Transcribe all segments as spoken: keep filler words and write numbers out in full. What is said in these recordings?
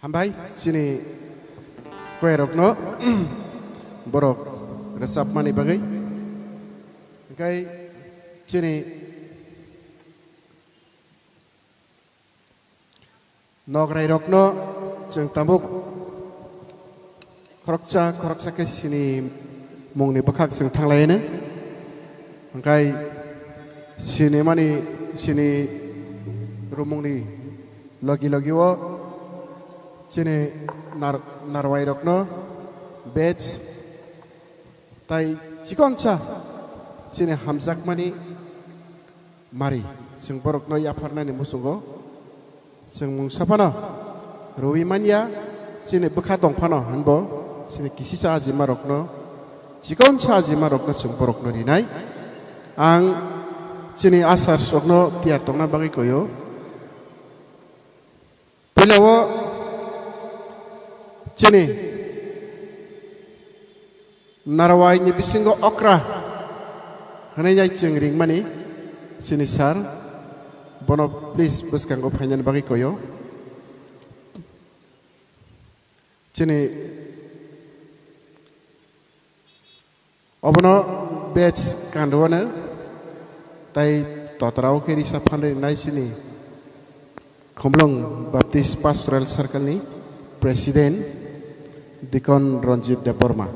Hambai chini koirokno borok rwchapmani bagwi. Hwnkhe chini Nokrairokno chwng tabuk khoroksa khoroksa khe sini mungni bwkhak chwng thanglaino. Hwnkhe sinimani sini rumungni logi logi o chini nar-, narwairokno badge tai chikonsa chini hamjakmani mari, chwng borokno yapharnani muchungo chwng mungsa phano rwui manya, chini bwkha tong phano hwnbo chini kisisa ajimarokno, chikonsa ajimarokno chwng borokno rinai. Ang chini asar rokno tiyar tongna bagwi koyo. Puila o chini narwai ni bisingo okra hwnwi nai chwng ringmani chini sir, bono please bwskango phainani bagwi koyo. Chini Obono badge kanrwano tai totra o khe risa phanrwi nai sini Khumlwng Baptist Pastoral Circle ni President Deacon Ranjit Debbarma.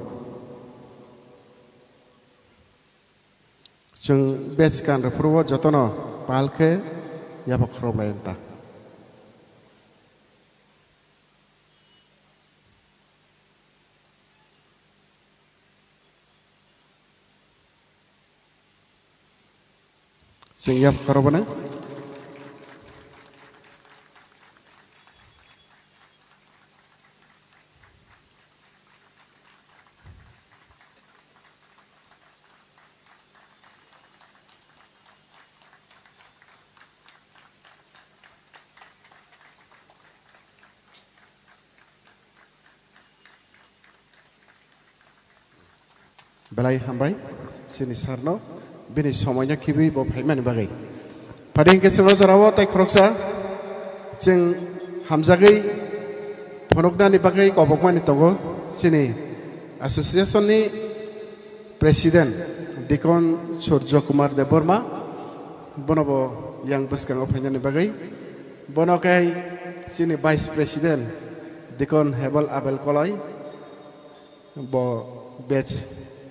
Chwng badge kanrw phuru o jotono pal khe yapha khoroplai ta. Chwng yapha khorobono. Belai hambai chini sir no bini somoi no khibi bo phaimani bagwi. Phadi hwnkhe chwng o jora o tai khoroksa chwng hamjagwi phunuknani bagwi kobokmani tongo chini association ni President Deacon Surjo Kumar Debbarma, bono bo yang bwskango phainani bagwi. Bono khe chini Vice President Deacon Hebal Abel Koloi, bo badge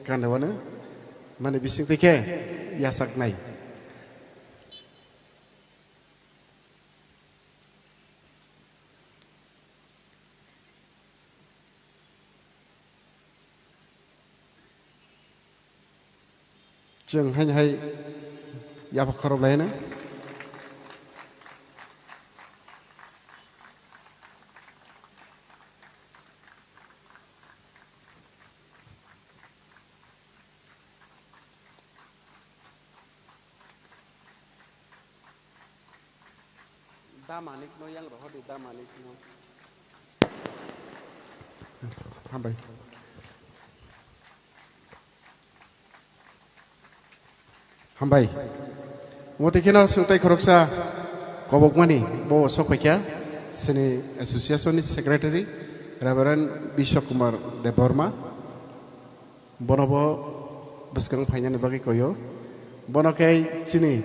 kanrwano mani bisingtwi khe yachaknai. Chwng haino hai yapha khorok laino. Da Manik no yang rohor di, Da Manik no. Hambai. Hambai. Motwi kheno swngtai khoroksa kobokmani bo sok phaikha chini association ni secretary Reverend Bishok Kumar Debbarma. Bono bo bwskang phainani bagwi koyo. Bono khe chini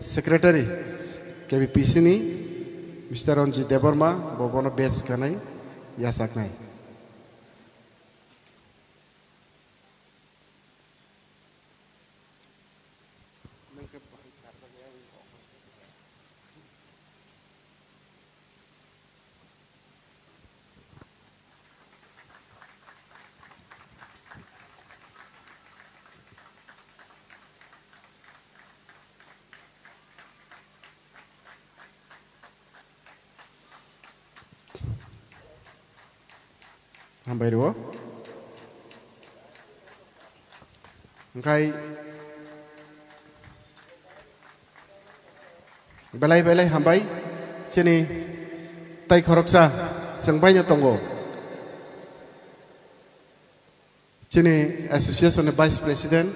secretary K B P C ni Mister Ranjit Debbarma, bo bono badge kanai yachaknai. Hambai rwo. Hwnkhe belai belai hambai chini tai khoroksa chwng baino tongo. Chini association ni vice president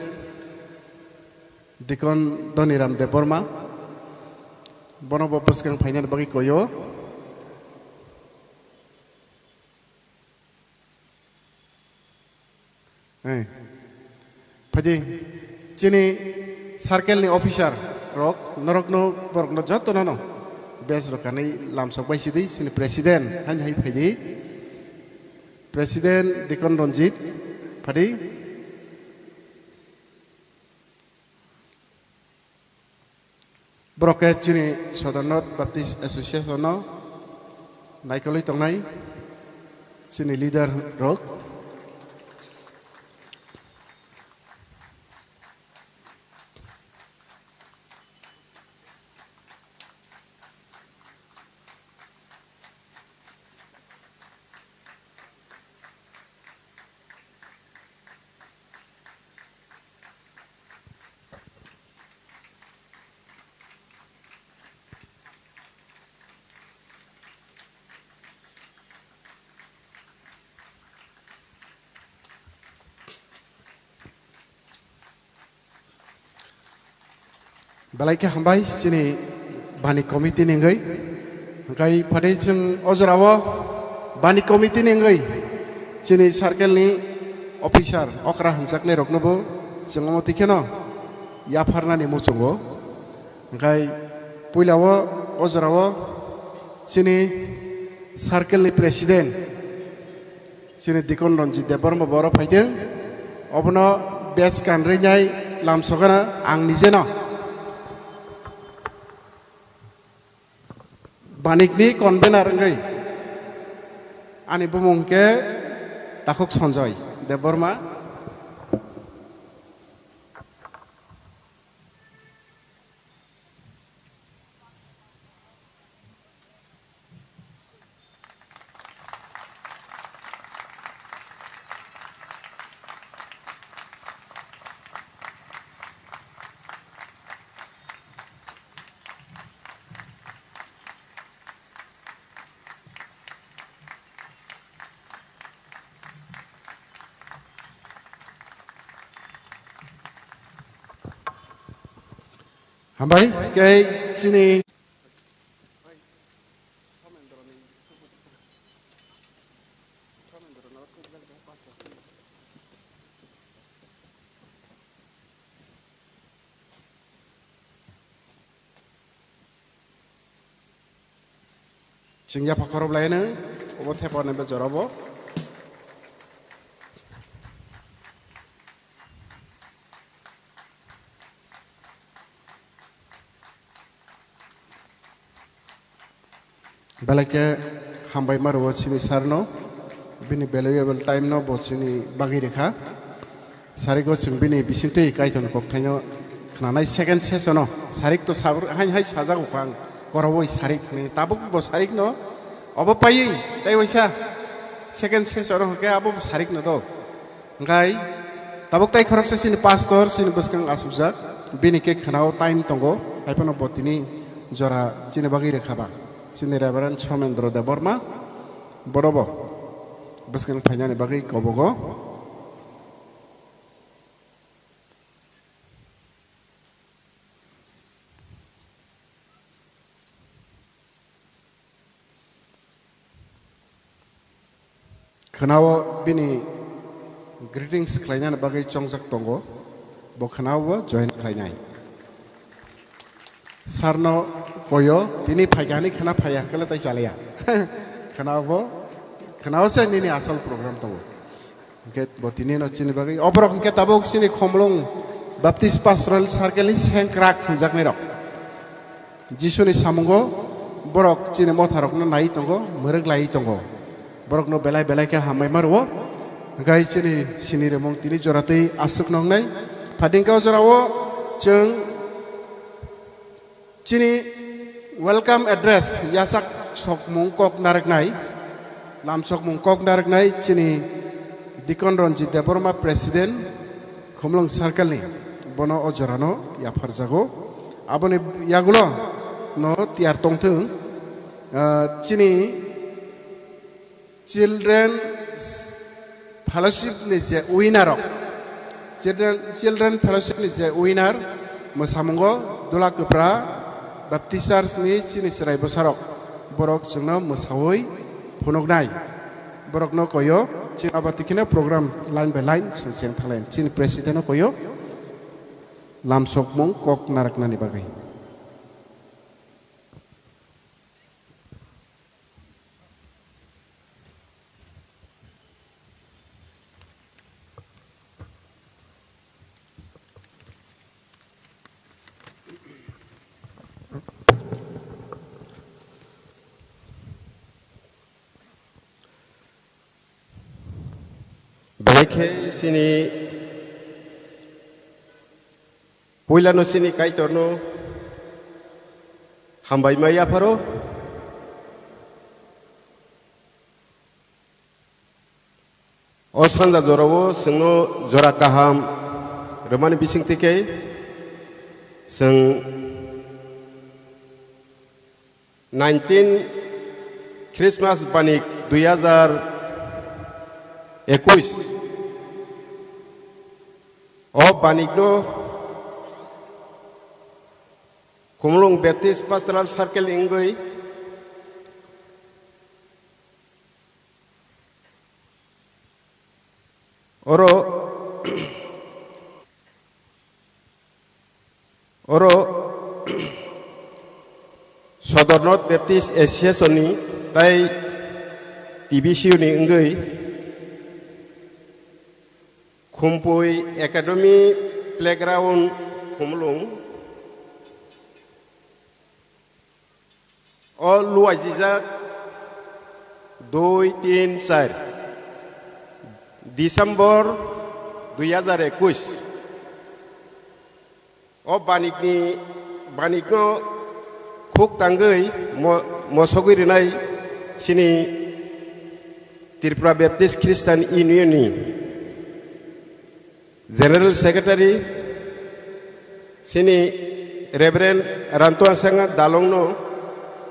Deacon Dhoniram Debbarma, bono bo bwskang phainani bagwi koyo. Eh. Phaidi chini circle ni officer rok, norokno, borokno jotono no bes rok kanwi lamsok bai sidi, chini president haini hai phaidi. President Deacon Ranjit, phaidi. Borok khe chini Sodor North Baptist Association no naikolwi tongnai chini leader rok. Belai khe hambai chini bani committee ni wngwi. Hwnkhe phaidi chwng o jorao bani committee ni wngwi chini circle ni officer okra hwnjaknai roknobo chwng omo twi kheno yapharnani muchungo. Hwnkhe puilao o jorao chini circle ni president chini Deacon Ranjit Debbarma bo oro phaidwng. Obono bes kanrinai lamsogana ang nijeno. Banikni convener wngwi ani bumung khe Takhuk Sanjoy Debbarma. Hambai khe chini Chwng yapha khorop laino, obo thepa ni be jora bo. Belai khe hambai ma rwo chini sir no, bini valuable time no bo chini bagwi rwkha. Sarik o chwng bini bisingtwi Kaitorni kokthaino khnanai second session o sarik to sabr-, hain hai sajago kha ang, korowoi sarik hwnwi. Tabuk bo sarik no obo paiwi tei waisa second session o hwnkhe abo bo sarik no do. Hwnkhe tabuk tai khoroksa chini pastor, chini bwskang achukjak, bini khe khwnao time tongo, hai phano bo tini jora chini bagwi rwkha ba. Chini Reverend Somendro Debbarma, bono bo bwskang phainani bagwi kobogo. Khwnao bini greetings khlainani bagwi chongjak tongo, bo khwnao bo join khlainai. Sir no koyo, tini phaikha hinwi khwna phaiya hwnkhe le tai chaliya. Khwnao bo, khwnao se nini asol program tongo. Hwnkhe bo tini no chini bagwi. O borok hwnkhe tabuk chini Khumlwng Baptist Pastoral Circle ni sengkrak hwnjaknai rok. Jisuni samungo borok chini motha rokno nai tongo, mwrwk lai tongo. Borokno belai belai khe hambai ma rwo. Hwnkhe chini sini remung tini jora twi aswk nongnai. Phadingkhe o jorao chwng chini welcome address yasak sokmung kok narwknai. Lamsokmung kok narwknai chini Dikon Ranjit Debbarma, President, Khumulwng Circle ni, bono o jorano yapharjago. Aboni yagulo no tiyar tongthwng, ah, chini Children Fellowship ni je winner rok, Children, Children Fellowship ni je winner, mwsamungo Dula Kwpra Baptist Church ni chini chwrai bwsarok, borok chwngno mwsaui phunuknai. Borokno koyo, chini abo tikheno program line by line chwng cheng thanglai. Chini President no koyo lamsokmung kok narwknani bagwi. Belai khe chini puilano chini Kaitorno hambai ma yapharo. O sanja jorao chwngno jora kaham rwmani bisingtwi khe chwng nineteen Christmas banik dui hajar ekush o banikno Khumulwng Baptist Pastoral Circle ni wngwi oro, oro Sodor North Baptist Association ni tai T B C U ni wngwi Khumpui Academy Playground Khumulwng o luaijijak dui tin char December dui hajar ekush. O banikni, banikno khuk tangwi mo-, mosogwi rwnai chini Tripura Baptist Christian Union ni General Secretary, chini Reverend Rantuan Sanga Dalongno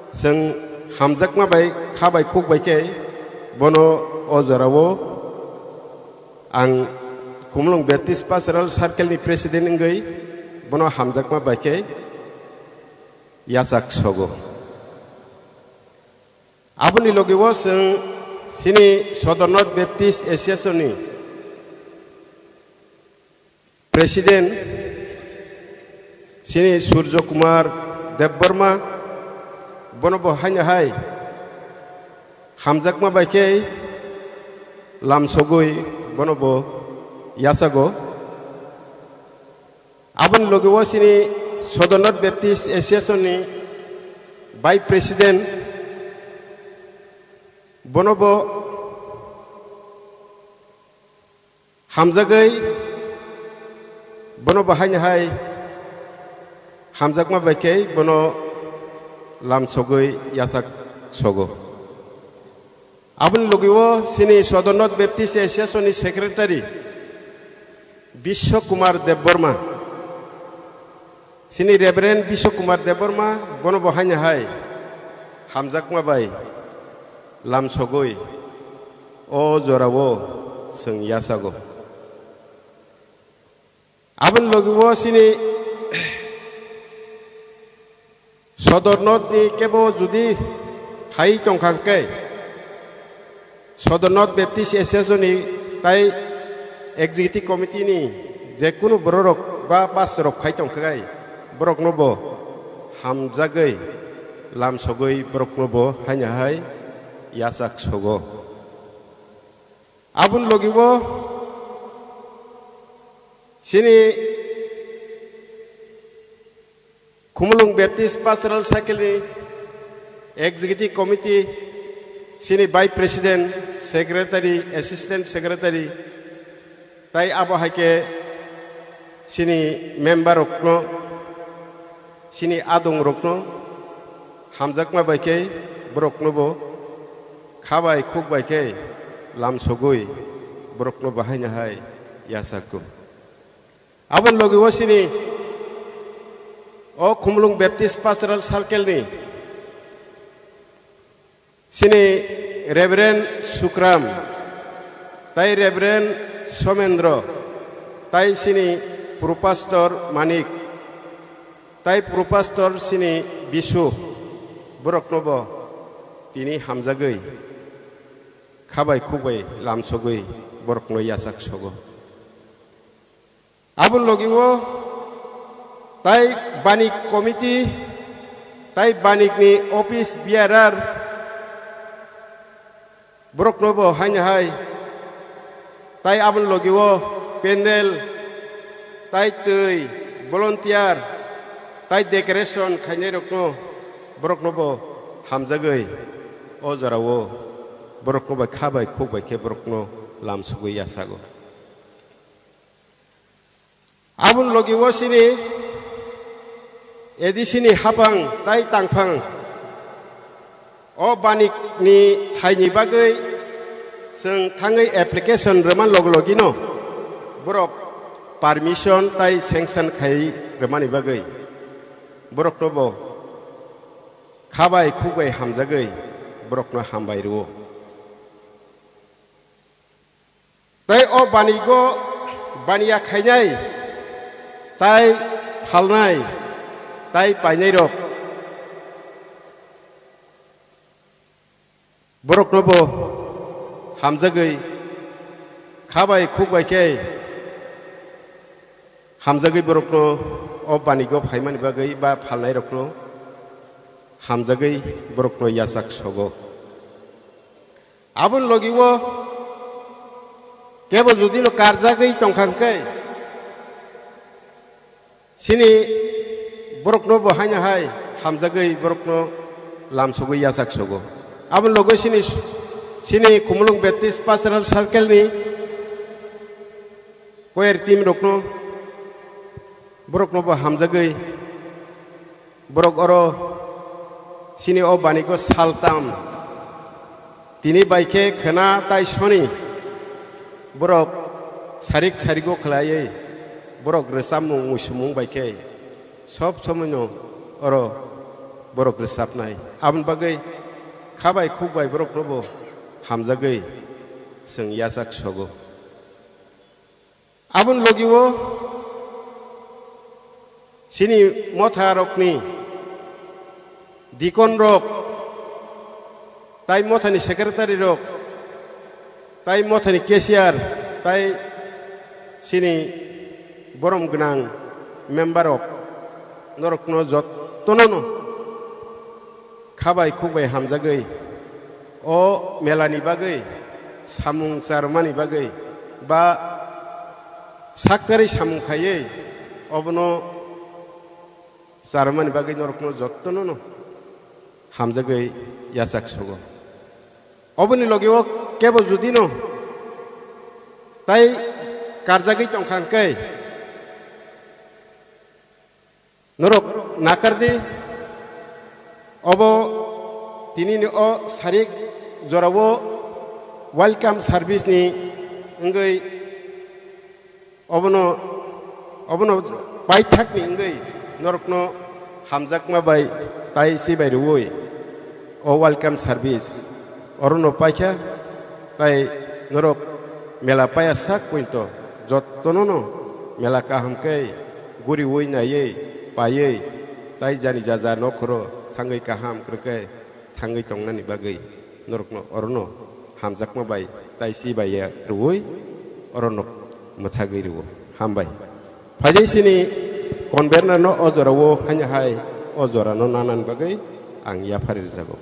chwng hamjakma bai kha bai khuk bai khe bono o jorao ang Khumulwng Baptist Pastoral Circle ni President wngwi bono hamjakma bai khe yachak sogo. Aboni logi o chwng chini Sodor North Baptist Association ni President chini Surjo Kumar Debbarma, bono bo haino hai hamjakma bai khe lamsogwi bono bo yachago. Aboni logi o chini Sodor North Baptist Association ni Vice President, bono bo hamjagwi, bono bo haino hai hamjakma bai khe bono lamsogwi yachak sogo. Aboni logi o chini Sodor North Baptist Association ni Secretary Biswa Kumar Debbarma, chini Reverend Biswa Kumar Debbarma, bono bo haino hai hamjakma bai lamsogwi o jorao chwng yachago. Aboni logi o chini Sodor North ni kebo jodi phai tongkha hwnkhe, Sodor North Baptist Association ni tai Executive Committee ni je kunu bororok ba pastor rok phai tongkha gai, borokno bo hamjagwi lamsogwi borokno bo haino hai yachak sogo. Aboni logi o chini Khumulwng Baptist Pastoral Circle ni Executive Committee, chini Vice President, Secretary, Assistant Secretary, tai abo hai khe chini member rokno, chini adong rokno hamjakma bai khe borokno bo kha bai khuk bai khe lam sogwi borokno bahaino hai yachago. Aboni logi o chini o Khumulwng Baptist Pastoral Circle ni chini Reverend Sukram, tai Reverend Somendro, tai chini Pro Pastor Manik, tai Pro Pastor chini Bisu, borokno bo tini hamjagwi, kha bai khuk bai lam sogwi borokno yachak sogo. Aboni logi o tai Banik Committee, tai Banik ni office bearer, borokno bo haino hai, tai aboni logi o pandal, tai twi, volunteer, tai decoration khainai rokno, borokno bo hamjagwi o jora o borokno bai kha bai khuk bai khe borokno lam sogwi yachago. Aboni logi o chini A D C ni hapang tai tangphang o Banik ni thaini bagwi chwng thangwi application rwma log logino borok permission tai sanction khai rwmani bagwi borokno bo kha bai khuk bai hamjagwi borokno hambai rwo. Tai o Banik o baniya khainai, tai phalnai, tai painai rok, borokno bo hamjagwi, kha bai khuk bai khe hamjagwi borokno o Banik o phaimani bagwi ba phalnai rokno hamjagwi borokno yachak sogo. Aboni logi o kebo jodi no karjagwi tongkha hwnkhe, chini borokno bo haino hai hamjagwi borokno lamsogwi yachak sogo. Aboni logi chini, chini Khumulwng Baptist Pastoral Circle ni choir team rokno, borokno bo hamjagwi, borok oro chini o Banik o saltam tini bai khe khwna tai soni borok sarik sarigo khlaiwi borok rwchapmung muisumung bai khe sob somoino oro borok rwchapnai. Aboni bagwi kha bai khuk bai borokno bo hamjagwi chwng yachak sogo. Aboni logi o chini motha rokni deacon rok, tai motha ni secretary rok, tai motha ni cashier, tai chini borom gwnang member rok, norokno jottono no kha bai khuk bai hamjagwi o mela ni bagwi samung charwmani bagwi ba saktarwi samung khaiwi obono charwmani bagwi norokno jottono no hamjagwi yachak sogo. Oboni logi o kebo jodi no tai karjagwi tongkha hwnkhe, norok nakar di, obo tini ni o sarik jora o welcome service ni wngwi obono, obono paithak ni wngwi norokno hamjakma bai tai si bai rwui o welcome service orono paikha, tai norok mela paya sak pointo jottono no mela kaham khe guriui naiwi paiwi tai jani jaja nokhoro thangwi kaham kwrwkhe thangwi tongnani bagwi norokno orono hamjakma bai tai si bai ya rwui orono mwthagwi rwo. Hambai. Phaidi sini convener no o jora o haino hai o jora no nanani bagwi ang yaphari rwjago.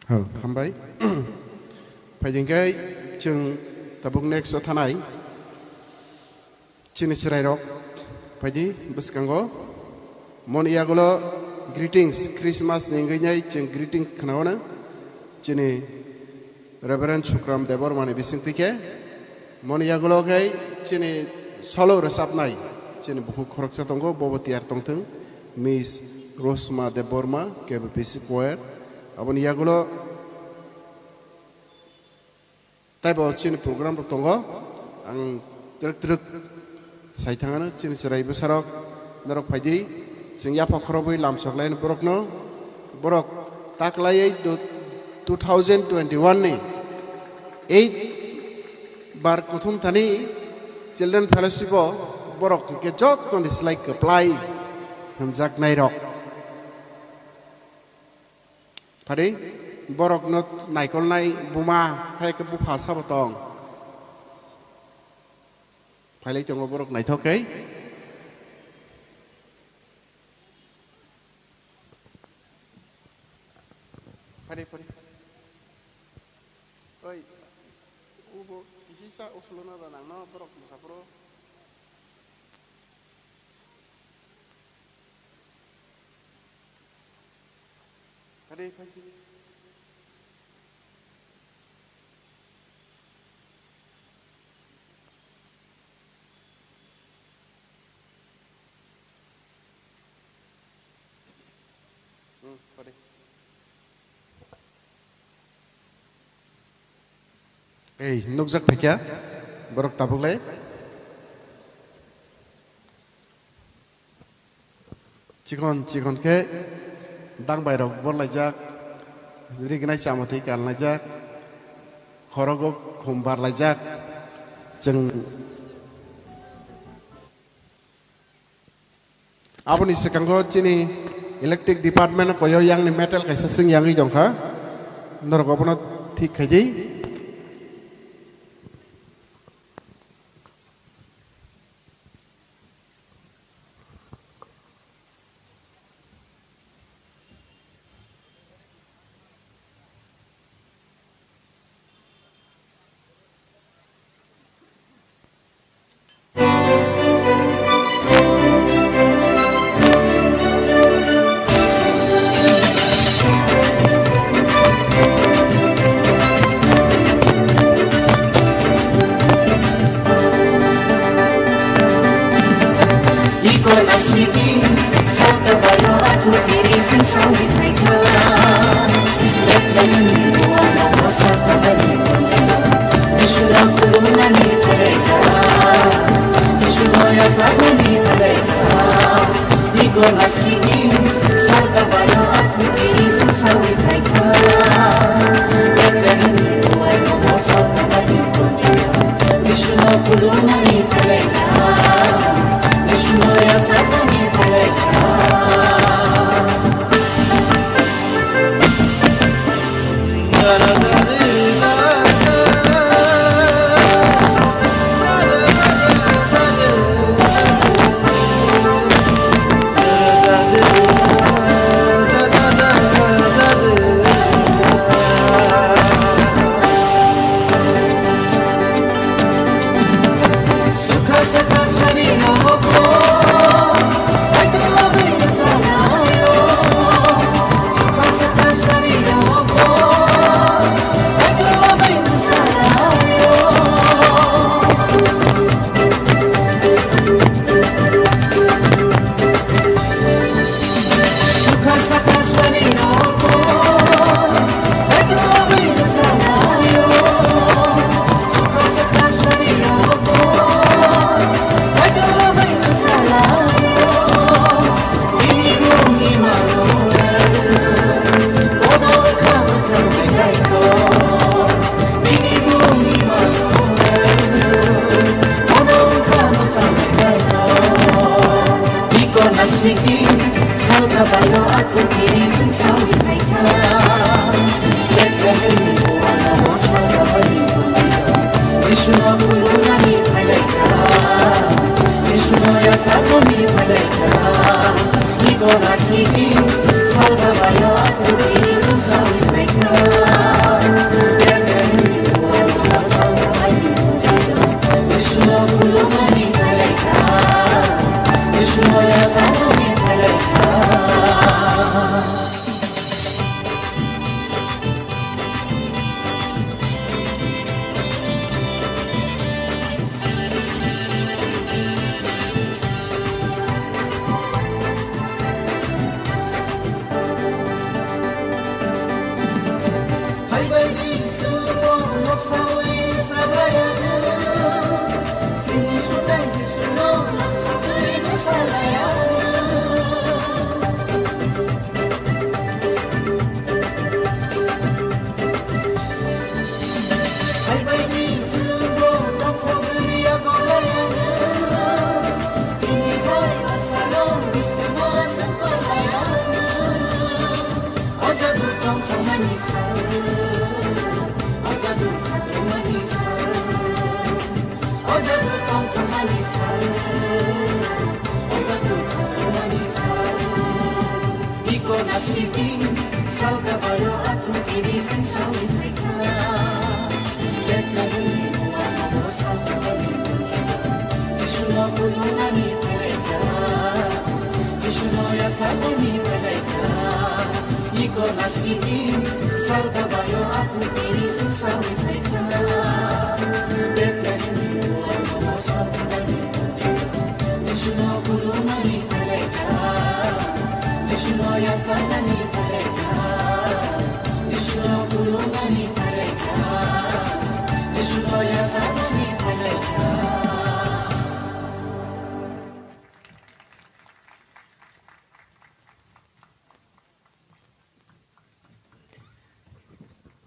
Hal, hambai. Phaidi hwnkhe chwng tabuk next o thanai. Chini chwrairok phaidi bwskango. Moni yagulo greetings, Christmas ni wngwi nai chwng greeting khnaono. Chini Reverend Sukram Debbarma ni bisingtwi khe. Moni yagulo khe chini solo rwchapnai chini bukhuk khoroksa tongo, bobo tiyar tongthwng, Miss Rosma Debbarma, K B P C choir. Aboni yagulo taibo chini program rok tongo, ang twrwk twrwk sai thangano chini chwrai bwsarok norok phaidi, chwng yapha khorobwi lamsok laino borokno, borok taklaiwi du-, two thousand twenty-one ni eight bar kuthum thani Children Fellowship o borok hwnkhe jottoni slai kwplai hwnjaknairok. Phadi borokno naikolnai buma hai khe bupha sabo tong. Phailai tongo borok naithok khe. Phadi, phadi. Oi, ubo kisisa usuluna da nangno borok musaphuru. Phadi, phadi. Hmm, sorry. Ei, nukjak phaikha, borok tabuk lai. Chikon chikon khe dangbai rok borlaijak, rignai chamathwi kalnaijak, khorogo khum barlaijak. Chwng Aboni swkango chini electric department koyo yangni metal kaisa swng yangwi tongkha, norok obono thik khaidi. Iko nasibin, saka bayo aku diri sing sawi thaikha. Betlehem ni buana mo saka bayo. Jisu na kuluna ni phaikha. Jisu na ya saka ni phaikha. Iko nasibin, saka bayo aku diri sing sawi thaikha. Betlehem ni buana mo saka bayo. Jisu no kuluna ni phaikha. Jisu no ya saka ni phaikha. Iko nasiki salka bayo aku kiri sing sawi naikha. Betlehem ni buana mo salka bayo. Jisu no kuluna ni phaikha. Jisu no ya saka ni phaikha. Iko nasiki salka bayo aku kiri sing sawi naikha. Betlehem ni buana mo salka bayo.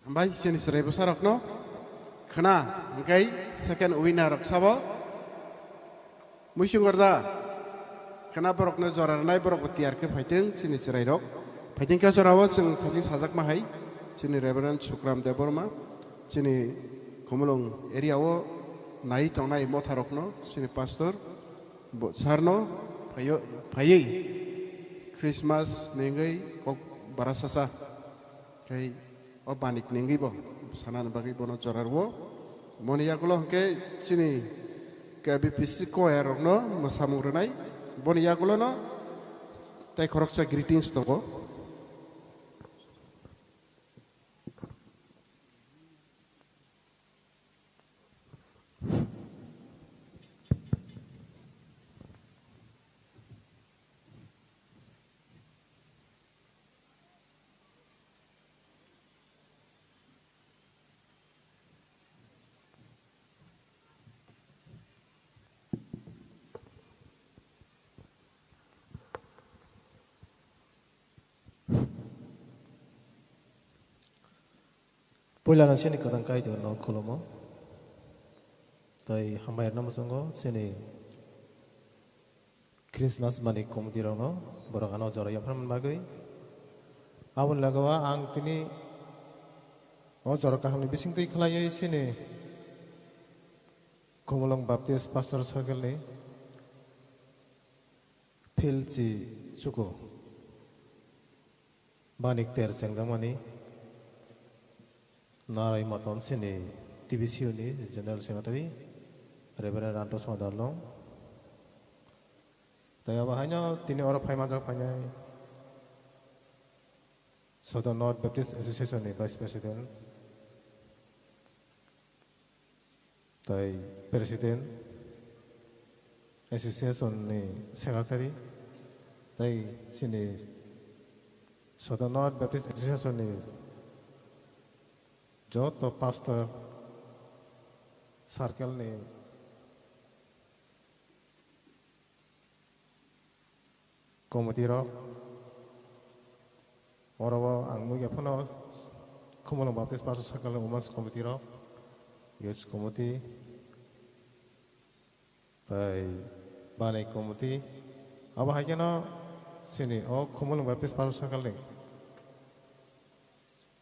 Hambai chini chwrai bwsarokno khna, hwnkhe second winner rok sabo muisung gorda khna borokno jora rwnai, borokbo tiyar khe phaiteng chini chwrairok. Phaiteng khe jorao chwng thajing sajakma hai chini Reverend Sukram Debbarma, chini Khumulwng area o nai tongnai motharokno chini pastor bo sarno phaio, phaiwi Christmas nengwi kok barasasa khai o banik nengwi bo sanani bagwi bono jora rwo. Moni yagulo hwnkhe chini K B P C choir rokno mwsamung rwnai. Boni yagulono tei khoroksa greetings tongo. Puila no chini kwthang Kaitor no khulumo. Tei hambai rwna muchungo chini Christmas mani committee rokno borok ano jora yapharmani bagwi. Aboni logao ang tini o jora kahamni bisingtwi khlaiwi chini Khumulwng Baptist Pastor Circle ni Philchi Chuko. Bani ter chengjakmani Narai Moton chini T B C U ni General Secretary Reverend Ranto Singh Darlong. Tei abo haino tini oro phai manjak phainai Southern North Baptist Association ni Vice President. Tei President, Association ni Secretary, tei chini Southern North Baptist Association ni joto pastor circle ni committee rok, oro o ang nugya phano Khumulwng Baptist Pastor Circle ni Women's Committee rok, Youth Committee, tei Banai Committee, abo hai kheno chini o Khumulwng Baptist Pastor Circle ni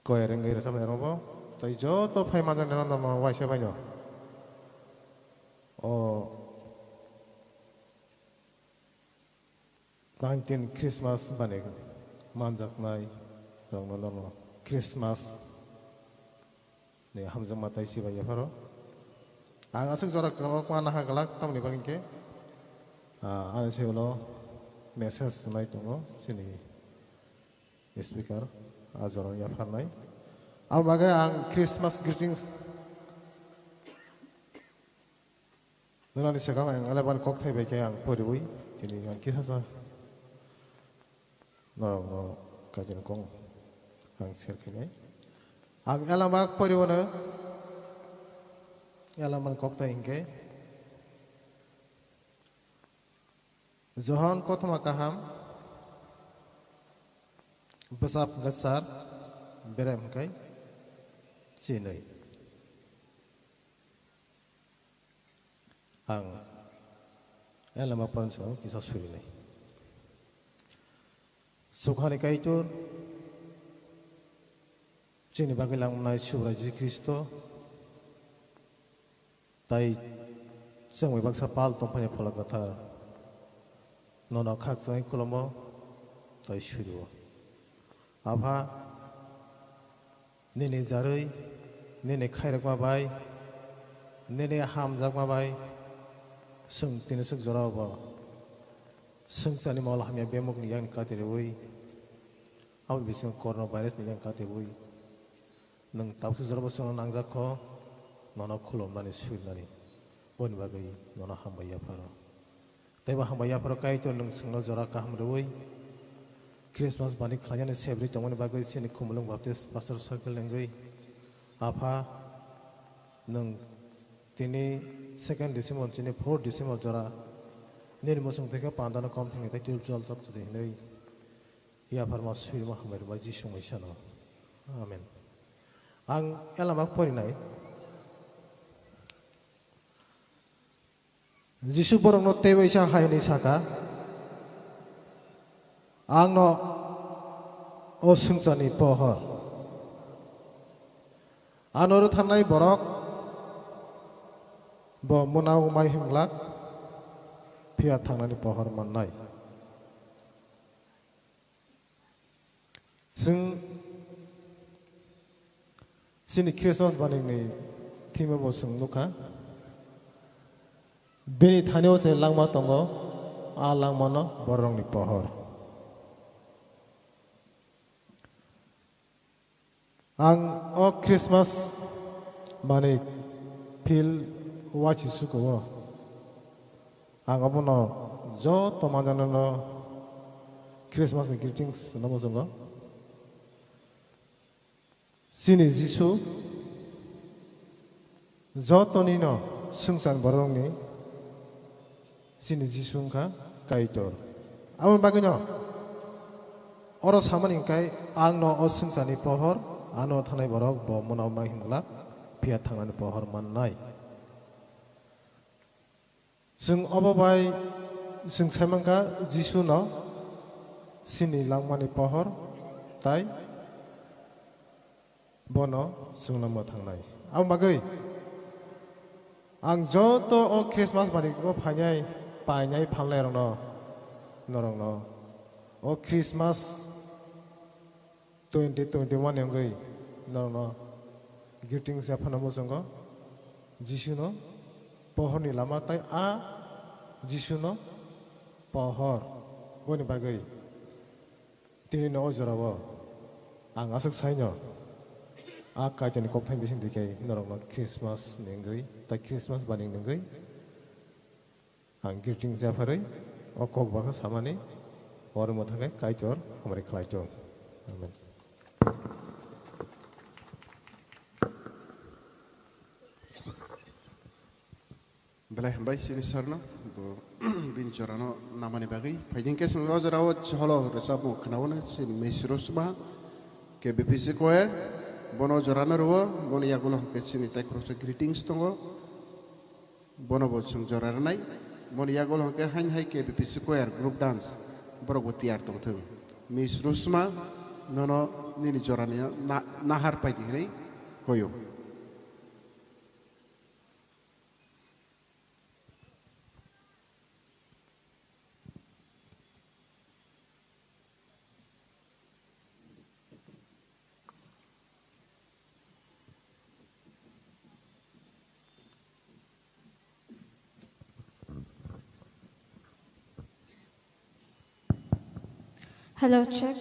Koyar wngwi rwchapnai rokbo tei joto phai manjaknai rokno waisa baino o nineteen Christmas bani manjaknai rokno nono Christmas ni hamjakma tei sibai yapharo. Ang aswk jora kwbangma naha glak tamni bagwi khe, ah, ani se ulo message nai tongo chini Speaker, a jorani yapharnai. Abo bagwi ang Christmas greetings nwnani swkang ang eleven kokthai bai khe ang poriwi tini ang kisa sa norokno kaijani kong ang share khainai. Ang eleven poriwano eleven kokthai hinkhe Johon kothoma kaham, bwsap hwnkhe char, berem hwnkhe chinwi. Ang elama phan song kisa surinai. Sukhani Kaitor, chini bagwi langmani Subrai Jisu Khristo, tai Chwng bai baksa pal tongphani Phola Kwthar, nono khakchangwi khulummo tei surio. Apha, nini jarwi, nini khairokma bai, nini hamjakma bai, chwng tini swk jorao bo swngcharni mol hamya bemukni yakni kati rwui, aboni bisingo corona virusni yakni kati rwui, nwng tabuk swk jorao bo chwngno nangjak kho, nono khulumnani, surinani. Boni bagwi nono hambai yapharo. Tei bo hambai yapharo Kaitor nwng chwngno jora kaham rwui Christmas bani khlainani sebri tongmani bagwi chini Khumulwng Baptist Pastor Circle ni wngwi Apha nwng tini second December chini fourth December jora nini muchung theke pandano kom thangwi tei twelve twelve chok chwdi hinwi yapharma swirma hambai rwbai Jisu mwisano. Amen. Ang elama porinai. Jisu borokno teibaisa hai hwnwi saka, "Ang no o swngcharni pohor. Ano rwtharnai borok bo mwnao mai himglak, phiya thangnani pohor mannai." Chwng chini Christmas baningni theme bo chwng nukha. Bini thani o se langma tongo, a langmano bororokni pohor. Ang o Christmas bani feel wachi suko o. Ang abono joto manjanano Christmas ni greetings no muchungo. Chini Jisu jotonino swngchar borokni chini Jisu wngkha Kaitor. Aboni bagwino oro samani hwnkhe, "Ang no o swngcharni pohor, ano thanai borok bo mwnao mai himglak, phiya thangnani pohor mannai." Chwng obo bai chwng sai mankha, Jisu no chini langmani pohor tai bono chwngno mwthangnai. Aboni bagwi ang joto o Christmas bani o phainai, painai, phalnai rokno, norokno o Christmas twenty twenty-one ni wngwi norokno greetings yaphano muchungo. Jisuno pohorni lama tai a Jisuno pohor. Boni bagwi tinino o jorao ang aswk saino a Kaitorni kokthai bising twi khe norokno Christmas ni wngwi tai Christmas bani wngwi ang greetings yapharwi o kok bakha samani oro mwthangwi Kaitor hamari khlai chwng. Amen. Belai hambai chini sir no, bo bini jora no namani bagwi. Phaidi hwnkhe chwng o jora o cholo rwchapmung khwnao no chini Miss Rosma, K B P C choir, bono jora no rwo, boni yagulo hwnkhe chini tai khoroksa greetings tongo. Bono bo chwng jora rwnai. Boni yagulo hwnkhe hain hai K B P C choir group dance borok bo tiyar tongthwng. Miss Rosma, nono nini jorani na-, nahar paidi hinwi koyo. Hello, check.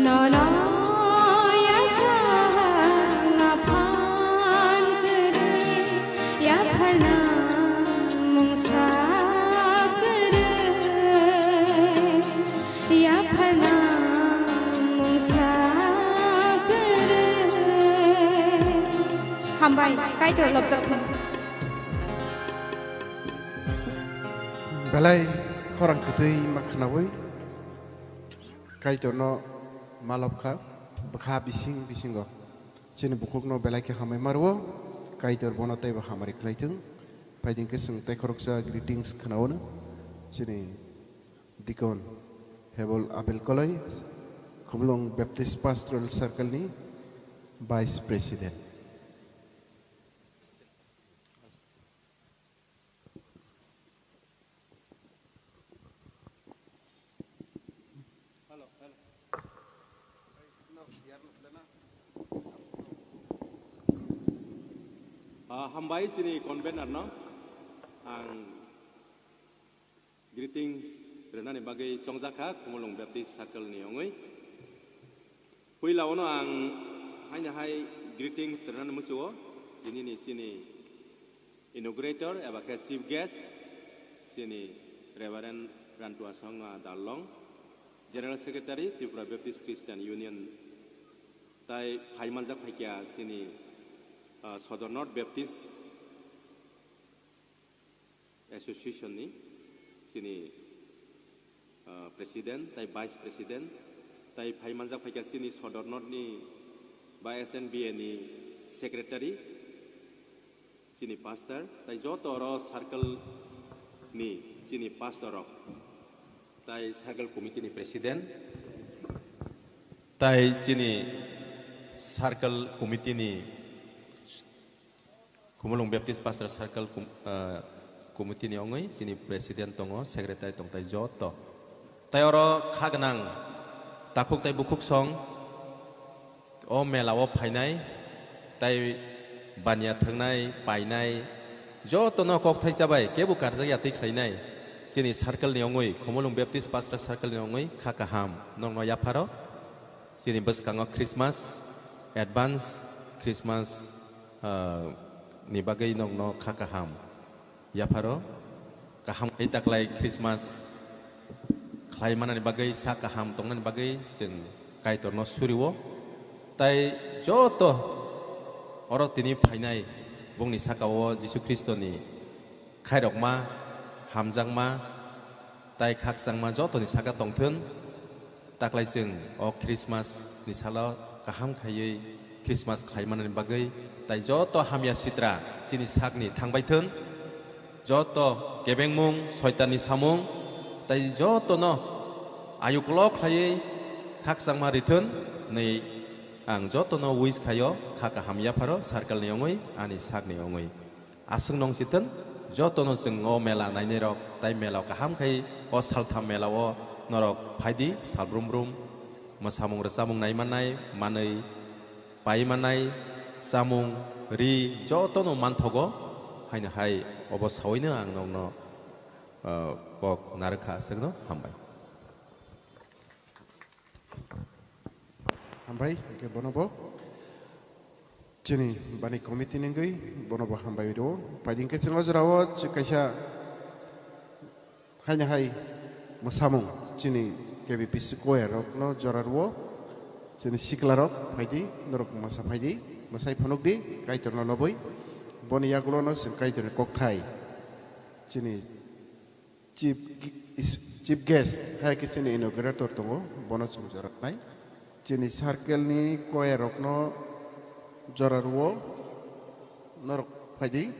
Nono yachang aphan kwrwi, yapharna mungsa kwrwi, yapharna mungsa kwrwi. Hambai, Kaitor lobjak thung. Belai khorang kwtwi ma khnaui. Kaitorno malop kha, bwkha bising bisingo. Chini bukhukno belai khe hambai ma rwo, Kaitor bono teibo hamari khlai thung. Phaidi hwnkhe chwng tei khoroksa greetings khnaono. Chini Deacon Hebol Abel Koloi, Khumulwng Baptist Pastoral Circle ni Vice President. Ah, hambai chini convener no ang greetings rwnani bagwi chongjak kha Khumulwng Baptist Circle ni wngwi. Puila ono ang haino hai greetings rwnani muchungo, tinini chini inaugurator eba khe chief guest, chini Reverend Rantua Songma Darlong, General Secretary, Tripura Baptist Christian Union, tai phai manjak phaikya chini, ah, Sodor North Baptist Association ni chini, ah, President tai Vice President, tai phai manjak phaikha chini Sodor North ni ba S N B A ni Secretary, chini Pastor, tai joto oro circle ni chini Pastor rok, tai Circle Committee ni President, tai chini Circle Committee ni Khumulwng Baptist Pastor Circle kum-, ah, Committee ni wngwi chini President tongo, Secretary tong tai joto. Tai oro kha gwnang takhuk tai bukhuk song o mela o phainai, tai baniya thwngnai, painai, jotono kok thaisa bai kebo karjak ya twi khlainai. Chini circle ni wngwi, Khumulwng Baptist Pastor Circle ni wngwi kha kaham nokno yapharo. Chini bwskango Christmas, advance Christmas, ah, ni bagwi nokno kha kaham yapharo. Kaham khe taklai Christmas khlai manani bagwi, sa kaham tongnani bagwi chwng Kaitorno suriwo. Tai joto oro tini phainai bongni sakao Jisu Khristoni khairokma, hamjakma, tai khakchangma jotoni saka tongthun. Taklai chwng o Christmas ni salo kaham khaiwi Christmas khlai manani bagwi, tai joto hamya sitra chini sakni thangbai thun. Joto kebengmung, soitanni samung, tai jotono ayuk ulo khlaiwi khakchangma rithun hwnwi ang jotono wish khaio, kha kaham yapharo circle ni wngwi, ani sakni wngwi. Aswk nong chithun, jotono chwng o mela nainai rok, tai mela kaham khai o saltham mela o norok phaidi, sal brum brum, mwsamung rwchamung nai mannai, manwi pai mannai, chamung, ri, jotono manthogo, haino hai obo sawino ang nokno, ah, kok narwkha, aswkno hambai. Hambai, hwnkhe bono bo chini bani committee ni wngwi bono bo hambai rwo. Phaidi hwnkhe chwng o jora o chwng kaisa haino hai mwsamung chini K B P C choir rokno jora rwo. Chini sikla rok phaidi, norok mwsa phaidi, mwsai phunukdi Kaitorno lobwi. Boni yagulo no chwng Kaitorni kokthai chini Chief, is-, chief guest hai khe chini inaugurator tongo, bono chwng jora rwnai. Chini circle ni choir rokno jora rwo, norok phaidi.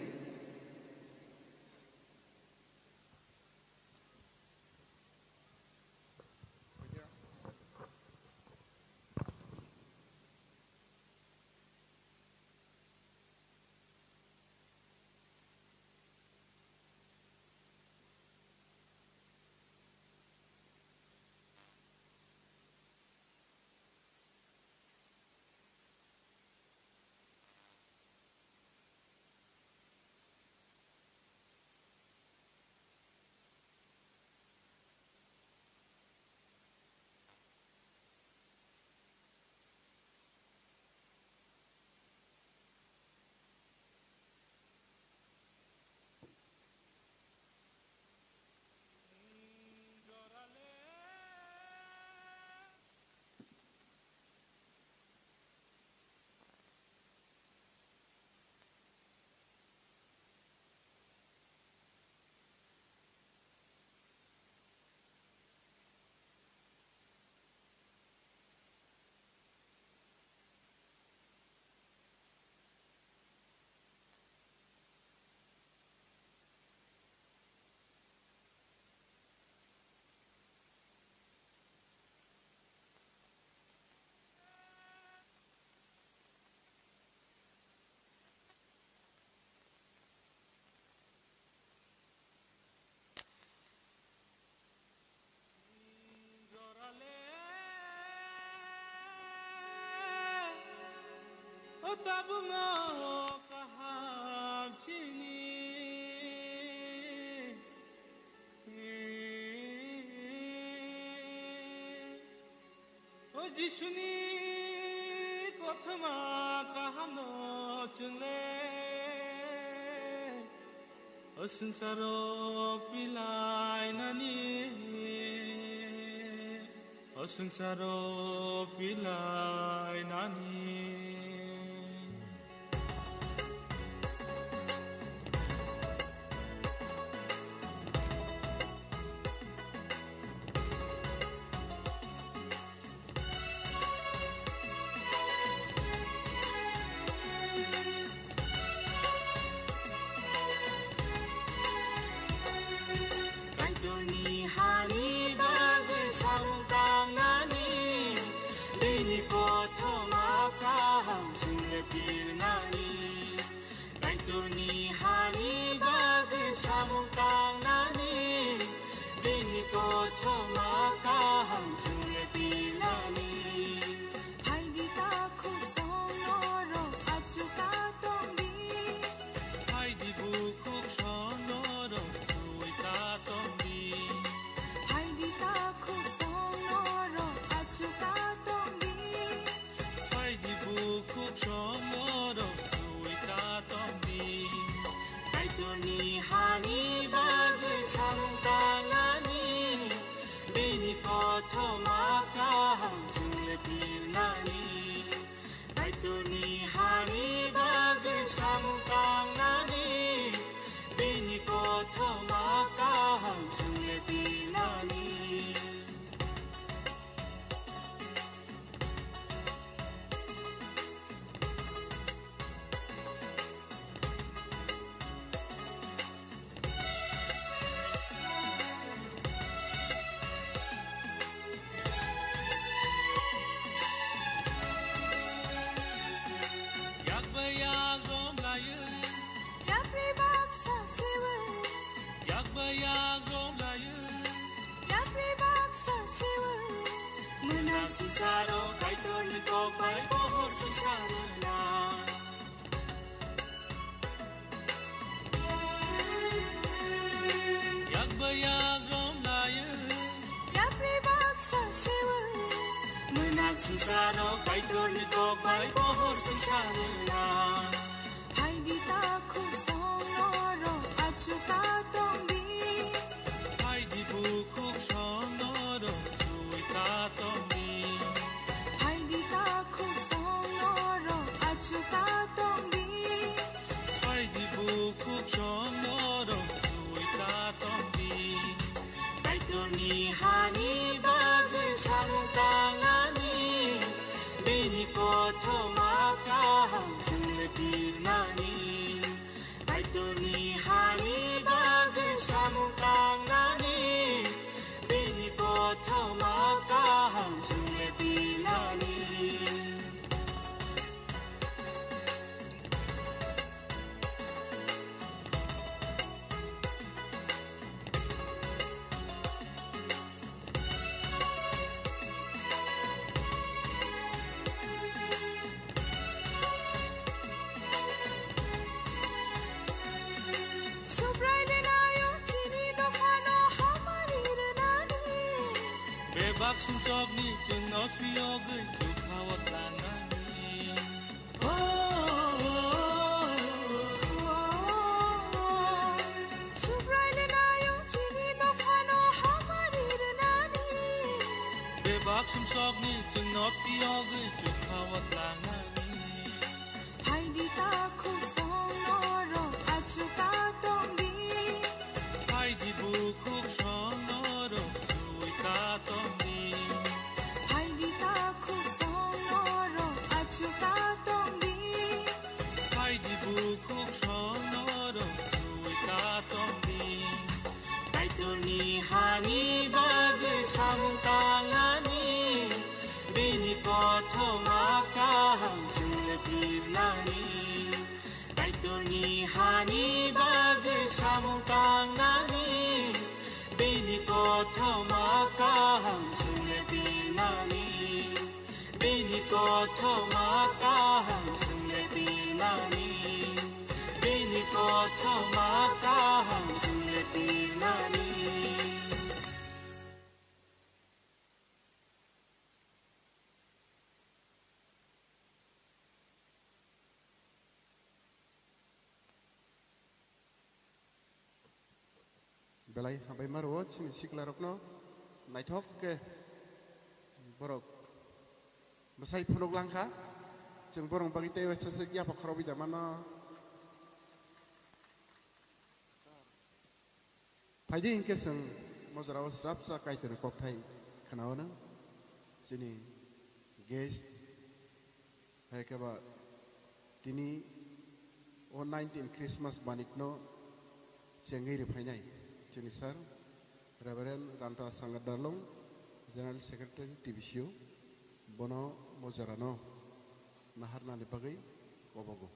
Tabungo kaham chini. O Jisuni kothoma kahamno chwngle. O swngsaro pilainani, o swngsaro pilainani. Kaitorni hani bagwi samung tangnani, bini kothoma kaham chwngno pirnani. Kaitorni hani bagwi samung tangnani, bini kothoma kaham chwngno pirnani. Phaidi takhuk song norok achukha tongdi. Phaidi bukhuk song norok chuwi ta tongdi. Phaidi takhuk song norok achukha tongdi. Phaidi bukhuk song norok chuwi ta tongdi. Kaitorni hani bagwi samung tangnani, bini kothoma kaham chwngno pirnani. Kaitorni hani bagwi samung tangnani, bini kothoma kaham chwngno pirnani. Yak bai yak rom layo. Yapri baksa sewo. Yak bai yak rom layo. Yapri baksa sewo. Mwnang sisaro Kaitorni kok bai pohor sisaro na. Yak bai yak rom layo. Yapri baksa sewo. Mwnang sisaro Kaitorni kok bai pohor sisaro na. Phaidi takhuk song norok achukha tongdi. Phaidi bukhuk song norok chuwi ta tongdi. Phaidi takhuk song norok achukha tongdi. Phaidi bukhuk song norok chuwi ta tongdi. Kaitorni hani bagwi samung tangnani, bini kothoma kaham chwngno pirnani. Kaitorni hani bagwi samung tangnani, bini kothoma kaham chwngno pirnani. Subrai le nayo chini dophano hamari rwnani. Bebak sumsokni chwngno phiyogwi chukha-o tlangnani. Subrai le nayo chini dophano hamari rwnani. Bebak sumsokni chwngno phiyogwi chukha-o tlangnani. Phaidi takhuk song norok achukha tongdi. Phaidi bukhuk song norok chuwi ta tongdi. Phaidi takhuk song norok achukha tongdi. Phaidi bukhuk song norok chuwi ta tongdi. Kaitorni hani bagwi samung tangnani, bini kothoma kaham chwngno pirnani. Kaitorni hani bagwi samung tangnani, bini kothoma kaham chwngno pirnani. Bini kothoma kaham chwngno Nani, bini kothoma kaham chwngno pirmani. Belai hambai ma rwo chini sikla rokno, naithok khe borok bwsai phunuk langkha, chwng borok bagwi tei waisa se yapha khorokwi da mano. Phaidi hinkhe chwng mojorao srapsa Kaitorni kokthai khnaono. Chini guest, hai khe ba tini o nineteen Christmas banikno chengwi rwphainai chini sir Reverend Ranta Sangadalong, General Secretary T B C O, bono mojorano naharnani bagwi kobogo.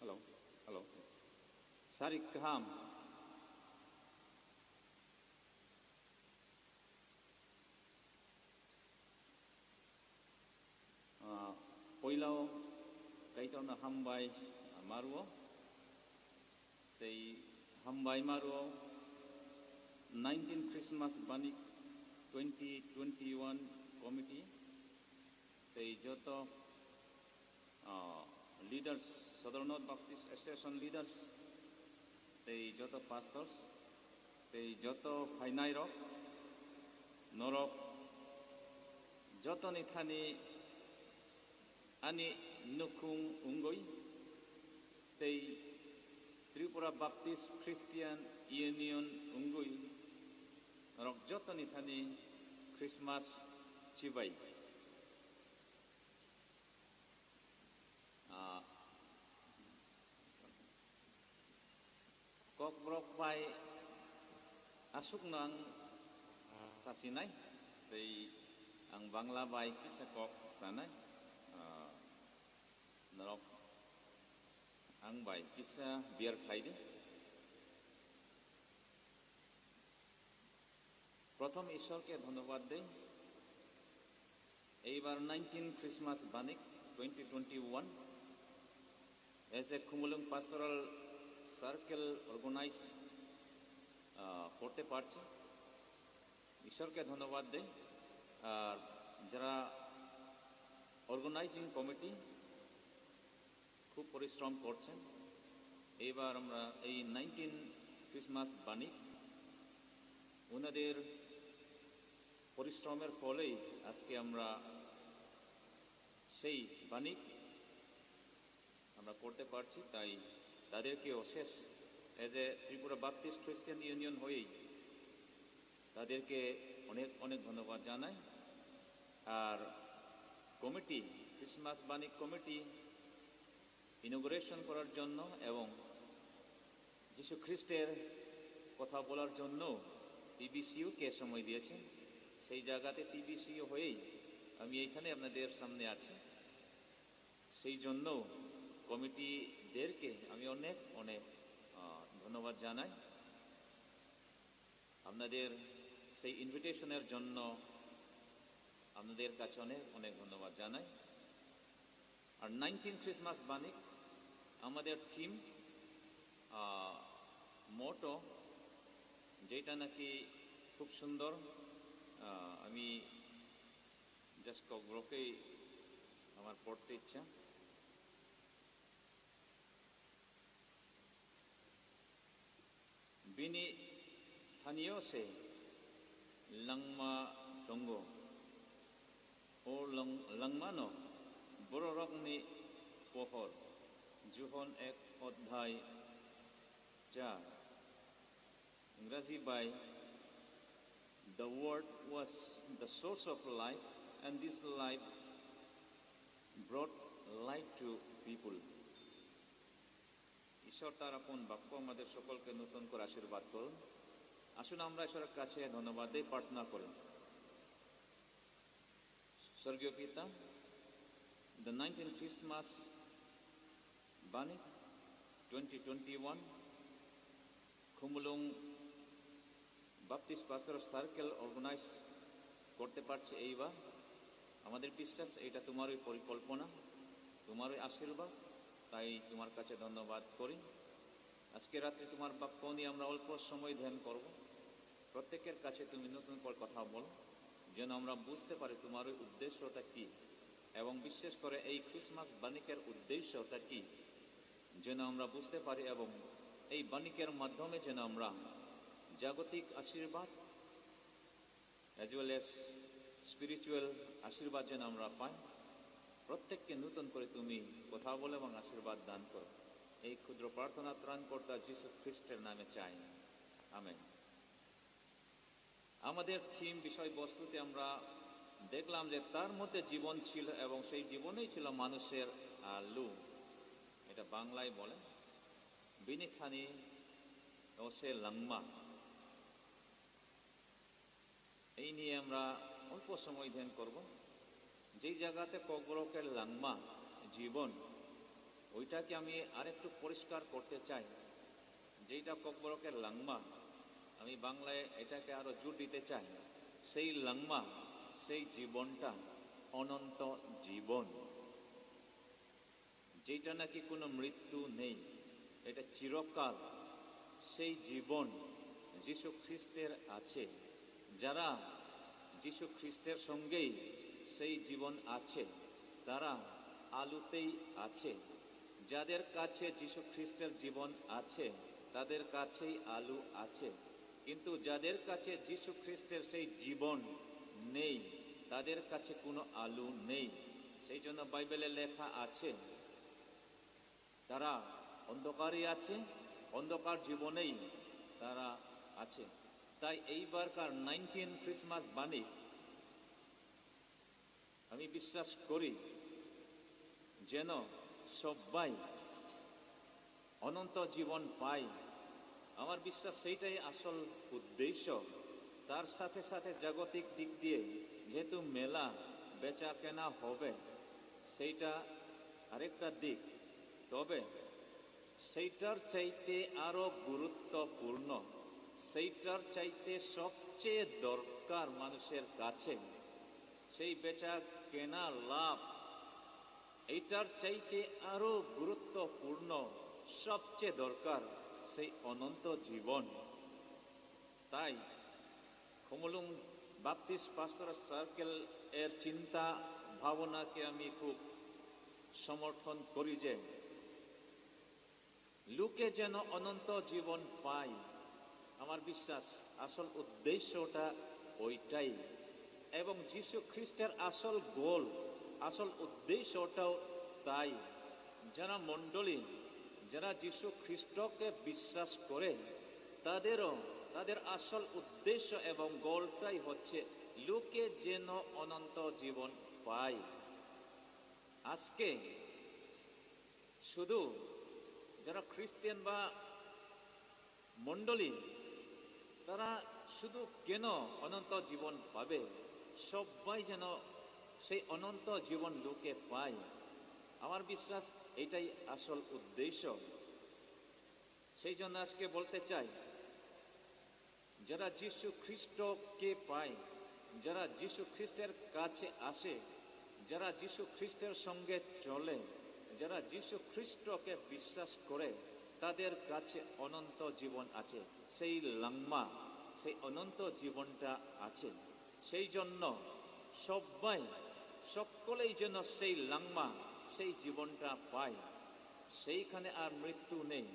Hello, hello. Sarik kaham. Ah, poilao Kaitorno hambai ma rwo, tei hambai ma rwo nineteen Christmas Banik twenty twenty-one committee, tei joto ah, leaders, Sodor North Baptist Association leaders, tei joto pastors, tei joto phainairok, norok jotoni thani ani nukhung wngwi, tei Tripura Baptist Christian Union wngwi, norok jotoni thani Christmas chibai. Ah, Kokborok bai aswkno ang sasinai, tei ang Bangla bai kisa kok sanai. Ah, norok ang bai kisa bear khlai di. প্রথম ঈশ্বরকে ধন্যবাদ দেই। এইবার nineteen Christmas Banik twenty twenty-one, as a Khumulwng Pastoral Circle organize, আহ, করতে পারছি, ঈশ্বরকে ধন্যবাদ দেই। আর যারা অর্গানাইজিং কমিটি, খুব পরিশ্রম করছেন। এইবার আমরা এই nineteen Christmas Banik, ওনাদের পরিশ্রমের ফলেই আজকে আমরা সেই বানিক আমরা করতে পারছি। তাই তাদেরকে অশেষ, as a Tripura Baptist Christian Union হয়েই তাদেরকে অনেক অনেক ধন্যবাদ জানাই। আর কমিটি, ক্রিসমাস বানিক কমিটি ইনোগুরেশন করার জন্য এবং যীশু খ্রিস্টের কথা বলার জন্য টিবিসিওকে সময় দিয়েছেন। সেই জায়গাতে টিবিসিও হয়েই আমি এইখানে আপনাদের সামনে আছি। সেই জন্য কমিটিদেরকে আমি অনেক অনেক, আহ, ধন্যবাদ জানাই। আপনাদের সেই ইনভিটেশনের জন্য আপনাদের কাছে অনেক অনেক ধন্যবাদ জানাই। আর নাইনটিন ক্রিসমাস বানিক আমাদের থিম, আহ, মোটো, যেটা নাকি খুব সুন্দর। আহ, আমি জাস্ট ককবরককেই আমার পড়তে ইচ্ছা। Bini thanio se langma tongo. O lang-, langmano bororokni pohor, Johon ek odhyay char. Ingraji bai, "The word was the source of life, and this life brought light to people." ঈশ্বর তার আপন বাক্য আমাদের সকলকে নতুন করে আশীর্বাদ করুন। আসুন আমরা ঈশ্বরের কাছে ধন্যবাদ দিয়ে প্রার্থনা করি। স্বর্গীয় পিতা, the nineteen Christmas বাণী twenty twenty-one, খুমুলুং বাপ্টিস্ট পাস্টর সার্কেল অর্গানাইজ করতে পারছে এইবার। আমাদের বিশ্বাস এটা তোমারই পরিকল্পনা, তোমারই আশীর্বাদ, তাই তোমার কাছে ধন্যবাদ করি। আজকে রাত্রে তোমার বাক্য নিয়ে আমরা অল্প সময় ধ্যান করব। প্রত্যেকের কাছে তুমি নতুন করে কথা বলো, যেন আমরা বুঝতে পারি তোমার ওই উদ্দেশ্যটা কি, এবং বিশেষ করে এই ক্রিসমাস বাণিকের উদ্দেশ্যটা কি, যেন আমরা বুঝতে পারি এবং এই বাণিকের মাধ্যমে যেন আমরা জাগতিক আশীর্বাদ as well as spiritual আশীর্বাদ যেন আমরা পাই। প্রত্যেককে নতুন করে তুমি কথা বলো এবং আশীর্বাদ দান করো। এই ক্ষুদ্র প্রার্থনা ত্রাণকর্তা যীশু খ্রিস্টের নামে চাই, আমেন। আমাদের থিম বিষয়বস্তুতে আমরা দেখলাম যে তার মধ্যে জীবন ছিল এবং সেই জীবনেই ছিল মানুষের আলো। এটা বাংলায় বলে, "Bini thani o se langma." এই নিয়ে আমরা অল্প সময় ধ্যান করব। যেই জায়গাতে ককবরকের লাংমা জীবন, ওইটাকে আমি আরেকটু পরিষ্কার করতে চাই। যেইটা ককবরকের লাংমা, আমি বাংলায় এটাকে আরো জোর দিতে চাই। সেই লাংমা, সেই জীবনটা অনন্ত জীবন। যেটা নাকি কোনো মৃত্যু নেই, এটা চিরকাল। সেই জীবন যীশু খ্রিস্টের আছে। যারা যীশু খ্রিস্টের সঙ্গেই সেই জীবন আছে, তারা আলোতেই আছে। যাদের কাছে যীশু খ্রিস্টের জীবন আছে, তাদের কাছেই আলো আছে। কিন্তু যাদের কাছে যীশু খ্রিস্টের সেই জীবন নেই, তাদের কাছে কোনো আলো নেই। সেই জন্য বাইবেলে লেখা আছে, তারা অন্ধকারে আছে, অন্ধকার জীবনেই তারা আছে। তাই এইবারকার নাইনটিন ক্রিসমাস বাণী আমি বিশ্বাস করি যেন সবাই অনন্ত জীবন পায়। আমার বিশ্বাস সেইটাই আসল উদ্দেশ্য। তার সাথে সাথে জাগতিক দিক দিয়ে যেহেতু মেলা, বেচা কেনা হবে, সেইটা আরেকটা দিক। তবে সেইটার চাইতে আরো গুরুত্বপূর্ণ, সেইটার চাইতে সবচেয়ে দরকার মানুষের কাছে, সেই বেচা কেনা লাভ, এইটার চাইতে আরো গুরুত্বপূর্ণ, সবচেয়ে দরকার সেই অনন্ত জীবন। তাই খুমুলুং বাপ্টিস্ট পাস্টরাল সার্কেল এর চিন্তা ভাবনাকে আমি খুব সমর্থন করি যে লোকে যেন অনন্ত জীবন পায়। আমার বিশ্বাস আসল উদ্দেশ্যটা ওইটাই, এবং যীশু খ্রিস্টের আসল গোল, আসল উদ্দেশ্যটাও তাই। যারা মণ্ডলী, যারা যীশু খ্রিস্টকে বিশ্বাস করে, তাদেরও, তাদের আসল উদ্দেশ্য এবং গোলটাই হচ্ছে লোকে যেন অনন্ত জীবন পায়। আজকে শুধু যারা খ্রিস্টান বা মণ্ডলী, তারা শুধু কেন অনন্ত জীবন পাবে? সবাই যেন সেই অনন্ত জীবন লোকে পায়। আমার বিশ্বাস এটাই আসল উদ্দেশ্য। সেই জন্য আজকে বলতে চাই, যারা যীশু খ্রিস্টকে পায়, যারা যীশু খ্রিস্টের কাছে আসে, যারা যীশু খ্রিস্টের সঙ্গে চলে, যারা যীশু খ্রিস্টকে বিশ্বাস করে, তাদের কাছে অনন্ত জীবন আছে। সেই লাংমা, সেই অনন্ত জীবনটা আছে। সেই জন্য সবাই, সকলেই যেন সেই লাংমা, সেই জীবনটা পায়। সেইখানে আর মৃত্যু নেই।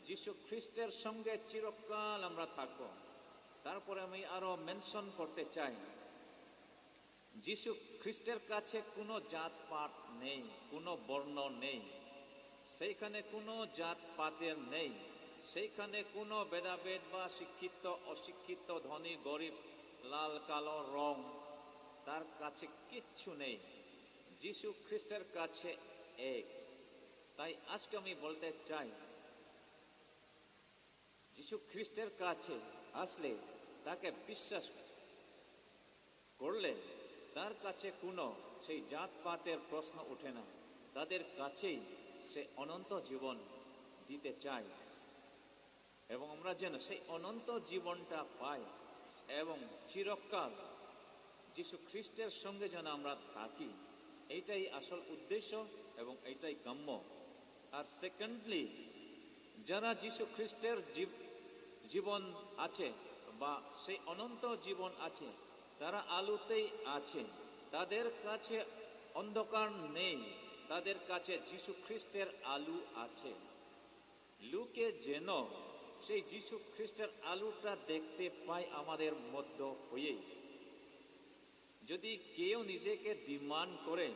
যীশু খ্রিস্টের সঙ্গে চিরকাল আমরা থাকব। তারপরে আমি আরো মেনশন করতে চাই, যিশু খ্রিস্টের কাছে কোনো জাতপাত নেই, কোনো বর্ণ নেই, সেইখানে কোনো জাতপাতের নেই, সেইখানে কোনো ভেদাভেদ বা শিক্ষিত অশিক্ষিত, ধনী গরিব, লাল কালো রং, তার কাছে কিচ্ছু নেই। যিশু খ্রিস্টের কাছে এক। তাই আজকে আমি বলতে চাই, যিশু খ্রিস্টের কাছে আসলে, তাকে বিশ্বাস করলে, তার কাছে কোনো সেই জাতপাতের প্রশ্ন ওঠে না। তাদের কাছেই সে অনন্ত জীবন দিতে চায় এবং আমরা যেন সেই অনন্ত জীবনটা পাই এবং চিরকাল যিশু খ্রিস্টের সঙ্গে যেন আমরা থাকি। এইটাই আসল উদ্দেশ্য এবং এইটাই কাম্য। আর সেকেন্ডলি, যারা যিশু খ্রিস্টের জীব-, জীবন আছে বা সেই অনন্ত জীবন আছে, তারা আলোতেই আছে। তাদের কাছে অন্ধকার নেই, তাদের কাছে যিশু খ্রিস্টের আলো আছে। লোকে যেন সেই যিশু খ্রিস্টের আলোটা দেখতে পায় আমাদের মধ্য হয়েই। যদি কেউ নিজেকে ডিমান্ড করে,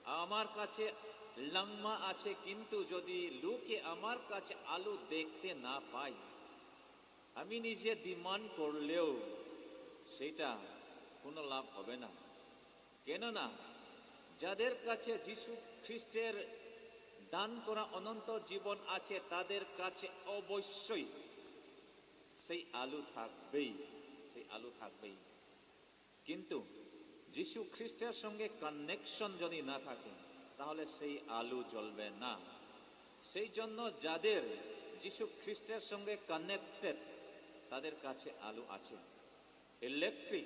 "আমার কাছে লাংমা আছে, কিন্তু যদি লোকে আমার কাছে আলো দেখতে না পায়, আমি নিজে ডিমান্ড করলেও সেটা কোনো লাভ হবে না।" কেননা যাদের কাছে যিশু খ্রিস্টের দান করা অনন্ত জীবন আছে, তাদের কাছে অবশ্যই সেই আলো থাকবেই, সেই আলো থাকবেই। কিন্তু যিশু খ্রিস্টের সঙ্গে কানেকশন যদি না থাকে, তাহলে সেই আলো জ্বলবে না। সেই জন্য যাদের যিশু খ্রিস্টের সঙ্গে কানেক্টেড, তাদের কাছে আলো আছে। ইলেকট্রিক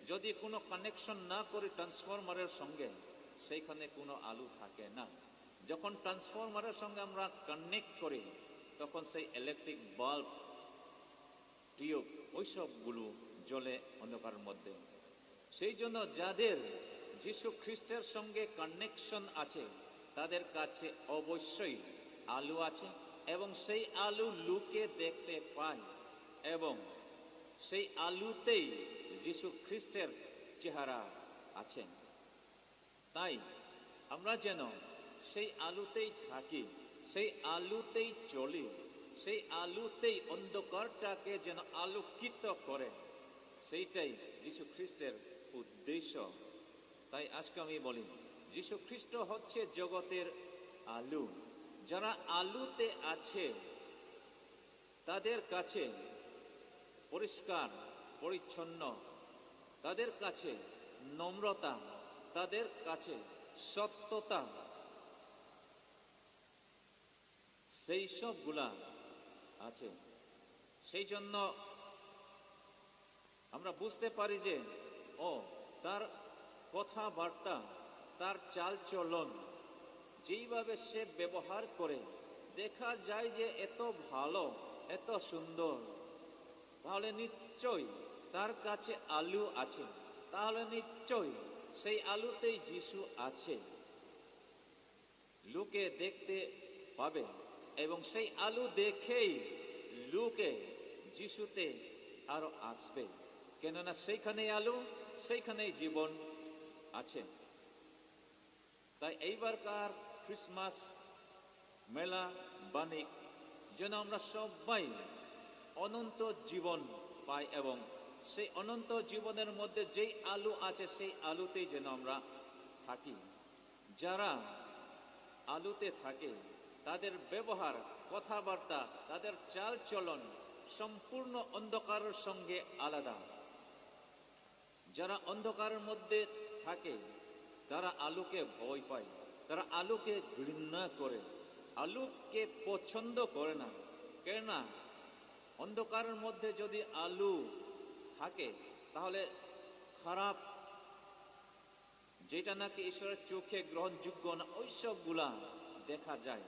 যদি কোনো কানেকশন না করি ট্রান্সফরমারের সঙ্গে, সেইখানে কোনো আলো থাকে না। যখন ট্রান্সফরমারের সঙ্গে আমরা কানেক্ট করি, তখন সেই ইলেকট্রিক বাল্ব, টিউব, ওইসবগুলো জ্বলে অন্ধকারের মধ্যে। সেই জন্য যাদের যিশু খ্রিস্টের সঙ্গে কানেকশন আছে, তাদের কাছে অবশ্যই আলো আছে এবং সেই আলো লোকে দেখতে পায় এবং সেই আলোতেই যিশু খ্রিস্টের চেহারা আছে। তাই আমরা যেন সেই আলোতেই থাকি, সেই আলোতেই চলি, সেই আলোতেই অন্ধকারটাকে যেন আলোকিত করে, সেইটাই যিশু খ্রিস্টের উদ্দেশ্য। তাই আজকে আমি বলি, যিশু খ্রিস্ট হচ্ছে জগতের আলো। যারা আলোতে আছে, তাদের কাছে পরিষ্কার পরিচ্ছন্ন, তাদের কাছে নম্রতা, তাদের কাছে সত্যতা, সেই সবগুলা আছে। সেই জন্য আমরা বুঝতে পারি যে, ও, তার কথাবার্তা, তার চালচলন, যেইভাবে সে ব্যবহার করে, দেখা যায় যে এত ভালো, এত সুন্দর, তাহলে নিশ্চয়ই তার কাছে আলো আছে, তাহলে নিশ্চয়ই সেই আলোতেই যিশু আছে। লোকে দেখতে পাবে এবং সেই আলো দেখেই লোকে যিশুতে আরো আসবে, কেননা সেইখানেই আলো, সেইখানেই জীবন আছে। তাই এইবারকার ক্রিসমাস মেলা বাণিক যেন আমরা সবাই অনন্ত জীবন পাই এবং সেই অনন্ত জীবনের মধ্যে যেই আলো আছে, সেই আলোতেই যেন আমরা থাকি। যারা আলোতে থাকে, তাদের ব্যবহার, কথাবার্তা, তাদের চালচলন সম্পূর্ণ অন্ধকারের সঙ্গে আলাদা। যারা অন্ধকারের মধ্যে থাকে, তারা আলোকে ভয় পায়, তারা আলোকে ঘৃণা করে, আলোকে পছন্দ করে না। কেননা অন্ধকারের মধ্যে যদি আলো থাকে, তাহলে খারাপ, যেটা নাকি ঈশ্বরের চোখে গ্রহণযোগ্য না, ওই সবগুলা দেখা যায়।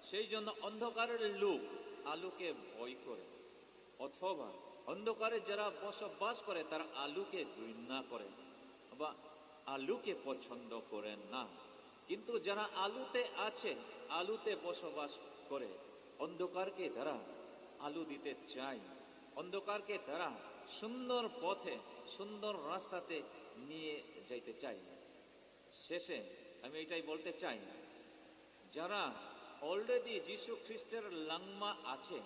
সেই জন্য অন্ধকারের লোক আলোকে ভয় করে, অথবা অন্ধকারে যারা বসবাস করে, তারা আলোকে ঘৃণা করে বা আলোকে পছন্দ করে না। কিন্তু যারা আলোতে আছে, আলোতে বসবাস করে, অন্ধকারকে তারা আলো দিতে চায়, অন্ধকারকে তারা সুন্দর পথে, সুন্দর রাস্তাতে নিয়ে যাইতে চাই। শেষে আমি এটাই বলতে চাই, যারা অলরেডি যিশু খ্রিস্টের লাংমা আছে,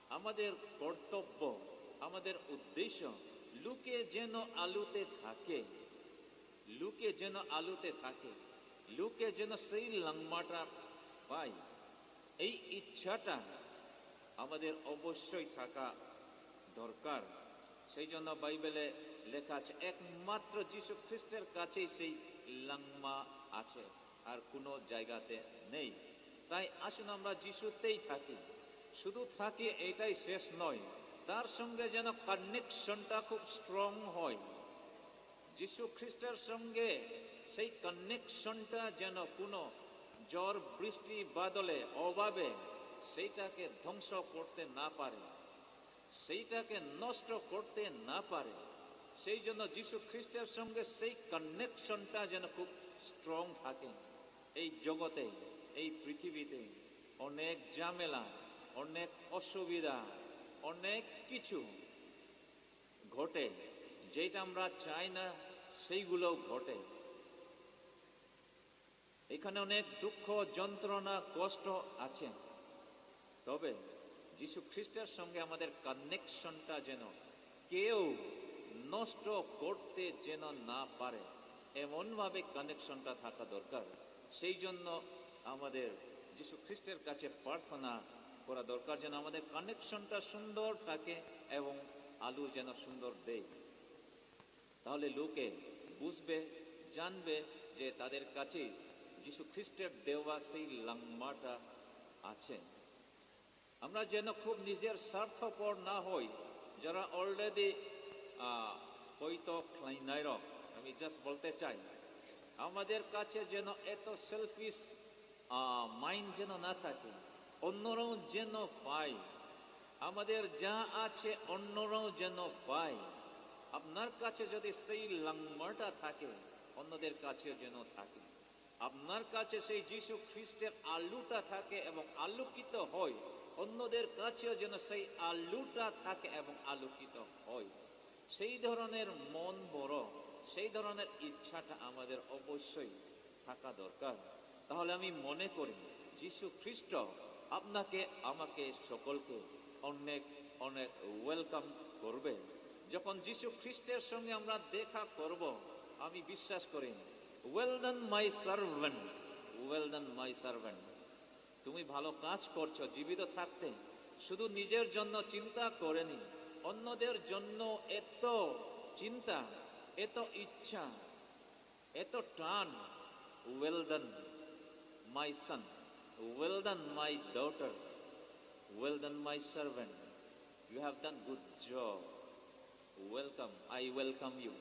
আমাদের কর্তব্য, আমাদের উদ্দেশ্য লোকে যেন আলোতে থাকে, লোকে যেন আলোতে থাকে, লোকে যেন সেই লাংমাটা পায়, এই ইচ্ছাটা আমাদের অবশ্যই থাকা দরকার। সেই জন্য বাইবেলে লেখা আছে, একমাত্র যিশু খ্রিস্টের কাছেই সেই লাংমা আছে, আর কোনো জায়গাতে নেই। তাই আসুন আমরা যিশুতেই থাকি, শুধু থাকি এটাই শেষ নয়, তার সঙ্গে যেন কানেকশনটা খুব স্ট্রং হয়। যিশু খ্রিস্টের সঙ্গে সেই কানেকশনটা যেন কোনো ঝড়, বৃষ্টি, বাদলে, অভাবে সেইটাকে ধ্বংস করতে না পারে, সেইটাকে নষ্ট করতে না পারে। সেই জন্য যিশু খ্রিস্টের সঙ্গে সেই কানেকশনটা যেন খুব স্ট্রং থাকে। এই জগতে, এই পৃথিবীতে অনেক ঝামেলা, অনেক অসুবিধা, অনেক কিছু ঘটে, যেটা আমরা চাই না সেইগুলো ঘটে। এখানে অনেক দুঃখ, যন্ত্রণা, কষ্ট আছে, তবে যিশু খ্রিস্টের সঙ্গে আমাদের কানেকশনটা যেন কেউ নষ্ট করতে যেন না পারে, এমনভাবে কানেকশনটা থাকা দরকার। সেই জন্য আমাদের যিশু খ্রিস্টের কাছে প্রার্থনা করা দরকার, যেন আমাদের কানেকশনটা সুন্দর থাকে এবং আলো যেন সুন্দর দেয়। তাহলে লোকে বুঝবে, জানবে যে তাদের কাছে যিশু খ্রিস্টের দেওয়া সেই লাংমাটা আছে। আমরা যেন খুব নিজের স্বার্থপর না হই, যারা অলরেডি হয়তো খ্লাইনাইরক, আমি জাস্ট বলতে চাই, আমাদের কাছে যেন এত সেলফিশ মাইন্ড যেন না থাকে, অন্যরাও যেন পায়। আমাদের যা আছে অন্যরাও যেন পায়। আপনার কাছে যদি সেই লাংমাটা থাকে, অন্যদের কাছেও যেন থাকে। আপনার কাছে সেই যিশু খ্রিস্টের আলোটা থাকে এবং আলোকিত হয়, অন্যদের কাছেও যেন সেই আলোটা থাকে এবং আলোকিত হয়। সেই ধরনের মন বড়, সেই ধরনের ইচ্ছাটা আমাদের অবশ্যই থাকা দরকার। তাহলে আমি মনে করি যিশু খ্রিস্ট আপনাকে, আমাকে, সকলকে অনেক অনেক ওয়েলকাম করবে। যখন যিশু খ্রিস্টের সঙ্গে আমরা দেখা করব, আমি বিশ্বাস করি, "Well done, my servant, well done, my servant।" তুমি ভালো কাজ করছো জীবিত থাকতে, শুধু নিজের জন্য চিন্তা করেনি, অন্যদের জন্য এত চিন্তা, এত ইচ্ছা, এত টান। "Well done, my son, well done, my daughter, well done, my servant, you have done good job, welcome, I welcome you।"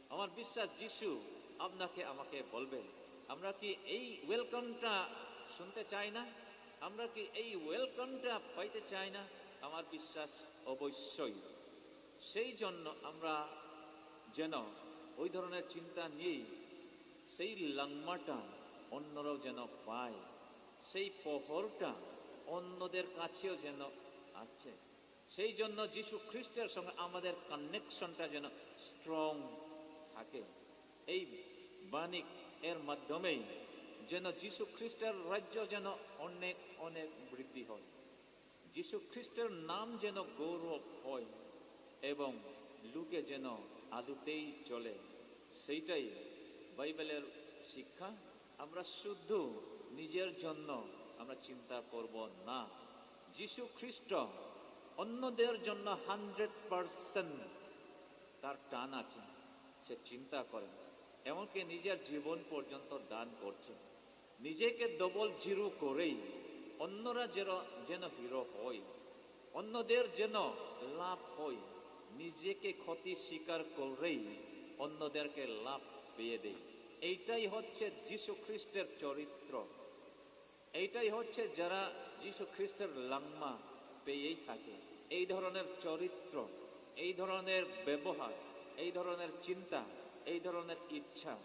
আমার বিশ্বাস যিশু আপনাকে আমাকে বলবে। আমরা কি এই ওয়েলকামটা শুনতে চাই না? আমরা কি এই ওয়েলকামটা পাইতে চাই না? আমার বিশ্বাস অবশ্যই। সেই জন্য আমরা যেন ওই ধরনের চিন্তা নিয়েই সেই লাংমাটা অন্যরাও যেন পায়, সেই পহরটা অন্যদের কাছেও যেন আসছে। সেই জন্য যিশু খ্রিস্টের সঙ্গে আমাদের কানেকশনটা যেন স্ট্রং থাকে। এই বাণী এর মাধ্যমেই যেন যিশু খ্রিস্টের রাজ্য যেন অনেক অনেক বৃদ্ধি হয়, যিশু খ্রিস্টের নাম যেন গৌরব হয় এবং লোকে যেন আলোতেই চলে। সেইটাই বাইবেলের শিক্ষা। আমরা শুধু নিজের জন্য আমরা চিন্তা করব না। যিশু খ্রিস্ট অন্যদের জন্য হান্ড্রেড পার্সেন্ট তার টান আছে, সে চিন্তা করেন, এমনকি নিজের জীবন পর্যন্ত দান করছেন। নিজেকে ডবল জিরো করেই অন্যরা যেন, যেন হিরো হয়, অন্যদের যেন লাভ হয়, নিজেকে ক্ষতি স্বীকার করেই অন্যদেরকে লাভ পেয়ে দেয়। এইটাই হচ্ছে যিশু খ্রিস্টের চরিত্র। এইটাই হচ্ছে যারা যিশু খ্রিস্টের লাংমা পেয়েই থাকে। এই ধরনের চরিত্র, এই ধরনের ব্যবহার, এই ধরনের চিন্তা, এই ধরনের ইচ্ছা,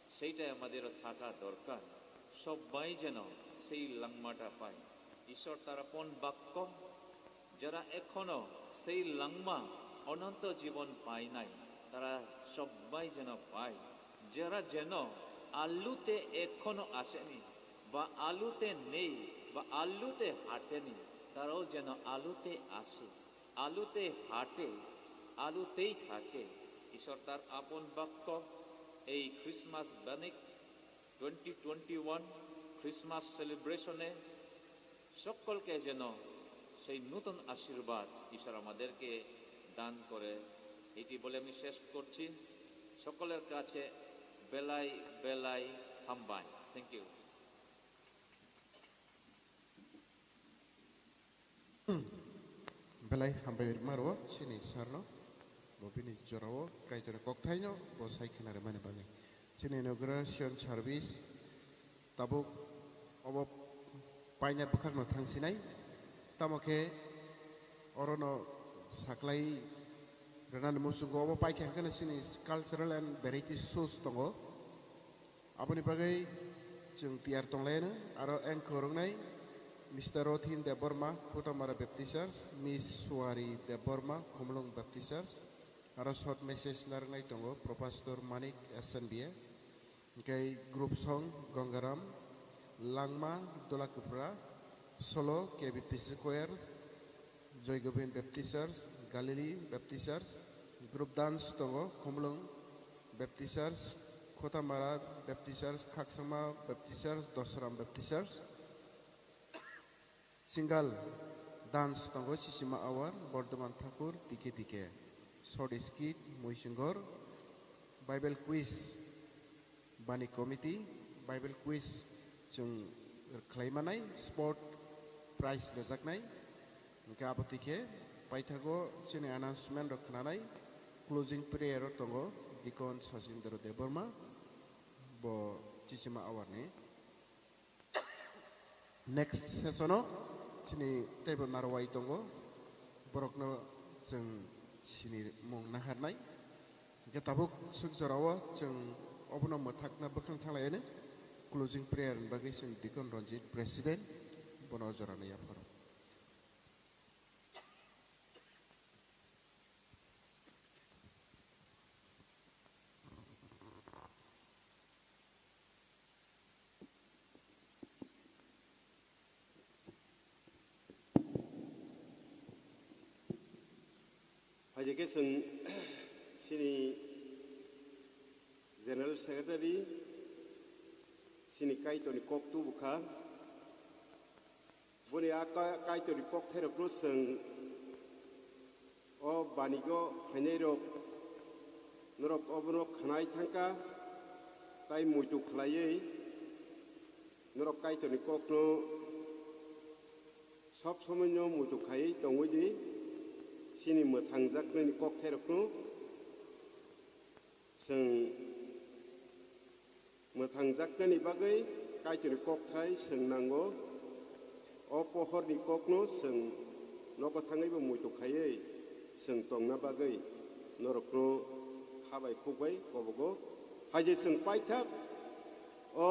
সেইটাই আমাদেরও থাকা দরকার। সবাই যেন সেই লাংমাটা পায়। ঈশ্বর তার আপন বাক্য, যারা এখনো সেই লাংমা অনন্ত জীবন পায় নাই, তারা সবাই যেন পায়, যারা যেন আলুতে এখনো আসেনি বা আলুতে নেই বা আলুতে হাঁটেনি, তারাও যেন আলুতে আসে, আলুতে হাঁটে, আলুতেই থাকে। ঈশ্বর তার আপন বাক্য এই ক্রিসমাস বাণিক টোয়েন্টি টোয়েন্টি ওয়ান ক্রিসমাস সেলিব্রেশনে সকলকে যেন সেই নতুন আশীর্বাদ ঈশ্বর আমাদেরকে দান করে। এটি বলে আমি শেষ করছি। সকলের কাছে বেলাই বেলাই হামবাই। Thank you. Belai hambai rwma rwo chini sir no, bo bini jora o Kaitor ni kokthaino bo sai khna rwmani bagwi. Chini inauguration service tabuk obo paina bwkhak no thang sinai, tamo khe oro no saklai rwnani muchungo obo paikha hwnkhe no chini cultural and variety shows tongo. Aboni bagwi chwng tiyar tonglaino, aro anchor wngnai Mister Rothin Debbarma, Khutamara Baptist Church, Miss Suari Debbarma, Khumulwng Baptist Church, aro short message narwknai tongo Professor Manik S N B A, hwnkhe group song Gangaram, Langma, Dola Kwpra, solo K B P C choir, Joy Govind Baptist Church, Galilee Baptist Church, group dance tongo Khumulwng Baptist Church, Khotamara Baptist Church, Khaksama Baptist Church, Dosram Baptist Church, single dance tongo Sisima Awar, Bordoman Thakur, Tike Tike, short skit, Muisinggor, Bible quiz, Bani committee Bible quiz chwng khlai manai, sport prize rwjaknai. Hwnkhe abo twi khe paithago chini announcement rok khwnanai, closing prayer o tongo Deacon Sachindra Debbarma, bo Chichima Awar ni. Next session o chini teibo narwai tongo, borokno chwng sini mung naharnai. Hwnkhe tabuk swk jorao chwng obono mwthakna bwkhang thanglaiyani closing prayer ni bagwi chwng Deacon Ranjit President, bono o jorano yapharo. Phaidi khe chwng chini General Secretary, chini Kaitorni kok tubu kha. Boni a ka-, Kaitorni kokthairokno chwng o banigo phainairok, norok obono khwnai thangkha, tai muitu khlaiwi norok Kaitorni kokno sob somoino muitu khaiwi tongwi di, chini mwthangjaknani kokthairokno chwng mwthangjaknani bagwi Kaitorni kokthai chwng nango. O pohorni kokno chwng nogo thangwibo muitu khaiwi chwng tongna bagwi norokno kha bai khuk bai kobogo. Hai je chwng paithak o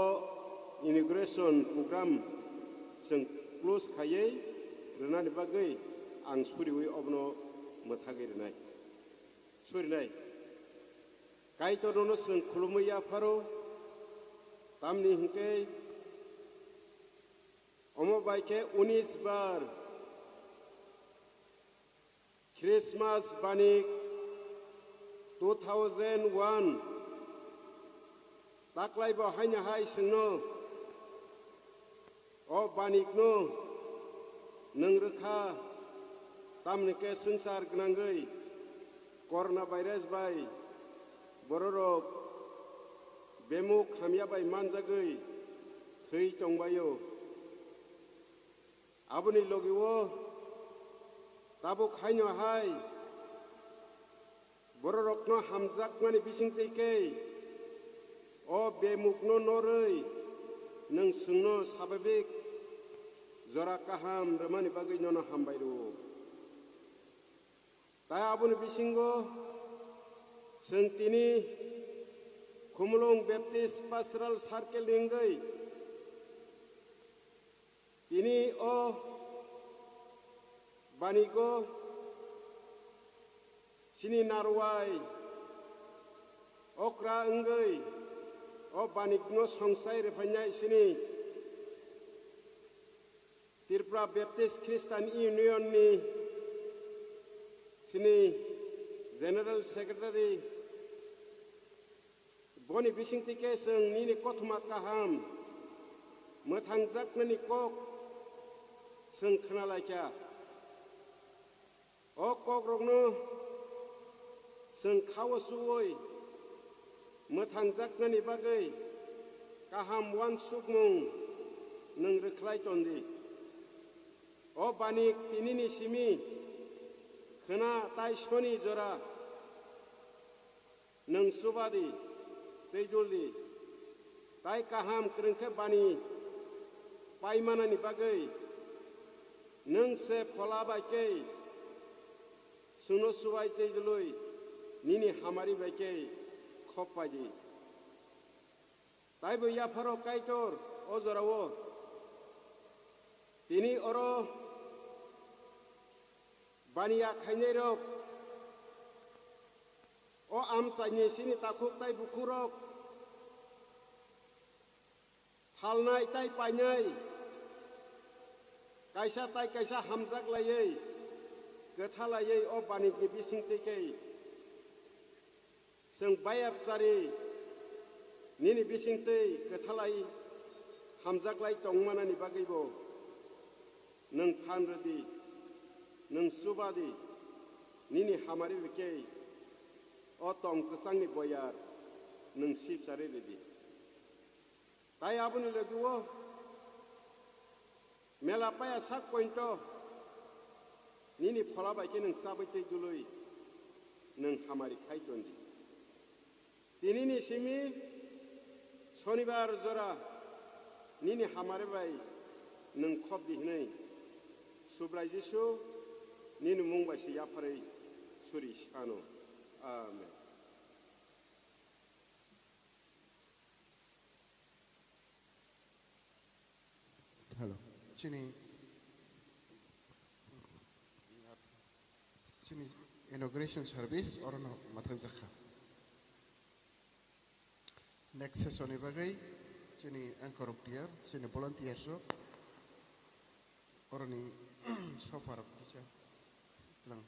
inauguration program chwng close khaiwi rwnani bagwi ang suriwi obono mwthagwi rwnai. Surinai. Kaitorno chwng khulumwi yapharo, tamni hwnkhe omo bai khe unis bar Christmas bani two thousand one taklaibo haino hai chwngno O banikno nwng rwkha, tamni khe swngchar gwnangwi corona virus bai bororok bemuk hamya bai manjagwi thwi tongbaio. Aboni logi-o tabuk haino hai bororokno hamjakmani bisingtwi khe o bemukno norwi nwng chwngno swbabik jora kaham rwmani bagwi nono hambai rw-o. Tai aboni bisingo chwng tini Khumulwng Baptist Pastoral Circle ni wngwi tini o banigo chini narwai Okra wngwi o banikno songsai rwphainai sini Tripura Baptist Christian Union ni sini General Secretary, boni bisingtwi khe chwng nini kothoma kaham mwthangjaknani kok chwng khwnalaikha. O kokrokno chwng khao chuwi mwthangjaknani bagwi kaham uansukmung nwng rwkhlai tondi. O banik tinini simi khwna tai soni jora nwng chuba di tei dul di, tai kaham kwrwng khe bani paimanani bagwi nwng se phola bai khe chwngno chubai tei dului nini hamari bai khe khop pai di. Taibo yapharo Kaitor o jorao tini oro baniya khainairok, o amchaini sini takhuk tai bukhukrok phalnai tai painai, kaisa tai kaisa hamjak laiwi, kwtha laiwi o banikni bisingtwi khe chwng bayapchari nini bisingtwi kwthalai hamjaklai tongmanani bagwibo nwng phan rwdi, nwng chuba di, nini hamari rwkhe o tong kwchangni boyar nwng sipchari rwdi. Tai aboni logi-o mela paya sak pointo nini phola bai khe nwng chabwi tei dului nwng hamari khai tondi. Tinini simi Sonibar jora nini hamari bai nwng khop di hwnwi Subrai Jisu nini mung bai se yapharwi suri sano. Amen. Hello. Chini, chini inauguration service orono mathang jakha. Next session ni bagwi chini anchor rok tiyar, chini volunteers rok oroni sofa rok kisa lang.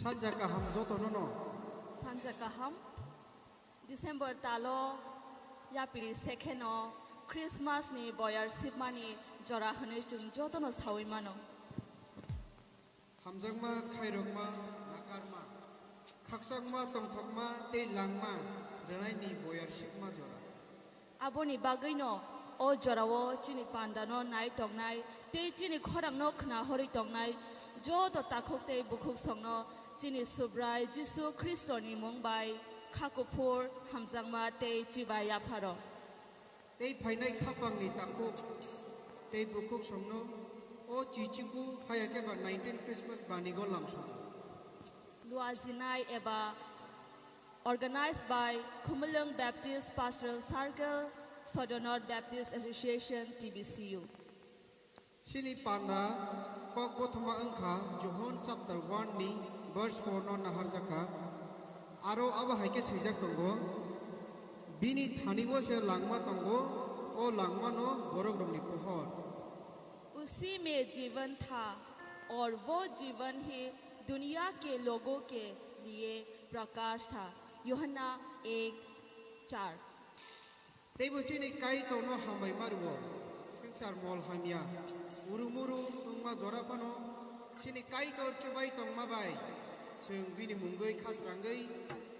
Sanja kaham jotono no. Sanja kaham. December talo yapiri sekheno Christmas ni boyar sibmani jora hwnwi chwng jotono sawi mano. Hamjakma, khairokma, nakarma, khaksakma, tongthokma tei langma rwnaini boyar sibma jora. Aboni bagwino o jorao chini pandano nai tongnai tei chini khorangno khna horwi tongnai joto takhuk tei bukhuk songno chini Subrai Jisu Khristoni mung bai kha kuphur, hamjakma tei chibai yapharo. Tei phainai khapangni takhuk tei bukhuk songno o chichiku haya khe ba nineteen Christmas banigo lamsongo. Luajinai eba organized by Khumulwng Baptist Pastoral Circle, Sodor North Baptist Association, T B C U. Chini panda kok bothoma wngkha Johon chapter one ni verse four no naharjakha. Aro abo hai khe swijak tongo, "Bini thani-o se langma tongo, o langma no borok rokni pohor." उसी में जीवन था और वो जीवन ही दुनिया के लोगों के लिए प्रकाश था। यूहन्ना एक चार। Teibo chini Kaitorno hambai ma rwo, swngchar mol hamya, urumuru wngma jora phano chini Kaitor chubai tongma bai chwng bini mungwi khasrangwi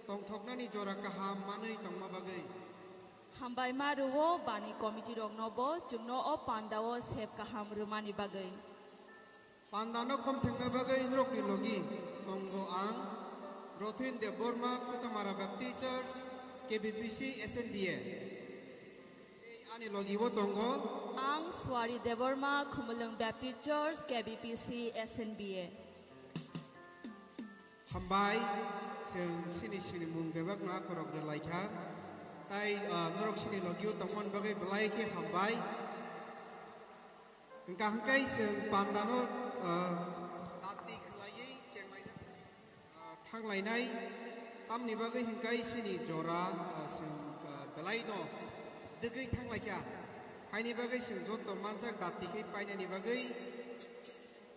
tongthoknani jora kaham manwi tongma bagwi. Hambai ma rwo bani committee rokno bo chwngno o pandao sep kaham rwmani bagwi. Pandano khomthengna bagwi norokni logi tongo ang, Rothin Debbarma, Kutamara Baptist Church, K B P C, S N B A. Tei ani logi o tongo. Ang Swari Debbarma, Khumulwng Baptist Church, K B P C, S N B A. Hambai, chwng chini sinimung bebakno akhorok rwlaikha. Tai, ah, norok chini logi o tongmani bagwi belai khe hambai. Hwnkha hwnkhe chwng pandano, ah, dati khwlaiwi chenglaina, ah, thanglainai. Tamni bagwi hwnkhe chini jora, ah, chwng, ah, belaino dwgwi thanglaikha. Haini bagwi chwng joto mansak dati khe painani bagwi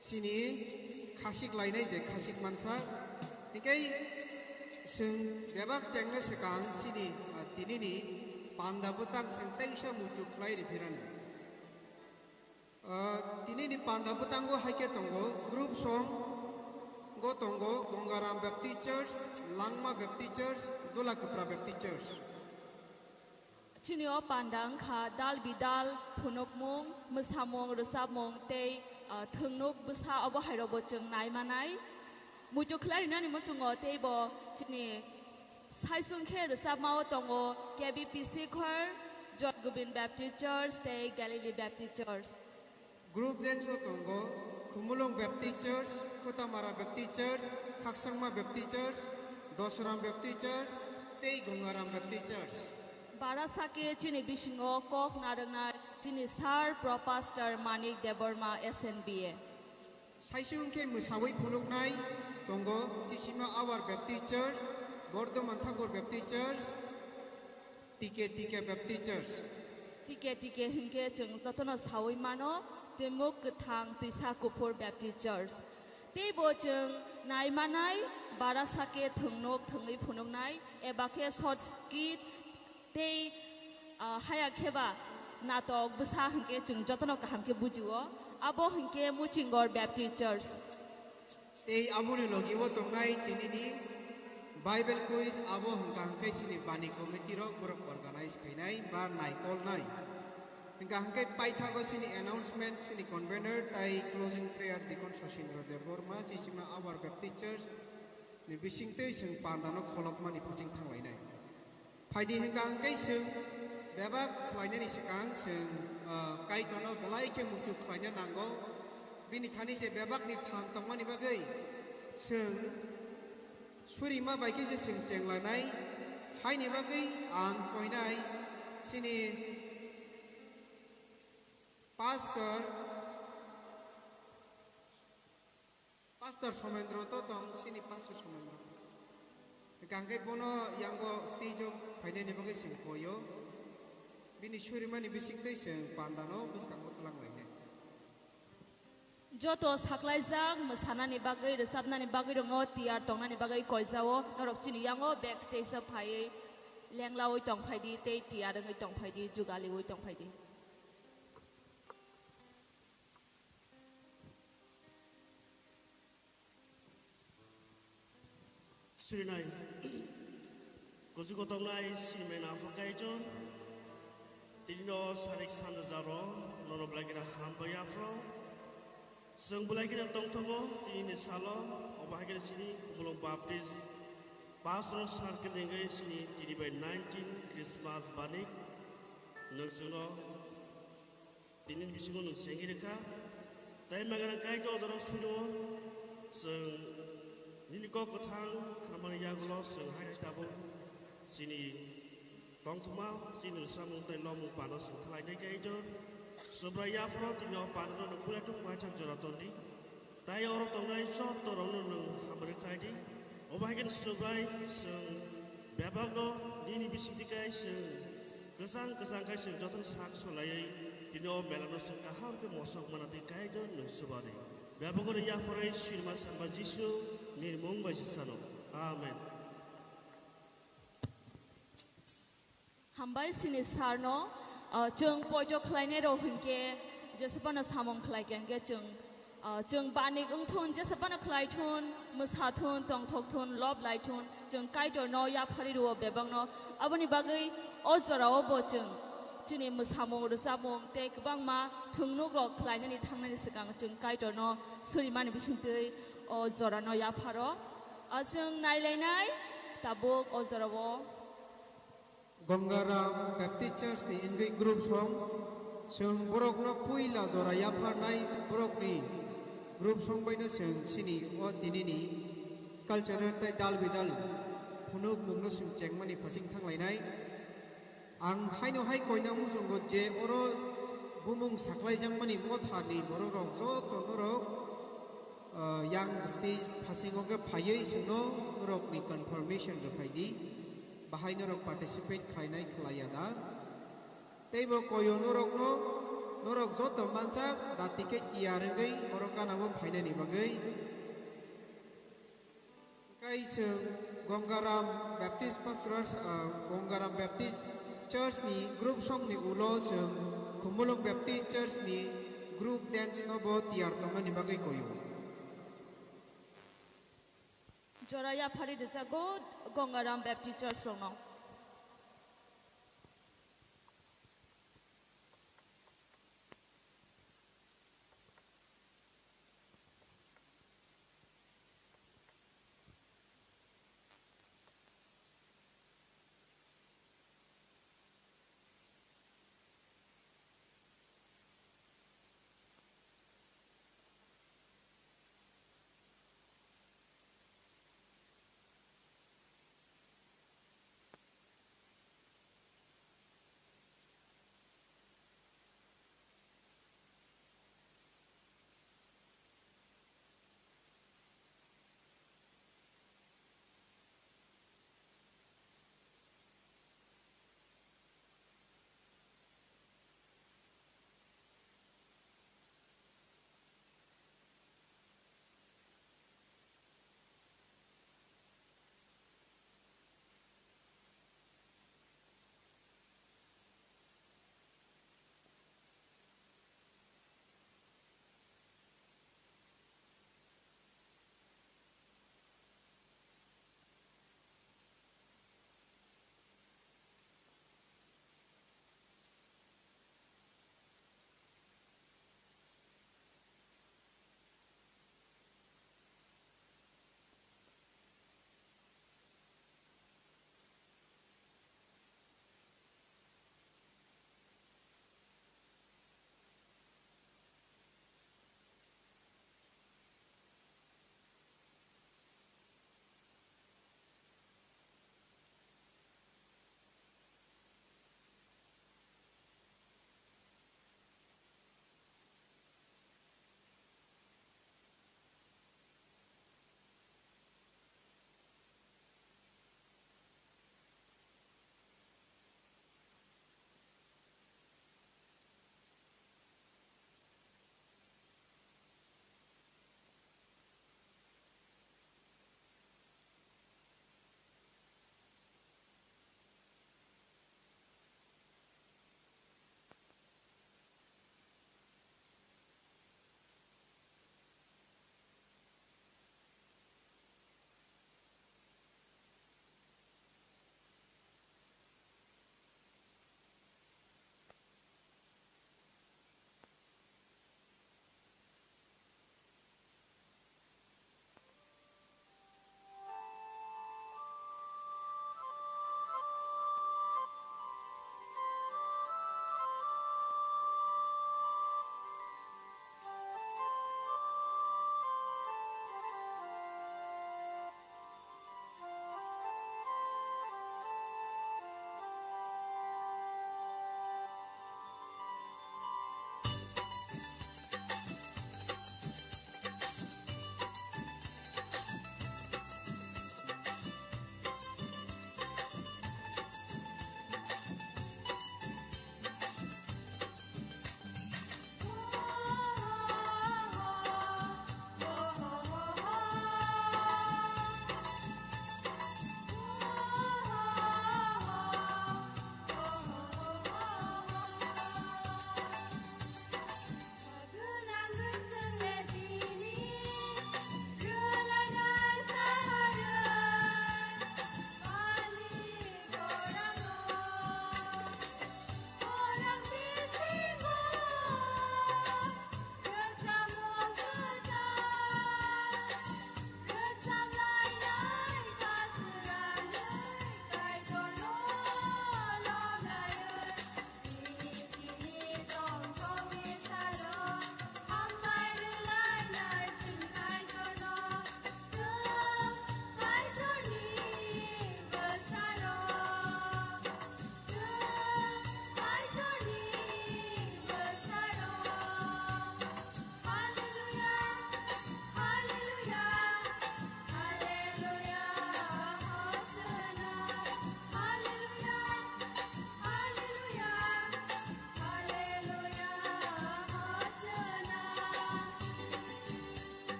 chini khasik lainai je khasik mansa. Hwnkhe chwng bebak chengna swkang chini, ah, tinini panda bwtang chwng teisa muitu khlai riphiranai. Ah, tinini panda bwtango hai khe tongo, group song go tongo, Gongaram Baptist Church, Langma Baptist Church, Dulakapra Baptist Church. Chini o panda wngkha dal bidal, phunukmung, mwsamung, rwchapmung tei, ah, thwngnuk bwsa obo hairokbo chwng nai manai. Muitu khlai rinani muchungo teibo chini Saisung khe rwchapmao tongo K B P C Choir, Joy Gobind Baptist Church tei Galilee Baptist Church. Group dance o tongo Khumulwng Baptist Church, Kotamara Baptist Church, Khaksangma Baptist Church, Dosoram Baptist Church tei Gongaram Baptist Church. Bara sake chini bisingo kok narwknai chini Sir Pro Pastor Manik Debbarma S N B A. Saisung khe mwsawi phunuknai tongo Chisima Awar Baptist Church, Bordhoman Thakur Baptist Church, T K T K Baptist Church. T K T K hinkhe chwng jotono sawi mano, Twimuk Kwthang Twisa Kuphur Baptist Church. Teibo chwng nai manai bara sake thwngnuk thwngwi phunuknai eba khe short skit tei, ah, haya khe ba natok bwsa hinkhe chwng jotono kaham khe bujio. Abo hinkhe Muchingor Baptist Church. Tei aboni logi o tongnai tinini Bible quiz, abo hwnkha hwnkhe chini bani committee rok borok organize khainai ba naikolnai. Hwnkha hwnkhe paithago chini announcement, chini convener tai closing prayer Deacon Sosindra Debbarma, Chisima Awar Baptist Church ni bisingtwi chwng pandano kholopmani phuching thanglainai. Phaidi hwnkha hwnkhe chwng bebak khlainani swkang chwng, ah, Kaitorno belai khe muitu khlaina nango. Bini thani se bebakni phan tongmani bagwi chwng surima bai khe se chwng chenglanai. Haini bagwi ang koinai chini Pastor Pastor Somendro to tong, chini Pastor Somendro. Hwnkha hwnkhe bono yango stage o phainani bagwi chwng koio. Bini surimani bisingtwi chwng pandano bwskango twlang lainai. Joto saklaijak mwsanani bagwi, rwchapnani bagwi rokno tiyar tongnani bagwi koijao, norok chini yango backstage o phaiwi lenglawi tongphaidi tei tiyar wngwi tongphaidi, jugaliwi tongphaidi. Surinai. Kuchugo tongnai Sinimai Naphang Kaitor. Tinino sarik sanja jaro, nono belai kheno hambai aphro. Chwng belai kheno tongthogo, tinini salo, obo hai kheno chini Khumulwng Baptist Pastoral Circle ni wngwi chini tini bai nineteen Christmas banik. Nwng chwngno Tini bisingo nwng sengwi rwkha. Tai magana Kaitor ojaro surio chwng nini kok kwthang khnamani yagulo chwng hai hai tabuk chini tongthokma, chini rwchapmung tei lomung pano chwng thalai nai Kaitor. Subrai yapharo tini o panono nwng puila tung baithang jora tondi. Tai oro tongnai joto rokno nwng hamari khlai di. Obo hai khe Subrai chwng bebakno nini bisingtwi kai chwng kwchang kwchang kai chwng jotono sak solaiwi tini o melano chwng kaham khe mosok mana twi Kaitor nwng chuba di. Bebakno yapharwi Sinimai Sanba Jisu nini mung bai se sano. Amen. Hambai sini sir no, ah, chwng poito khlainai rok hinkhe jesaphano samung khlai khe hinkhe chwng, ah, chwng banik wngthun, jesaphano khlaithun, mwsathun, tongthokthun, lob laithun, chwng Kaitor no yapharwi rwo bebak no. Aboni bagwi o jora o bo chwng chini mwsamung, rwchapmung tei kwbangma thwngnuk rok khlainani thangnani swkang chwng Kaitor no surimani bisingtwi o jora no yapharo. Ah, chwng nailainai tabuk o jora o. Gangaram Baptist Church ni wngwi group song, chwng borokno puila jora yapharnai borokni group song baino chwng chini o tinini cultural tei dal bidal phunuk nungno chwng chengmani phasing thanglainai. Ang haino hai koina muchungo je oro bumung saklaijakmani motharni borok rok joto norok, ah, yang stage phasingo khe phaiwi chwngno norokni confirmation rwphai di. Bahai norok participate khlainai khlaiya da? Teibo koyo norokno, norok joto manjak da ticket tiyar wngwi oro gana-o phainani bagwi. Kai chwng Gangaram Baptist Pastoral, ah, Gangaram Baptist Church ni group song ni ulo chwng Khumulwng Baptist Church ni group dance no bo tiyar tongnani bagwi koyo. Jora yaphari rwjago Gangaram Baptist Church rokno.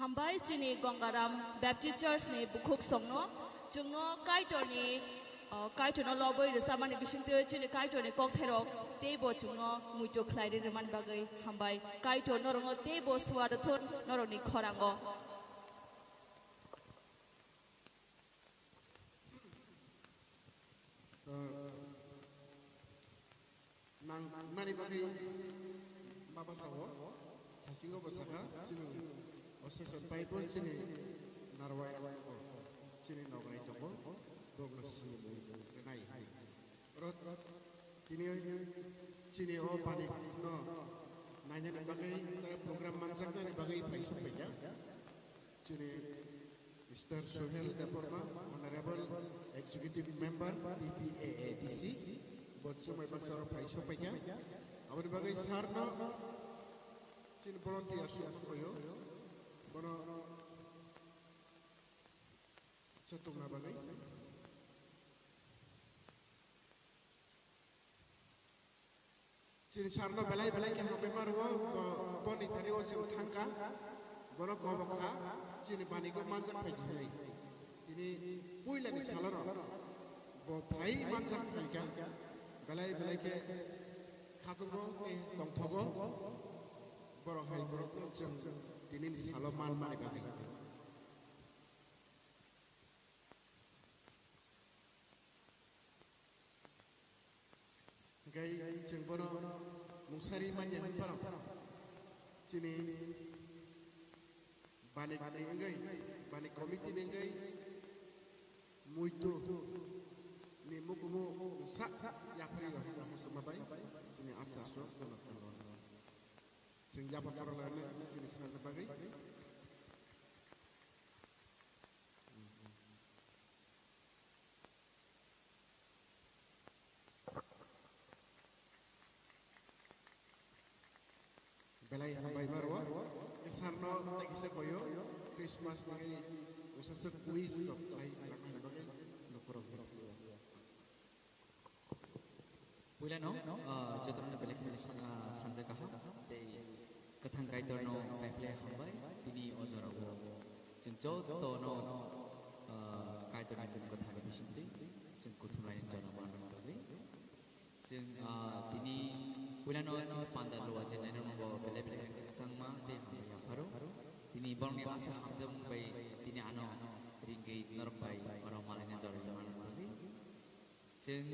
Hambai chini Gangaram Baptist Church ni bukhuk songno, chwngno Kaitorni, o, Kaitorno lobwi rwchapmani bisingtwi chini Kaitorni kokthairok teibo chwngno muitu khlai rwmani bagwi hambai. Kaitor norokno teibo suar thun norokni khorango. Nang nani bagwi baba sao, hasingo bo saka, chini o session pai bo chini narwai tongo, chini nograi tongo, bokno sini nai. Oro tini chini o pani no nainani bagwi, program manjaknani bagwi pai sokphaikha. Chini Mister Sohel Debbarma, Honorable Executive Member, T P A A D C, bo chumai baksa oro phai sokpaikha. Aboni bagwi sir no chini volunteer song koyo, bono chetongna bagwi. Chini sarno belai belai khe hambai ma rwo, bo, boni thani o chwng thangkha, bono kobok kha, chini banigo manjak phai di hinwi. Tini puilani salono bo phai manjak phaikha, belai belai khe khatungo tei tongthogo, borok hai borokno chwng tinini salo man mani bagwi. Hingke chwng bono mungsari manya hwnphano chini bani ni wngwi, bani committee ni wngwi muitu ni mukumu sa yapri rok muchungma bai chini asa so bono thangwi chwng yapha korok lainai chini swnamna bagwi. Belai hambai ma rwo. Sarno tei kisa koyo Christmas ni usasuk wish rok lai rang bagwi lukurok. Puilano, ah, jotono belai kheno, ah, sanja kaham tei kwthang Kaitorno bai phlai hambai. Tini o jorao chwng jotono, ah, Kaitorni bumung kwtharni bisingtwi chwng kuthumlaini jono manna bagwi. Chwng, ah, tini puilano chini panda lua chenai no bo belai belai kheno kwchangma tei hambai yapharo. Tini borokni asa hamjakmung bai tini ano ringwi norok bai oro malaina jorwi manna bagwi. Chwng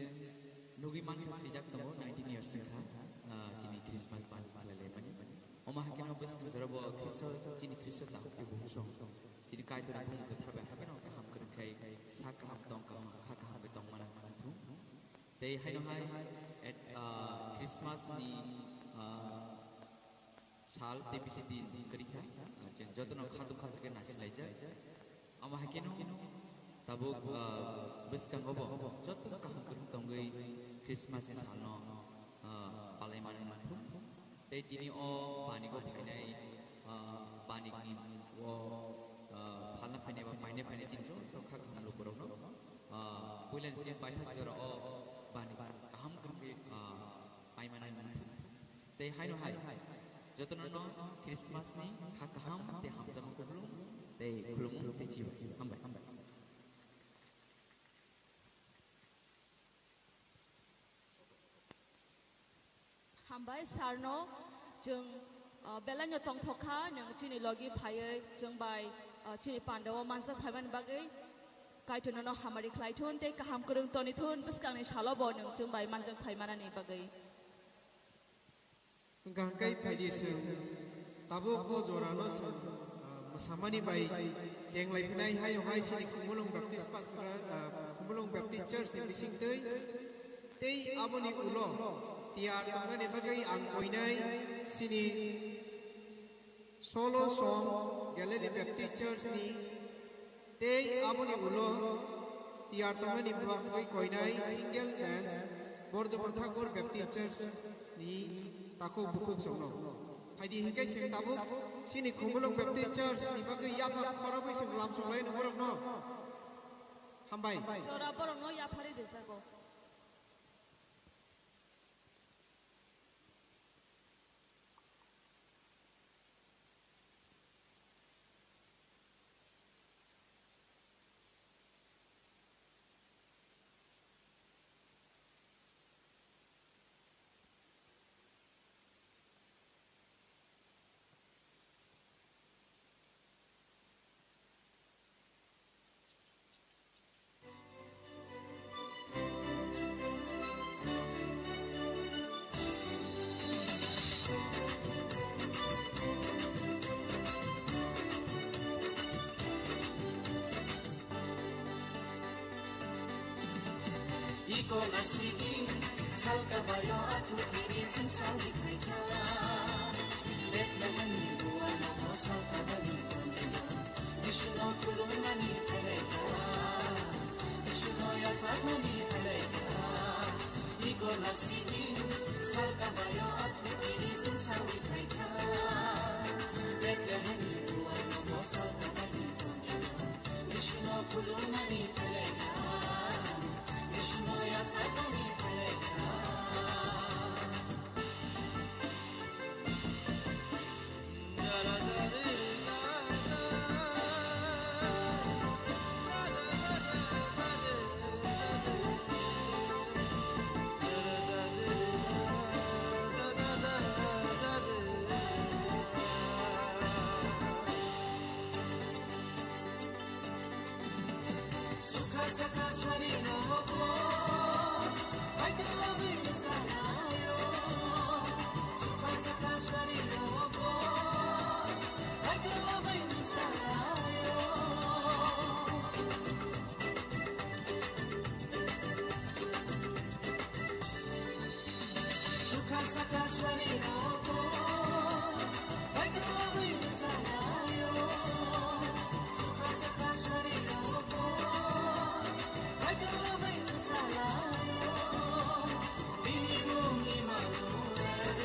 nugwi mankha swijak tongo, nineteen years wngkha, ah, chini Christmas ban khlailaimani. Omo hai kheno bwskang jorabo Khristo, chini Khristo takhuk tei bukhuk song, chini Kaitorni bumung kwthar bai hakheno kaham kwrwng khai sak kaham tong kaham, kha kaham khe tong mana wngthung. Tei haino hai, et, ah, Christmas ni, ah, sal tei bisi din kwrwi kha, ah, chwng jotono khatung khajak khe nasilaijak. Amo hai kheno tabuk, ah, bwskango bo joto kaham kwrwng tongwi Christmas ni salno, ah, palai manwi manthu. Tei tini o banigo phainai, ah, banikni o, ah, phalna phainai ba paina phainai chini joto kha kaham lukurokno, ah, puilani simi paithak jora o bani kaham kwrwngwi, ah, paimani manthu. Tei haino hai, jotono no Christmas ni kha kaham tei hamjakma kuplung tei khulumung tei chibai. Hambai. Hambai sarno, chwng, ah, belaino tongthok kha, nwng chini logi phaiwi chwng bai, ah, chini pandao manjak phaimani bagwi Kaitorno no hamari khlai thun tei kaham kwrwng toni thun bwskangni salo bo nwng chwng bai manjak phaimanani bagwi. Hwnkha hwnkhe phaidi chwng tabuk o jorano chwng, ah, mwsamani bai chenglai phinai hayo hai chini Khumulwng Baptist Pastor, ah, Khumulwng Baptist Church ni bisingtwi tei aboni ulo tiyar tongnani bagwi ang koinai chini Solo Song Galilee Baptist Church ni tei aboni ulo tiyar tongnani bagwi koinai single dance Bordhoman Thakur Baptist Church ni takhuk bukhuk songno. Phaidi hinkhe chwng tabuk chini Khumulwng Baptist Church ni bagwi yapha khorobwi chwng lamsok lai nung borokno. Hambai. Jora borokno yapharwi rijago. Kola sidi, salka bayo athu kiri sing sawi khaikha. Bethlehem ni buwa no salka bani koneya. Jishu no khulumani phaikha. Jishu no yasakmani phaikha. Iko na sidi, salka bayo athu kiri sing sawi khaikha. Bethlehem ni buwa no salka bani koneya. Jishu no khulumani phaikha. Jishu no yasakmani phaikha. Sukha saka swari no ko, baitwa bai musalayo. Sukha saka swari no ko, baitwa bai musalayo. Sukha saka swari no ko, baitwa bai musalayo. Sukha saka swari no ko, baitwa bai musalayo. Bini mung Immanuel,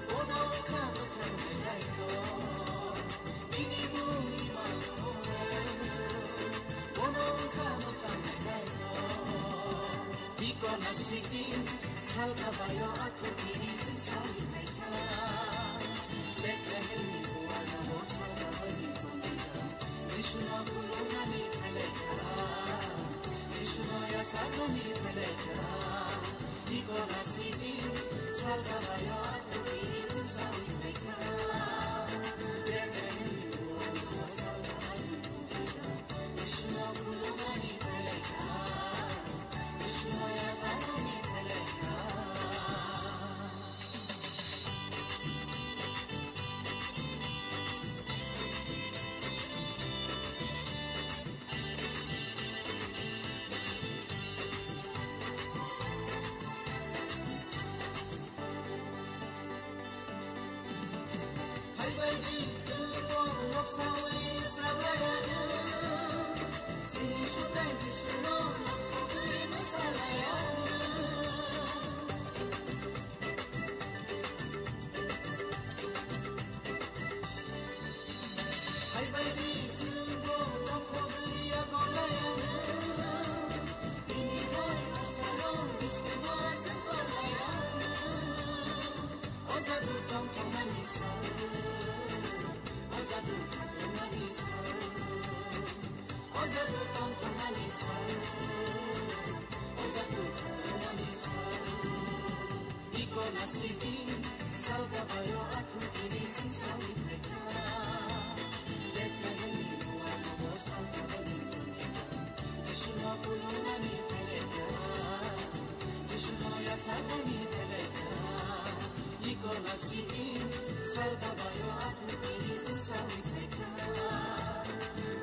bono wngkha mwkhang nainairok. Bini mung Immanuel, bono wngkha mwkhang nainairok. Iko na sidi, salka bayo athu kiri sing sawi phaikha. Bethlehem ni buwa no salka bani koneya. Jishu no khulumani phaikha. Jishu no yasakmani phaikha. Iko na sidi, salka bayo athu kiri sing sawi phaikha. Bethlehem ni buwa no salka bani koneya. Jishu no khulumani phaikha. Iko na sidi, salka bayo athu kiri sing sawi phaikha. Bethlehem ni buwa no salka bani koneya. Jishu no khulumani phaikha. Jishu no yasakmani phaikha. Iko na sidi, salka bayo athu kiri sing sawi phaikha.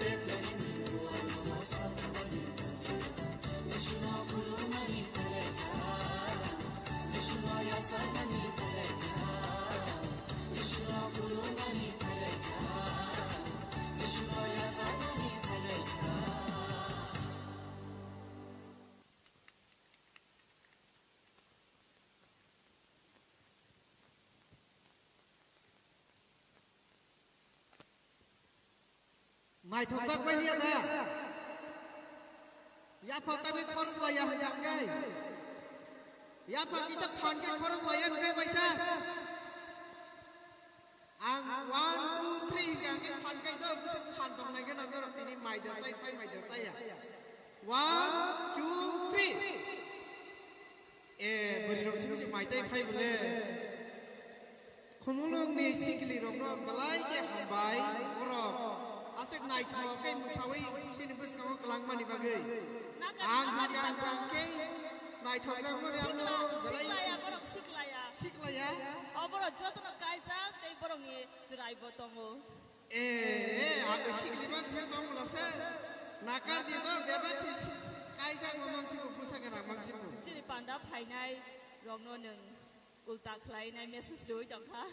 Bethlehem ni buwa no salka bani koneya. Naithokjak bai liya da. Yapha tabi khorok laya hwnkhe. Yapha kisa phan khe khorok laya hwnkhe baisa. Ang one, two, three hwnkhe ang khe phan khe do bwswk phan tong nai khe na norok tini mai da chai phai mai da chai ya. One, two, three. E, bwrwi rok simi se mai chai phai bole. Khumulwng ni sikli rok no belai khe hambai borok. Aswk naithok khe mwsawi bini bwskango kwlangmani bagwi. Ang hwnkha ang khe naithok jak mani ang no belai siklaya, borok siklaya. Siklaya. O borok joto no kaijak tei borok ni chwrai bo tongo. E, e, ang sikli ban sing tong mula se. Nakar di do bebak si. Kaijak no mangsibo, bwsa gwnang mangsibo. Chini panda phainai rokno nwng ulta khlainai message rwi tongkha.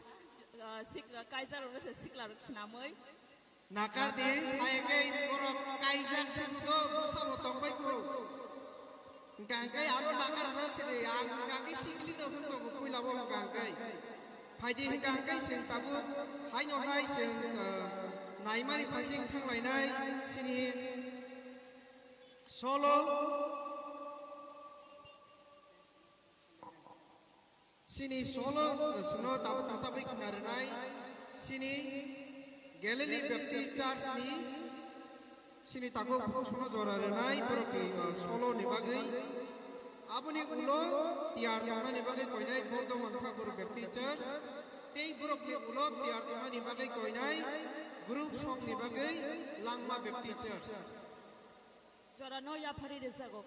Ah, sik-, kaijak rokno se sikla rok swnamwi. Nakar di, hai khe borok kaijak sibo do, bwsa bo tongbai kho. Hwnkha hwnkhe abo nakar jak sidi, ang hwnkha hwnkhe sikli do hwn tongo puila bo hwnkha hwnkhe. Phaidi hwnkha hwnkhe chwng tabuk haino hai chwng, ah, naimani phaising thanglainai chini solo, chini solo, ah, chwngno tabuk rwchabwi khna rwnai chini Galilee Baptist Church ni Chini takhuk phukuk songno jora rwnai borokni, uh, solo ni bagwi. Aboni ulo tiyar tongnani bagwi koinai Bordoman Thakur Baptist Church, tei borokni ulo tiyar tongnani bagwi koinai group song ni bagwi Langma Baptist Church. Jorano yaphari rwjago.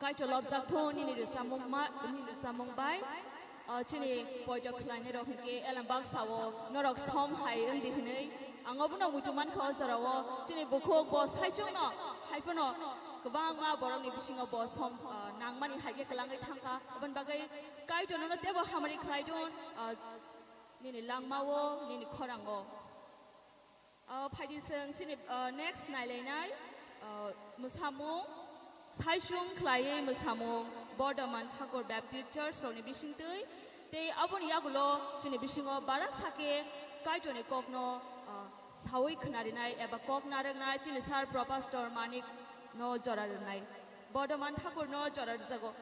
Kaitor lobjak thung nini rwchapmung ma-, nini rwchapmung bai. Ah, chini poito khlainai rok hinkhe elem baksa o norok som hai wng di hinwi ang obono muitu mankha o jora o. Chini bukhuk bo saichung no hai phano kwbangma borok ni bisingo bo som, ah, nangmani hai khe kwlangwi thangkha. Aboni bagwi Kaitor nono teibo hamari khlai thung, ah, nini langma o, nini khorang o. Ah, phaidi chwng chini, ah, next nailainai, ah, mwsamung, saichung khlaiwi mwsamung, Bordoman Thakur Baptist Church rokni bisingtwi, tei aboni yagulo chini bisingo bara sakhe Kaitorni kokno, ah, sawi khnarinai eba kok narwknai chini Sir Professor Manik no jora rwnai. Bordoman Thakur no jora rwjago.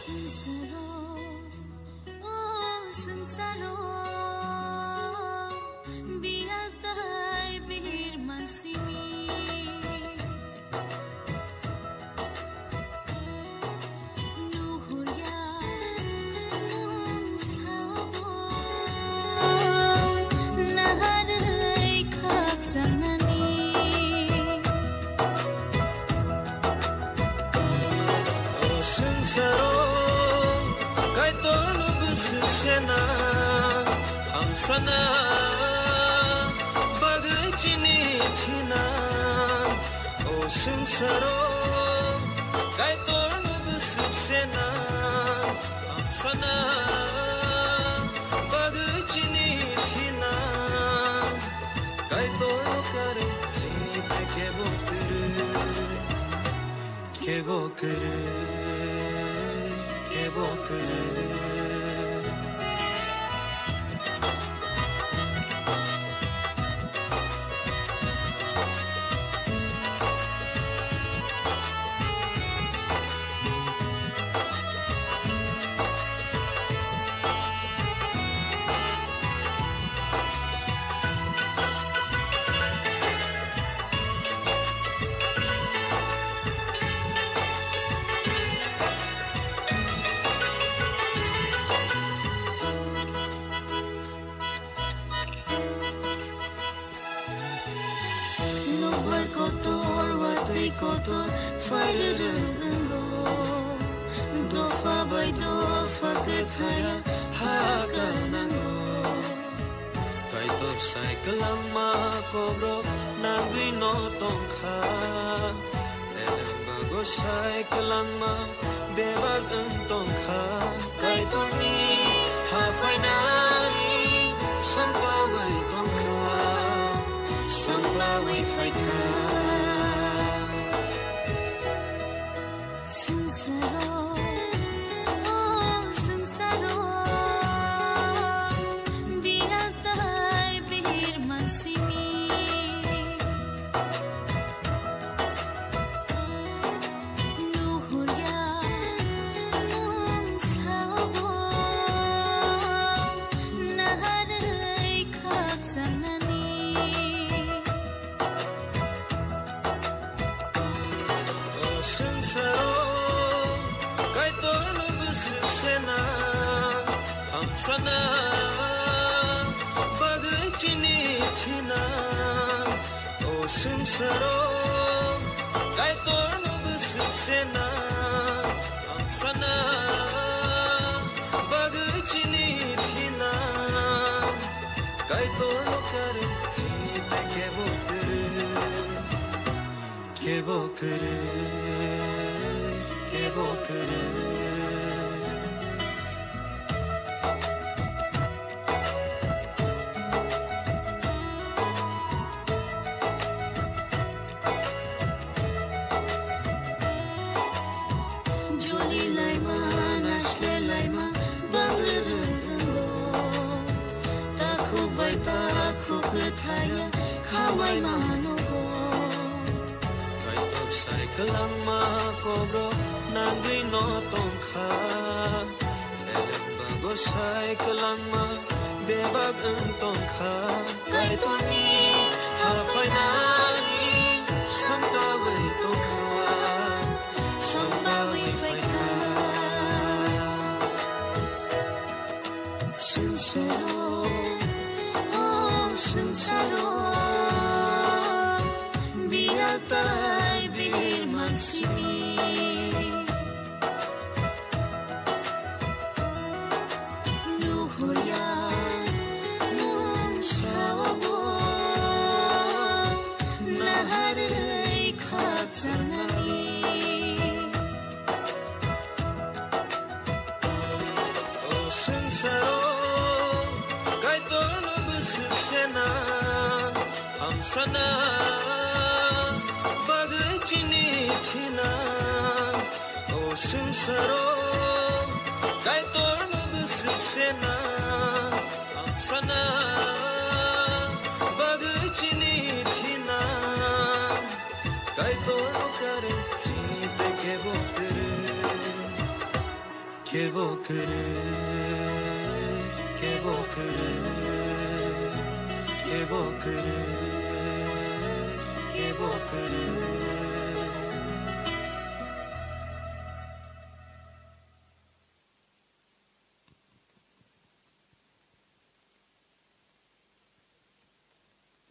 Swngsaro, o swngsaro, biyal tai bir mansimi. Nuhurya nwng sao bo naharwi khakchangna. O swngsaro Kaitorno bwswk sena, hamsana bagwi chini thina. O swngsaro Kaitorno bwswk sena, hamsana bagwi chini thina. Kaitorno karwi chini bai kebo kwrwi, kebo kwrwi, kebo kwrwi. Nokbar kotor, watwi kotor, phairwrwng wngo. Dopha bai dopha kwthaya ha karnango. Kaitor sai kwlangma kokrok nangwi no tongkha. Eleng bago sai kwlangma bebak wng tongkha. Kaitorni ha phainai songplawi tongkha, songplawi phaikha. Swngsaro, o swngsaro, biyal tai bir mansimi. Nuhurya nwng sao bo naharwi khakchangna. O swngsaro Kaitorno bwswk sena, hamsana bagwi Chini thina, o swngsaro, Kaitorno bwswk sena, ang sana bagwi chini thina, Kaitorno karwi chini tei kebo kwrwi. Kebo kwrwi, kebo kwrwi. Joli laima, nasle laima, bagwi rwrwngo. Takhuk bai takhuk kwthaya, khamai manogo. Kaitor sai kwlangma kokrok nangwi no tongkha. Beleng bago sai kwlangma bebak wng tongkha. Kaitorni haphainani samdawi tongkha, samdawi phaikha. Swngsaro, o swngsaro, biya tai bir mansini. Nuhurya mung sao bo naharwi khachanani. O swngsaro Kaitorno bwswk sena, hamsana bagwi chini thina. O swngsaro Kaitorno bwswk sena, hamsana bagwi chini thina. Kaitorno karwi chini tei kebo kwrwi. Kebo kwrwi, kebo kwrwi, kebo kwrwi, kebo kwrwi.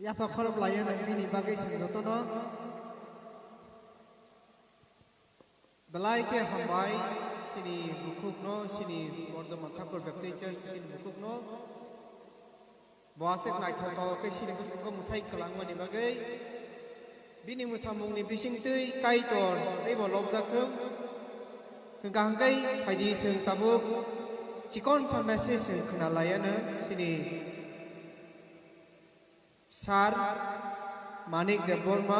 Yapha khorok laiya nang bini bagwi chwng jotono belai khe hambai, chini bukhukno, chini Bordhoman Thakur Baptist Church chini bukhukno. Bo aswk naithotok khe chini bwskango mwsai kwlangmani bagwi bini mwsamungni bisingtwi Kaitor teibo lobjak thung. Hwnkha hwnkhe phaidi chwng tabuk chikon sa message chwng khna laiya nang chini Sir Manik Debbarma,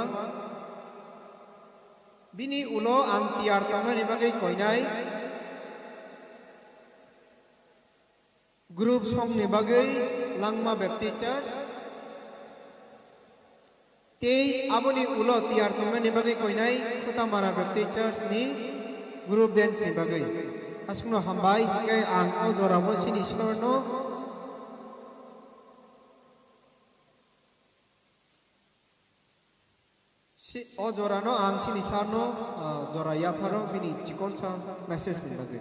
bini ulo ang tiyar tongnani bagwi koinai group songni bagwi Langma Baptist Church, tei aboni ulo tiyar tongnani bagwi koinai Khutamara Baptist Church ni group dance ni bagwi. Aswkno hambai, hwnkhe ang o jorao chini sir no Si-, o jorano ang chini sir no, ah, jora yapharo bini chikonsa message ni bagwi.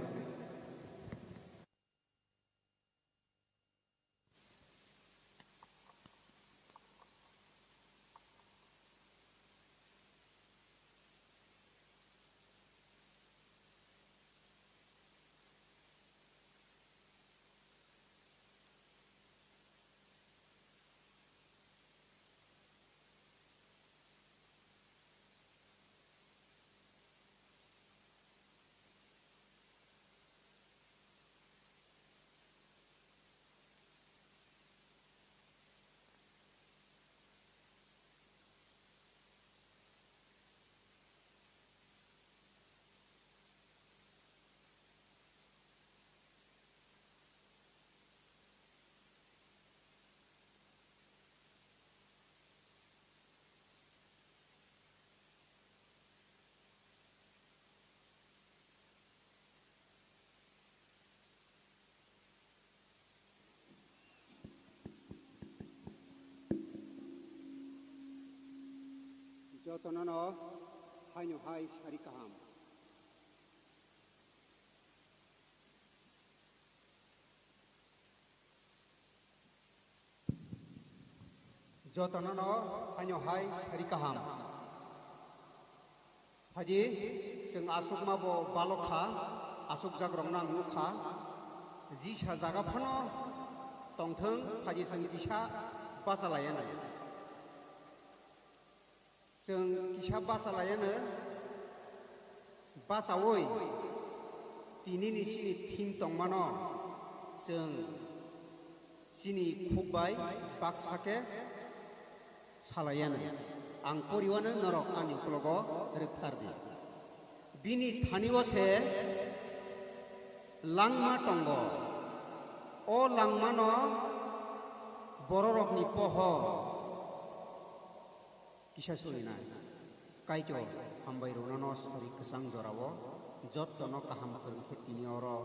Jotono no haino hai sari kaham. Jotono no haino hai sari kaham. Phaidi, chwng aswkma bo balok kha, aswkjak rokno ang nuk kha. Jisa jaga phano tongthwng, phaidi chwng kisa bacha laiya nai. Chwng kisa bacha laiya nai. Bachaui tinini chini theme tongmano chwng chini khuk bai baksa khe salaiya nai. Ang poriwano norok ani uklogo rwkthar di. Bini thani o se langma tongo. O langmano bororokni pohor kisa solinai. Kaitor hambai rwno no sari kwchang jorao jottono kaham kwrwng khe tini oro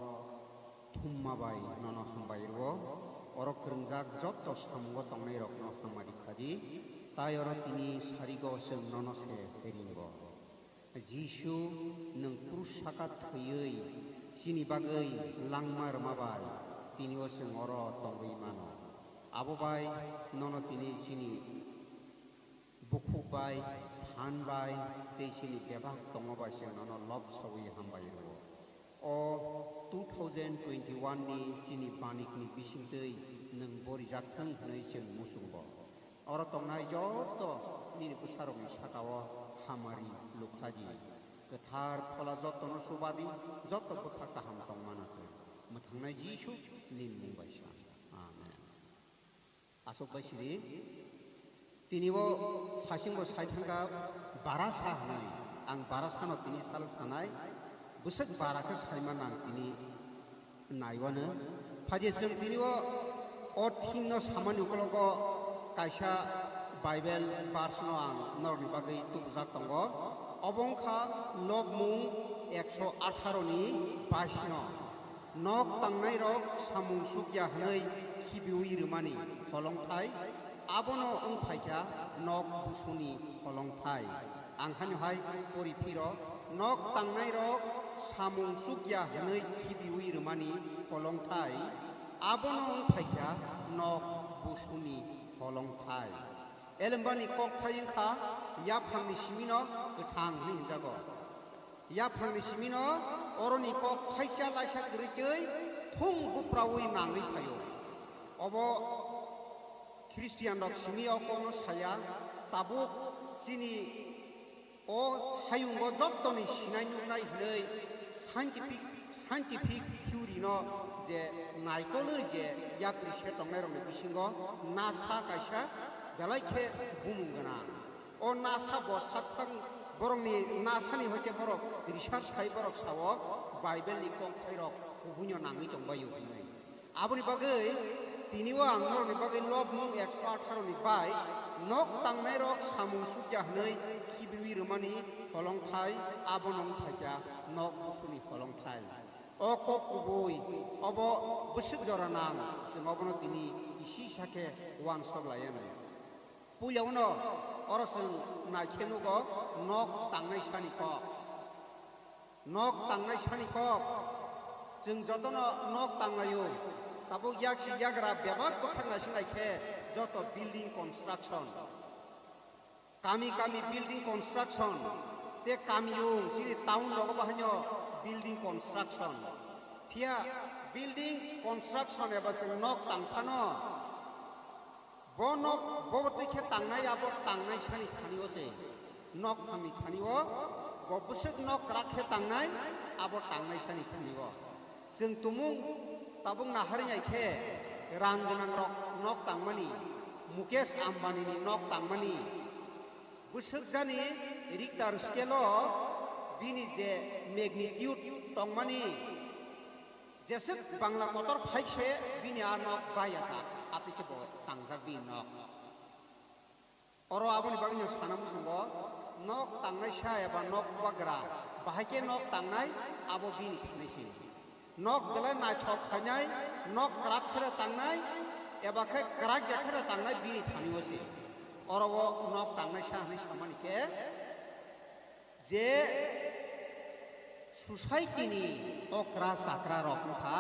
thumma bai nono hambai rwo. Oro kwrwngjak jotto samungo tongnairokno hamari khadi, tai oro tini sarigo chwng nono se ringo. Jisu, nwng krus saka thwiwi chini bagwi langma rwma bai tini o chwng oro tongwi mano. Abo bai nono tini chini bukhuk bai, phan bai, tei chini bebak tongma bai chwng nono lob saui hambai rwo. O two thousand twenty-one ni chini banikni bisingtwi nwng borijak thwng hwnwi chwng muchungo. Oro tongnai joto nini bwsarokni sakao hamari lukhlai di. Kwthar Phola jotono chuba di, joto bwkha kaham tongmano twi. Mwthangnai Jisu nini mung bai sa. Amen. Aswk bai siri, tini bo saichung bo sai thangkha, bara sa hwnwi. Ang bara sano tini sal sanai, bwswk bara khe saima nang tini naiwano. Phaidi chwng tini o, o theme no samani ukologo kaisa Bible verse no ang norokni bagwi tubujak tongo. Obo wngkha Lobmung ekso atharo ni bais no. Nok tangnairok samung sukya hwnwi khibiui rwmani holongthai, abono wng phaikha nok busuni holongthai. Ang haino hai pori phiro, nok tangnairok samung sukya hwnwi khibiui rwmani holongthai, abono wng phaikha nok busuni holongthai. Elembani kokthai wngkha yaphangni simino kwthang hwnwi hwnjago. Yaphangni simino oroni kok thaisa laisa kwrwi twi thung bupraui nangwi phaio. Obo Christian rok simi o kokno saya, tabuk chini o hayungo jottoni sinai nuknai hwnwi scientific, scientific theory no je naikolwi je yapri se tongnai rokni bisingo NASA kaisa belai khe bumung gwnang. O NASA bo sakphang borokni NASA ni hoite borok research khai borok sao Bible ni kokthai rok kubuino nangwi tongbaio hwnwi. Aboni bagwi tini o ang norokni bagwi Lobmung ekso atharo ni bais, nok tangnai rok samung sukya hwnwi khibiui rwmani holongthai, abono wng phaikha nok busuni holongthai. O kok kubui, obo bwswk jora nang, chwng obono tini kisi sakhe uansuk laiya nai. Puilauno oro chwng naikhe nugo nok tangnai sani kok. Nok tangnai sani kok. Chwng jotono nok tanglaio. Tabuk yaksi yagra bebak bwkhak naising naikhe joto building construction. Kami kami building construction. Tei kamiyung chini town rogo bo haino building construction. Phiya building construction eba chwng nok tangphano. Bo nok, bo twi khe tangnai, abo tangnai sani thani o se. Nok hamni thani o, bo bwswk nok kwrak khe tangnai, abo tangnai sani thani o. Chwng tumung tabuk naharwi nai khe, rang gwnang rok nok tangmani, Mukesh Ambani ni nok tangmani, bwswk jani Richter scale o bini je magnitude tongmani, jeswk Bangla kotor phai khe bini a nok bai ya jak, atwi khe bo tangjak bini nok. Oro aboni bagwi no sana muchungo, nok tangnai sa eba nok bagra, bahai khe nok tangnai abo bini thani se. Nok belai naithok khainai, nok kwrak khe tangnai, eba khe kwrak ya khe tangnai bini thani o se. Oro o nok tangnai sa hwnwi samani khe, je society ni okra chakra rok wngkha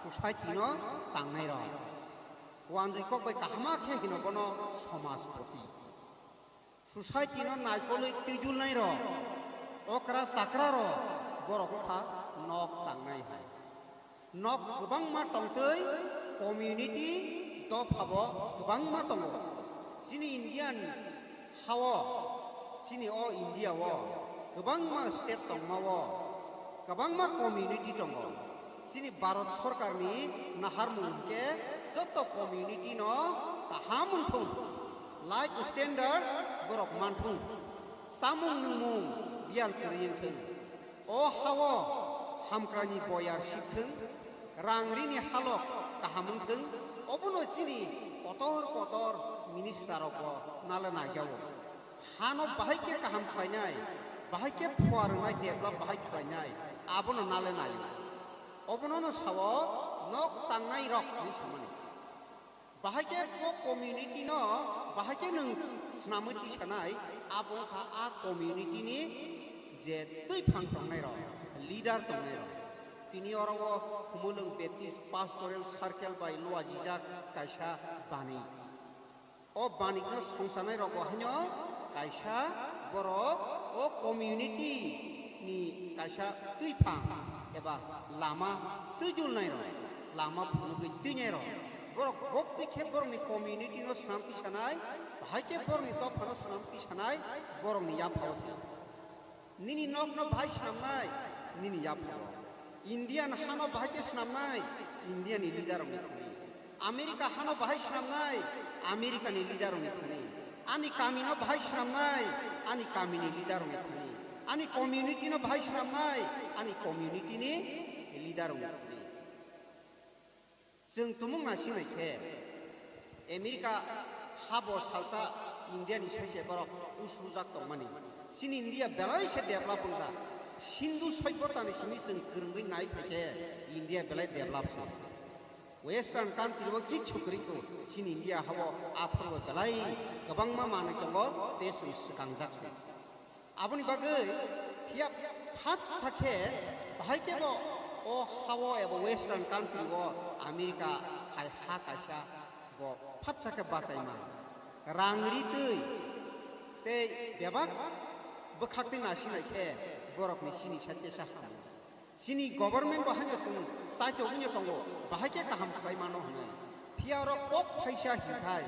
society no tangnai rok. Wanjwi kok bai kahama khe hino bono somajpoti. Society no naikolwi twijulnai rok, okra chakra rok, borok wngkha nok tangnai hai. Nok kwbangma tongtwi community dophabo kwbangma tongo. Chini Indian hao, chini o India o kwbangma state tongmao kwbangma community tongo. Chini Bharat sorkarni naharmung hwnkhe joto community no kaham wngthung, life standard borok manthung, chamung nwngmung biyal kwrwi wngthung. O hao hamkraini boyar sikthung, rang rini halok kaham wngthung, obono chini kotor kotor minister rokbo nale naijago. Hano bahai khe kaham khlainai, bahai khe phuarwnai develop bahai khlainai, abono nale naio. Obono no sao nok tangnai rok hinwi samani. Bahai khe bo community no bahai khe nwng swnamwi tisanai, abo wngkha a community ni je twiphang tongnai rok, leader tongnai rok. Tini oro o Humulwng Baptist Pastoral Circle bai luajijak kaisa bani. O banikno songsanai rokbo haino kaisa borok o community ni kaisa twiphang eba lama twijulnai rok, lama phunugwi twinai rok, borok bok twi khe borokni community no swnam tisanai, bahai khe borokni dophano swnam tisanai, borokni yaphao se. Nini nokno bahai swnamnai, nini yaphao. Indian hano bahai khe swnamnai, Indiani leader rokni thani. America hano bahai swnamnai, Americani leader rokni thani. Ani kamino bahai swnamnai, ani kamini leader rokni thani. Ani community no bahai swnamnai, ani community ni leader rokni thani. Chwng tumung naising nai khe, America habo salsa India ni sai se borok usujak tongmani. Chini India belai se develop wngjak. Sindhu soibota ni simi chwng kwrwngwi nai phai khe India belai develop se. Western country o kichu kwrwi kho, chini India habo aphuru belai kwbangma manwi tongo, tei chwng swkangjak se. Aboni bagwi phiya phatsa khe bahai khe bo o hao eba Western country o America hai ha kaisa bo phatsa khe bachai man. Rang ri twi tei bebak bwkhak twi nasinai khe borokni sini sa tesa hamu. Chini government bo haino chwng chaitogwino tongo, bahai khe kaham khlai mano hwnwi. Phiya oro kok phaisa hinkhai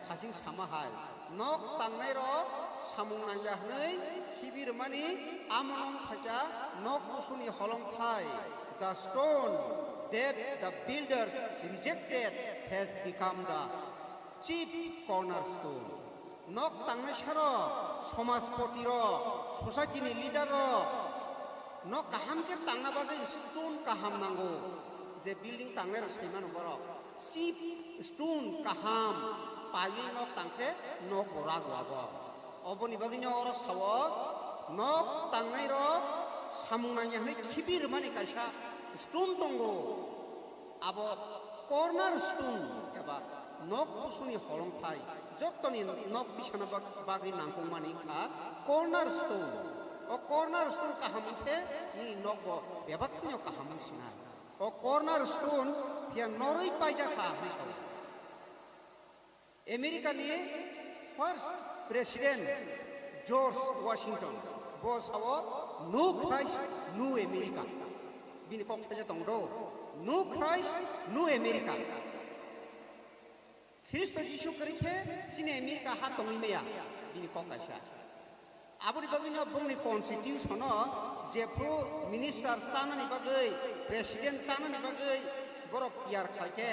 sasing sama hai, nok tangnai rok samung nangya hwnwi khibi rwmani, amo wng phaikha nok busuni holongthai. The stone that the builders rejected has become the chief cornerstone. Nok tangnai saro, somajpoti rok, society ni leader rok, nok kaham khe tangna bagwi stone kaham nango. Je building tangnai rok sai mano borok, chief stone kaham paiwi nok tang khe nok bo rago abo. Oboni bagwi no oro sao, nok tangnai rok samung nangya hwnwi khibi rwmani kaisa stone tongo. Abo corner stone eba nok busuni holongthai, jottoni nok tisana bag-, bagwi nangkukmani wngkha corner stone. O corner stone kaham wngkhe nini nokbo bebak twino kaham wngsinai. O corner stone phiya norwi paijak kha hwnwi sao. America ni first president George Washington bo sao, "No Christ, no America." Bini kok phaija tong do, "No Christ, no America." Khristo Jisu kwrwi khe chini America ha tongwi maya, bini kok kaisa. Aboni bagwino bongni constitution-o jephru minister chanani bagwi, president chanani bagwi borok tiyar khlai khe,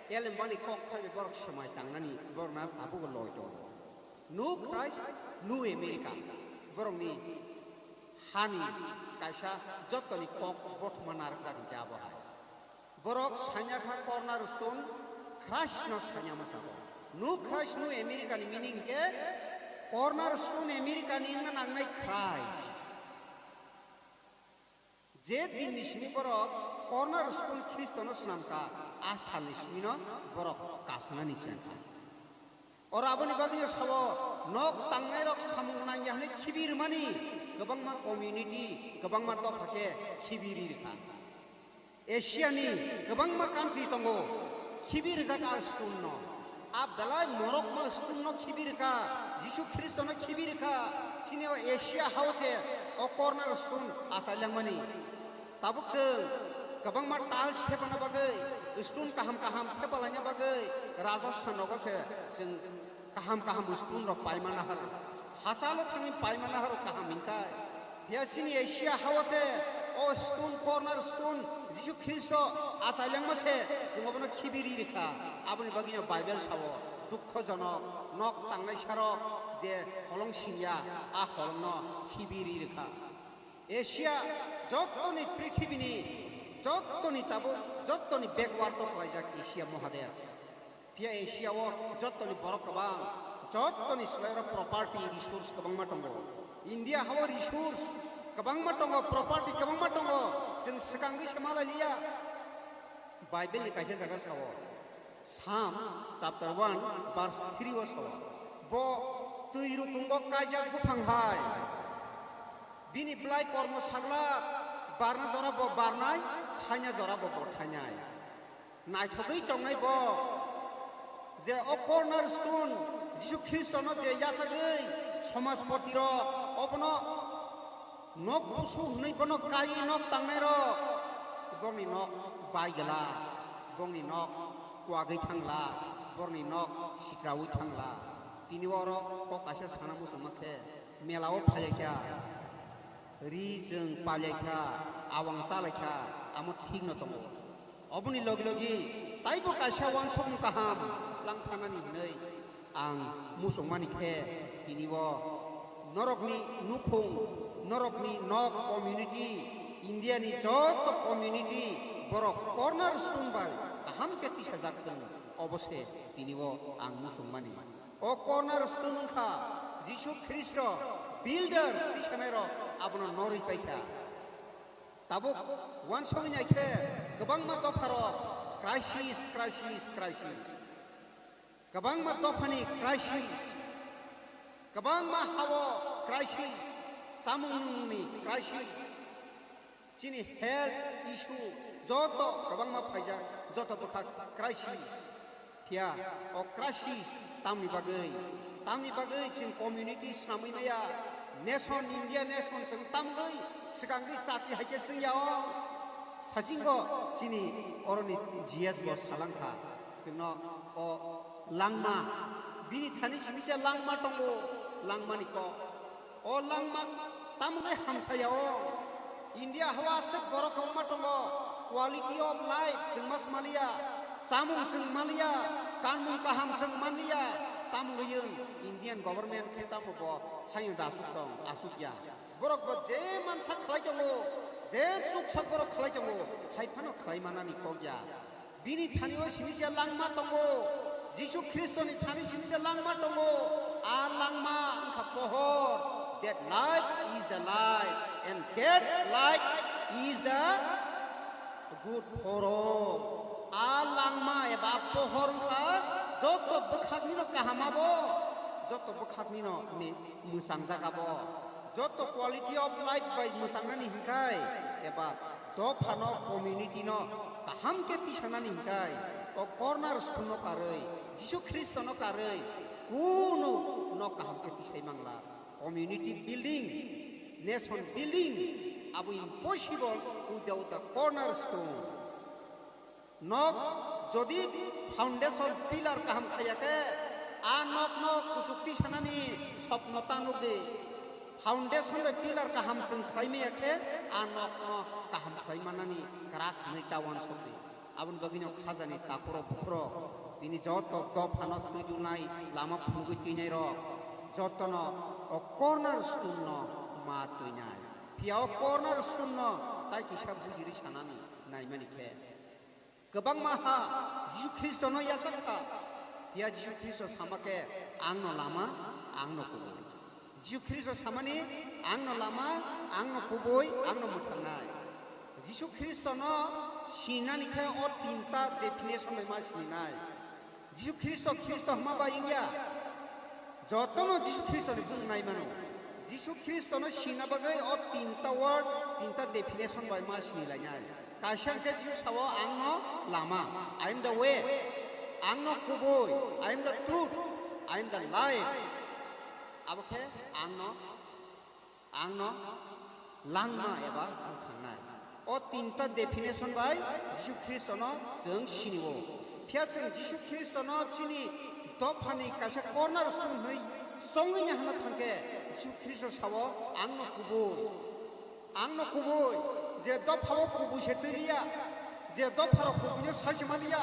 elembani kok thaibai borok swmai tangnani borokno tabukbo loi tongo. No Christ, no America. Borokni hani kaisa jottoni kok bothoma narwkjak hwnkhe abo hai. Borok sanya kha corner stone, Christ no sanya ma sabo. No Christ, no America ni meaning khe corner stone America ni wngna nangnai Christ. Je din ni simi borok corner stone Khristo no swnam kha, a sal ni simi no borok kasana ni cheng kha. Oro aboni bagwi no sabo, nok tangnai rok samung nangya hwnwi khibi rwmani kwbangma community, kwbangma dopha khe khibi ri rwkha. Asia ni kwbangma country tongo, Khibi rijak a stone no. A belai morok ma stone no khibi rikha, Jisu Khristo no khibi rikha. Chini o Asia hao se o corner stone achai langmani. Tabuk chwng kwbangma tiles thepana bagwi, stone kaham kaham thepalaina bagwi Rajasthan rogo se chwng kaham kaham stone rok paimana haro. Hachalo thangwi paimana haro kaham hinkai. Phiya chini Asia hao se o stone, corner stone, Jisu Khristo achai langma se chwng obono khibi ri rikha. Aboni bagwino Bible sao, dukhojonok, nok tangnai sarok je holong singya, a holongno khibi ri rikha. Asia jottoni prithibini, jottoni tabuk, jottoni backward o khlaijak Asia Mohadesh. Phiya Asia o jottoni borok kwbang, jottoni swlairo property, resource kwbangma tongo. India hao resource kwbangma tongo, property kwbangma tongo, chwng swkangwi se malai liya. Bible ni kaisa jaga sao, Psalm chapter one verse three o sao, bo twi rukungo kaijak buphang hai. Bini bwlai kormo saglak, barna jora bo barnai, thaina jora bo bo thainai. Naithogwi tongnai bo, je o corner stone Jisu Khristono je yachagwi somajpoti rok obono nok busu hwnwi bono kaiwi nok tangnai rok, bongni nok bai gela, bongni nok kuagwi thangla, borni nok sikraui thangla. Tini oro kok kaisa sana muchungma khe mela o phailaikha, ri chwng pailaikha, awang chalaikha, amo thikno tongo. Oboni logi logi taibo kaisa uansukmung kaham lang thanani hwnwi ang muchungmani khe tini o norokni nukhung, norokni nok community, India ni joto community borok corner stone bai kaham khe tisajak tongo, obo se tini o ang muchungmani. O corner stone wngkha Jisu Khristo builders tisanai rok abono norwi paikha. Tabuk uansugwi naikhe kwbangma dopharok crisis, crisis, crisis. Kwbangma dophani crisis, kwbangma hao crisis, samung nungni crisis, chini health issue joto kwbangma phaijak, joto bwkha crisis. Phiya o crisis tamni bagwi, tamni bagwi chwng community swnamwi maya, nation, India nation chwng tamgwi swkangwi chati hai khe chwng ya o. Sachingo chini oroni G S bo salangkha, chwngno o langma, bini thani simi se langma tongo, langmani kok. O langma tamgwi hamsaya o. India hao aswk borok kwbangma tongo, quality of life chwng ma smalia, chamung chwng manliya, kanmung kaham chwng manliya, tamgwi wng Indian government khe tamo bo haino da aswk tong, aswk ya. Borok bo je mansa khlai tongo, je chuksa borok khlai tongo, hai phano khlai manani kok ya. Bini thani o simi se langma tongo, Jisu Khristoni thani simi se langma tongo. A langma wngkha pohor, that light is the light, and that light is the good for all. A langma eba pohor wngkha joto bwkhakni no kaham abo, joto bwkhakni no ni mwchang jaga bo. Joto quality of life bai mwchangnani hinkhai eba dophano, community no kaham khe tisanani hinkhai o corner stone no karwi, Jisu Khristo no karwi, kunu no kaham khe tisai mangla. Community building, nation building, abo impossible without the corner stone. Nok jodi foundation pillar kaham khaiya khe, a nokno kuchuk tisanani sopno ta nukdi. Foundation bai pillar kaham chwng khlai maya khe, a nokno kaham khlai manani kwrak hwnwi ta uansukdi. Aboni bagwino khajani takhurok bukhurok, bini joto dophano twi dulnai, lama phunugwi twinai rok, jotono o corner stone no ma twinai. Phiya o corner stone no tai kisa bujiri sanani naimani khe. Kwbangma ha Jisu Khristono yachak kha. Phiya Jisu Khristo sama khe, "Ang no lama, ang no kubui." Jisu Khristo samani, "Ang no lama, ang no kubui, ang no mwthangnai." Jisu Khristono sinani khe o tinta definition bai ma sininai. Jisu Khristo, Khristo hwnma bai wngya. Jotono Jisu Khristoni bumung nai mano. Jisu Khristono sina bagwi o tinta word, tinta definition bai ma sinilainai. Kaisa hwnkhe Jisu sao, "Ang no lama, I am the way, ang no kubui, I am the truth, I am the life." Abo khe ang no, ang no langma eba bwthangnai. O tinta definition bai Jisu Khristono chwng sinio. Phiya chwng Jisu Khristono chini dophani kaisa corner stone hwnwi chongwini hano thangkhe Jisu Khristo sao, "Ang no kubui." Ang no kubui, je dophao kubui se twi liya, je dopharo kubuino sai se maliya,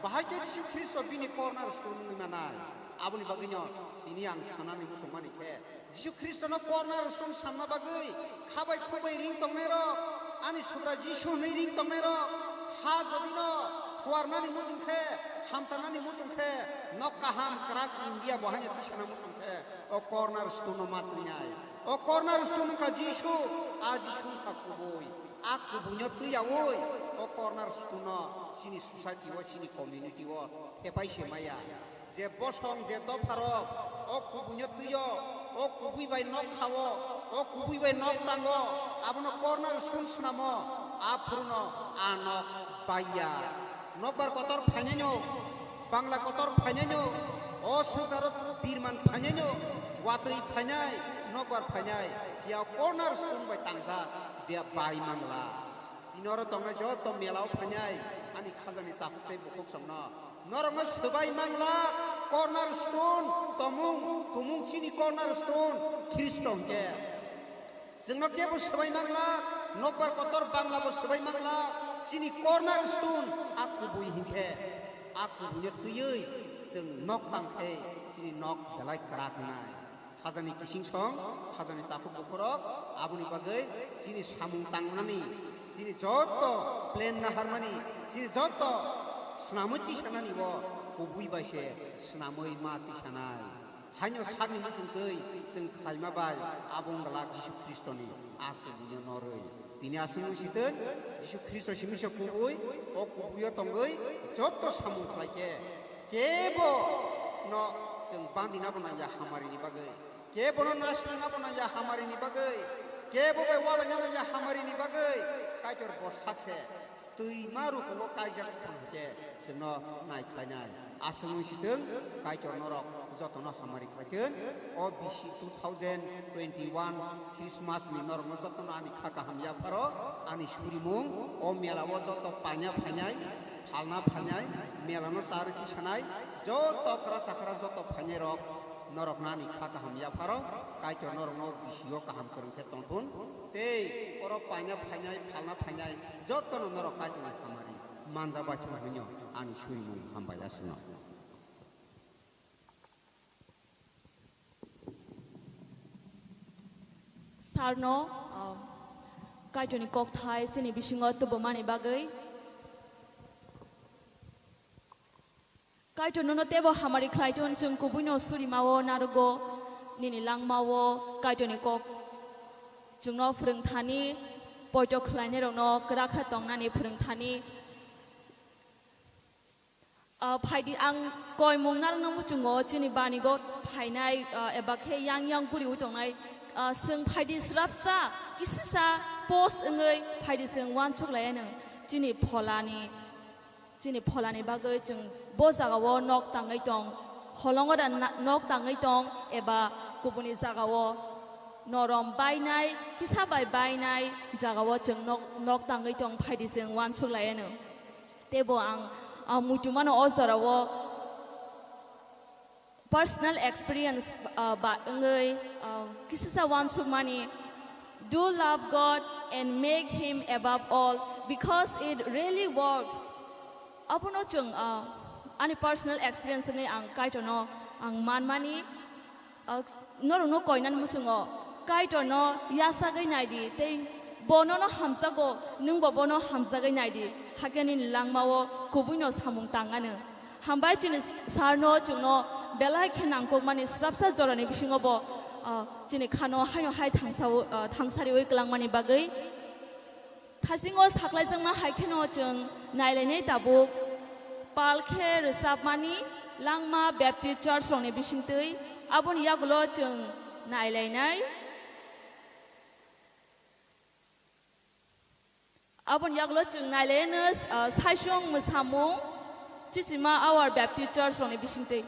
bahai khe Jisu Khristo bini corner stone wngwi manai. Aboni bagwino tini ang sanani muchungmani khe, Jisu Khristono corner stone sanna bagwi khabai khubai ring tongnairok, ani Subra Jisu hwnwi ring tongnairok, ha jodino phuarnani muchung khe, hamsanani muchung khe, nok kaham kwrak India bo haino tisana muchung khe, o corner stone no ma twinai. O corner stone wngkha Jisu, a Jisu wngkha kubui. A kubuino twiyaui, o corner stone no chini society o, chini community o thepai se maya. Je bosong, je dopharok o kubuino twio, o kubui bai nok khao, o kubui bai nok tango, abono corner stone swnamo, a phuruno a nok baiya. Nokbar kotor phainaino, Bangla kotor phainaino, o swngcharo birman phainaino, watwi phainai, nokbar phainai, phiya corner stone bai tangjak, phiya bai mangla. Tini oro tongnai joto melao phainai, ani khajani takhuk tei bukhuk songno. Norokno swbai mangla, corner stone, tomung, tumung chini corner stone, Khristo hwnkhe. Chwngno kebo swbai mangla, nokbar kotor Bangla bo swbai mangla, chini corner stone a kubui hinkhe, a kubuino twiwi chwng nok tangkhe chini nok belai kwrak wngnai. Khajani kising song, khajani takhuk bukhurok, aboni bagwi chini samung tangnani, chini joto plan naharmani, chini joto swnamwi tisanani bo kubui bai se swnamwi ma tisanai. Haino sakni muchungtwi chwng khlaima bai abo wng glak Jisu Khristoni a kubuino norwi. Tini aswk wng sitwng, Jisu Khristo simi se kubui, o kubuio tongwi joto samung khlai khe kebo no chwng bandina bo nangya hamarini bagwi, kebo no nasina bo nangya hamarini bagwi, kebo bai walaina nangya hamarini bagwi Kaitor bo sak se. Twima rukungo kaijak phano hwnkhe chwngno nai khlainai. Aswk wng sitwng, Kaitor norok jotono hamari khlaitwng. O bisi two thousand twenty-one Christmas ni norokno jotono ani kha kaham yapharo, ani surimung, o mela o joto paina phainai, phalna phainai, mela no charwi tisanai, joto kwra chakra joto phainai rok norokno ani kha kaham yapharo, Kaitor norokno bisi o kaham kwrwng khe tongthun. Tei oro paina phainai, phalna phainai, jotono norok Kaitorni hamari manja baithang hwnwi ani surimung hambai aswkno. Sarno, ah, Kaitorni kokthai chini bisingo tubumani bagwi. Kaitor nono teibo hamari khlai tun, chwng kubuino surimao narogo, nini langmao Kaitorni kok chwngno phwrwng thani, poito khlainairokno kwrak khe tongnani phwrwng thani. Ah, phaidi ang koimung narwkno muchungo, chini banigo phainai, ah, eba khe yang yang guriwi tongnai, ah, chwng phaidi swrapsa kisisa post wngwi phaidi chwng uansuk laianw chini pholani. Chini pholani bagwi chwng bo jagao nok tangwi tong, holongo da na-, nok tangwi tong eba kubuni jagao norom bainai, kisa bai bainai jagao chwng nok, nok tangwi tong, phaidi chwng uansuk laianw. Teibo ang, ah, muitu mano o jorao personal experience, ah, ba wngwi, ah, kisisa uansukmani, "Do love God and make Him above all, because it really works." Abono chwng, ah, ani personal experience wngwi ang Kaitorno ang manmani, ah, norokno koinani muchungo Kaitorno yasagwi naidi tei bo nono hamjago, nwngbo bono hamjagwi naidi, hakhe nini langmao kubuino samung tang anw. Hambai chini Sarno chwngno belai khe nangkukmani swrapsa jorani bisingo bo, ah, chini khano haino hai thangsa-, ah, thangsariwi kwlangmani bagwi. Thasingo saklaijakma hai kheno chwng nailainai tabuk pal khe rwchapmani Langma Baptist Church rokni bisingtwi, aboni yagulo chwng nailainai. Aboni yagulo chwng nailaino, ah, saichung mwsamung Chisima Our Baptist Church rokni bisingtwi.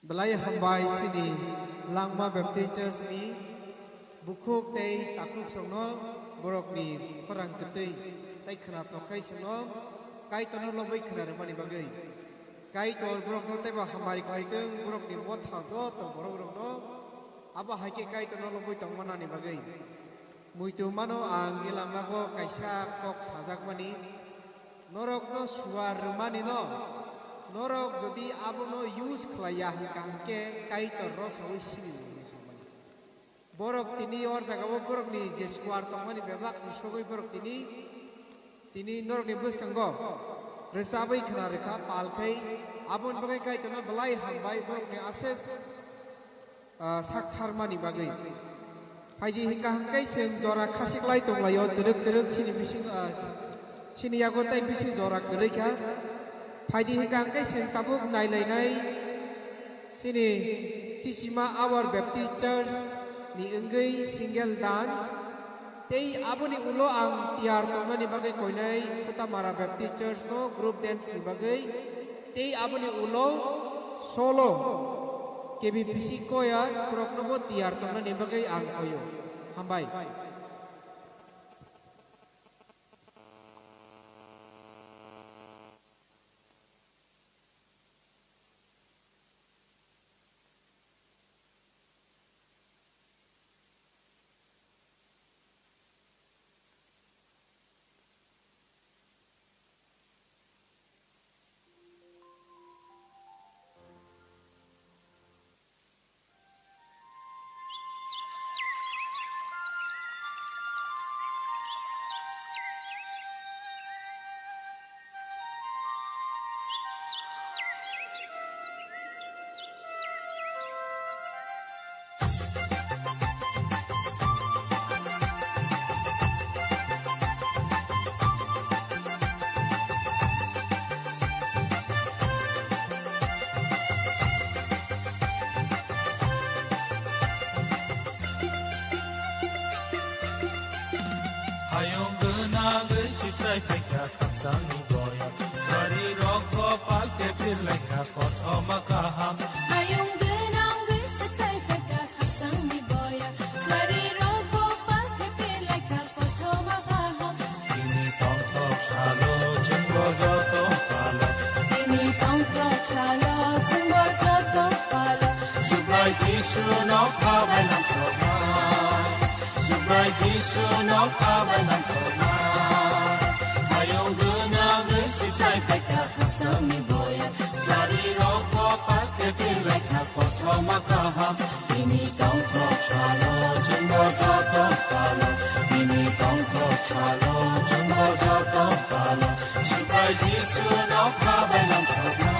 Belai hambai chini Langma Baptist Church ni bukhuk tei takhuk songno borokni khorang kwtwi tei khwna tokhai songno Kaitorno lobwi khwna rwmani bagwi. Kaitor borokno teibo hambai khlai tong, borokni motha joto borok rokno abo hai khe Kaitorno lobwi tongmanani bagwi. Muitu mano ang elamago kaisa kok sajakmani, norokno suar rwmani no, norok jodi abono use khlaiya hwnkha hwnkhe Kaitor rw saui sini rwmani samani. Borok tini or jagao borokni je suar tongmani bebak ni sogwi borok tini, tini norokni bwskango rwchabwi khwna rwkha pal khai, aboni bagwi Kaitorno belai hambai borokni aswk ah, sak tharmani bagwi. Phaidi hwnkha hwnkhe chwng jora khasiklai tonglaio, twrwk twrwk chini bising, ah, chini yago tei bising jora kwrwi kha. Phaidi hwnkha hwnkhe chwng tabuk nailainai chini Chisima Our Baptist Church ni wngwi single dance. Tei aboni ulo ang tiyar tongnani bagwi koinai Khutamara Baptist Church no group dance ni bagwi. Tei aboni ulo solo K B P C choir boroknobo tiyar tongnani bagwi ang koio. Hambai. Hayung gwnagwi sipsai phaikha khakchangni boya. Sari rok kopak khe phirlaikha kothoma kaham. Hayung gwnagwi sipsai phaikha khakchangni boya. Sari rok kopak khe phirlaikha kothoma kaham. Bini tongthok salo chwngbo joto palo. Bini tongthok salo chwngbo joto palo. Subrai Jisu no khabai lamsokma. Subrai Jisu no khabai lamsokma. Hayung gwnagwi sipsai phaikha khakchangni boya. Sari rok kopak khe phirlaikha kothoma kaham. Bini tongthok salo chwngbo joto palo. Bini tongthok salo chwngbo joto palo. Subrai Jisu no khabai lamsokma.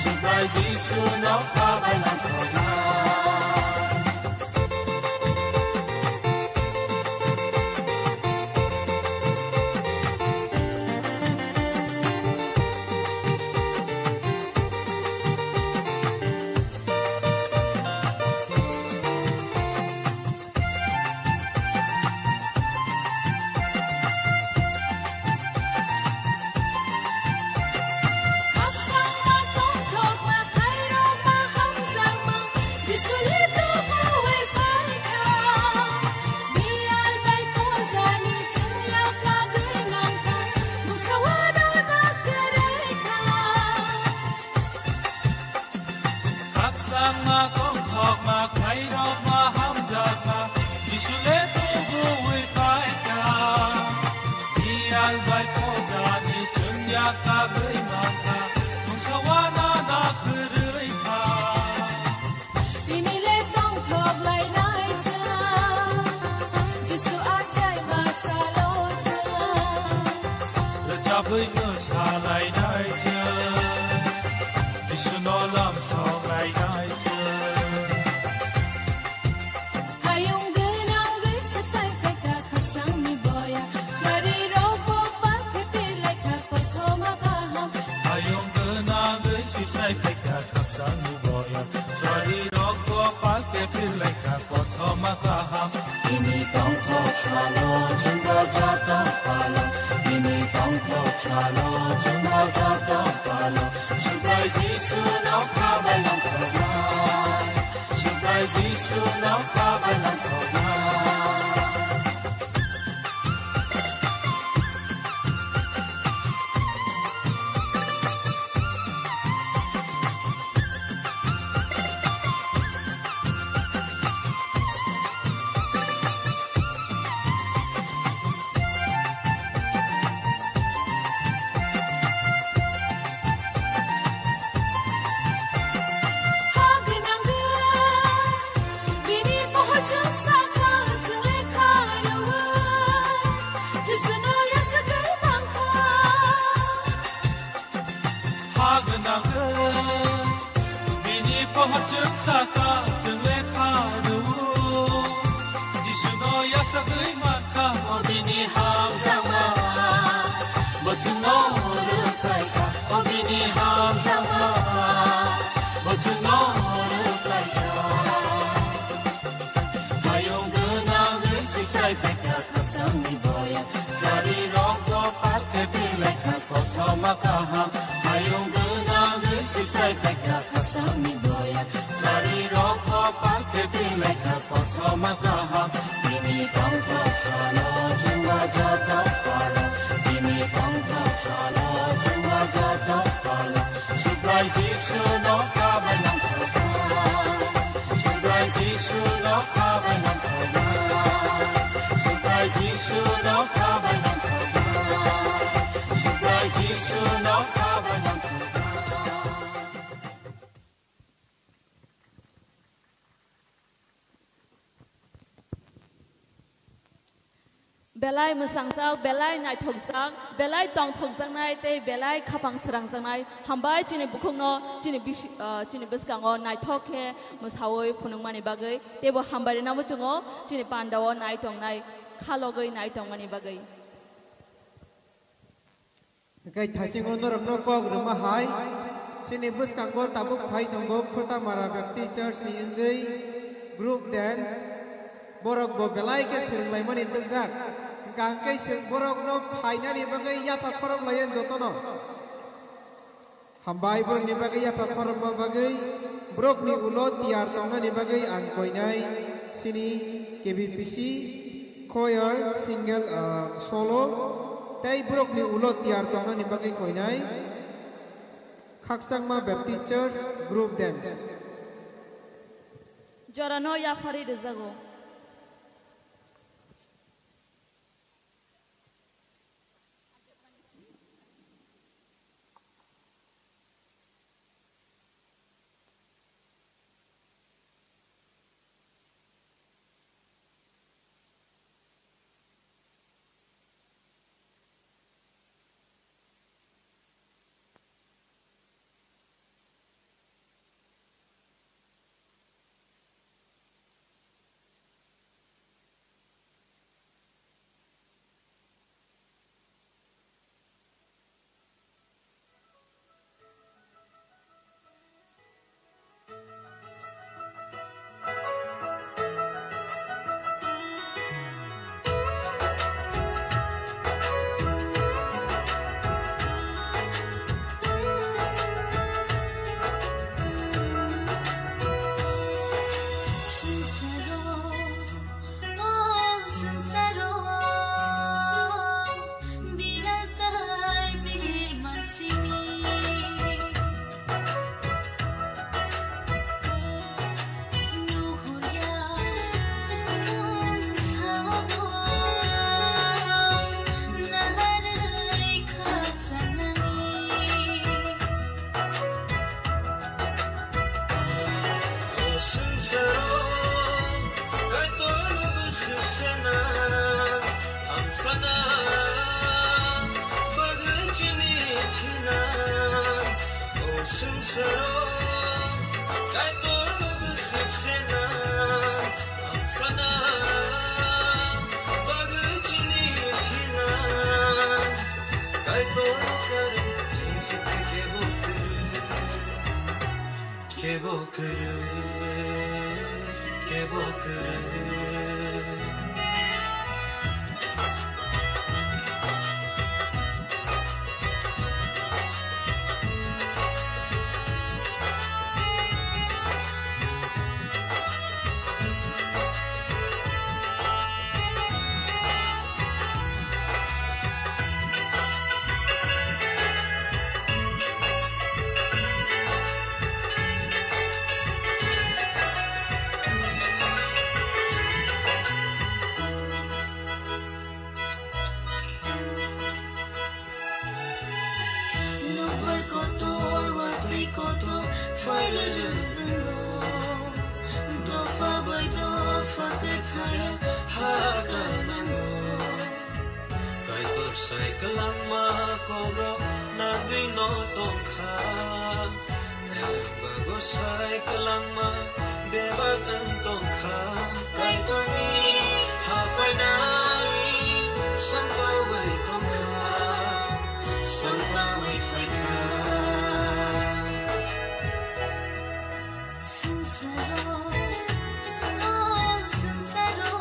Subrai Jisu no khabai lamsokma. Khakchangma, tongthokma, khairokma, hamjakma, Jisu le tubuwi phaikha. Biyal bai khojani chwngya kagwi mankha, mungsa wana na kwrwi kha. Tini le tongthok lainai chwng, Jisu achai ma salo chwng. Rwchabwi mwsa lainai chwng, Jisu no lamsok lainai chwng. Hayung gwnangwi sipsai phaikha khakchangni boya. Sari rok bo pakhe phirlaikha kothoma kaham. Hayung gwnangwi sipsai phaikha khakchangni boya. Sari rok bo pakhe phirlaikha kothoma kaham. Bini tongthok salo chwngbo joto palo. Bini tongthok salo chwngbo joto palo. Subrai Jisu no khabai lamsok. Ha gwnang bini pohor chwng saka chwng lekha rwo. Jisuno yachagwi mankha o bini hamjakma. Bo chwngno rwkhaikha o bini hamjakma. Bo chwngno rwkhaikha. Hayung gwnangwi swichai phaikha khasangni boya. Chari rokbo pakhe phi laikha kothoma kaham. Hayung gwnangwi swichai phaikha khasangni boya. Chari rokbo pakhe phi laikha kothoma kaham. Bini tongthok salo chwngno joto palo. Bini tongthok salo chwngno joto palo. Subrai Jisu no khabai nang saka. Subrai Jisu no khabai nang saka. Subrai Jisu no khabai nang saka. Subrai Jisu no khabai nang saka. Belai mwsangsak, belai naithokjak, belai tongthokjaknai tei belai khapang srangjaknai. Hambai chini bukhukno chini bisi-, ah, chini bwskango naithok khe mwsaui phunukmani bagwi, teibo hambai rwna muchungo chini pandao nai tongnai, khalogwi nai tongmani bagwi. Hwnkhe thaisingo norokno kok rwma hai, chini bwskango tabuk phai tongo Khotamara Baptist Church ni wngwi group dance, borok bo belai khe swrwnglaimani twkjak. Hwnkha hwnkhe se borokno phainani bagwi yapha khorok laiya jotono. Hambai borokni bagwi yapha khorokma bagwi, borokni ulo tiyar tongnani bagwi ang koinai chini K B P C choir single, ah, solo, tei borokni ulo tiyar tongnani bagwi koinai Khakchangma Baptist Church group dance. Jorano yapharwi rwjago. O swngcharo Kaitorno bwswk sana, hamsana bagwi chini thina. O swngcharo Kaitorno bwswk sana, hamsana bagwi chini thina. Kaitorno karwi chini kebo kwrwi. Kebo kwrwi, kebo kwrwi. Dopha bai dopha kwthai ha karnango. Kaitor sai kwlangma kokrok nagwi no tongkha. Eleng bago sai kwlangma bebak wng tongkha. Kaitorni haphainai sampawi tongkha, sampawi phaikha. Sangsaro, o sangsaro,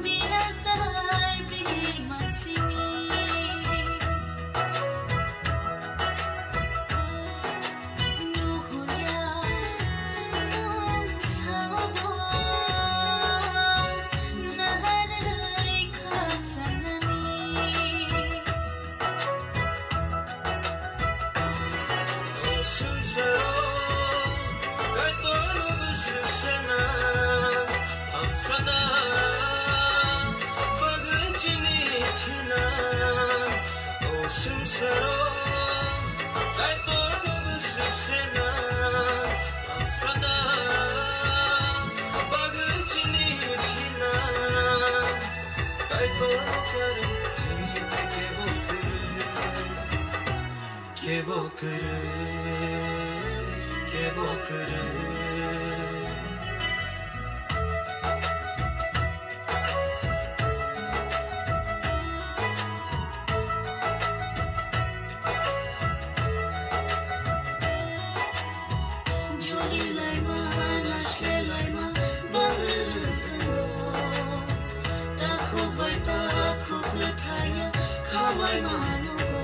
bihatai birman simi. Nuhurya, nwng sabo, naharwi khaksanani. O sangsaro, Kaitorno bwswk sena, hamsana bagwi chini thina. O sangsaro, Kaitorno bwswk sena, hamsana bagwi chini thina. Kaitorno karwi chini tei kebo kwrwi. Kebo kwrwi, kebo kwrwi. Joli laima, naisle laima, bagwi rwngwng. Takhuk bai takhuk kwthaiya, khamai manugo.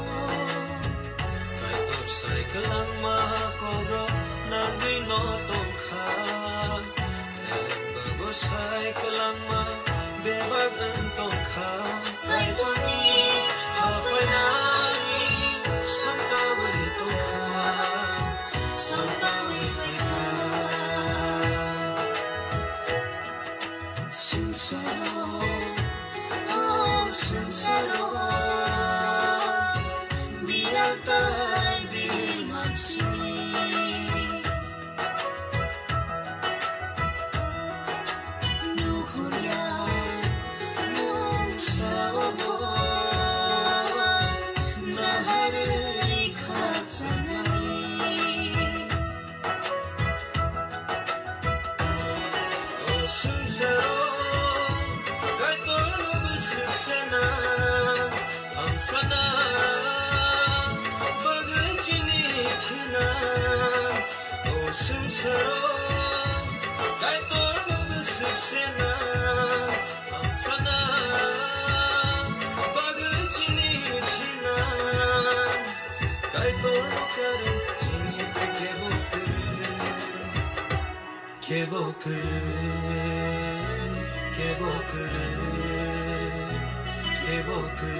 Kaitor sai kwlangma kokrok nagwi no tongkha. Eleng bago sai kwlangma bebak wng tongkha. Kaitorni haphainai sampawi tongkha, sampawi phaikha. Sangsaro, o sangsaro, bihatai birman simi. Nuhurya, nwng sabo, naharwi khaksanani. O sangsaro, Kaitorno bwswk sena, hamsana bagwi chini thina. O sangsaro, Kaitorno bwswk sena, hamsana bagwi chini thina. Kaitorno karwi chini tei kebo kwrwi. Kebo kwrwi, kebo kwrwi, kebo kwrwi,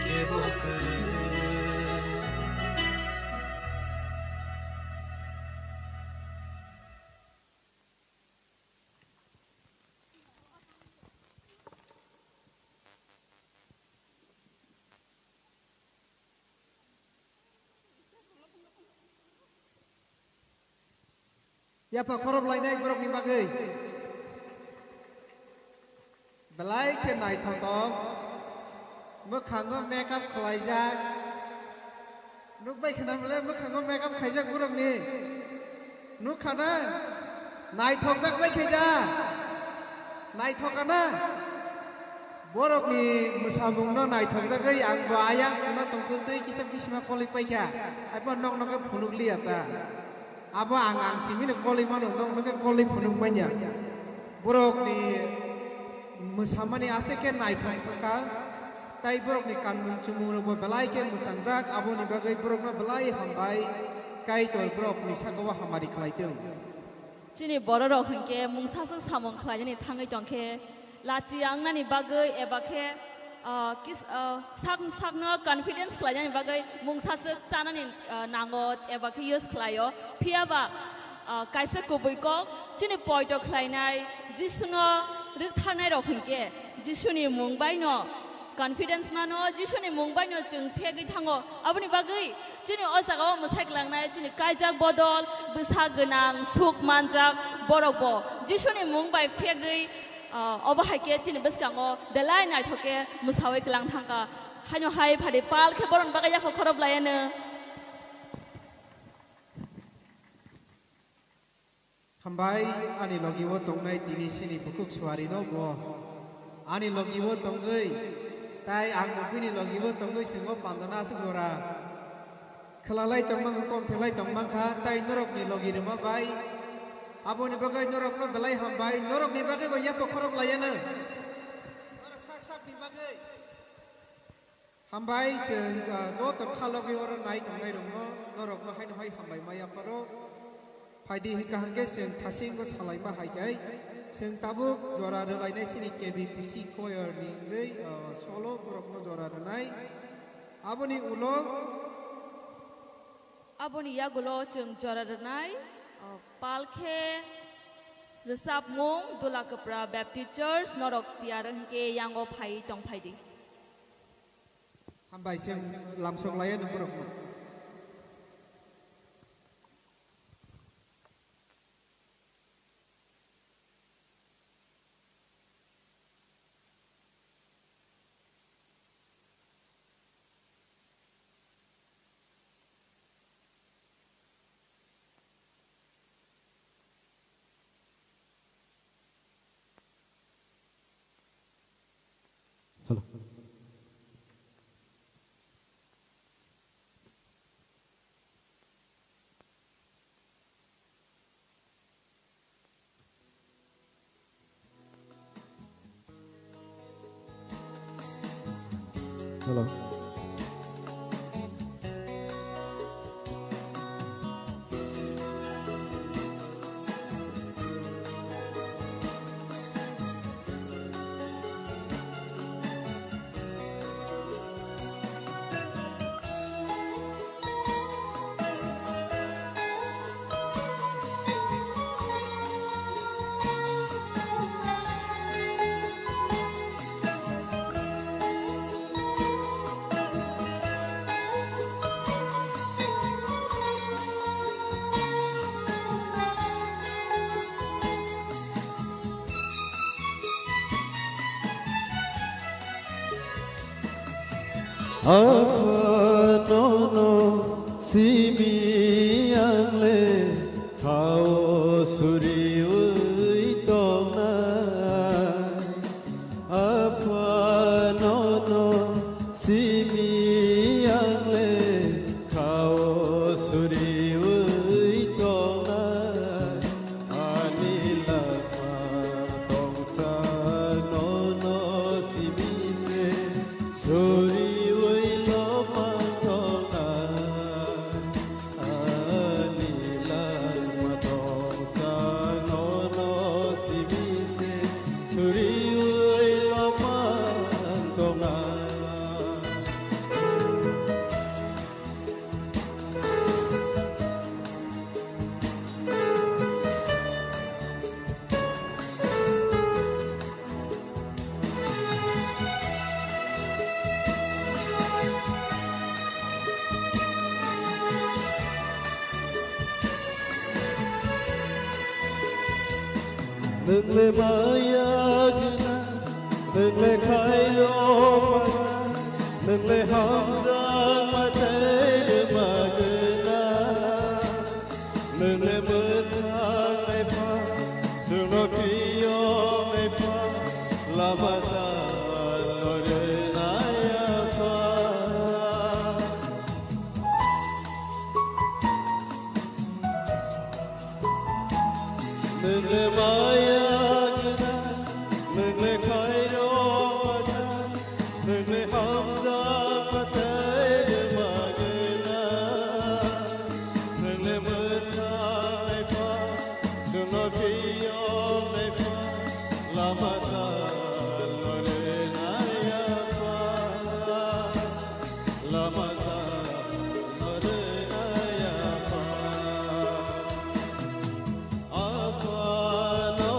kebo kwrwi. Yapha khorok lainai borokni bagwi. Belai khe naithotok. Mwkhango makeup khwlaijak. Nukbai khna bole mwkhango makeup khaijak borokni. Nukha na? Naithokjak bai khe da? Naithok kana? Borokni mwsamungno naithokjagwi ang bo ayang wngna tongtwtwi kisa bisima kolik paikha. Abo nok nokhe phunuk liya ta. Abo ang, ang simino kolik mano, nok nokhe kolik phunuk manya. Borokni mwsamani aswk khe naithok wngkha, tei borokni kanmung chumung rokbo belai khe mwchangjak, aboni bagwi borokno belai hambai, Kaitor borokni sakao hamari khlai tong. Chini bororok hinkhe mungsaswk samung khlainani thangwi tongkhe, lachi yangnani bagwi eba khe, ah, kis-, ah, sak-, sakno confidence khlainani bagwi mungsaswk chanani, ah, nango eba khe use khlaio. Phiya ba, ah, kaisa kubui kok, chini poito khlainai Jisuno rwktharnairok hinkhe Jisuni mung baino Confidence mano, Jisuni mung baino chwng phegwi thango. Aboni bagwi chini o jagao mwsai kwlangnai chini kaijak bodol, bwsa gwnang, suk manjak borokbo Jisuni mung bai phegwi, ah, obo hai khe chini bwskango belai naithok khe mwsaui kwlang thangkha. Haino hai phadi pal khe borokni bagwi yapha khorop laiano. Hambai, ani logi o tongnai tini sini bukhuk suari no bo. Ani logi o tongwi, tai ang bo bini logi o tongwi singo pandana aswk jora. Khwlalai tongmang, kom thenglai tongmang kha, tai norokni logi rwma bai. Aboni bagwi norokno belai hambai, norokni bagwi bo yapha khorok laiano. Norok sak sakni bagwi. Hambai chwng, ah, joto khalogwi oro nai tongnai rokno, norokno haino hai hambai ma yapharo. Phaidi hwnkha hwnkhe chwng thasingo salaima hai khe, chwng tabuk jora rwlainai sini K B P C choir ni wngwi, ah, solo borokno jora rwnai. Aboni ulo, aboni yagulo chwng jora rwnai, ah, pal khe rwchapmung Dula Kwpra Baptist Church norok tiyar hwnkhe yango phai tong phaidi. Hambai se lamsok laiya nung borok no. Hello. Hello. Apha nono simi ang le khao suriui tongnai. Apha nono simi ang le khao suriui tongnai. Ani langma tongsa nono simi se suriui lomang tongnai. Ani langma tongsa nono simi se suriui lomang tongnai. Nwng le maya gwnang, nwng le khairok gwnang, nwng le hamjakma tei rwma gwnang. Nwng le mwthang naipha, chwngno phiyok naipha, lama ta no rwnai apha. Nwng le maya gwnang, nwng le khairok gwnang, nwng le hamjakma tei rwma gwnang. Nwng le mwthang naipha, chwngno phiyok naipha, lama ta no rwnai apha. Lama ta no rwnai apha. Apha no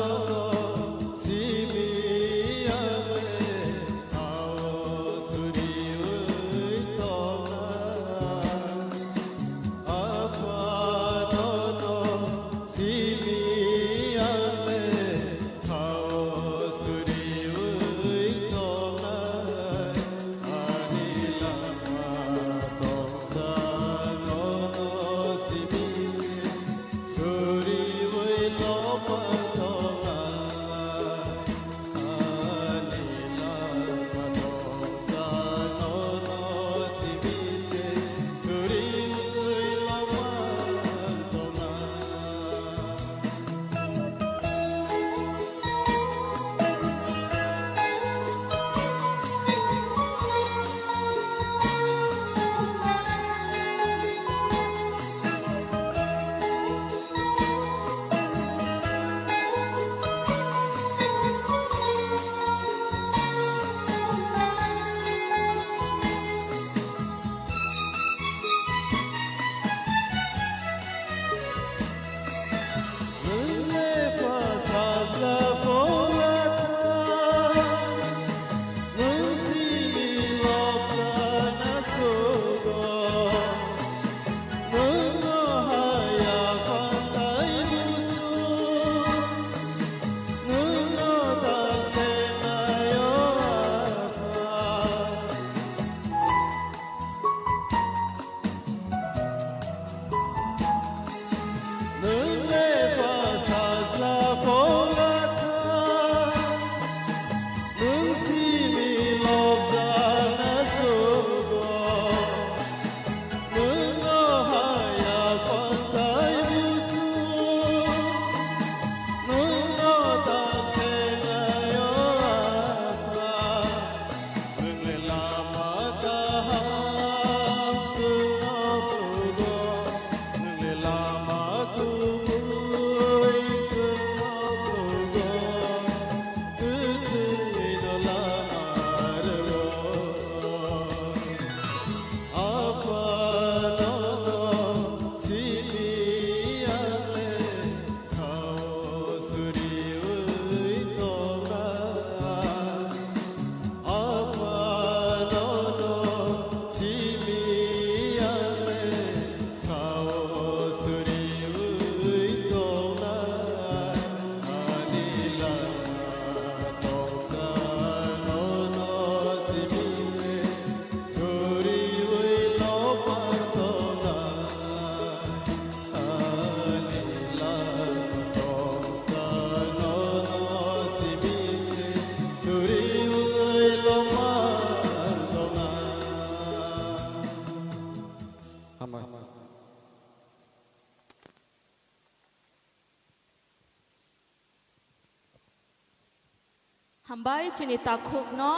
Hambai chini takhukno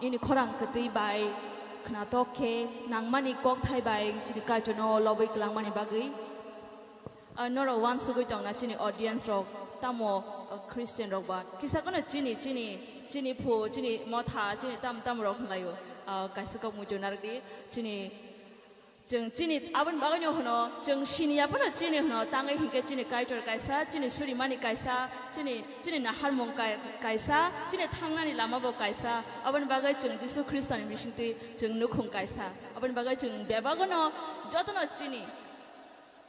nini khorang kwtwi bai khwnathok khe nangmani kokthai bai chini Kaitorno lobwi kwlangmani bagwi. Ah, norok uansugwi tongna chini audience rok tamo, ah, Christian rok ba kisa kono chini, chini, chini phu, chini motha, chini tam tam rok hwnlaio. Ah, kaisa kok muitu narwkdi chini Chwng chini aboni bagwino hwno, chwng siniya phano chini hwno, tangwi hinkhe chini Kaitor kaisa, chini surimani kaisa, chini, chini naharmung kai-, kaisa, chini thangnani lama bo kaisa. Aboni bagwi chwng Jisu Khristoni bisingtwi chwng nukhung kaisa. Aboni bagwi chwng bebagono jotono chini.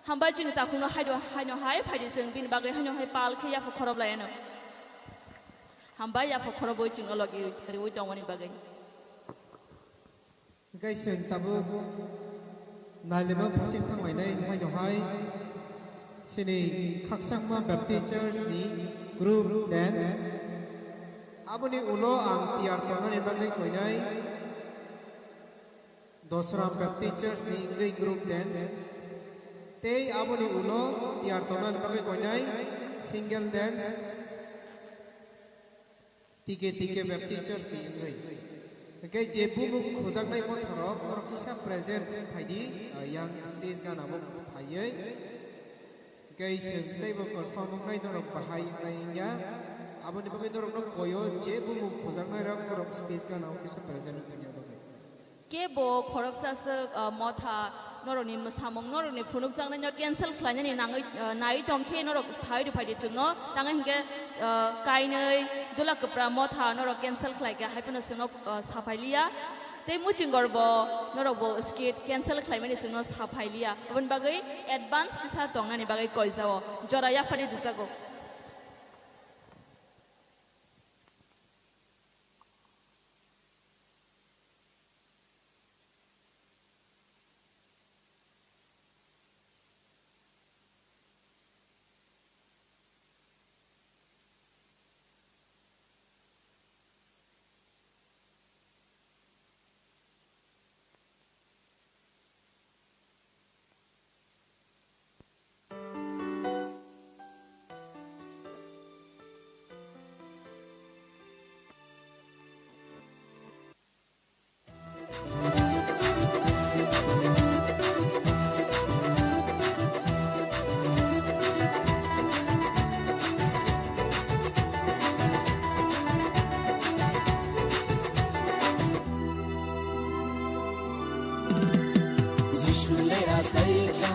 Hambai chini takhukno haino, haino hai phaidi chwng bini bagwi haino hai pal khe yapha khorob laiano. Hambai yapha khorobwi chwngno logi riwi tongmani bagwi. Hingke chwng tabuk nailema phasing thanglainai haino hai chini Khakchangma Baptist Church ni group dance. Aboni ulo ang tiyar tongnani bagwi koinai Dosram Baptist Church ni wngwi group dance. Tei aboni ulo tiyar tongnani bagwi koinai single dance. T K T K Baptist Church ni wngwi. Hingke je bumung khujaknai motharok norok kisa present phaidi, ah, yang stage gana bo phaiwi. Hingke chwng teibo confirm wngnai norok bahai wngnai wngya. Aboni bagwi norokno koyo je bumung khujaknairok norok stage gana o kisa present wngya bagwi. Kebo khoroksa swk, ah, motha norokni mwsamung, norokni phunukjaknaino cancel khlainani nangwi, ah, naiwi tongkhe norok sai rwphaidi chwngno. Tangwi hinkhe, ah, kainwi dula kwpra motha norok cancel khlaikhe haiphano chwngno, ah, saphailiya. Tei muchingorbo norokbo skit cancel khlaimani chwngno saphailiya. Aboni bagwi advance kisa tongnani bagwi koijao. Jora yaphari rwjago. Jisu le asai kha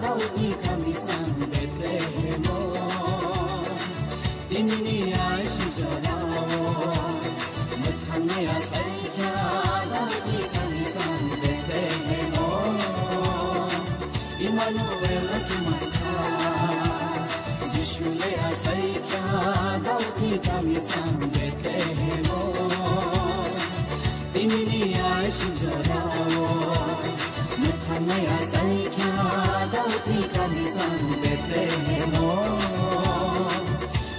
Daudni kami sang Bethlehemo. Tinini ai sujolao, mwthangnai asai kha Daudni kami sang Bethlehemo. Immanuel asumang kha, Jisu le asai kha Daudni kami sang Bethlehemo. Tinini ai sujolao, mwthangnai asai kha Daudni kami sang Bethlehemo.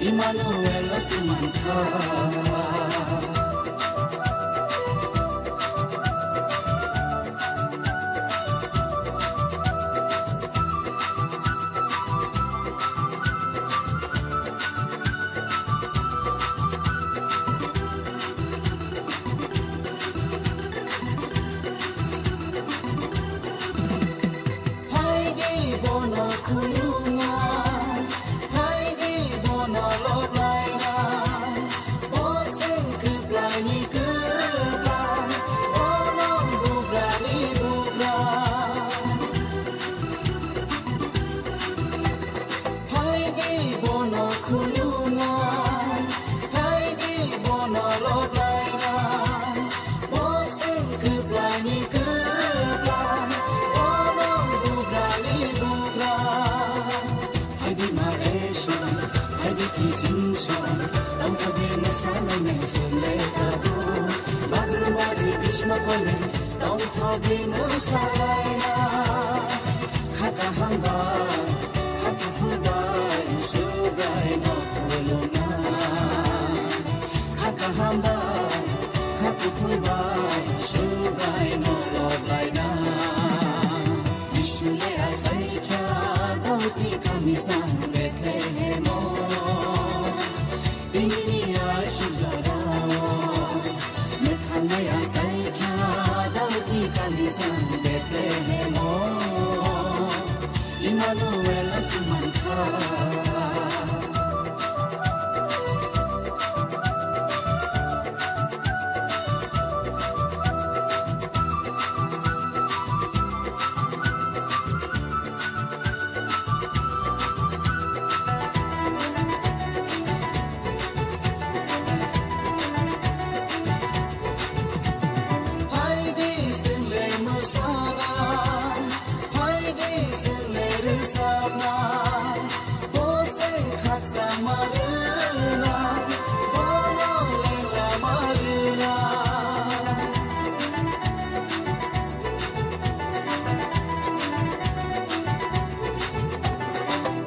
Immanuel asumang kha. Phaidi bono khulumna, phaidi bono loblaina, bo chwng kwplaini kwpla, bono bugrani bugra. Phaidi bono khulumna, phaidi bono loblaina, bo chwng kwplaini kwpla, bono bugrani bugra. Phaidi ma Iswar, phaidi kiching song, tongthokdi mwsalainai chwng le tabuk. Bagrumari bisma kole, tongthokdi mwsalaina. Kha kaham bai, kha kuphur bai, Subraino khulumna. Kha kaham bai, kha kuphur bai, Subraino loblaina. Misang Bethlehemo, tinini ai sujadao, mekhanai asai kha, Daudi kamisang Bethlehemo, Immanuel asuman kha.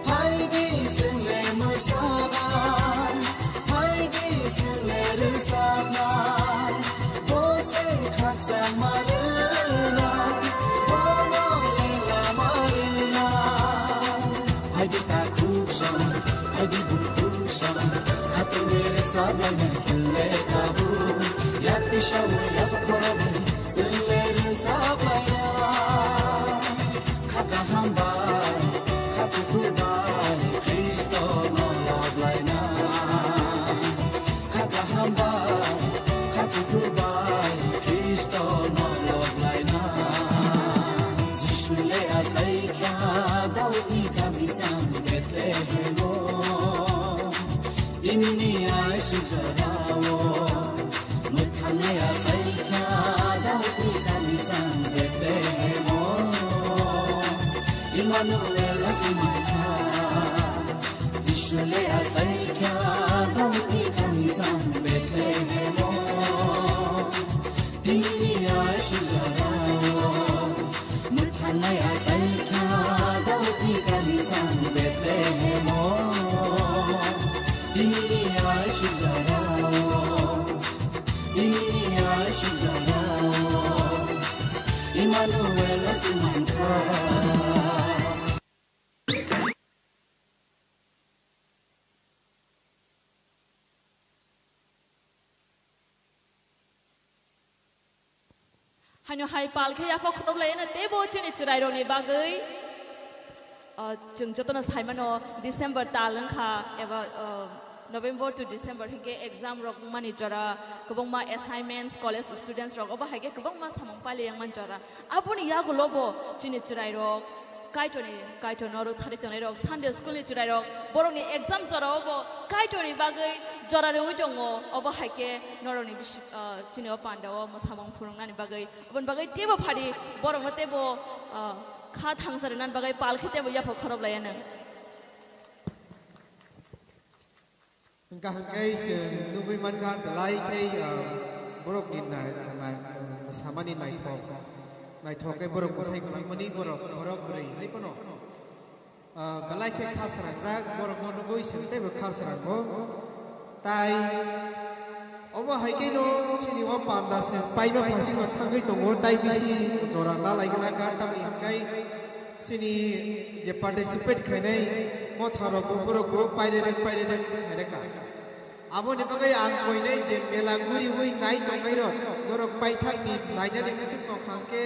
Phaidi swngle mwsana, phaidi swngle rwsapna, bo se khakchangma rwna, bono lengama rwna. Phaidi takhuk song, phaidi bukhuk song, khatungni rwsaplainai swngle tabuk, yakti sawi yaphak khoroknwi swngle rwsaplainai. Kha kaham bai, kha kuthuk bai, Khristono lob laina. Kha kaham bai, kha kuthuk bai, Khristono lob laina. Jisu le achai kha Daudni kamisang Bethlehemo. Tinini ai sujadao. Mwthangnai achai kha Daudni kamisang Bethlehemo, Immanuel asuman kha. Jisu le achai kha Daudni kamisang Bethlehemo, tinini ai sujadao. Mwthangnai achai kha Daudni kamisang Bethlehemo, tinini ai sujadao. Ini ai sujadao, Immanuel asuman kha. Haino hai pal khe yaphak khorok laina teibo chini chwrairokni bagwi. Ah, chwng jotono saimano December tal wngkha eba, ah, November to December hinkhe exam rok wngmani jora, kwbangma assignments, college students rok obo hai khe kwbangma samung pailai wngmani jora. Aboni yagulo bo chini chwrairok Kaitorni, Kaitorno rwktharwi tongnairok, Sunday school ni chwrairok borokni exam jorao bo Kaitorni bagwi jora rwui tongo. Obo hai khe norokni bisi-, ah, chini o pandao mwsamung phwrwngnani bagwi, oboni bagwi teibo phadi borokno teibo, ah, kha thangsa rwnani bagwi pal khe teibo yaphak khorok laiya nwng. Hwnkha hwnkhe chwng nugwi mankha belai khe, ah, borokni nai-, nai-, samani naithok, naithok khe borok bwsai kwlangmani borok khorok bwrwi hai phano, ah, belai khe kha srangjak, borokno nugwi chwng teibo kha srango. Tai obo hai kheno chini o panda se paiba phasingno thangwi tongo, tai bisi jora na lai gana kha, tamni hwnkhe chini je participate khainai motha rok bo borok bo pairerek pairerek khaireka. Aboni bagwi ang koinai je mela guriwi nai tongnai rok, norok paithak di nainani muchung tongkha hwnkhe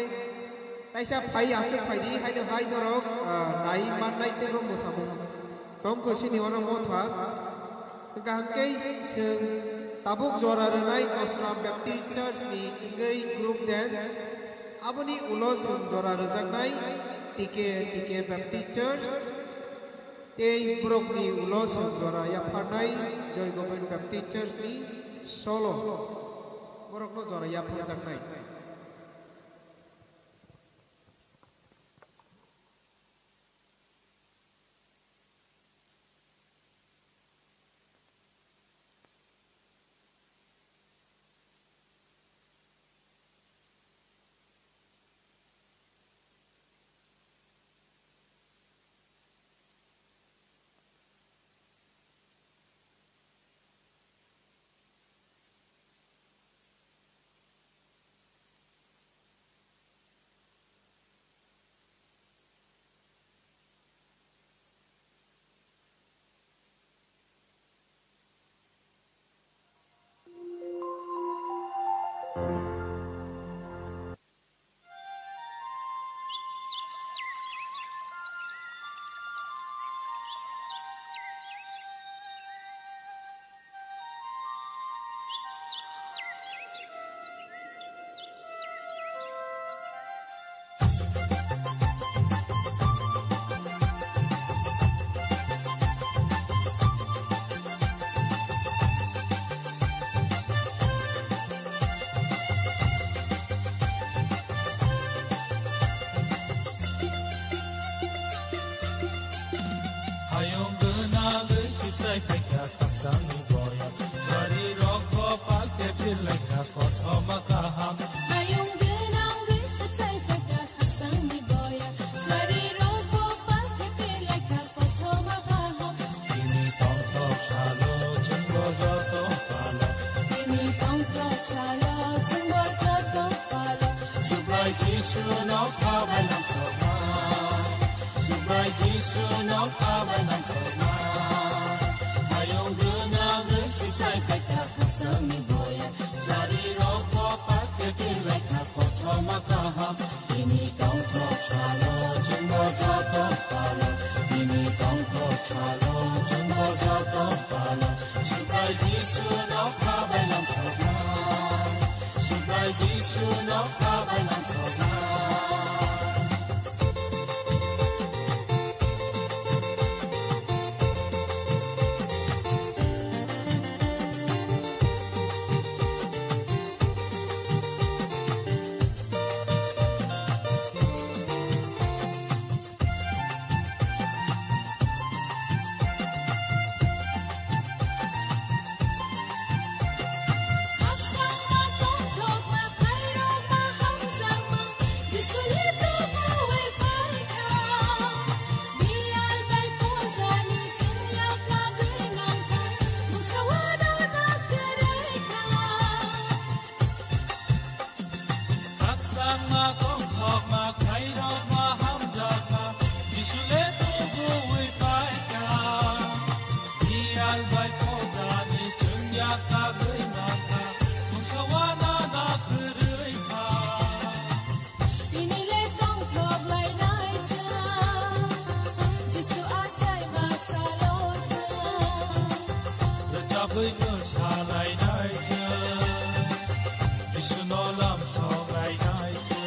taisa phai aswk phaidi, haino hai norok, ah, nai mannai teibo mwsamung tongkho chini oro motha. Hwnkha hwnkhe chwng tabuk jora rwnai Dosra Baptist Church ni wngwi group dance. Aboni ulo chwng jora rwjaknai T K, T K Baptist Church. Tei borokni ulo chwng jora yapharnai Joy Govind Baptist Church ni solo. Borokno jora yapharjaknai. Hayung gwnagwi sipsai phaikha khakchangni boya. Sari rok bo palkhe phirlaikha kothoma kaham. Hayung gwnagwi sipsai phaikha khakchangni boya. Sari rok bo palkhe phirlaikha kothoma kaham. Tini tongthok salo chwngbo joto palo. Tini tongthok salo chwngbo joto palo. Subrai Jisu no khabai langsokma. Subrai Jisu no khabai langsokma. Hayung gwnagwi sipsai phaikha khakchangni boya. Sari rok bo palkhe phirlaikha kothoma kaham. Tini tongthok salo chwngbo joto palo. Tini tongthok salo chwngbo joto palo. Subrai Jisu no khabai langsokma. Subrai Jisu no khabai langsokma. Khakchangma, tongthokma, khairokma, hamjakma, Jisu le tubuwi phaikha. Biyal bai phodani chwngya kagwi mankha, mungsa uanana kwrwi kha. Tini le tongthok lainai chwng, Jisu achai ma salo chwng. Rwchabwi mwsa lainai chwng, Jisu no lam sok lainai chwng.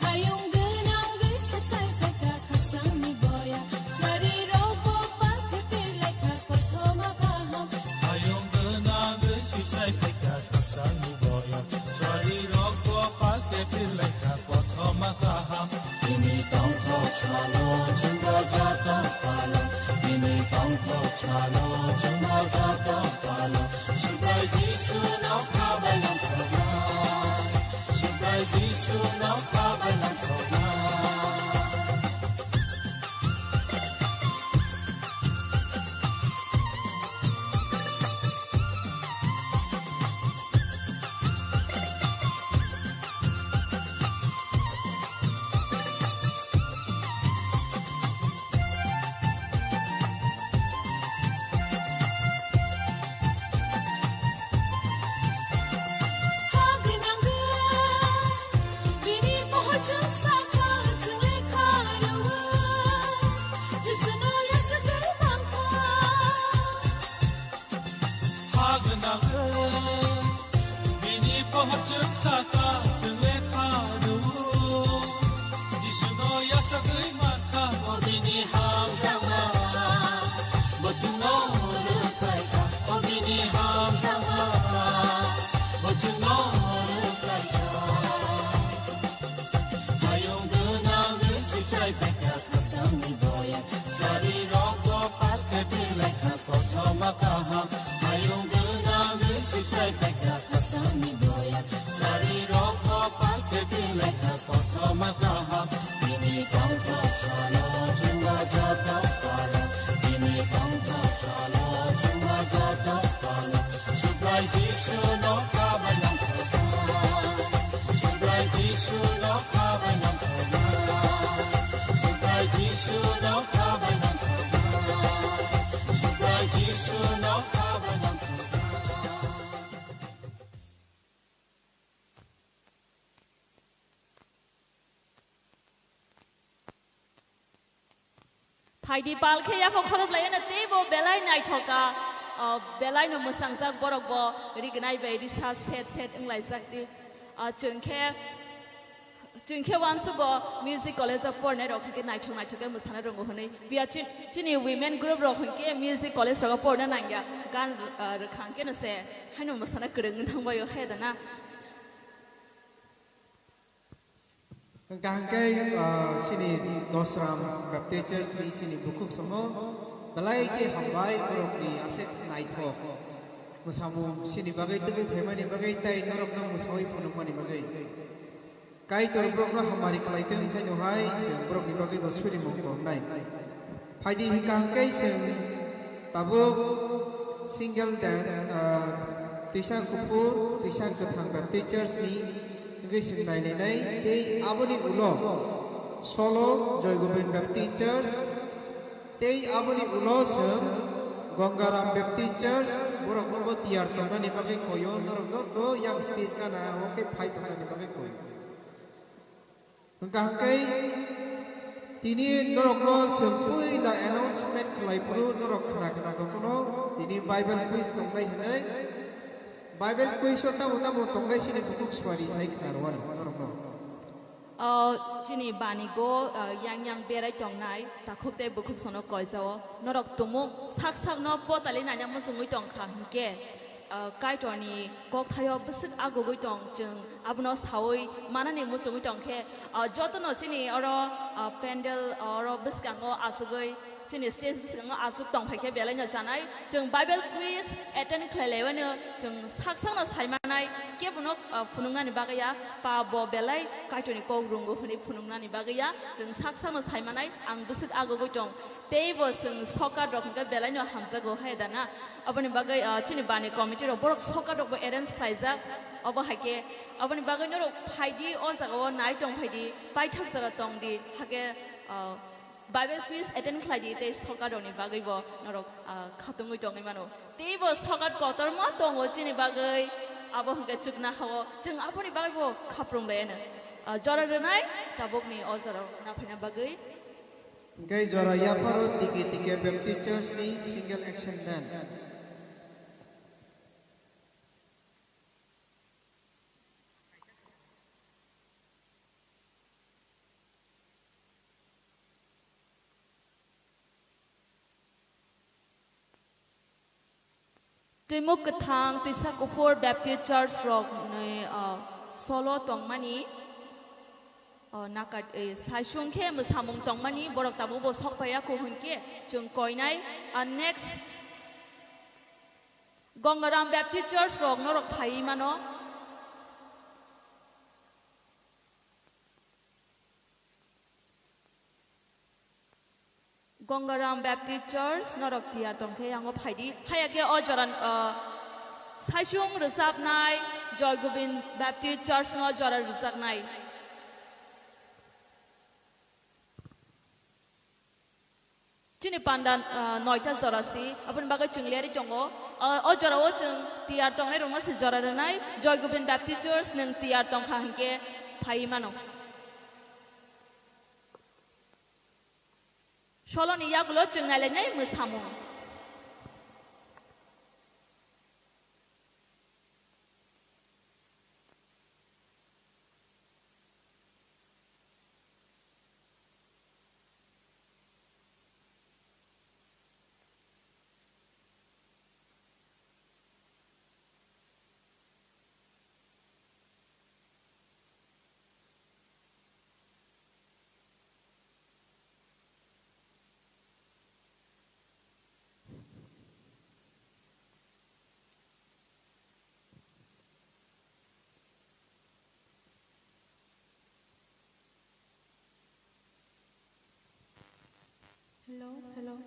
Hayung gwnangwi sipsai phaikha khakchangni boya, sari rok bo palkhe phirlaikha kothoma kaham. Hayung gwnangwi sipsai phaikha khakchangni boya, sari rok bo palkhe phirlaikha kothoma kaham. Tini tongthok salo chwngbo joto palo, tini tongthok salo chwngbo joto palo. Subrai Jisu no khabai langsokma. Subrai Jisu no khabai langsokma. Ha gwnang, bini pohor chwng saka chwng lekha rwo. Jisu no yachagwi mankha, o bini hamjakma. Bo chwngno rwkhlaikha, o bini hamjakma. Bo chwngno rwkhlaikha. Hayung gwnangwi sipsai phaikha khakchangni boya. Sari rok bo palkhe phirlaikha kothoma kaham. Hayung gwnangwi sipsai phaikha khakchangni boya. Sari rok bo palkhe phirlaikha kothoma kaham. Tini tongthok salo chwngbo joto palo. Tini tongthok salo chwngbo joto palo. Subrai Jisu no khabai langsokma. Subrai Jisu no khabai langsokma. Subrai Jisu no khabai langsokma. Subrai Jisu no khabai langsokma. Aidi pal khe yapha khorop lai eno teibo belai naithoka, o, belai no mwsangjak borok bo rignai bai risa set set wnglaijak di. O, chwng khe, chwng khe uansugo music college o pornai rok hinkhe naithok naithok khe mwsana rongo hwnwi. Biya chi-, chini women group rok hinkhe music college rogo porna nangya. Gan, o, rwkha hinkhe no se haino mwsana kwrwng wng thangbaio hai da na. Hwnkha hwnkhe, ah, chini Dosram Baptist Church ni chini bukhuk samo belai khe hambai borokni aswk naithok mwsamung chini bagwi tubui phaimani bagwi tei norokno mwsaui phunukmani bagwi. Kaitor borokno hamari khlaitwng haino hai chwng borokni bagwi bo surimung tongnai. Phaidi hwnkha hwnkhe chwng tabuk single dance, ah, twisa kuphur, twisa kwthang Baptist Church ni wngwi chwng nailainai. Tei aboni ulo solo Joy Gobind Baptist Church, tei aboni ulo chwng Gongaram Baptist Church, borokno bo tiyar tongnani bagwi koyo, norok joto yang stage gana o khe phai tongnani bagwi koyo. Hwnkha hwnkhe tini norokno chwng puila announcement khlai phuru norok khna khna jotono tini Bible quiz tongnai hwnwi. Bible quiz o tamo tamo tongnai sini bukhuk suari sai khna rwani norokno. O, chini bani go, o, yang yang berai tongnai takhuk tei bukhuk sono koisa o norok tumung sak sak no potali nanya muchungwi tongkha hinkhe. Ah, Kaitorni kokthaio bwswk agugwi tong, chwng abono saui manani muchungwi tong khe, ah, jotono chini oro, ah, pandal, ah, oro bwskango asugwi, chini stage bwskango asuk tong phai khe belai no chanai. Chwng Bible quiz attend khlai laiwano chwng sak sakno sai manai, kebono, ah, phunuknani bagwi ya, pa bo belai Kaitorni kok rungo hwnwi phunuknani bagwi ya, chwng sak sakno sai manai, ang bwswk agugwi tong. Tei bo chwng soccer rok hwnkhe belai no hamjago hai da na. Aboni bagwi, ah, chini bani committee rok borok soccer rok bo arrange khlaijak. Obo hai khe aboni bagwi norok phaidi o jaga o nai tong phaidi, paithak jora tong di. Hakhe, ah, Bible quiz attend khlai di tei soccer rok ni bagwi bo norok, ah, khatungwi tongwi mano. Tei bo soccer kotorma tongo chini bagwi. Abo hwnkhe chukna hao chwng aboni bagwi bo khaprung lai ano. Ah, jora rwnai tabukni o jora o naphaina bagwi. Hwnkhe jora yapharo Tiki Tiki Baptist Church ni single action dance. Twimuk kwthang twisa kuphur Baptist Church rok ni, ah, solo tongmani, ah, nakat, eh, saichung khe mwsamung tongmani borok tabuk bo sok phaiya kho hwnkhe chwng koinai, ah, next Gongaram Baptist Church rok norok phaiwi mano. Gongaram Baptist Church norok tiyar tongkhe yango phaidi. Haya khe o jora, ah, saichung rwchapnai Joy Gobind Baptist Church no jora rwchapnai. Chini panda, ah, noita jora si, aboni bagwi chwng leri tongo. Ah, o jora o chwng tiyar tongnai rokno se jora rwnai, Joy Gobind Baptist Church nwng tiyar tongkha hinkhe phaiwi mano. Soloni yagulo chwng nailainai mwsamung. Hello, hello.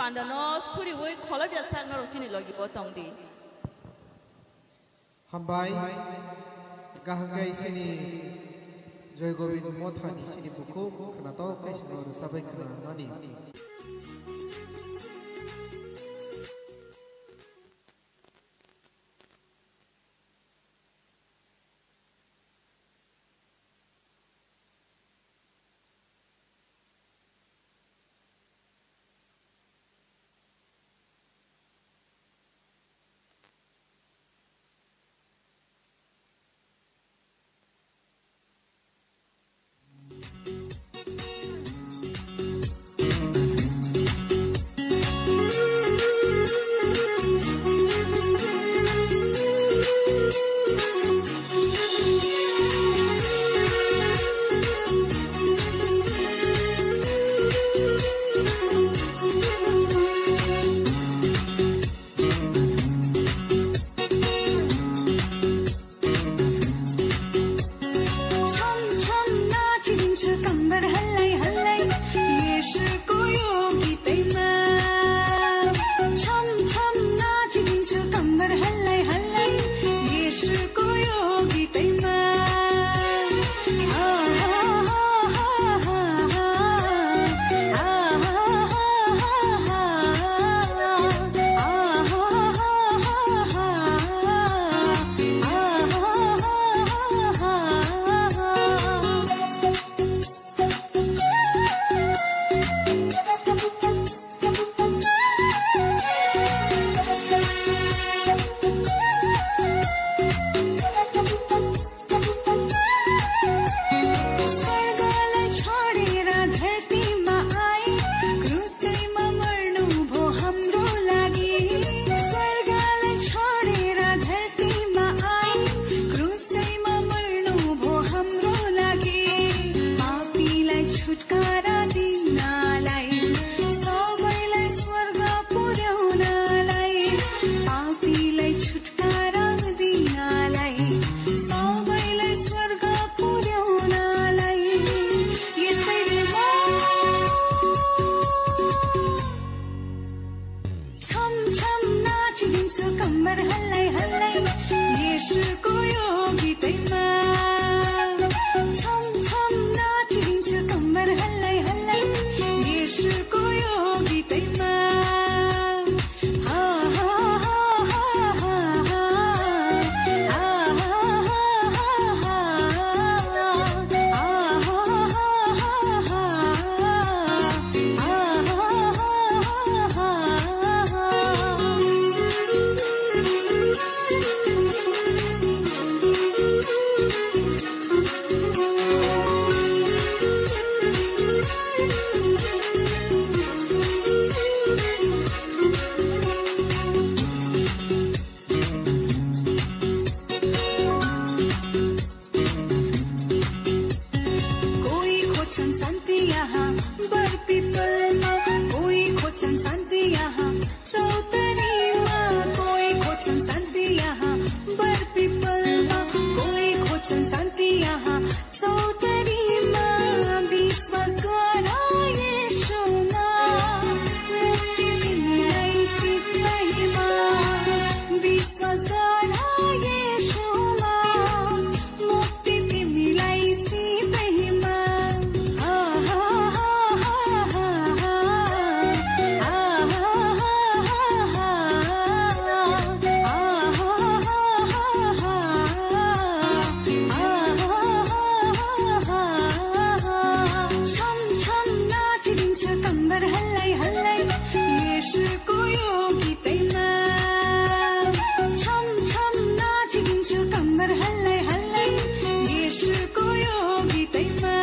Andano suriwi kholobya sak norok chini logi bo tongdi. Hambai, kaham khe chini Joy Govind Mothani chini bukhuk khwnatok khe chwngno rwchabwi khwnamani. Cham cham na chidin chu kambar halai halai, Yesu koyo ki taima. Cham cham na chidin chu kambar halai halai, Yesu koyo ki taima. स्वर्गलाई छोडेर धरतीमा आए, क्रुसैमा मर्नु भो हाम्रो लागि। स्वर्गलाई छोडेर धरतीमा आए, क्रुसैमा मर्नु भो हाम्रो लागि। पापीलाई छुटकारा दिनलाई, सबैलाई स्वर्ग पुर्याउनलाई, पापीलाई छुटकारा दिनलाई, सबैलाई स्वर्ग पुर्याउनलाई, यसैले म छम छम नाचिदिन्छु कम्मर हल्लाइ हल्लाइ, येशूको यो गीतैमा। छम छम नाचिदिन्छु कम्मर हल्लाइ हल्लाइ, येशूको यो गीतैमा। कोही खोज्छन् शान्ति यहाँ बर पिपलमा, कोही खोज्छन् शान्ति यहाँ चौतारीमा, कोही खोज्छन् शान्ति यहाँ बर पिपलमा, कोही खोज्छन् शान्ति यहाँ चौतारीमा। विश्वास गर येशूमा, मुक्ति तिमीलाई सित्तैमा। विश्वास गर येशूमा, मुक्ति तिमीलाई सित्तैमा। छम छम नाचिदिन्छु कम्मर हल्लाइ हल्लाइ, येशूको यो गीतैमा। छम छम नाचिदिन्छु कम्मर हल्लाइ हल्लाइ, येशूको यो गीतैमा।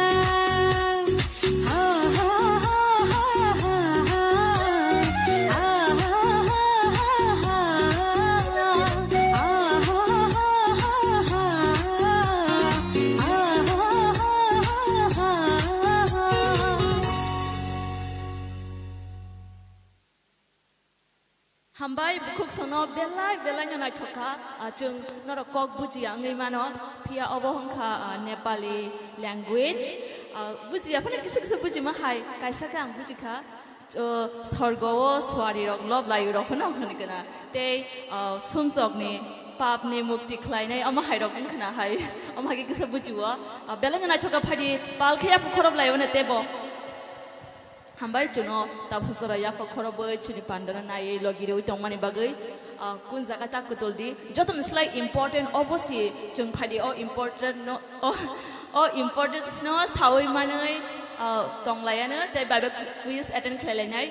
Hambai bukhuk sono belai belai no naithok kha. Ah, chwng norok kok bujiya wngwi mano, phiya obo wngkha, ah, Nepali language. Ah, bujiya phano kisa kisa bujima hai, kaisa khe ang bujikha. O, sorgo o suari rok lob lai rok no hwn khna. Tei, o, sumsok ni pap ni mukti khlai nai omo hai rok wng khna hai. Omo hai khe kisa buji o. O, belai no naithok kha phadi pal khe yapha khorob lai o no tebo. Hambai chwngno tabuk jora yapha khorobwi chwngni pandano naiwi logi rwi tongmani bagwi, ah, kun jaga ta kwtwldi. Jotoni slai important obo si chwng phaidi o important no, o, o importance no sawi manwi, ah, tonglaiano tei Bible quiz attend khlailainai,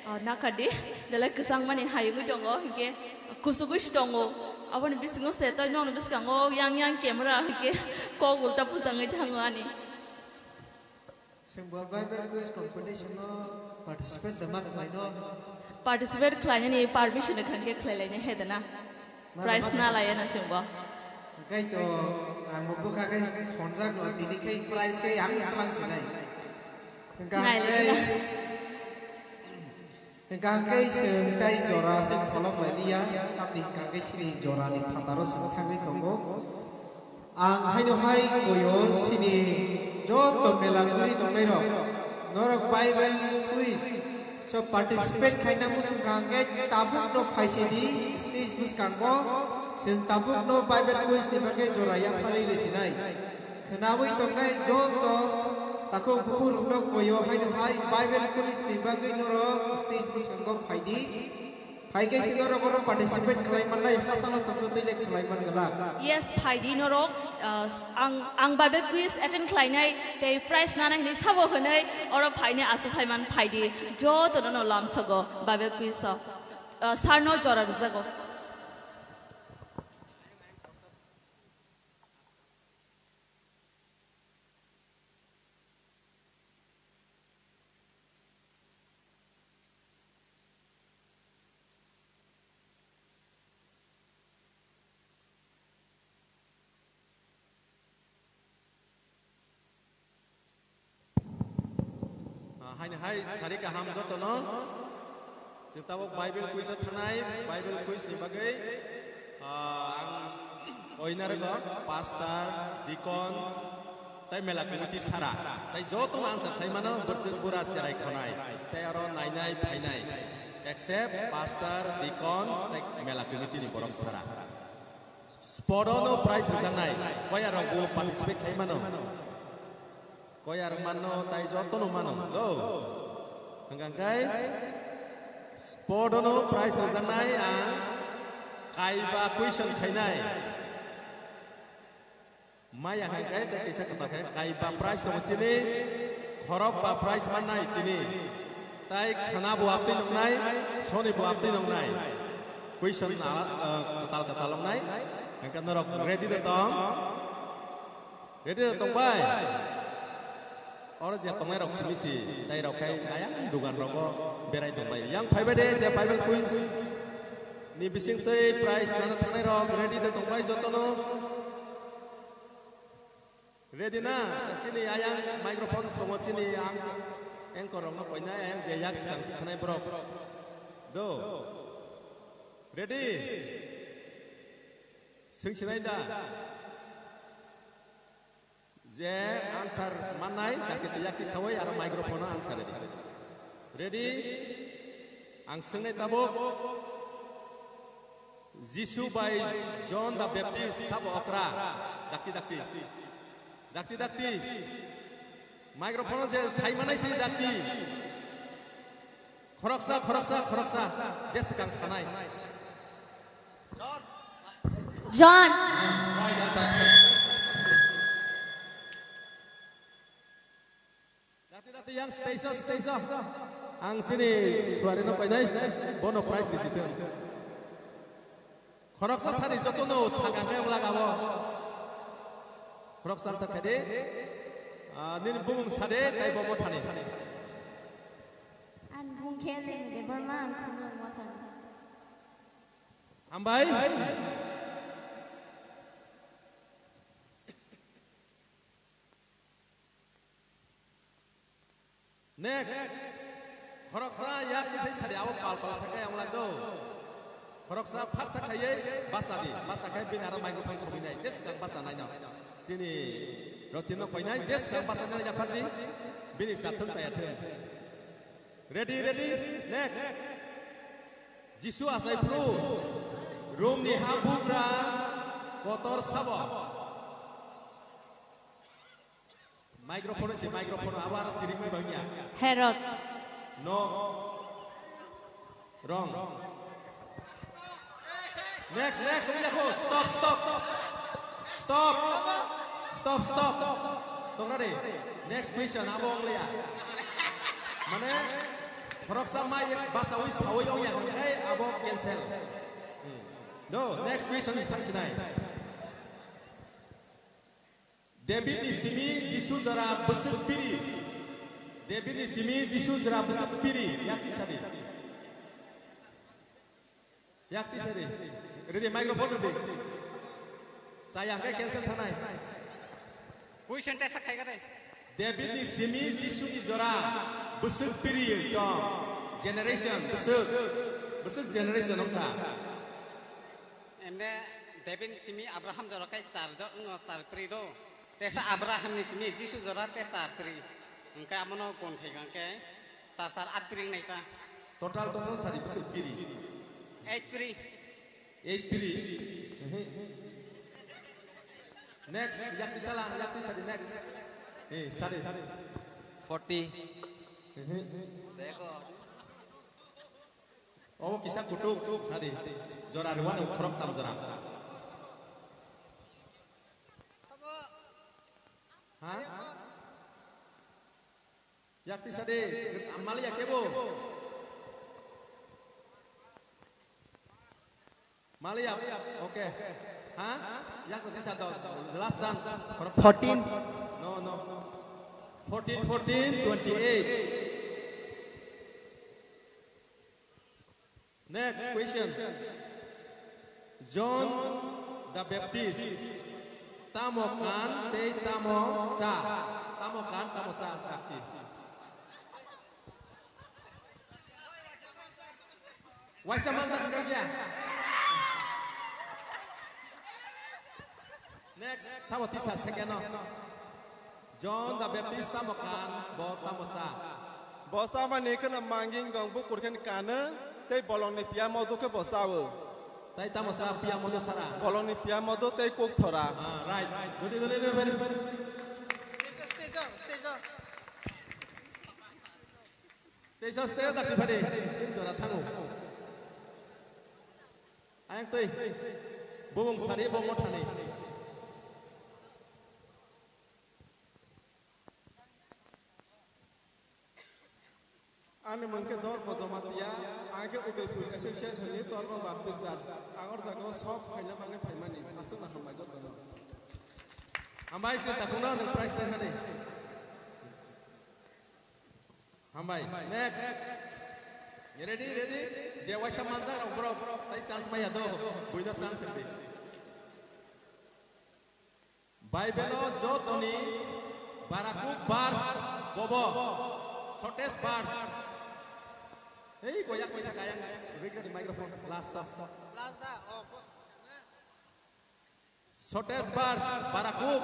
ah, nakardi. Belai kwchangmani hayungwi tongo, hinkhe kusugwi si tongo. Aboni bisingo se tei nokni bwskango yang yang camera hinkhe kok ulta pulta wngwi thango ani. Chwng bo Bible quiz competition no participate da ma khlai no? Participate khlainani permission rwkha khe khlailaina he da na? Ma Prize ma na laiya na chwng bo. Kai to ang bo bwkha kai khonjak no tini khai prize kai ang tlang sinai. Hwnkha Nai hwnkhe lai na. Hwnkha hwnkhe chwng tai jora se pholok lai liya, tamni hwnkha hwnkhe chini jorani phataro chwng thangwi tongo. Ang haino hai koyo chini joto mela guri tongnairok, norok Bible quiz so participate khaina muchung kha hwnkhe tabukno phaisidi stage bwskango chwng tabukno Bible quiz ni bagwi jora yapharwi rwsinai. Khwnawi tongnai joto takhuk bukhurokno koyo haino hai Bible quiz ni bagwi norok stage bwskango phaidi. Hai khe si norok oro participate khlai mannai, hasano tongtwtwi le khlai man glak. Yes, phaidi norok, uh, ang, ang Bible quiz attend khlainai tei prize nanai hinwi sabo hwnwi oro phainai aswk phaiman phaidi. Jotono no lamsogo Bible quiz o. Uh, sarno jora rwjago. Ah, haini hai sari kaham jotono. Chwng tabuk Bible quiz o thanai, Bible quiz ni bagwi, ah, ang oinarwgo pastor, deacon, tai mela committee sara, tai jotono answer khlai mano, bwrchwk bura cherai khonai, tai aro nainai phainai, except pastor, deacon, tai mela committee ni borok sara. Sport o no prize rwjaknai, koya rok bo participate khlai mano. Koya rok mano tai jotono mano, do. Hwnkha hwnkhe sport o no prize rwjaknai ang kaiba question khainai. Maya hai khe tei kisa kwtal khe kaiba prize tongo chini, khorok ba prize mannai tini. Tai khwna bo aptwi nongnai, soni bo aptwi nongnai. Question ala, eh, kwtal kwtal wngnai. Hwnkhe norok ready da tong? Ready da tong bai? Oro je tongnai rok simi si, tai rok khai ayang dugan rogo berai tong bai. Yang phai bai de je Bible quiz ni bising tei prize nana thangnai rok ready da tong bai jotono? Ready na? Chini ayang microphone tongo, chini ang anchor rokno koinai, ayang je yak swkang sanai borok. Do. Ready? Swng sinai da? Je answer mannai, dakti tei yakti sawi aro microphone o answer ridi. Ready? Ang swngnai tabuk. Jisu bai John the Baptist sabo okra? Dakti, dakti. Dakti, dakti. Microphone o je sai manai si dakti. Khoroksa, khoroksa, khoroksa. Je swkang sanai. John. Right answer. Dakti, dakti, yang stage o, stage o. Ang chini suari no painai, bono prize risi tong. Khoroksa sadi jotono sakang khe wng lagabo. Khoroksa sa khaidi. Ah, nini bumung sadi, tai bo mothani. Ang bung khe Renu Debbarma, ang Khumlung mothani. Hambai. Next. Khoroksa yak kisai sari abo pal pal sakai ang lagdo. Khoroksa phat sakhaiye basa di. Basa khai bini aro microphone sobi nai. Je swkang basa nai no. Chini rotino koinai je swkang basa nai yaphardi. Bini sathun sayathun. Ready, ready, next. Jisu achai phru. Romni ha bugra kotor sabo. Microphone se microphone abo aro chiring mai bangya. Herod. No. Wrong. Next, next, wngya ko. Stop, stop. Stop. Stop, stop. Tongra de. Next question, abo wngya. Mane, khoroksa mai basawi sawi wngya, hwnkhai abo cancel. Hmm. Do, next question is thang sinai. David ni simi Jisu jora bwswk piri. David ni simi Jisu jora bwswk piri. Yakti sadi. Yakti sadi. Ready, microphone ready. Saya ke cancel thanai. Question tesa khai gare. David ni simi Jisu ni jora bwswk piri to generation bwswk bwswk generation ongkha. Ende David ni simi Abraham jora kai char jo, wng char piri do. Tesa Abraham ni simi Jisu jora te char piri. Hwnkhe amono gon khai hwnkhe char char at piri wngnai ta. Total, total sari bwswk piri. Eight piri. Eight piri. Ehe. Next, yakti sala, yakti sari next. Eh, sari. Forty. Ehe. Seko. Obo kisa kutuk sadi. Jora rwani ukhorok tam jora. Ha? Yakti sadi, mali yakebo. Mali yak, okay. Ha? Yak tisa do. Last chance. Fourteen. No, no. Fourteen, fourteen, twenty-eight. Next question. John the Baptist tamo kan tei tamo cha? Tamo kan, tamo cha? Yakti. Waisa manjak wngkha ya. Next, sabo tisa second o. John the Baptist tamo kan, bo tamo sa? Bo samani kheno manging gong bukur khen kano, tei bolongni piya modo khe bo sao. Tai tamo sa piya modo sara? Bolongni piya modo tei kok thora. Ah, right. Dodi, dodi, dodi, very good. Stage o, stage o, stage o. Stage o, stage o, dakti phadi. Tin jora thango. Ayang twi. Bubung sari, bubung thani. Ani mung khe Dormo Jamatia, ang khe Udaipur Association ni Dormo Baptist Church. Ang or jaga o sok phaina bagwi phaimani. Aswk na hambai jotono. Hambai se takhukno nwng prize tei hani. Hambai. Next. Ready, ready? Je waisa manjak rok borok tai chance maya do. Buino chance rwdi. Bible o jotoni barakuk verse bobo. Shortest verse. Ei, goyak misa kayang. Ready, microphone. Last, last. Last da. Oh, boss. Shortest verse, barakuk.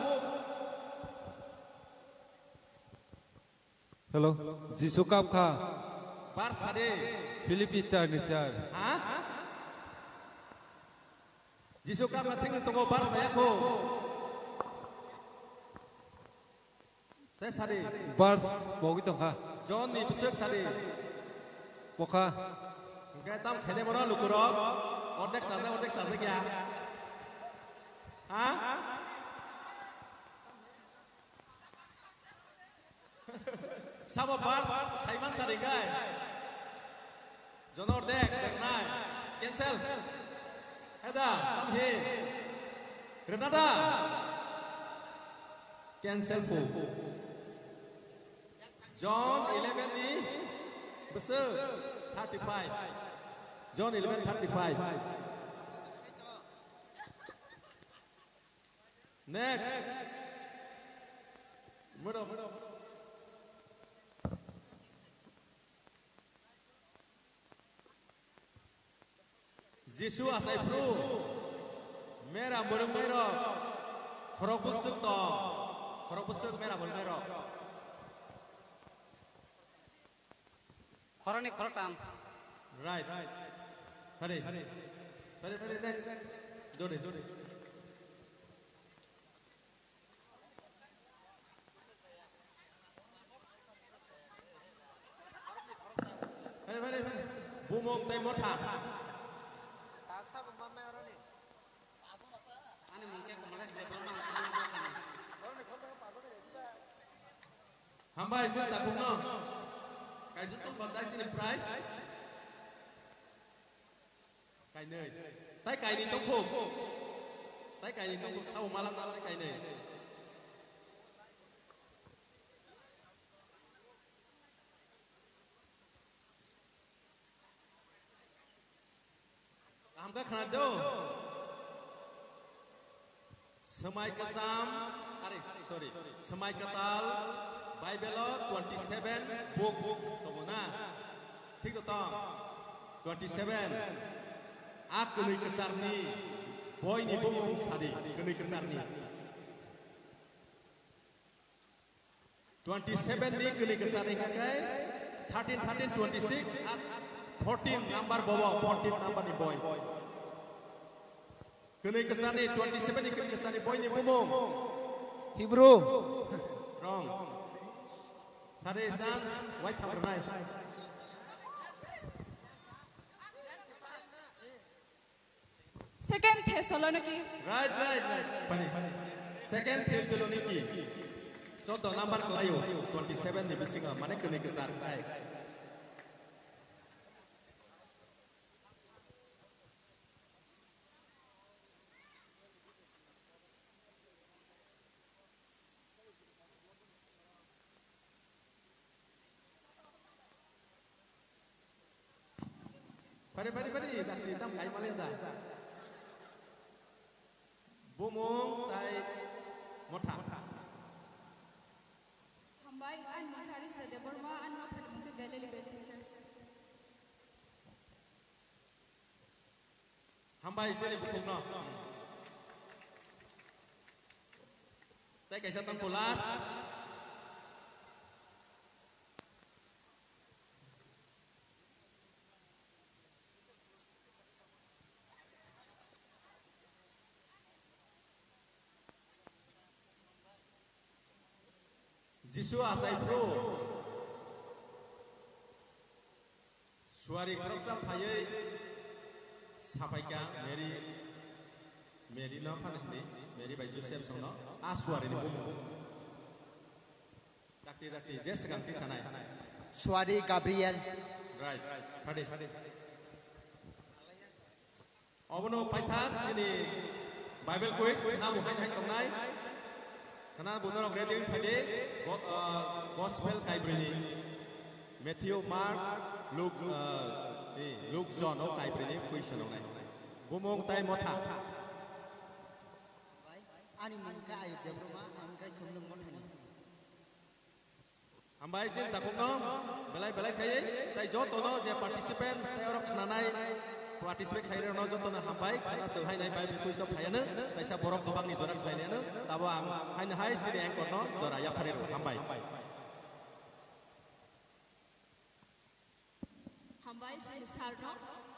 Hello, Jisu kam kha. Verse sade. Philippi char ni char. Ha? Jisu kam kha thengwi tongo verse saya kho. Tei sadi. Verse bogwi tongkha. John ni bwswk sadi. Bokha. Hwnkhe tam khaide bono lukurok. Ordek sajak, ordek sajak ya. Ha? Sabo verse saiman sadi kai. Jonor dek, dek nai. Cancel. Heda, tamhi. Renata. Cancel fu. John eleven ni bwswk thirty-five. John eleven thirty-five. Next. Jisu achai phru mera mwrwngnairok khorok bwswk tong, khorok bwswk mera mwrwngnairok. Khoroknwi khoroktham. Right. Pare. Pare, pare, next. Jode. Pare, pare, pare. Bumung tei motha. Ani mung khe Kamalesh Debbarma. Hambai sir, tabukno. Kaijak tong kho chai sini prize. Kainwi. Tai kainwi tong kho. Tai kainwi tong kho, sao malak malak tai kainwi. Kaham khe khna do. Swmai kwcham, are, sorry, swmai kwtal, Bible o twenty seven books tongo na? Thik to tong? Twenty seven. A kwnwi kwcharni boini bumung sadi, kwnwi kwcharni. Twenty seven ni kwnwi kwcharni hwnkhe thirteen, thirteen, twenty six, at fourteen number bobo, fourteen number ni boi. Kwnwi kwcharni, twenty seven ni kwnwi kwcharni boini bumung. Hebrew. Wrong. Sari chance, wai thabrwnai. Second Thessaloniki. Right, right, right. Pani. Second Thessaloniki. Chordo number kwlaio, twenty seven ni bisingo, mane kwnwi kwchar khai. Pari, pari, pari, dakti tam kai male da. Bumung tai motha. Hambai, ani motha Risa Debbarma, ani motha ni mungkhe Galilee Baptist Church. Hambai, sini bukukno. Tai kaisa tongkho last. Jisu achai phuru suari khoroksa phaiwi sapaikha Mary, Mary no phano hwnwi, Mary bai Joseph songno a suarini bumung. Dakti dakti je swkang twi sanai. Suari Gabriel. Right, phadi. Obono paithak chini Bible quiz khna bo hai hai tongnai. Khna bo norok ready wng phai di. Go-, ah, Gospel kaibrini. Matthew, Mark, Luke, ah, ni Luke, John o kaibrini quiz tongnai. Bumung tai motha. Ani mung khe Ayub Debbarma, ang khe Khumlwng Mothani. Hambai chini takhukno belai belai khaiwi tai jotono je participants tai oro khnanai participate khairokno jotono hambai khana chwng hainai bai bukhui sok phaiano taisa borok kwbangni jora khlainaiano tabo ang haino hai chini anchor no jora yapharwi rw hambai. Hambai sir no,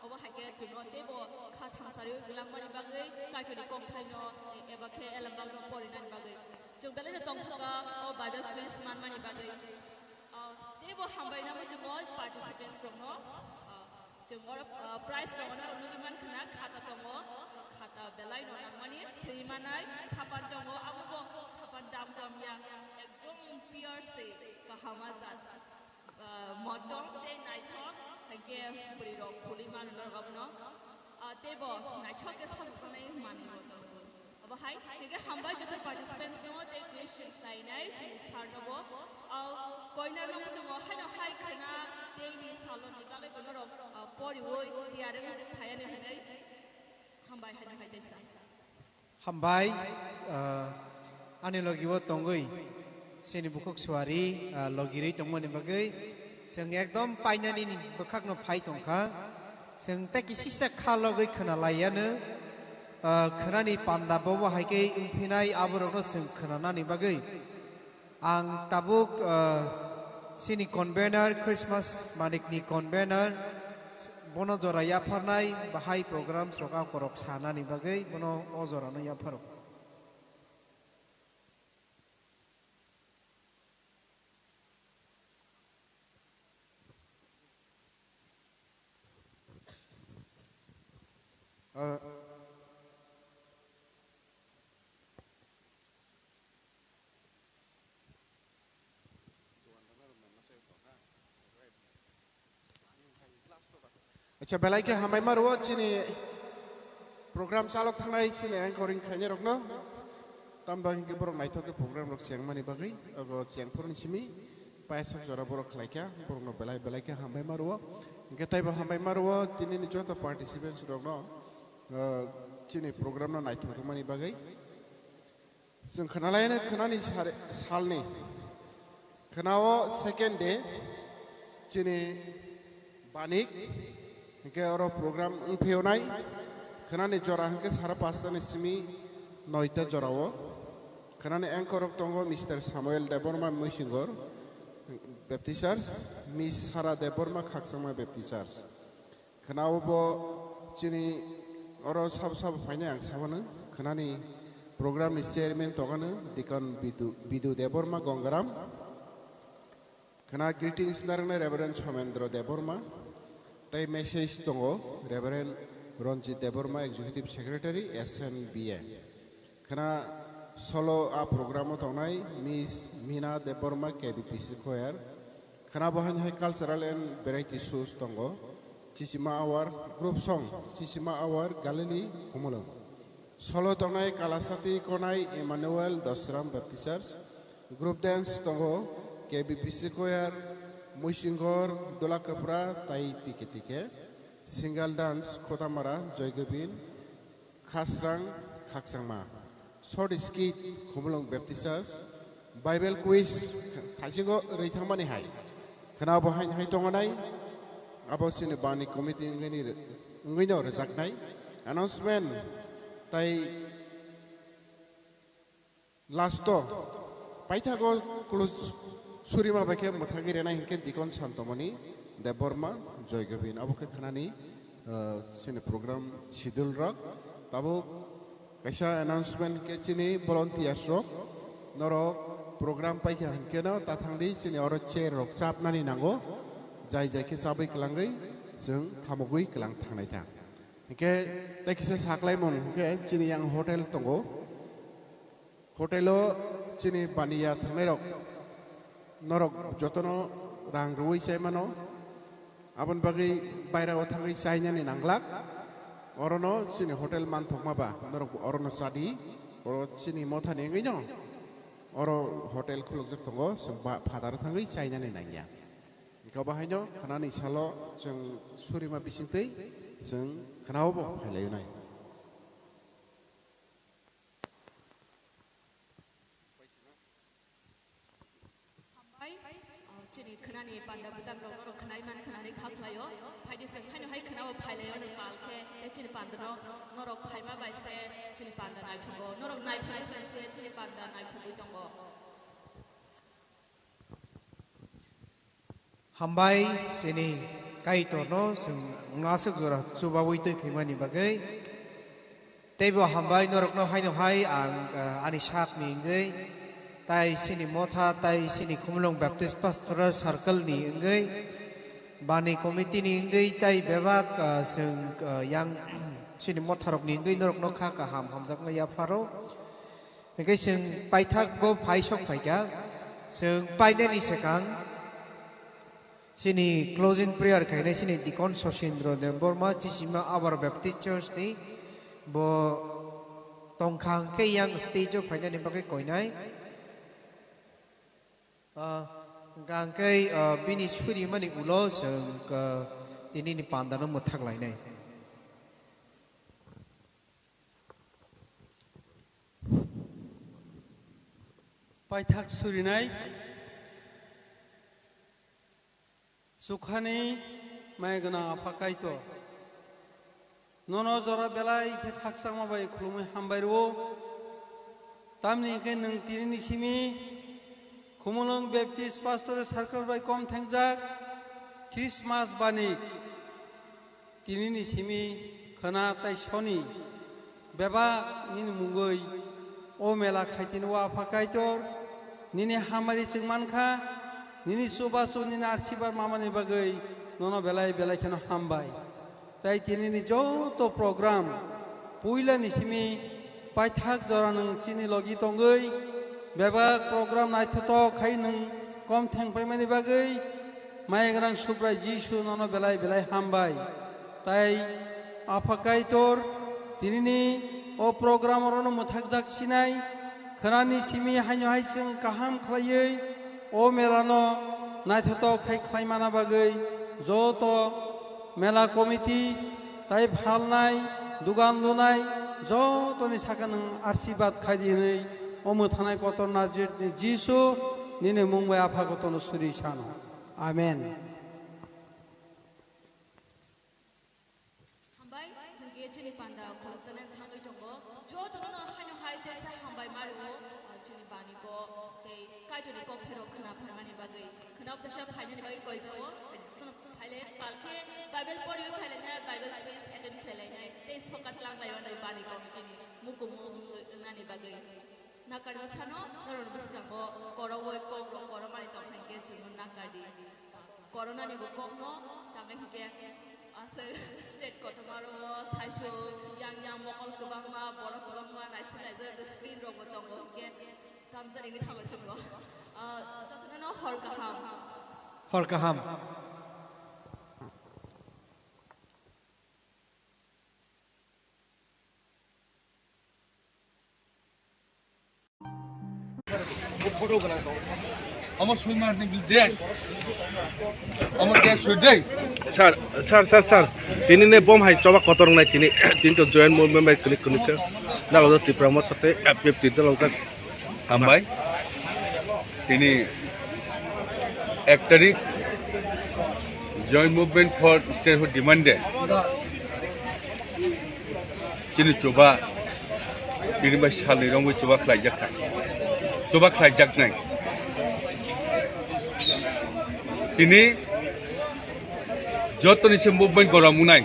obo hai khe chwngno teibo kha thangsariwi gwlangmani bagwi Kaitorni kokthaino eba khe elembakno porinani bagwi. Chwng belai no tongthokgo o Bible quiz manmani bagwi. Ah, teibo hambai nangwi chwng o participants rokno, ah, chwng oro, ah, prize tongo norok nugwi mankha na khata tongo, khata belai no nangmani swi manai sapan tongo, abo bo sapan dam dam ya, ekdom pure se kahama jat. Ah, motom tei naithok, hwnkhe bwrwirok khulwi mano norok abono. Ah, teibo naithok khe sajokjaknai manwi bo tongo. Obo hai, hwnkhe hambai joto participants no tei question khlainai chini sir no bo. Ah, koina no muchungo haino hai khwna tei ni saloni bagwi bo norok, ah, poriwi tiyar wng phaiani hwnwi hambai haino hai teisa. Hambai, ah, ani logi o tongwi, chini bukhuk suari, ah, logirwi tongmani bagwi, chwng ekdom painani ni bwkhakno phai tongkha. Chwng tei kisisa kha logwi khwnalaiano, ah, khwnani panda bobo hai khe wngphinai aborokno chwng khwnanani bagwi. Ang tabuk, ah, Chini convener, Christmas Manik ni convener, bono jora yapharnai bahai programs rok akorok sanani bagwi bono o jora no yapharo. Acha, belai khe hambai ma rwo chini program chalok thangnai chini anchoring khainai rokno. Tamni bagwi hwnkhe borok naithok khe program rok chengmani bagwi ogo chengphuruni simi paisa jora borok khlaikha, borokno belai belai khe hambai ma rwo. Hwnkhe taibo hambai ma rwo tinini joto participants rokno, ah, chini program no naithok rwmani bagwi. Chwng khwnalaino khwnani sare-, salni. Khwnao second day, chini Banik, hwnkhe oro program wngphaiyonai. Khwnani jora hwnkhe sara pastani simi noita jorao. Khwnani anchor rok tongo Mister Samuel Debbarma Muisingor, Baptist Church, Miss Sara Debbarma Khakchangma Baptist Church. Khwnao bo chini oro sabo sabo phainai ang sabano. Khwnani program ni chairman tongano Deacon Bidu, Bidu Debbarma Gongaram. Khwna greetings narwknai Reverend Somendra Debbarma. Tei message tongo Reverend Ranjit Debbarma, Executive Secretary, S N B A. Khwna solo a program o tongnai Miss Mina Debbarma, K B P C Choir. Khwna bo haino hai cultural and variety shows tongo. Chichima Awar, group song, Chichima Awar, Galilee, Khumulwng. Solo tongnai Kalasati Konai Emmanuel Dosram Baptist Church. Group dance tongo K B P C Choir, Muisingor, Dulakapra, tai tike tike. Single dance Khotamara, Joygobin, Khasrang, Khakchangma. Short skit, Khumulwng Baptist Church. Bible quiz, thaisingo rwi thangmani hai. Khwna bo hai, hai tongo nai. Abo chini bani committee wngwi ni re-, wngwi no rwjaknai. Announcement, tai last o, paithago close surima bai khe mwthagwi renai hinkhe Deacon Santomoni Debbarma, Joygobin. Abo khe khwnani, ah, chini program schedule rok. Tabuk kaisa announcement khe chini volunteers rok. Norok program paikha hinkhe no ta thangdi chini oro chair rok chapnani nango. Jai jai khe chabwi kwlangwi chwng thamugwi kwlang thangnai ta. Hinkhe tei kisa saklaimung hinkhe chini yang hotel tongo. Hotel o chini baniya thangnai rok, norok jotono rang rwui chai mano. Aboni bagwi baira o thangwi chainani nanglak. Orono chini hotel manthokma ba norok orono chadi. Oro chini mothani wngwi no oro hotel khulukjak tongo, chwng ba phataro thangwi chainani nangya. Eko bahaino khwnani salo chwng surima bisingtwi chwng khwnao bo phailainai. Hambai, ah, chini khwnani panda bwtang rok norok khwnai man khwnani kha khlaio. Phaidi se phaino hai khwnao phailaio nwng pal khe, tei chini panda no norok phaima bai se chini panda naithogo. Norok naiphaima bai se chini panda naithogwi tongo. Hambai chini Kaitorno chwng aswk jora chubaui twi phaimani bagwi. Teibo hambai norokno haino hai ang, ah, ani sakni wngwi, tai chini motha, tai chini Khumulwng Baptist Pastoral Circle ni wngwi, bani committee ni wngwi, tai bebak, ah, chwng, ah, yang chini motharokni wngwi norokno kha kaham hamjakma yapharo. Hingke chwng paithakgo phai sok phaikha, chwng painani swkang chini closing prayer khainai chini Deacon Sosindro Debbarma, Chisima Awar Baptist Church ni bo tongkha hingke yang stage o phainani bagwi koinai. Ah, hingka hingke, ah, bini surimani ulo chwng, ah, tinini pandano mwthak lainai. Paithak surinai, chukhani mai gwnang Apha Kaitor, nono jora belai khe khakchangma bai khulumui hambai rwo, tamni hwnkhe nwng tinini simi Khumulwng Baptist Pastorate Circle bai kom thengjak Christmas bani tinini simi khwna tai soni bebak nini mungwi o mela khaitini o Apha Kaitor nini hamari chwng mankha, nini chubachu nini arsibad mamani bagwi nono belai belai kheno hambai. Tai tinini joto program puilani simi paithak jora nwng chini logi tongwi bebak program naithotok khai nwng kom thengpaimani bagwi Mayagrang Subrai Jisu nono belai belai hambai. Tai Apha Kaitor tinini o program orono mwthakjak sinai khwnani simi haino hai chwng kaham khlaiwi o melano naithotok khai khlaimana bagwi joto mela committee tai phalnai, dugan lunai jotoni saka nwng arsibad khai di hwnwi o mwthanai kotor Nazarethni Jisu nini mung bai Apha kotorno suri sano. Amen. Hambai, hwnkhe chini panda khulukjaknai thangwi tongo. Jotono no haino hai tesa hambai mario, ah, chini bani kok tei Kaitorni kokthairok khwna phaimani bagwi, khwna bwtasa phainani bagwi koijao. Jotono phaile palkhe Bible poriwi phailainai, Bible quiz attend khailainai tei sokat langlaio bani committee ni mukumu wngnani bagwi. Nakarma sano norokni bwskango korowoi kokrok koromani tong kha hinkhe chwngno nakardi. Koronani bo kokno tangwi hinkhe aswk state kotorma oro saichung yang yang mokol kwbangma borok kwbangma naisinglaijak screen rokbo tongo hinkhe tamjani wngwi thango chwngno. Ah, jotono hor kaham. Hor kaham. Omo sui mar ni dek. Omo dek sui dei. Sir, sir, sir, sir. Tini ne bom hai choba kotor nai tini, tini to joint movement bai kuni kuni ke. Dalo Tipra Motha te F F T dalo jak. Hambai. Tini ek tarik Joint Movement for Statehood Demand Day. Chini chuba, tini bai salni rongwi chuba khlaijak kha. Chuba khlaijaknai. Tini jotoni se movement gorom wngnai.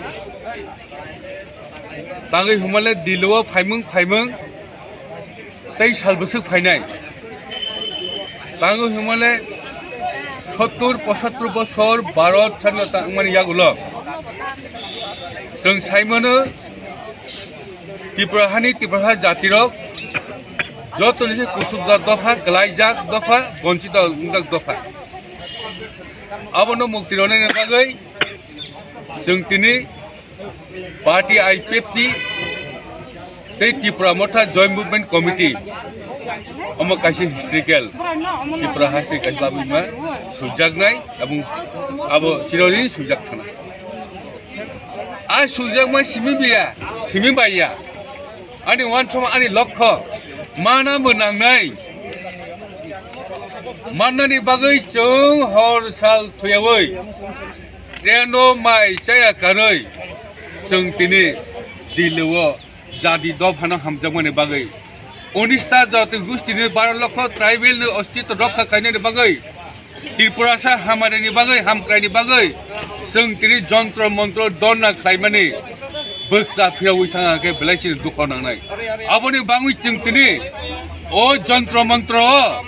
Tangwi hwnmale Delhi o phaimung phaimung tei sal bwswk phainai. Tangwi hwnmale sottur pochattor bosor Bharat sadinota wngmani yagulo chwng saimano Tripura hani Tiprasa jatirok jotoni se kusukjak dopha, kwlaijak dopha, bonchito wngjak dopha. Abono mukti rwnani bagwi chwng tini Party I P F T tei Tipra Motha Joint Movement Committee omo kaisa historical Tipra hasteni kaisa labwima suijaknai, abong abo chironi suijak thana. A suijakma simi biya, simi baiya. Ani wansoma ani lokho mana bo nangnai. Mannani bagwi chwng hor sal thuyawi treno mai chaya karwi chwng tini Delhi o jadi dophano hamjakmani bagwi, unista jati gustini baro lokho tribal ni ostitw rokha khainani bagwi, Tripurasa hamari ni bagwi, hamkrai ni bagwi, chwng tini jontro montro donna khlaimani bwkcha phiyogwi thangkha khe belai chini dukho nangnai. Aboni bangwi chwng tini o jontro montro o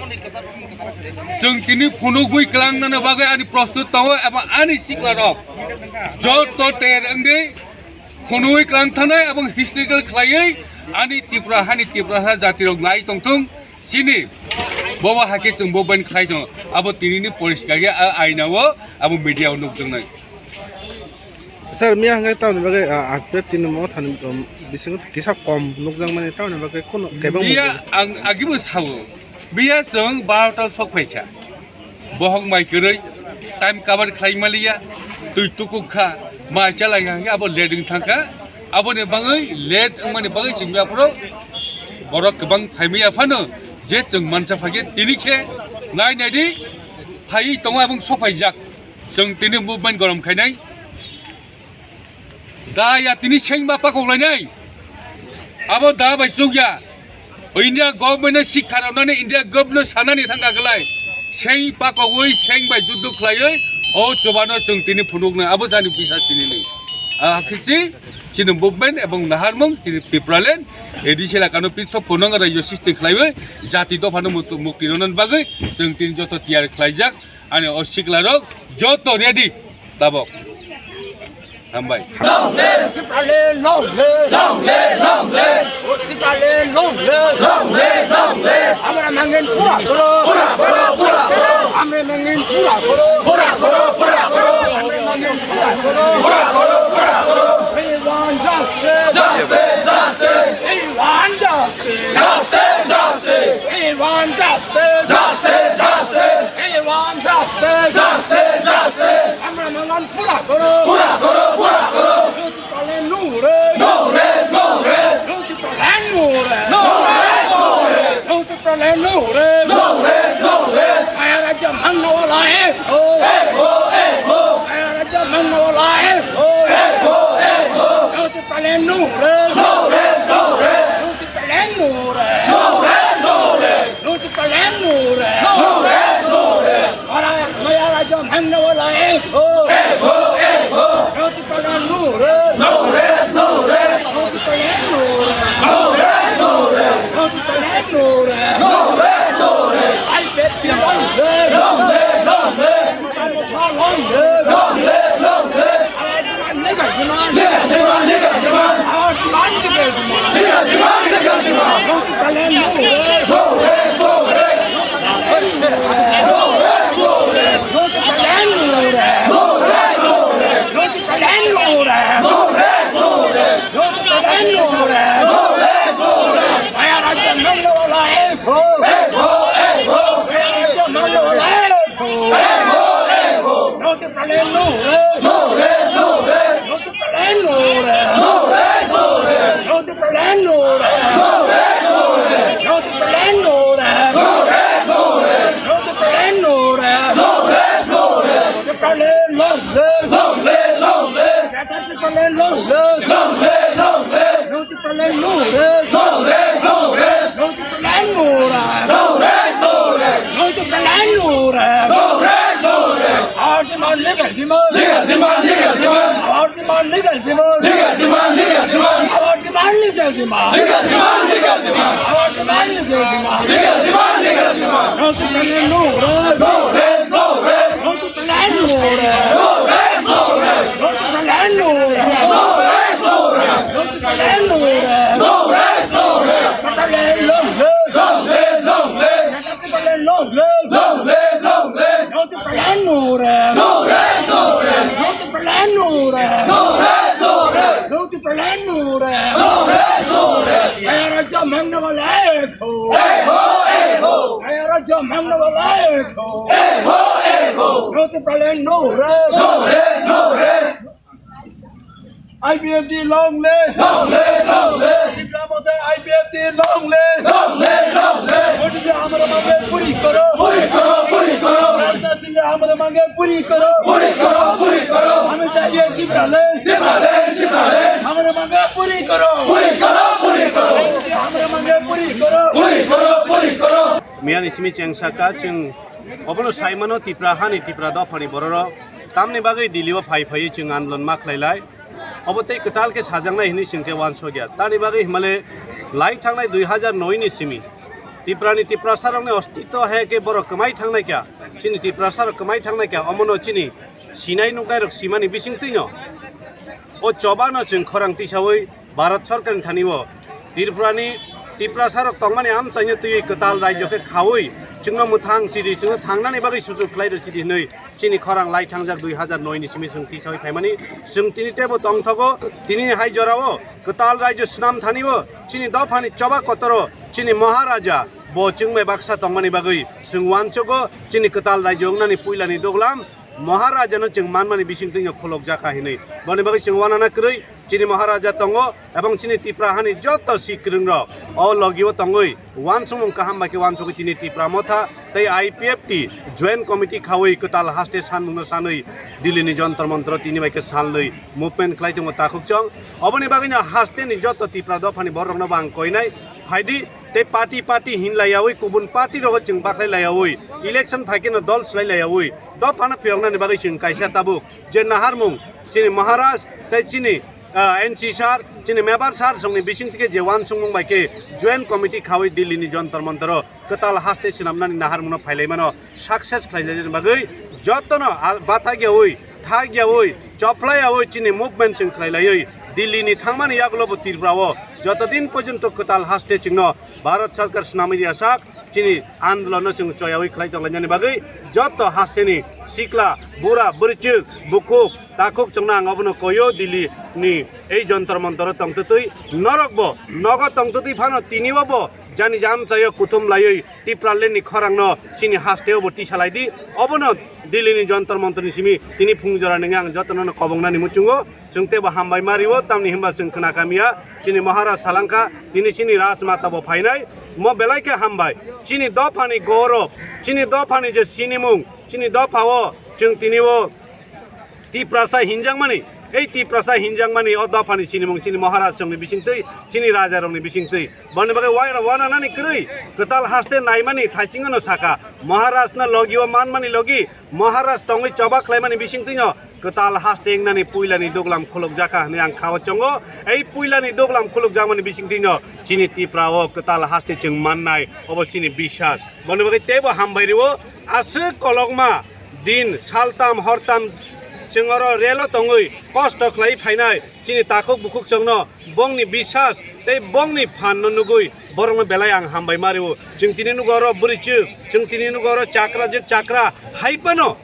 chwng tini phunugwi klangnani bagwi ani prostut tongo, eba ani siklarok joto ter wngdi phunugwi klang thanai, ebo historical khlaiwi ani Tripura hani Tiprasa jatirok nai tongthung. Chini bobo hakhe chwng bo ban khlai tongo. Abo tinini poriskar khe a aina o abo media o nukjaknai. Sir, miya hwnkhai tamoni bagwi, ah, update tini mo thani, um, bisingo kisa kom nukjakmani tamoni bagwi kheno kebeng Miya mungwi. Ang agibo sao. Miya chwng barota sok phaikha. Bohok mai kwrwi, time cover khlai maliya, twi tukuk kha, mai chalai kha, abo late wng thangkha, aboni bagwi late wngmani bagwi chwng aphuru borok kwbang phaimaya phano je chwng mansa phakhe tini khe nai nai di phaiwi tongo abong sophaijak, chwng tini movement gorom khainai. Da ya tini sengba pakok lainai. Abo da bai chukya. India government no sikha rwnani India government no sanani thangkha kwlai. Seng pakogwi, seng bai juddo khlaiwi, o chobano chwng tini phunuknai, abo jani bisa tini ni. Ah, hakhe si, chini movement ebong naharmung, tini Tipraland, A D C elakano pithok phunuk raijo sristi khlaiwi, jati dophano mukti, mukti rwnani bagwi, chwng tini joto tiyar khlaijak, ani o siklarok joto ready. Tabok. Hambai. Long live! Tipraland long live! Long live, long live! Tipraland long live! Long live, long live! Amra mangin pura koro! Pura koro, pura koro! Amra mangin pura koro! Pura koro, pura koro! Amra mangin pura koro! Pura koro, pura koro! We want justice! Justice, justice! We want justice! Justice, justice! We want justice! Justice, justice! We want justice! Justice, justice! Amra mangan pura koro! Pura koro, pura koro! Tipraland no rest! No rest, no rest! Tipraland no rest! No rest, no rest! Tipraland no rest! No rest, no rest! Maya Rajya mangna wala ek ho! Ek ho, ek ho! Maya Rajya mangna wala ek ho! Ek ho, ek ho! Tipraland no rest! No rest, no rest! Tipraland no rest! No rest, no rest! Tipraland no rest! No rest, no rest! Mara, Maya Rajya mangna wala ek ho! Ek ho, ek ho! Tipraland no rest! No rest, no rest! Tipraland no rest! No rest, no rest! Tipraland no rest! No rest, no rest! I P F T long live! Long live, long live! Long live, long live! Our demand, legal demand! Legal demand, legal demand! Our demand, legal demand! Legal demand, legal demand! Tipraland no rest! No rest, no rest! No rest, no rest! Tipraland no rest! No rest, no rest! Tipraland no rest! No rest, no rest! Tipraland no rest! No rest, no rest! Maya Rajya mangna wala ek ho! Ek ho, ek ho! Maya Rajya mangna wala ek ho! Ek ho, ek ho! Tipraland no rest! No rest, no rest! Tipraland no rest! No rest, no rest! Tipraland no rest! No rest, no rest! Tipraland no rest! No rest, no rest! Tipraland no rest! No rest, no rest! Tipraland long live! Long live, long live! Tipraland long live! Long live, long live! Tipraland no rest! No rest, no rest! Tipraland no rest! No rest, no rest! Tipraland no rest! No rest, no rest! Our demand, legal demand! Legal demand, legal demand! Our demand, legal demand! Legal demand, legal demand! Our demand, legal demand! Legal demand, legal demand! Our demand, legal demand! Legal demand, legal demand! Tipraland no rest! No rest, no rest! Tipraland no rest! No rest, no rest! Tipraland no rest! No rest, no rest! Tipraland no rest! No rest, no rest! Tipraland long live! Long live, long live! Tipraland long live! Long live, long live! Tipraland no rest! No rest, no rest! Tipraland no rest! No rest, no rest! Tipraland no rest! No rest, no rest! Maya Rajya mangna wala ek ho! Ek ho, ek ho! Maya Rajya mangna wala ek ho! Ek ho, ek ho! Tipraland no rest! No rest, no rest! I P F T long live! Long live, long live! Tipra Motha I P F T long live! Long live, long live! Modi ji hamare mange puri karo! Puri karo, puri karo! Rajnath Singh ji hamare mange puri karo! Puri karo, puri karo! Hame chahiye Tipraland! Tipraland, Tipraland! Hamare mange puri karo! Puri karo, puri karo! Modi ji hamare mange puri karo! Puri karo, puri karo! Miyani simi cheng saka cheng obono saimano Tipra hani Tipra dophani bororok tamni bagwi Delhi o phai phaiwi chwng andolon ma khlai lai. Obo tei kwtal khe sajaknai hwnwi chwng khe uansukya. Tamni bagwi hwnmale lai thangnai dui hazar noi ni simi Tiprani Tiprasarokni ostitw hai khe borok kwmai thangnai kha, chini Tiprasarok kwmai thangnai kha, omono chini sinai nuknairok simani bisingtwino o chobano chwng khorang tisawi Bharat Sorkarni thani o Tripurani Tiprasarok tongmani amchaino twiwi kwtal raijo khe khaui chwngno mwthang sidi, chwngno thangnani bagwi suchuk khlai rw sidi hwnwi chini khorang lai thangjak dui hazar noi ni simi chwng tisawi phaimani. Chwng tini teibo tongthogo, tini hai jorao kwtal raijo swnam thani o chini dophani choba kotoro chini Maharaja bo chwng bai baksa tongmani bagwi chwng uansugo chini kwtal raijo wngnani puilani duglam Maharajano chwng manmani bisingtwino khulukjakha hinwi. Boni bagwi chwng uanana kwrwi chini Maharaja tongo, ebong chini Tipra hani joto sikwrwngrok o logio tongwi uansukmung kaham bai khe uansugwi tini Tipra Motha tei I P F T Joint Committee khaui kwtal haste sanmungno sanwi Delhi ni Jontor Montor tini bai khe salnwi movement khlai tongo takhukchong. Oboni bagwino haste ni joto Tipra dophani bororokno bo ang koinai, phaidi tei party party hin laiyawi, kubun party rogo chwng baklai laiyawi, election phaikhe no dol swlai laiyawi, dophano phiyoknani bagwi chwng kaisa tabuk je naharmung chini Maharaj tei chini, ah, N C sir, chini Mebar sir songni bising thike je wansukmung bai khe joint committee khawi Delhi ni Jantar Mantar o kwtal haste swnamnani naharmungno phailaimano success khlailaini bagwi jotono al-, bathagiyawi, thagyawi, choplaiyawi chini movement chwng khlailaiwi Delhi ni thangmani yagulo bo Tripura o joto din porjonto kwtal haste chwngno Bharat Sarkar swnamwi riyasak chini andolonno chwng choyawi khlai tonglainani bagwi joto hasteni sikla, bura, bwrwichwk, bukhuk, takhuk chwngno ang obono koyo Delhi ni ei Jantar Mantar o tongtwtwi norokbo nogo tongtwtwi phano tini obo jani jam chayo kuthum laiwi Tipraland ni khorang no chini haste o bo tisa lai di. Obono Delhi ni Jantar Mantar ni simi tini phung jora nini ang jotono no kobong nani muchungo. Chwng tebo hambai ma rio, tamni hinba chwng khna kamya chini Maharaj salangkha, tini chini Rajmata bo phainai, mo belai khe hambai. Chini dopha ni gorob, chini dopha ni je sinimung, chini dopha o chwng tini o Tiprasa hinjakmani, ei Tiprasa hinjakmani o dophani sinimung chini Maharaj rokni bisingtwi, chini raja rokni bisingtwi. Boni bagwi waira wananani kwrwi kwtal haste naimani thaisingono saka, Maharaj no logi o manmani logi, Maharaj tongwi choba khlaimani bisingtwino kwtal haste wngnani puilani duglam khulukjakha hwnwi ang khao chongo. Ei puilani duglam khulukjakmani bisingtwino chini Tipra o kwtal haste chwng mannai, obo chini bisas. Boni bagwi teibo hambai rio, aswk kolokma din saltam hortam chwng oro relo tongwi kosto khlai phainai chini takhuk bukhuk chwngno bongni bisas tei bongni phan no nugwi borokno belai ang hambai ma rio. Chwng tini nugo oro bwrwichwk, chwng tini nugo oro chakra je chakra hai phano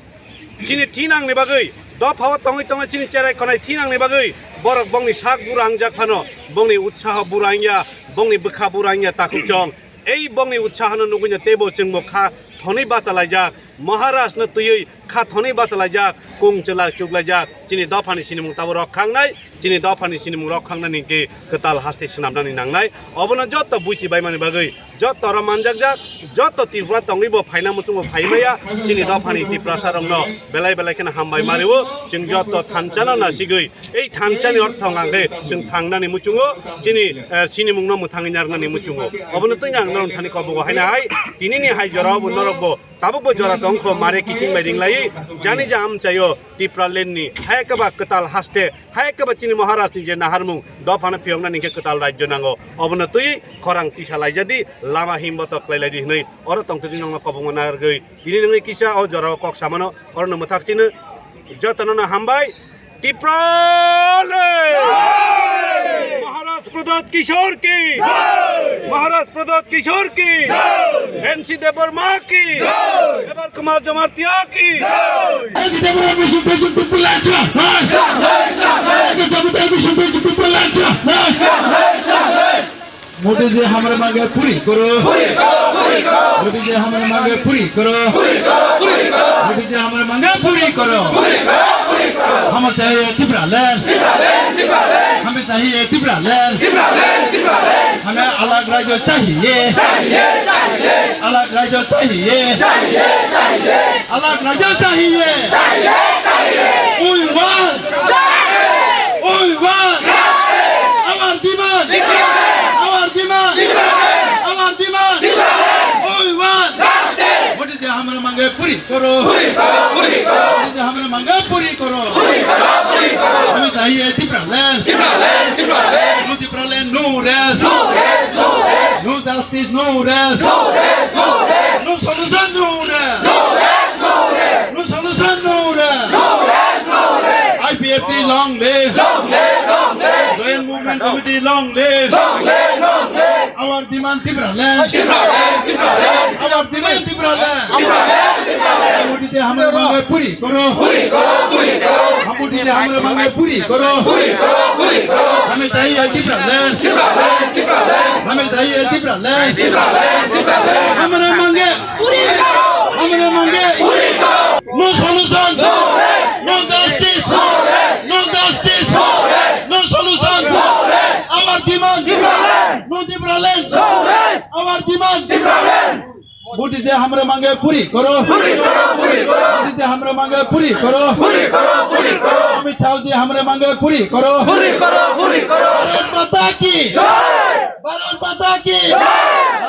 chini thinangni bagwi, dophao tongwi tongwi chini cherai khonai thinangni bagwi borok bongni sak bura wngjak phano, bongni utsaho bura wngya, bongni bwkha bura wngya takhuk chwng. Ei bongni utsahono nugwino teibo chwngbo kha thonwi bachalaijak, Maharajno twiwi kha thonwi bachalaijak, kung chwla chuklaijak, chini dophani sinimung tabo rok khangnai, chini dophani sinimung rok khangnani hwnkhe kwtal haste swnamnani nangnai. Obono joto buisi baimani bagwi, joto oro manjakjak, joto Tripura tongwi bo phaina muchungo phai maya, chini dophani Tiprasa rokno belai belai kheno hambai ma rio, chwng joto thansa no nasigwi, ei thansa ni ortho hwnkha khe chwng thangnani muchungo, chini, eh, sinimung no mwthangwi narwknani muchungo. Obono twi ang norok thani kobogo haina hai, tini ni hai jora bo norok bo tabuk bo jora tong kho mare kiching bai ring lai, jani ja amchaio Tipraland ni hai khe ba kwtal haste, hai khe ba chini Maharaj ni je naharmung dophano phiyoknani hwnkhe kwtal rajyo nango. Obono twi khorang tisa laijadi, lama himbo tok khlai lai di hwnwi oro tongtwtwi nokno kobongma narwgwi tini nungwi kisa o jorao kok samano orono mwthak chino jotono no hambai. Tipraland! Maharaj Pradyot Kishore ki! Maharaj Pradyot Kishore ki! N C Debbarma ki! Mebar Kumar Jamatia ki! Modi जी हमारे मांगे पूरी करो। पूरी करो, पूरी करो। मोदी जी हमारे मांगे पूरी करो। पूरी करो, पूरी करो। मोदी जी हमारे मांगे पूरी करो। पूरी करो, पूरी करो। हमें चाहिए तिप्रालैंड। तिप्रालैंड, तिप्रालैंड। हमें चाहिए तिप्रालैंड। तिप्रालैंड, तिप्रालैंड। हमें अलग राज्य चाहिए। चाहिए, चाहिए। अलग राज्य चाहिए। चाहिए, चाहिए। अलग राज्य चाहिए। चाहिए, चाहिए। We want। We want। Our demand। Our demand। Our demand। We want। Modi जी हमारे मांगे पूरी करो। पूरी करो, पूरी करो। मोदी जी हमारे मांगे पूरी करो। पूरी करो, पूरी करो। हमें चाहिए तिप्रालैंड। तिप्रालैंड, तिप्रालैंड। No तिप्रालैंड, no rest। No rest, no rest। No justice, no rest। No rest, no rest। No solution, no rest। No rest, no rest। No solution, no rest। No rest, no rest। I P F T long live। Long live, long live। Joint Movement Committee long live। Long live, long live। Our demand Tipraland। Tipraland, Tipraland। Our demand Tipraland। Tipraland, Tipraland। Modi जी हमारे मांगे पूरी करो। पूरी करो, पूरी करो। मोदी जी हमारे मांगे पूरी करो। पूरी करो, पूरी करो। हमें चाहिए Tipraland। Tipraland, Tipraland। हमें चाहिए Tipraland। Tipraland, Tipraland। हमारे मांगे पूरी करो। हमारे मांगे पूरी करो। No solution। No rest। No justice। No rest। No justice। No rest। No solution। No rest। Our demand। Tipraland। No Tipraland। No rest। Our demand। Tipraland। Modi जी हमारे मांगे पूरी करो। पूरी करो, पूरी करो। मोदी जी हमारे मांगे पूरी करो। पूरी करो, पूरी करो। अमित शाह जी हमारे मांगे पूरी करो। पूरी करो, पूरी करो। भारत माता की। जय। भारत माता की। जय।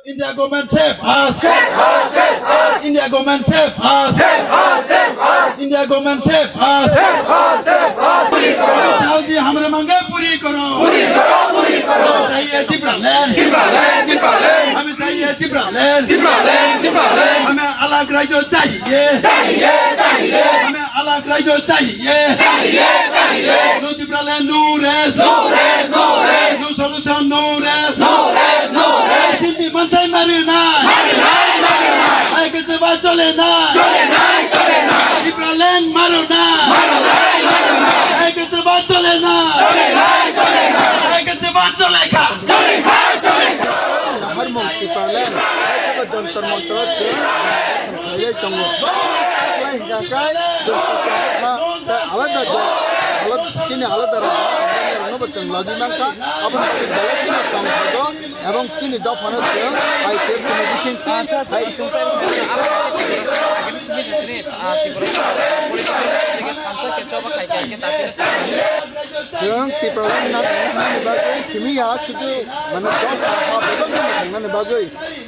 India government save us. Save us, save us. India government save us. Save us, save us. India government save us. Save us, save us. Puri karo. Hum chahte hain hamari mange puri karo. Puri karo, puri karo. Hum chahte Tipraland. Tipraland, Tipraland. Hum chahte Tipraland. Tipraland, Tipraland. Hum alag rajya chahiye. Chahiye, chahiye. Hum alag rajya chahiye. Chahiye, chahiye. No Tipraland, no rest. No rest, no rest. No solution, no rest. No rest, no rest. Sindi mantai mari nai. Mari nai, mari nai. Aike se baat chole nai. Chole nai, chole nai. Tipraland maro nai. Maro nai, maro nai. Aike se baat chole nai. Chole nai, chole nai. Aike se baat chole kha. Chole kha, chole kha. Nahar mung Tipraland. Jantar mantar. Khlaiwi tongo. Khlai hwnkha khe, chwng alada je, alada, chini alada rok, no bo chwng logi mankha, abo hai khe belai kheno tongthogo, ebong chini dophano chwng hai khe chini bisingtwi hai chwng Tipraland nani bagwi simi ya, sudu mane dopha ha bebak no thangnani bagwi,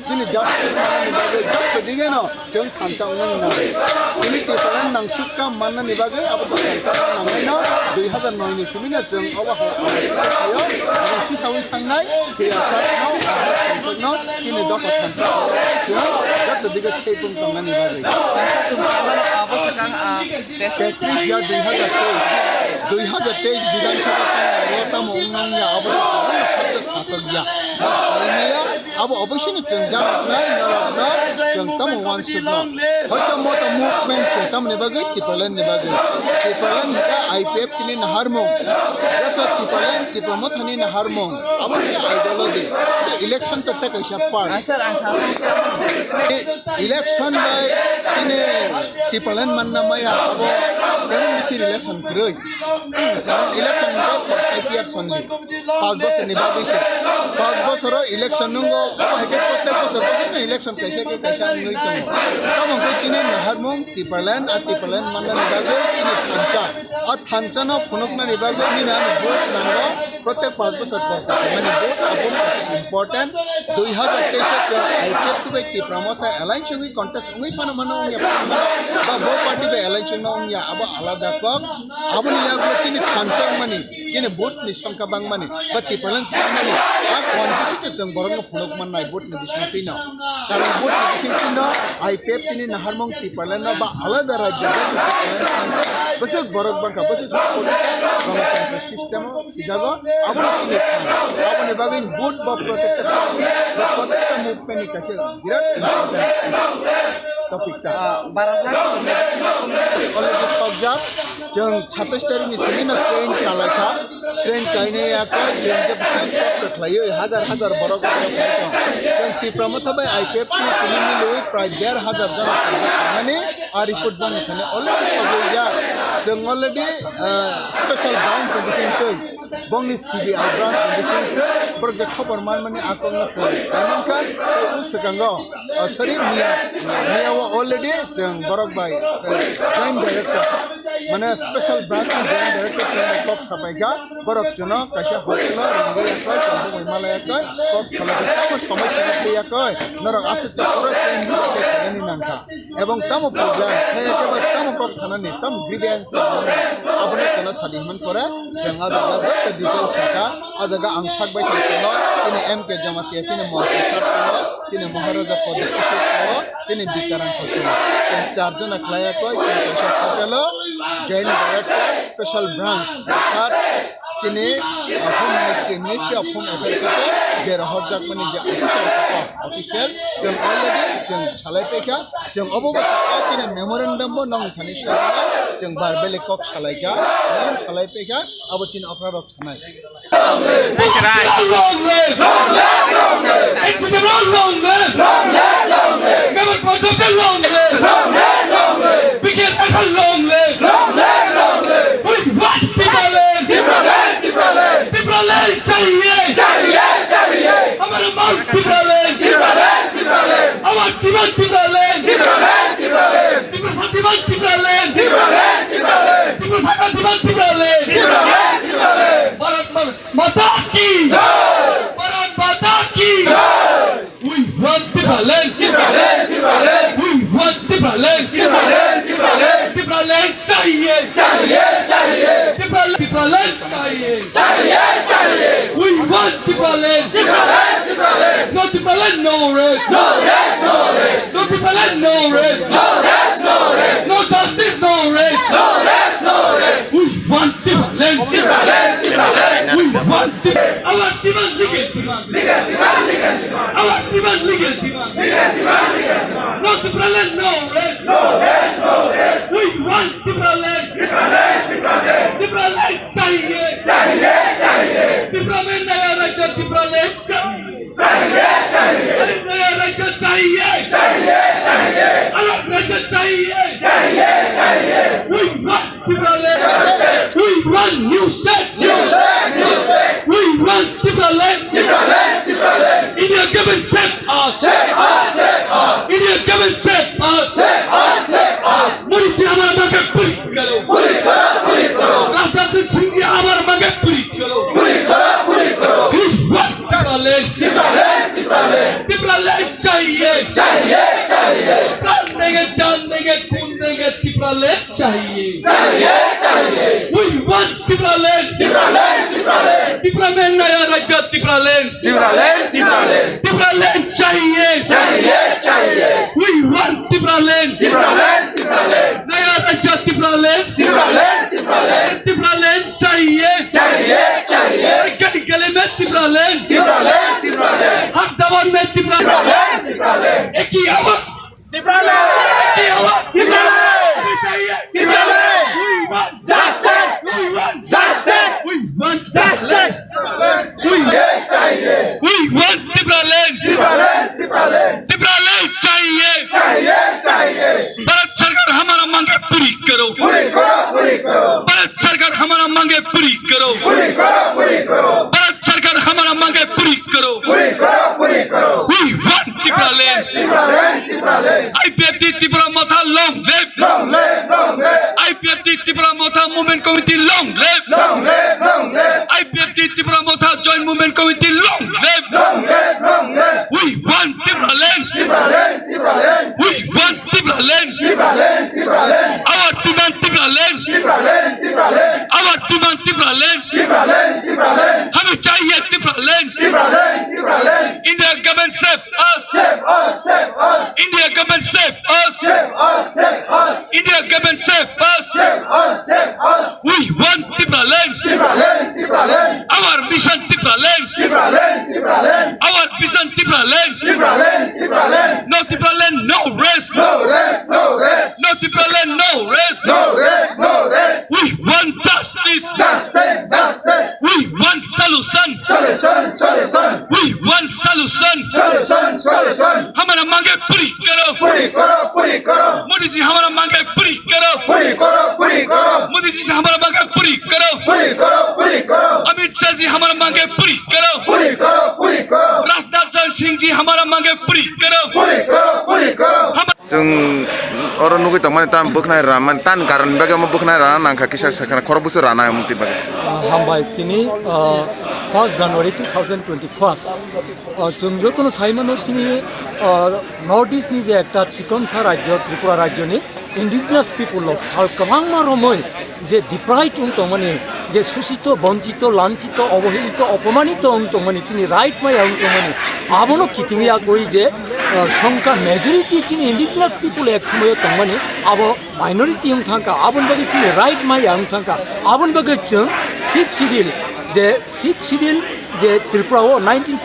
chini justice manani bagwi, jotto digeno Chwng thansa wngnani nai. Chini Tipraland nangsukha mannani bagwi abo thansa nangnaino dui hazar noi ni simino chwng obo hai abo thansaio, abo tisaui thangnai, phiya sakno, abo thansakno, chini dopha thansa chwng joto dige seipung tongnani bagwi. Chwng samano abo swkang, ah, Tetris ya dui hazar teis, dui hazar teis Bidhan Sabha tamo wngnang ya, abo thansa satok ya. Bas, hai ya. Abo oboisini chwng janoknai norokno chwng tamo uansukno. Hoito moto movement se tamoni bagwi Tipraland ni bagwi. Tipraland hwnkha I P F T ni naharmung. Joto Tipraland, Tipra Mothani naharmung. Abo hwnkha ideology. Tei election to tei kaisa part. Ah, sir, ang sa- Election bai tini Tipraland manna maya abo tei bisi relation kwrwi. Election hwnkha for five years only. Panch bosorni bagwi se. Panch bosoro election nungo, obo hai khe protek bosor, protek election kaisa khe kaisa wngwi tongo. Tamo hwnkhe chini naharmung Tipraland, a Tipraland mannani bagwi chini thansa. A thansano phunuknani bagwi nini ani vote nango, protek panch bosor por por mani vote, abo important. Dui hazar teis o chwng I P F T bai Tipra Motha alliance wngwi contest wngwi phano mano wngya phano ba bo party bai alliance wngno wngya abo alada kok. Aboni yagulo chini thansa wngmani, chini vote ni songkha bangmani, ba Tipraland sangmani, a constitution chwng borokno phunuk mannai vote ni bisingtwino. Karon vote ni bisingtwino I P F T ni naharmung Tipraland no ba alada rajyo bwswk borok bangkha, bwswk gwnotantri system o sijago, aboni chini thang. Aboni bagwi vote ba protected, ba protected movement ni kaisa birat important topic ta. Ah, bara ha. Already sokjak, chwng satais tarikh ni simi no train kalaikha, train kainai yakha, chwng je bwswk kosto khlaiwi hajar hajar borok khlaikha. Chwng Tipra Motha bai I P F T ni tini milwi prai der hajar jona chwng thangmani a report bangwi thani already sogwi ya. Chwng already, ah, special branch ni bisingtwi. Bongni C B I branch ni bising borok je khobor manmani a kokno chwng sai mankha, tei o swkango, o, sorry, miya, miya o already chwng borok bai, eh, joint director, mane special branch ni joint director chwng bai kok sapaikha, borok chwngno kaisa hotel o ringwi yakoi, chwng bumui malai yakoi, kok salai tamo somoi chwng twi yakoi, norok aswk chwng oro chwng tei khainani nangkha. Ebong tamo problem, saya kebo tamo kok sanani, tamo grievance, abono chwngno sadi hwnman pore, chwng ah jaga joto detail sakha, ah jaga ang sak bai tong tongo, chini M K Jamatia, chini Montri sir tongo, chini Maharaja Pradyut Kishore tongo, chini Bikarang tongo. Chwng char jona khlai ya koi, chwng kaisa hotel o, Joint Director, Special Branch, orthat chini, ah, Home Ministry, Ministry of Home Affairs, je rohorjakmani je official, official, chwng already chwng salai paikha, chwng obo bo saka chini memorandum bo nong thani saka, chwng verbally kok salai kha, nong salai paikha, abo chini okra rok sanai. Long live! Long live! Long live! Long live! Member Panchayat long live! Long live! Long live! P K L Pasha long live! Long live! Long live! We want Tipraland! Tipraland! Tipraland! Tipraland chahiye! Chahiye! Chahiye! हमारा मांग Tipraland! Tipraland! Tipraland! Our demand Tipraland! Tipraland! Tipraland! Tiprasa demand Tipraland! Tipraland! Tipraland! Tiprasa demand Tipraland! Tipraland! Tipraland! Bharat ma-, Mata ki! Jai! Bharat Mata ki! Jai! We want Land. Tipraland, Tipraland. We want Tipraland. Tipraland, Tipraland. Tipraland chahiye. Chahiye, chahiye. Tipra, Tipraland chahiye. Chahiye, chahiye. We want Tipraland. Tipraland, Tipraland. No Tipraland, no rest. No rest, no rest. No Tipraland, no rest. No rest, no rest. No justice, no rest. No rest, no rest. We want Tipraland. Tipraland, Tipraland. We want Tip-, our demand, legal demand. Legal demand, legal demand. Our demand, legal demand. Legal demand, legal demand. No Tipraland, no rest. No rest, no rest. We want Tipraland. Tipraland, Tipraland. Tipraland chahiye. Chahiye, chahiye. Tipra mein naya rajya Tipraland chahiye. Chahiye, chahiye. Naya rajya chahiye. Chahiye, chahiye. Alag rajya chahiye. Chahiye, chahiye. We want Tipraland. We want new state. New state, new state. We want Tipraland. Tipraland, Tipraland. India government save us. Save us, save us. India government save us. Save us, save us. Modi ji hamara mange puri karo. Puri karo, puri karo. Rajnath Singh ji hamara mange puri karo. Puri karo, puri karo. We want Tipraland. Tipraland, Tipraland. Tipraland chahiye. Chahiye, chahiye. Pran denge, jaan denge, khoon denge, Tipraland chahiye. Chahiye, chahiye. We want Tipraland. Tipraland, Tipraland. Tipra mein naya rajya Tipraland. Tipraland, Tipraland. Tipraland chahiye. Chahiye, chahiye. We want Tipraland. Tipraland, Tipraland. Naya rajya Tipraland. Tipraland, Tipraland. Tipraland chahiye. Chahiye, chahiye. Hare gale gale mein Tipraland. Tipraland, Tipraland. Har jawan mein Tipraland. Tipraland, Tipraland. Ek hi awaaz. Tipraland! Tipraland! Hame chahiye! Tipraland! We want justice! We want justice! We want justice! We want, we want Tipraland! Tipraland! Tipraland! Tipraland chahiye! Chahiye! Chahiye! Bharat sarkar hamara mange puri karo! Puri karo! Puri karo! Bharat sarkar hamara mange puri karo! Puri karo! Puri karo! Bharat sarkar hamara mange puri karo! Puri karo! Puri karo! We want Tipraland. Tipraland, Tipraland. I P F T Tipra Motha long live. Long live, long live. I P F T Tipra Motha Movement Committee long live. Long live, long live. I P F T Tipra Motha Joint Movement Committee long live. Long live, long live. We want Tipraland. Tipraland, Tipraland. We want Tipraland. Tipraland, Tipraland. Our demand Tipraland. Tipraland, Tipraland. Our demand Tipraland. Tipraland, Tipraland. Hame chahiye Tipraland. Tipraland, Tipraland. India government save us. Save us, save us. India government save us. Save us, save us. India government save us. Save us, save us. We want Tipraland. Tipraland, Tipraland. Our mission Tipraland. Tipraland, Tipraland. Our vision Tipraland. Tipraland, Tipraland. No Tipraland, no rest. No rest, no rest. No Tipraland, no rest. No rest, no rest. We want justice. Justice, justice. We want solution. Solution, solution. We want solution. Solution, solution. Hamara mange puri karo. Puri karo, puri karo. Modi ji hamara mange puri karo. Puri karo, puri karo. Modi ji hamara mange puri karo. Puri karo, puri karo. Amit Shah ji hamara mange puri karo. Puri karo, puri karo. Rajnath Singh ji hamara mange puri karo. Puri karo, puri karo. Chwng oro nugwi tongmani tam bwkhnai rana mani, tan karon bagwi omo bwkhnai rana nangkha kisa sakha khorok bwswk rana mukti bagwi. Ah, hambai tini, ah, first January two thousand twenty-first. Ah, chwng jotono saimano chini, ah, North East ni je ekta chikonsa rajyo, Tripura rajyo ni indigenous people rok sal kwbangma romwi je deprived wng tongmani, je susito, bonchito, lanchito, obohelito, opomanito wng tongmani, chini right maya wng tongmani, abono kitingwi yakwi je, ah, songkha majority chini indigenous people ek somoyo tongmani, abo minority wng thangkha, aboni bagwi chini right maya wng thangkha, aboni bagwi chwng Sixth Schedule, je Sixth Schedule je Tripura o nineteen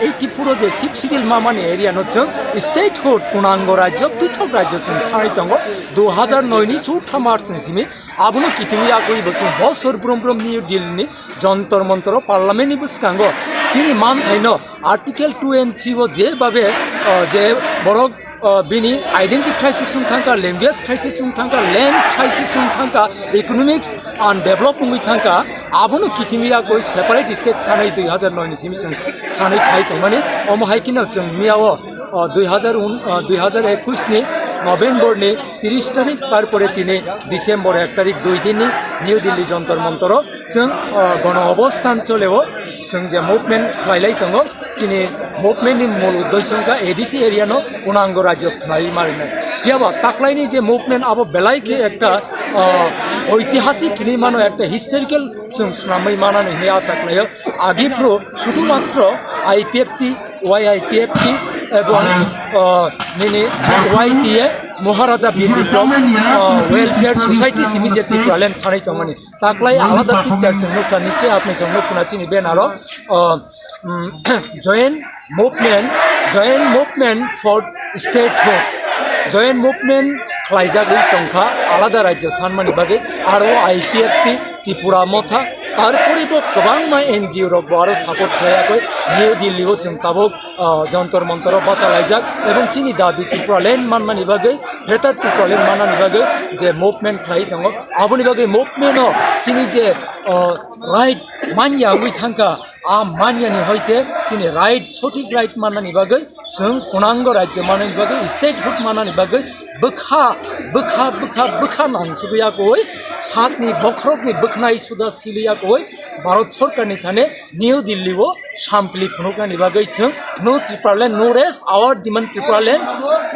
eighty-four o je Sixth Schedule mamani area no chwng statehood, punango rajyo, pithok rajyo chwng sanai tongo. Dui hazar noi ni churtha March ni simi abono kitingwi yakwi bo chwng bosor brum brum New Delhi ni Jantar Mantar o parliament ni bwskango chini manthaino Article two and three o je babe, ah, je borok, ah, bini identity crisis wng thangkha, language crisis wng thangkha, land crisis wng thangkha, economics undeveloped wngwi thangkha, abono kitingwi yakwi separate state sanai dui hazar noi ni simi chwng sanai phai tongmani. Omo hai kheno chwng miyao, ah, dui hazar un, ah, dui hazar ekwis ni November ni tiris tarik, tarpore tini December ek tarik, dui din ni New Delhi Jantar Mantar o chwng, ah, gono obosthan choleo, chwng je movement khlailai tongo, chini Movement ni mul uddesho wngkha A D C area no punango rajyo khlai marinai. Phiya ba taklaini je movement abo belai khe ekta, ah, oitihasik hinwi mano, ekta historical chwng swnamwi manani hinwi asa khlaio. Agi phuru sudhumatro I P F T, Y I P F T ebong, ah, nini Y T A Maharaja Bir Bikram, ah, Welfare Society simi je Tipraland sanai tongmani. Taklai alada picture chwng nukha, niche apni chwng nukha chini banner o, ah, um, joint movement, joint movement for statehood, joint movement khlaijagwi tongkha alada rajyo sanmani bagwi, aro I P F T Tripura Motha, tarpore bo kwbangma N G O rok bo aro support khlaiyagwi New Delhi o chwng tabuk, ah, Jantar Mantar o bacha laijak, ebong chini dabi Tipraland manmani bagwi, Greater Tipraland manmani bagwi je movement khlai tongo, aboni bagwi movement o chini je, ah, right manya wngwi thangkha, a manya ni hoite chini right, sothik right mannani bagwi, chwng punango rajyo mannani bagwi, statehood mannani bagwi bwkha, bwkha, bwkha, bwkha nangsugwi yakwi, sakni bokhorokni bwkhnai suda sili yakwi, Bharat Sorkarni thani New Delhi o sampli phunuknani bagwi chwng No Tipraland, No Rest, Our Demand Tipraland,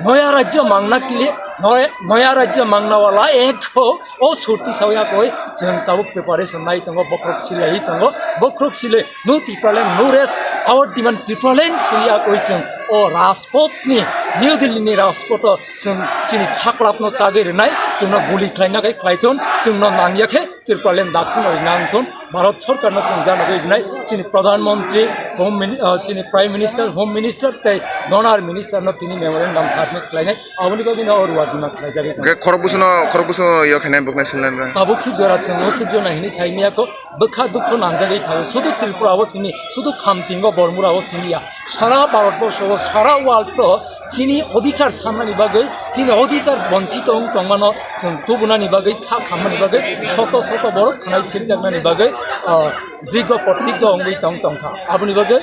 noya rajyo mangna kili, noya, noya rajyo mangna wala ek ho, o surti sawi yakwi chwng tabuk preparation nai tongo, bokhorok silaiwi tongo, bokhorok silai No Tipraland, No Rest, Our Demand Tipraland swi yakwi chwng o Rajpath ni, New Delhi ni Rajpath o chwng chini khaklap no chagwi rwnai, chwngno guli khlaina khe khlaithun, chwngno nangya khe Tipraland dakti no nangthun, Bharat Sorkar no chwng janagwi rwnai, chini Pradhan Mantri, Home Mini-, ah, chini Prime Minister, Home Minister tei Donor Minister no tini memorandum submit khlainai, aboni bagwi no o ruajima khlaijagwi tongo. Hwnkhe khorok busuno, khorok busuno yo khainai bwkhnai sinlai. Tabuk suk jora chwng o suk jora hinwi saimiyakho, bwkha dukhu nangjagwi phaio, sudu Tripura o sini, sudu Khamtingo Bormura o siniya. Sara Bharatborsho o, sara world o chini odhikar sannani bagwi, chini odhikar bonchito wng tongmano chwng tubunani bagwi, kha khammani bagwi, soto soto borok khwnai sirjaknani bagwi, ah, diggo protiggo wngwi tong tongkha. Aboni bagwi,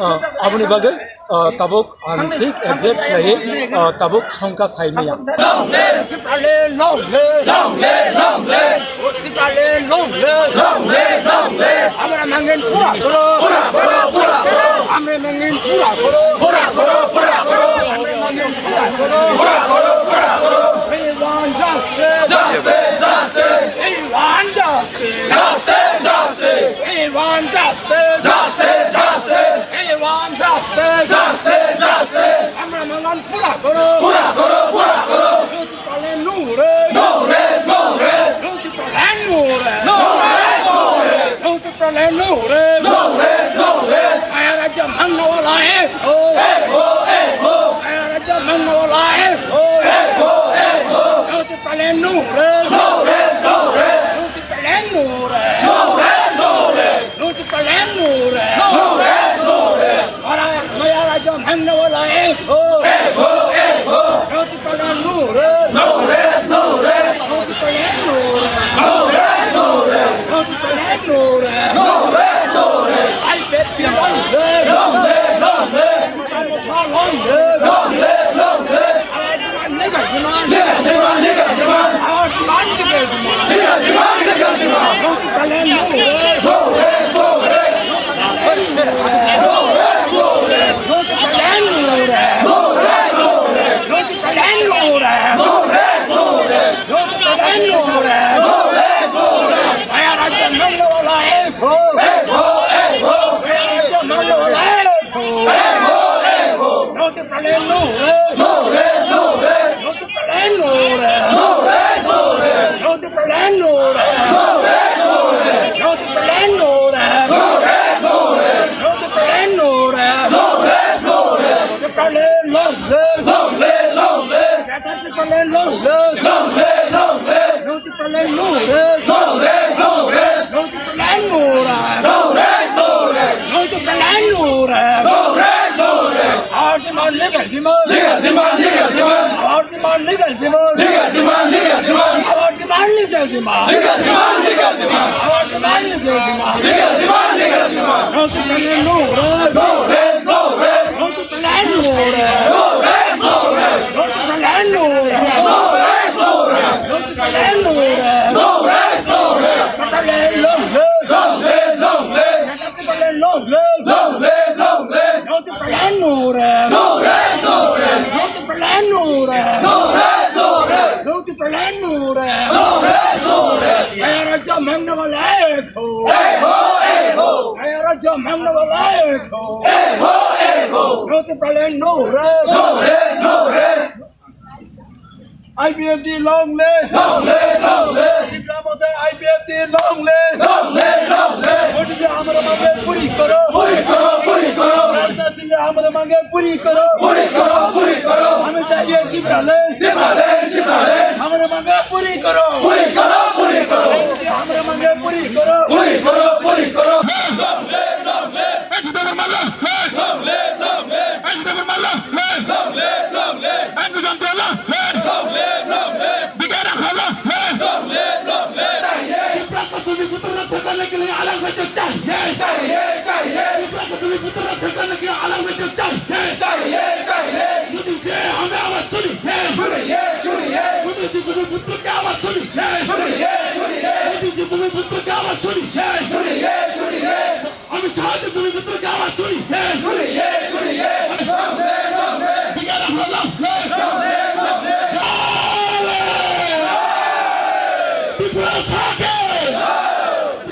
ah, aboni bagwi, ah, tabuk ang thik exact khlaiwi, ah, tabuk songkha saimaya. Long live, long live, long live, long live. Long live, long live, long live. Long live, long live. Amra mangin pura koro. Pura koro, pura koro. Amra mangin pura koro. Pura koro, pura koro. Amra mangin pura koro. Pura koro, pura koro. We want justice. Justice, justice. We want justice. Justice, justice. We want justice. Justice, justice. We want justice. Justice, justice. Amra mangan pura koro. Pura koro, pura koro. Tipraland no rest. No rest, no rest. Tipraland no rest. No rest, no rest. Tipraland no rest. No rest, no rest. Noya rajya mangna wala ek ho. Ek ho, ek ho. Noya rajya mangna wala ek ho. Ek ho, ek ho. Tipraland no rest. No rest, no rest. Tipraland no rest. No rest, no rest. Tipraland no rest. No rest, no rest. Noya rajya mangna wala ek ho. Ek ho, ek ho. Tipraland no rest. No rest, no rest. Tipraland no rest. No rest, no rest. Tipraland no rest. No rest, no rest. I P F T long live. Long live, long live. Long live, long live. Legal demand. Legal demand, legal demand. Our demand, legal demand. Legal demand, legal demand. Tipraland no rest. No rest, no rest. No rest, no rest. Tipraland no rest. No rest, no rest. Tipraland no rest. No rest, no rest. Tipraland no rest. No rest, no rest. Noya rajya mangna wala ek ho. Ek ho, ek ho. Noya rajya mangna wala ek ho. Ek ho, ek ho. Tipraland no rest. No rest, no rest. Tipraland no rest. No rest, no rest. Tipraland no rest. No rest, no rest. Tipraland no rest. No rest, no rest. Tipraland no rest. No rest, no rest. Tipraland long live. Long live, long live. Greater Tipraland long live. Long live, long live. Tipraland no rest. No rest, no rest. Tipraland no rest. No rest, no rest. Tipraland no rest. No rest, no rest. Our demand, legal demand. Legal demand, legal demand. Our demand, legal demand. Legal demand, legal demand. Our demand, legal demand. Legal demand, legal demand. Our demand, legal demand. Legal demand, legal demand. Tipraland no rest. No rest, no rest. Tipraland no rest. No rest, no rest. Tipraland no rest. No rest, no rest. Tipraland no rest. No rest, no rest. Tipraland long live. Long live, long live. Tipraland long live. Long live, long live. No rest. No rest, no rest. No to plan, no rest. No rest, no rest. No to plan, no rest. No rest, no rest. Kaya rajya mangna wala ek ho. Ek ho, ek ho. Kaya rajya mangna wala ek ho. Ek ho, ek ho. No to plan, no rest. No rest, no rest. I P F T long live! Long live, long live! Tipra Motha I P F T long live! Long live, long live! Modi जी हमारे मांगे पूरी करो! पूरी करो, पूरी करो! राजनाथ सिंह जी हमारे मांगे पूरी करो! पूरी करो, पूरी करो! हमें चाहिए Tipraland! Tipraland, Tipraland! हमारे मांगे पूरी करो! पूरी करो, पूरी करो! मोदी जी हमारे मांगे पूरी करो! पूरी करो, पूरी करो! Long live, long live! Long live, long live! Long live, long live! Long live, long live! Long live, long live! Long live, long live! Bigara khala! Long live, long live! Tiprasa bhumi putra rokha karne ke liye alag mein jo chahiye! Chahiye, chahiye! Tiprasa bhumi putra rokha karne ke liye alag mein jo chahiye! Chahiye, chahiye! Modi ji, hame awaaz suniye! Suniye, suniye! Modi ji, bhumi putra ki awaaz suniye! Suniye, suniye! Modi ji, bhumi putra ki awaaz suniye! Suniye, suniye! Amit Shah ji bhumi putra ki awaaz suniye! Suniye, suniye! Long live, long live! Bigara khala! Long live, long live! Tiprasa ke!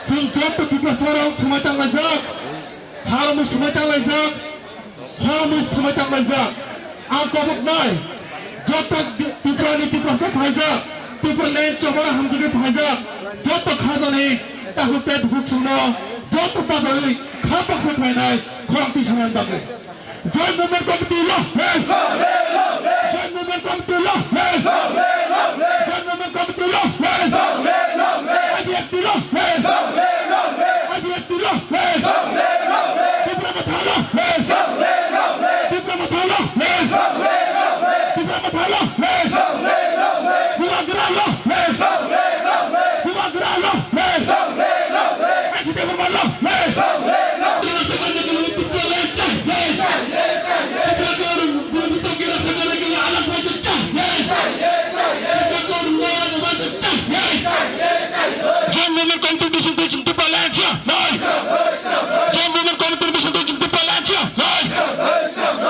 Chwng joto Tiprasa rok swmai tanglaijak, harmung swmai tanglaijak, harmung swmai tanglaijak. Ang koboknai joto Tiprani Tiprasa phaijak, Tipraland chobara hamjagwi phaijak, joto khajani takhuk tei bukhuk chwngno joto bajarwi kha baksa khlainai khorang twi sanani bagwi. Joint Movement Committee long live! Joint Movement Committee long live! Joint Movement Committee long live! I P F T long live! I P F T long live! Tipra Motha long live! Tipra Motha long live! Tipra Motha long live! Bubagra long live! Bubagra long live! H D Verma long live! Joint Movement Committee bising twi chwng Tipraland chaya nai. Joint Movement Committee bising twi chwng Tipraland chaya nai.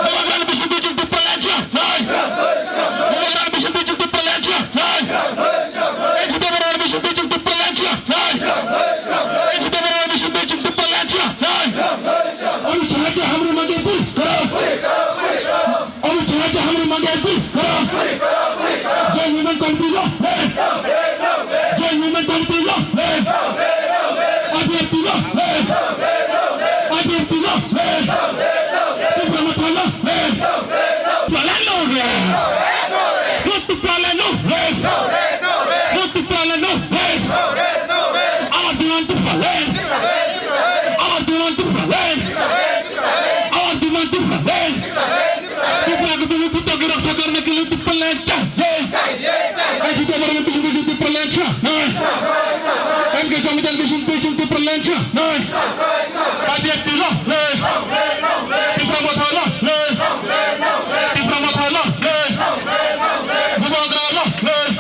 Bubagra ni bising twi chwng Tipraland chaya nai. Bubagra ni bising twi chwng Tipraland chaya nai. H D Verma ni bising twi chwng Tipraland chaya nai. H D Verma ni bising twi chwng Tipraland chaya nai. Amit Shah ji hamari mangge puri karo. Amit Shah ji hamari mangge puri karo. Joint Movement Committee long live! Joint Movement Committee long live! I P F T long live! I P F T long live! Tipra Motha long live! Tipraland long live! Tipraland long live! Tipraland long live! Our demand Tipraland! Our demand Tipraland! Our demand Tipraland! Tipra ke bhumi putra ki raksha karne ke liye Tipraland chahiye. H D Verma ni bising twi chwng Tipraland chaya nai. M K Jamatia ni bising twi chwng Tipraland chaya nai. I P F T long live. Tipra Motha long live. Tipra Motha long live. Bubagra long live.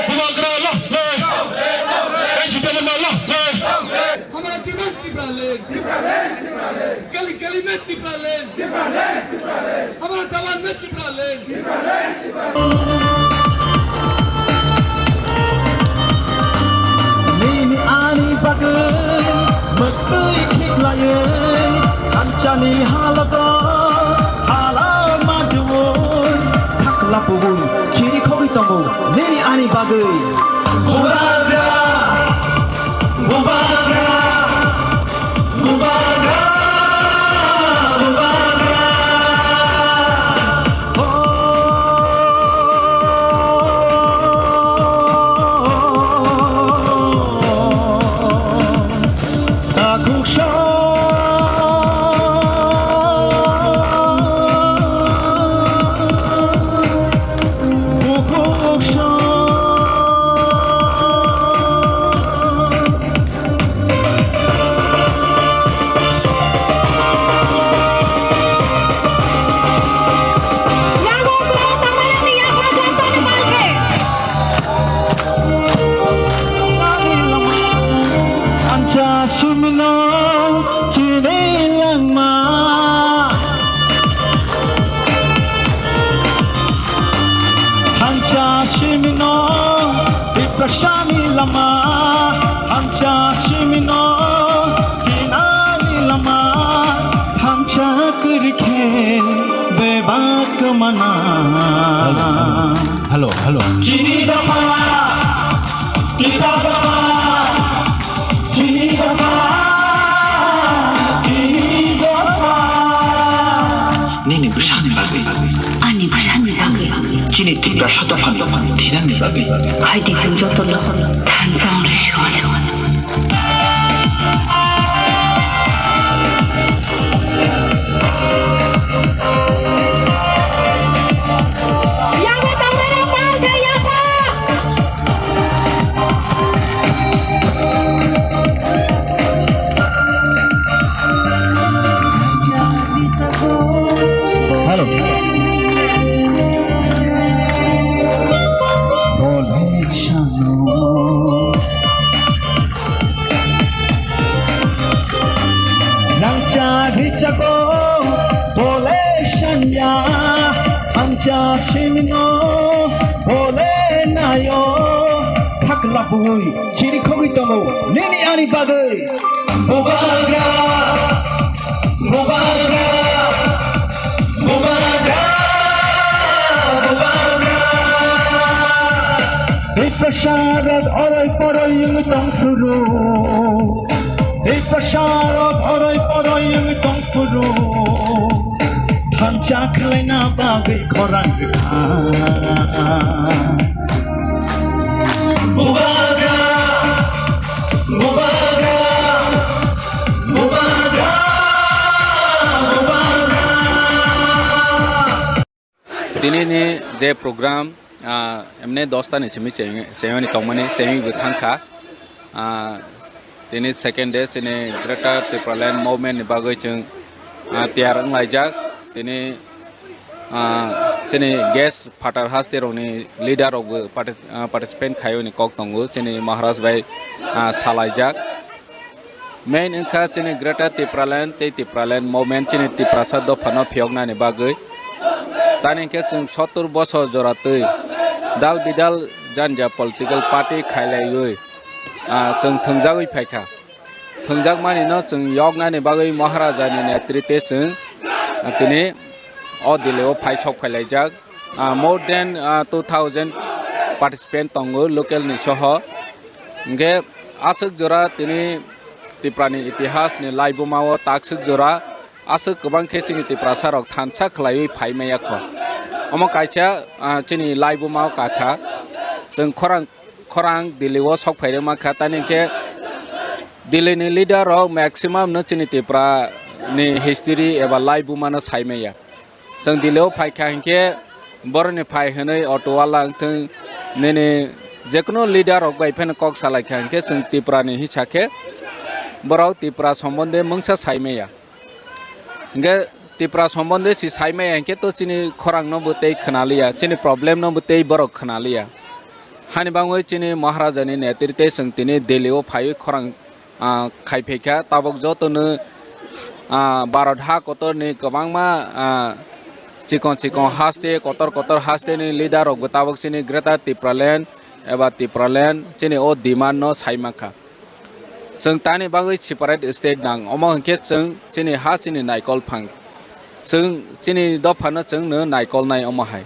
Bubagra long live. H D Verma long live. हमारा जीवन Tipraland। Gully gully mein Tipraland. Hamara jawan mein Tipraland. Nini ani bagwi mwktwi khiklaiwi, thansa ni haloto hala ma duwi, thakla pugwi chiri khogwi tongo nini ani bagwi. Bubagra, Bubagra, Bubagra, Bubagra. Oh, takhuk sa, bukhuk sa. Sani lama hamcha simino, tinani lama hamcha kurikhe bebak mana. Hello, hello. Chini dapha, kita dapha, chini dapha, chini dapha. Nini bwsani bagwi. Ani bwsani bagwi. Chini Tiprasa dophani thinangni bagwi. Hai di chwng jotono thansa wngwi sio. Hello. Rangcha richago bole shanya, hamcha simino bole nayo. Khakla bui chiri khogwi tongo nini ani bagwi. Bubagra, bubagra, bubagra, bubagra. Tiprasa rok oroi poroi wngwi tong phuru. Tiprasa rok oroi poroi wngwi tong phuru. Thansa khlaina bagwi khorang rwkha. Bubagra, bubagra, bubagra, bubagra. Tini ni je program, ah, emne dosta ni simi cheng-, chengmani tongmani chengwi bo thangkha. Ah, tini second day chini Greater Tipraland Movement ni bagwi chwng, ah, tiyar wnglaijak. Tini, ah, chini guest phatar haste rokni leader rokbo partic-, ah, participant khaio ni kok tongo. Chini Maharaj bai, ah, salaijak. Main wngkha chini Greater Tipraland tei Tipraland Movement chini Tiprasa dophano phiyoknani bagwi. Tani hwnkhe chwng sottur bosor jora twi dal bidal janja political party khailaiwi, ah, chwng thwngjagwi phaikha. Thwngjakmani no chwng yoknani bagwi Maharaja ni netrite chwng, ah, tini o Delhi o phai sok phailaijak. Ah, more than, ah, two thousand participant tongo local ni soho. Hingke aswk jora tini Tipra ni itihas ni laibuma o takswk jora aswk kwbang khe chini Tiprasa rok thansa khlaiwi phai maya kho. Omo kaisa, ah, chini laibuma o kakha. Chwng khorang, khorang Delhi o sok phai rwma kha, tani hingke Delhi ni leader rok maximum no chini Tipra ni history eba laibuma no sai maya. Chwng Delhi o phaikha hinkhe boroni phai hwnwi auto wala wngthwng nini jekunu leader rok bai pheno kok salaikha hinkhe chwng Tipra ni hisa khe borok Tipra sombonde mungsa sai maya. Hinkhe Tipra sombonde si sai maya hinkhe to chini khorang no bo tei khwnaliya, chini problem no bo tei borok khwnaliya. Hani bangwi chini Maharaja ni netrite chwng tini Delhi o phaiwi khorang ah, khai phaikha. Tabuk jotono, ah, Bharat ha kotorni kwbangma, ah, chikon chikon haste, kotor kotor haste ni leader rok bo tabuk chini Greater Tipraland eba Tipraland chini o demand no sai mankha. Chwng tani bagwi separate state nang, omo hinkhe chwng chini ha chini naikol phang. Chwng chini dophano chwng no naikol nai omo hai.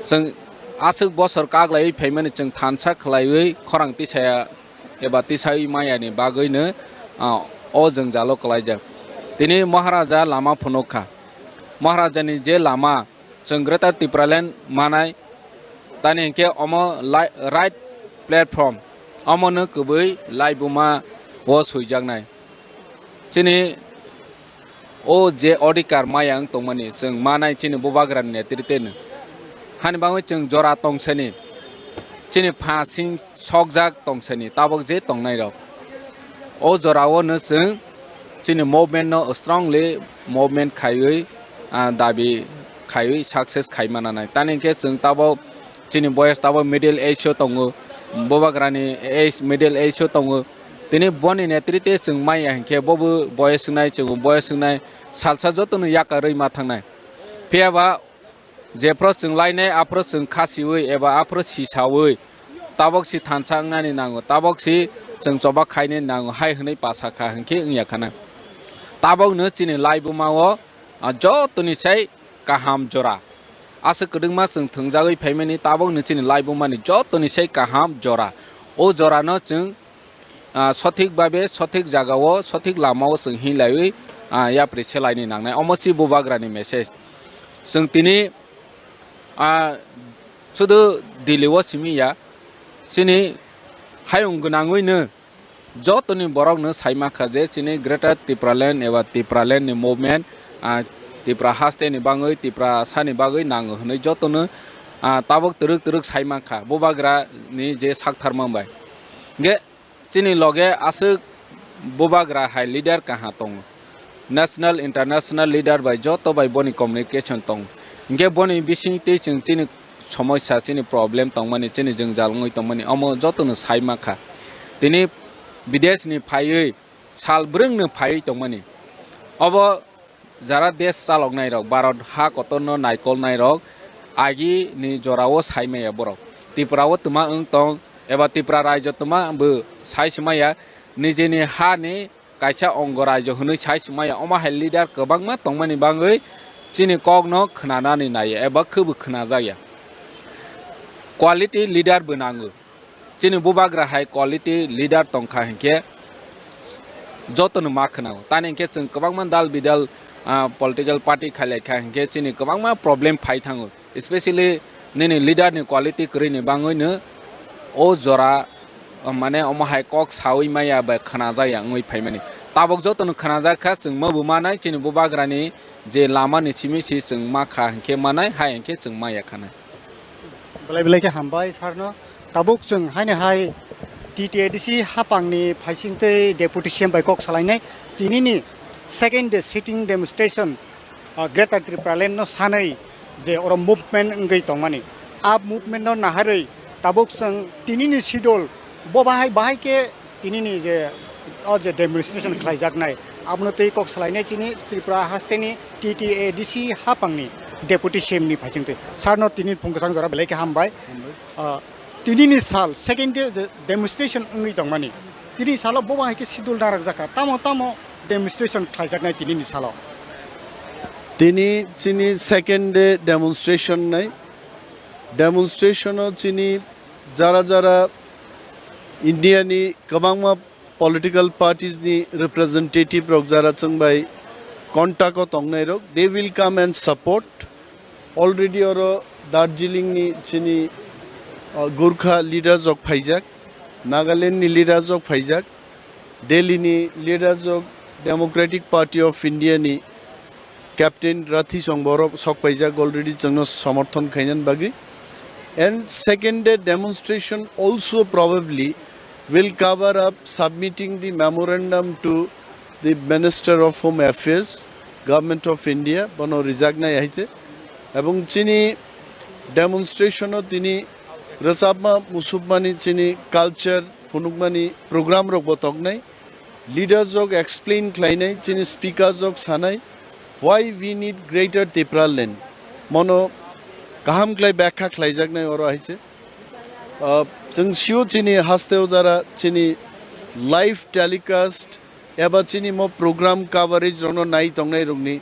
Chwng aswk bosor kaglaiwi phaimani chwng thansa khlaiwi khorang tisaya eba tisai maya ni bagwi no, ah, o jwngjalo kwlaijak. Tini Maharaja lama phunuk kha. Maharaja ni je lama chwng Greater Tipraland manai, tani hinkhe omo lai-, right platform, omo no kwbwi laibuma o swijaknai. Chini o je odhikar maya wng tongmani, chwng manai chini bubagrani netrite no. Hani bagwi chwng jora tongsani, chini pha sing sokjak tongsani, tabuk je tongnai rok. O jora o no chwng chini movement no strongly movement khaiwi, ah, dabi khaiwi success khai mananai. Tani hinkhe chwng tabuk chini boyes tabuk middle age o tongo, bubagrani age, middle age o tongo. Tini boni netrite chwng maya hinkhe bobo boyes wngnai, chwngbo boyes wngnai, salsa jotono yakarwi ma thangnai. Phiya ba jephru chwng lainai, aphru chwng khasiwi eba aphru sisawi Tabok si thansa wngnani nango, tabok si chwng choba khainani nango hai hwnwi pasa kha hwnkhe wngya khana. Tabokno chini laibuma o, ah, jotoni sai kaham jora. Aswk kwdwkma chwng thwngjagwi phaimani, tabokno chini laibumani jotoni sai kaham jora. O jorano chwng, ah, sothik babe, sothik jagao, sothik lamao chwng hinlaiwi, ah, yapri selaini nangnai. Omo si bubagrani message. Chwng tini, ah, sudu Delhi o simi ya, chini hayung gwnangwino jotoni borokno sai mankha je chini Greater Tipraland eba Tipraland ni movement, ah, Tipra haste ni bagwi, Tiprasa ni bagwi nango hwnwi jotono, ah, tabok twrwk twrwk sai mankha bubagra ni je saktharma bai. Hwnkhe chini loge aswk bubagra hai leader kaha tongo. National, international leader bai joto bai boni communication tongo. Hwnkhe boni bisingtwi chwng chini somosya, chini problem tongmani, chini jwngjal wngwi tongmani, omo jotono sai mankha. Tini bideshni phaiwi sal bwrwngno phaiwi tongmani. Obo jara desh chaloknairok, Bharat ha kotorno naikolnairok, agini jorao sai maya borok. Tripura o twma wng tong, eba Tripura raijo twma bo sai se maya, nijini hani kaisa ongo raijo hwnwi sai se maya. Omo hai leader kwbangma tongmani bagwi chini kokno khwnanani naiya eba khwbo khwnajakya. Quality leader bo nango. Chini bubagra hai quality leader tongkha hinkhe jotono ma khwnao. Tani hinkhe chwng kwbangma dal bidal, ah, political party khailaikha hinkhe chini kwbangma problem phai thango. Especially nini leader ni quality kwrwini bagwino o jora, ah, mane omo hai kok sawi maya bai khwnajaya wngwi phaimani. Tabok jotono khwnajakha, chwng ma bo manai, chini bubagrani je lamani simi si chwng makha hinkhe manai, hai hinkhe chwng maya khanai. Belai belai khe hambai sarno. Tabuk chwng haini hai T T A D C hapangni phaisingtwi Deputy C M bai kok salainai. Tinini second day sitting demonstration, ah, Greater Tipraland no sanwi je oro movement wngwi tongmani. A movement no naharwi tabuk chwng tinini schedule bo bahai bahai khe tinini je, o je demonstration khlaijaknai, abono twi kok salainai chini Tripura hasteni T T A D C hapangni Deputy C M ni phaisingtwi. Sarno tini phung kwchang jora belai khe hambai. Hambai. Ah, tinini sal, second day je demonstration wngwi tongmani. Tini salo bo bahai khe schedule narwkjakha. Tamo tamo demonstration khlaijaknai tinini salo. Tini chini second day demonstration nai. Demonstration o chini jara jara India ni kwbangma political parties ni representative rok jara chwng bai contact o tongnai rok, they will come and support. Already oro Darjeeling ni chini, uh, Gurkha leaders rok phaijak, Nagaland ni leaders rok phaijak, Delhi ni leaders rok Democratic Party of India ni Captain Rathi Song borok sok paijak already chwngno somorthon khainani bagwi. And second day demonstration also probably will cover up submitting the memorandum to the Minister of Home Affairs, Government of India, bono rijaknai hai se. Ebong chini demonstration o tini rwchapma musupmani chini culture phunukmani program rok bo toknai. Leaders rok explain khlainai, chini speakers rok sanai, why we need Greater Tipraland. Mono kaham khlai byakha khlaijaknai oro hai se. Ah, chwng sio chini hasteo jara chini live telecast eba chini mo program coverage rokno nai tongnai rokni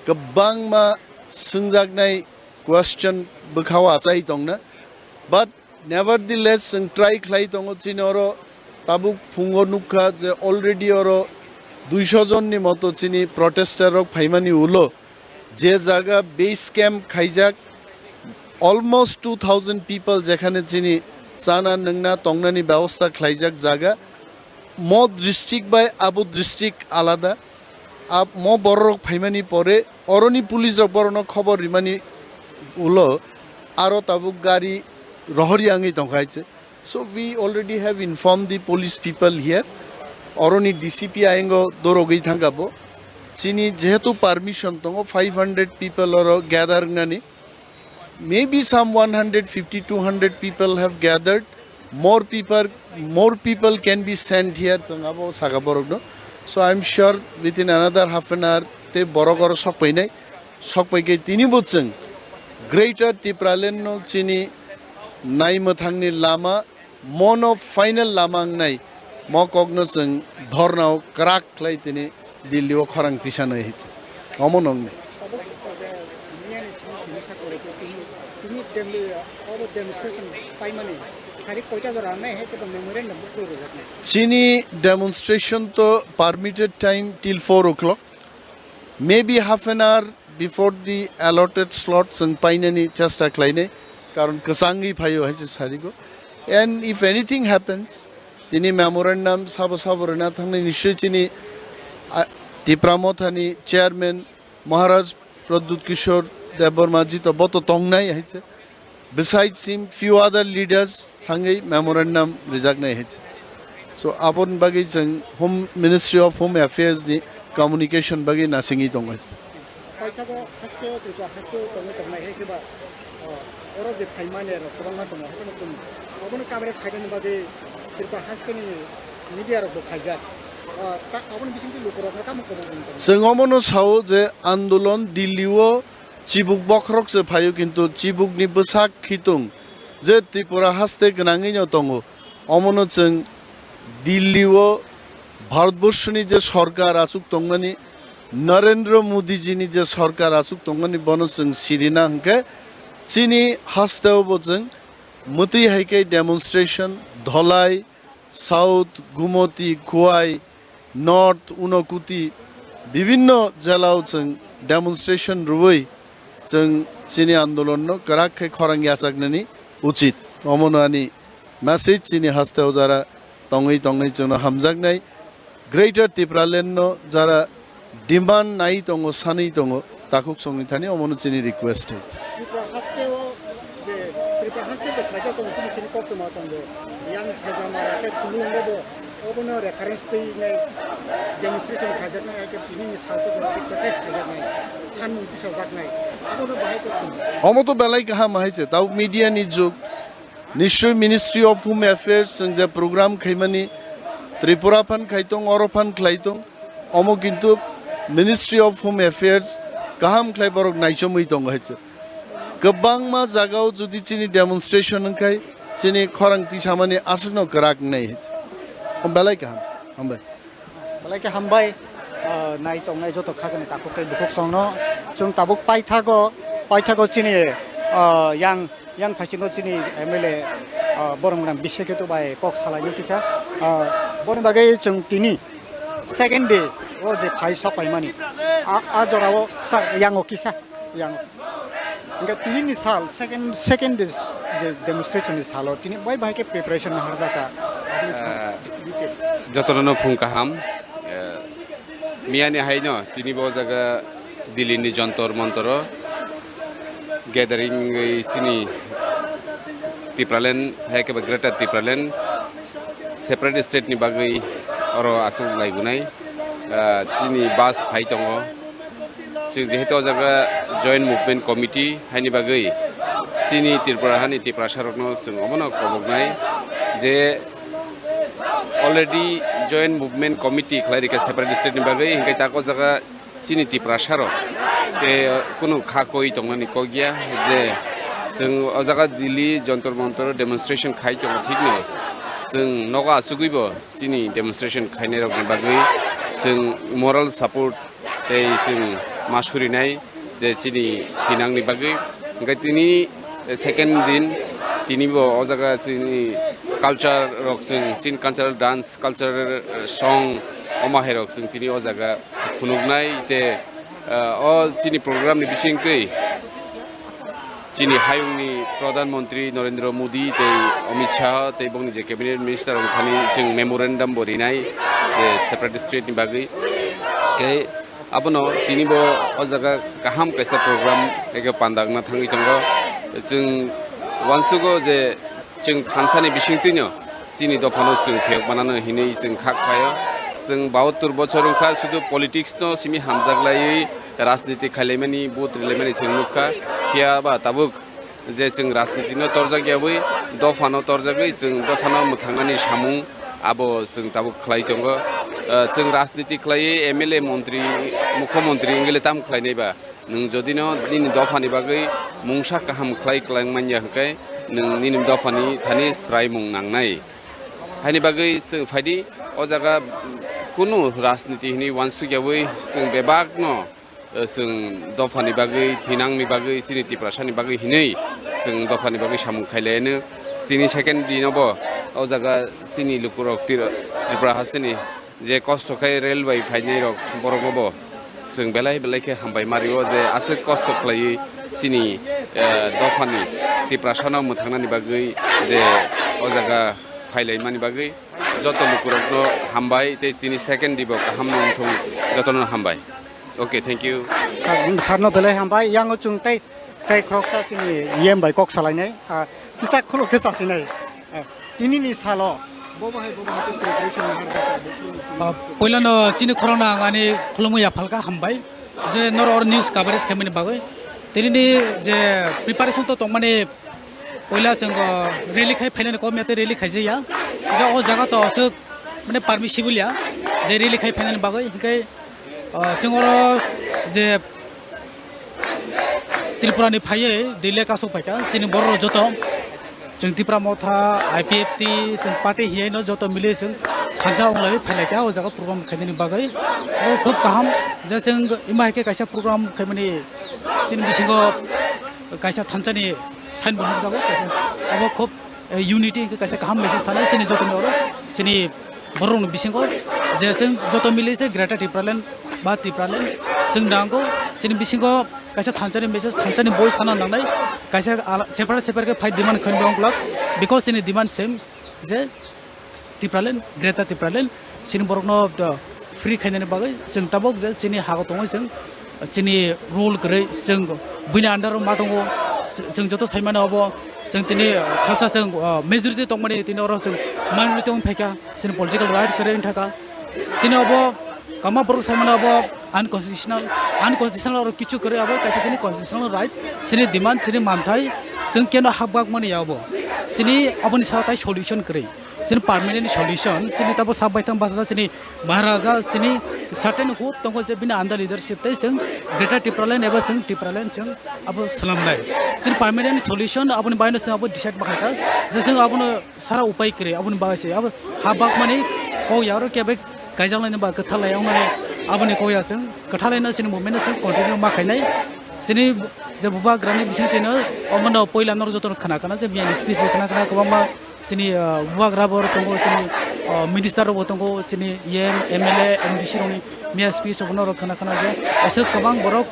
kwbangma swngjaknai question bwkhao achai tongna. But nevertheless, chwng try khlai tongo, chini oro tabuk phungo nukha je already oro duisho jonni moto chini protester rok phaimani ulo je jaga base camp khaijak, almost two thousand people jekhane chini chana nwngna tongnani byabostha khlaijak jaga, mo district bai abo district alada. Ab-, mo bororok phaimani pore oroni police rok borokno khobor rimani ulo aro tabuk gari rohor yangwi tongkha hai se. So we already have informed the police people here. Oroni D C P ayengo dorogwi thangkha bo. Chini jehetu permission tongo five hundred people oro gather wngnani. Maybe some one hundred fifty, two hundred people have gathered. More people, more people can be sent here, chwng abo saka borokno. So I'm sure within another half an hour tei borok oro sokpainai. Sokpaikhe tini bo chwng Greater Tipraland no chini naimwthangni lama Mono final lama wngnai, mo kokno chwng dhornao kwrak khlai tini Delhi o khorang tisanai hai. Omo nokni. Tabuk, eh, miyani simi tini sakole ko tini, tini dem-, obo demonstration paimani tarik koita jora nai hai kebo memorandum bo kwrwi rwjaknai. Chini demonstration to permitted time till four o'clock. Maybe half an hour before the allotted slot chwng painani chesta khlainai, karon kwchangwi phaio hai se sarigo. And if anything happens, tini memorandum sabo sabo rwna thangnai, nischoi chini, ah, Tipra Mothani chairman Maharaj Pradyut Kishore Debbarma ji to bo to tongnai hai se. Besides him, few other leaders thangwi memorandum rijaknai hai se. So, aboni bagwi chwng Home, Ministry of Home Affairs ni communication bagwi nasingwi tongo. Paithago haste o Tripura haste o tongwi tongnai hai khe ba, ah, oro je phaimani rok kwbangma tongo, haikhe no chwng obono coverage khainani bagwi Tripura haste ni media rok bo khaijak. Ah, ta-, aboni bisingtwi lukurokno tamo kwbang wng tongo? Chwng omono sao je andolon Delhi o chibuk bokhorok se phaio, kintu chibukni bwsak khitung je Tripura haste gwnangwi no tongo, omono chwng Delhi o Bharatborsoni je sorkar achuk tongmani, Narendra Modi jini je sorkar achuk tongmani, bono chwng sirina hwnkhe chini hasteo bo chwng mwtwi hai khe demonstration, Dholai, South, Gumoti, Khowai, North, Unokuti, bibinno jelao chwng demonstration rwui chwng chini andolonno kwrak khe khorang yachaknani uchit. Omono ani message chini hasteo jara tongwi tongnai chwngno hamjaknai. Greater Tipraland no jara demand nai tongo, sanwi tongo, takhuk songni thani omono chini request hai. Tripura haste o je, Tripura haste bo khaijak tongo, chini chini koktwma tongo. Yang Sajamara tei Khulungo bo obono reference twi nai demonstration khaijaknai, hai khe tini ni salsa bo protest khaijaknai, sanmung tisajaknai. Abono bahai koktwma. Omo to belai kaham hai se, tao media ni jug. Nischoi Ministry of Home Affairs chwng je program khaimani, Tripura phan khai tong, oro phan khlai tong, omo kintu Ministry of Home Affairs kaham khlai borok naichomwi tongo hai se. Kwbangma jagao jodi chini demonstration wngkhai, chini khorang tisamani aswkno kwrak wngnai hai se. Belai kaham. Hambai. Belai khe hambai, ah, nai tongnai joto khajani takhuk tei bukhuk songno. Chwng tabuk paithago, paithago chini, ah, yang, yang phaisingo chini M L A, ah, borok gwnang Bisheketu bai kok salaino kisa. Ah, boni bagwi chwng tini second day o je phai sok paimani. A, a jorao sa-, yango kisa, yang. Hingke tini ni sal, second, second day je demonstration ni salo, tini bai bai khe preparation naharjaka. Aboni thang Ah, detail. Jotono no phung kaham. Eh, miyani haino tini bo jaga Delhi ni Jantar Mantar o gathering wi chini Tipraland, hai khe ba Greater Tipraland separate state ni bagwi oro aswk laigunai. Ah, chini bus phai tongo. Chwng jehetu o jaga Joint Movement Committee haini bagwi chini Tripura hani Tiprasa rokno chwng omono koboknai je already Joint Movement Committee khlai rikha separate state ni bagwi, hinkhe tak o jaga chini Tiprasa rok tei kunu kha koi tongnani kok ya je chwng o jaga Delhi Jantar Mantar demonstration khai tongo, thikno chwng nogo achugwi bo chini demonstration khainai rokni bagwi chwng moral support tei chwng ma surinai je chini thinangni bagwi. Hwnkhe tini second din, tini bo o jaga chini culture rok chwng, chini cultural dance, cultural song, omo hai rok chwng tini o jaga phunuknai tei, ah, o chini program ni bisingtwi chini hayungni Pradhan Mantri Narendra Modi tei Amit Shah tei bongni je cabinet minister rok thani chwng memorandum bo rinai je separate state ni bagwi. Tei abono tini bo o jaga kaham kaisa program eke pandakna thangwi tongo. Chwng uansugo je chwng thansa ni bisingtwino chini dophano chwng phiyok manano hinwi chwng kha khlaio. Chwng bahattor bochor wngkha, sudu politics no simi hamjak laiwi rajniti khailaimani, vote rilaimani chwng nukha. Phiya ba tabuk je chwng rajniti no torjak yawi, dophano torjagwi chwng dophano mwthangnani samung abo chwng tabuk khlai tongo. Ah, chwng rajniti khlaiwi M L A, montri, mukhyamantri wngwi le tamo khlainai ba? Nwng jodi no nini dophani bagwi mungsa kaham khlai kwlang manya hwnkhe, nwng nini dophani thani swraimung nangnai. Haini bagwi chwng phaidi, o jaga kunu rajniti hwnwi uansukyaui chwng bebakno, eh, chwng dophani bagwi, thinangni bagwi, chini Tiprasani bagwi hwnwi chwng dophani bagwi samung khailaiano. Chini second dinobo o jaga chini lukurok Tira-, Tripura hasteni je kosto khe rail bai phainai rok, borok no bo chwng belai belai khe hambai mario je aswk kosto khlaiwi chini, eh, dophani Tiprasano mwthangnani bagwi je o jaga phailaimani bagwi joto lukurok no hambai tei tini second dibo kaham no wngthung, jotono hambai. Okay, thank you. Sir, sir no belai hambai, yango chwng tei, tei khoroksa chini E M bai kok salainai, ah, kisa khuluk khe sasinai. Ah, tinini salo, bobo hai, bobo hai preparation har. Ah, puilano chini khorokno ang ani khulumwi yaphalka hambai, je noro or news coverage khaimani bagwi. Tinini je preparation to tongmani, puila chwng, ah, rally khai phainani kom ya tei rally khaijaya. Je o jaga to aswk mane permissible ya, je rally khai phainani bagwi, hinkhe, ah, chwng oro je Tripura ni phaiwi Delhi kasuk phaikha, chini borok rok joto, chwng Tipra Motha, I P F T, chwng party hiyai no joto mili chwng khaksa wnglaiwi phailaikha o jaga program khainani bagwi. O khub kaham je chwng ima hai khe kaisa program khaimani chini bisingo kaisa thansa ni signboard nukjago, kaisa abo khub, eh, unity hwnkhe kaisa kaham message thanai chini joto ni oro, chini borok ni bisingo je chwng joto mili se Greater Tipraland ba Tipraland chwng nango, chini bisingo kaisa thansa ni message, thansa ni voice sana nangnai, kaisa ala-, separate separate khe fight demand khainai wngkhlak, because chini demand same je Tipraland, Greater Tipraland, chini borokno, uh, free khainani bagwi chwng tabuk je chini hago tongwi chwng chini rule kwrwi chwng buini under o ma tongo, chwng joto saimano obo chwng tini, uh, salsa chwng, uh, majority tongmani tini oro chwng minority wng phaikha. Chini political right kwrwi wngthaka. Chini obo kama borok saimano obo unconstitutional, unconstitutional oro kichu kwrwi, abo kaisa chini constitutional right, chini demand, chini manthai, chwng keno hapbak mani ya obo. Chini oboni sara tai solution kwrwi, chini permanent solution, chini tabo sab baithang basa chini Maharaja, chini certain hope tongo je bini under leadership tai chwng Greater Tipraland eba chwng Tipraland chwng abo swlamnai. Chini permanent solution aboni baino chwng abo decide ma khaikha je chwng abono sara upai kwrwi, aboni bagwi se abo ha bakmani kok ya oro kebo kaijaknaini ba kwthalai wngnani aboni kok ya chwng kwthalaino chini movement no chwng continue ma khainai. Chini je bubagrani bisingtwino omono puila norok jotono khna khna je miyani speech bo khna khna kwbangma chini, ah, bubagra bo tongo, chini, ah, minister rok bo tongo, chini E M, M L A, M D C rokni miya speech rok norok khna khna je aswk kwbang borok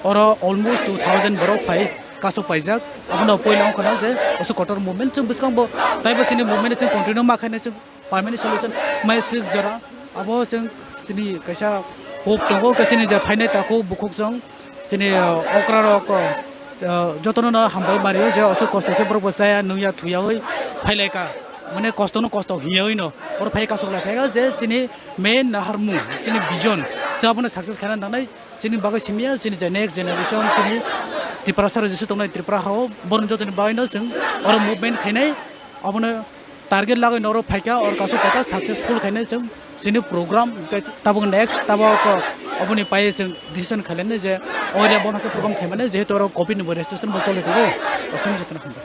oro almost two thousand borok phai kasuk paijak. Abono puila wngkha na je aswk kotor movement chwng bwskango taibo chini movement chwng continue ma khainai chwng permanent solution mai swk jora. Abo chwng chini kaisa hope tongo, khe chini je phainai takhuk bukhuk chwng chini, uh, okra rok, uh, jotono no hambai mario je aswk kosto khe borok bo chaya nungya thuyawi phailaika, mane kosto no kosto hiyawi no oro phai kasuk lai phaikha je chini main naharmung chini vision se abono success khaina nangnai. Chini bagwi simiya chini je next generation chini Tiprasa rok jesu tongnai Tripura hao borok jotoni bagwi no chwng oro movement khainai, abono target lagwi norok phaikha, oro kasu phaikha successful khainai chwng chini program, hwnkhe tabuk next tabuk aboni pai chwng decision khainai je o area bono khe program khaimani, jehetu oro covid ni bo registration bo choli tongo, aswk jotono hambai.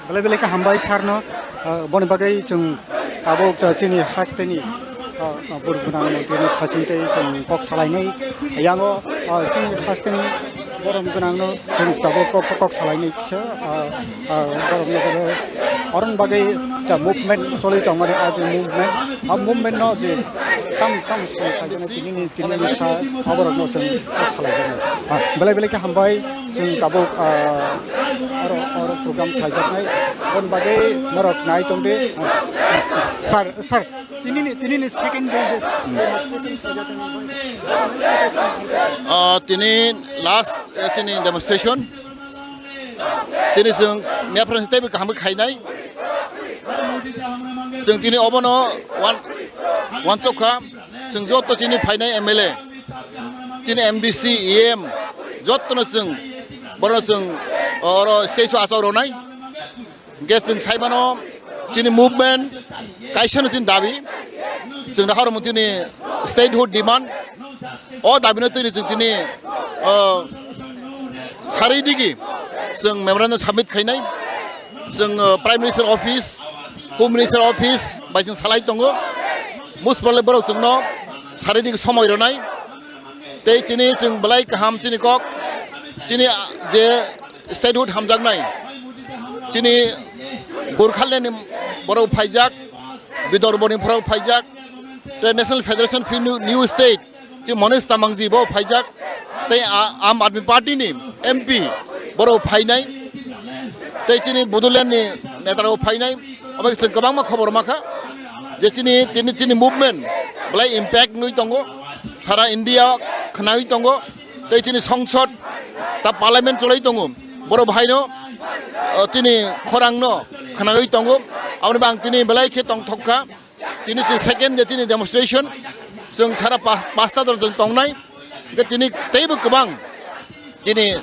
Belai belai khe hambai sir no, ah, boni bagwi chwng tabuk, ah, chini hasteni, ah, ah, buruk gwnang mantri ni phasing tei chwng kok salainai. Yango, ah, chini hasteni borom gwnang no chwng tabuk kok, kok, kok salainai kisa, ah, ah, borom no oro, oroni bagwi ta movement choli tongmani, ah, je movement, ah, movement no je tam, tam chwng kaijaknai tini ni, tini ni sa, aborok no chwng kok salaijaknai. Ah, belai belai khe hambai. Chwng tabuk, ah, oro, oro program khlaijaknai, aboni bagwi norok nai tongdi. Sir, sir, tinini, tinini second day je. Ah, tini last, eh, chini demonstration. Tini chwng miyaphrang teibo kaham khe khainai. Chwng tini obono wan-, wansok kha. Chwng joto chini phainai M L A, chini M D C, E M, jotono chwng, borokno chwng oro stage o achuk rwnai. Hwnkhe chwng saimano chini movement kaisano chini dabi, chwng nahar omo chini statehood demand. O dabino tini chwng tini, o, sari digi chwng memorandum submit khainai. Chwng, uh, Prime Minister Office, Home Minister Office bai chwng salai tongo. Muspale borok chwngno saridik somoi rwnai. Tei chini chwng belai kaham chini kok, chini, ah, je statehood hamjaknai, chini Gorkhalandni borok phaijak, Bidarbhani borok phaijak, tei National Federation of New, New State, chini Manish Tamangji bo phaijak, tei a-, Aam Aadmi Party ni M P borok phainai, tei chini Bodoland ni neta rok phainai, omo chwng kwbangma khobor ma kha je chini, chini, chini movement belai impact wngwi tongo, sara India khwnagwi tongo, tei chini songsod ta parliament cholai tongo, borok bahaino, o, chini khorangno khwnagwi tongo, aboni bang tini belai khe tongthok kha. Tini chini second je chini demonstration, chwng sara pas-, pasta dor chwng tongnai, hwnkhe tini teibo kwbang chini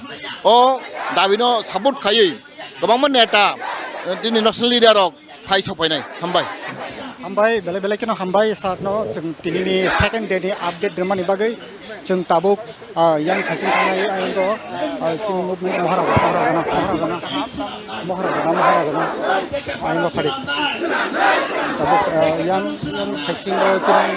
o dabino support khaiwi kwbangma neta, tini national leader rok phai sok phainai. Hambai. Hambai, belai belai kheno hambai sir no, chwng tini ni second day ni update rwmani bagwi. Chwng tabuk, ah, yang khaching thangnai ayang o, ah, chini movement Maharajana, Maharajana, Maharajana, Maharajana, Maharajana ayang o phari. Tabuk, ah, yang, yang khaching o chini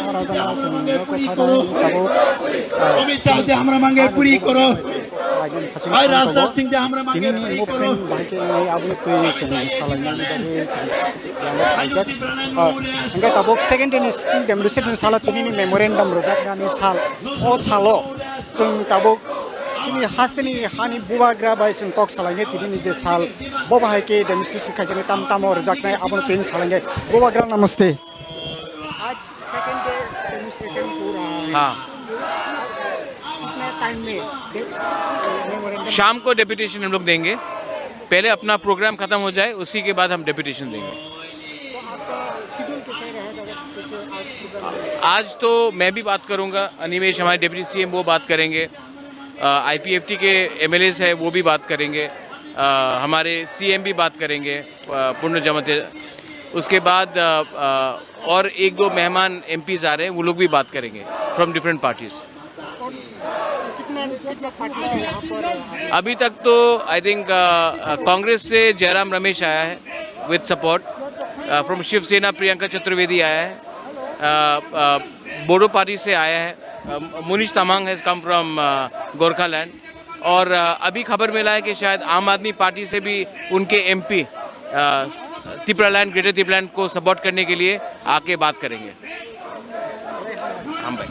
Maharajana chwng o khe thangnai tabuk, ah, Amit शाह जी, हमरा मांगे पूरी करो। Ayang khaching भाई thangnai राजनाथ tabuk. सिंह जी, हमरा मांगे Tini ni पूरी करो। Movement bahai khe nai aboni twi chwng salainani bagwi chwng yang o phaijak. Ah, hwnkhe tabuk second day ni sitting demonstration ni salo tini ni memorandum rwjaknani sal. O salo chwng tabuk chini hasteni hani bubagra bai chwng kok salainai tini ni je sal. Bo bahai khe demonstration khaijani tam tamo rwjaknai abono tini salainai. Bubagra namaste. आज second day demonstration हो रहा है। हाँ। कितना टाइम में day-, memorandum शाम को डेपुटेशन हम लोग देंगे। पहले अपना प्रोग्राम खत्म हो जाए, उसी के बाद हम डेपुटेशन देंगे। तो आपका शेड्यूल कैसे रहेगा? कैसे आज प्रोग्राम रहेगा? आज तो मैं भी बात करूंगा, अनिमेश हमारे डेप्यूटी सीएम वो बात करेंगे, आईपीएफटी के एमएलएस है वो भी बात करेंगे, अ, हमारे सीएम भी बात करेंगे, अ, पूर्ण जमाते। उसके बाद, अ, अ, और एक दो मेहमान एमपीज आ रहे हैं, वो लोग भी बात करेंगे फ्रॉम डिफरेंट पार्टीज। कौन, कितने, कितने पार्टी है यहाँ पर? अभी तक तो आई थिंक, अ, अ, कांग्रेस से जयराम रमेश आया है विद सपोर्ट, अ, फ्रॉम शिवसेना प्रियंका चतुर्वेदी आया है, अ, अ, बोडो पार्टी से आया है, अ, मुनीश तामांग हैज कम फ्रॉम, अ, गोरखालैंड। और, अ, अभी खबर मिला है कि शायद आम आदमी पार्टी से भी उनके एमपी, अ, तिपरालैंड, ग्रेटर तिपरालैंड को सपोर्ट करने के लिए आके बात करेंगे। Hambai.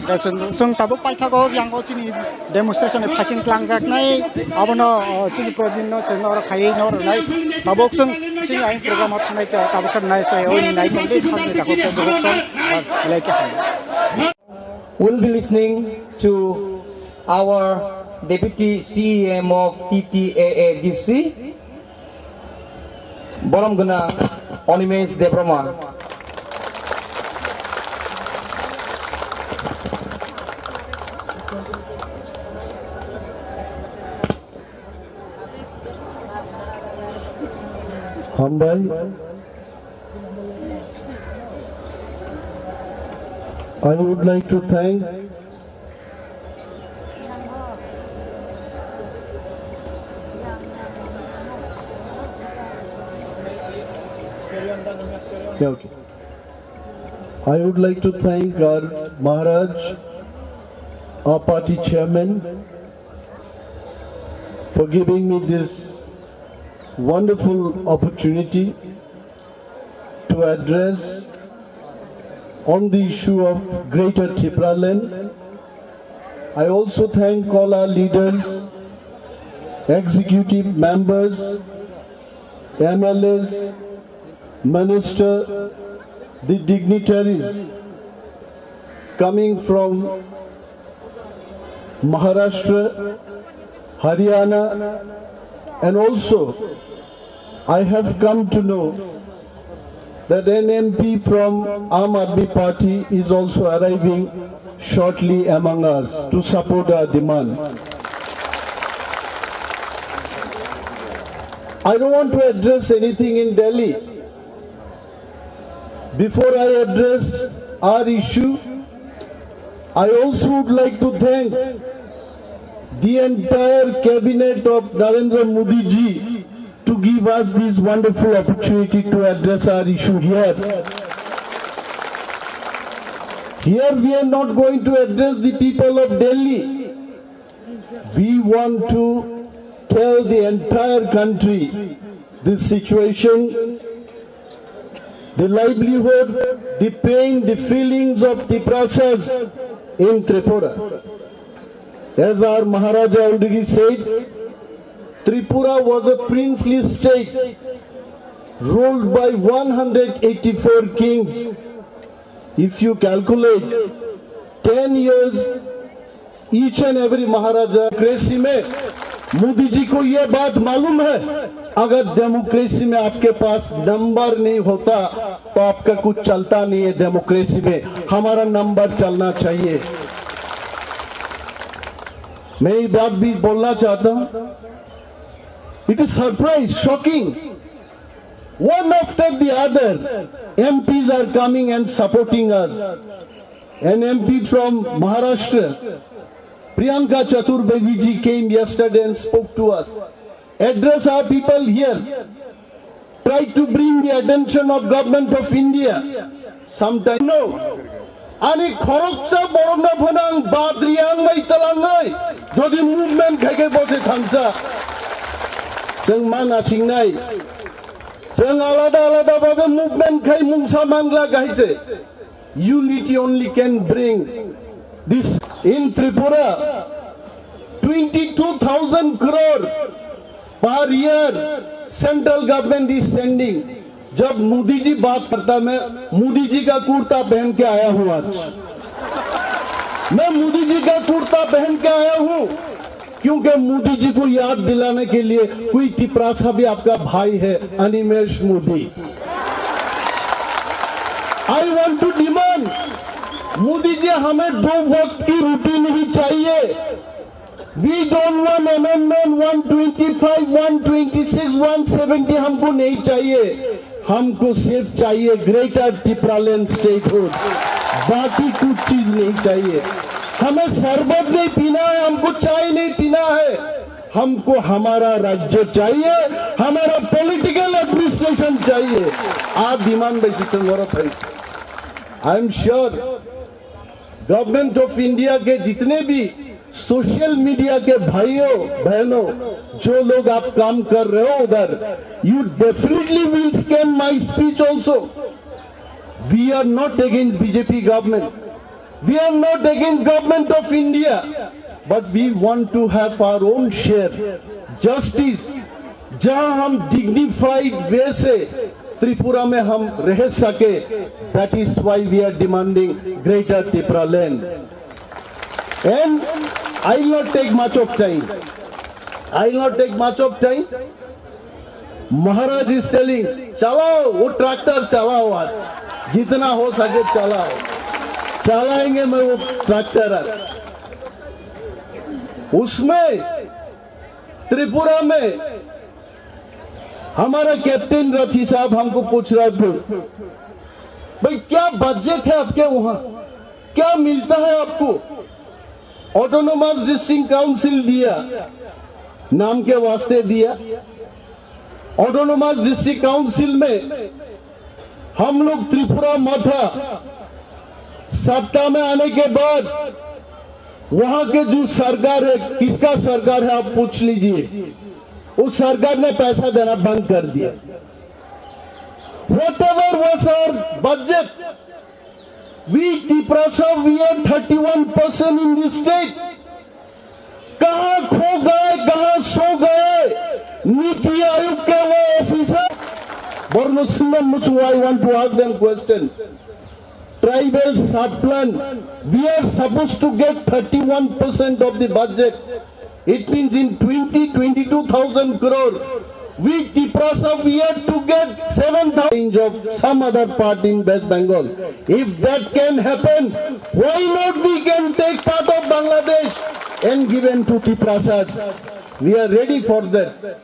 Da chwng, chwng tabuk paithago yang o chini demonstration ni phaiching tlangjaknai abono, o, chini prodin no chwng oro khaiwi no rwnai. Tabuk chwng chini ayang program o thangnai tabuk chwng nai chai o nai tongdi sakni jakhuk tei bukhuk song, o, belai khe hambai. We'll be listening to our Deputy C E M of T T A A D C, Borom Gwnang Animesh Debbarma. Hambai. I would like to thank Yeah, okay. I would like to thank our Maharaj, our party chairman, for giving me this wonderful opportunity to address on the issue of Greater Tipraland. I also thank all our leaders, executive members, M L As, minister, the dignitaries coming from Maharashtra, Haryana, and also I have come to know that an M P from Aam Aadmi Party is also arriving shortly among us to support our demand. I don't want to address anything in Delhi. Before I address our issue, I also would like to thank the entire cabinet of Narendra Modi ji to give us this wonderful opportunity to address our issue here. Here we are not going to address the people of Delhi. We want to tell the entire country this situation, the livelihood, the pain, the feelings of Tiprasas in Tripura. As our Maharaja already said, Tripura was a princely state ruled by one hundred eighty-four kings. If you calculate ten years, each and every Maharaja, democracy में मोदी जी को ये बात मालूम है, अगर डेमोक्रेसी में आपके पास नंबर नहीं होता तो आपका कुछ चलता नहीं है। डेमोक्रेसी में हमारा नंबर चलना चाहिए। मैं ये बात भी बोलना चाहता हूँ, it is surprise, shocking. One after the other, M Ps are coming and supporting us. An M P from Maharashtra, Priyanka Chaturvedi ji, came yesterday and spoke to us. Address our people here. Try to bring the attention of Government of India. Sometimes no. Ani khoroksa borokno phano ang badri ang mai talangoi. Jodi movement khai khai bose thangsa. Chwng ma nasingnai. Chwng alada alada babe movement khai mungsa mangla gaise. Unity only can bring this. In Tripura, twenty-two thousand crore per year central government is sending. जब मोदी जी बात करता, मैं मोदी जी का कुर्ता पहन के आया हूँ आज। मैं मोदी जी का कुर्ता पहन के आया हूँ, क्योंकि मोदी जी को याद दिलाने के लिए कोई तिपरासा भी आपका भाई है, अनिमेश Modi. I want to demand, Modi जी, हमें दो वक्त की रोटी नहीं चाहिए। We don't want amendment one twenty-five, one twenty-six, one seventy हमको नहीं चाहिए। हमको सिर्फ चाहिए ग्रेटर टिपरालैंड स्टेटहुड, बाकी कुछ चीज नहीं चाहिए। हमें शरबत नहीं पीना है, हमको चाय नहीं पीना है, हमको हमारा राज्य चाहिए, हमारा पॉलिटिकल एडमिनिस्ट्रेशन चाहिए। आ डिमांड बेसिस पे हो रहा था। I am sure government of India के जितने भी सोशल मीडिया के भाइयों बहनों, जो लोग आप काम कर रहे हो उधर, you definitely will scan my speech also. We are not against B J P government. We are not against government of India. But we want to have our own share. Justice, जहां हम डिग्निफाइड वे से त्रिपुरा में हम रह सके, that is why we are demanding greater Tipraland. And I will not take much of time. I will not take much of time. Maharaj is telling, चलाओ वो ट्रैक्टर, चलाओ आज, जितना हो सके चलाओ। चलाएंगे मैं वो ट्रैक्टर आज। उसमें त्रिपुरा में हमारा कैप्टन रथी साहब हमको पूछ रहा था, भाई, क्या बजट है आपके वहां, क्या मिलता है आपको? ऑटोनोमस डिस्ट्रिक्ट काउंसिल दिया, नाम के वास्ते दिया। ऑटोनोमस डिस्ट्रिक्ट काउंसिल में हम लोग त्रिपुरा मथा सत्ता में आने के बाद वहां के जो सरकार है, किसका सरकार है, आप पूछ लीजिए, उस सरकार ने पैसा देना बंद कर दिया। Whatever was our budget, we Tiprasa, we are thirty-one percent in this state. कहाँ खो गए, कहाँ सो गए नीति आयोग के वो officer? Borno Singman Muchu, I want to ask them question. Tribal sub-plan, we are supposed to get thirty-one percent of the budget. It means in twenty, twenty-two thousand crore, we Tiprasa, we have to get seven thousand of some other part in West Bengal. If that can happen, why not we can take part of Bangladesh and given to Tiprasas? We are ready for that.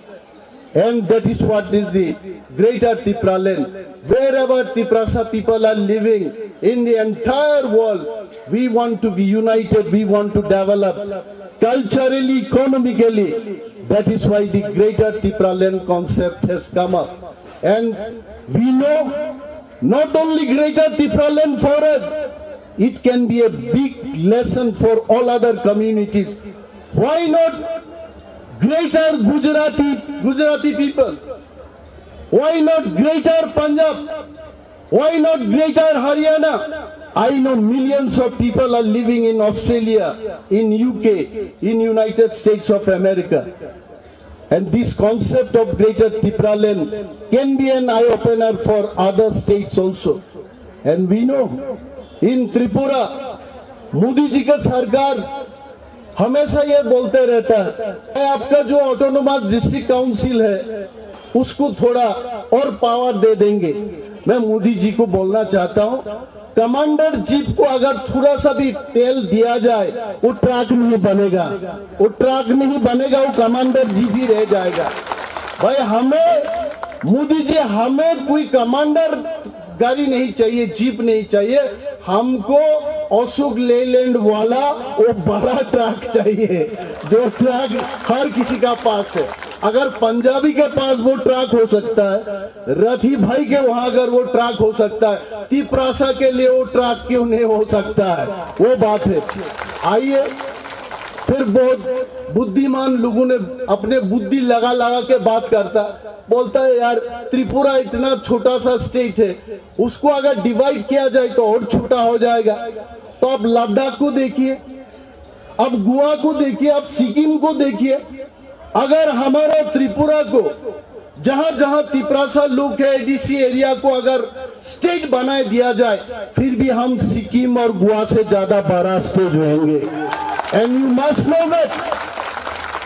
And that is what is the greater Tipraland. Wherever Tiprasa people are living in the entire world, we want to be united, we want to develop culturally, economically. That is why the Greater Tipraland concept has come up. And we know not only Greater Tipraland for us, it can be a big lesson for all other communities. Why not Greater Gujarati, Gujarati people? Why not Greater Punjab? Why not Greater Haryana? I know millions of people are living in Australia, in U K, in United States of America. And this concept of Greater Tipraland can be an eye-opener for other states also. And we know, in Tripura, Modi ji ka sarkar hamesha ye bolte rehta hai, "Aapka jo autonomous district council hai, usko thoda aur power de denge." Main Modi ji ko bolna chahta hoon, commander chief ko agar thoda sa bhi tel diya jaye, wo truck nahi banega, wo truck nahi banega, wo commander chief hi reh jayega. Bhai, hame, Modi ji, hame koi commander gari nahi chahiye, jeep nahi chahiye, humko Ashok Leyland wala wo bada truck chahiye, jo truck har kisi ka paas hai. Agar Punjabi ke paas wo truck ho sakta hai, Rathi bhai ke wahan agar wo truck ho sakta hai, Tiprasa ke liye wo truck kyun nahi ho sakta hai? Wo baat hai. Aaiye, phir bahut buddiman logon ne apne buddhi laga laga ke baat karta hai, bolta hai, "Yaar, Tripura itna chhota sa state hai, usko agar divide kiya jaye to aur chhota ho jayega." To aap Ladakh ko dekhiye, aap Goa ko dekhiye, aap Sikkim ko dekhiye, agar hamara Tripura ko, jahan jahan Tiprasa log hai, A D C area ko agar state bana diya jaye, phir bhi hum Sikkim aur Goa se zyada bada state rahenge. And you must know that.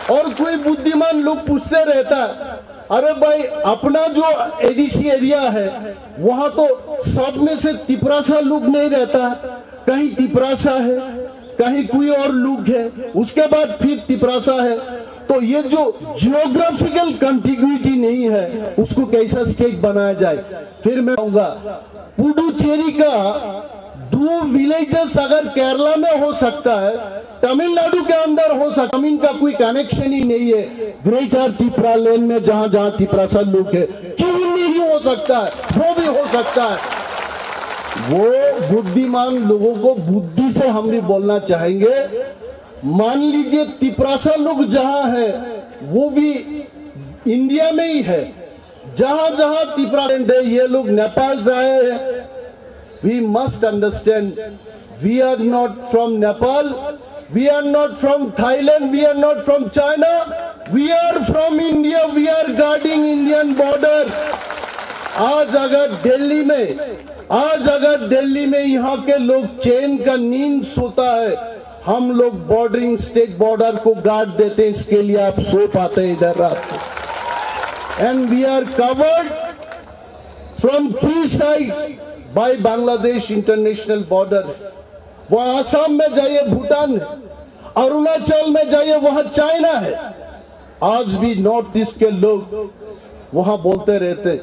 Aur koi buddiman log puchte rehta hai, "Are bhai, apna jo A D C area hai, wahan to sab mein se Tiprasa log nahi rehta hai, kahin Tiprasa hai, kahin koi aur log hai, uske baad phir Tiprasa hai, to ye jo geographical contiguity nahi hai, usko kaisa state banaya jaye?" Phir main aayega, Puducherry ka do villages agar Kerala mein ho sakta hai, Tamil Nadu ke andar ho sakta hai, zamin ka koi connection hi nahi hai, Greater Tipraland mein jahan jahan Tiprasa log hai, kyun nahi ho sakta hai? Wo bhi ho sakta hai. Wo buddiman logon ko buddhi se hum bhi bolna chahenge. Maan lijiye, Tiprasa log jahan hai, wo bhi India mein hi hai. Jahan jahan Tipraland hai, ye log Nepal se aaye hain. We must understand, we are not from Nepal, we are not from Thailand, we are not from China, we are from India, we are guarding Indian border. Aaj agar Delhi mein, aaj agar Delhi mein yahan ke log chain ka neend sota hai, hum log bordering state border ko guard dete hain, iske liye aap so pate hain idhar raat ko. And we are covered from three sides by Bangladesh international border. Wahan Assam mein jaiye, Bhutan hai, Arunachal mein jaiye, wahan China hai. Aaj bhi North East ke log wahan bolte rehte hain.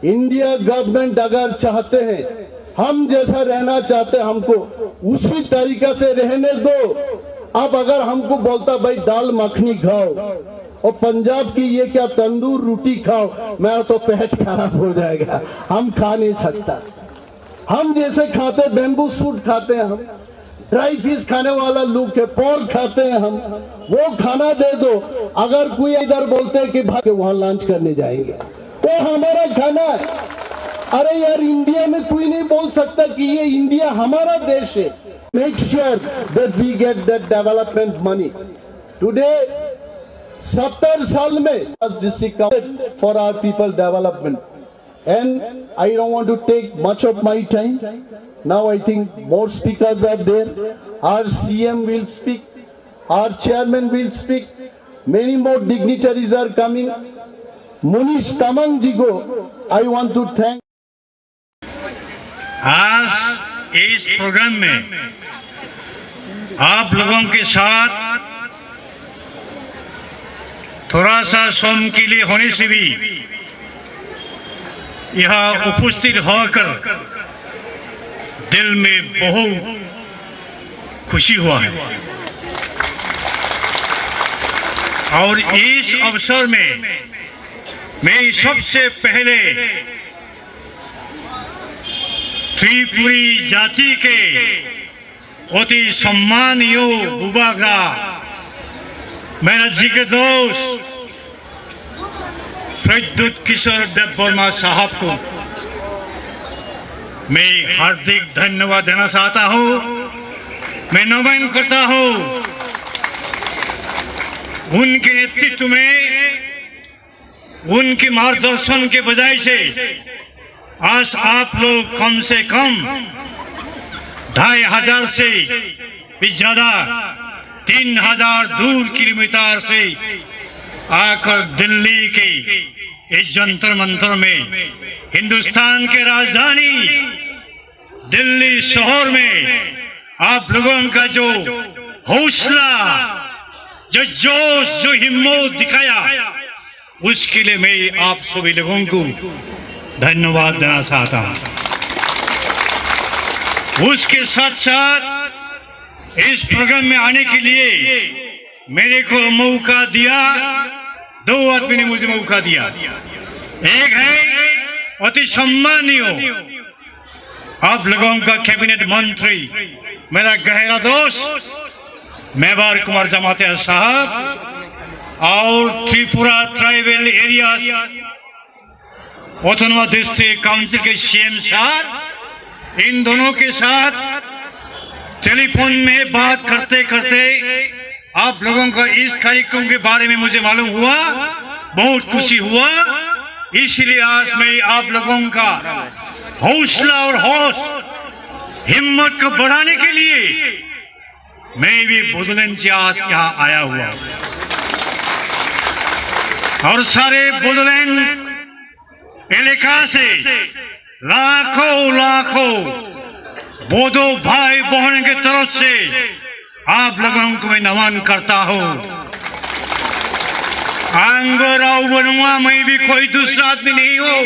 India government agar chahte hain, hum jaisa rehna chahte hain, humko usi tarika se rehne do. Ab agar humko bolta, "Bhai, dal makhani khao aur Punjab ki ye kya tandoor roti khao," mera to pet kharab ho jayega, hum kha nahi sakta. Hum jaise khate hain, bamboo shoot khate hain hum, dry fish khane wala log hai, pork khate hain hum, wo khana de do. Agar koi idhar bolte hain ki bhai, wahan lunch karne jayenge, wo hamara khana hai. Are yaar, India mein koi nahi bol sakta ki ye India hamara desh hai. Make sure that we get that development money. Today, sattar saal mein, as district covered for our people development. And I don't want to take much of my time. Now I think more speakers are there. Our C M will speak. Our chairman will speak. Many more dignitaries are coming. Munish Tamang ji ko I want to thank. आज इस प्रोग्राम में आप लोगों के साथ थोड़ा सा शर्म के लिए होने से भी यहाँ उपस्थित होकर दिल में बहुत खुशी हुआ है। और इस अवसर में मैं सबसे पहले त्रिपुरी जाति के अति सम्मानीय बुबाग्रा, मेरा जिगर दोस्त प्रद्युत किशोर देबबर्मा साहब को मैं हार्दिक धन्यवाद देना चाहता हूँ। मैं नमन करता हूँ। उनके नेतृत्व में, उनके मार्गदर्शन के वजह से आज आप लोग कम से कम ढाई हजार से भी ज्यादा, तीन हजार दूर किलोमीटर से आकर दिल्ली के इस जंतर मंतर में, हिंदुस्तान के राजधानी दिल्ली शहर में आप लोगों का जो हौसला, जो जोश, जो हिम्मत दिखाया, उसके लिए मैं आप सभी लोगों को धन्यवाद देना चाहता हूं। उसके साथ साथ इस प्रोग्राम में आने के लिए मेरे को मौका दिया, दो आदमी ने मुझे मौका दिया। एक है अति सम्मानीय आप लोगों का कैबिनेट मंत्री, मेरा गहरा दोस्त मेवार कुमार जमातिया साहब, और Tripura tribal area autonomous district council के सीएम साहब, इन दोनों के साथ टेलीफोन में बात करते करते आप लोगों का इस कार्यक्रम के बारे में मुझे मालूम हुआ, बहुत खुशी हुआ। इसलिए आज मैं आप लोगों का हौसला और हौस, हिम्मत को बढ़ाने के लिए मैं भी बोडोलैंड से आज यहाँ आया हुआ हूँ। और सारे बोडोलैंड इलाका से लाखों लाखों बोडो भाई बहन के तरफ से आप लोगों को मैं नमन करता हूँ। आंगो राव बनूंगा, मैं भी कोई दूसरा आदमी नहीं हूँ,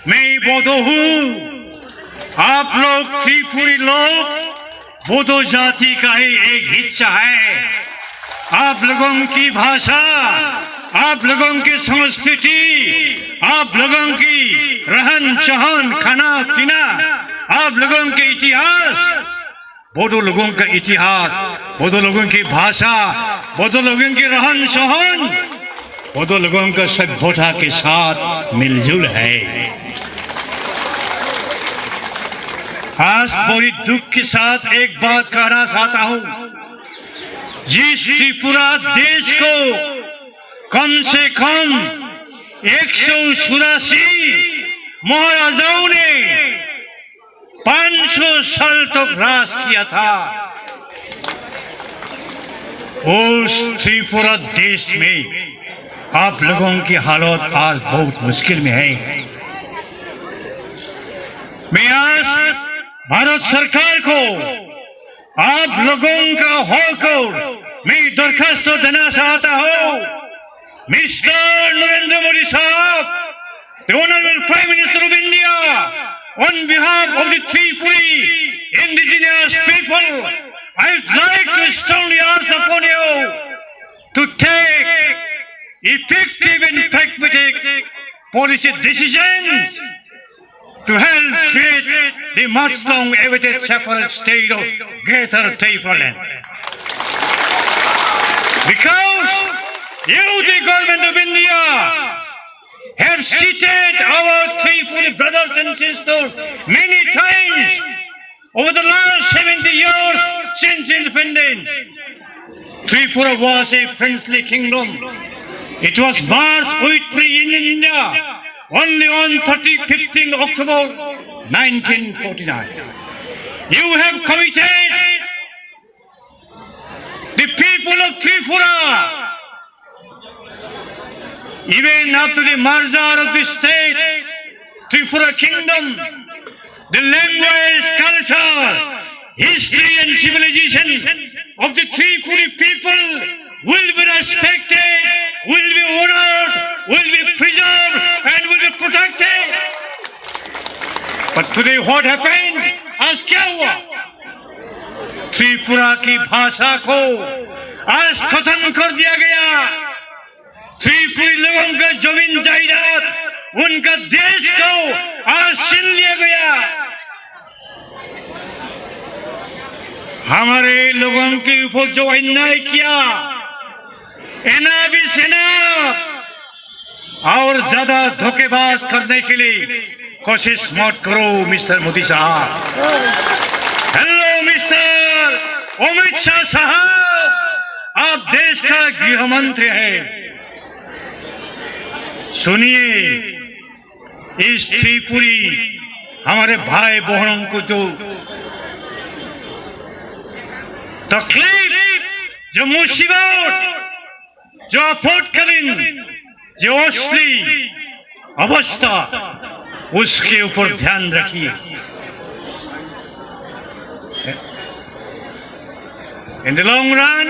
मैं बोडो हूँ। आप लोग त्रिपुरी लोग बोडो जाति का ही एक हिस्सा है। आप लोगों की भाषा, आप लोगों की संस्कृति, आप लोगों की रहन सहन, खाना पीना, आप लोगों के इतिहास, बोडो लोगों का इतिहास, बोडो लोगों की भाषा, बोडो लोगों की रहन सहन, बोडो लोगों का सभ्यता के साथ मिलजुल है। आज बड़ी दुख के साथ एक बात कहना चाहता हूं, जिस त्रिपुरा देश को कम से कम एक सौ चौरासी महाराजाओं ने पाँच सौ साल तक राज किया था, उस त्रिपुरा देश में आप लोगों की हालत आज बहुत मुश्किल में है। मैं आज भारत सरकार को आप लोगों का होकर मैं दरखास्त देना चाहता हूँ, मिस्टर नरेंद्र मोदी साहब, the Honorable Prime Minister of India, on behalf of the Tripuri indigenous people, I would like to strongly urge upon you to take effective and pragmatic policy decisions to help create the much long awaited separate state of Greater Tipraland. Because you, the government of India, have cheated our Tripuri brothers and sisters many times over the last seventy years since independence. Tripura was a princely kingdom. It was merged with India only on thirty, fifteen October nineteen forty-nine. You have committed the people of Tripura, even after the merger of the state, Tripura Kingdom, the language, culture, history and civilization of the Tripuri people will be respected, will be honored, will be preserved and will be protected. But today what happened? आज क्या हुआ? त्रिपुरा की भाषा को आज खत्म कर दिया गया। त्रिपुरी लोगों का जमीन जायदाद, उनका देश को आज छीन लिया गया। हमारे लोगों के ऊपर जो अन्याय किया, एनआईबी सेना और ज्यादा धोखेबाज करने के लिए कोशिश मत करो मिस्टर मोदी साहब। हेलो मिस्टर अमित शाह साहब, आप देश का गृह मंत्री हैं। सुनिए, इस त्रिपुरी हमारे भाई बहनों को जो तकलीफ, जो मुसीबत, जो आपातकालीन, जो असली अवस्था, उसके ऊपर ध्यान रखिए। In the long run,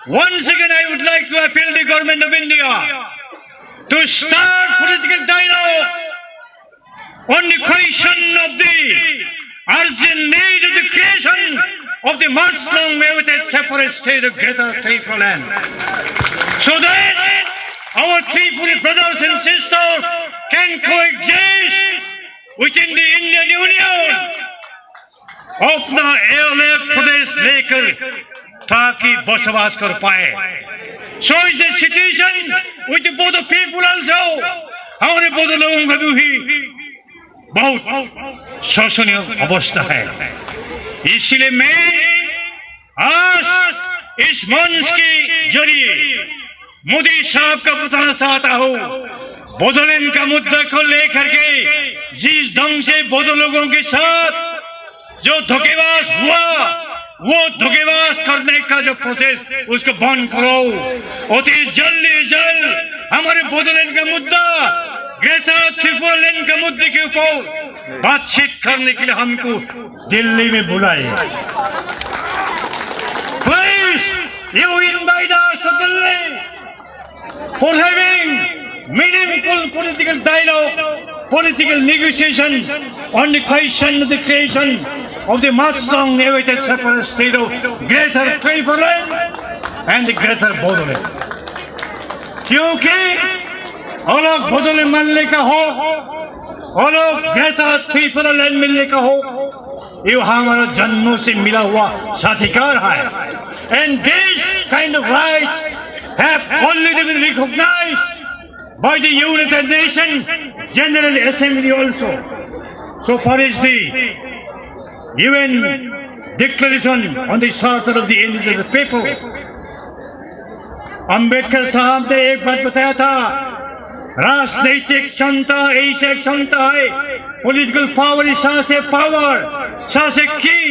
once again I would like to appeal the government of India to start political dialogue on the question of the urgent need of the creation of the much long awaited separate state of Greater Tripura Land, so that our Tripuri brothers and sisters can coexist within the Indian Union. अपना अलग प्रदेश लेकर ताकि बसोबास कर पाए। So is the situation with the Bodo people also। हमारे बोडो लोगों का भी बहुत शोषणीय अवस्था है। इसलिए मैं आज इस मंच के जरिए मोदी साहब का बताना चाहता हूँ, बोडोलैंड का मुद्दा को लेकर के जिस ढंग से बोडो लोगों के साथ जो धोखेबाज हुआ, वो धोखेबाज करने का जो प्रोसेस, उसको बंद करो। अति जल्दी जल्द हमारे बोडोलैंड का मुद्दा, ग्रेटर त्रिपुरा लैंड के मुद्दे के ऊपर बातचीत करने के लिए हमको दिल्ली में बुलाए। Please, you invite us to Delhi for having meaningful political dialogue, political negotiation on the question of the creation of the much long awaited separate state of Greater Tipraland and the Greater Bodoland. क्योंकि अलग बोडोलैंड मानने का हक, अलग ग्रेटर त्रिपुरा लैंड मिलने का हक, ये हमारा जन्मों से मिला हुआ साझीकार है। And this kind of rights have already been recognized by the United Nations General Assembly also. So far is the U N Declaration on the Charter of the Indigenous People. Ambedkar साहब ने एक बात बताया था, राजनीतिक क्षमता ऐसी एक क्षमता है, पॉलिटिकल पावर इज सच ए पावर, सच ए की,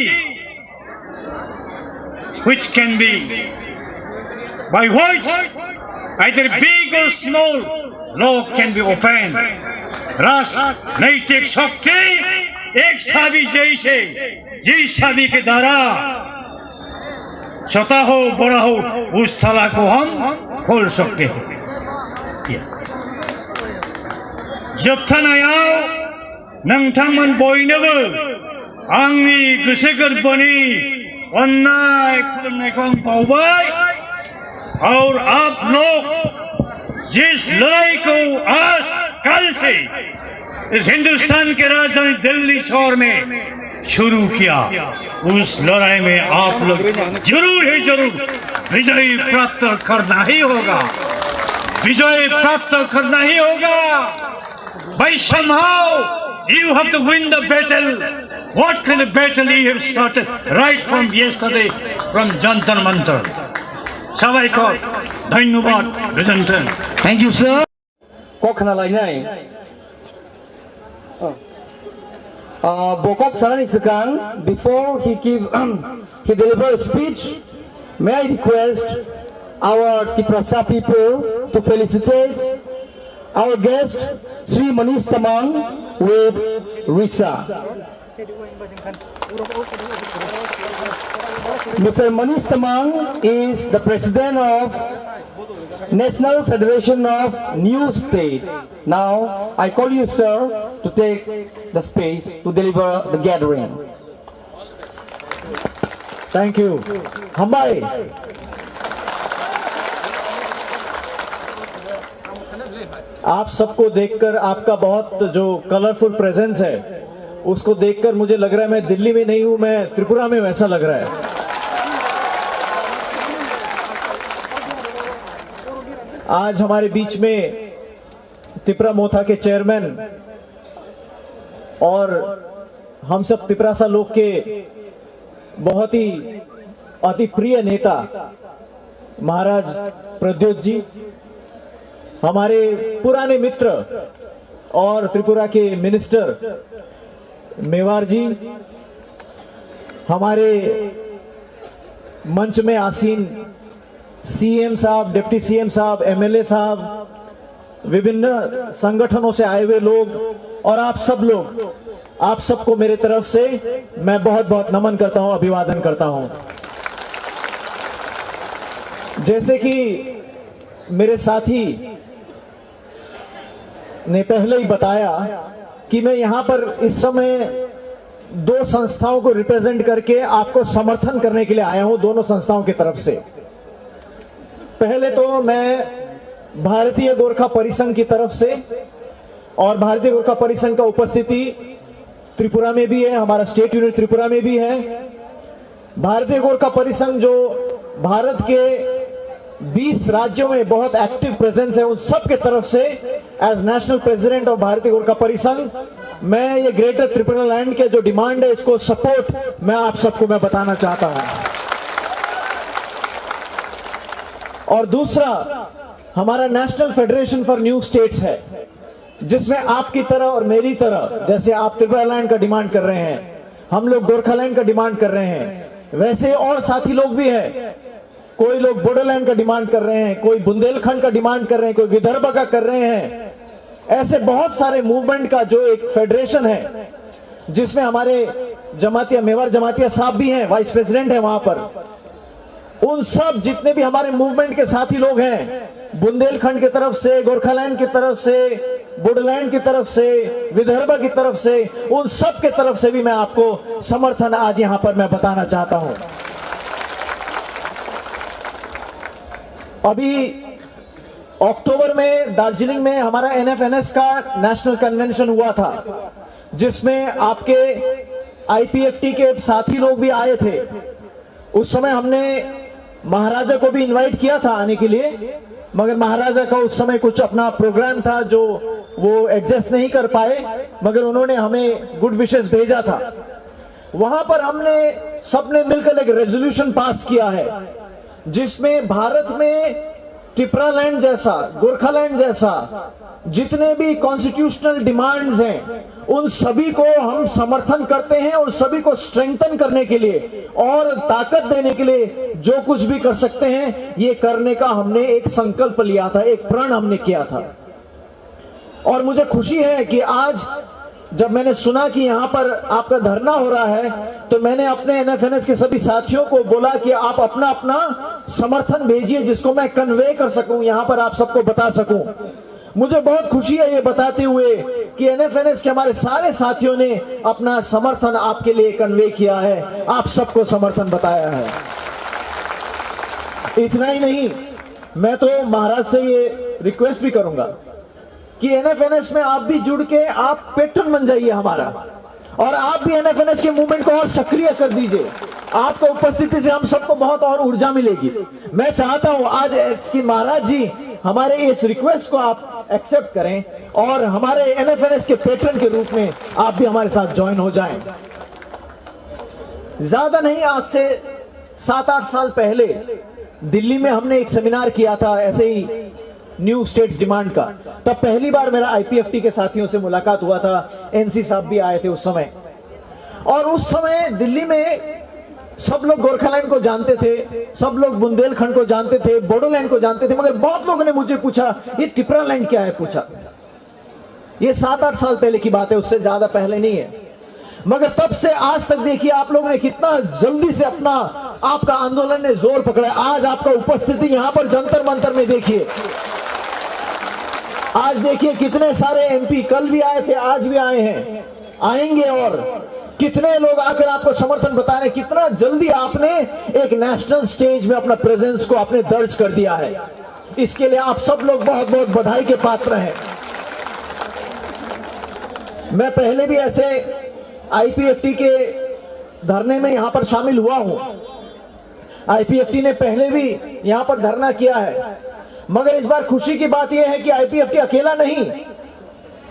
which can be, by which either big or small lock can be opened. राजनैतिक शक्ति एक चाबी जैसे, जिस चाबी के द्वारा छोटा हो बड़ा हो उस ताला को हम खोल सकते हैं। जोबथानायाव नोंथांमोन बयनोबो आंनि गोसो गोरबोनि अननाय खुलुमनायखौ आं बावबाय। और आप लोग जिस लड़ाई को आज कल से इस हिंदुस्तान के राजधानी दिल्ली शहर में शुरू किया, उस लड़ाई में आप लोग जरूर ही जरूर विजय प्राप्त करना ही होगा, विजय प्राप्त करना ही होगा। By somehow you have to win the battle. What kind of battle you have started right from yesterday from Jantar Mantar? Sabaikor, dhanyobad, gojanthan. Thank you, sir. Kok khna lainai. Uh, bo kok sanani swkang, before he give, he deliver speech, may I request our Tiprasa people to felicitate our guest, Shri Manish Tamang, with Risa. Mister Manish Tamang is the president of National Federation of New State. Now, I call you, sir, to take the space to deliver the gathering. Thank you. Hambai. आप सबको देखकर, आपका बहुत जो colourful presence है, उसको देखकर मुझे लग रहा है मैं दिल्ली में नहीं हूं, मैं त्रिपुरा में हूं, ऐसा लग रहा है। आज हमारे बीच में तिपरा मोथा के चेयरमैन और हम सब तिपरासा लोग के बहुत ही अति प्रिय नेता महाराज प्रद्योत जी, हमारे पुराने मित्र और त्रिपुरा के मिनिस्टर मेवार जी, हमारे मंच में आसीन सीएम साहब, डिप्टी सीएम साहब, एमएलए साहब, विभिन्न संगठनों से आए हुए लोग और आप सब लोग, आप सबको मेरे तरफ से मैं बहुत बहुत नमन करता हूं, अभिवादन करता हूं। जैसे कि मेरे साथी ने पहले ही बताया कि मैं यहां पर इस समय दो संस्थाओं को रिप्रेजेंट करके आपको समर्थन करने के लिए आया हूं, दोनों संस्थाओं की तरफ से। पहले तो मैं भारतीय गोरखा परिसंघ की तरफ से, और भारतीय गोरखा परिसंघ का उपस्थिति त्रिपुरा में भी है, हमारा स्टेट यूनिट त्रिपुरा में भी है। भारतीय गोरखा परिसंघ जो भारत के बीस राज्यों में बहुत एक्टिव प्रेजेंस है, उन सब के तरफ से, एज नेशनल प्रेसिडेंट ऑफ भारतीय गोरखा परिसंघ, मैं ये ग्रेटर त्रिपुरा लैंड के जो डिमांड है, इसको सपोर्ट मैं आप सबको मैं बताना चाहता हूं। और दूसरा, हमारा national federation for new states है, जिसमें आपकी तरह और मेरी तरह, जैसे आप त्रिपुरा लैंड का डिमांड कर रहे हैं, हम लोग गोरखालैंड का डिमांड कर रहे हैं, वैसे और साथी लोग भी हैं। कोई लोग बोडोलैंड का डिमांड कर रहे हैं, कोई बुंदेलखंड का डिमांड कर रहे हैं, कोई विदर्भ का कर रहे हैं। ऐसे बहुत सारे मूवमेंट का जो एक फेडरेशन है, जिसमें हमारे जमातिया, मेवार जमातिया साहब भी हैं, वाइस प्रेसिडेंट हैं वहां पर। उन सब जितने भी हमारे मूवमेंट के साथी लोग हैं, बुंदेलखंड की तरफ से, गोरखालैंड की तरफ से, बोडोलैंड की तरफ से, विदर्भ की तरफ से, उन सब के तरफ से भी मैं आपको समर्थन आज यहां पर मैं बताना चाहता हूं। अभी अक्टूबर में दार्जिलिंग में हमारा एनएफएनएस का नेशनल कन्वेंशन हुआ था, जिसमें आपके आईपीएफटी के साथी लोग भी आए थे। उस समय हमने महाराजा को भी इनवाइट किया था आने के लिए, मगर महाराजा का उस समय कुछ अपना प्रोग्राम था जो वो एडजस्ट नहीं कर पाए, मगर उन्होंने हमें गुड विशेस भेजा था। वहां पर हमने सबने मिलकर एक रेजोल्यूशन पास किया है, जिसमें भारत में टिपरालैंड जैसा, गोरखालैंड जैसा जितने भी कॉन्स्टिट्यूशनल डिमांड्स हैं, उन सभी को हम समर्थन करते हैं और सभी को स्ट्रेंथन करने के लिए और ताकत देने के लिए जो कुछ भी कर सकते हैं, ये करने का हमने एक संकल्प लिया था, एक प्रण हमने किया था। और मुझे खुशी है कि आज जब मैंने सुना कि यहाँ पर आपका धरना हो रहा है, तो मैंने अपने एनएफएनएस के सभी साथियों को बोला कि आप अपना अपना समर्थन भेजिए, जिसको मैं कन्वे कर सकूं, यहाँ पर आप सबको बता सकूं। मुझे बहुत खुशी है ये बताते हुए कि एनएफएनएस के हमारे सारे साथियों ने अपना समर्थन आपके लिए कन्वे किया है, आप सबको समर्थन बताया है। इतना ही नहीं, मैं तो महाराज से ये रिक्वेस्ट भी करूंगा कि एनएफएनएस में आप भी जुड़ के आप पेट्रन बन जाइए हमारा, और आप भी एनएफएनएस के मूवमेंट को और सक्रिय कर दीजिए। आपका उपस्थिति से हम सबको बहुत और ऊर्जा मिलेगी। मैं चाहता हूं आज कि महाराज जी हमारे इस रिक्वेस्ट को आप एक्सेप्ट करें और हमारे एनएफएनएस के पेट्रन के रूप में आप भी हमारे साथ ज्वाइन हो जाएं। ज्यादा नहीं, आज से सात आठ साल पहले दिल्ली में हमने एक सेमिनार किया था ऐसे ही न्यू स्टेट्स डिमांड का। तब पहली बार मेरा आईपीएफटी के साथियों से मुलाकात हुआ था, एनसी साहब भी आए थे उस समय। और उस समय दिल्ली में सब लोग गोरखालैंड को जानते थे, सब लोग बुंदेलखंड को जानते थे, बोडोलैंड को जानते थे, मगर बहुत लोगों ने मुझे पूछा, "ये टिपरालैंड क्या है?" पूछा। ये सात आठ साल पहले की बात है, उससे ज्यादा पहले नहीं है। मगर तब से आज तक देखिए, आप लोगों ने कितना जल्दी से अपना, आपका आंदोलन ने जोर पकड़ा है। आज आपका उपस्थिति यहाँ पर जंतर मंतर में देखिए, आज देखिए कितने सारे एमपी कल भी आए थे, आज भी आए हैं, आएंगे। और कितने लोग आकर आपको समर्थन बता रहे हैं। कितना जल्दी आपने एक नेशनल स्टेज में अपना प्रेजेंस को आपने दर्ज कर दिया है। इसके लिए आप सब लोग बहुत बहुत बधाई के पात्र हैं। मैं पहले भी ऐसे आईपीएफटी के धरने में यहाँ पर शामिल हुआ हूँ। आईपीएफटी ने पहले भी यहाँ पर धरना किया है, मगर इस बार खुशी की बात यह है कि आईपीएफटी अकेला नहीं,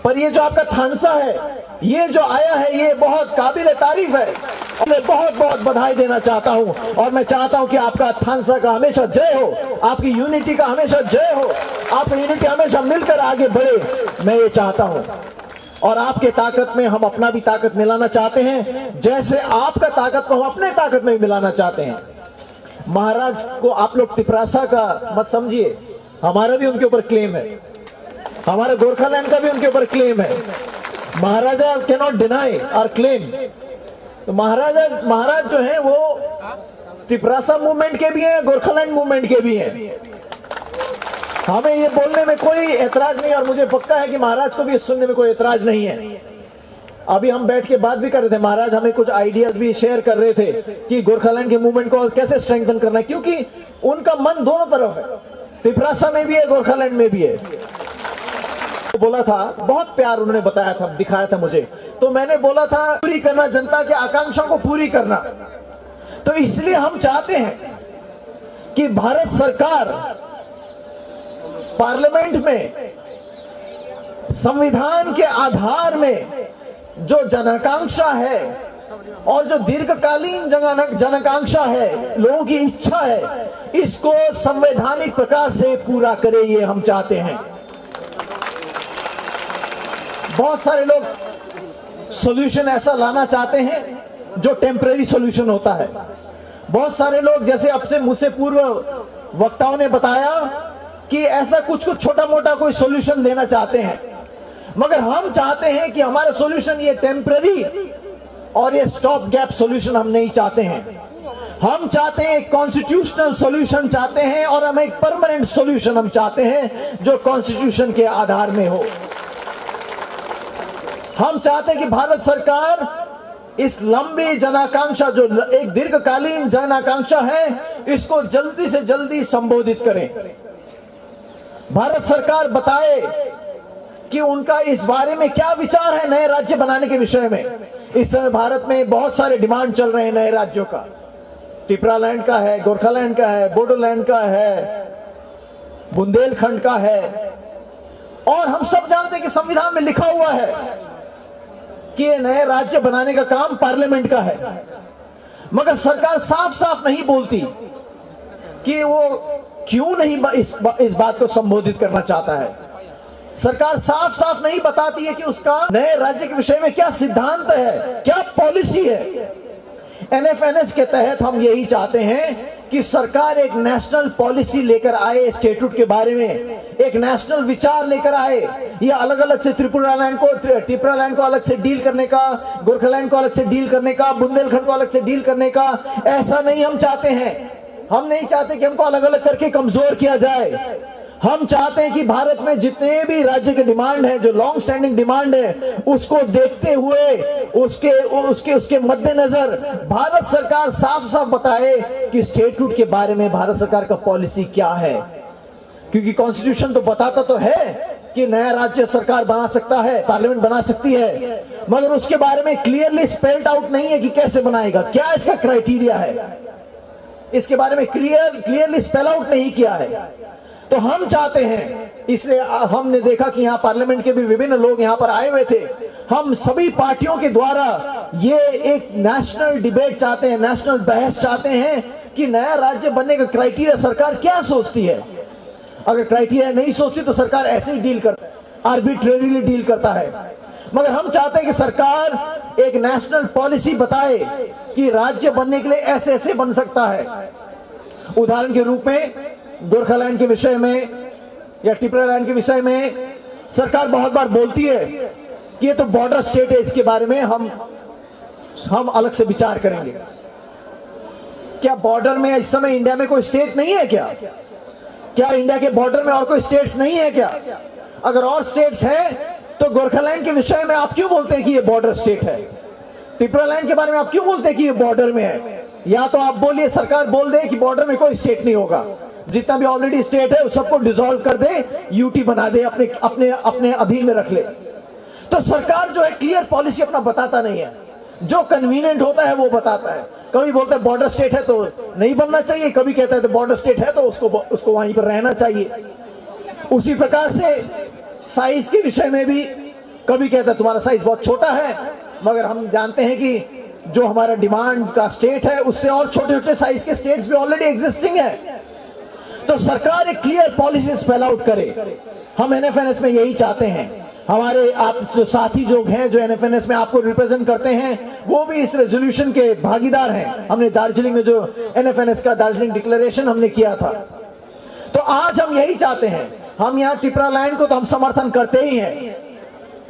पर ये जो आपका थानसा है, ये जो आया है, ये बहुत काबिल तारीफ है। और मैं बहुत बहुत बधाई देना चाहता हूँ और मैं चाहता हूँ कि आपका थानसा का हमेशा जय हो, आपकी यूनिटी का हमेशा जय हो, आपकी यूनिटी हमेशा मिलकर आगे बढ़े, मैं ये चाहता हूँ। और आपके ताकत में हम अपना भी ताकत मिलाना चाहते हैं, जैसे आपका ताकत को हम अपने ताकत में मिलाना चाहते हैं। महाराज को आप लोग तिपरासा का मत समझिए, हमारा भी उनके ऊपर क्लेम है, हमारे गोरखालैंड का भी उनके ऊपर क्लेम है। महाराजा cannot deny our claim। तो महाराजा, महाराज जो है वो तिपरासा मूवमेंट के भी हैं, गोरखालैंड मूवमेंट के भी हैं। हमें ये बोलने में कोई एतराज नहीं, और मुझे पक्का है कि महाराज को भी ये सुनने में कोई एतराज नहीं है। अभी हम बैठ के बात भी कर रहे थे, महाराज हमें कुछ आइडियाज भी शेयर कर रहे थे कि गोरखालैंड के मूवमेंट को कैसे स्ट्रेंथन करना है, क्योंकि उनका मन दोनों तरफ है, तिपरासा में भी है, गोरखालैंड में भी है। बोला था, बहुत प्यार उन्होंने बताया था, दिखाया था मुझे। तो मैंने बोला था, पूरी करना, जनता की आकांक्षा को पूरी करना। तो इसलिए हम चाहते हैं कि भारत सरकार पार्लियामेंट में संविधान के आधार में जो जनाकांक्षा है और जो दीर्घकालीन जनाना-, जनाकांक्षा है, लोगों की इच्छा है, इसको संवैधानिक प्रकार से पूरा करे, ये हम चाहते हैं। बहुत सारे लोग सॉल्यूशन ऐसा लाना चाहते हैं जो टेम्परेरी सॉल्यूशन होता है। बहुत सारे लोग, जैसे अब से मुझसे पूर्व वक्ताओं ने बताया, कि ऐसा कुछ कुछ छोटा मोटा कोई सॉल्यूशन देना चाहते हैं, मगर हम चाहते हैं कि हमारा सॉल्यूशन ये टेम्परेरी और ये स्टॉप गैप सॉल्यूशन हम नहीं चाहते हैं। हम चाहते हैं एक कॉन्स्टिट्यूशनल सॉल्यूशन चाहते हैं और हम एक परमानेंट सॉल्यूशन हम चाहते हैं जो कॉन्स्टिट्यूशन के आधार में हो। हम चाहते हैं कि भारत सरकार इस लंबी जनाकांक्षा, जो ल-, एक दीर्घकालीन जनाकांक्षा है, इसको जल्दी से जल्दी संबोधित करें। भारत सरकार बताए कि उनका इस बारे में क्या विचार है नए राज्य बनाने के विषय में। इस समय भारत में बहुत सारे डिमांड चल रहे हैं नए राज्यों का। टिपरालैंड का है, गोरखालैंड का है, बोडोलैंड का है, बुंदेलखंड का है। और हम सब जानते हैं कि संविधान में लिखा हुआ है कि ये नए राज्य बनाने का काम पार्लियामेंट का है, मगर सरकार साफ साफ नहीं बोलती कि वो क्यों नहीं ब-, इस ब-, इस बात को संबोधित करना चाहता है। सरकार साफ साफ नहीं बताती है कि उसका नए राज्य के विषय में क्या सिद्धांत है, क्या पॉलिसी है। एनएफएनएस के तहत हम यही चाहते हैं कि सरकार एक नेशनल पॉलिसी लेकर आए, स्टेट्यूट के बारे में एक नेशनल विचार लेकर आए। ये अलग अलग से त्रिपुरालैंड को, त्रि-, टिपरालैंड को अलग से डील करने का, गोरखालैंड को अलग से डील करने का, बुंदेलखंड को अलग से डील करने का, ऐसा नहीं हम चाहते हैं। हम नहीं चाहते कि हमको अलग अलग करके कमजोर किया जाए। हम चाहते हैं कि भारत में जितने भी राज्य के डिमांड है, जो लॉन्ग स्टैंडिंग डिमांड है, उसको देखते हुए, उसके उसके उसके मद्देनजर भारत सरकार साफ साफ बताए कि स्टेट्यूट के बारे में भारत सरकार का पॉलिसी क्या है। क्योंकि कॉन्स्टिट्यूशन तो बताता तो है कि नया राज्य सरकार बना सकता है, पार्लियामेंट बना सकती है, मगर उसके बारे में क्लियरली स्पेल्ड आउट नहीं है कि कैसे बनाएगा, क्या इसका क्राइटेरिया है, इसके बारे में क्लियर क्लियरली स्पेल आउट नहीं किया है। तो हम चाहते हैं, इसलिए हमने देखा कि यहाँ पार्लियामेंट के भी विभिन्न लोग यहाँ पर आए हुए थे। हम सभी पार्टियों के द्वारा ये एक नेशनल डिबेट चाहते हैं, नेशनल बहस चाहते हैं कि नया राज्य बनने का क्राइटेरिया सरकार क्या सोचती है। अगर क्राइटेरिया नहीं सोचती तो सरकार ऐसे ही डील करता है, आर्बिट्रेरीली डील करता है। मगर हम चाहते हैं कि सरकार एक नेशनल पॉलिसी बताए कि राज्य बनने के लिए ऐसे ऐसे बन सकता है। उदाहरण के रूप में गोरखालैंड के विषय में या टिपरालैंड के विषय में सरकार बहुत बार बोलती है कि ये तो बॉर्डर स्टेट है, इसके बारे में हम हम अलग से विचार करेंगे। क्या बॉर्डर में इस समय इंडिया में कोई स्टेट नहीं है क्या? क्या इंडिया के बॉर्डर में और कोई स्टेट्स नहीं है क्या? अगर और स्टेट्स हैं तो गोरखालैंड के विषय में आप क्यों बोलते हैं कि ये बॉर्डर स्टेट है? टिपरालैंड के बारे में आप क्यों बोलते हैं कि ये बॉर्डर में है? या तो आप बोलिए, सरकार बोल दे कि बॉर्डर में कोई स्टेट नहीं होगा, जितना भी ऑलरेडी स्टेट है, उस सबको डिसॉल्व कर दे, यूटी बना दे, अपने अपने अपने अधीन में रख ले। तो सरकार जो है, क्लियर पॉलिसी अपना बताता नहीं है। जो कन्वीनियंट होता है, वो बताता है। कभी बोलता है बॉर्डर स्टेट है तो नहीं बनना चाहिए, कभी कहता है तो बॉर्डर स्टेट है तो उसको उसको वहीं पर रहना चाहिए। उसी प्रकार से साइज के विषय में भी कभी कहता है तुम्हारा साइज बहुत छोटा है, मगर हम जानते हैं कि जो हमारा डिमांड का स्टेट है, उससे और छोटे छोटे साइज के स्टेट्स भी ऑलरेडी एग्जिस्टिंग है। तो सरकार एक क्लियर पॉलिसी स्पेल आउट करे। हम एनएफएनएस में यही चाहते हैं। हमारे आप जो साथी जो हैं, जो एनएफएनएस में आपको रिप्रेजेंट करते हैं, वो भी इस रेजोल्यूशन के भागीदार हैं। हमने दार्जिलिंग में जो एनएफएनएस का दार्जिलिंग डिक्लेरेशन हमने किया था, तो आज हम यही चाहते हैं। हम यहाँ टिपरा लैंड को तो हम समर्थन करते ही हैं,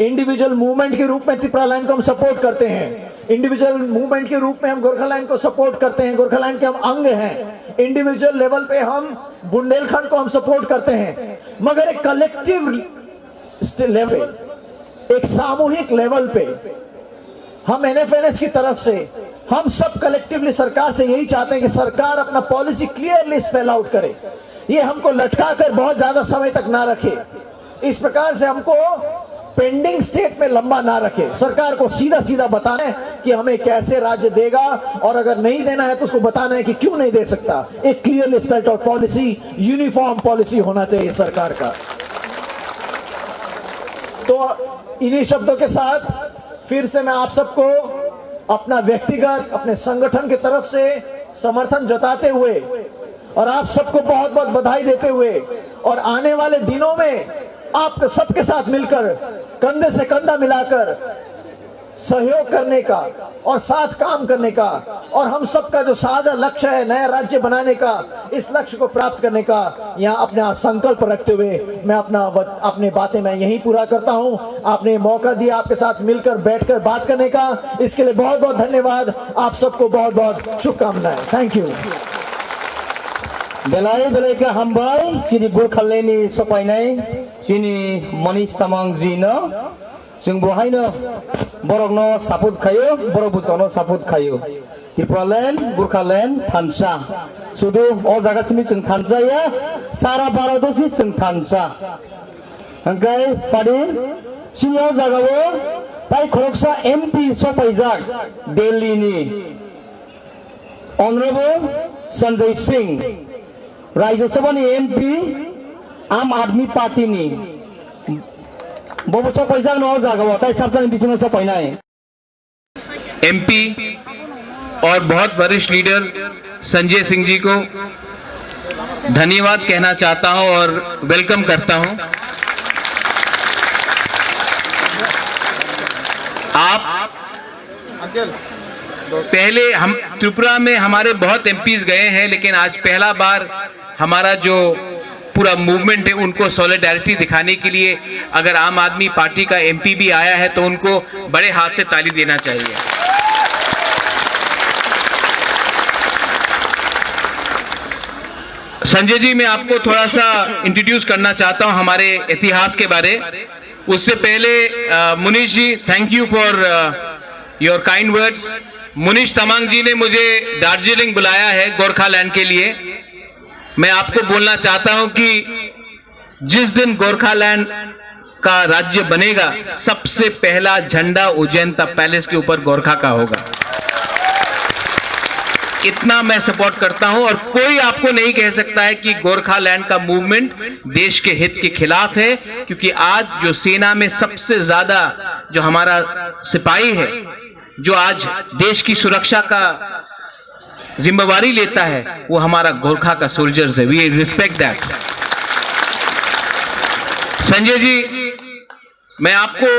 इंडिविजुअल मूवमेंट के रूप में टिपरा लैंड को हम सपोर्ट करते हैं, इंडिविजुअल मूवमेंट के रूप में हम गोरखालैंड को सपोर्ट करते हैं, गोरखालैंड के हम अंग हैं, इंडिविजुअल लेवल पे हम बुंदेलखंड को हम सपोर्ट करते हैं, मगर एक कलेक्टिव लेवल, एक सामूहिक लेवल पे हम एनएफएनएस की तरफ से, हम सब कलेक्टिवली सरकार से यही चाहते हैं कि सरकार अपना पॉलिसी क्लियरली स्पेल आउट करे। ये हमको लटका कर बहुत ज्यादा समय तक ना रखे। इस प्रकार से हमको पेंडिंग स्टेट में लंबा ना रखे। सरकार को सीधा सीधा बताना है कि हमें कैसे राज्य देगा, और अगर नहीं देना है तो उसको बताना है कि क्यों नहीं दे सकता। एक clearly spelled out policy, uniform policy होना चाहिए सरकार का। तो इन्हीं शब्दों के साथ फिर से मैं आप सबको अपना व्यक्तिगत, अपने संगठन की तरफ से समर्थन जताते हुए और आप सबको बहुत बहुत बधाई देते हुए, और आने वाले दिनों में आप सबके साथ मिलकर, कंधे से कंधा मिलाकर सहयोग करने का और साथ काम करने का, और हम सबका जो साझा लक्ष्य है नया राज्य बनाने का, इस लक्ष्य को प्राप्त करने का यहाँ अपना संकल्प रखते हुए मैं अपना वत-, अपने बातें मैं यहीं पूरा करता हूँ। आपने मौका दिया आपके साथ मिलकर बैठकर बात करने का, इसके लिए बहुत बहुत धन्यवाद। आप सबको बहुत बहुत शुभकामनाएं। Thank you. Belai belai khe hambai chini Gorkha Land ni sopainai chini Manish Tamang ji no. Chwng bo haino borokno support khaio, borok bo chwngno support khaio. Tipraland, Gorkhaland thansa. Sudu o jaga simi chwng thansa ya, sara Bharat o si chwng thansa. Hwnkhe padi chini o jaga o tai khoroksa M P sopaijak Delhi ni. Honorable Sanjay Singh, Rajya Sabha ni M P, Aam Aadmi Party ni, bo bo sopaijak no o jaga o, tai sabjani bisingo sopainai. MP और बहुत वरिष्ठ लीडर संजय सिंह जी को धन्यवाद कहना चाहता हूं और वेलकम करता हूं। आप पहले हम त्रिपुरा में हमारे बहुत एमपीज गए हैं, लेकिन आज पहला बार हमारा जो पूरा मूवमेंट है उनको सॉलिडारिटी दिखाने के लिए अगर आम आदमी पार्टी का एमपी भी आया है तो उनको बड़े हाथ से ताली देना चाहिए। संजय जी, मैं आपको थोड़ा सा इंट्रोड्यूस करना चाहता हूं हमारे इतिहास के बारे। उससे पहले, अ, मुनीश जी, thank you for your kind words। Munish तमांग जी ने मुझे दार्जिलिंग बुलाया है गोरखालैंड के लिए। मैं आपको बोलना चाहता हूं कि जिस दिन गोरखालैंड का राज्य बनेगा, सबसे पहला झंडा उज्जैन तप पैलेस के ऊपर गोरखा का होगा। इतना मैं सपोर्ट करता हूं और कोई आपको नहीं कह सकता है कि गोरखालैंड का मूवमेंट देश के हित के खिलाफ है, क्योंकि आज जो सेना में सबसे ज्यादा जो हमारा सिपाही है, जो आज देश की सुरक्षा का जिम्मेवारी लेता है, वो हमारा गोरखा का सोल्जर्स है। We respect that। संजय जी, मैं आपको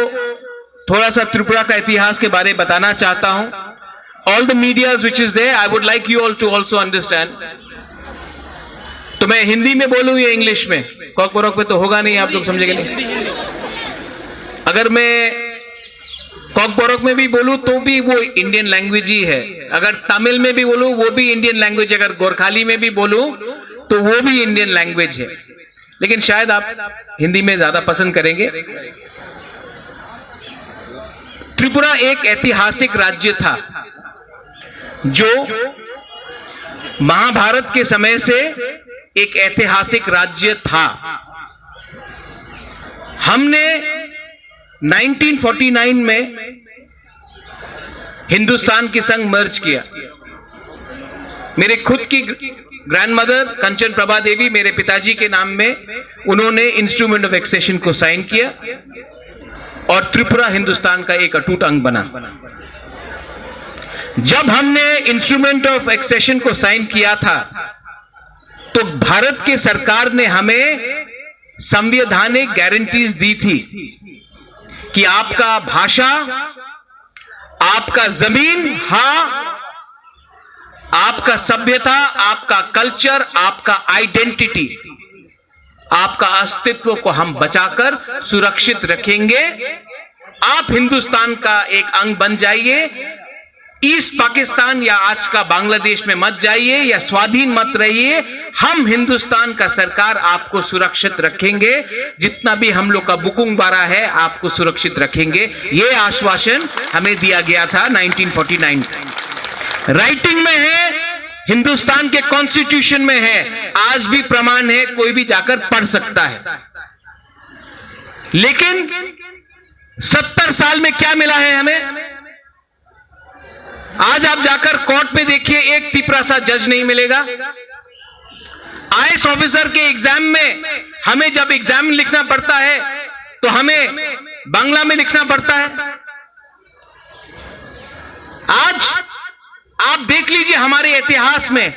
थोड़ा सा त्रिपुरा का इतिहास के बारे में बताना चाहता हूं। All the medias which is there, I would like you all to also understand। तो मैं हिंदी में बोलूं या इंग्लिश में? कॉकबरक में तो होगा नहीं, आप लोग समझेंगे नहीं। अगर मैं कॉकबरक में भी बोलूं तो भी वो इंडियन लैंग्वेज ही है, अगर तमिल में भी बोलूं वो भी इंडियन लैंग्वेज, अगर गोरखाली में भी बोलूं तो वो भी इंडियन लैंग्वेज है, लेकिन शायद आप हिंदी में ज्यादा पसंद करेंगे। त्रिपुरा एक ऐतिहासिक राज्य था जो महाभारत के समय से एक ऐतिहासिक राज्य था। हमने नाइनटीन फ़ोर्टी नाइन में हिंदुस्तान के संग मर्ज किया। मेरे खुद की ग्रैंडमदर कंचन प्रभा देवी मेरे पिताजी के नाम में, उन्होंने इंस्ट्रूमेंट ऑफ एक्सेशन को साइन किया और त्रिपुरा हिंदुस्तान का एक अटूट अंग बना। जब हमने इंस्ट्रूमेंट ऑफ एक्सेशन को साइन किया था, तो भारत के सरकार ने हमें संवैधानिक गारंटीज दी थी कि आपका भाषा, आपका जमीन, हाँ, आपका सभ्यता, आपका कल्चर, आपका आइडेंटिटी, आपका अस्तित्व को हम बचाकर सुरक्षित रखेंगे। आप हिंदुस्तान का एक अंग बन जाइए। ईस्ट पाकिस्तान या आज का बांग्लादेश में मत जाइए या स्वाधीन मत रहिए। हम हिंदुस्तान का सरकार आपको सुरक्षित रखेंगे। जितना भी हम लोग का बुकुंग बारा है, आपको सुरक्षित रखेंगे। ये आश्वासन हमें दिया गया था नाइनटीन फ़ोर्टी नाइन। राइटिंग में है, हिंदुस्तान के कॉन्स्टिट्यूशन में है, आज भी प्रमाण है, कोई भी जाकर पढ़ सकता है। लेकिन सत्तर साल में क्या मिला है हमें? आज आप जाकर कोर्ट में देखिए, एक तिपरा सा जज नहीं मिलेगा। आईएएस ऑफिसर के एग्जाम में हमें जब एग्जाम लिखना पड़ता है, तो हमें बांग्ला में लिखना पड़ता है। आज आप देख लीजिए, हमारे इतिहास में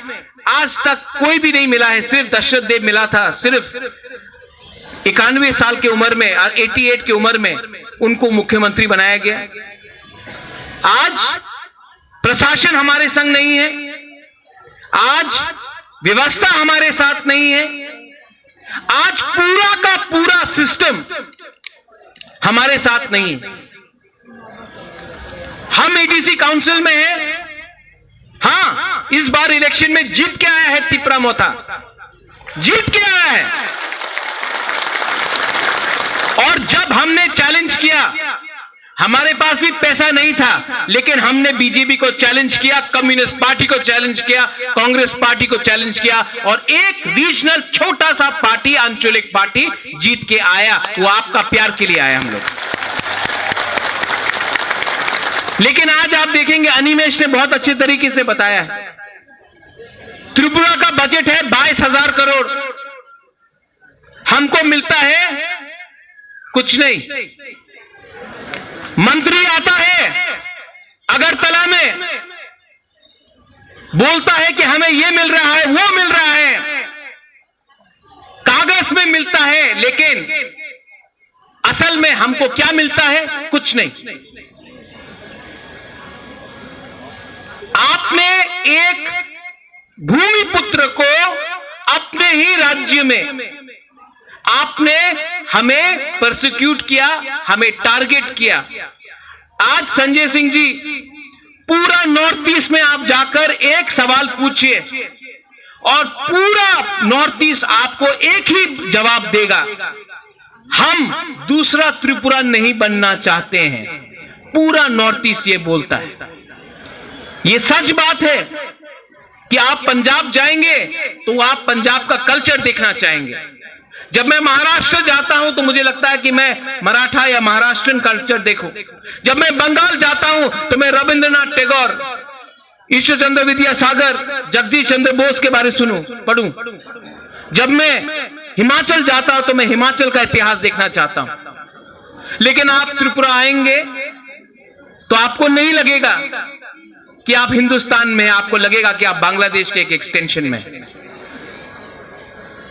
आज तक कोई भी नहीं मिला है। सिर्फ दशरथ देव मिला था, सिर्फ इक्यानवे साल की उम्र में, एटी एट की उम्र में उनको मुख्यमंत्री बनाया गया। आज प्रशासन हमारे संग नहीं है, आज व्यवस्था हमारे साथ नहीं है, आज पूरा का पूरा सिस्टम हमारे साथ नहीं है। हम एडीसी काउंसिल में हैं। हाँ, इस बार इलेक्शन में जीत के आया है तिपरा मोथा, जीत के आया है। और जब हमने चैलेंज किया, हमारे पास भी पैसा नहीं था, लेकिन हमने बीजेपी को चैलेंज किया, कम्युनिस्ट पार्टी को चैलेंज किया, कांग्रेस पार्टी को चैलेंज किया और एक रीजनल छोटा सा पार्टी, आंचलिक पार्टी जीत के आया। वो आपका प्यार के लिए आया हम लोग। लेकिन आज आप देखेंगे, अनिमेश ने बहुत अच्छे तरीके से बताया है, त्रिपुरा का बजट है बाईस हज़ार करोड़, हमको मिलता है कुछ नहीं। मंत्री आता है अगरतला में, बोलता है कि हमें ये मिल रहा है, वो मिल रहा है, कागज में मिलता है, लेकिन असल में हमको क्या मिलता है? कुछ नहीं। आपने एक भूमिपुत्र को अपने ही राज्य में आपने हमें परसिक्यूट किया, हमें टारगेट किया। आज संजय सिंह जी, पूरा नॉर्थ ईस्ट में आप जाकर एक सवाल पूछिए और पूरा नॉर्थ ईस्ट आपको एक ही जवाब देगा, हम दूसरा त्रिपुरा नहीं बनना चाहते हैं। पूरा नॉर्थ ईस्ट ये बोलता है। ये सच बात है कि आप पंजाब जाएंगे तो आप पंजाब का कल्चर देखना चाहेंगे। जब मैं महाराष्ट्र जाता हूं तो मुझे लगता है कि मैं मराठा या महाराष्ट्रन कल्चर देखूं। जब मैं बंगाल जाता हूं तो मैं रविंद्रनाथ टैगोर, ईश्वर चंद्र विद्यासागर, जगदीश चंद्र बोस के बारे सुनूं, पढ़ूं। जब मैं हिमाचल जाता हूं तो मैं हिमाचल का इतिहास देखना चाहता हूं। लेकिन आप त्रिपुरा आएंगे तो आपको नहीं लगेगा कि आप हिंदुस्तान में हैं, आपको लगेगा कि आप बांग्लादेश के एक एक्सटेंशन में हैं।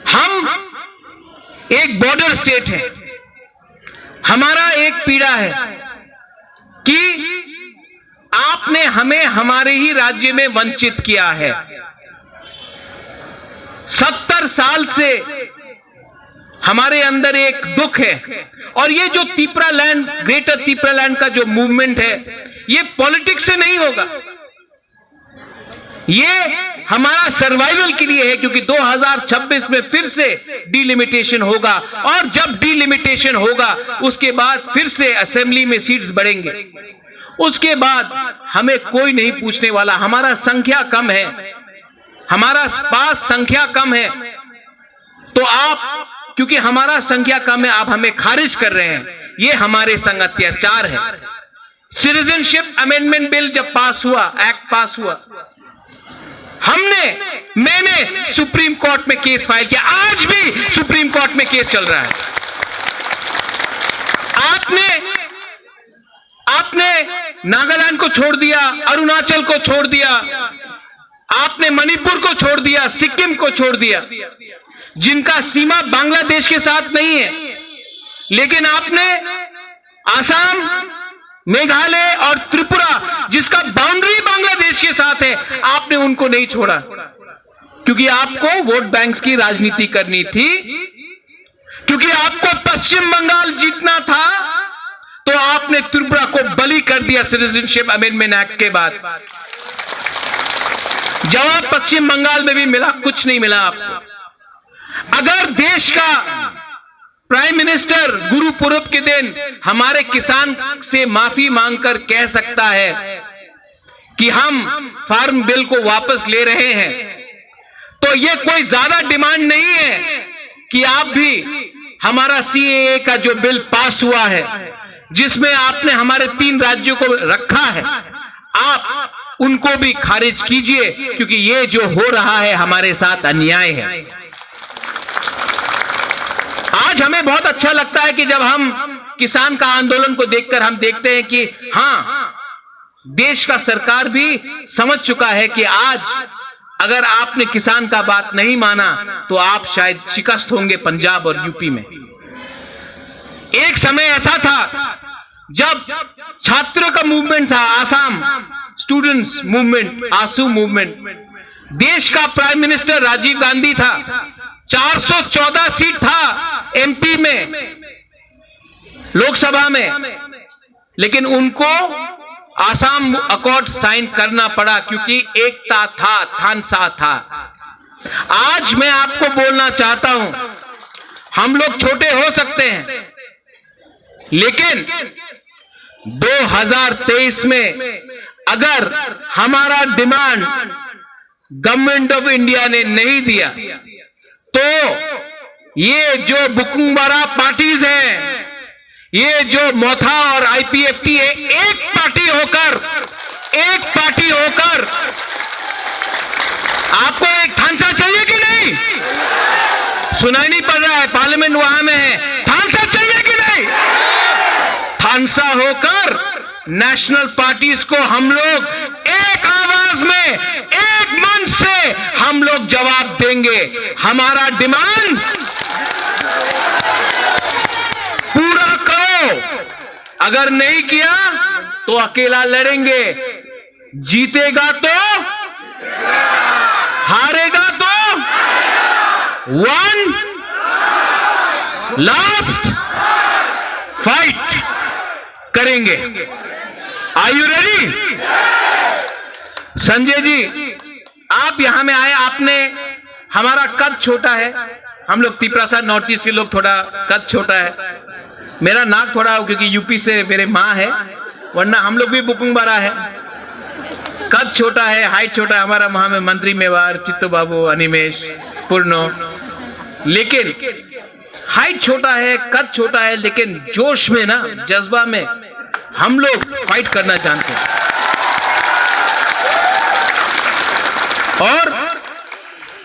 हम एक बॉर्डर स्टेट हैं। हमारा एक पीड़ा है कि आपने हमें हमारे ही राज्य में वंचित किया है। सत्तर साल से हमारे अंदर एक दुख है। और ये जो तिपरा लैंड, ग्रेटर तिपरा लैंड का जो मूवमेंट है, ये पॉलिटिक्स से नहीं होगा। ये हमारा सर्वाइवल के लिए है, क्योंकि दो हज़ार छब्बीस में फिर से डिलिमिटेशन होगा, और जब डिलिमिटेशन होगा, उसके बाद फिर से असेंबली में सीट्स बढ़ेंगे। उसके बाद हमें कोई नहीं पूछने वाला। हमारा संख्या कम है, हमारा पास संख्या कम है, तो आप, क्योंकि हमारा संख्या कम है, आप हमें खारिज कर रहे हैं, ये हमारे संग अत्याचार है। सिटीजनशिप अमेंडमेंट बिल जब पास हुआ, एक्ट पास हुआ, हमने, मैंने सुप्रीम कोर्ट में केस फाइल किया, आज भी सुप्रीम कोर्ट में केस चल रहा है। आपने, आपने नागालैंड को छोड़ दिया, अरुणाचल को छोड़ दिया, आपने मणिपुर को छोड़ दिया, सिक्किम को छोड़ दिया, जिनका सीमा बांग्लादेश के साथ नहीं है, लेकिन आपने आसाम, मेघालय और त्रिपुरा, जिसका बाउंड्री बांग्लादेश के साथ है, आपने उनको नहीं छोड़ा, क्योंकि आपको वोट बैंक्स की राजनीति करनी थी, क्योंकि आपको पश्चिम बंगाल जीतना था, तो आपने त्रिपुरा को बलि कर दिया सिटीजनशिप अमेंडमेंट एक्ट के बाद। जवाब पश्चिम बंगाल में भी मिला, कुछ नहीं मिला आपको। अगर देश का प्राइम मिनिस्टर गुरु पूरब के दिन हमारे किसान से माफी मांगकर कह सकता है कि हम फार्म बिल को वापस ले रहे हैं, तो ये कोई ज्यादा डिमांड नहीं है कि आप भी हमारा सीएए का जो बिल पास हुआ है, जिसमें आपने हमारे तीन राज्यों को रखा है, आप उनको भी खारिज कीजिए, क्योंकि ये जो हो रहा है, हमारे साथ अन्याय है। आज हमें बहुत अच्छा लगता है कि जब हम किसान का आंदोलन को देखकर हम देखते हैं कि हाँ, देश का सरकार भी समझ चुका है कि आज अगर आपने किसान का बात नहीं माना, तो आप शायद शिकस्त होंगे पंजाब और यूपी में। एक समय ऐसा था, जब छात्रों का मूवमेंट था, आसाम स्टूडेंट्स मूवमेंट, आसू मूवमेंट, देश का प्राइम मिनिस्टर राजीव गांधी था, चार सौ चौदह सीट था एमपी में, लोकसभा में, लेकिन उनको आसाम अकॉर्ड साइन करना पड़ा, क्योंकि एकता था, थानसा था। आज मैं आपको बोलना चाहता हूं, हम लोग छोटे हो सकते हैं, लेकिन दो हज़ार तेईस में अगर हमारा डिमांड गवर्नमेंट ऑफ इंडिया ने नहीं दिया, तो ये जो बुकुंगबारा पार्टीज हैं, ये जो मोथा और आईपीएफटी है, एक पार्टी होकर, एक पार्टी होकर, आपको एक थानसा चाहिए कि नहीं? सुनाई नहीं पड़ रहा है, पार्लियामेंट वहां में है। थानसा चाहिए कि नहीं? थानसा होकर नेशनल पार्टीज को हम लोग एक आवाज में, एक मंच से हम लोग जवाब देंगे। हमारा डिमांड पूरा करो, अगर नहीं किया तो अकेला लड़ेंगे। जीतेगा तो, हारेगा तो वन लास्ट फाइट करेंगे। Are you ready? Sanjay ji, आप यहाँ में आए, आपने, हमारा कद छोटा है, हम लोग तिपरासा नॉर्थ ईस्ट के लोग थोड़ा कद छोटा है, मेरा नाक थोड़ा हो क्योंकि यूपी से मेरे माँ है, वरना हम लोग भी बुकुंगबारा है। कद छोटा है, हाइट छोटा है, हमारा वहाँ में मंत्री मेवार, चित्तू बाबू, अनिमेश, पूर्णो, लेकिन हाइट छोटा है, कद छोटा है, लेकिन जोश में ना, जज्बा में हम लोग फाइट करना जानते हैं। और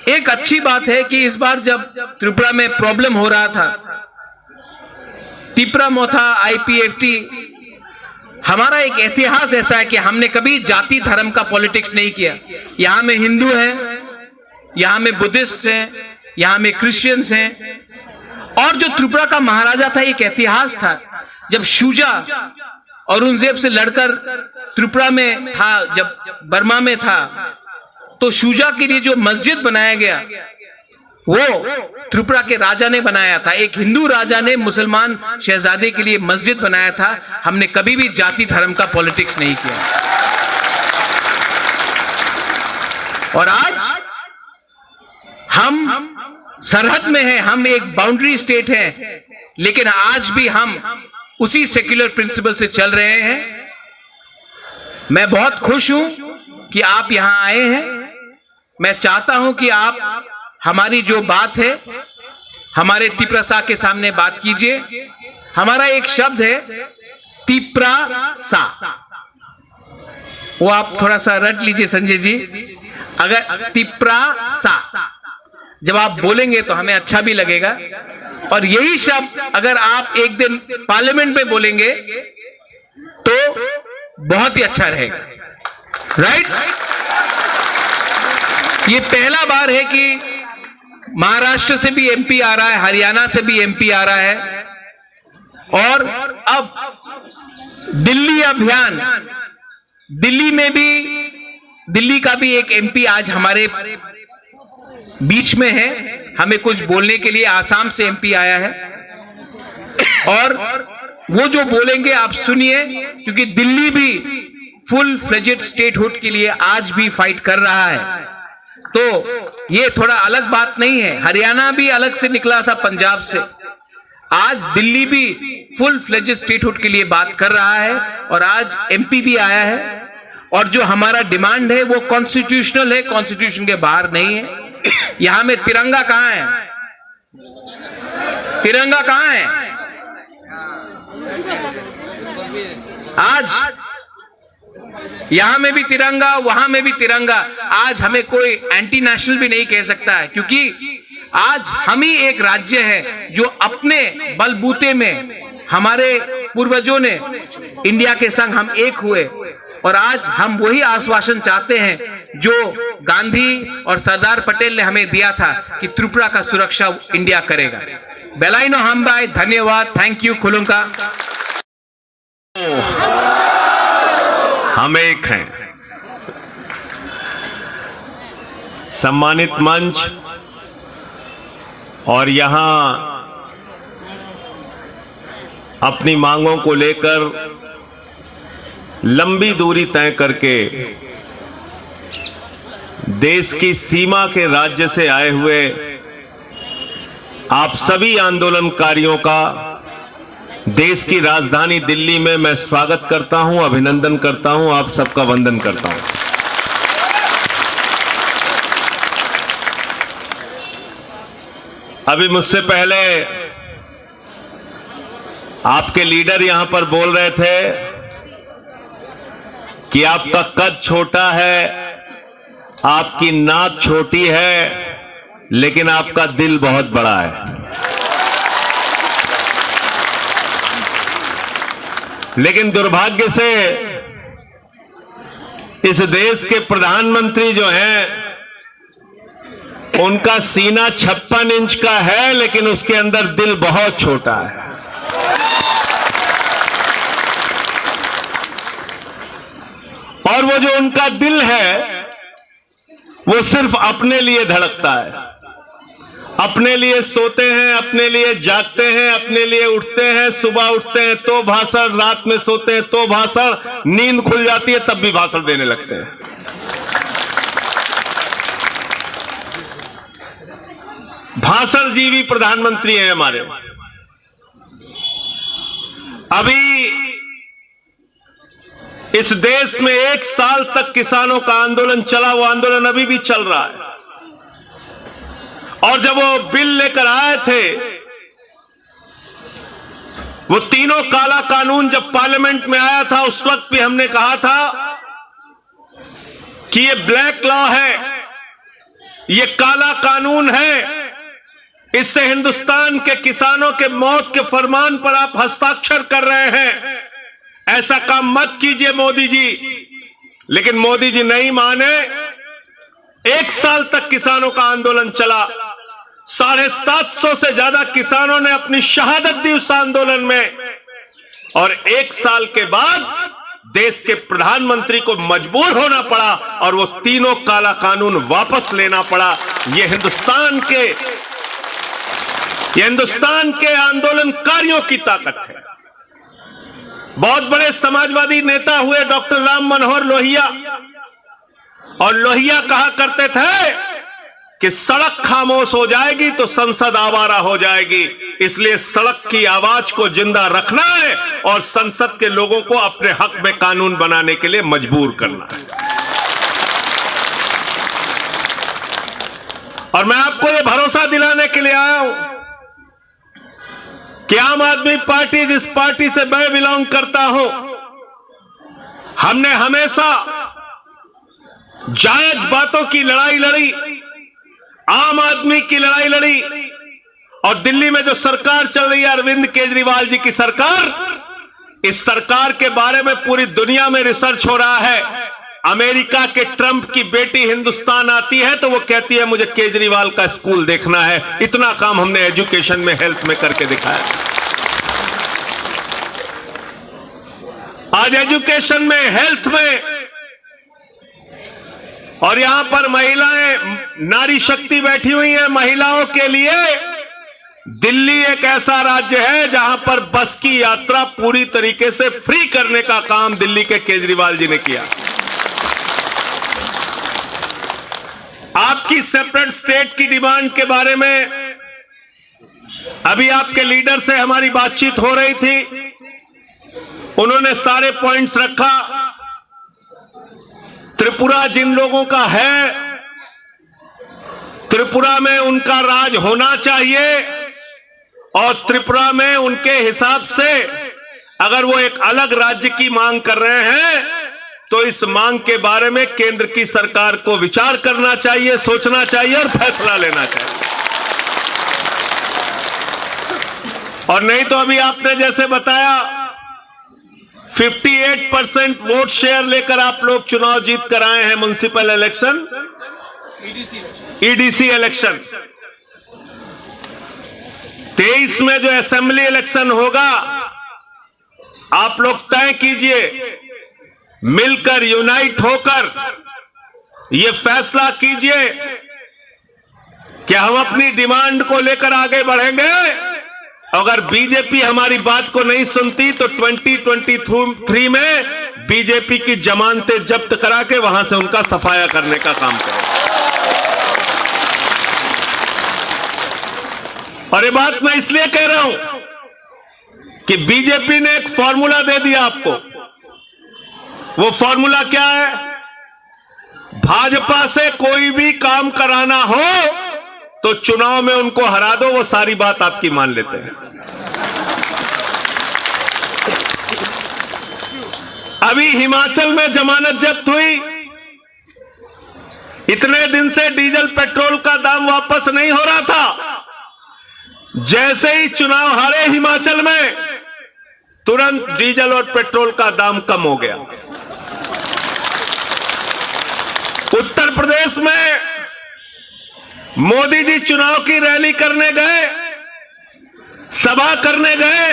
एक अच्छी बात है कि इस बार जब त्रिपुरा में प्रॉब्लम हो रहा था, तिपरा मोथा, आईपीएफटी, हमारा एक इतिहास ऐसा है कि हमने कभी जाति धर्म का पॉलिटिक्स नहीं किया। यहाँ में हिंदू है, यहाँ में बुद्धिस्ट हैं, यहाँ में क्रिश्चियंस हैं। और जो त्रिपुरा का महाराजा था, एक इतिहास था, जब शुजा औरंगजेब से लड़कर त्रिपुरा में था, जब बर्मा में था, तो शुजा के लिए जो मस्जिद बनाया गया, वो त्रिपुरा के राजा ने बनाया था। एक हिंदू राजा ने मुसलमान शहजादे के लिए मस्जिद बनाया था। हमने कभी भी जाति धर्म का पॉलिटिक्स नहीं किया। और आज हम सरहद में हैं, हम एक बाउंड्री स्टेट हैं, लेकिन आज भी हम उसी सेक्युलर प्रिंसिपल से चल रहे हैं। मैं बहुत खुश हूं कि आप यहां आए हैं। मैं चाहता हूं कि आप हमारी जो बात है, हमारे तिप्रासा के सामने बात कीजिए। हमारा एक शब्द है तिप्रासा, वो आप थोड़ा सा रट लीजिए संजय जी। अगर तिप्रासा जब आप बोलेंगे तो हमें अच्छा भी लगेगा, और यही शब्द अगर आप एक दिन पार्लियामेंट में बोलेंगे तो बहुत ही अच्छा रहेगा। राइट, ये पहला बार है कि महाराष्ट्र से भी एमपी आ रहा है, हरियाणा से भी एमपी आ रहा है, और अब दिल्ली अभियान, दिल्ली में भी, दिल्ली का भी एक एमपी आज हमारे बीच में है, हमें कुछ बोलने के लिए आसाम से एमपी आया है, और वो जो बोलेंगे आप सुनिए, क्योंकि दिल्ली भी फुल फ्लेजेड स्टेटहुड के लिए आज भी फाइट कर रहा है। तो ये थोड़ा अलग बात नहीं है, हरियाणा भी अलग से निकला था पंजाब से, आज दिल्ली भी फुल फ्लेजेड स्टेटहुड के लिए बात कर रहा है, और आज एमपी भी आया है। और जो हमारा डिमांड है वो कॉन्स्टिट्यूशनल है, कॉन्स्टिट्यूशन के बाहर नहीं है। यहाँ में तिरंगा कहाँ है? तिरंगा कहाँ है? आज यहाँ में भी तिरंगा, वहां में भी तिरंगा। आज हमें कोई एंटी नेशनल भी नहीं कह सकता है, क्योंकि आज हम ही एक राज्य है जो अपने बलबूते में हमारे पूर्वजों ने इंडिया के संग हम एक हुए, और आज हम वही आश्वासन चाहते हैं जो गांधी और सरदार पटेल ने हमें दिया था कि त्रिपुरा का सुरक्षा इंडिया करेगा। Belai no hambai, धन्यवाद, thank you, खुलुमखा। हम एक हैं। सम्मानित मंच और यहाँ अपनी मांगों को लेकर लंबी दूरी तय करके देश की सीमा के राज्य से आए हुए आप सभी आंदोलनकारियों का देश की राजधानी दिल्ली में मैं स्वागत करता हूं, अभिनंदन करता हूं, आप सबका वंदन करता हूं। अभी मुझसे पहले आपके लीडर यहां पर बोल रहे थे कि आपका कद छोटा है, आपकी नाक छोटी है, लेकिन आपका दिल बहुत बड़ा है। लेकिन दुर्भाग्य से इस देश के प्रधानमंत्री जो हैं, उनका सीना छप्पन इंच का है, लेकिन उसके अंदर दिल बहुत छोटा है। और वो जो उनका दिल है, वो सिर्फ अपने लिए धड़कता है। अपने लिए सोते हैं, अपने लिए जागते हैं, अपने लिए उठते हैं। सुबह उठते हैं तो भाषण, रात में सोते हैं तो भाषण, नींद खुल जाती है तब भी भाषण देने लगते हैं। भाषण जीवी प्रधानमंत्री हैं हमारे। अभी इस देश में एक साल तक किसानों का आंदोलन चला, वो आंदोलन अभी भी चल रहा है। और जब वो बिल लेकर आए थे, वो तीनों काला कानून जब पार्लियामेंट में आया था, उस वक्त भी हमने कहा था कि ये ब्लैक लॉ है, ये काला कानून है, इससे हिंदुस्तान के किसानों के मौत के फरमान पर आप हस्ताक्षर कर रहे हैं। ऐसा काम मत कीजिए मोदी जी। लेकिन मोदी जी नहीं माने। एक साल तक किसानों का आंदोलन चला। साढ़े सात सौ से ज्यादा किसानों ने अपनी शहादत दी उस आंदोलन में। और एक साल के बाद देश के प्रधानमंत्री को मजबूर होना पड़ा और वो तीनों काला कानून वापस लेना पड़ा। ये हिंदुस्तान के, ये हिंदुस्तान के आंदोलनकारियों की ताकत है। बहुत बड़े समाजवादी नेता हुए डॉक्टर राम मनोहर लोहिया, और लोहिया कहा करते थे कि सड़क खामोश हो जाएगी तो संसद आवारा हो जाएगी, इसलिए सड़क की आवाज को जिंदा रखना है और संसद के लोगों को अपने हक में कानून बनाने के लिए मजबूर करना है। और मैं आपको ये भरोसा दिलाने के लिए आया हूं कि आम आदमी पार्टी, जिस पार्टी से मैं बिलोंग करता हूं, हमने हमेशा जायज बातों की लड़ाई लड़ी, आम आदमी की लड़ाई लड़ी। और दिल्ली में जो सरकार चल रही है अरविंद केजरीवाल जी की सरकार, इस सरकार के बारे में पूरी दुनिया में रिसर्च हो रहा है। अमेरिका के ट्रंप की बेटी हिंदुस्तान आती है तो वो कहती है, "मुझे केजरीवाल का स्कूल देखना है।" इतना काम हमने एजुकेशन में, हेल्थ में करके दिखाया। आज एजुकेशन में, हेल्थ में, और यहां पर महिलाएं, नारी शक्ति बैठी हुई है, महिलाओं के लिए दिल्ली एक ऐसा राज्य है जहां पर बस की यात्रा पूरी तरीके से फ्री करने का काम दिल्ली के केजरीवाल जी ने किया। आपकी सेपरेट स्टेट की डिमांड के बारे में अभी आपके लीडर से हमारी बातचीत हो रही थी, उन्होंने सारे पॉइंट्स रखा। त्रिपुरा जिन लोगों का है, त्रिपुरा में उनका राज होना चाहिए और त्रिपुरा में उनके हिसाब से अगर वो एक अलग राज्य की मांग कर रहे हैं तो इस मांग के बारे में केंद्र की सरकार को विचार करना चाहिए, सोचना चाहिए और फैसला लेना चाहिए। और नहीं तो अभी आपने जैसे बताया, fifty eight percent vote share लेकर आप लोग चुनाव जीत कर आए हैं म्युनिसिपल इलेक्शन, ईडीसी इलेक्शन। तेईस में जो असेंबली इलेक्शन होगा, आप लोग तय कीजिए, मिलकर, यूनाइट होकर ये फैसला कीजिए कि हम अपनी डिमांड को लेकर आगे बढ़ेंगे। अगर बीजेपी हमारी बात को नहीं सुनती तो ट्वेंटी ट्वेंटी थ्री में बीजेपी की जमानतें जब्त करा के वहां से उनका सफाया करने का काम करेंगे। और ये बात मैं इसलिए कह रहा हूं कि बीजेपी ने एक फॉर्मूला दे दिया आपको। वो फॉर्मूला क्या है? भाजपा से कोई भी काम कराना हो तो चुनाव में उनको हरा दो, वो सारी बात आपकी मान लेते हैं। अभी हिमाचल में जमानत जब्त हुई, इतने दिन से डीजल पेट्रोल का दाम वापस नहीं हो रहा था, जैसे ही चुनाव हारे हिमाचल में, तुरंत डीजल और पेट्रोल का दाम कम हो गया। उत्तर प्रदेश में मोदी जी चुनाव की रैली करने गए, सभा करने गए,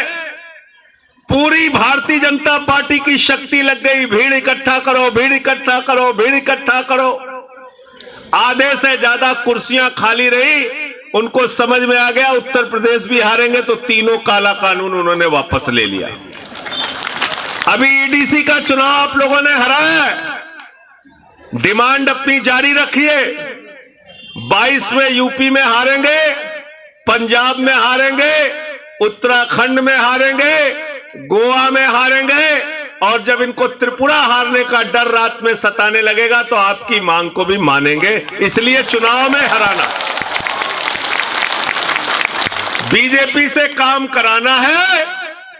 पूरी भारतीय जनता पार्टी की शक्ति लग गई, भीड़ इकट्ठा करो, भीड़ इकट्ठा करो, भीड़ इकट्ठा करो। आधे से ज्यादा कुर्सियां खाली रही, उनको समझ में आ गया उत्तर प्रदेश भी हारेंगे, तो तीनों काला कानून उन्होंने वापस ले लिया। अभी ईडीसी का चुनाव आप लोगों ने हराया है, डिमांड अपनी जारी रखिए। बाईस में यूपी में हारेंगे, पंजाब में हारेंगे, उत्तराखंड में हारेंगे, गोवा में हारेंगे, और जब इनको त्रिपुरा हारने का डर रात में सताने लगेगा तो आपकी मांग को भी मानेंगे। इसलिए चुनाव में हराना, बीजेपी से काम कराना है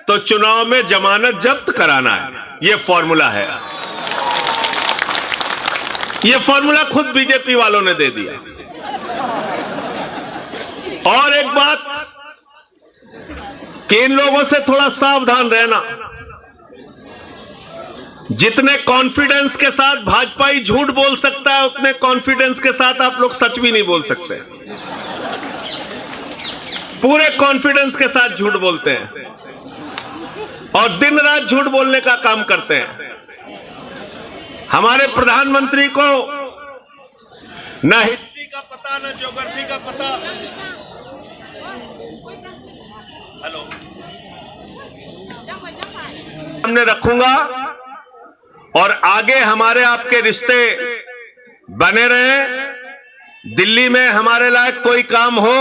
तो चुनाव में जमानत जब्त कराना है। ये फॉर्मूला है, ये फॉर्मूला खुद बीजेपी वालों ने दे दिया। और एक बात कि इन लोगों से थोड़ा सावधान रहना। जितने कॉन्फिडेंस के साथ भाजपाई झूठ बोल सकता है, उतने कॉन्फिडेंस के साथ आप लोग सच भी नहीं बोल सकते। पूरे कॉन्फिडेंस के साथ झूठ बोलते हैं और दिन रात झूठ बोलने का काम करते हैं। हमारे प्रधानमंत्री को ना हिस्ट्री का पता, ना ज्योग्राफी का पता। हेलो, सामने रखूंगा और आगे हमारे आपके रिश्ते बने रहें। दिल्ली में हमारे लायक कोई काम हो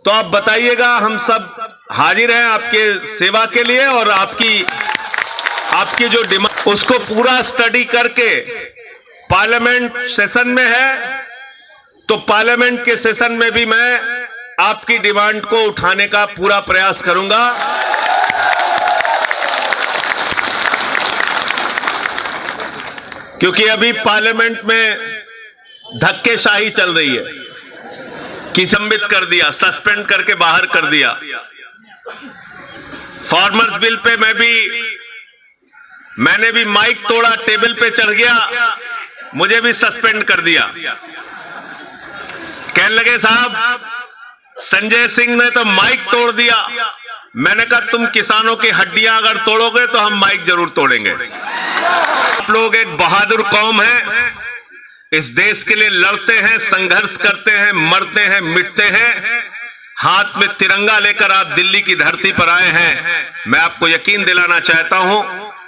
तो आप बताइएगा, हम सब हाजिर हैं आपके सेवा के लिए। और आपकी, आपकी जो डिमांड, उसको पूरा स्टडी करके, पार्लियामेंट सेशन में है तो पार्लियामेंट के सेशन में भी मैं आपकी डिमांड को उठाने का पूरा प्रयास करूंगा, क्योंकि अभी पार्लियामेंट में धक्केशाही चल रही है। किसंबित कर दिया, सस्पेंड करके बाहर कर दिया। फार्मर्स बिल पे मैं भी मैंने भी माइक तोड़ा, टेबल पे चढ़ गया, मुझे भी सस्पेंड कर दिया। कहने लगे, "साहब, संजय सिंह ने तो माइक तोड़ दिया।" मैंने कहा, "तुम किसानों की हड्डियां अगर तोड़ोगे तो हम माइक जरूर तोड़ेंगे।" आप लोग एक बहादुर कौम है, इस देश के लिए लड़ते हैं, संघर्ष करते हैं, मरते हैं, मिटते हैं। हाथ में तिरंगा लेकर आप दिल्ली की धरती पर आए हैं। मैं आपको यकीन दिलाना चाहता हूं,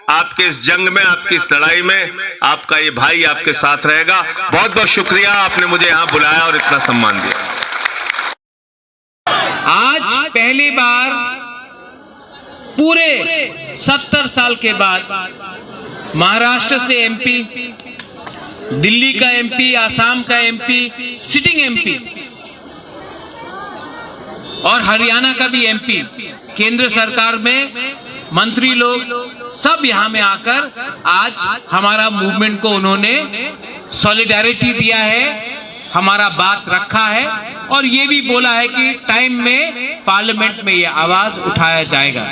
आपके इस जंग में, आपकी इस लड़ाई में आपका ये भाई आपके साथ रहेगा। बहुत बहुत शुक्रिया, आपने मुझे यहां बुलाया और इतना सम्मान दिया। आज पहली बार पूरे सत्तर साल के बाद महाराष्ट्र से एमपी, दिल्ली का एमपी, आसाम का एमपी, सिटिंग एमपी और हरियाणा का भी एमपी, केंद्र सरकार में मंत्री लोग सब यहाँ में आकर आज हमारा मूवमेंट को उन्होंने सॉलिडारिटी दिया है, हमारा बात रखा है और ये भी बोला है कि टाइम में पार्लियामेंट में ये आवाज उठाया जाएगा।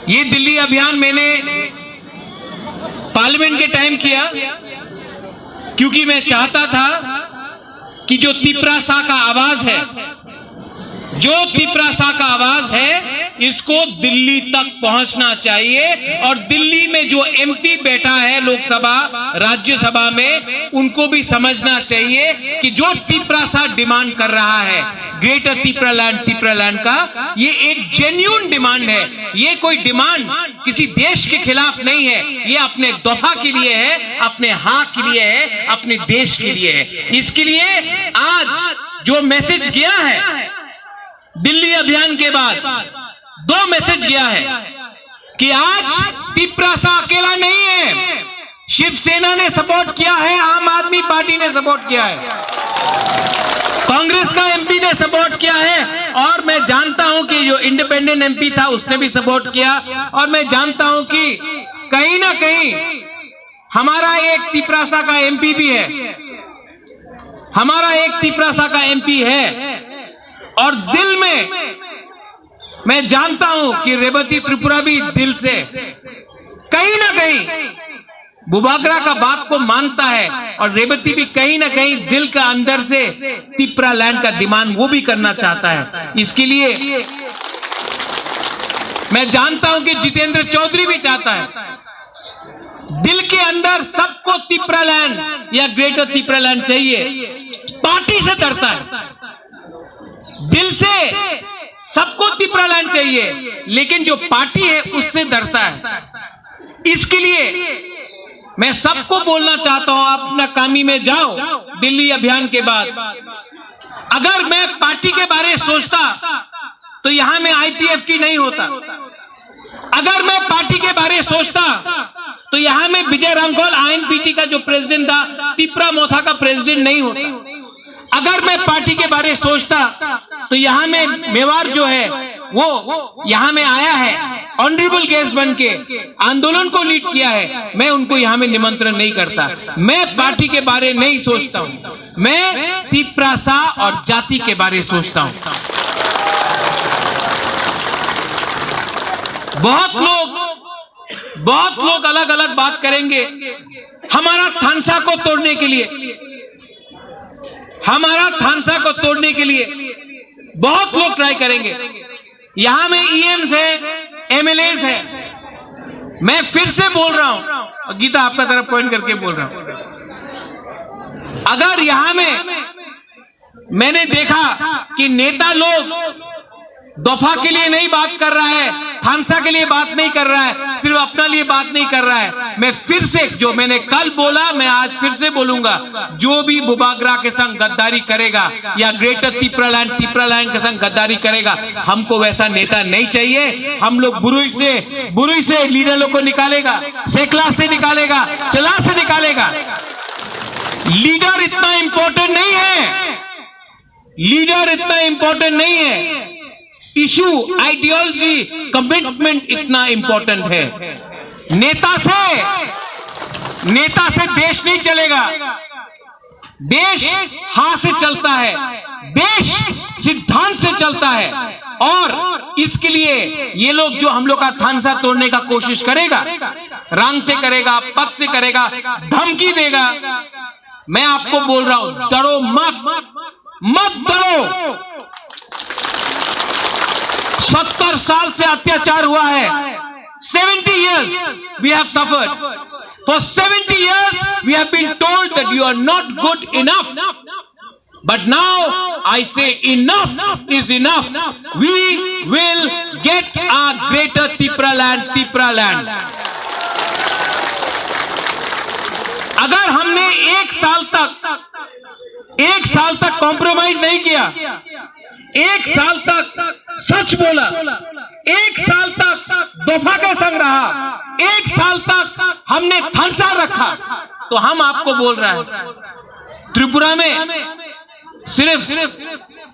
ये दिल्ली अभियान मैंने पार्लियामेंट के टाइम किया, क्योंकि मैं चाहता था कि जो तिपरासा का आवाज है, जो तिपरासा का आवाज है, इसको दिल्ली तक पहुंचना चाहिए और दिल्ली में जो एमपी बैठा है लोकसभा, राज्यसभा में, उनको भी समझना चाहिए कि जो तिपरासा डिमांड कर रहा है, ग्रेटर तिपरालैंड, तिपरालैंड का, ये एक जेन्युइन डिमांड है। ये कोई डिमांड किसी देश के खिलाफ नहीं है, ये अपने दफा के लिए है, अपने हक के लिए है, अपने देश के लिए है। इसके लिए आज जो मैसेज गया है दिल्ली अभियान के बाद, दो मैसेज गया है कि आज तिपरासा अकेला नहीं है। शिवसेना ने सपोर्ट किया है, आम आदमी पार्टी ने सपोर्ट किया है, कांग्रेस का एमपी ने सपोर्ट किया है और मैं जानता हूं कि जो इंडिपेंडेंट एमपी था उसने भी सपोर्ट किया और मैं जानता हूं कि कहीं ना कहीं हमारा एक तिपरासा का एमपी भी है, हमारा एक तिपरासा का एमपी है और दिल में मैं जानता हूं कि रेवती त्रिपुरा भी दिल से कहीं ना कहीं बुबागरा का बात को मानता है और रेवती भी कहीं ना कहीं दिल का अंदर से तिपरालैंड का डिमांड वो भी करना चाहता है। इसके लिए मैं जानता हूं कि जितेंद्र चौधरी भी चाहता है। दिल के अंदर सबको तिपरालैंड या ग्रेटर तिपरालैंड चाहिए, पार्टी से डरता है। दिल से सबको तिपरालैंड चाहिए, लेकिन जो पार्टी है उससे डरता है। इसके लिए मैं सबको बोलना चाहता हूं, आप अपना कामी में जाओ। दिल्ली अभियान के बाद अगर मैं पार्टी के बारे में सोचता तो यहां में आईपीएफटी नहीं होता। अगर मैं पार्टी के बारे में सोचता तो यहां में विजय रामघोल, आईएनपीटी का जो प्रेसिडेंट था, तिपरा मोथा का प्रेसिडेंट नहीं होता। अगर मैं पार्टी के बारे में सोचता तो यहां में मेवाड़ जो है वो यहां में आया है, ऑनरेबल गेस्ट बन के आंदोलन को लीड किया है, मैं उनको यहां में निमंत्रण नहीं करता। मैं पार्टी के बारे में नहीं सोचता हूं, मैं तिपरासा और जाति के बारे में सोचता हूं। बहुत लोग, बहुत लोग अलग अलग बात करेंगे। हमारा थानसा को तोड़ने के लिए, हमारा थानसा को तोड़ने के लिए बहुत लोग ट्राई करेंगे। यहां में ईएम्स है, एमएलएस है। मैं फिर से बोल रहा हूं, गीता आपका तरफ पॉइंट करके बोल रहा हूं, अगर यहां में मैंने देखा कि नेता लोग दफा के लिए नहीं बात कर रहा है, थानसा के लिए बात नहीं कर रहा है, सिर्फ अपना लिए बात नहीं कर रहा है। मैं फिर से, जो मैंने कल बोला, मैं आज फिर से बोलूंगा, जो भी बुबागरा के संग गद्दारी करेगा या ग्रेटर तिपरालैंड, तिपरालैंड के संग गद्दारी करेगा, हमको वैसा नेता नहीं चाहिए। हम लोग बुरुई से, बुरुई से लीडर लोग को निकालेगा, सेकला से निकालेगा, चला से निकालेगा। लीडर इतना इंपॉर्टेंट नहीं है, लीडर इतना इंपॉर्टेंट नहीं है, इशू, आइडियोलॉजी, कमिटमेंट इतना इंपॉर्टेंट है। नेता से, नेता से देश नहीं चलेगा। देश हाथ से चलता है, देश सिद्धांत से चलता है। और इसके लिए ये लोग जो हम लोग का थानसा तोड़ने का कोशिश करेगा, रंग से करेगा, पद से करेगा, धमकी देगा, मैं आपको बोल रहा हूं, डरो मत, मत डरो। सत्तर साल से अत्याचार हुआ है, seventy years we have suffered. For seventy years we have been told that you are not good enough. But now I say enough is enough. We will get a greater Tipraland, Tipraland. अगर हमने एक साल तक, एक साल तक कॉम्प्रोमाइज नहीं किया, एक साल तक सच बोला, एक साल तक दोफा के संग रहा, एक साल तक हमने थानसा रखा, तो हम आपको बोल रहे हैं, त्रिपुरा में सिर्फ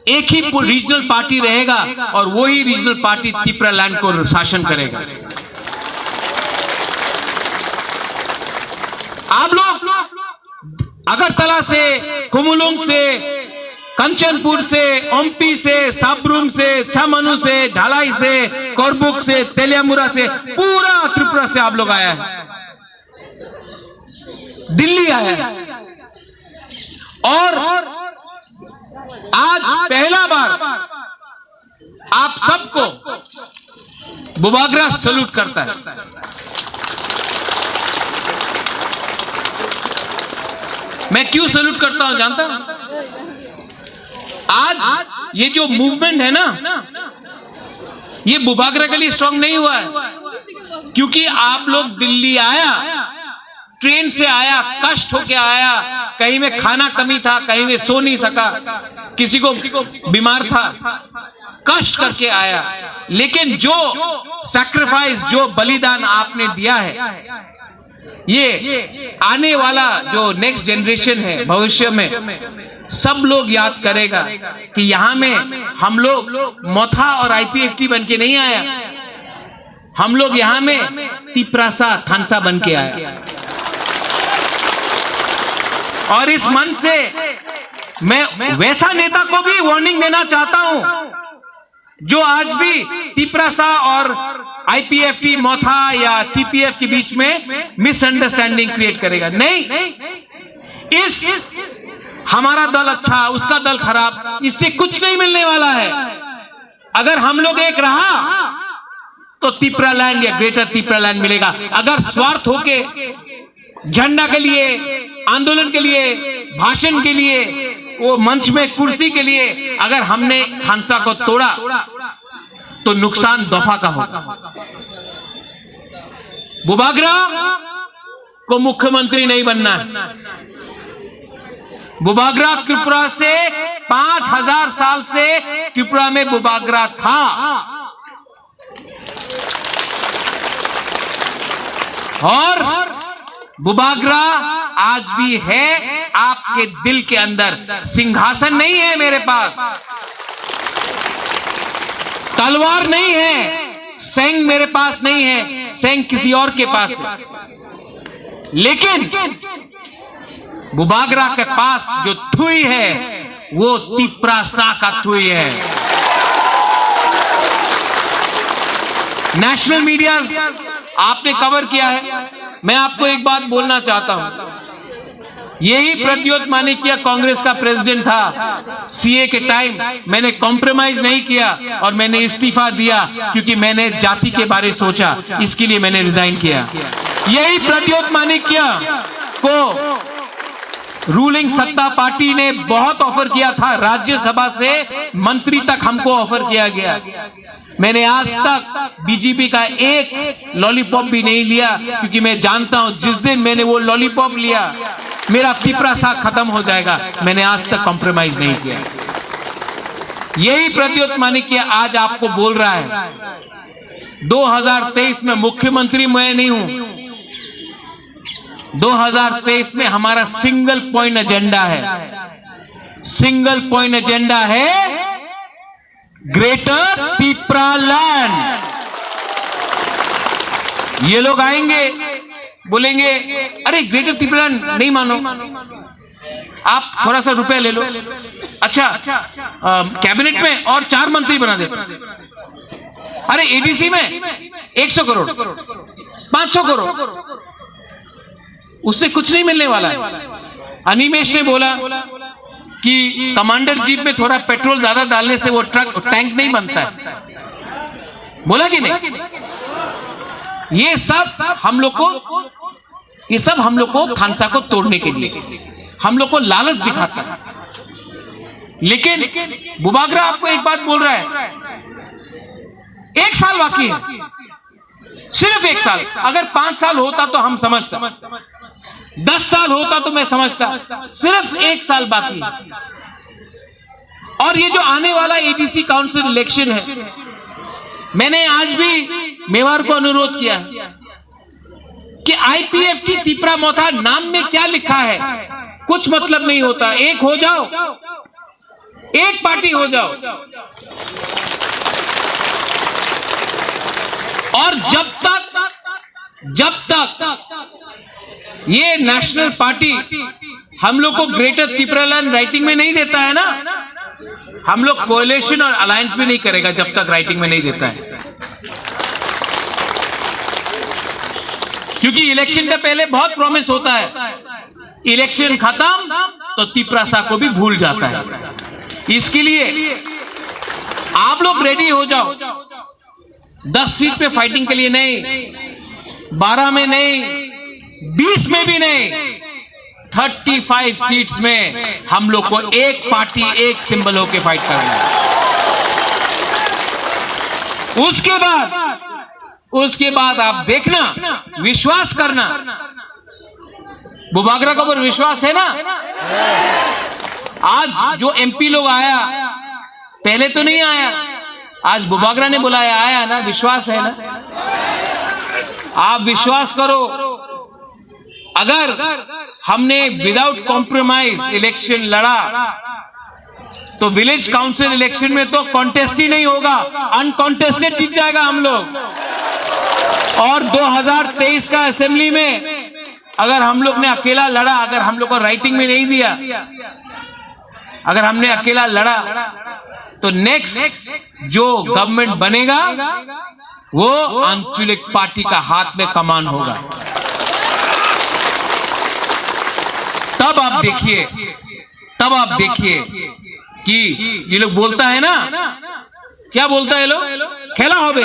एक ही रीजनल पार्टी रहेगा और वही रीजनल पार्टी तिपरा लैंड को शासन करेगा। आप लोग अगरतला से, खुमुलुंग से, कंचनपुर से, ओम्पी से, साब्रुम से, छामानु से, ढालाई से, करबुक से, तेलियामुरा से, पूरा त्रिपुरा से आप लोग आया है, दिल्ली आया है। और आज पहला बार आप सबको बुबागरा सैल्यूट करता है। मैं क्यों सैल्यूट करता हूं जानता हूं? आज ये जो मूवमेंट है ना, ये बुबागरा के लिए स्ट्रांग नहीं हुआ है, क्योंकि आप लोग दिल्ली आया, ट्रेन से आया, कष्ट होके आया, कहीं में खाना कमी था, कहीं में सो नहीं सका, किसी को बीमार था, कष्ट करके आया, लेकिन जो सैक्रिफाइस, जो बलिदान आपने दिया है, ये आने वाला जो नेक्स्ट जनरेशन है भविष्य में, सब लोग याद करेगा कि यहाँ में हम लोग मोथा और आईपीएफटी बन के नहीं आया, हम लोग यहाँ में तिप्रासा थानसा बन के आया। और इस मंच से मैं वैसा नेता को भी वार्निंग देना चाहता हूं जो आज भी तिप्रासा और आईपीएफटी मोथा या टीपीएफ के बीच में मिसअंडरस्टैंडिंग क्रिएट करेगा। नहीं, इस हमारा दल अच्छा, उसका दल खराब, इससे कुछ नहीं मिलने वाला है। अगर हम लोग एक रहा तो तिप्रा लैंड या ग्रेटर तिप्रा लैंड मिलेगा। अगर स्वार्थ होके झंडा के लिए, आंदोलन के लिए, भाषण के लिए, वो मंच में कुर्सी के लिए अगर हमने थानसा को तोड़ा तो नुकसान दोफा का होगा। बुबागरा को मुख्यमंत्री नहीं बनना है। बुबागरा त्रिपुरा से पांच हजार साल से त्रिपुरा में बुबागरा था। और बुबागरा आज भी है आपके दिल के अंदर। सिंहासन नहीं है मेरे पास, तलवार नहीं है, सेंग मेरे पास नहीं है, सेंग किसी और के पास है। लेकिन बुबागरा के पास जो थुई है, वो तिप्रासा का थुई है। नेशनल मीडिया आपने कवर किया है, मैं आपको एक बात बोलना चाहता हूं, यही प्रद्योत माणिक्य कांग्रेस का प्रेसिडेंट था। सीए के टाइम मैंने कॉम्प्रोमाइज नहीं किया और मैंने इस्तीफा दिया, क्योंकि मैंने जाति के बारे सोचा, इसके लिए मैंने रिजाइन किया। यही प्रद्योत माणिक्य को रूलिंग सत्ता पार्टी ने बहुत ऑफर किया था, राज्यसभा से मंत्री तक हमको ऑफर किया गया। मैंने आज तक बीजेपी का एक लॉलीपॉप भी नहीं लिया, क्योंकि मैं जानता हूं जिस दिन मैंने वो लॉलीपॉप लिया, मेरा तिप्रासा खत्म हो जाएगा। मैंने आज तक कॉम्प्रोमाइज नहीं किया। यही प्रद्योत माणिक्य आज आपको बोल रहा है, दो हज़ार तेईस में मुख्यमंत्री मैं नहीं हूं, दो हज़ार तेईस में हमारा सिंगल पॉइंट एजेंडा है, सिंगल पॉइंट एजेंडा है ग्रेटर तिपरालैंड। ये लोग आएंगे, बोलेंगे, "अरे, ग्रेटर तिपरालैंड नहीं मानो, आप थोड़ा सा रुपया ले लो, अच्छा, अ, कैबिनेट में और चार मंत्री बना दे, अरे, एडीसी में एक सौ करोड़, पाँच सौ करोड़।" उससे कुछ नहीं मिलने वाला है। अनिमेश ने बोला कि कमांडर जीप में थोड़ा पेट्रोल ज्यादा डालने से वो ट्रक, टैंक नहीं बनता है, बोला कि नहीं? ये सब हम लोग को, ये सब हम लोग को खानसा को तोड़ने के लिए, हम लोग को लालच दिखाता है। लेकिन बुबागरा आपको एक बात बोल रहा है, एक साल बाकी है, सिर्फ एक साल। अगर पांच साल होता तो हम समझता, दस साल होता तो मैं समझता, सिर्फ एक साल बाकी। और ये जो आने वाला एडीसी काउंसिल इलेक्शन है, मैंने आज भी मेवाड़ को अनुरोध किया है कि आईपीएफटी तिपरा मोथा नाम में क्या लिखा है, कुछ मतलब नहीं होता। एक हो जाओ, एक पार्टी हो जाओ। और जब तक, जब तक ये नेशनल पार्टी हम लोग को ग्रेटर तिपरालैंड राइटिंग में नहीं देता है ना, हम लोग कोएलिशन और अलायंस भी नहीं करेगा जब तक राइटिंग में नहीं देता है। क्योंकि इलेक्शन का पहले बहुत प्रॉमिस होता है, इलेक्शन खत्म तो तिपरासा को भी भूल जाता है। इसके लिए आप लोग रेडी हो जाओ। दस सीट पे फाइटिंग के लिए नहीं, बारह में नहीं, बीस में भी नहीं, थर्टी फ़ाइव सीट्स में हम लोग को एक पार्टी, एक सिंबल होके फाइट करना है। उसके बाद, उसके बाद आप देखना, विश्वास करना, बुबागरा के ऊपर विश्वास है ना? आज जो एमपी लोग आया, पहले तो नहीं आया, आज बुबागरा ने बुलाया, आया ना, विश्वास है ना? आप विश्वास करो, अगर हमने विदाउट कॉम्प्रोमाइज इलेक्शन लड़ा तो विलेज काउंसिल इलेक्शन में तो कॉन्टेस्ट ही नहीं होगा, अनकॉन्टेस्टेड जीत जाएगा हम लोग। और दो हज़ार तेईस का असेंबली में अगर हम लोग ने अकेला लड़ा, अगर हम लोग को राइटिंग में नहीं दिया, अगर हमने अकेला लड़ा, तो नेक्स्ट जो गवर्नमेंट बनेगा, वो आंचलिक पार्टी का हाथ में कमान होगा। तब आप देखिए, तब आप देखिए कि ये लोग बोलता है ना, क्या बोलता है लोग? खेला होबे,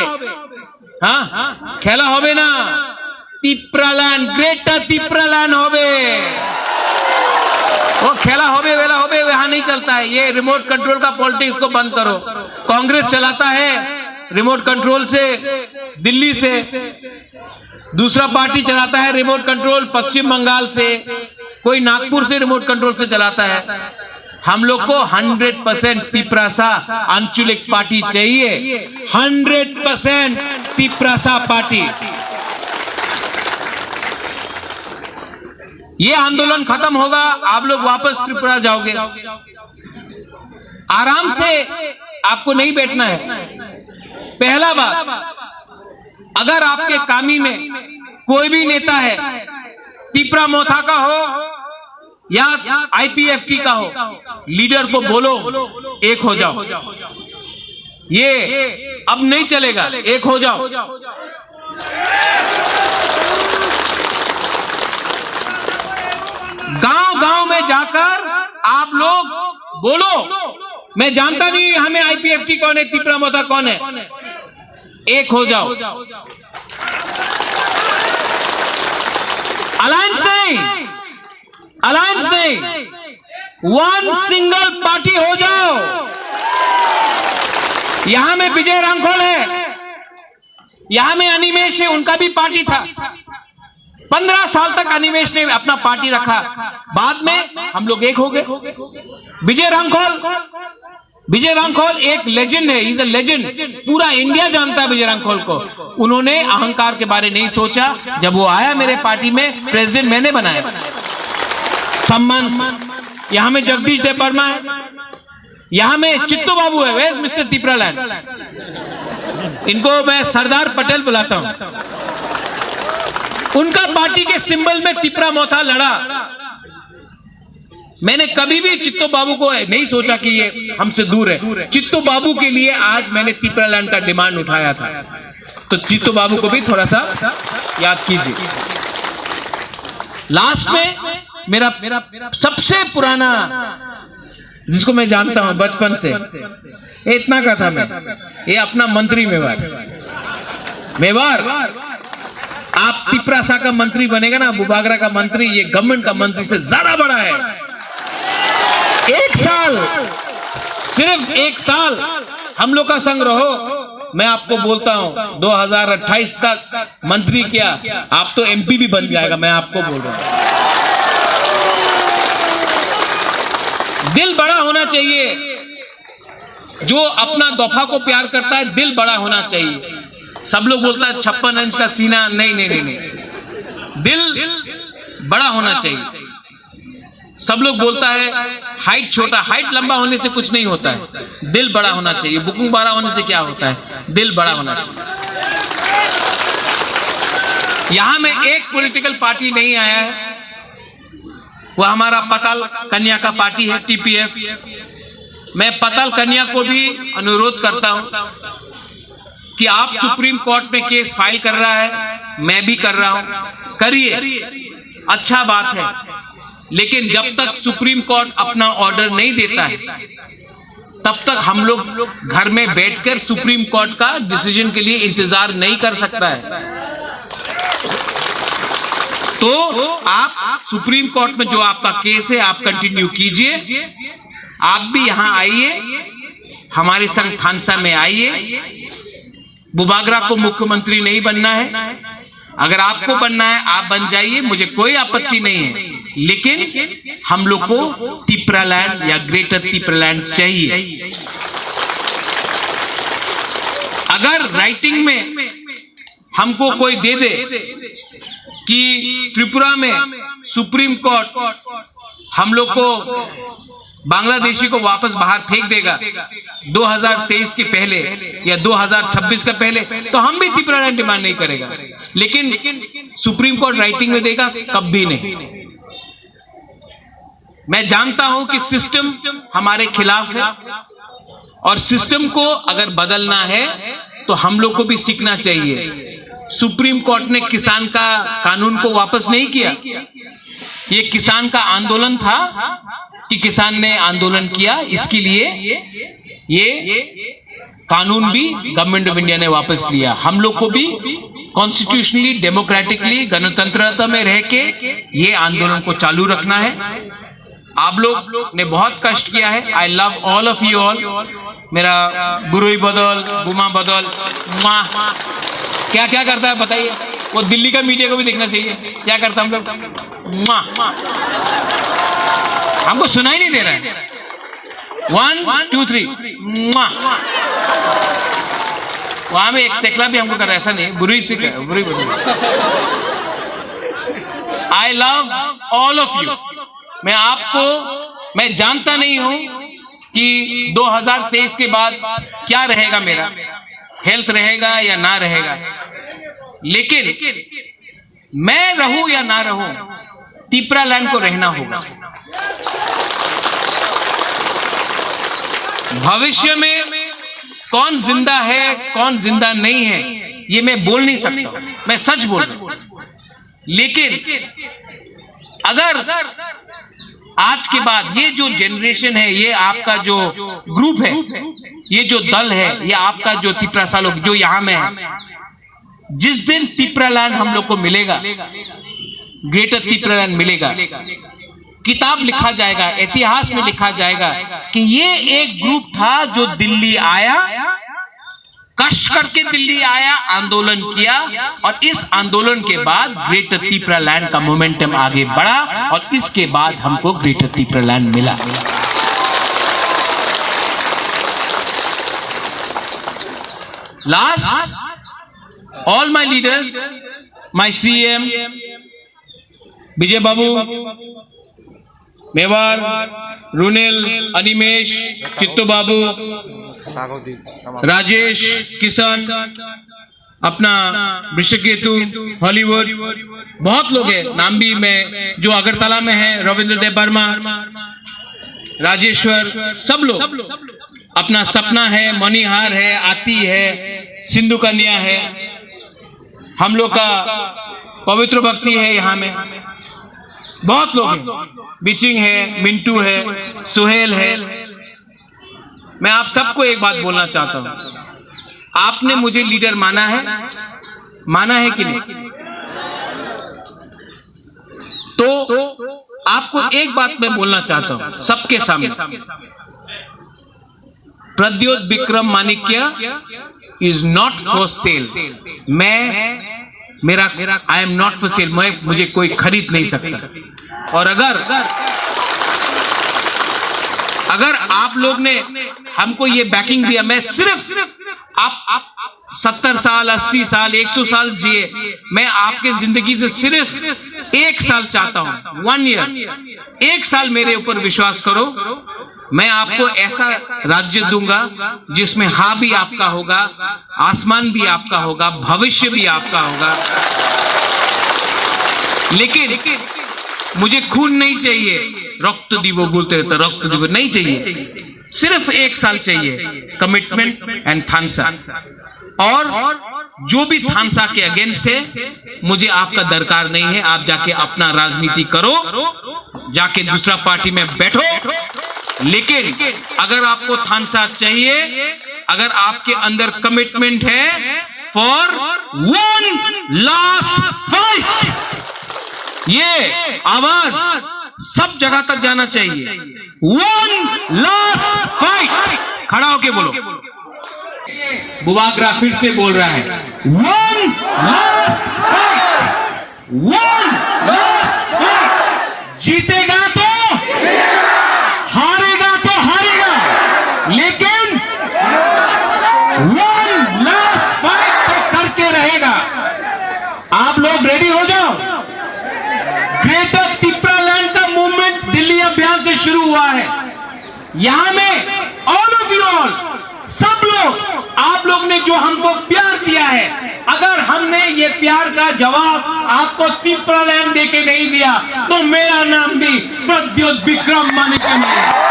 हाँ, खेला होबे ना, तिपरालैंड, ग्रेटर तिपरालैंड होबे। वो खेला होबे, वेला होबे, वहाँ नहीं चलता है। ये रिमोट कंट्रोल का पॉलिटिक्स को बंद करो। कांग्रेस चलाता है रिमोट कंट्रोल से दिल्ली से, दूसरा पार्टी चलाता है रिमोट कंट्रोल पश्चिम बंगाल से, कोई नागपुर से रिमोट कंट्रोल से चलाता है। हम लोग को हंड्रेड परसेंट तिपरासा आंचलिक पार्टी चाहिए, हंड्रेड परसेंट तिपरासा पार्टी। ये आंदोलन खत्म होगा, आप लोग वापस त्रिपुरा जाओगे। आराम से, आपको नहीं बैठना है। पहला बात, अगर आपके कामी में कोई भी नेता है, तिपरा मोथा का हो या आईपीएफटी का हो, लीडर को बोलो, एक हो जाओ। ये अब नहीं चलेगा, एक हो जाओ। गांव गांव में जाकर आप लोग बोलो, मैं जानता नहीं हमें आईपीएफटी कौन है, तिपरा मोथा कौन है, एक हो जाओ। अलायंस नहीं, अलायंस नहीं, वन सिंगल पार्टी हो जाओ। यहां में विजय रांखोल है, यहां में अनिमेश है, उनका भी पार्टी था। पन्द्रह साल तक अनिमेश ने अपना पार्टी रखा, बाद में हम लोग एक हो गए। विजय रांखोल विजय रांखल एक लेजेंड है, इज अ लेजेंड। पूरा इंडिया जानता है विजय रांखल को। उन्होंने अहंकार के बारे नहीं सोचा। जब वो आया मेरे पार्टी में, प्रेसिडेंट मैंने बनाया। सम्मान से। यहाँ में जगदीश देव वर्मा है, यहाँ में चित्तू बाबू है। Where is Mister Tipraland? इनको मैं सरदार पटेल बुलाता हूँ। उनका पार्टी के सिंबल में तिपरा मोथा लड़ा। मैंने कभी भी चित्तो बाबू को नहीं सोचा कि ये हमसे दूर है। चित्तो बाबू के लिए आज मैंने तिपरालैंड का डिमांड उठाया था। तो चित्तो बाबू को भी थोड़ा सा याद कीजिए। लास्ट में मेरा सबसे पुराना, जिसको मैं जानता हूं बचपन से, ये इतना का था मैं, ये अपना मंत्री मेवार, मेवार, आप तिपरासा का मंत्री बनेगा ना, बुबागरा का मंत्री, ये गवर्नमेंट का मंत्री से ज्यादा बड़ा है। एक साल, सिर्फ एक साल हम लोग का संग रहो, मैं आपको बोलता हूं, दो हज़ार अट्ठाईस तक मंत्री क्या, आप तो एमपी भी बन जाएगा, मैं आपको बोल रहा हूं। दिल बड़ा होना चाहिए। जो अपना दफा को प्यार करता है, दिल बड़ा होना चाहिए। सब लोग बोलता है छप्पन इंच का सीना, नहीं, नहीं, नहीं, नहीं, दिल बड़ा होना चाहिए। सब लोग बोलता है हाइट छोटा, हाइट लंबा होने से कुछ नहीं होता है, दिल बड़ा होना चाहिए। बुकुंग बड़ा होने से क्या होता है, दिल बड़ा होना चाहिए। यहां में एक पॉलिटिकल पार्टी नहीं आया है, वो हमारा पताल कन्या का पार्टी है, टीपीएफ। मैं पताल कन्या को भी अनुरोध करता हूं कि आप सुप्रीम कोर्ट में केस फाइल कर रहा है, मैं भी कर रहा हूं, करिए, अच्छा बात है, लेकिन जब तक सुप्रीम कोर्ट अपना ऑर्डर नहीं देता है, तब तक हम लोग घर में बैठकर सुप्रीम कोर्ट का डिसीजन के लिए इंतजार नहीं कर सकता है। तो आप सुप्रीम कोर्ट में जो आपका केस है, आप कंटिन्यू कीजिए, आप भी यहां आइए, हमारे संग थानसा में आइए। बुबागरा को मुख्यमंत्री नहीं बनना है, अगर आपको बनना है, आप बन जाइए, मुझे कोई आपत्ति नहीं है, लेकिन हम लोग को तिपरालैंड या ग्रेटर तिपरालैंड चाहिए। अगर राइटिंग में हमको कोई दे दे कि त्रिपुरा में सुप्रीम कोर्ट हम लोग को, बांग्लादेशी को वापस बाहर फेंक देगा दो हज़ार तेईस के पहले या दो हज़ार छब्बीस के पहले, तो हम भी तिपरालैंड डिमांड नहीं करेगा। लेकिन सुप्रीम कोर्ट राइटिंग में देगा, कभी नहीं। मैं जानता हूं कि सिस्टम हमारे खिलाफ है और सिस्टम को अगर बदलना है तो हम लोग को भी सीखना चाहिए। सुप्रीम कोर्ट ने किसान का कानून को वापस नहीं किया। ये किसान का आंदोलन था कि किसान ने आंदोलन किया, इसके लिए ये कानून भी गवर्नमेंट ऑफ इंडिया ने वापस लिया। हम लोग को भी कॉन्स्टिट्यूशनली, डेमोक्रेटिकली, गणतंत्रता में रह के ये आंदोलन को चालू रखना है। आप लोग ने बहुत कष्ट किया है। I love all of you all। मेरा बुरुई बदल, बुमा बदल, माँ क्या क्या करता है बताइए। वो दिल्ली का मीडिया को भी देखना चाहिए, क्या करता हम लोग। माँ, हमको सुनाई नहीं दे रहा है। One, two, three. माँ, वहां में एक सेकला भी हमको कर रहा है, ऐसा नहीं, बुरुई से कर, बुरुई, बुरुई। I love all of you। मैं आपको, मैं जानता नहीं हूं कि दो हज़ार तेईस के बाद क्या रहेगा मेरा, हेल्थ रहेगा या ना रहेगा, लेकिन मैं रहूं या ना रहूं, तिपरालैंड को रहना होगा। भविष्य में कौन जिंदा है, कौन जिंदा नहीं है, ये मैं बोल नहीं सकता। मैं सच बोल रहा हूं। लेकिन अगर आज के बाद ये जो जनरेशन है, ये आपका जो ग्रुप है, ये जो दल है, ये आपका जो तिपरासा लोग जो यहाँ में है, जिस दिन तिपरालैंड हम लोग को मिलेगा, ग्रेटर तिपरालैंड मिलेगा, किताब लिखा जाएगा, इतिहास में लिखा जाएगा कि ये एक ग्रुप था जो दिल्ली आया, कष्ट करके दिल्ली आया, आंदोलन किया और इस आंदोलन के बाद ग्रेटर तिपरालैंड का मोमेंटम आगे बढ़ा और इसके बाद हमको ग्रेटर तिपरालैंड मिला। Last, all my leaders, my C M, Vijay Babu, Mewar, Runil, Animesh, Chittu Babu, Rajesh, Kishan, अपना वृषकेतु, हॉलीवुड, बहुत लोग हैं, नाम भी मैं, जो अगरतला में है, रविंद्र देव वर्मा, राजेश्वर, सब लोग। अपना सपना है, मणिहार है, आती है, सिंधु कन्या है, हम लोग का पवित्र भक्ति है यहाँ में, बहुत लोग हैं, बिचिंग है, मिंटू है, सुहेल है। मैं आप सबको एक बात बोलना चाहता हूँ, आपने मुझे लीडर माना है, माना है कि नहीं? तो आपको एक बात मैं बोलना चाहता हूँ सबके सामने, प्रद्योत विक्रम माणिक्य is not for sale। मैं, मेरा, I am not for sale, मैं, मुझे कोई खरीद नहीं सकता। और अगर, अगर आप लोग ने हमको ये बैकिंग दिया, मैं सिर्फ, आप, आप सत्तर साल, अस्सी साल, एक सौ साल जिए, मैं आपके जिंदगी से सिर्फ एक साल चाहता हूँ, वन ईयर, एक साल मेरे ऊपर विश्वास करो, मैं आपको ऐसा राज्य दूंगा जिसमें हाँ भी आपका होगा, आसमान भी आपका होगा, भविष्य भी आपका होगा। लेकिन मुझे खून नहीं चाहिए, रक्त দিব बोलते रहता, रक्त দিব नहीं चाहिए, सिर्फ एक साल चाहिए, कमिटमेंट एंड थानसा। और जो भी थानसा के अगेंस्ट है, मुझे आपका दरकार नहीं है, आप जाके अपना राजनीति करो, जाके दूसरा पार्टी में बैठो। लेकिन अगर आपको थानसा चाहिए, अगर आपके अंदर कमिटमेंट है, फॉर वन लास्ट फाइट, ये आवाज सब जगह तक जाना चाहिए। वन लास्ट फाइट, खड़ा होके बोलो। बुबागरा फिर से बोल रहा है, one last fight, one last fight. जीतेगा तो हारेगा, तो हारेगा, लेकिन वन लास्ट फाइट तो करके रहेगा। आप लोग रेडी हो जाओ। ग्रेटर तिप्रालैंड का मूवमेंट दिल्ली अभियान से शुरू हुआ है। यहाँ में ऑल ऑफ यू ऑल, सब लोग, आप लोग ने जो हमको प्यार दिया है, अगर हमने ये प्यार का जवाब आपको तिप्रालैंड दे के नहीं दिया, तो मेरा नाम भी प्रद्योत विक्रम माणिक्य नहीं है।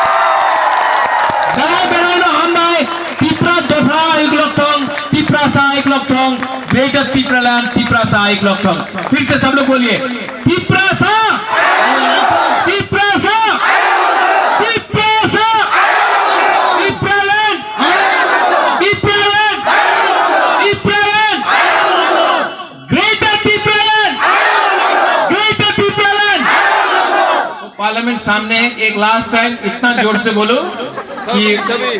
Belai belai no hambai, Tipra Dopha Ayuk Lokthong, Tiprasa Ayuk Lokthong, Greater Tipraland, Tiprasa Ayuk Lokthong। फिर से सब लोग बोलिए, Tiprasa, Tiprasa, Tiprasa, Tipraland, Tipraland, Tipraland, Greater Tipraland, Greater Tipraland। Parliament सामने एक लास्ट टाइम इतना जोर से बोलो कि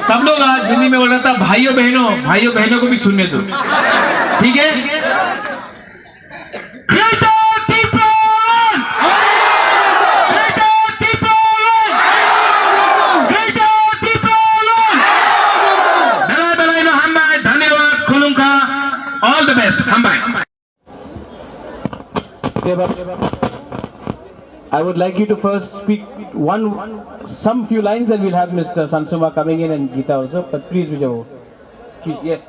सब लोग आज हिंदी में बोल रहा था, भाइयों बहनों, भाइयों बहनों को भी सुनने दो, ठीक है? Greater Tipraland! Greater Tipraland! Greater Tipraland! Belai belai no hambai, dhanyawad, khulumkha, all the best, hambai. I would like you to first speak one, some few lines, and we'll have Mister Sansuma coming in and Gita also, but please, Vijay. Please, yes.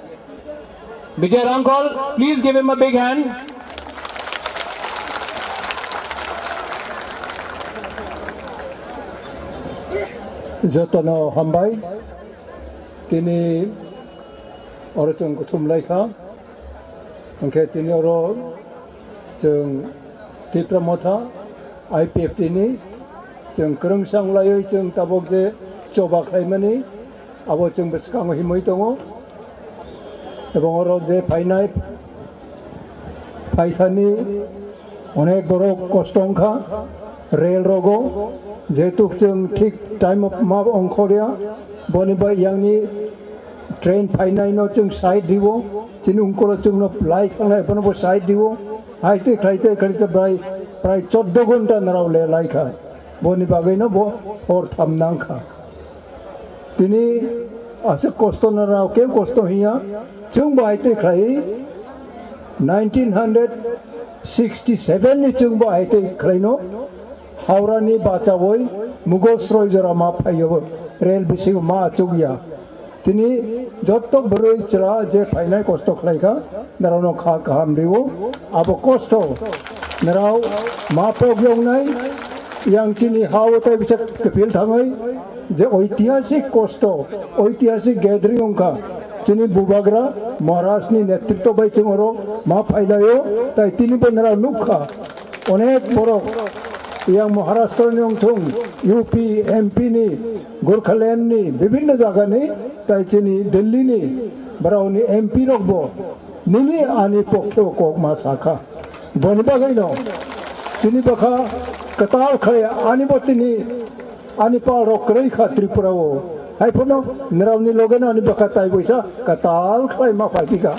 Vijay Rangkol, please give him a big hand. Jotono hambai, tini oro chwng kuthum lai kha, hwnkhe tini oro chwng Tipra Motha I P F T ni chwng kwrwngsa wng laiwi chwng tabuk je choba khlaimani, abo chwng bwskango himwi tongo. Ebong oro je phainai, phaithani onek borok kosto wngkha rel rogo, jehetu chwng thik time of ma ongkhorya, boni bai yangni train phainaino chwng side rio, chini ungkolo chwngno lai thangnai, bonobo side rio, hai twi khlai twi khlai twi prai, prai choddo ghonta narao le lai kha, boni bagwino bo hor tham nang kha. Tini Aswk kosto narao keu kosto hiya, chwngbo aitwi khlai. Nineteen hundred sixty-seven ni chwngbo aitwi khlaino. Howrani bachawi Mughal sroi jora ma phaiyo, rel bisingo ma achukya. Tini jotto bwrwi chwla je phainai kosto khlaikha, narano kha kaham rio. Abo kosto narao ma pok yongnai, yang chini hao tai bisa kepil thangai, je oitihasik kosto, oitihasik gathering wngkha. Chini bubagra Maharaj ni netritto bai chwng oro ma phailaio, tai tini bo narao nukha. Onek borok yang Maharashtra ni wngthung, U P, M P ni, Gorkhaland ni, bibhinno jaga ni, tai chini Delhi ni, borok ni M P rok bo nini ani pokhe o kok ma sakha. Boni bagwi no, chini bwkha kwtal khlai ani bo tini Ani pal rok kwrwi kha Tripura o. Hai phano nrao ni loge no ani bwkha tai boisa kwtal khlai ma phai phi kha.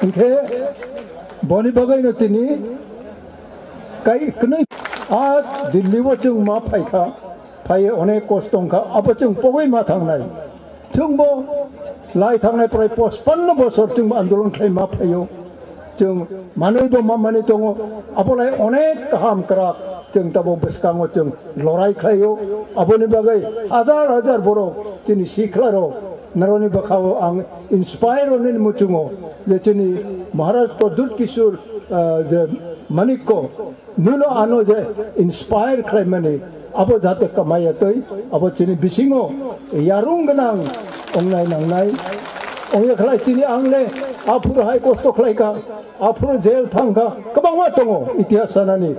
Hinkhe boni bagwi no tini kai kwnwi a Delhi o chwng ma phai kha. Phai onek kosto wng kha. Abo chwng pogwi ma thangnai. Chwngbo lai thangnai prai pochpanno bosor chwngbo andolon khlai ma phaio. Chwng manwi bo ma manwi tongo. Abo lai onek kaham kwrak chwng tabuk bwskango chwng lorai khlaio. Aboni bagwi hajar hajar borok chini sikla rok naroni bwkhao ang inspire onini muchungo je chini Maharaj Pradyut Kishore, ah, je Manikko Nuno ano je inspire khlaimani, abo jate kamaya twi, abo chini bisingo yarung gwnang ongnai nangnai. Ongya khlai chini ang le aphuru hai kosto khlai kha, aphuru jail thang kha, kwbangma tongo itihas sanani.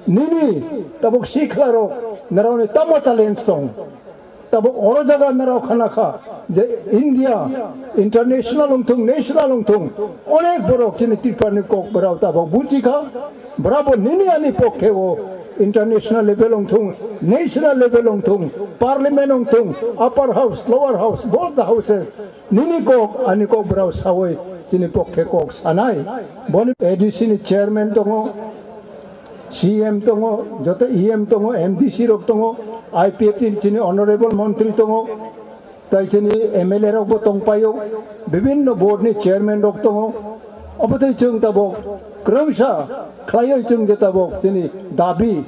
Nini tabuk sikla rok naroni tamo challenge tong. Tabuk oro jaga narao khana kha je India international wngthung, national wngthung, onek borok chini Tripura ni kok borao tabuk buji kha, borao bo nini ani pokhe o international level wngthung, national level wngthung, parliament wngthung, upper house, lower house, both the houses, nini kok ani kok borao sawi chini pokhe kok sanai. Boni A D C ni chairman tongo, C M tongo, joto E M tongo, M D C rok tongo, I P F T ni chini honorable montri tongo, tai chini M L A rok bo tongpaio, bibhinno board ni chairman rok tongo. Obo tei chwng tabuk kwrwngsa khlaioi chwng je tabuk chini dabi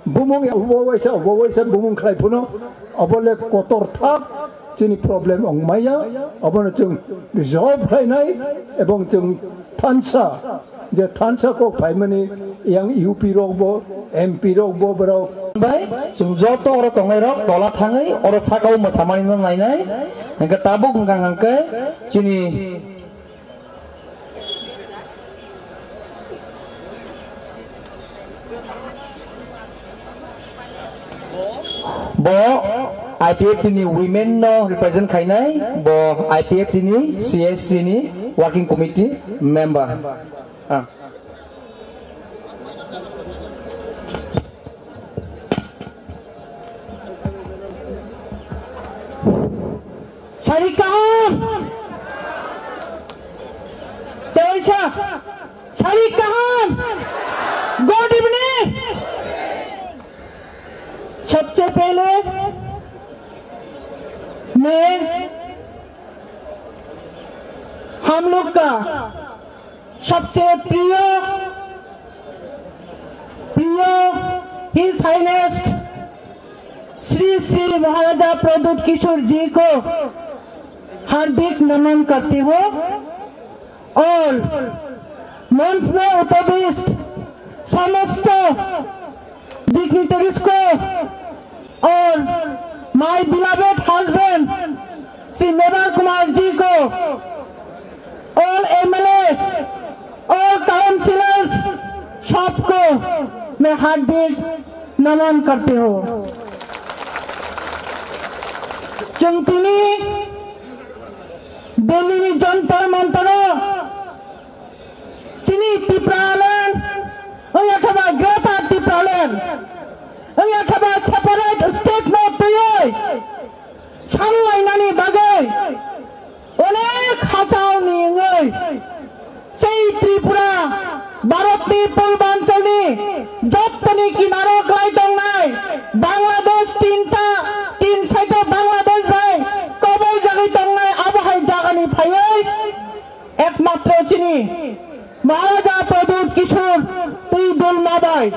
bumung obo waisa, obo waisa bumung khlai phano obo le kotor thak. Chini problem wng maya, abono chwng resolve khlainai, ebong chwng thansa, je thansa kok phaimani yang U P rok bo, M P rok bo, borok. Bai, chwng joto oro tongnai rok tola thangwi oro sakao mwsamani no nainai, hwnkhe tabuk hwnkha hwnkhe chini Bo I P F T ni women no represent khainai, bo I P F T ni C S C ni working committee member. Ah. Sari kaham. Teisa. Sari kaham. Good evening. सबसे पहले मैं हम लोग का सबसे प्रिय, प्रिय His Highness Shri श्री महाराजा प्रद्युत किशोर जी को हार्दिक नमन करती हूँ और मंच में उपविष्ट समस्त डिग्निटरीज को और my beloved husband श्री मेवार कुमार जी को, all M L As, all councillors, सबको मैं हार्दिक नमन करती हूँ। जों दिल्ली में जंतर Mantar Chini Tipraland, wngya khe ba Greater Tipraland, wngya khe ba separate state no twiwi sanlainani bagwi onek hachaoni wngwi sei Tripura, Bharatni purbancholni jottoni kinaro klai tongnai Bangladesh tinta, tin side phaiwi ekmatro chini Maharaja Pradyut Kishore twi dulma bai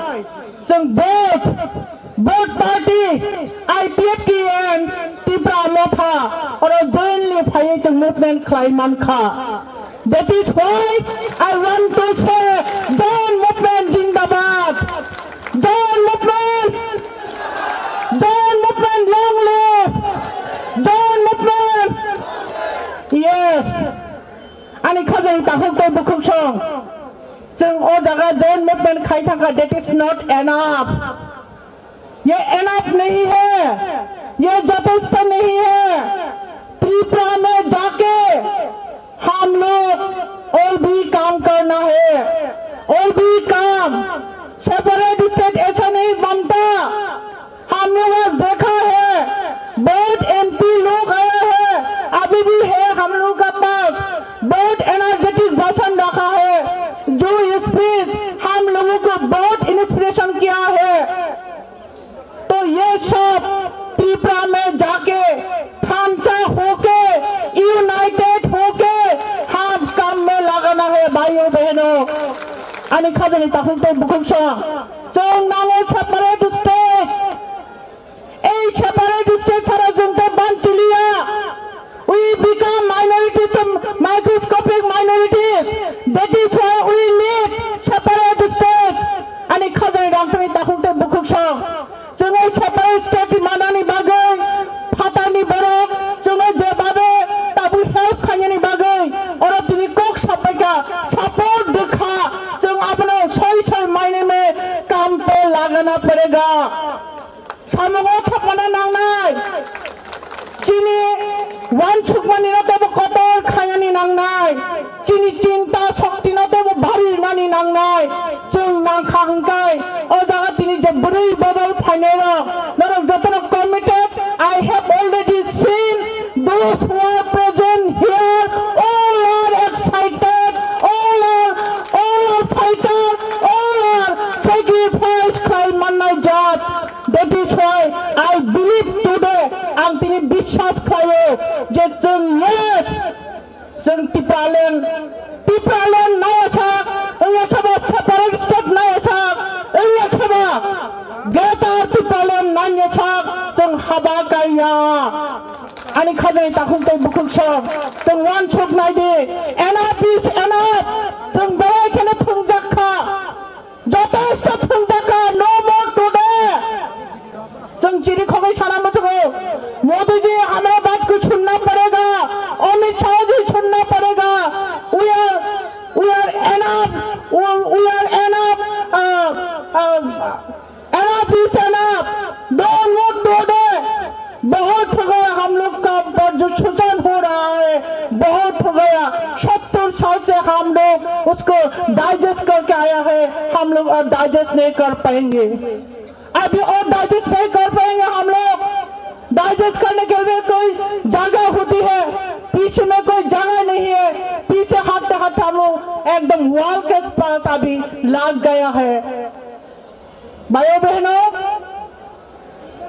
chwng both, both party, I P F T and Tipra Motha oro jointly phaiwi chwng movement khlai mankha. That is why I want to say, Jawan Movement Jindabad! Jawan Movement! Jawan Movement long live! Jawan Movement! Yes! Ani khajani takhuk tei bukhuk song. Chwng o jaga Jawan Movement khai thangkha, that is not enough. ये एनएफ नहीं है, ये जथेष्ट नहीं है। त्रिपुरा में जाके हम लोग और भी काम करना है, और भी काम। सेपरेट स्टेट ऐसा नहीं बनता। हमने बस देखा है, बहुत एमपी लोग आया है, अभी भी है हम लोग का पास, बहुत एनर्जेटिक भाषण रखा है, जो स्पीच हम लोगों को बहुत इंस्पिरेशन किया है। तो ये सब त्रिपुरा में जाके थांचा होके, यूनाइटेड होके हम काम में लगाना है भाइयों बहनों। Ani khajani takhuk tei bukhuk song, chwng nango separate state. Ei separate state sara chwng tei banchiliya. We become minorities to microscopic minorities. That is why we need separate state. Ani khajani rangchakni takhuk tei bukhuk song. Chwng ei separate state manani bagwi phatarni borok chwngno jebabe tabuk help khainani bagwi oro tini kok sapaikha, support rwkha, chwng abono soi soi maineme kam pe lagana padega. Samungo thopana nangnai. Chini uansukmani no teibo kotor khainani nangnai. Chini chinta shokti no teibo bari rwnani nangnai. Chwng nangkha hwnkhe o jaga tini je bwrwi bodol phainai rok, norok jotono committed. I have already seen those who are present here. All are excited. All are, all are fighter. All are sacrifice khlai mannai jat. That is why I believe today, ang tini biswas khlaio je chwng, yes, chwng Tipraland, Tipraland naiyasak, wngya kheba separate state naiyasak, wngya kheba Greater Tipraland naiyasak, chwng haba kaiya. Ani khajani takhuk tei bukhuk song, chwng uansuk naidi, enough is enough, chwng belai kheno thwngjak kha. Joto stop phungjaka, no more today. Chwng chini khogwi sana muchungo. Modi ji, hamara baat ko sunna padega. Amit Shah ji, sunna padega. We are, we are enough. We, we are enough. Uh, uh, enough is enough. Don't move today. बहुत हो गया, हम लोग का जो शोषण हो रहा है, बहुत हो गया। सत्तर साल से हम लोग उसको डाइजेस्ट करके आया है, हम लोग और डाइजेस्ट नहीं कर पाएंगे। अभी और डाइजेस्ट नहीं कर पाएंगे हम लोग। डाइजेस्ट करने के लिए कोई जगह होती है, पीछे में कोई जगह नहीं है, पीछे हटते हटते हम लोग एकदम वॉल के पास अभी लग गया है। Bhai o bwheno,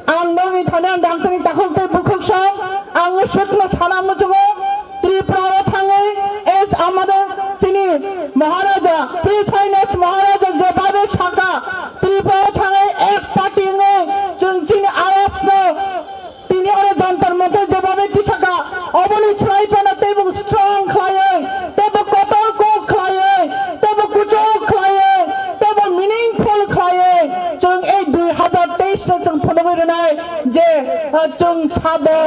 ang nokni thani ang dangchani takhuk tei bukhuk song, ang swkno sana muchungo, Tripura o thangwi, as amader chini Maharaja, His Highness Maharaja jebabe saka, Tripura o thangwi ek party wngwi chwng chini awazno Tini oro Jantar Mantar jebabe tisaka, oboni swlai phano teibo strong khlaiwi, teibo kotor kok khlaiwi, teibo kuchuk khlaiwi, teibo meaningful khlaiwi, chwng ei dui hazar teis no chwng phunugwi rwnai je, ah, chwng sabo,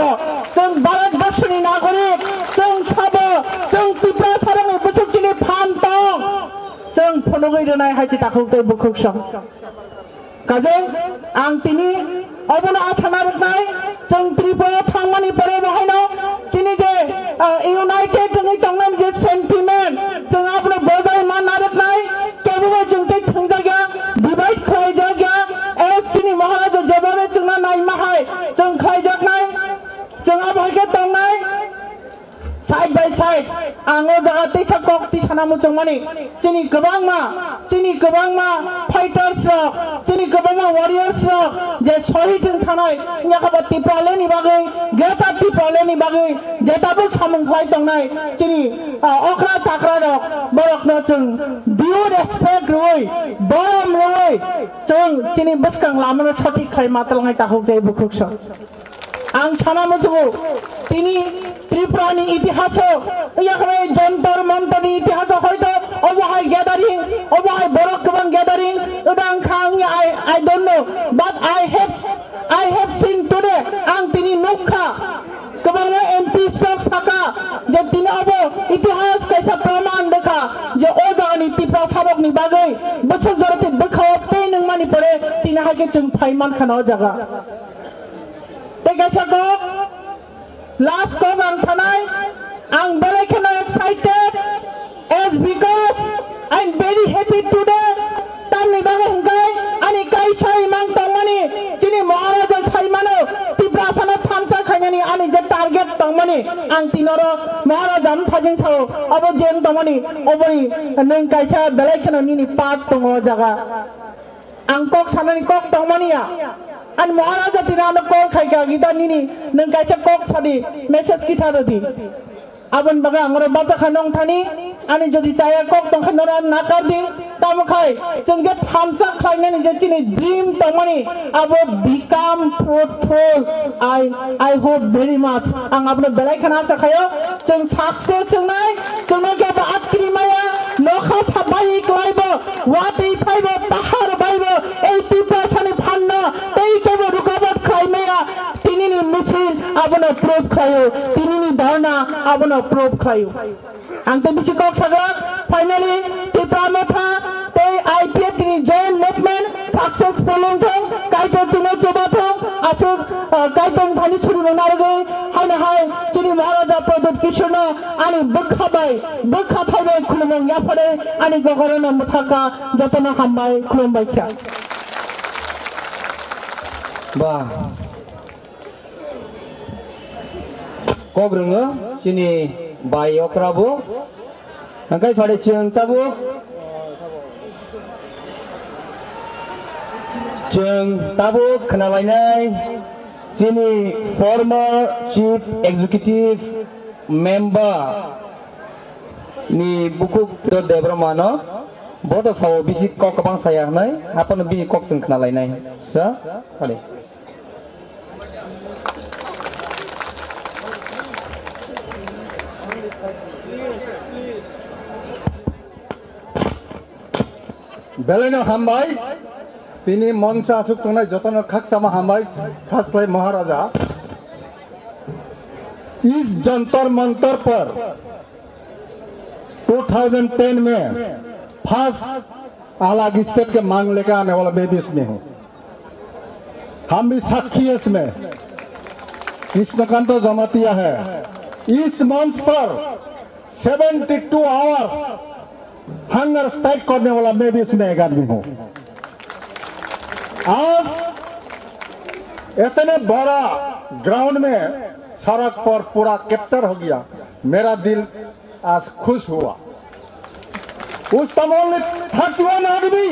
chwng Bharat Borshoni nagorik, chwng sabo, chwng Tiprasa rokni bwswk chini phan tong, chwng phunugwi rwnai hai se takhuk tei bukhuk song. Kajol, ang tini obono asa narwknai, chwng Tripura thangmani pore bo haino chini je, ah, united wngwi tongnani je sentiment, chwng abono bojai ma narwknai, kebobo chwng tei thwngjakya, divide khlaijakya, as chini Maharaja jebabe chwngno naima hai chwng khlaijaknai, chwng abo hai khe tongnai. Side by side, ang o jaga teisa kok tisana muchungmani, chini kwbangma, chini kwbangma fighters rok, chini kwbangma warriors rok je shohid wng thanai, yakaba Tipraland ni bagwi, Greater Tipraland ni bagwi je tabuk samung khlai tongnai, chini, ah, okra chakra rok, borokno chwng due respect rwui, borom rwui, chwng chini bwskang lamano sothik khai ma twlangnai takhuk tei bukhuk sok. Ang sana muchungo, tini Tripura ni itihaso, yakre Jantar Mantar ni itihaso hoito obo hai gathering, obo hai borok kwbang gathering, odang khang ya, I, I don't know, but I have, I have seen today, ang tini nukha, kwbangma M P sok saka, je tini obo itihas kaisa praman dekha, je o jagani Tiprasa rok ni bagwi bwswk jorati bwkhao pe nungmani pore tini hai khe chwng phai mankha na o jaga. Tei kaisa kok, last kok ang sanai, ang belai kheno excited, as because I'm very happy today. Tamni bagwi hwnkhe ani kaisa imang tongmani, chini Maharaja saimano, Tiprasano thansa khainani ani je target tongmani, ang tinoro Maharaja mthajing sao, abo je wng tongmani, oboni nwng kaisa belai kheno nini part tongo o jaga. Ang kok sanani kok tongmani ya. Ani Maharaja tini ano call khai kha, "Gita nini nwng kaisa kok sadi, message kisa rwdi." Aboni bagwi ang oro bacha kha nong thani, ani jodi chaya kok tong kha noro nakar di, tamo khai chwng je thansa khlainani je chini dream tongmani abo become fruitful. I, I hope very much. Ang abono belai kheno asa khayo. Chwng success wngnai, chwngno kebo atkiri maya, nokha sabai kwlaibo, watwi phaibo, pahar baibo, ei Tiprasani phanno tei kebo rukabat khlai maya, tinini misil abono proof khlaio, tinini dharna abono proof khlaio. Ang tei bisi kok saglak, finally, Tipra Motha tei I P F T ni joint movement successful wngthong, Kaitor chwngno chubathong, aswk, ah, Kaitor thani suri mung narwgwi, haino hai chini Maharaja Pradyut Kishorno ani bwkha bai, bwkha thai bai khulumung yaphare ani gogorano mwthakha, jotono hambai khulumbai kha. Ba. Kok rwngo chini bai okra bo. Hwnkhe phari chwng tabuk, chwng tabuk khwnalainai chini former chief executive member ni bukhuk Debbarma no. Bo to sao bisi kok kwbang saya hwnwi, haphano bini kok chwng khwnalainai. Sa, phari. Belaino hambai, tini moncho aswk tongnai jotono khakchangma hambai, khas khlai Maharaja. Is Jantar Mantar par two thousand ten में first अलग स्टेट के मांग लेकर आने वाला मैं भी इसमें हूँ। हम भी साक्षी है इसमें। कृष्णकांत जमातिया है। इस मंच पर seventy two hours hunger strike करने वाला मैं भी इसमें एक आदमी हूँ। आज इतने बड़ा ग्राउंड में सड़क पर पूरा कैप्चर हो गया, मेरा दिल आज खुश हुआ। उस समय ओनली थर्टी वन आदमी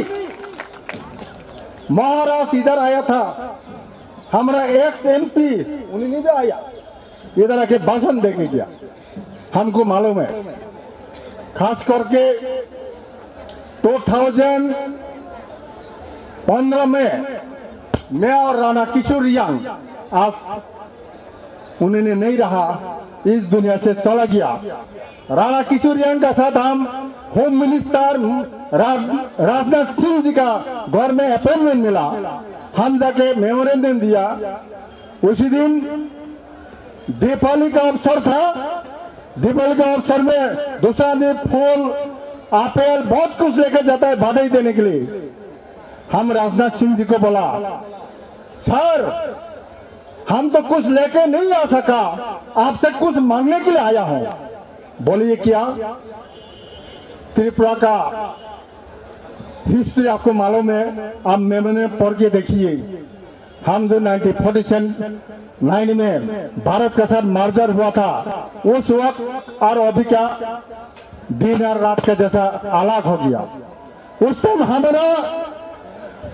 महाराज इधर आया था, हमारा एक्स एमपी उन्हीं नहीं आया, इधर आके भाषण देके गया, हमको मालूम है। खास करके टू थाउजेंड पन्द्रह में मैं और राणा किशोर रियांग आज उन्होंने नहीं रहा, इस दुनिया से चला गया। राणा किशोर रियांग का साथ हम होम मिनिस्टर राज, राजनाथ सिंह जी का घर में अपॉइंटमेंट मिला, हम जाके मेमोरेंडम दिया। उसी दिन दीपावली का अवसर था। दीपावली का अवसर में दूसरा आदमी फूल, एप्पल, बहुत कुछ लेके जाता है बधाई देने के लिए। हम राजनाथ सिंह जी को बोला, सर, हम तो कुछ लेके नहीं आ सका, आपसे कुछ मांगने के लिए आया हूँ। बोलिए क्या? त्रिपुरा का हिस्ट्री आपको मालूम है, आप मेमोरी में पढ़ के देखिए। हम जो नाइनटीन फोर्टी नाइन में भारत के साथ मर्जर हुआ था, उस वक्त और अभी का दिन और रात का जैसा अलग हो गया। उस टाइम हमारा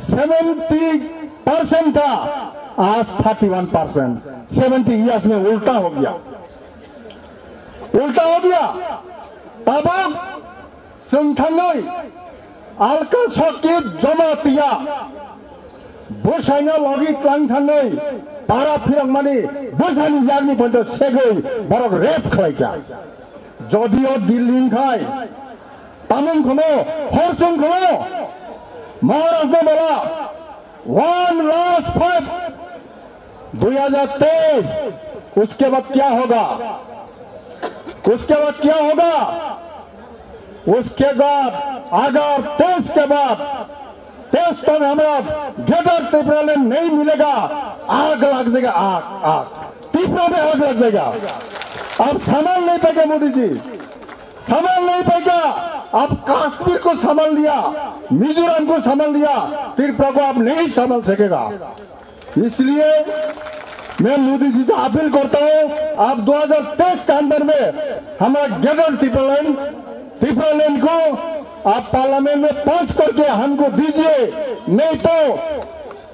सेवेंटी परसेंट था, आज thirty one percent. Seventy years में उल्टा हो गया, उल्टा हो गया। तब संथानोई अलका शक्ति जमा तिया बसाइना लगी तलांग थांगोई पारा फिरंगमानी बसानी यागनी बंद सेगोई बरक रेप खलाइका। जदियो दिल्ली खाई तमुंग खनो, हरसुंग खनो, महाराज ने बोला, वन लास्ट फाइट, दो हज़ार तेईस, उसके बाद क्या होगा? उसके बाद क्या होगा? उसके बाद अगर तेईस के बाद तेईस तक हमारा ग्रेटर त्रिपुरा लैंड नहीं मिलेगा, आग लग जाएगा, आग, आग। त्रिपुरा में आग लग जाएगा। आप संभाल नहीं पाएगा मोदी जी, संभाल नहीं पाएगा। आप कश्मीर को संभाल लिया, मिजोरम को संभाल लिया, त्रिपुरा को आप नहीं संभाल सकेगा। इसलिए मैं मोदी जी से अपील करता हूं, आप दो हज़ार तेईस के अंदर में हमारा ग्रेटर त्रिपुरा लैंड, त्रिपुरा लैंड को आप पार्लियामेंट में पास करके हमको दीजिए, नहीं तो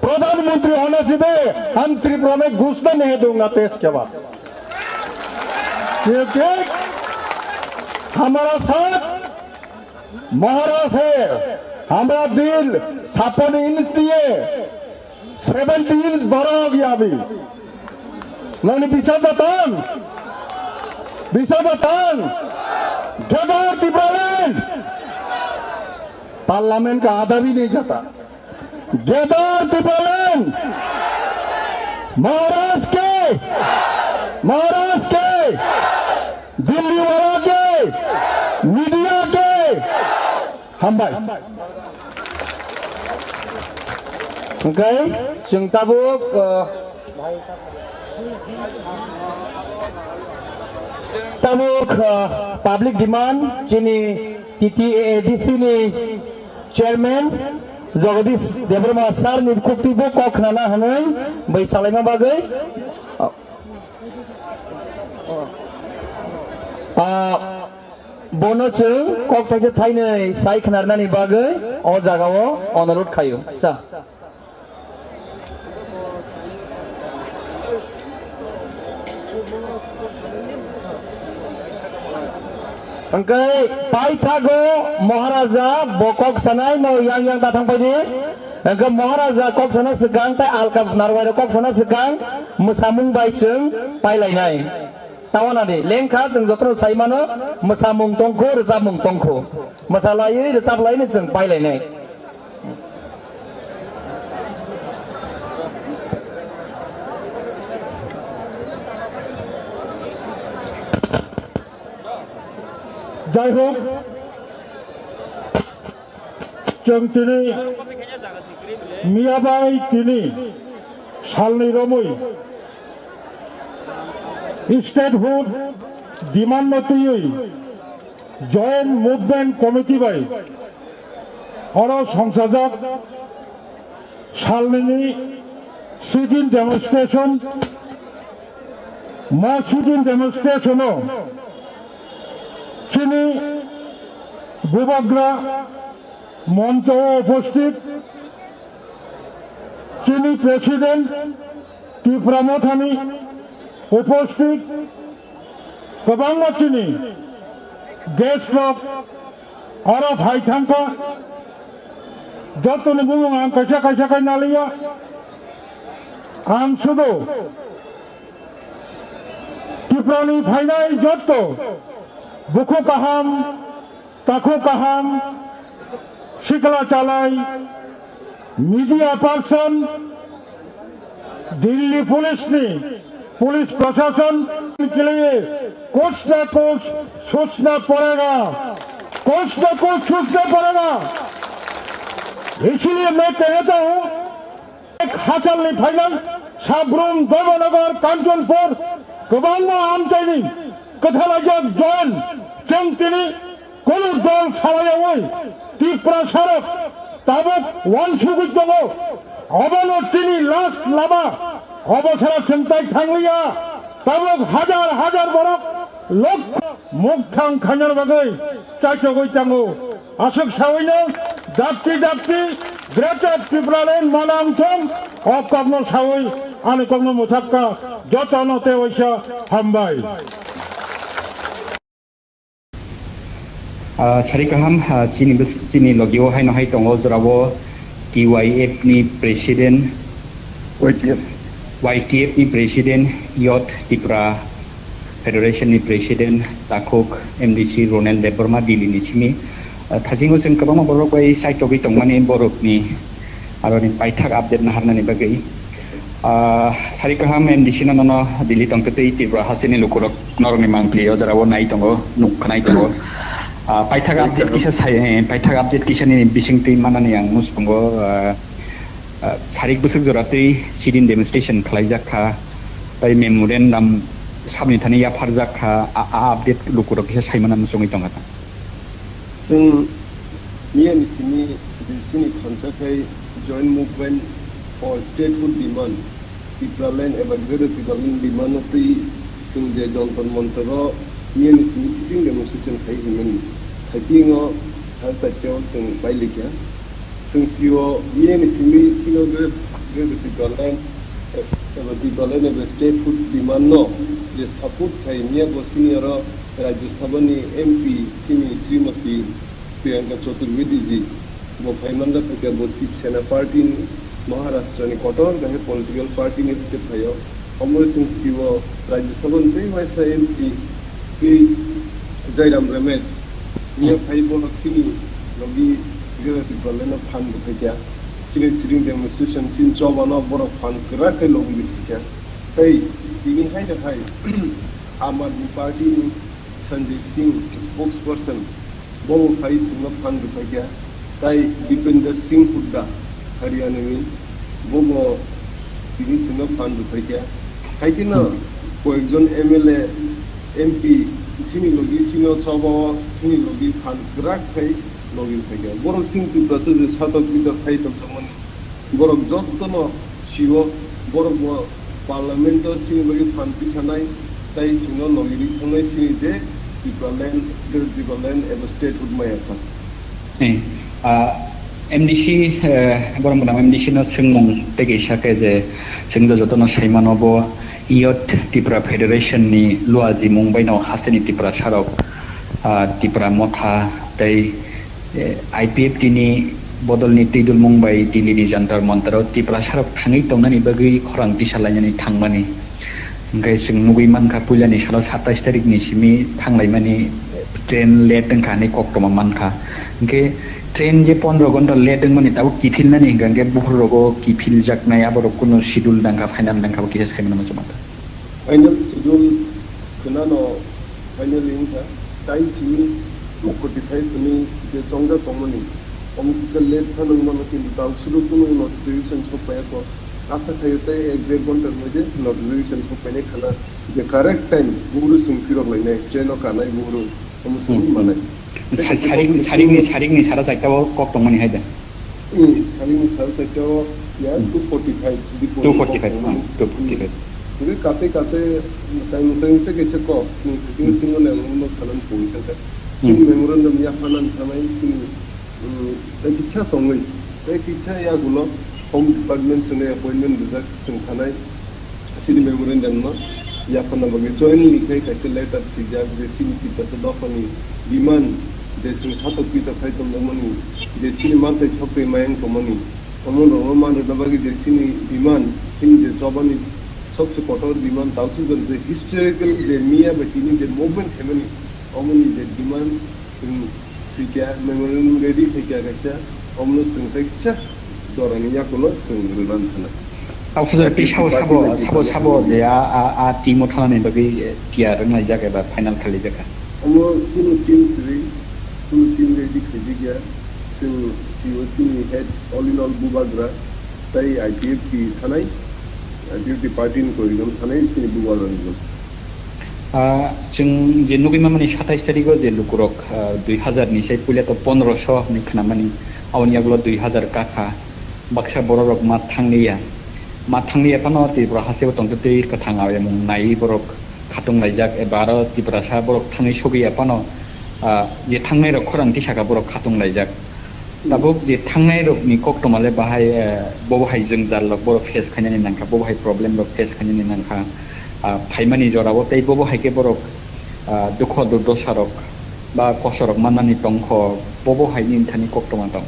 प्रधानमंत्री होने से भी हम त्रिपुरा में घुसने नहीं दूंगा तेईस के बाद। क्योंकि हमारा साथ महाराज है, हमारा दिल छप्पन इंच दिए सेवेंटी इंच बड़ा हो गया अभी। नोनी विश्वास दतान, विश्वास दतान, ग्रेटर त्रिपुरा लैंड पार्लियामेंट का आधा भी नहीं जाता। ग्रेटर त्रिपुरा लैंड महाराज के, महाराज के, दिल्ली वाला के, मीडिया के, हामबाय। Hwnkhe chwng tabuk, uh, tabuk, uh, public demand chini T T A A D C ni chairman Jagadish Debbarma sir ni bukhuk twibo kok khnana hwnwi bai salaima bagwi, uh, uh, Bono chwng kok thaisa thainwi sai khnarnani bagwi o jagao onorot khaio. Sa. Hwnkhe paithago Maharaja bo kok sanai no yang yang ta thang paidi. Hwnkhe Maharaja kok sana swkang tai alka narwai rok kok sana swkang mwsamung bai chwng pailainai. Tawana di lengkha chwng jotono sai mano, mwsamung tongkho, rwchapmung tongkho. Mwchalaiwi rwchaplaino chwng pailainai. Jai hok, chwng tini miya bai tini salni romwi statehood demand no twiwi Joint Movement Committee bai oro songchajak salnini sit-in demonstration, ma sit-in demonstration o chini bubagra moncho o uposthit, chini president Tipra Mothani uposthit, kwbangma chini guest rok oro phai thangkha. Jotoni bumung ang kaisa kaisa khai naliya. Ang sudu Tiprani phainai jotto bukhu kaham, takhu kaham, sikla chalai, media person, Delhi police ni, police प्रशासन के लिए कुछ ना कुछ सोचना पड़ेगा, कुछ ना कुछ सोचना पड़ेगा। इसीलिए मैं कहता हूँ, Hachalni phainai Sabrum, Dharmanagar, Kanchanpur kwbangma amchaini kwthalaijak join chwng tini kunu dol salayawi Tipra sarok tabuk wansugwi tongo. Obono chini last lama, obo sara chwng tai thangliya, tabuk hajar hajar borok lok mukthang khainani bagwi chaichogwi tango. Aswk sawino dakti dakti Greater Tipraland manang thung o kokno sawi ani kokno mwthakka jotono tei waisa hambai. Ah, sari kaham, ah, chini bws-, chini logio haino hai tongo, jorao T Y F ni president, Y T F. Y T F ni president, Youth Tipra Federation ni president, takhuk M D C Ronel Debbarma Delhi ni simi. Ah, thasingo chwng kwbangma borok bai saitogwi tongmani borokni aroni paithak update naharnani bagwi. Ah, sari kaham M D C no nono Delhi tongtwi tei Tripura hasteni lukurok norokni mangpili o jorao nai tongo, nuk khnai tongo. Ah, paithak update kisa sai, eh, paithak update kisa nini bisingtwi manani ang muchungo, ah, ah, sarik bwswk jora twi sit-in demonstration khlaijak kha, tei memorandum sabni thani yapharjak kha, a, a update lukurok kisa saimano muchungwi tongkha. Chwng miyani simi je chini thansa khai Joint Movement for Statehood Demand, Tipraland eba Greater Tipraland demand no twi chwng je Jantar Mantar o miyani simi sitting demonstration khai hwnmani. Thaisingo sal charta o chwng bailikha. Chwng sio miyani simi sino Greater Tipraland eba Tipraland eba Statehood demand no je support khai miya bo senior o Rajya Sabha ni M P chini Srimati Priyanka Chaturvedi ji, bo phai manjak phaikha, bo Shiv Sena party ni, Maharashtra ni kotor kaham political party ni hwnkhe phaio. Omo chwng sio Rajya Sabha ni tei waisa M P Shri Jairam Ramesh, miya phai borok chini logi Greater Tipraland no phan rwphaikha, chini sitting demonstration chini choba no borok phan kwrak khe logi rwphaikha. Tei tini hai no hai Aam Aadmi Party ni Sanjay Singh, spokesperson, bo bo phai chwngno phan rwphaikha, tai Dipender Singh Hooda, Haryana ni, bo bo tini chwngno phan rwphaikha. Hai kheno koyekjon M L A, M P, chini logi chini o choba o chini logi phan kwrak khai logi rwphaikha. Borok chini Tiprasa je satok bitok khai tongjakmani, borok jotono sio, borok bo Parliament o chini bagwi phan tisanai, tai chwngno logi ri thangnai chini je Tipraland, Greater Tipraland eba statehood maya sa. Eh, ah, M D C, eh, borok gwnang M D C no swngmung tei kaisa khe je chwng do jotono sai mano bo Youth Tipra Federation ni luajimung bai no hasteni Tiprasa rok, ah, Tipra Motha tei Eh, I P F T ni bodolni twi dulmung bai Delhi ni Jantar Mantar o Tiprasa rok thangwi tongnani bagwi khorang tisa lainani thangmani. Hwnkhe chwng nugwi mankha, puilani salo satais tarik ni simi thanglaimani train late wngkha hinwi koktwma mankha. Hwnkhe train je pondro ghonta late wngmani tabuk kiphilnani hwnkha hwnkhe buphuru rogo kiphiljaknai, aborok kunu schedule nangkha, final nangkha, bo kisa saimano muchungma. Final schedule khwnano final wngkha, tai simi two forty five hwnwi je chongjak tongmani, omo kisa late phano wngmano, kintu tauk sudu kunu notification sok phaiyakho. Asa khaio tei ek der ghonta ni moddhe notification sok phainai khana je correct time buhuru chwng phirok lainai, train o kanai buhuru, omo chwng Hmm. manai. Sa-, sarik, sarikni, sarikni sara chaita o kok tongmani hai da? Hmm, salini sal saka o ya Hmm. two forty five, di Two forty five, hmm, two forty five. Jadi kate kate tai mutai mutai kaisa kok, hmm, Hmm. singo le ang no salam pui kaka. Hmm. Sini memorandum ya hanan thanai sini, hmm, tai kicha tongwi, tai kicha ya gulo Home Department sene appointment rijak sing thanai. Chini memorandum no yaphana bagwi jointly khe kaisa letter swijak je chini Tiprasa dophani demand je chwng satok pitok khai tongjakmani, je chini mantei soktwi mayang tongmani, omo rokno man rwna bagwi je chini demand, chini je chobani sobse kotor demand, tausuk je historical je miya bai tini je movement khaimani, omoni je demand chwng Sikya, memorandum ready khaikha kaisa, omono chwng tei kisa jorani yakulo chwng rwna thana. Tabuk sabo, sabo, sabo je a, a, a team o thanani bagwi tiyar wnglaijak eba final khailaijak kha. Omo kunu team kwrwi, kunu team ready khaijakya, chwng C O C ni head all in all bubagra, tei I P F T thanai, I P F T party ni koijon thanai chini bubagra ni. Ah, chwng je nugwi mamani satais tarikgo je lukurok, ah, dui hazar ni sai puila to pondroso hinwi khnamani, aboni yagulo dui hazar kakha. Baksa bororok ma thangliya. Ma thangliya phano Tripura hasteo tongtwtwi kwthang ayamung naiwi borok khatung laijak, eba aro Tiprasa borok thangwi sogwi ya phano, ah, je thangnairok khorang tisaka borok khatung laijak. Tabuk je thangnairokni koktoma le bahai, eh, bobo hai jwngjal rok borok face khainani nangkha, bobo hai problem rok face khainani nangkha, ah, phaimani jorao tei bobo hai khe borok, ah, dukho durdosa rok ba kosto rok mannani tongkho, bobo hai nini thani koktoma tong?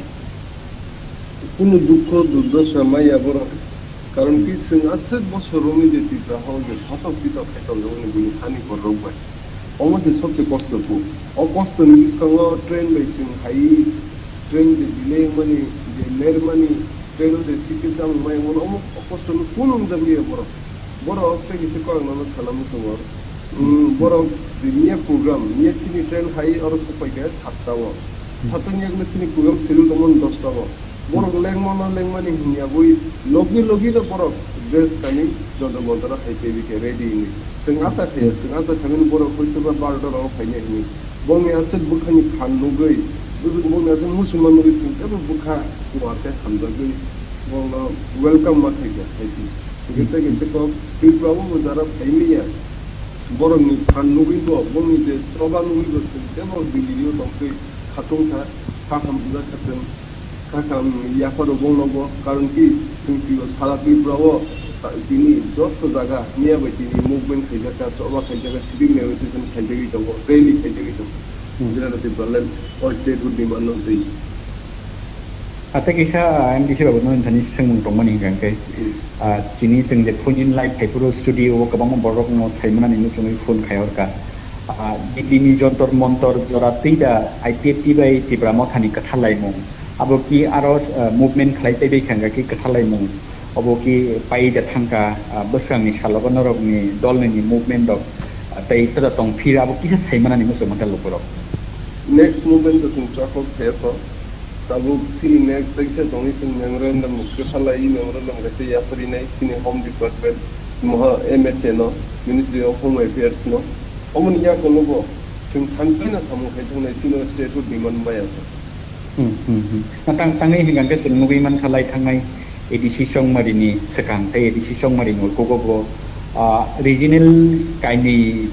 Kunu dukho durdosa maya borok. Karon ki chwng aswk bosor romwi je Tripura hao je satok pitok khai tongjak mani buini hani borok bai. Omo se sobse kosto phu. O kosto ni bwskango train bai chwng hai, train je delay wngmani, je ler mani, train o je ticket chamung mai wngmani, omo o kosto no kunu wngjak liya borok. Borok tei kisa kok nano sana muchungo. Hmm, borok miya program, miya chini train hai oro sokpai khe satta o. Satta ni yakni chini program schedule tongmani dosta o. Borok lengmano lengmani hinya bui logi logi no borok dress kani Jantar Mantar o hai tei bikhe ready hinwi. Chwng asa khaiya, chwng asa khaimani borok hoitoba barota rogo phainai hinwi. Bongni aswk bwkhani phan nugwi, bongni aswk muchungma nugwi chwng teibo bwkha kuar khe hamjagwi borokno welcome ma khaikha hai se. Hingke tei kaisa kok Tripura o bo jara phaimaya. Borokni phan nugwi bo, bongni je choba nugwi bo chwng tei borok Delhi o tongtwi khatung kha, kha ham bujak kha chwng, kha kam yapharo bongno bo. Karon ki chwng sio sara Tripura o ta-, tini joto jaga miya bai tini movement khaijak kha, choba khaijak kha, sitting demonstration khaijagwi tongo, rally khaijagwi tongo. Hmm. Jera Tipraland o state o demand no twi. Atei kaisa, ah, M D C babu no thani swngmung tongmani hingka khe, ah, chini chwng je phone in live phaiphuru studio o kwbangma borok no saimanani muchungwi phone khai horka. Ah, Delhi ni Jantar Mantar jora twi da I P F T bai Tipra Motha ni kwtha laimung. Abo ki aro, ah, movement khlai tei bai kha hingka khe kwtha laimung. Obo ki pai da thangka, ah, bwskang ni salo norok ni dol ni movement rok, ah, tei tada tong phir abo kisa saimanani muchungma ta lukurok. Next movement to chwng chakhok khe to. Tabuk chini next tei kisa tongwi chwng memorandum kwtha lai, memorandum kaisa yapharinai chini Home Department, moha M H A no, Ministry of Home Affairs no. Omoni yakulo bo chwng thansa no samung khai thangnai chini state o demand maya sa. Hmm, hmm, hmm. Na tang, tangwi hingka khe chwng nugwi mankha lai thangnai A D C Chongmari ni swkang tei A D C Chongmari ni ukugo bo, ah, regional kainwi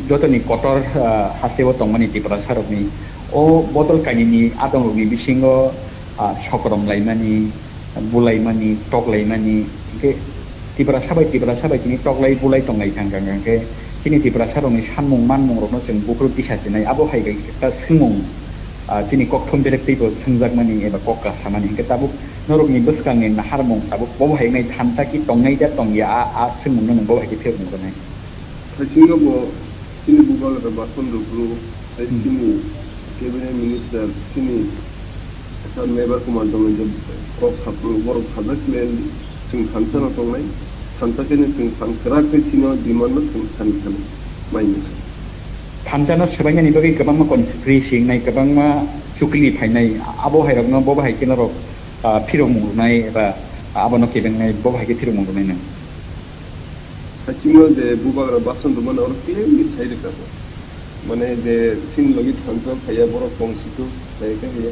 jotoni kotor, ah, hasteo tongmani Tiprasa rokni o bodol kainwini adongrokni bisingo, ah, sokrom laimani, bulaimani, toklaimani, hingke Tiprasa bai Tiprasa bai chini toklai bulai tonglai thang kha, hingke chini Tiprasa rokni sanmung manmung rokno chwng buphuru tisa sinai, abo hai khe ta swngmung, ah, chini kokthum belek teibo swngjakmani eba kok kasamani, hingke tabuk norokni bwskangni naharmung tabuk bo hai wngnai thansa ki tongnai da tongya, a, a swngmungno nwng bo hai khe phiyok nung rwnai. Thaisingo bo chini bubagra Bason Rupru, tei Hmm. chini cabinet minister, chini sir Mebar Kumar Jamai je kok sapru, borok sajak khe chwng thansa no tongnai, thansa khe chwng than kwrak khe chini demand no chwng sani kha mai masa. Thansa no swbainani bagwi kwbangma conspiracy wngnai, kwbangma chukli phainai, abo hai rokno bo hai khe norok, ah, phirokmung rwnai eba abono kebengnai bo hai khe phirokmung rwnai nang. Hachingno je bubagra Bason Rupru mano oro clearly sai rwkha bo. Mane je chini logi thansa phaiya borok tong situ, phaiya khe phaiya.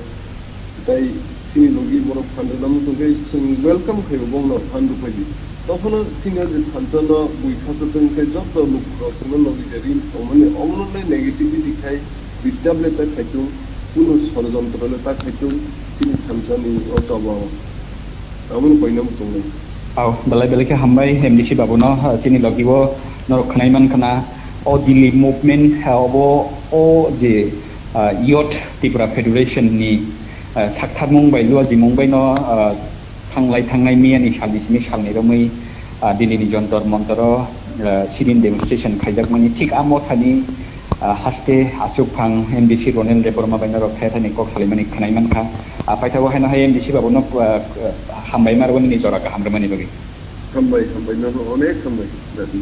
Tai chini logi borok phan rwna muchung khe chwng welcome khaibo bongno phan rwphai di. Tokhono chini o je thansa no bui kha kwtwng khe joto lukurok chwngno logi je ring tongmani omono le negativity khai disturb le ta khaitung, kunu sorojontro le ta khaitung chini thansa ni o choba o. Aboni koina muchungnai. Au, belai belai khe hambai M D C babuno, ah, chini logi o norok khwnai man khna. O Delhi movement, ah, obo o je, ah, Youth Tripura Federation ni, ah, saktharmung bai luajimung bai no, ah, thanglai thangnai miya ni sal ni simi sal ni romwi, ah, Delhi ni Jantar Mantar o, ah, sit-in demonstration khaijakmani thik a mothani, ah, haste aswk phang M D C Ronel Debbarma bai norok thai thani kok salaimani khwnai mankha. Ah, paithago haino hai M D C babuno, ah, hambai ma rwmani jora kaham rwmani bagwi. Hambai, hambai, nono onek hambai, dadi.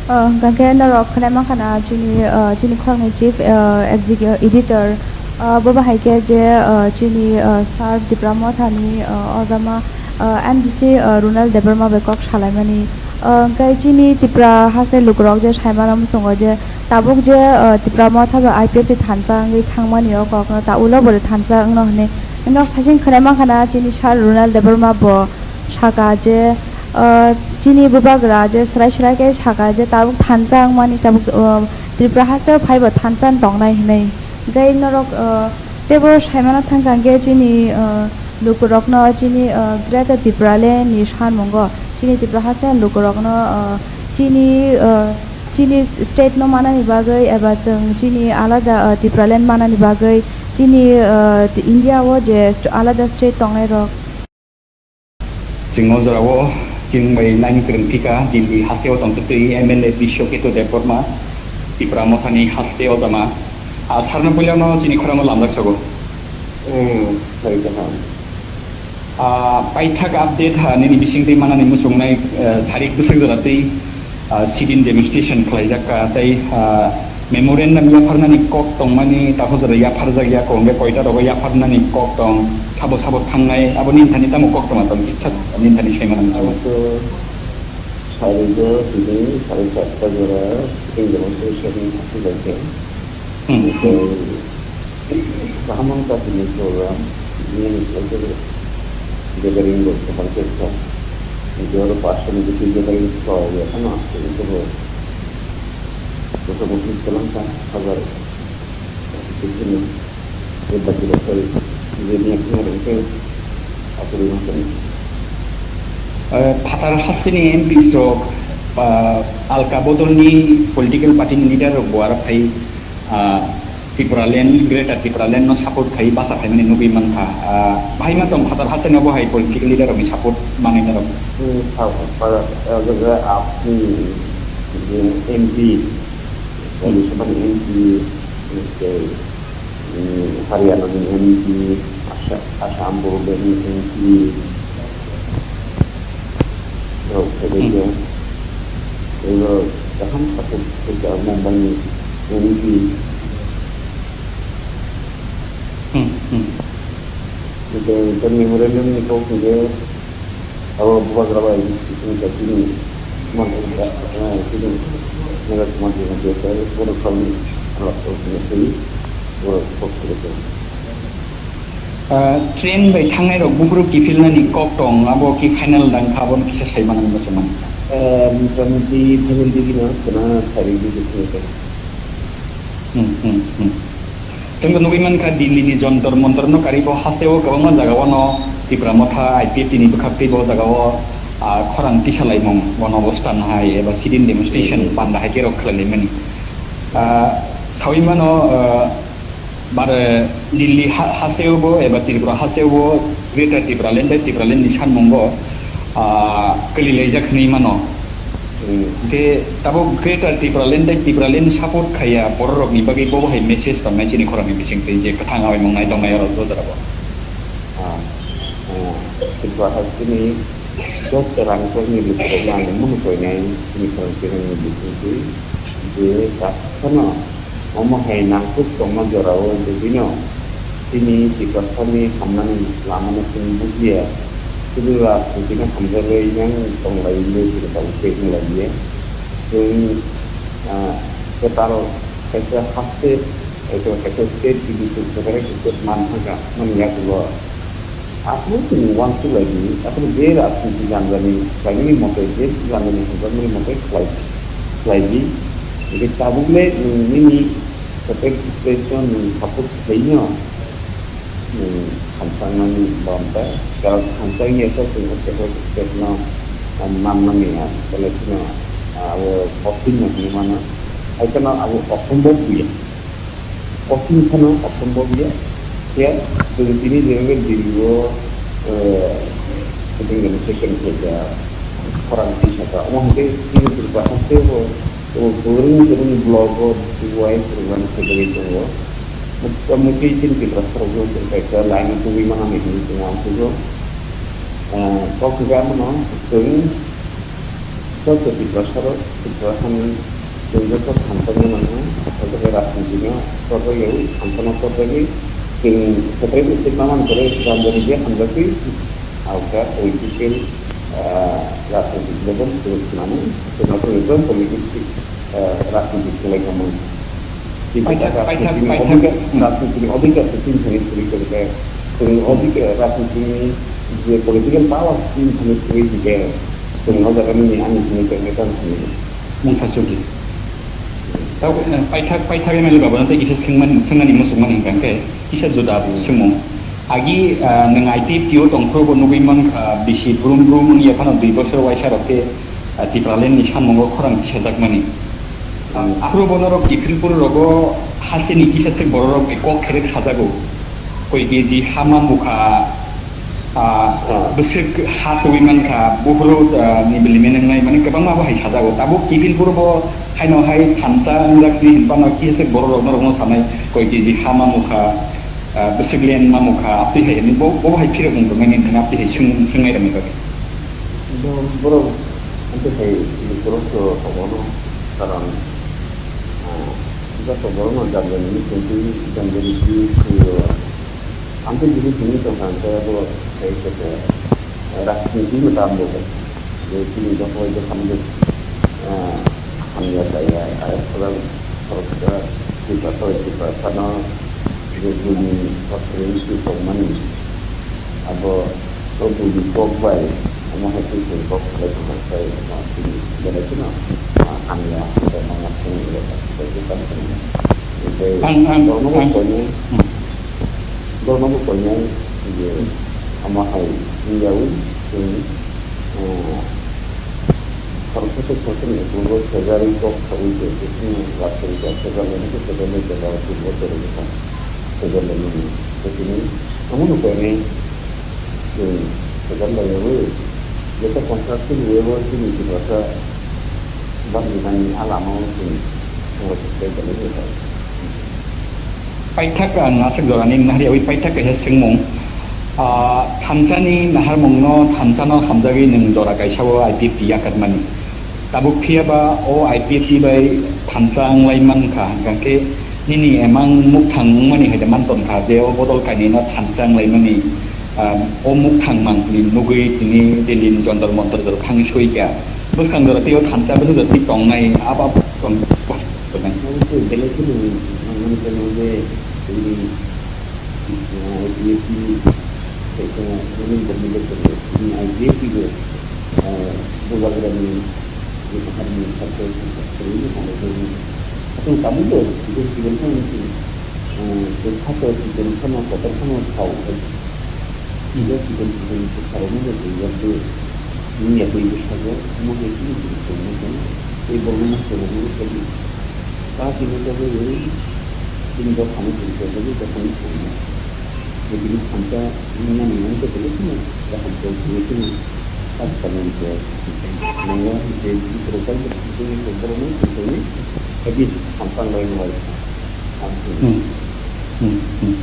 Ah, hwnkha khe norok khwnai mankha na chini, ah, chini khoroknwi chief, ah, execu-, editor, ah, bo bahai khe je, ah, chini, ah, sir Tipra Mothani, ah, ojama, ah, M D C, ah, Ronel Debbarma bai kok salaimani. Ah, hwnkhe chini Tipra haste lukurok je saimano muchungo je, Tabuk je, uh, Tipra Motha bai I P F T thansa wngwi thangmani o kokno ta ulo bo thansa wngno hwnwi. Wngkha saichung khwnai mankha na chini sir Ronald Debbarma bo saka je, uh, chini bubagra je swrai swrai khe saka je tabuk thansa wngmani tabuk, uh, Tripura hasteo phaibo thansa wng tongnai hwnwi. Hwnkhe norok, uh, teibo saimano thangkha hwnkhe chini, uh, lukurokno chini, uh, Greater Tipraland ni sanmungo chini Tripura hasteo lukurokno, uh, chini, uh, Chini state no manani bagwi eba chwng chini alada, uh, Tipraland manani bagwi chini, uh, India o je st-, alada state tongnai rok. Chwng o jora o chwng bai nani kwrwng thika Delhi haste o tongtwtwi M L A Biswa Ketu Debbarma Tipra Mothani haste o tama. Ah, sarno puila no chini khorang o lamjak sogo. Hmm, sai kaham. Ah, paithak update ha nini bisingtwi manani muchungnai, eh, sarik bwswk jora twi, ah, sit-in demonstration khlaijak ka tei, ah, memorandum yapharnani kok tongmani takhuk jora yapharjak ya kok hwnkhe koita rogo yapharnani kok tong sabo sabo thangnai abo nini thani tamo kok tongma tong kisa nini thani sai manani muchungo. Abo to sarik o tini sare charta jora sit-in demonstration aswk bai khe. Hmm, hmm. Kaham wng kha tini program, nini gathering bo kwbang khe kha. Hwnkhe oro pash ni bithi gathering khlai ya phano, hwnkhe bo moto moti kwlang kha, hajar bithi ni, bati bo khlai, je niya khna rwng khe, aswk rwng kha. Eh, phatar hasteni M Ps rok, ah, alka bodolni political party ni leader rok bo aro phai, ah, Tipraland, Greater Tipraland no support khai basa khaimani nugwi mankha. Ah, bahai ma tong phatar hasteni obo hai political leader rokni support manwi norok. Hmm, sa-, sa-, eh, jaga apni je M P, Rajya Sabha ni M P, tei, hmm, Haryana ni M P, Asa-, Assam Border ni M P, rok phaibai khe, oro kaham support khaijak Mumbai ni M P. Hmm, hmm. Hwnkhe memorandum ni kok hwnkhe abo bubagra bai chini, chini, eh, chini Naga Kumar Dima Debbarma borok salni borok kok. Ah, train bai thangnai rok buphuru kiphilnani kok tong, abo ki final dang kha, abono kisa sai manani muchung man. Eh, motamoti final digino khwna sari di khwna. Hmm, hmm, hmm. Chwng nugwi mankha Delhi ni Jantar Mantar no karibo hasteo kwbangma jagao no Tipra Motha I P F T ni bwkhaktwi bo jagao, ah, khorang tisalaimung, bono obostan hai eba sit-in demonstration panda hai khe rok khlailaimani. Ah, sawi mano, ah, Bare Delhi ha-, hasteo bo eba Tripura hasteo bo Greater Tipraland tei Tipraland ni sanmungo, ah, kwlilaijak hwnwi mano. Hmm. Hwnkhe tabuk Greater Tipraland tei Tipraland support khaiya bororokni bagwi bobo hai message tongnai chini khoroknwi bisingtwi je kwthang awaimung nai tongnai oro jora bo. Ah, ah, Tripura hasteni joto rangchakni lukurokno ang munu koinai chini khorang chini bisingtwi je kaphano omo hai nangkuk tongma jorao bwswino chini Tiprasani hamnani lamano chwng bujiya, sudu rajnitino hamjagwi yang tonglai hinwi chini tabuk tei wnglai ya. Chwng, ah, kwtal kaisa haste Kaisa kaisa state bini chwng separate state man thangkha, mani yakulo. Aswk chwng uansuk lai di, aswk je rajniti janjani khlaimani mote, je janjani hamjakmani mote khlai, khlai di. Hingke tabuk le nwng nini separate state no nwng support khlaino, nwng hamjaknani bam ta, karon hamjakya khe chwng separate state no, ah, man manya, belai kheno, ah, abo kothin no hinwi mano. Hai kheno abo osombob ya. Kothin phano asombob ya. Khe chwng tini je Delhi o, eh, meeting demonstration khlaijak, khorang tisaka. Omo hwnkhe chini Tripura haste bo, bo kwrwng kwrwng block o duai program khaijagwi tongo. Motamoti chini Tripura sarokno chwng kaisa line o tubui manani hinwi chwng uansugo. Eh, kok hwnkhe abono chwng Joto Tiprasarok, Tiprasani chwng joto thansa mwnangno, joto khe rajnitino chorjak yaui, thansa no chorjagwi, chwng separate state manmani kwrwi, rajyani je hamjakwi, aokha political, ah, rajnitik level chwng swnamwi, chwng joto politics rajniti khlai tongmani. Kintu Paithak, paithak, rajnitini paithak. Odhikar, rajnitini odhikar se chini thani kwrwi kwrwi khe, chwng odhikar rajnitini je political power chini thani kwrwi hinkhe, chwng o jaga nini ani thani kwrwi tong thani. Mungsa Chudri. Tau, eh, paithak, paithak M L A babano tei kisa swngmani, swngnani muchungmani hinkha hinkhe kisa juda swngmung. Agi, ah, nwng I P F T o tongphuru bo nugwi mankha, bisi brum brum wngya phano dui bosor waisa rok khe, ah, Tipraland ni samung o khorang tisajakmani. Ah, aphuru bo norok kiphilphuru rogo hasini kisa se borok rok bai kok kherek sajago. Koi keji ha mamukha, ah, bwswk ha twi mankha, buphuru, ah, ni bili menengnai, mane kwbangma bo hai sajago. Tabuk kiphilphuru bo haino hai thansa wngjak twi hinphano kisa se borok rok norok no sanai, koi keji ha mamukha, ah, bwswk len mamukha, aptwi hai hinwi bo, bo hai phirok wng tongmani hinwi aptwi hai swng-, swngnai rokni bagwi. Bo-, borok, amtwi hai borok to tongo no, karon, ah, joto borok no jat jat ni tongtwi, jat jat ni twi, twi, amtwi jili simi tongkha, hwnkhe abo hai khe, rajniti no tam bo, je chini joto bai je hamjak, ah, hamya chaya, ah, khorang, khoroksa, Tiprasa, Tiprasa no, je buini kok kwrwi tongmani, abo o buini kok bai, omo hai twi kok khlai tongkha, khlai tongkha, chini belai kheno, ah, hamya, tongmani, tei Ang, ang, borokno bo ang. Koinai, hmm. Borokno bo koinai je omo hai wngyaui chwng, eh, khoroksa tei khoroksa ni ukulgo sejarwi kok saui se, se chwng rajkari kok sejarlaino khe sejarlai jora o chwng bo chorwi bwkha sejarlaimani. Tei tini omono koinai chwng sejarlaiyaui jesa construction way o chini Tiprasa bangni nangni a lama o chwng thangwi tei belai khe. Paithak ang aswk jorani wngna hari, aboni paithak kaisa swngmung. Ah, thansa ni naharmung no, thansa no hamjagwi nwng jora kaisa o I P F T yakatmani. Tabuk phiya ba o I P F T bai thansa wnglai mankha, hwnkhe nini emang mukthang wngmani hai de man tonkha, je o bodol kainwi no thansa wnglaimani, ah, o mukthang mang tini nugwi tini Delhi ni Jantar Mantar jora thangwi soi kha. Bwskang jora tei o thansa bwswk jora tei tongnai, abo tong-, Obo belai kheno nangmani khe nang je chini, ah, I P F T kaisa nini borokni bwskango chini I P F T bo, ah, bubagrani, bubagrani sakhe kwrwini hamjakmani. Aswk tabukbo chikon chikon phano chini, ah, je sakhe chikon phano kotor phano thao. Chikon chikon chikon khe kharokma bai twijak de, wngya twi bwsajak, omo hai chini chini tongma tong, tei borokno ma chwrwngwi tongdi. Ta tini tongwi chini dophano tong tongwi dophano tongma. Tei tini thansa wngmani wngkhe belai kheno kaham tong tongwi chini sak tongmani tong. Nangya je borok bai tongwi borokno tong tongwi, tei thansa wnglaimani. Hmm. Hmm, hmm.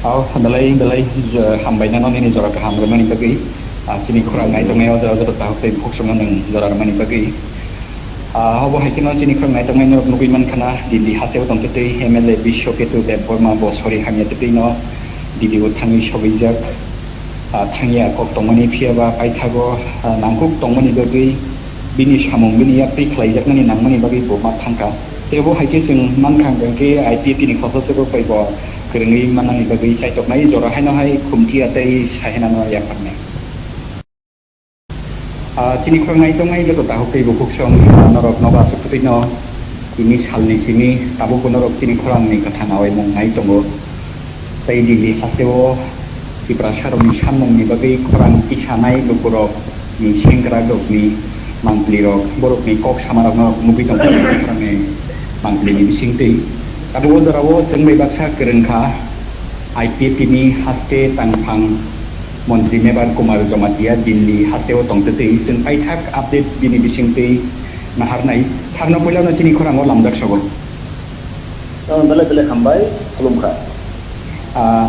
Aw, belai, belai, je, hambai nano nini jora kaham rwmani bagwi. Ah, chini khorang nai tongnai o jora joto tahuk tei bukhuk songno nwng jora rwmani bagwi. Ah, obo hai kheno chini khorang nai tongnai norok nugwi mankha na, Delhi hasteo tongtwtwi M L A Biswa Ketu Debbarma bo sori hamya twtwi no Delhi o thangwi sogwijak. Ah, thangya kok tongmani phiya ba paithago, ah, nangkuk tongmani bagwi bini samung bini yapri khlaijaknani nangmani bagwi bo ma thangkha. Tei bo hai khe chwng mankha hwnkhe I P F T ni khoroksa rok bai bo kwrwngwi mannani bagwi chaitoknai jora haino hai khumtiya tei sahinano yapharnai. Ah, chini khorang nai tongnai joto tahuk tei bukhuk song, ah, norok nogo aswk kwtwi no tini salni simi tabukbo norok chini khorang ni kwthang awaimung nai tongo. Tei Delhi hasteo Tiprasa rokni sammungni bagwi khorang tisanai lukurokni sengkrak rokni mangpli rok borokni kok sama rokno nugwi tongkha chini khorangni mangpli ni bisingtwi. Tabuk o jorao chwng bai baksa kwrwngkha I P F T ni haste tangphang montri Mebar Kumar Jamatia Delhi hasteo tongtwtwi chwng paithak update bini bisingtwi naharnai. Sarno puilano chini khorango lamjak sogo. Belai belai hambai, khulumkha. Ah,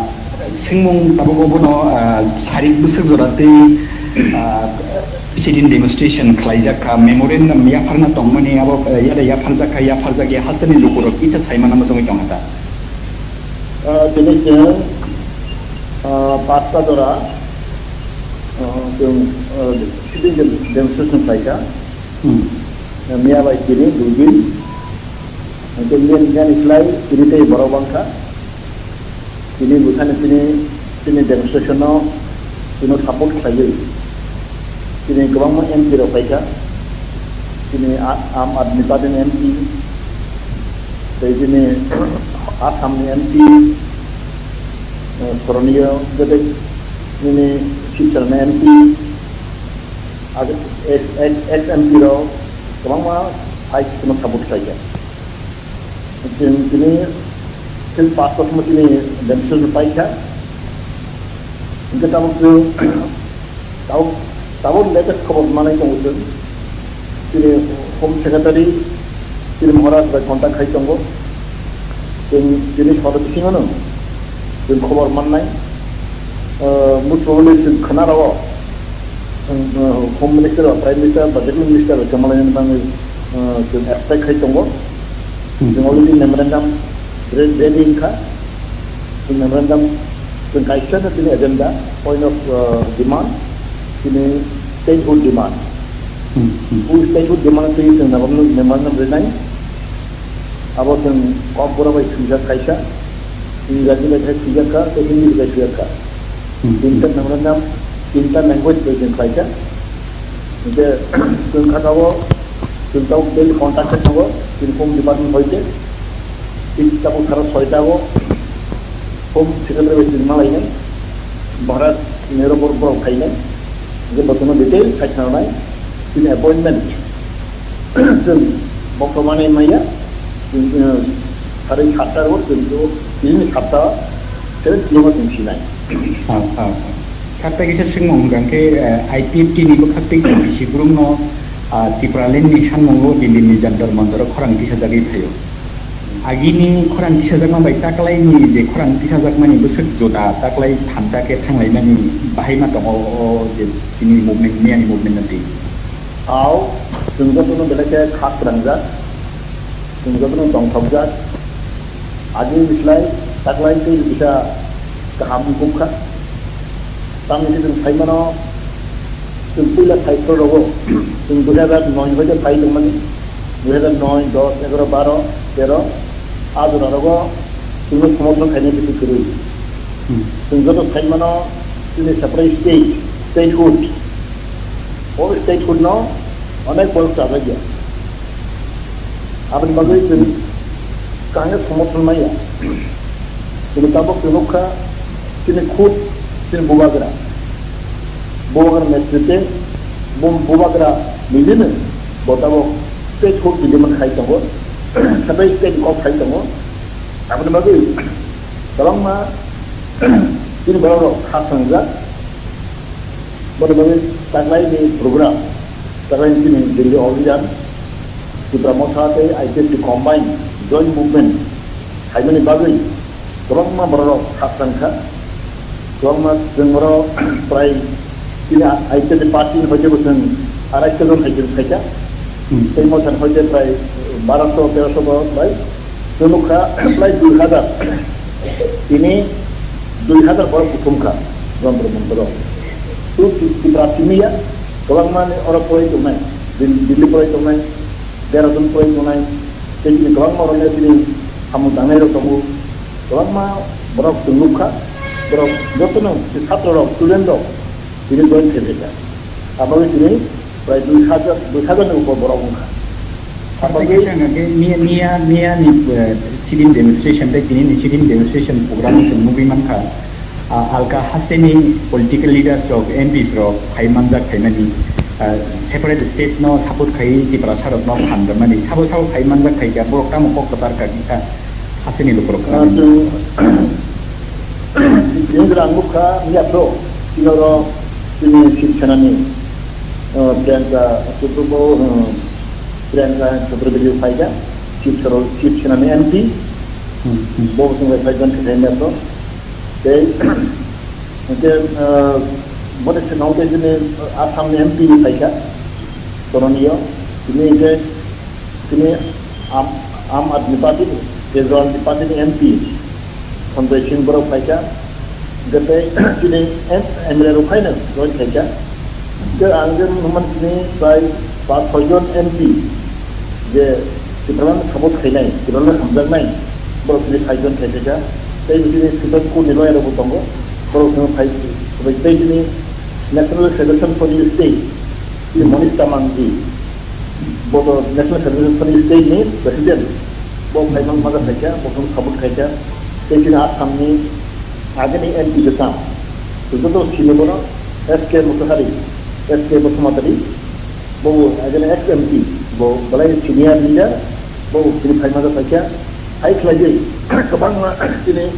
swngmung tabuk obono, ah, sarik bwswk jora tei, ah, sit-in demonstration khlaijak kha, memorandum yapharna tongmani abo, eh, yada yapharjak kha, yapharjak ya hasteni lukurok kisa saimano mujungwi tongkha ta. Ah, tini chwng, ah, pasta jora, ah, chwng, ah, sit-in dem-, demonstration khlaikha. Hmm. Miya bai tini dui din. Hingke miya ni slai tini tei borok bangkha. Tini bwsani tini, tini demonstration no tino support khlaiwi. Tini kwbangma M P rok paikha. Tini A-, Aam Aadmi Party ni M P, tei tini Assam ni M P, eh, Soroniyo, tei tini Silchar ni M P, ag-, ex, ex, ex M P rok kwbangma hai tino support khlaikha. Chwng tini till pasto thangma tini demonstration paikha. Hingke tabuk chwng, tabuk, tabuk latest khobor manai tongo chwng. Chini Home Secretary, chini Maharaj bai contact khai tongo. Chwng chini soro bisingo no chwng khobor mannai. Ah, most probably chwng khna rwo. Chwng, ah, Home Minister ba Prime Minister ba Deputy Minister bai kwma lainani bagwi, ah, chwng expect khai tongo. Hmm. Chwng already memorandum re-, ready wngkha. Chwng memorandum chwng kaisa no chini agenda, point of, ah, demand, chini statehood demand. Hmm, hmm. O statehood demand twi chwng memorandum, memorandum rinai. Abo chwng Kokborok bai swijak kaisa, Ingraji bai khai swijak kha, tei Hindi bai swijak kha. Hmm, hmm. Tinta memorandum, tinta language bai chwng khlaikha. Hingke chwng kha tabuk, chwng tabuk daily contact khe tongo, chini Home Department hoite. Tini tabuk sara soita o Home Secretary bai chwng malainai, Bharat Nehru borok, borok phainai, hingke bo chwngno detail sai khwnanai, chini appointment. Chwng bokhorokmani maya, chwng, eh, sari satta ro chwng to, chini satta, seven P M o chwng sinai. Ah, ah, ah. Satta kisa swngmung hwnkha khe, eh, I P F T ni bwkhak tei T T C Group no, ah, Tipraland ni sanmung o Delhi ni Jantar Mantar o khorang tisajagwi phaio. Agini khorang tisajakma bai taklaini je khorang tisajakmani bwswk juda taklai thansa khe thanglaimani bahai ma tongo o je chini movement, miyani movement no twi. Ao, chwng jotono belai khe kha kwrangjak, chwng jotono tongthokjak. Agini slai taklai tei kisa kaham wngkha. Tamni hwnkhe chwng phaimano, chwng puila phai phuru rogo, chwng dui hazar noi hoite phai tongmani, dui hazar noi, dos, egaroh, baroh, teroh, a jora rogo chwngno somorthon khainai bisi kwrwi. Hmm. Chwng joto phaimano chini separate state, statehood, o statehood no onek borok chajakya. Aboni bagwi chwng kaham khe somorthon maya. Chwng tabuk chwng nukha chini khud chini bubagra. Bubagra netrite bu-, bubagra nijino bo tabuk state khud nijino khai tongo. Sabai state kok khai tongo. Aboni bagwi kwbangma chini borok rok kha swngjak. Boni bagwi taklai ni program, taklai ni chini Delhi All India, Tipra Motha tei I P F T combined joint movement khaimani bagwi kwbangma borok rok khakchang kha, kwbangma chwng oro prai chini I P F T party ni hoite bo chwng arai jon hai chwng khaikha, hmm, tei Motha ni hoite prai baraso terosho borok bai. Chwng nukha, prai dui hazar. Tini dui hazar borok kuthumkha, jontro montro. Tu Ti-, Tipra simi ya, kwbangma ni oro poroi tongnai, Dil-, Delhi poroi tongnai, Dehradun poroi tongnai, tei chini kwbangma oro tini samung tangnai rok tongo. Kwbangma borok chwng nukha, borok jotono chini chhatro rok, student rok, tini join khe phaikha. Aboni tini prai dui hazar, dui hazar ni upor borok wngkha. Sir, tei kaisa hwnkha khe miya, miya, miya ni, eh, sit-in demonstration tei tini ni sit-in demonstration program o chwng nugwi mankha, ah, alka hasteni political leaders rok, M Ps rok phai manjak phaimani, ah, separate state no support khai Tiprasa rok no phan rwmani sabo sabo phai manjak phaikha, borok tamo kok kwchar kha kisa hasteni lukurok khna. Ah, chwng, chwng rang nukha miya pro, chini oro chini Shiv Sena ni, ah, Priyanka Chopra bo, ah, Priyanka Chakraborty phaikha, Shiv Sena, Shiv Sena ni M P, hmm, hmm, bo chwng bai phaikha khe miya pro. Tei, hingke, ah, boni sengkang tei chini Assam ni M P phaikha, Soroniyo, tini hingke, tini Aam, Aam Aadmi Party ni, Kejriwal ni party ni M P, Sanjay Singh borok phaikha, hingke tei chini M-, M L A rok phaino join khaikha. Hingke ang je nukman chini prai pas soi jon M P, je Tipraland support khainai, Tipraland hamjaknai, borok chini five jon khaikha. Tei bini Supreme Court ni lawyer rokbo tongo, borok chini five, tei bini National Federation for New State, bini Monish Tamang ji, bo to National Federation for New State ni president, bo khaimang maja khaikha, bo chini support khaikha. Tei chini Assam ni agini M P bwsa, joto sini bono S K Motihari, S K Basumatary, bo agini ex M P, bo belai senior leader, bo chini phai maja paikha, hai khlaiwi kwbangma chini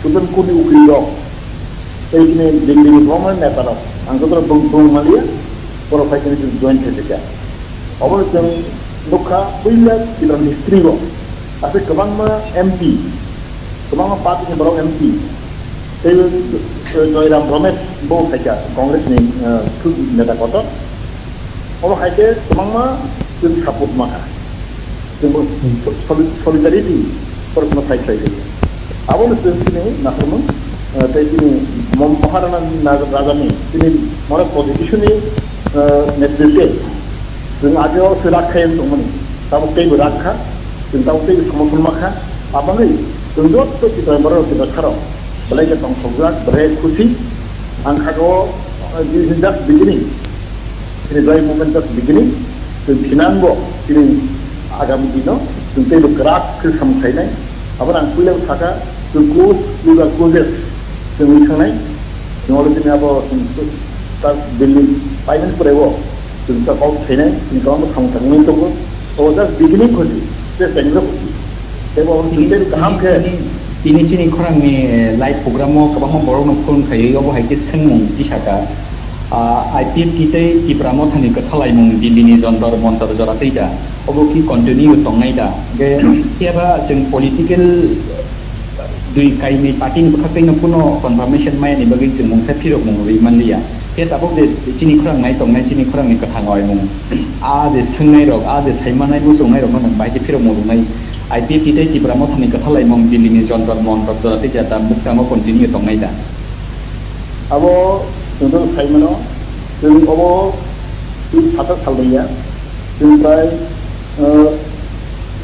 Supreme Court ni ukil rok, tei chini Delhi ni kwbangma neta rok, ang joto rok bung, bung maliya, borok phai chini join khaikha. Obo chwng nukha puila Tripura history o, aswk kwbangma M P, kwbangma party ni borok M P, tei, eh, Joyram Ramesh bo khaikha Congress ni, eh, neta kotor. Obo hai khe kwbangma chwng support ma kha. Chwng bo soli-, solidarity borok no phai khlai khe. Abo no chwng chini naharmung, eh, tei chini Mo-, Maharana na-, Raja ni chini Maharaj Pradyut Kishore ni, eh, netritwe chwng age o se rak khai tongmani. Tabuk tei bo rak kha, chwng tabuk tei bo somorthon ma kha. Aboni chwng joto Tripura borok Tripura kharo belai khe tongthokjak, belai khusi. Ang kha o, eh, this is just beginning. Chini belai movement just beginning. Chwng thinango chini agami dino chwng tei bo kwrak khe samung khlainai. Abo ang puila sakha, chwng close, we are closest. Chwng wngwi thangnai. Chwng oro chini abo chwng ta building paimani pore o chwng ta kok khainai, chini kwbangma samung tangwi tongo. O just beginning khusi, just tengjo khusi. Tei bo chwng tei kaham khe. Tini, tini chini khorangni, eh, live program o kwbangma borokno phone khaiwi obo hai khe swngmung tisaka. Ah, I P F T tei Tipra Mothani kwthalaimung Delhi ni Jantar Mantar jora twi da. Obo ki continue tongnai da? Ge, phiya ba chwng political dui kainwi party ni bwkhak twi no kuno confirmation maya ni bagwi chwng mungsa phirok mung rwi manliya. Phiya tabuk je chini khorang nai tongnai, chini khorang ni kwthang oi mung. A je swngnai rok, a je saimanai muchungnai rok no mung bai khe phirok mung rwnai. I P F T tei Tipra Mothani kwthalaimung Delhi ni Jantar Mantar jora twi da, da bwskango continue tongnai da? Abo chwng joto sai mano, chwng obo chwng sata sal rwya, chwng prai, eh,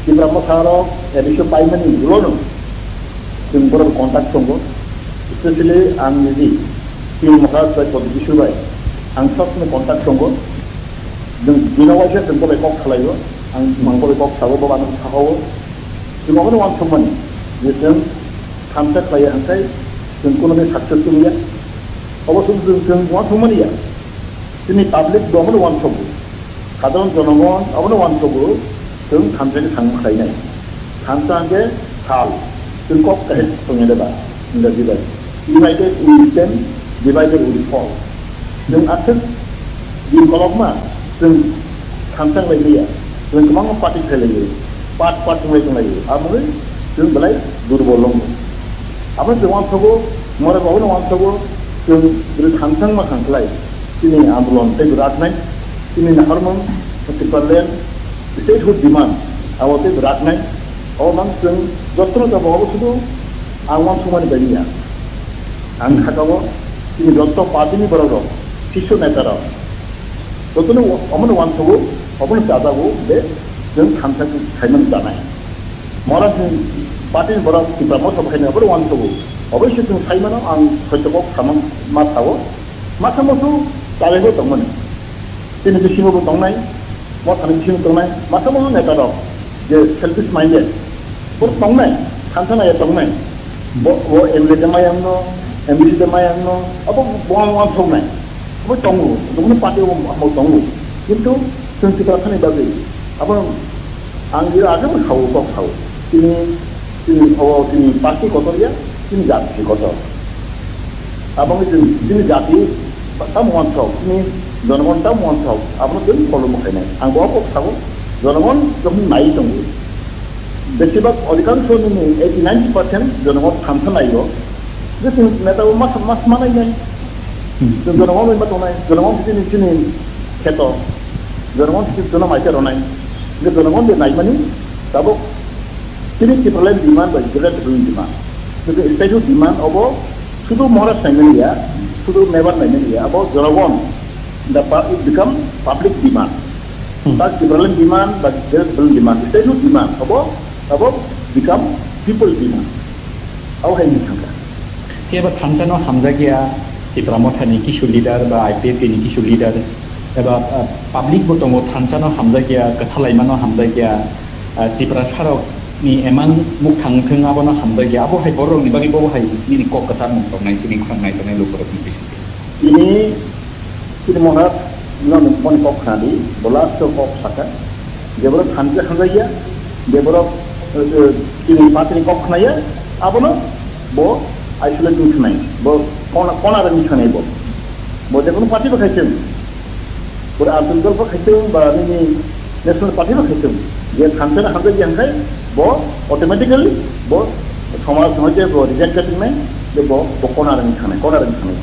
Tipra Motha rok admission paimani ulo no chwng borok contact tongo, especially ang niji T N Maharaj bai Pradyut Kishore bai ang sob somoi contact tongo, chwng bino waisa chwng bo bai kok salaio, ang mang bo bai kok sao, bo ano sao, chwng obono uansukmani je chwng thansa khlaiya hwnkhai chwng kuno din success wngya. Obo chwng, chwng, chwng uansukmani ya. Chini public bo obono uansugo. Sadharon jonogon obono uansugo, chwng thansa ni samung khlainai. Thansa hwnkhe sal, chwng kok kahai tongya de ba, Ingraji bai. United we stand, divided we fall. Chwng aswk din kolokma, chwng thansa wnglailiya, chwng kwbangma party khlailaio, part part wnglai tonglaio, aboni chwng belai durbol wngo. Abo chwng uansukgo, morok obono uansukgo, chwng bwrwi thansa wngma thang khlai, chini andolon teibo raknai, chini naharmung Tipraland statehood demand abo teibo raknai, obo mang chwng jotono jabo obo sudu ang uansukmani bai ya. Ang kha o chini joto party ni borok rok, sisyo neta rok, jotono omono uansukgo, omono chajago je chwng thansa khaimani chanai. Mora chwng party ni borok Tipra Motha bo khaina obono uansukgo. Oboisyo chwng sai mano, ang hoito kok sama ma sao. Ma samo su chajagwi tongmani. Chini bisingo bo tongnai, Mothani bisingo tongnai, ma samo su neta rok je selfish minded. Bo tongnai, thansa naiya tongnai. Bo, bo M L A de mayang no, M D C de mayang no, abo bo ang uansuknai. Abo tongo, jokono party o amo tongo. Kintu chwng Tipra thani bagwi abo ang je age bo sao, kok sao. Chini, chini obo chini party kotor ya, chini jati kotor. Abo wngwi chwng chini jati tamo uansuk, chini jonogon tamo uansuk, abono chwng follow ma khainai. Ang bo kok sao, jonogon jokhon nai tongo. Besibak odhikangsho nini eighty ninety percent jonogon thansa naio. Je chwng neta bo mas, mas manai nai. Hmm. Chwng jonogon bai ma tongnai, jonogon chini, chini kheto, jonogon chini chwngno maisa rwnai. Je jonogon je naimani, tabuk chini Tipraland demand bai Greater Tipraland demand. Chwng statehood demand obo sudu Maharaj naimani ya, sudu Mebar naimani ya, abo jonogon, the pu-, it become public demand. Hmm. First Tipraland demand, but there is demand. State no demand. Abo, abo become people demand. Abo hai ni thangka. Phiya ba thansa no hamjak ya, Tipra Motha ni kisu leader ba I P F T ni kisu leader, eba, ah, public bo tongo thansa no hamjak ya, kwthalaima no hamjak ya, ah, Tipra sarok ni emang muk thang thung abo no hamjak ya, abo hai borok ni bagwi bo hai nini kok kwchar mung tongnai chini khorang nai tongnai lukurok ni bising. Ini, ini monat, no, no, moni kok khna di, bo last kok saka. Jeboro thansa hamjak ya, jeboro, eh, eh, ini patini kok khna ya, abono bo isolate ni khnai, bo kona, kona rani khnai bo. Bo jekunu party bo khaisem. Bo Arjun dol bo khaisem, ba nini National Party bo khaisem. Je thansa hamjak ya hwnkhe, bo automatically, bo somaj, somaj je bo reject khaisem nai, je bo, bo kona rani khnai, kona rani khnai.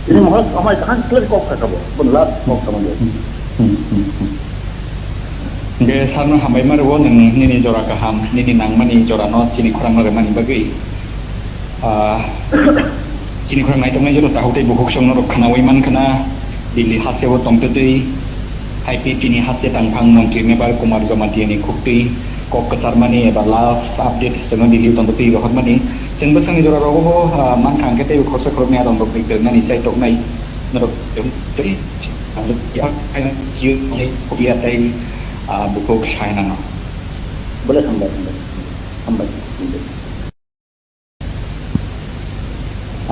Ini mohor amai kaham clear kok saka bo, bo last kok sama bo. Hmm, hmm, hmm. Hwnkhe sarno hambai ma rwo nwng nini jora kaham, nini nangmani jorano chini khorangno rwmani bagwi. Ah, chini khorang naitongnai joto takhuk tei bukhuk songno rok khnaui mankha na, Delhi hasteo tongtwtwi, I P F T ni haste tangphang montri Mebar Kumar Jamatia ni khuktwi kok kwcharmani eba last update chwngno Delhi tongtwtwi rohormani. Chwng bwsakni jora rogo bo, ah, mankha hwnkhe teibo khoroksa khoroknwi adong rokni twrwngnani chaitoknai norok tei tei, ah, bukhuk sainano. Bole hambai, hambai, hambai, hambai.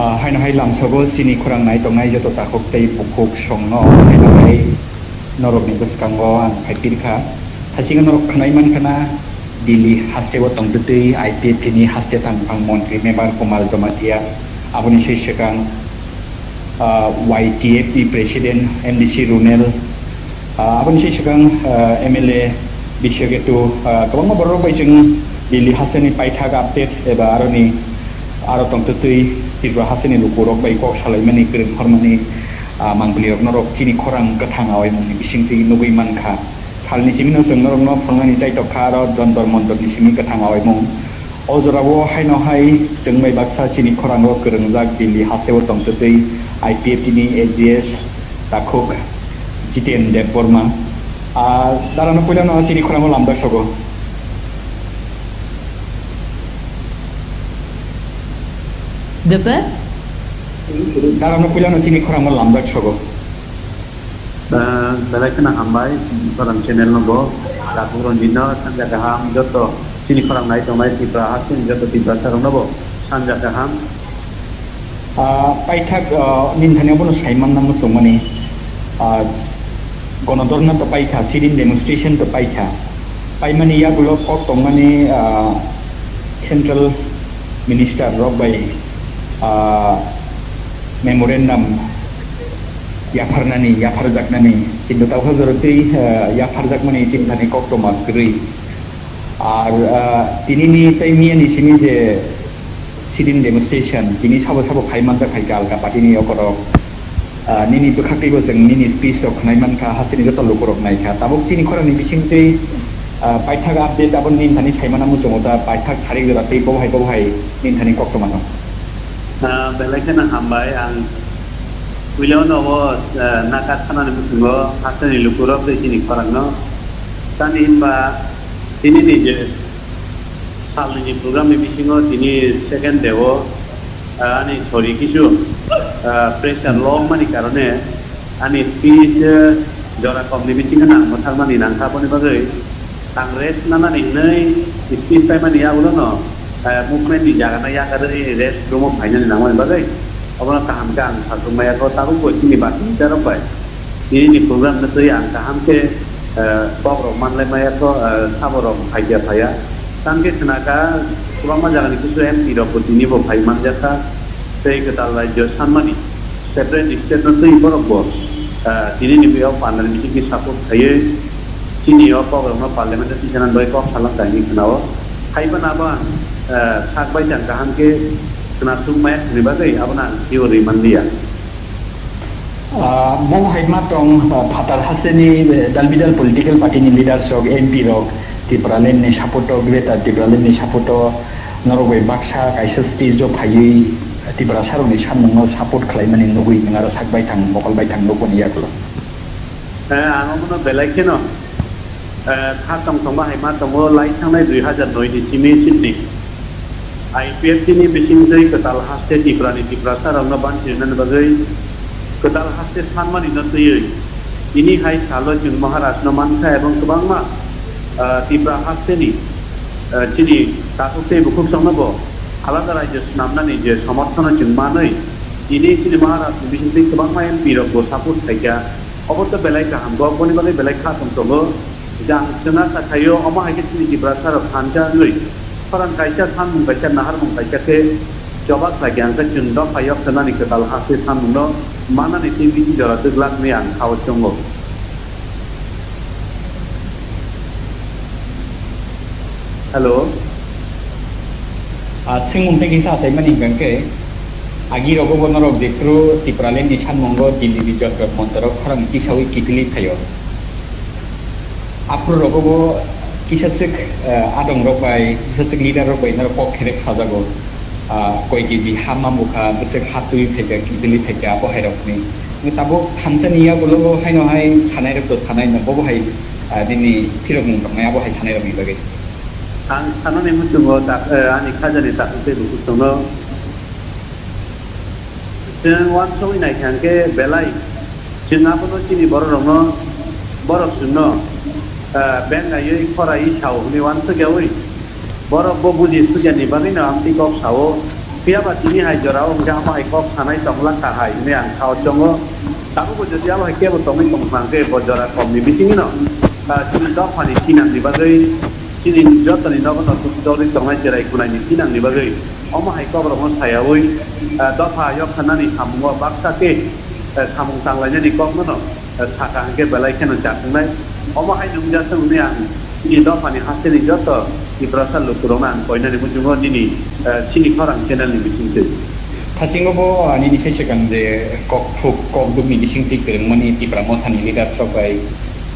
Ah, haino hai lamsogo chini khorang nai tongnai joto takhuk tei bukhuk songno haino hai norokni bwskango ang phai pirkha. Haisingo norok khwnai mankha na Delhi hasteo tongtwtwi I P F T ni haste tangphang montri Mebar Kumar Jamatia, aboni sai swkang, ah, Y T F ni president M D C Runel, ah, aboni sai swkang, ah, M L A Biswaketu, ah, kwbangma borok bai chwng Delhi hasteni paithak update eba aroni aro tongtwtwi Tripura hasteni lukurok bai kok salaimani kwrwng hormani, ah, mangpili rok norok chini khorang kwthang awaimungni bisingtwi nugwi mankha. Salni simi no chwng norokno phunuknani chaitok kha aro jontor montorni simi kwthang awaimung. O jorao haino hai chwng bai baksa chini khorango kwrwngjak Delhi hasteo tongtwtwi I P F T ni A G S takhuk Jiten Debbarma. Ah, darano puilano chini khorango lamjak sogo. Debe? Darano puilano chini khorango lamjak sogo. Ah, belai kheno hambai, Khorang channel no bo, Takhuk Ranjit no, sanja kaham, joto chini khorang nai tongnai Tripura hasteni joto Tiprasa rok no bo, sanja kaham. Ah, paithak, ah, nini thani abono saiman nang muchungmani, ah, Gonodorna to paikha, sit-in demonstration to paikha. Paimani yagulo kok tongmani, ah, Central Minister rok bai, ah, memorandum yapharnani, yapharjaknani, kintu tawkha jorotwi, ah, yapharjakmani chini thani koktoma kwrwi. Ar, ah, tinini tei miyani simi je sit-in demonstration, tini sabo sabo phai manjak hai khe alka party ni yokorok. Ah, nini bwkhaktwibo chwng nini speech rok khwnai mankha, hasteni joto lukurok naikha. Tabuk chini khorangni bisingtwi, ah, paithak update abo nini thani saimana muchungo ta, paithak sarik jora tei bobo hai bobo hai nini thani koktoma no. Ah, belai kheno hambai, ang puilano bo, ah, naka thanani muchungo hasteni lukurok tei chini khorangno. Tani hinba tini ni je salni ni program ni bisingo tini second day o, ah, ani sori kisu, ah, pressure low wngmani karone ani speech, eh, jora kom ni bisingo nang mwthangmani nangkha, aboni bagwi ang rest nanani hinwi speech paimani yagulono, eh, movement ni jaga no yakarwi rest room o phainani nangmani bagwi obono kaham khe ang sachuk maya kho, tabukbo chini bati leader rok bai. Nini ni program no twi ang kaham khe, eh, kok rok manlai maya kho, eh, sabo rok phaikya phaya. Tang khe khna kha kwbangma jaga ni kisu M P rok bo tini bo phai manjak kha. Tei kwtal rajyo sanmani separate state no twi borok bo, eh, tini ni o pandal meeting ni support khaiwi chini o kok rok no parliament o tisanani bagwi kok salang kha hinwi khna o. Hai phano abo ang, eh, sak bai tang kaham khe khna suk maya khwni bagwi abono ang twiwi rwi manliya. Ah, bo hai ma tong, ah, phatar hasteni, eh, dal bidal political party ni leaders rok, M P rok, Tipraland ni support o, Greater Tipraland ni support o, norok bai baksa kaisa stage o phaiwi Tiprasa rok ni samung no support khlai mani nugwi nwng aro sak baithang, mokol baithang nukmani yagulo. Eh, ang omono belai kheno, eh, kha tong tongma hai ma tongo, lai thangnai dui hajar noi ni simi sitni I P F T ni bising twi kwtal haste Tipra ni Tiprasa rokno banchi rwnani bagwi kwtal haste sanmani no twiwi tini hai salo chwng Maharaj no mankha ebong kwbangma, eh, Tipra haste ni, eh, chini takhuk tei bukhuk songno bo alada rajyo swnamnani je somorthono chwng manwi tini chini Maharaj ni bising twi kwbangma M P rok bo support khaikha. Obo to belai kaham, bo boni bagwi belai kha tong tongo. Jang chwng asa khaio, omo hai khe chini Tiprasa rok thansa wngwi khorang kaisa, sanmung kaisa, naharmung kaisa khe choba khlai khe ang khe chwng dopha yok sanani kwtal haste sanmung no manani tei bisi jora twk lak hwnwi ang khao chongo. Hello. Ah, swngmung tei kisa achaimani hwnkha khe, agi rogo bo norok jephru Tipraland ni sanmungo Delhi ni Jantar Mantar o khorang tisawi kiphilwi phaio. Aphuru rogo bo kisa swk, eh, adong rok bai, kisa swk leader rok bai norok kok kherek sajago. Ah, koi K G ha ma bukha, bwswk ha twi phaikha, kiphilwi phaikha, abo hai rokni. Tabuk thansa ni yagulo bo haino hai sanai rok to sanai no, bo bo hai, ah, nini phirokmung tongnai, abo hai sanai rokni bagwi. Ang sanani muchungo tak-, eh, ani khajani takhuk tei bukhuk songno. Chwng uansugwi naikha hwnkhe belai chwng abono chini bororokno, borok chwngno, eh, beng naiwi khoraiwi sao hwnwi uansukyaui borok bo buji sukyani bagwino amtwi kok sao. Phiyaba tini hai jorao hwnkhe amo hai kok sanai tongla kahai hwnwi ang sao chongo. Tabukbo jodi abo hai kebo tongwi tongkha hwnkhe bo jora komni bisingino, ah, chini dophani thinangni bagwi, chini jotoni nogo nogo chorwi tongnai cherai khwnaini thinangni bagwi omo hai kokrokno sayaui, ah, dopha yok sanani samungo baksa khe, ah, samung tanglainani kokno no, ah, sakha hwnkhe belai kheno chaknai. Omo hai nungjak wngwi ang chini dophani hasteni joto Tiprasa lukurokno ang koinani muchungo nini, ah, chini khorang channelni bisingtwi. Thasingo bo, ah, nini sai swkang je kok phuk, kok dukni bisingtwi kwrwngmani Tipra Mothani leaders rok bai,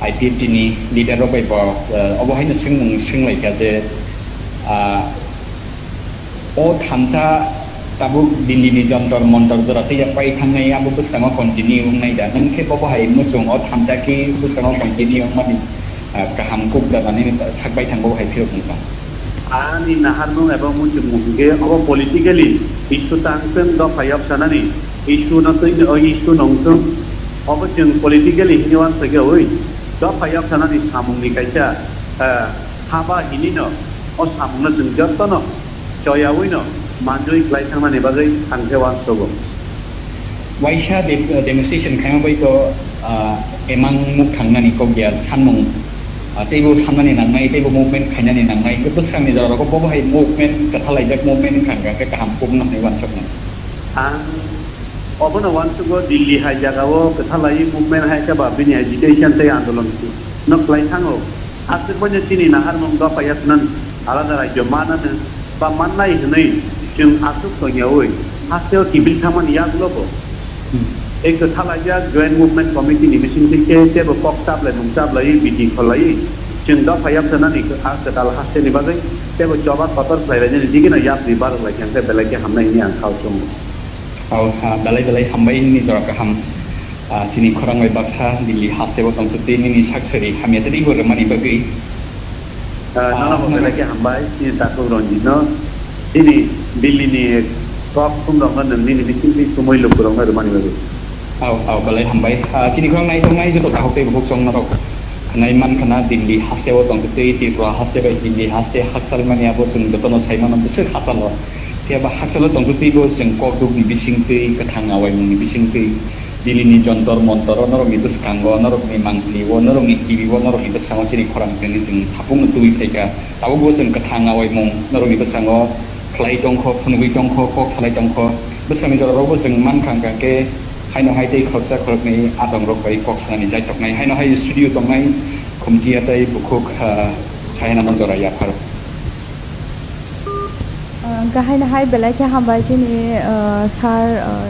I P F T ni leader rok bai bo, ah, obo haino swngmung swnglaikha je, ah, o thansa tabuk Delhi ni Jantar Mantar jora tei pai thangnai, abo bwskango continue wngnai da? Hwnkhe bo bo hai muchung o thansa khe bwskango continue wngmani, ah, kaham kuk da nani sak bai thang bo hai phirok wngkha. Ani naharmung eba muchungmung hwnkhe obo politically issue tang chwng dopha yok sanani issue no twi o issue no wng chwng. Obo chwng politically hini uansugwi dopha yok sanani samungni kaisa, ah, haba hinino o samungno chwng jotono choyawino manjui klai thangnani bagwi ang khe uansugo. Waisa de-, demonstration khaima bai to, ah, emang muk thangnani kok ya sanmung, ah, teibo sannani nangnai, teibo movement khainani nangnai. Hwnkhe bwskangni jora rogo bo hai movement, kwthalaijak movement wngkha hwnkhe kaham kubun hwnwi uansuknai. Ang obono uansugo Delhi hai jagao kwthalai movement hai khe ba bini agitation tei andolon no klai thango. Aswk boino chini naharmung dopha yatnan alada rajyo mananw ba mannai hwnwi chwng aswk tongyaui hasteo kiphil thangmani yagulo bo. Hmm. Ei kwthalaijak Joint Movement Committee ni bisingtwi khe teibo kok chaplaimung chaplaiwi bidi kholaiwi chwng dopha yapsanani a kwtal hasteni bagwi teibo choba kotor khlailainani digino yapri barok lai khe belai khe hamnai hwnwi ang khao chongo. Au, ha, belai belai hambai nini jora kaham. Ah, chini khorang bai baksa Delhi hasteo tongtwtwi nini sak sori hamya tei bo rwmani bagwi. Ah, nono bo belai khe hambai, chini takhuk Ranjit no, chini Delhi ni kok thum rok no nwng nini bisingtwi tumui luku rok no rwmani bagwi. Au, au, belai hambai. Ah, chini khorang nai tongnai joto takhuk tei bukhuk chwng norok khwnai mankha na Delhi hasteo tongtwtwi Tripura haste bai Delhi haste hakchal mani abo chwng joto no sai mano bwswk hakchalo. Phiya ba hakchalo tongtwtwi bo chwng kok duk ni bisingtwi kwthang awaimung ni bisingtwi Delhi ni Jantar Mantar o norokni bwskango, norokni mangpili o, norokni T V o, norokni bwskango chini khorang chini chwng thapung no tubui phaikha. Tabukbo chwng kwthang awaimung norokni bwskango khlai tongkho, phunugwi tongkho, kok salai tongkho. Bwskangni jorarokbo chwng mankha hwnkha khe haino hai tei khoroksa khoroknwi adongrok bai kok sanani jaitoknai. Haino hai studio tongnai Khumtiya tei bukhuk, ah, Sayanano jora yapharo. Ah, hwnkhe haino hai belai khe hambai chini, ah, sir, ah,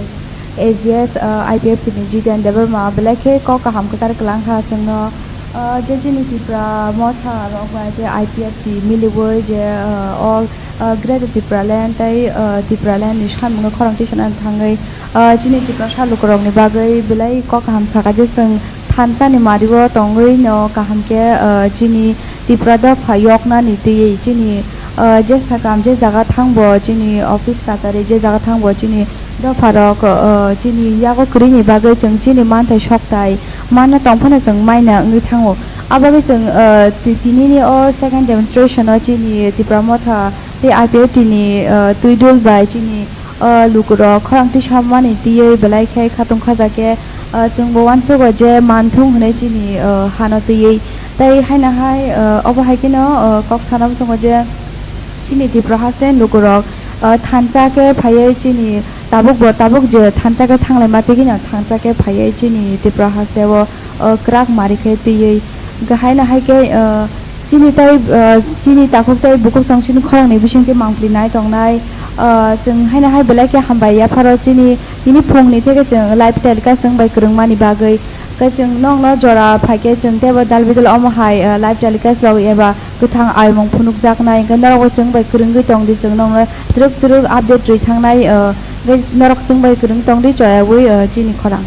A G S, ah, I P F T ni Jiten Debbarma belai khe kok kaham kwchar kwlang kha chwngno, ah, je chini Tipra motha rok bai je I P F T miliui je, ah, all, ah, Greater Tipraland tei, ah, Tipraland ni samungno khorang tisana thangwi, ah, chini Tiprasa lukurokni bagwi belai kok kaham sakha je chwng Thansa ni mari o tongwi no kaham khe, ah, chini Tipra dopha yoknani twiwi chini, ah, je sakam je jaga thangbo chini office kachari je jaga thangbo chini dopha rok, ah, chini yago kwrwini bagwi chwng chini manthai sokthai manna tongphano chwng maina wngwi thango. Aboni chwng, ah, ti-, tinini o second demonstration o chini Tipra Motha tei I P F T ni, ah, twidul bai chini, ah, lukurok khorang twi samani twiwi belai khe khatung khaja khe, ah, chwngbo uansugo je manthung hwnwi chini, ah, hano twiwi. Tei haino hai, ah, obo hai kheno, ah, kok sana muchungo je chini Tripura haste lukurok, ah, thansa khe phaiwi chini tabukbo tabuk je thansa khe thanglaima tei kheno thansa khe phaiwi chini Tripura haste o, ah, kwrak mari khe twiwi. Haino hai khe, ah, chini tai, ah, chini takhuk tei bukhuk song chini khorang ni bising khe mangpli nai tongnai. Ah, chwng haino hai belai khe hambai yapharo chini tini phung ni theke chwng live telecast wng bai kwrwng mani bagwi. Khe chwng nokno jora phai khe chwng teibo dal bidal omo hai, ah, live telecast rok eba kwthang ayomung phunukjaknai. Hwnkhe norok bo chwng bai kwrwngwi tong di, chwng nokno twrwk twrwk update rwi thangnai, ah, hwnkhe norok chwng bai kwrwng tong di choyaui, ah, chini khorang.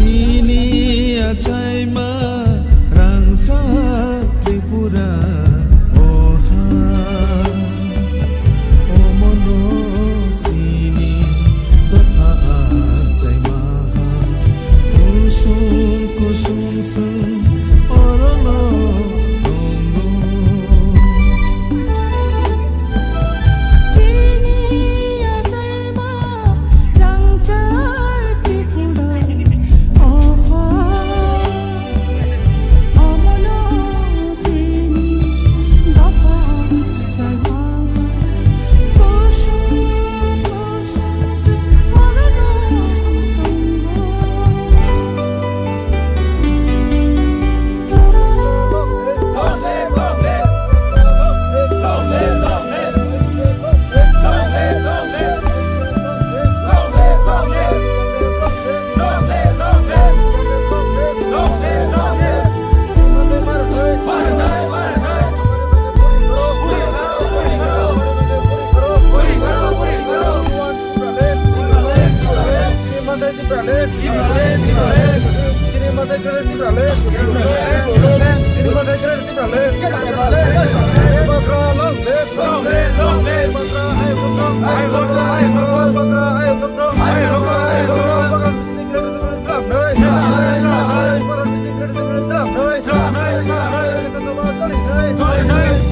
Tini achaima rangchak Tripura o ha, omono chini dopha achaima ha. Kusung kusung chwng orono tongo. Chini achaima rangchak Tripura o ha, omono chini dopha achaima ha. Kusung kusung chwng orono tongo.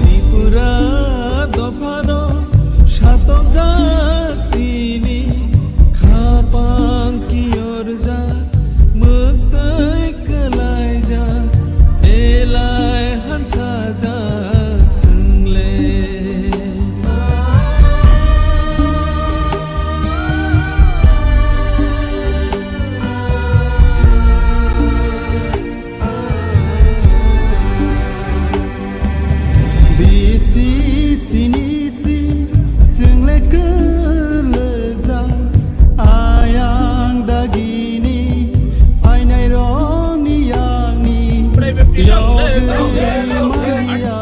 Tripura dophano satokjak tini, khapang kiyorjak, mwktwi kwlaijak, belai hansajak chwngle. Bisi sini si chwngle kwlwkjak ayang dagini phainairokni yakni yogwi manya.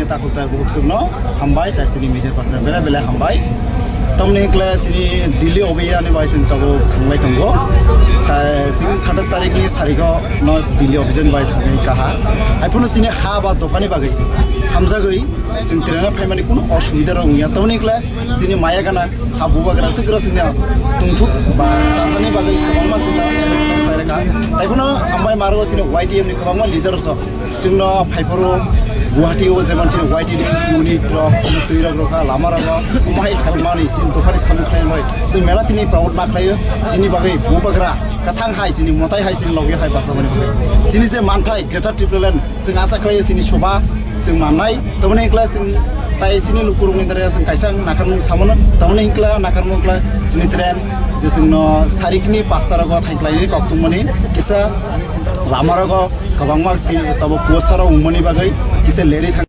Takhuk takhuk chwngno hambai, tai chini media personnel belai belai hambai. Tamni wngkle chini Delhi obiyani bai chwng tabuk thanglai tongo. Sa-, chini satais tarikni sarigo no Delhi obiyani bai thangwi kaha. Haiphano chini ha ba dophani bagwi hamjagwi chwng traino phaimani kuno osubida rok wngya. Tamni wngkle chini maya gana ha bubagra swkra chini tungthuk ba chasani bagwi kwbangma chini arrangement khlairokha. Haiphano hambai maro chini Y T F ni kwbangma leader rok. Chwngno phaiphuru Guwahati o jemon chini Y T D unit rok, chini twi rok rokha, lama rogo, omo hai helpmani, chini dophani samung khlainai. Chwng mela tini proud ma khlaio, chini bagwi bubagra, kwthang hai, chini mwtai hai, chini logi hai basa mani bagwi. Chini je manthai, Greater Tipraland, chwng asa khlaio, chini soba, chwng mannai, tamoni wngkla chwng tai chini lukurokni dare chwng kaisa nakarmung samono, tamoni wngkla nakarmung wngkla chini train, je chwngno sarikni pasta rogo thangkhlaini koktwmani kisa lama rogo. Kwbangma tei tabuk kuasarok wngmani bagwi kisa lerwi thang.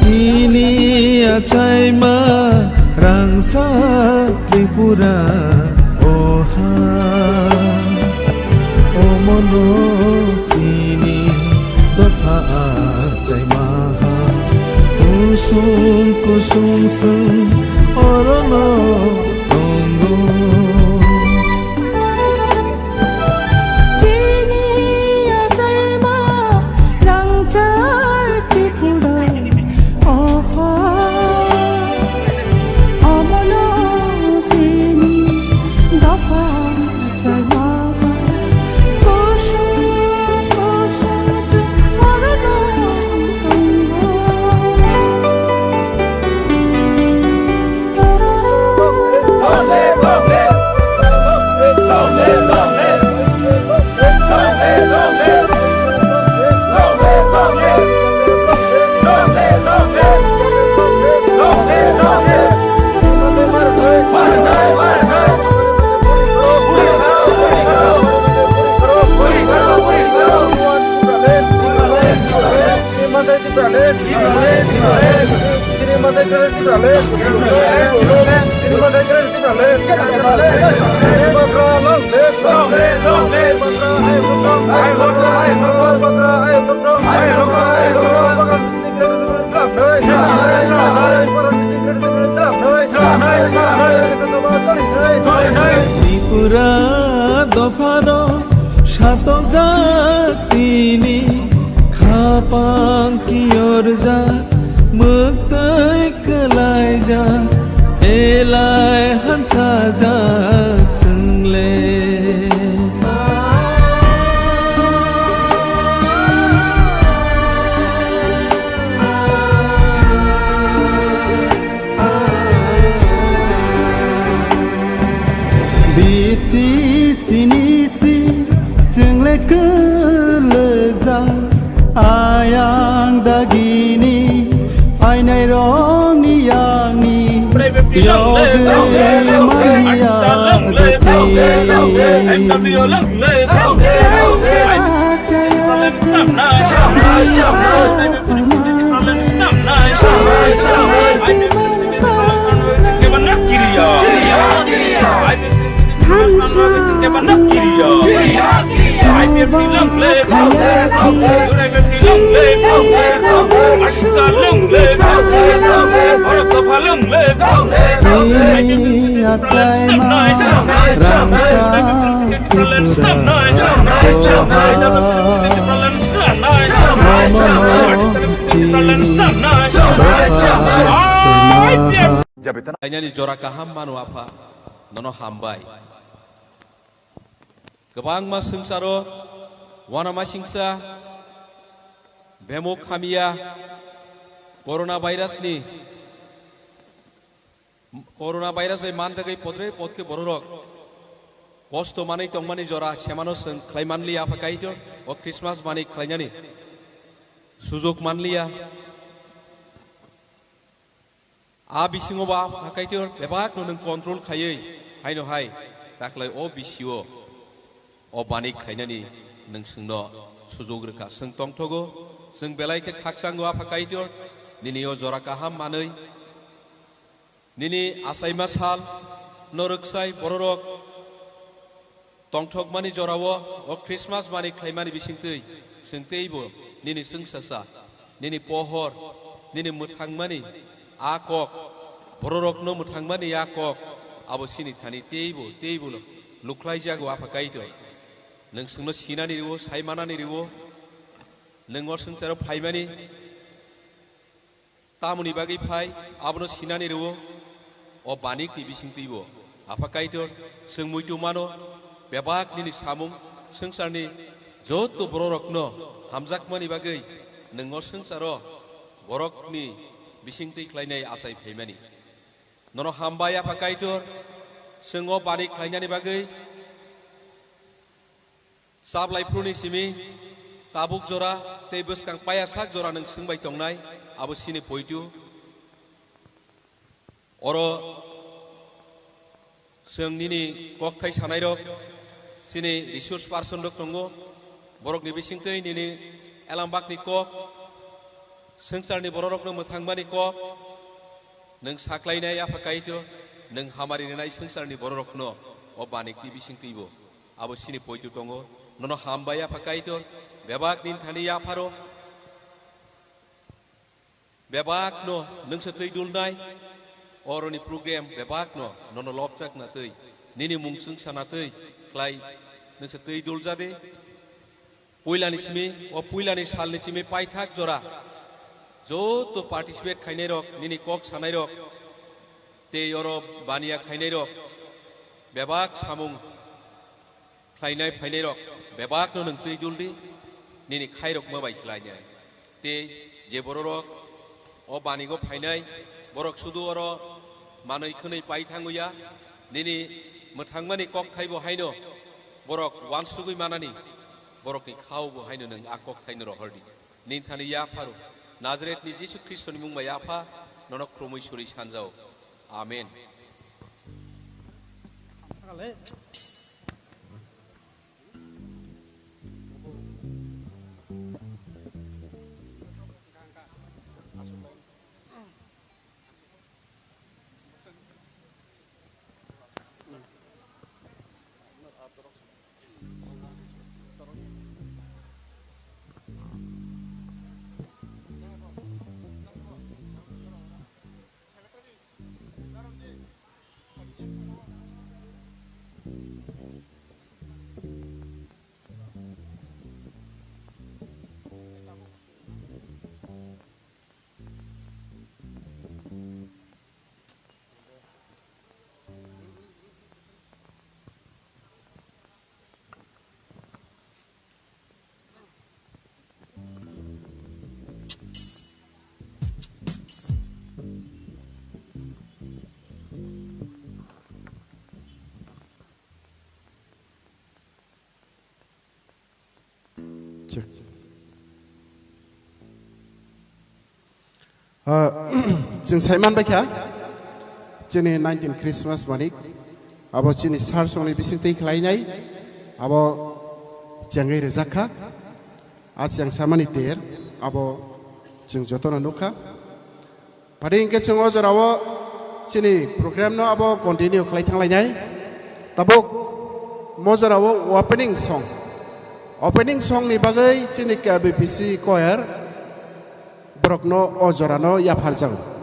Ini achaima rangchak Tripura oha, omono chini dopha achaima ha, kusum kusum chwng orono tongo. Chini achaima rangchak Tripura, oho, omono chini dopha achaima, kusum kusum chwng orono tongo. Tripura dophano satokjak tini khapang kiyorjak mwktwi kwlaijak elai hansajak chwngle. Bisi sini si chwngle kwlwkjak ayang dagini phainai rokni yakni yogwi manya dati. Chini achaima rangchak Tripura. Mono chini dopha. Kainani jora kaham mano, Apha, nono hambai. Kwbangma swngcharo uanamasingcha bemuk hamya corona virus ni Corona virus bai manjagwi podre podkhe bororok kosto manwi tongmani jora semano chwng khlai manliya, Apha Kaitor, o Christmas manwi khlainani sujok manliya. A bisingo ba Apha Kaitor bebakno nwng control khaiwi haino hai taklai o bisio o bani khlainani nwng chwngno sujok rwkha. Chwng tongthogo, chwng belai khe khakchango Apha Kaitor, nini o jora kaham manwi, nini achaima sal no rwksai bororok tongthokmani jorao o Christmas mani khlaimani bisingtwi chwng teibo nini chwngsacha, nini pohor, nini mwthangmani a kok, bororokno mwthangmani a kok, abo chini thani teibo, teibo lukhlaijago Apha Kaitor. Nwng chwngno sinani rwo, saimanani rwo, nwng o swngcharo phaimani tamoni bagwi phai, abono sinani rwo, o banikni bisingtwibo. Apha Kaitor, chwng muitu mano, bebak nini samung, swngcharni joto bororokno hamjakmani bagwi nwng o swngcharo borokni bisingtwi khlainai achai phaimani. Nono hambai, Apha Kaitor, chwng o bani khlainani bagwi. Chablai phuruni simi tabuk jora tei bwskang paya sak jora nwng swngbai tongnai, abo chini poitu. Oro chwng nini kokthai sanairok, chini resource person rok tongo, borokni bisingtwi nini elambakni kok, swngcharni bororokno mwthangmani kok, nwng saklainai Apha Kaitor, nwng hamari rwnai swngcharni bororokno o banikni bisingtwibo. Abo chini poitu tongo. Nono hambai Apha Kaitor, bebak nini thani yapharo, bebakno nwngsa twi dulnai, oroni program bebakno nono lobjakna twi, nini mung chwngsa na twi khlai nwngsa twi duljadi. Puilani simi, o puilani salni simi paithak jora joto participate khainairok, nini kok sanairok, tei oro baniya khainairok, bebak samung khlainai phainairok bebakno nwng twi duldi, nini khairokma bai khlainai. Tei je bororok o banigo phainai, borok sudu oro manwi khwnwi pai thango ya, nini mwthangmani kokthaibo haino borok uansugwi manani, borokni khaobo haino nwng a kokthaino rohordi. Nini thani yapharo, Nazaretni Jisu Khristoni mung bai Apha, nono khurumwi suri sanjao. Amen. Chwng sai man bai kha, chini nineteen Christmas manik, abo chini sar songni bising twi khlainai, abo chengwi rijak kha, a chengsamani ter, abo chwng jotono nukha. Phari hwnkhe chwng o jorao chini program no abo continue khlai thanglainai. Tabuk mo jorao opening song, opening song ni bagwi chini K B B C choir borokno o jorano yapharjago.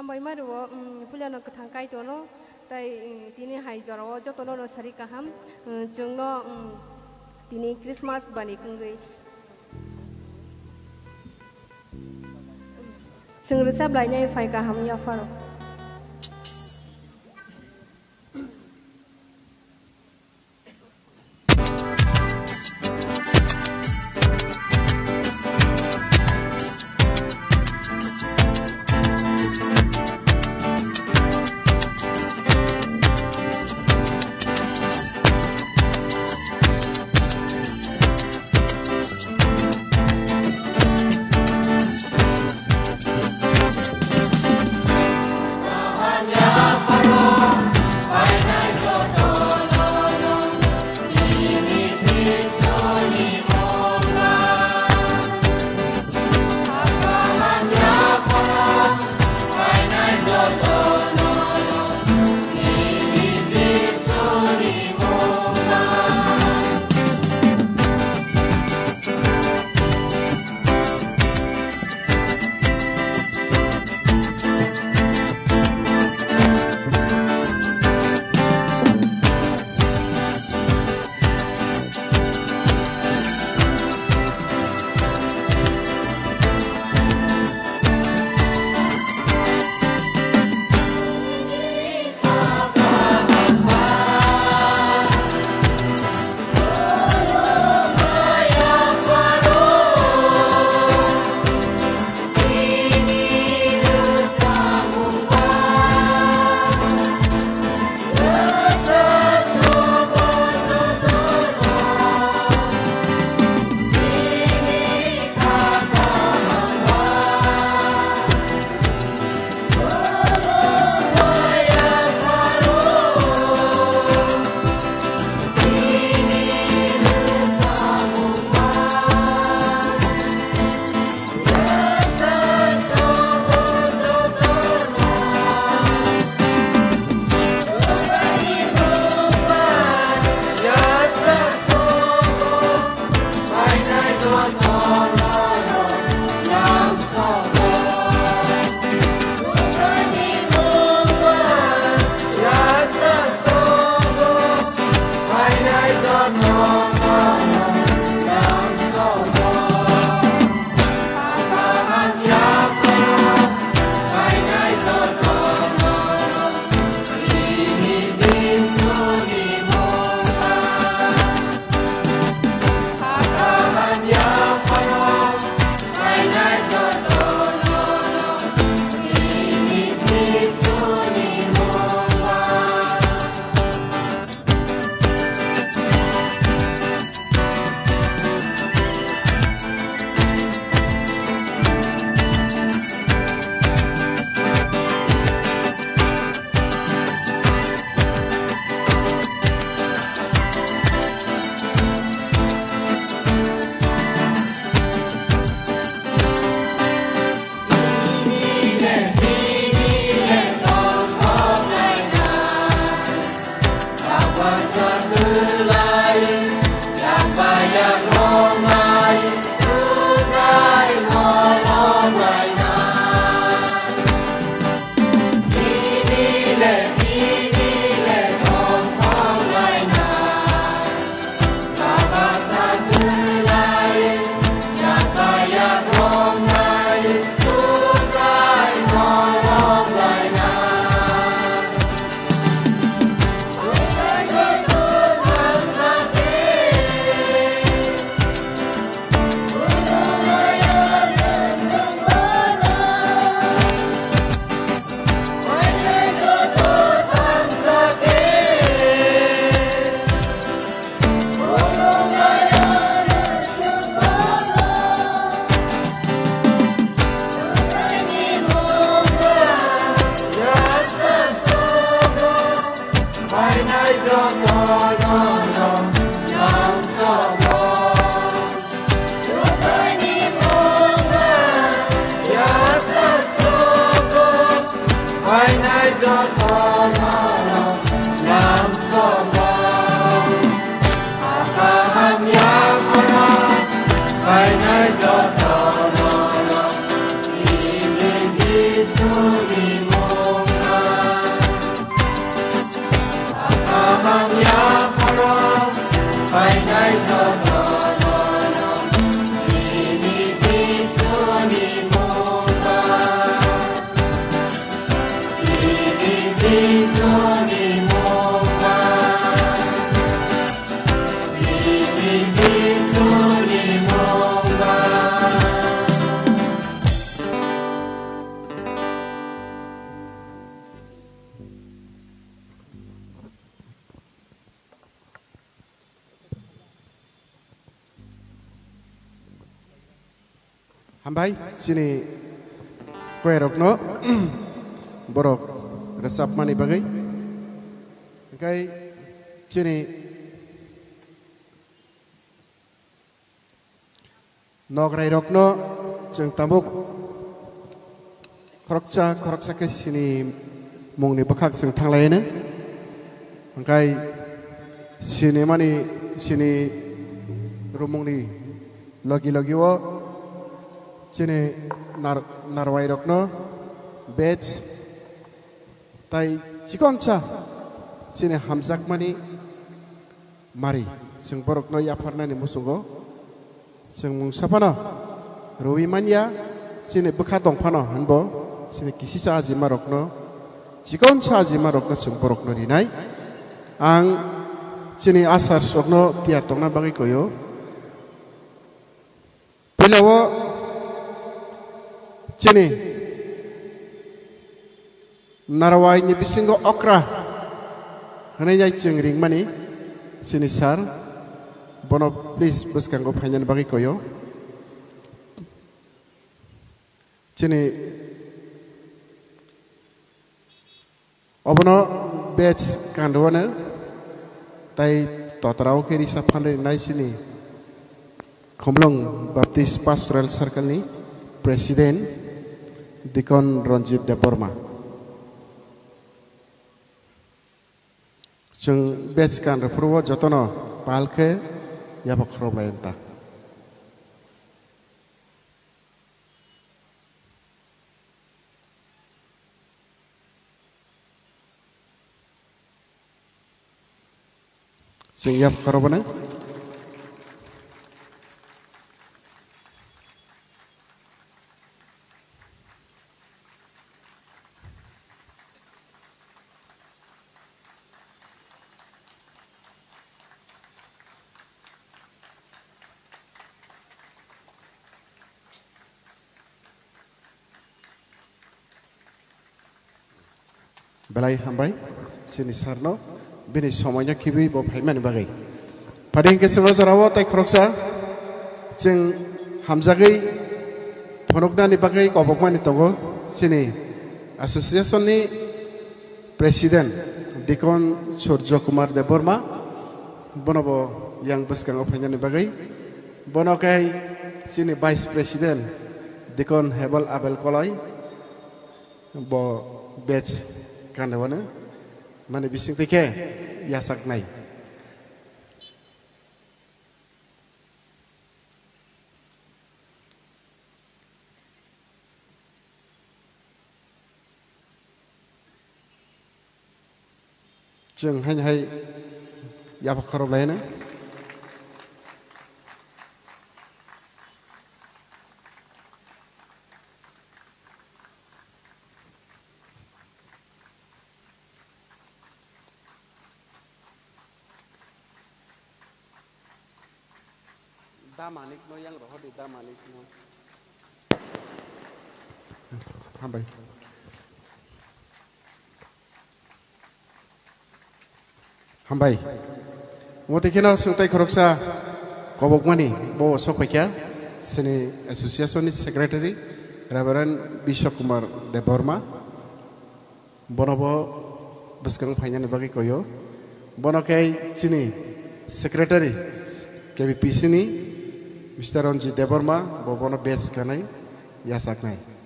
Bai mario, um, puilano kwthang Kaitorno, tai, um, tini hai jorao jotono no sari kaham, um, chwngno, um, tini Christmas bani kwngwi. Chwng rwchap lainai phai kaham yapharo. Hambai chini koyarokno borok rwchapmani bagwi. Hwnkhe chini nograirokno chwng tabuk khoroksa khoroksa khe sini mungni bwkhak chwng thanglaino. Hwnkhe sinimani sini rwmungni logi logi o chini nar-, narwairokno badge tai chikonsa chini hamjakmani mari chwng borokno yapharnani muchungo. Chwng mungsa phano rwui manya, chini bwkha tong phano hwnbo chini kisisa ajimarokno, chikonsa ajimarokno chwng borokno rinai. Ang chini asar rokno tiyar tongna bagwi koyo. Puila o chini narwai ni bisingo okra hwnwi nai chwng ringmani chini sir, bono please bwskango phainani bagwi koyo. Chini obono badge kanrwano tai totrao khe risa phanrwi nai chini Khumlwng Baptist Pastoral Circle ni President Deacon Ranjit Debbarma. Chwng badge kanrw phuru o jotono pal khe yapha khorok lai ta. Chwng yapha khorok bwno. Belai hambai chini sir no bini somoi no khibiwi bo phaimani bagwi. Phadi hwnkhe chwng o jora o tei khoroksa chwng hamjagwi phunuknani bagwi kobokmani tongo chini association ni President Deacon Surjo Kumar Debbarma, bono bo yang bwskango phainani bagwi. Bono khe chini Vice President Deacon Hebel Abel Koloi, bo badge kanrwano mani bisingtwi khe yachaknai. Chwng haino hai yapha khorok laino. Da Manik no yang rohor di, Da Manik no. Hambai. Hambai. Omo twi kheno swngtai khoroksa kobokmani bo sok phaikha, chini association ni secretary Reverend Bishok Kumar Debbarma. Bono bo bwskang phainani bagwi koyo. Bono khe chini secretary K B P C ni Mister Ranjit Debbarma, bo bono badge kanai yachaknai.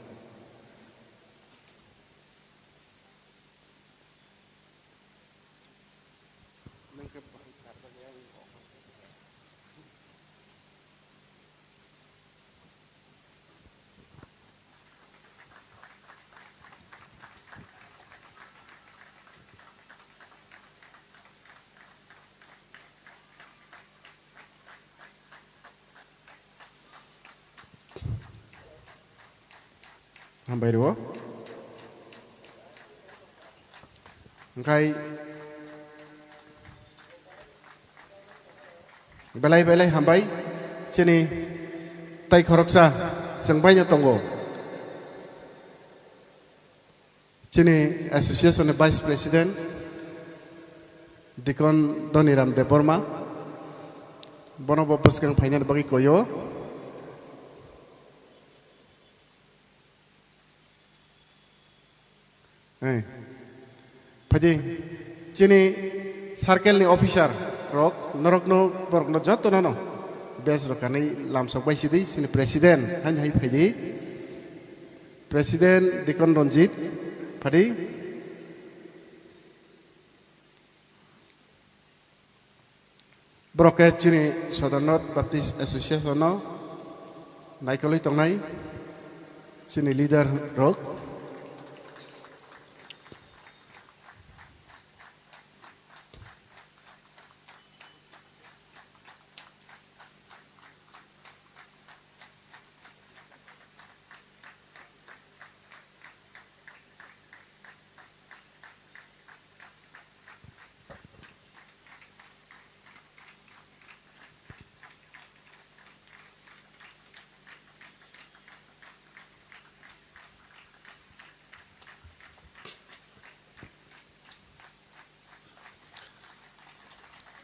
Hambai rwo. Hwnkhe belai belai hambai, chini tai khoroksa chwng baino tongo. Chini association ni Vice President Deacon Dhoniram Debbarma, bono bo bwskang phainani bagwi koyo. Eh. Phaidi, chini circle ni officer rok, norokno, borokno jotono no bes rok kanwi lamsok bai sidi, chini president, hain hai phaidi. President Dikon Ranjit, phaidi. Borok khe chini Sodor North Baptist Association no naikolwi tongnai chini leader rok.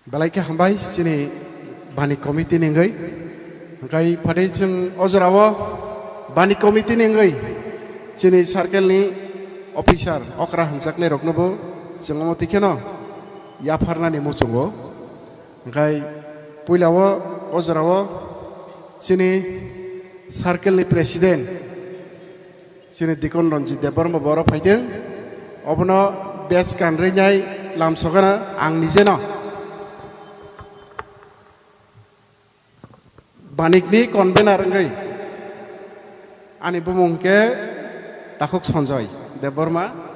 Belai khe hambai chini bani committee ni wngwi. Hwnkhe phatwi chwng o jorao bani committee ni wngwi chini circle ni officer okra hwnjaknai roknobo chwng omo twi kheno yapharnani muchungo. Hwnkhe puilao o jorao chini circle ni president, chini Dikon Ranjit Debbarma bo oro phaitwng. Obono bes kanrinai lamsogana ang nijeno. Banikni convener wngwi ani bumung khe Takhuk Sanjoy Debbarma.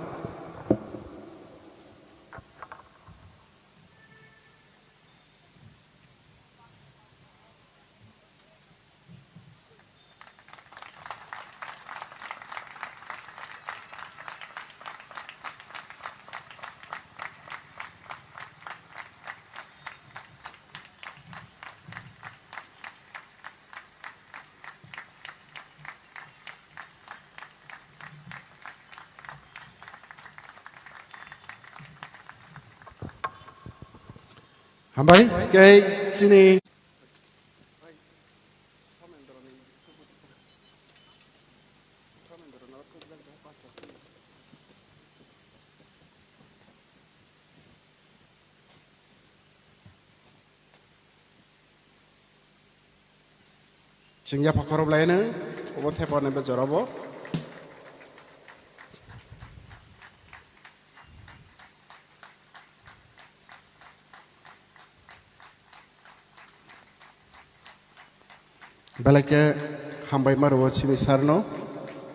Hambai, kei chini. Chwng yapha khorob laino, obo thepa naibe jorabo. Belai khe hambai ma rwo chini sir no,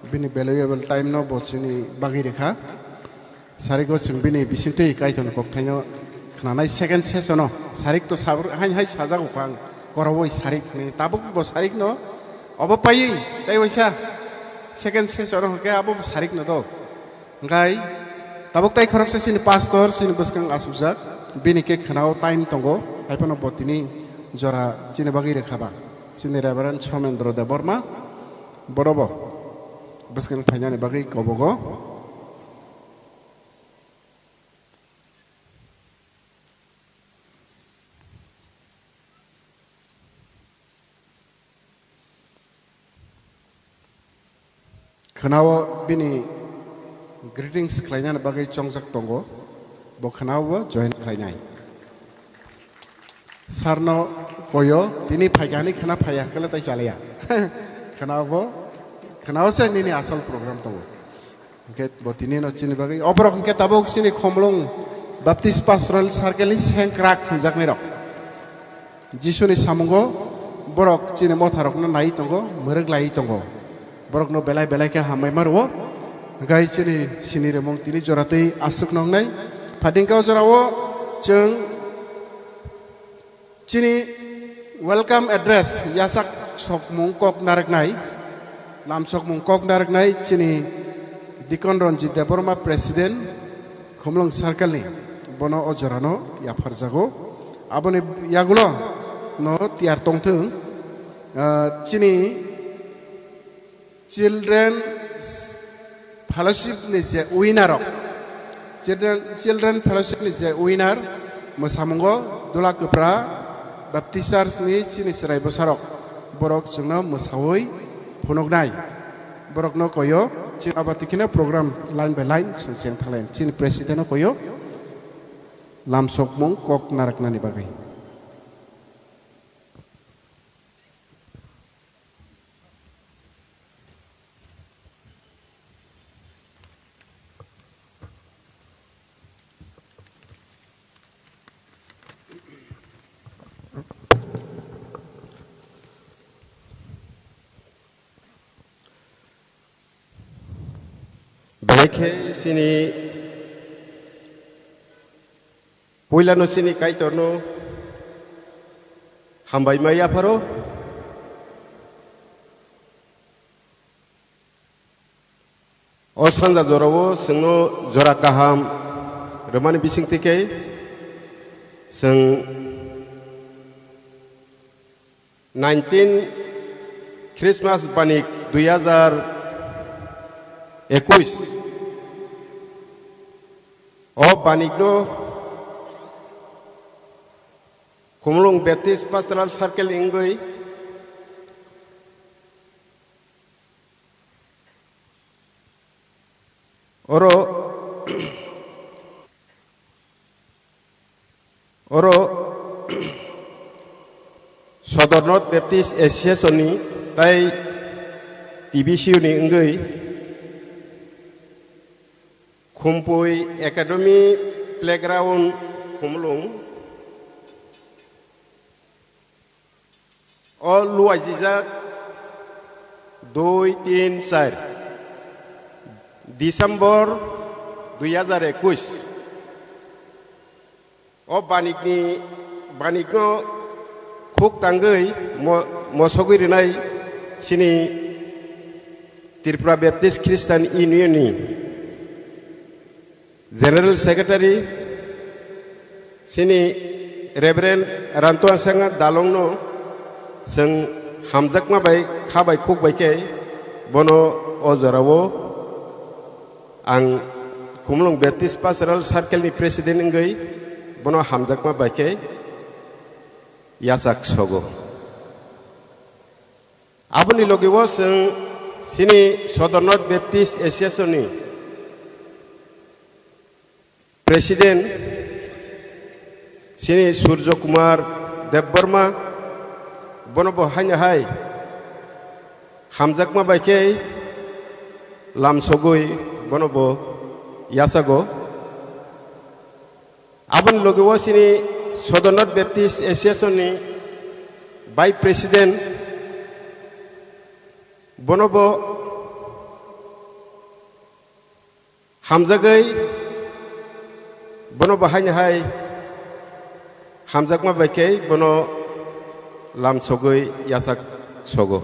bini valuable time no bo chini bagwi rikha. Sarik o chwng bini bisingtwi Kaitorni kokthaino khnanai second session o sarik to sabr-, hain hai sajago kha ang, koroboi sarik hwnwi. Tabuk bo sarik no obo paiwi tei waisa second session o hwnkhe abo bo sarik no do. Hwnkhe tabuk tai khoroksa chini pastor chini bwskang asukjak, bini khe khwnao time tongo, hai phano bo tini jora chini bagwi rwkha ba. Chini Reverend Somendro Debbarma, boro bo bwskang phainani bagwi kobogo. Khwnao bini greetings khlainani bagwi chongjak tongo, bo khwnao bo join khlainai. Sir no koyo, tini phaikha hinwi khwna phaiya hwnkhe le tai chaliya. Khwnao bo, khwnao se nini asol program tongo. Hwnkhe bo tini no chini bagwi. O borok hwnkhe tabuk chini Khumlwng Baptist Pastoral Circle ni sengkrak hwnjaknai rok. Jisuni samungo borok chini motha rokno nai tongo, mwrwk lai tongo. Borokno belai belai khe hambai ma rwo. Hwnkhe chini sini remung tini jora tei aswk nongnai. Phatingkhe o jorao chwng chini welcome address, yasak sokmung kok narwknai, lam sokmung kok narwknai chini Dikon Ranjit Debbarma, President, Khumlwng Circle ni, bono o jorano yapharjago. Aboni yagulo no tiyar tongthwng, ah, chini Children Fellowship ni je winner rok, Children, Children Fellowship ni je winner, mwsamungo Dula Kwpra Baptist Church ni chini chwrai bwsarok, borok chwngno mwsawi phunuknai, borokno koyo. Chini abati kheno program line by line se cheng thalai. Chini president no koyo lamsokmung kok naraknani bagwi. Belai khe chini puilano chini Kaitorno hambai ma yapharo. O sanja jorao chwngno jora kaham rwmani bisingtwi khe chwng nineteen Christmas banik dui hazar ekush o banikno Khumulwng Baptist Pastoral Circle wngwi oro, oro Sodor North Baptist Association ni tai T B C U ni wngwi Khumpui Academy Playground Khumulwng o luaijijak dui tin char December dui hazar ekush. O banikni, banikno khuk tangwi mo-, mosogwi rwnai chini Tripura Baptist Christian Union ni General Secretary chini Reverend Rantuan Sanga Dalongno chwng hamjakma bai kha bai khuk bai khe bono o jorao ang Khumulwng Baptist Pastoral Circle ni President wngwi bono hamjakma bai khe yachak sogo. Aboni logi o chwng chini Sodor North Baptist Association ni President chini Surjo Kumar Debbarma bono bo haino hai hamjakma bai khe lamsogwi bono bo yachago. Aboni logi o chini Sodor North Baptist Association ni Vice President bono bo hamjagwi bono bo haino hai hamjakma bai khe bono lamsogwi yachak sogo.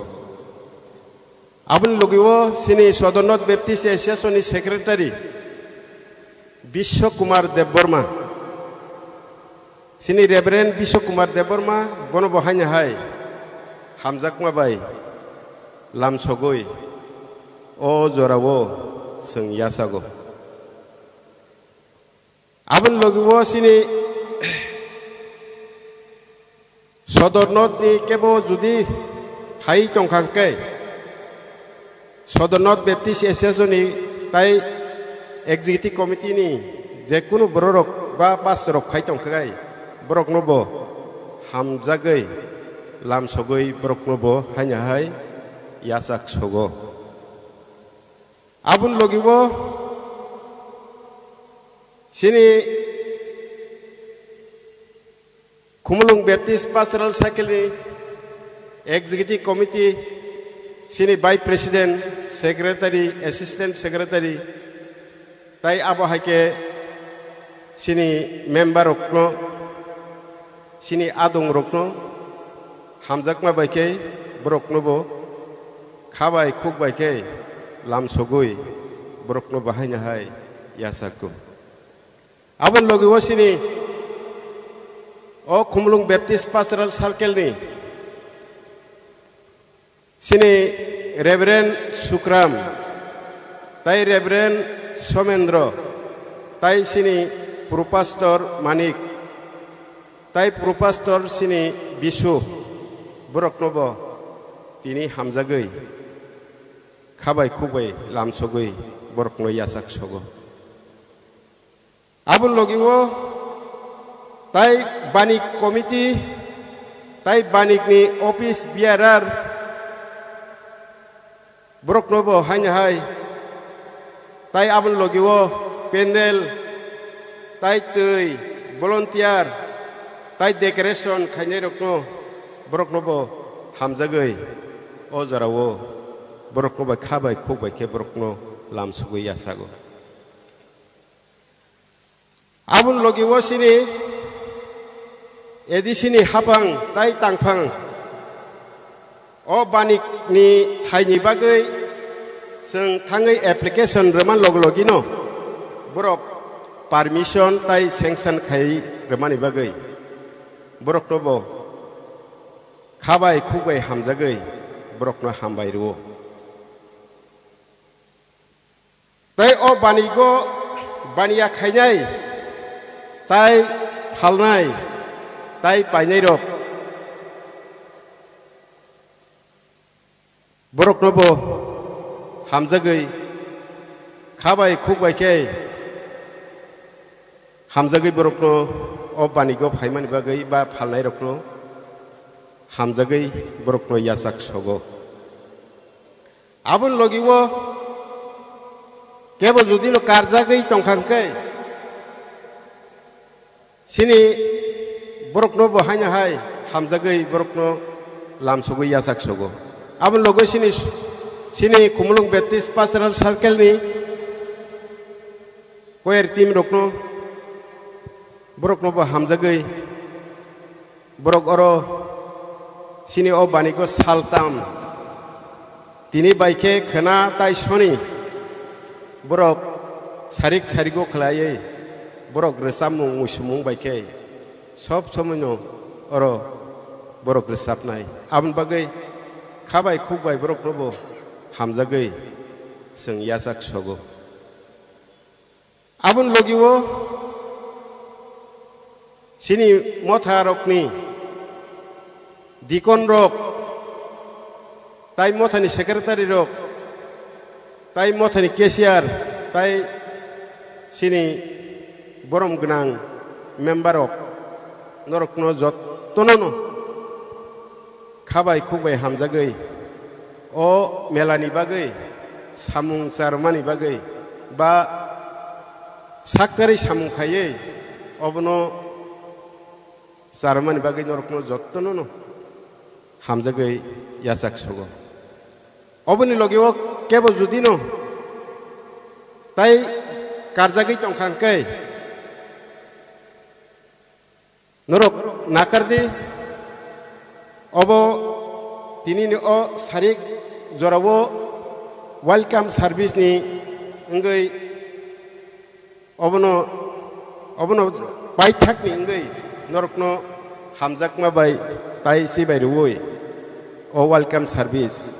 Aboni logi o chini Sodor North Baptist Association ni Secretary Biswa Kumar Debbarma, chini Reverend Biswa Kumar Debbarma bono bo haino hai hamjakma bai lamsogwi o jorao chwng yachago. Aboni logi o chini Sodor North ni kebo jodi phai tongkha hwnkhe, Sodor North Baptist Association ni tai Executive Committee ni je kunu bororok ba pastor rok phai tongkha gai, borokno bo hamjagwi lamsogwi borokno bo haino hai yachak sogo. Aboni logi o chini Khumulwng Baptist Pastoral Circle ni Executive Committee, chini Vice President, Secretary, Assistant Secretary, tai abo hai khe chini member rokno, chini adong rokno hamjakma bai khe borokno bo kha bai khuk bai khe lamsogwi borokno bo haino hai yachago. Aboni logi o chini o Khumulwng Baptist Pastoral Circle ni chini Reverend Sukram, tai Reverend Somendro, tai chini Pro Pastor Manik, tai Pro Pastor chini Bisu, borokno bo tini hamjagwi kha bai khuk bai lamsogwi borokno yachak sogo. Aboni logi o tai bani committee, tai banikni office bearer, borokno bo haino hai, tai aboni logi o pandal, tai twi, volunteer, tai decoration khainai rokno, borokno bo hamjagwi o jora o borokno bai kha bai khuk bai khe borokno lamsogwi yachago. Aboni logi o chini A D C ni haphang tai tangphang o banik ni thaini bagwi chwng thangwi application rwma log logino borok permission tai sanction khai rwmani bagwi borokno bo kha bai khuk bai hamjagwi borokno hambai rwo. Tei o banigo baniya khainai, tai phalnai, tai painairok borokno bo hamjagwi kha bai khuk bai khe hamjagwi borokno o banigo phaimani bagwi ba phalnairokno hamjagwi borokno yachak sogo. Aboni logi o kebo judino karjagwi tongkha hwnkhe, chini borokno bo haino hai hamjagwi borokno lamsogwi yachak sogo. Aboni logi chini, chini Khumulwng Baptist Pastoral Circle ni choir team rokno, borokno bo hamjagwi borok oro chini o banigo saltam tini bai khe khwna tai soni borok sarik sarigo khlaiwi borok rwchapmung muisumung bai khe sob somoino oro borok rwchapnai. Aboni bagwi kha bai khuk bai borokno bo hamjagwi chwng yachak sogo. Aboni logi o chini motha rokni dikon rok, tai mothani secretary rok, tai mothani cashier, tai chini borom gwnang member rok, norokno jottono no kha bai khuk bai hamjagwi o mela ni bagwi samung charwmani bagwi ba saktarwi samung khaiwi obono charwmani bagwi norokno jottono no hamjagwi yachak sogo. Oboni logi o kebo judino tai karjagwi tongkha hwnkhe, norok nakardi, obo tinini o sarik jorao welcome service ni wngwi obono, obono paithakni wngwi norokno hamjakma bai tai se bai rwui o welcome service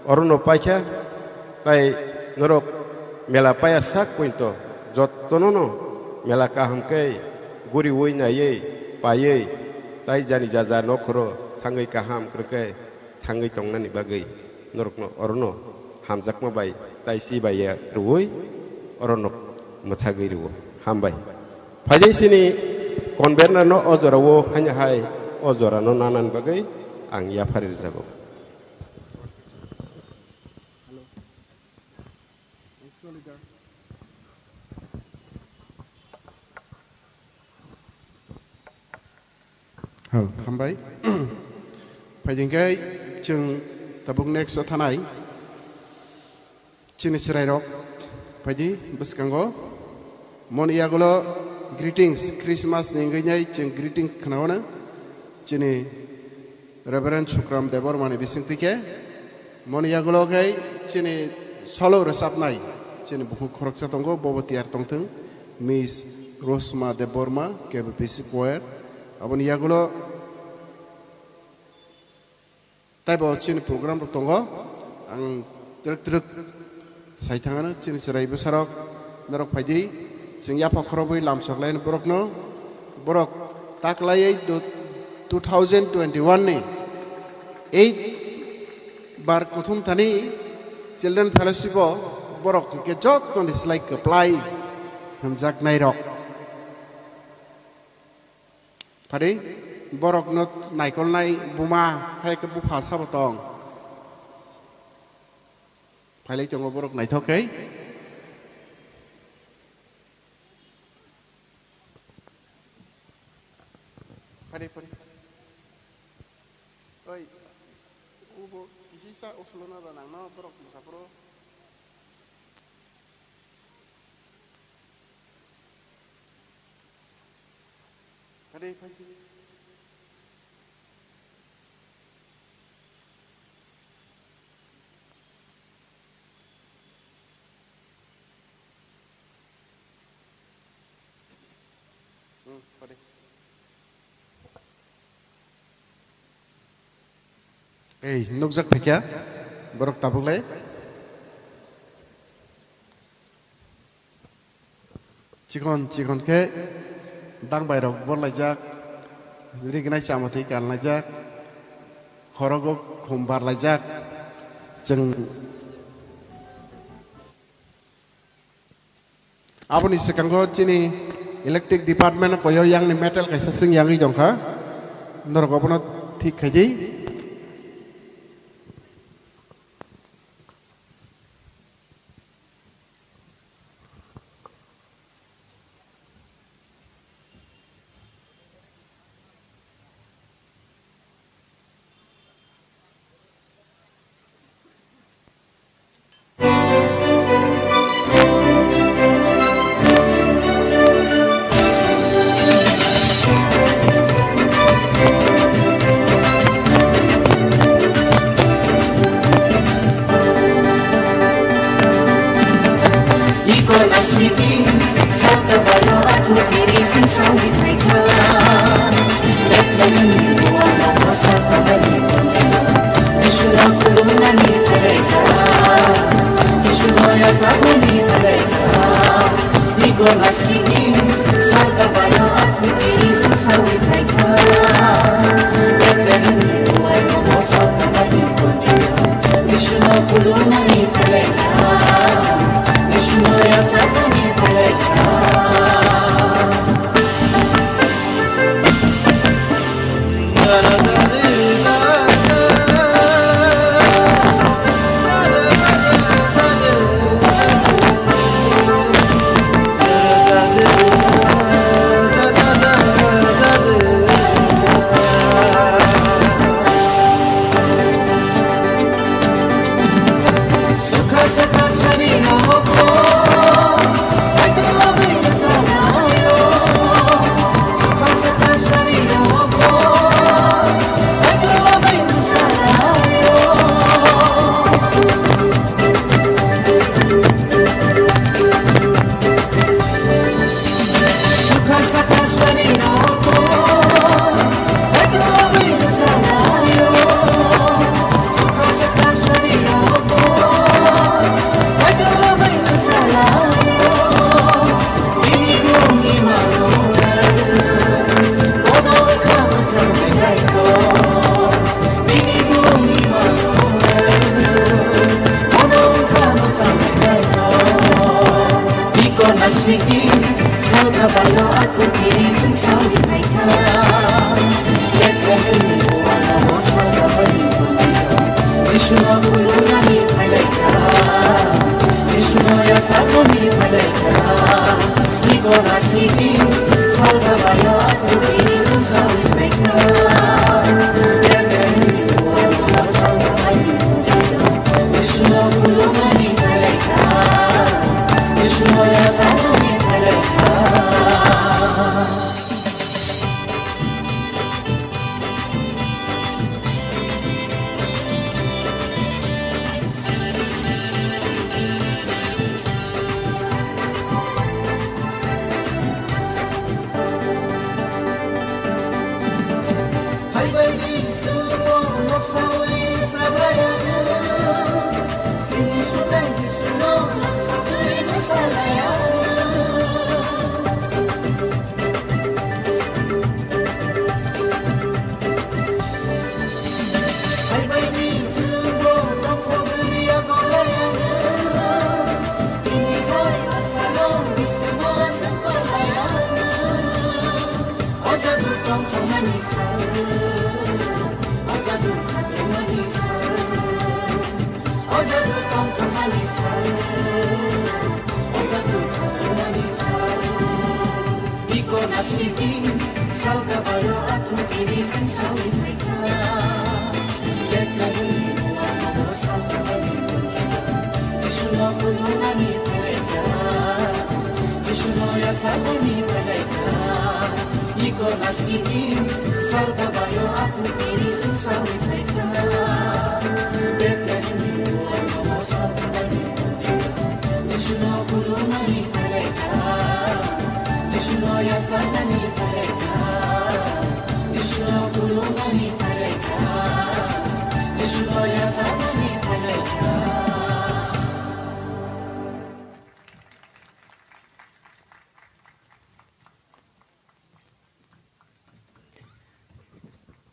orono paikha, tai norok mela paya sak pointo jottono no mela kaham khe guriui naiwi paiwi tai jani jaja nokhoro thangwi kaham kwrwkhe thangwi tongnani bagwi norokno orono hamjakma bai tai si bai ya rwui orono mwthagwi rwo. Hambai. Phaidi sini convener no o jora o haino hai o jora no nanani bagwi ang yaphari rwjago. Hal, hambai. Phaidi hwnkhe chwng tabuk next o thanai. Chini chwrairok phaidi bwskango. Moni yagulo greetings, Christmas ni wngwi nai chwng greeting khnaono. Chini Reverend Sukram Debbarma ni bisingtwi khe. Moni yagulo khe chini solo rwchapnai chini bukhuk khoroksa tongo, bobo tiyar tongthwng, Miss Rosma Debbarma, K B P C choir. Aboni yagulo taibo chini program rok tongo, ang twrwk twrwk sai thangano chini chwrai bwsarok, norok phaidi chwng yapha khorobwi lamsok laino borokno, borok taklaiwi du-, two thousand twenty-one ni eight bar kuthum thani Children Fellowship o borok hwnkhe jottoni slai kwplai hwnjaknairok. Phadi borokno naikolnai buma hai khe bupha sabo tong. Phailai tongo borok naithok khe. Phadi, phadi. Oi, ubo kisisa usulona da nangno borok musaphuru. Phadi, phadi. Hmm, sorry. Ei, nukjak phaikha, borok tabuk lai. Chikon, chikon khe dang bai rok bor laijak, rignai chama twi kan laijak, khorogo khum bar laijak. Chwng Aboni swkango chini electric department koyo yangni metal kaisa swng yangwi tongkha, norok obono thik khaidi. Iko nasibin, salta bayo aku diri sing sawi taika. Betani buana ko salta bayo. Jishu na kuruna ni taika. Jishu na ya sabuni taika. Iko nasibin, salta bayo aku diri sing sawi taika. Betani buana ko salta bayo. Iko nasiki salka bayo aku kiri sing sawi naikha. Letra hini buana mo salka bayi bunaikha. Jishu no bulu nani phailaikha. Jishu no ya sakoni phailaikha. Iko nasiki salka bayo aku kiri sing sawi naikha. Letra hini buana mo salka bayi bunaikha.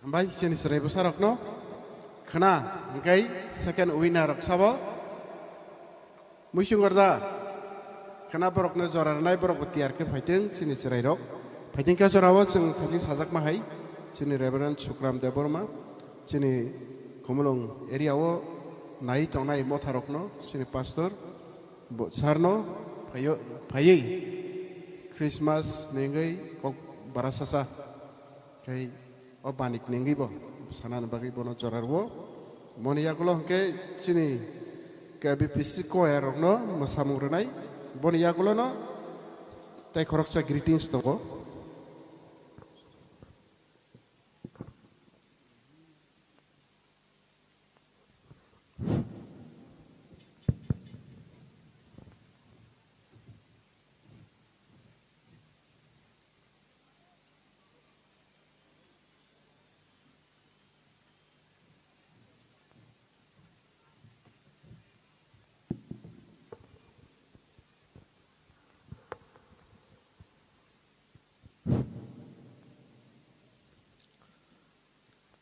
Hambai chini chwrai bwsarokno khna, hwnkhe second winner rok sabo muisung gorda. Khna borokno jora rwnai, borokbo tiyar khe phaiteng chini chwrairok. Phaiteng khe jorao chwng thajing sajakma hai chini Reverend Sukram Debbarma, chini Khumulwng area o nai tongnai motharokno, chini pastor bo sarno phaio-, phaiwi Christmas nengwi kok barasasa. Khe o banik nengwi bo sanani bagwi bono jora rwo. Boni yagulo hwnkhe chini K B P C choir rokno mwsamung rwnai. Boni yagulono tei khoroksa greetings tongo.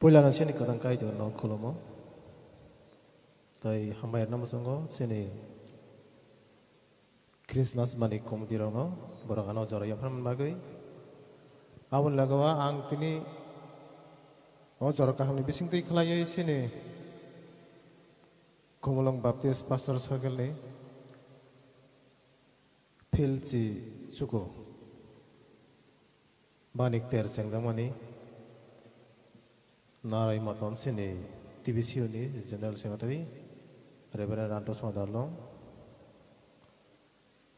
Puilano chini kwthang Kaitorno khulumo. Tei hambai rwna muchungo chini Christmas mani committee rokno borok ano jora yapharmani bagwi. Aboni logao ang tini o jora kahamni bisingtwi khlaiwi chini Khumulwng Baptist Pastor Circle ni Phil Chi Chuko. Bani ter chengjakmani Narai Maton sini T B C U ni General Secretary Reverend Ranto Singh Darlong.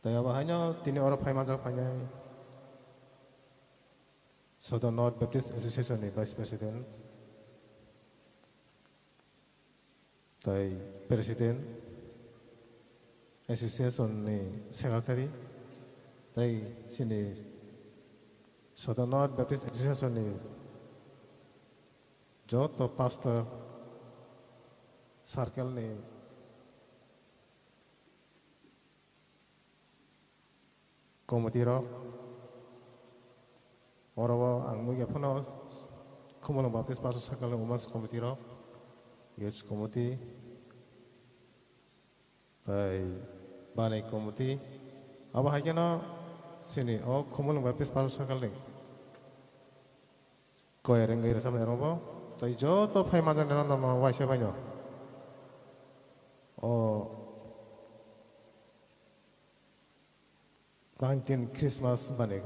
Tai abo haino tini oro phai manjak phainai Southern North Baptist Association ni Vice President. Tai President, Association ni Secretary, tai sini Southern North Baptist Association ni joto pastor, circle ni committee rok, oro o ang nugya phano Khumulwng Baptist Pastor Circle ni Women's Committee rok, Youth Committee, tai Banai Committee, abo hai kheno chini o Khumulwng Baptist Pastor Circle ni Koyar wngwi rwchapnai rokbo tei joto phai manjaknai rok norok waisa baino. O nineteen Christmas bani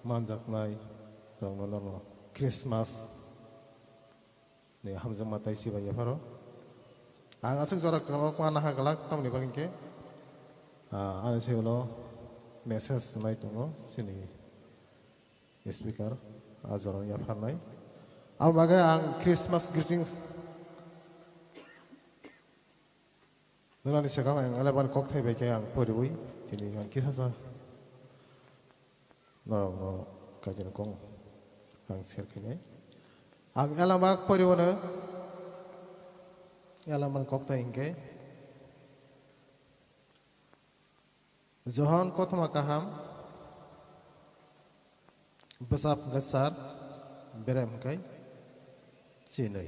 manjaknai rokno norok Christmas ni hamjakma tai sibai yapharo. Ang aswk jora kwbangma naha glak tamni bagwi khe, ah, ani siyolo message nai tongo chini speaker, ah, jorani yapharnai. Abo bagwi ang Christmas greetings nwnani swkang ang eleven kokthai bai khe ang poriwi tini ang kisa sa norokno kaijani kok ang share khainai. Ang eleven poriwano eleven kokthai hinkhe Johon kothoma kaham, bwsap hwnkhe char, berem hwnkhe chinwi.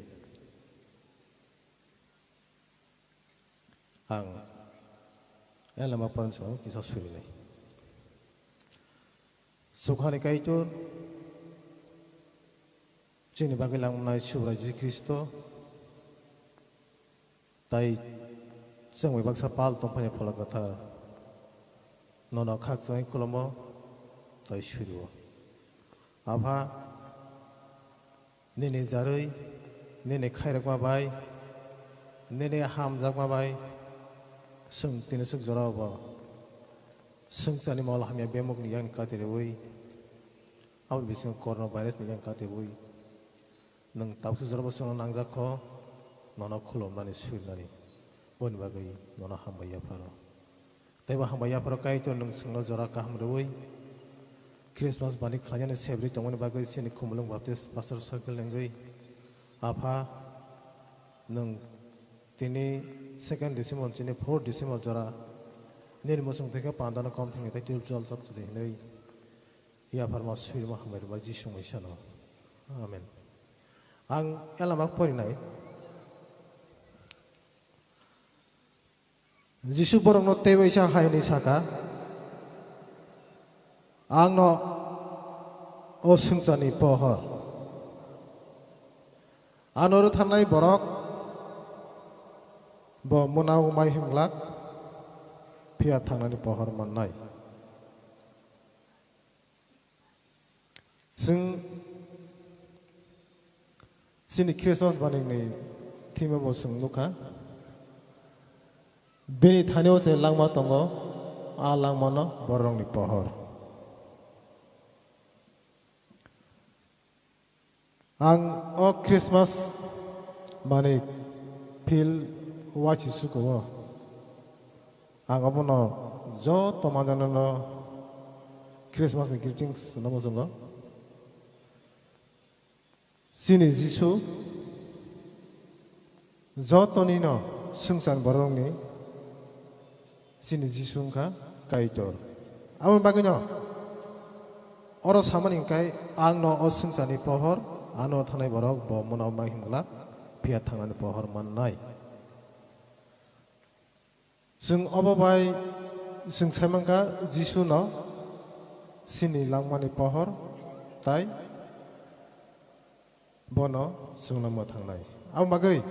Ang elama porensong kisa surinai. Sukhani Kaitor, chini bagwi langmani Subrai Jisu Khristo, tai chwngwi baksa pal tongphani Phola Kwthar, nono khakchangwi khulumo tai surio. Apha, nini jarwi, nini khairokma bai, nini hamjakma bai, chwng tini swk jorao bo swngcharni mol hamya bemukni yakni kati rwui, Aboni bisingo coronavirus ni yang katiwi nwng tabuksa jorabo chwngno nangjak kho, nono khulumnani, swinani. Boni bagwi nono hambai yapharo. Teibo hambai yapharo Kaitor nwng chwngno jora kaham rwui Christmas bani khlainani sebri tongmani bagwi chini Khumulwng Baptist Pastor Circle ni wngwi Apha, nwng tini second December chini fourth December jora nini muchung theke pandano kom thangwi tei twelve twelve tok chwdi hinwi yapharma swirma hambai rwma Jisu mwisano. Amen. Ang elama porinai. Jisu borokno teibaisa hai hwnwi saka, "Ang no o swngcharni pohor. Ano rwtharnai borok bo mwnao mai himglak, phiya thangnani pohor mannai." Chwng chini Christmas baningni theme bo chwng nukha. Bini thani o se langma tongo, a langmano bororokni pohor. Ang o Christmas mani phil wachi suko o. Ang obono joto manjanano Christmas ni greetings no muchungo. Chini Jisu jotoni no swngchar borokni chini Jisu wngkha Kaitor. Aboni bagwino oro samani hwnkhe, "Ang no o swngcharni pohor, ano thangnai borok bo mwnao mai himglak, phiya thangnani pohor mannai." Chwng obo bai chwng sai mankha Jisu no chini langmani pohor tai bono chwngno mwthangnai. Aboni bagwi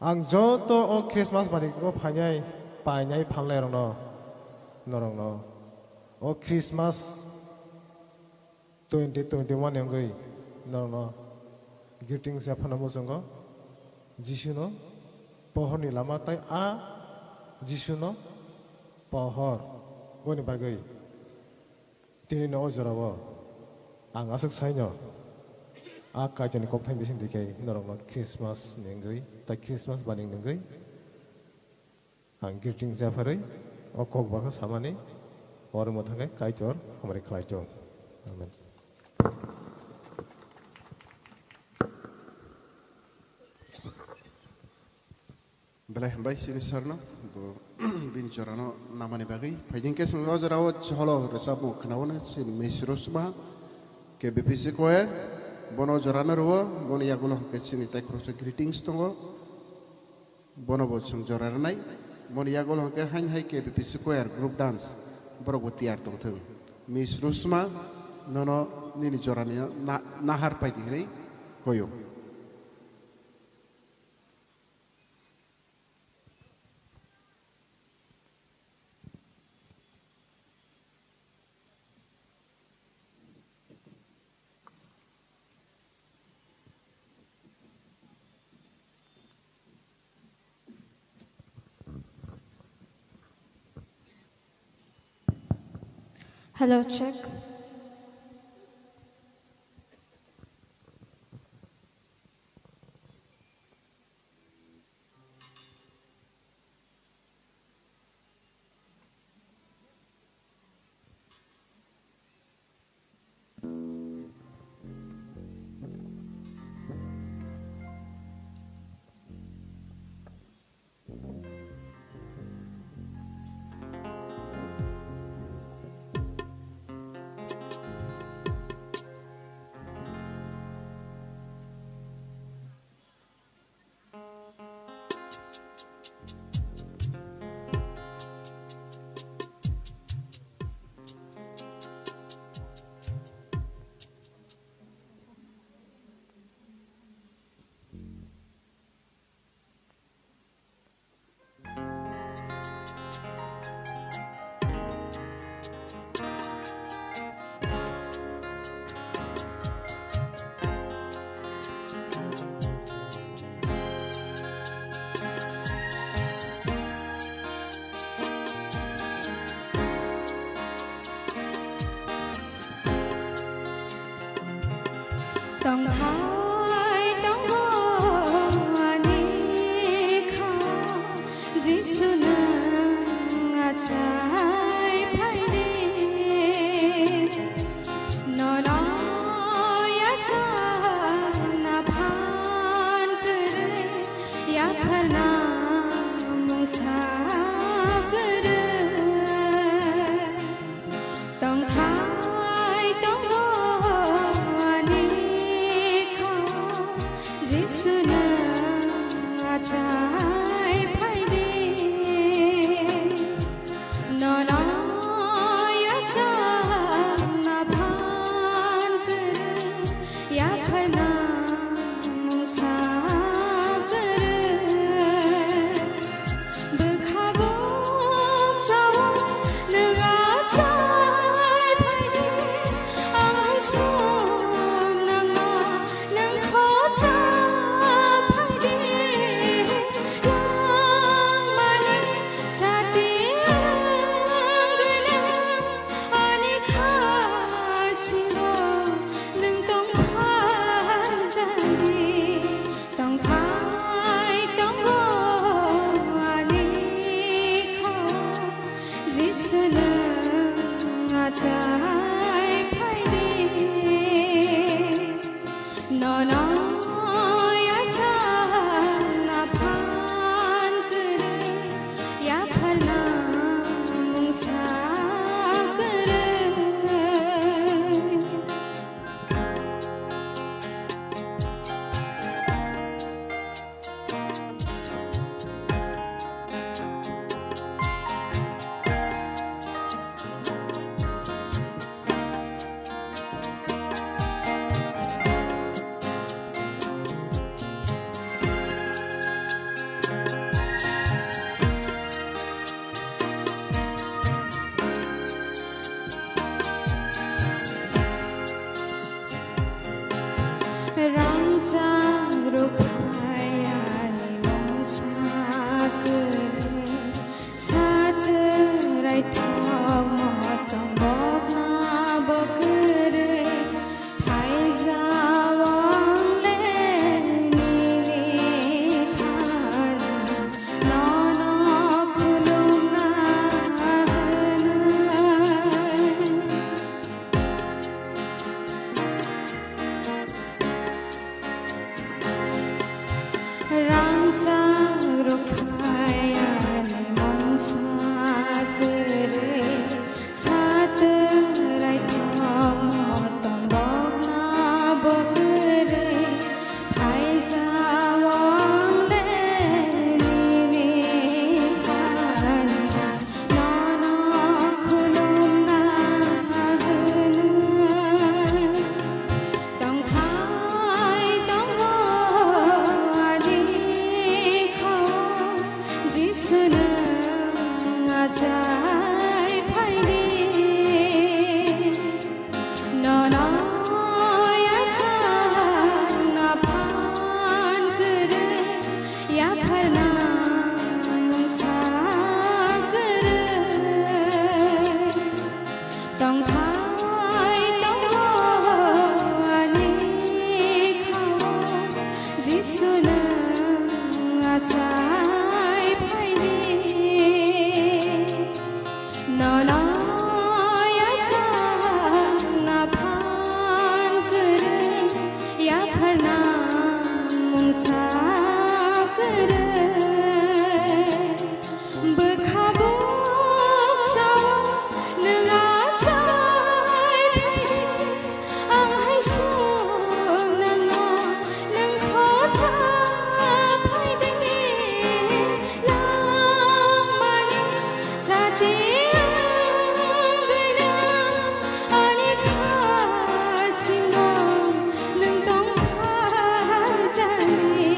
ang joto o Christmas bani o phainai, painai, phalnai rokno, norokno o Christmas twenty twenty-one ni wngwi norokno greetings ya phano muchungo. Jisuno pohorni lama tai a Jisuno pohor. Boni bagwi tini no o jorao ang aswk saino a Kaitorni kokthai bising dikhe norokno Christmas ni wngwi tai Christmas bani wngwi ang greetings yapharwi o kok bakha samani oro mwthangwi Kaitor hamari khlai chwng. Amen. Belai hambai chini sarno bo bini jorano namani bagwi. Phaiding khe chwng o jorao cholo rwchapmung khnaono chini Miss Rosma K B P C choir, bono jorano rwo, boni yagulo hwnkhe chini tai khoroksa greetings tongo. Bono bo chwng jora rwnai. Boni yagulo hwnkhe hain hai K B P C choir group dance borok bo tiyar tongthwng. Miss Rosma, nono nini jorani na-, nahar paidi hinwi koyo. Hello, check. Jisu nwng achai phaidi, nono yachang aphan kwrwi, yapharna mungsa kwrwi. Bwkha bukchao nwng achai phaidi, ang hai suk nangno, nwng khocha phaidi. Langmani chati wngwi nwng ani kha simo, nwng tongthar jani.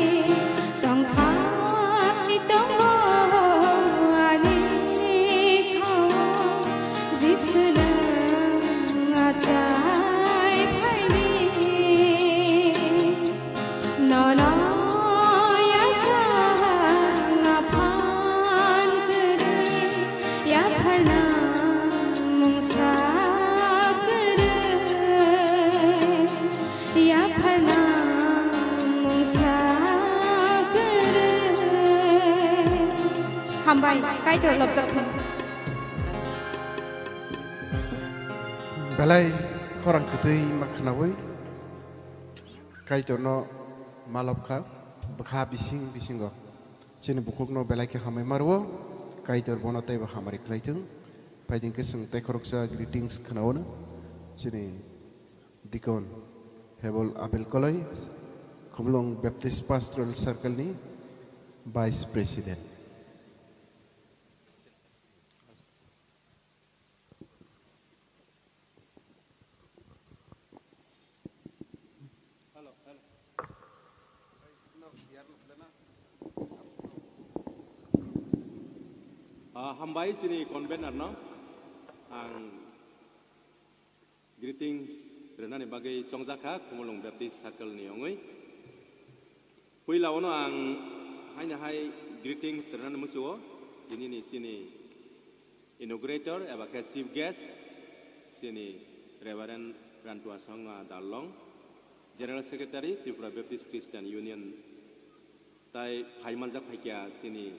Tongthai tongo ani khao, Jisu nwng achai phaidi. Nono yachang aphan kwrwi, yapharna mungsa kwrwi. Yapharna mungsa kwrwi. Hambai, Kaitor lobjak thung. Belai khorang kwtwi ma khwnawi Kaitorno malop kha, bwkha bising bisingo chini bukhukno belai khe hambai ma rwo, Kaitor bono teibo hamari khlai thung. Phaidi hwnkhe chwng tei khoroksa greetings khwnao no chini Deacon Hebol Abel Koloi, Khumulwng Baptist Pastoral Circle ni Vice President. Ah, hambai chini convener no ang greetings rwnani bagwi chongjakha Khumulwng Baptist Circle ni wngwi. Puila ono ang haino hai greetings rwnani muchuo, tini ni chini inaugurator eba khe chief guest, chini Reverend Rantua Sangma Darlong, General Secretary, Tripura Baptist Christian Union, tai phai manjak phaikha chini,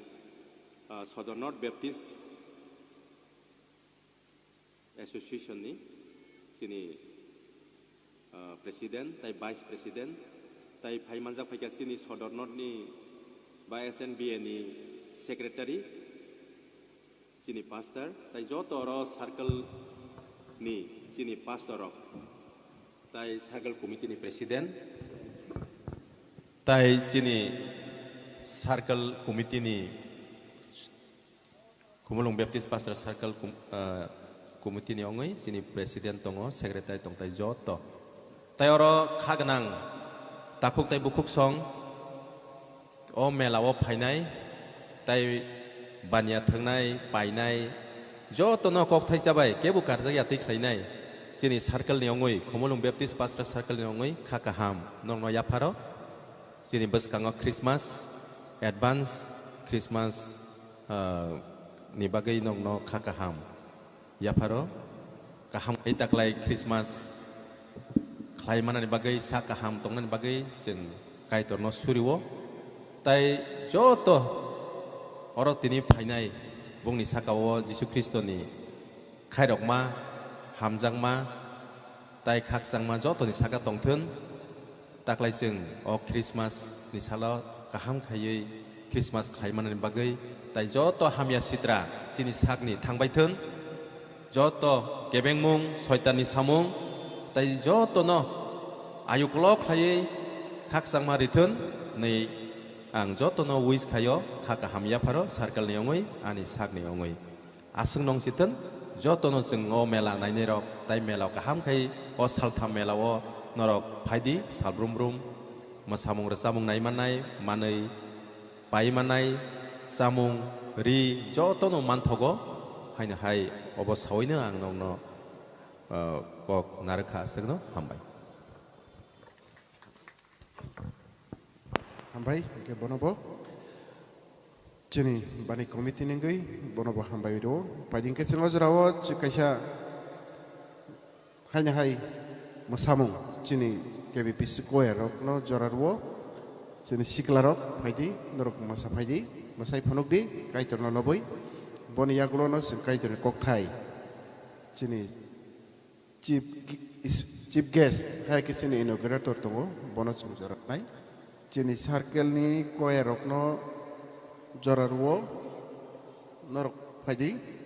ah, Sodor North Baptist Association ni chini, ah, President tai Vice President, tai phai manjak phaikha chini Sodor North ni ba S N B A ni Secretary, chini Pastor, tai joto oro circle ni chini Pastor rok, tai Circle Committee ni President, tai chini Circle Committee ni Khumulwng Baptist Pastor Circle com-, ah, Committee ni wngwi chini President tongo, Secretary tongtai joto. Tai oro kha gwnang takhuk tai bukhuk song o mela o phainai, tai baniya thwngnai, painai, jotono kok thaisa bai kebo karjak ya twi khlainai. Chini circle ni wngwi, Khumulwng Baptist Pastor Circle ni wngwi kha kaham nokno yapharo. Chini bwskango Christmas, advance Christmas, ah, ni bagwi nokno kha kaham yapharo. Kaham khai taklai Christmas khlai manani bagwi, sa kaham tongnani bagwi chwng Kaitorno suriwo. Tai joto oro tini phainai bongni sakao Jisu Khristoni khairokma, hamjakma, tai khakchangma jotoni saka tongthun. Taklai chwng o Christmas ni salo kaham khaiwi Christmas khlai manani bagwi tai joto hamya sitra chini sakni thangbai thun. Joto kebengmung, soitanni samung, tai jotono ayuk ulo khlaiwi khakchangma rithun hwnwi ang jotono wish khaio, kha kaham yapharo circle ni wngwi, ani sakni wngwi. Aswk nong sithun, jotono chwng o mela nainai rok, tai mela kaham khai o saltham mela o norok phaidi, sal brum brum, mwsamung rwchapmung nai manai, manwi pai manai, chamung, ri, jotono manthogo, haino hai obo sawino ang nokno, ah, kok narwkha aswkno hambai. Hambai, hingke bono bo chini bani committee ni wngwi bono bo hambai rwo. Phaidi hingke chwng o jora o chwng kaisa haino hai mwsamung chini K B P C choir rokno jora rwo. Chini siklarok phaidi, norok mwsa phaidi, mwsai phunukdi, Kaitorno lobwi. Boni yagulono chwng Kaitorni kokthai. Chini chief, chief guest, hai khe chini inaugurator tongo, bono chwng jora rwnai. Chini circle ni choir rokno jora rwo, norok phaidi.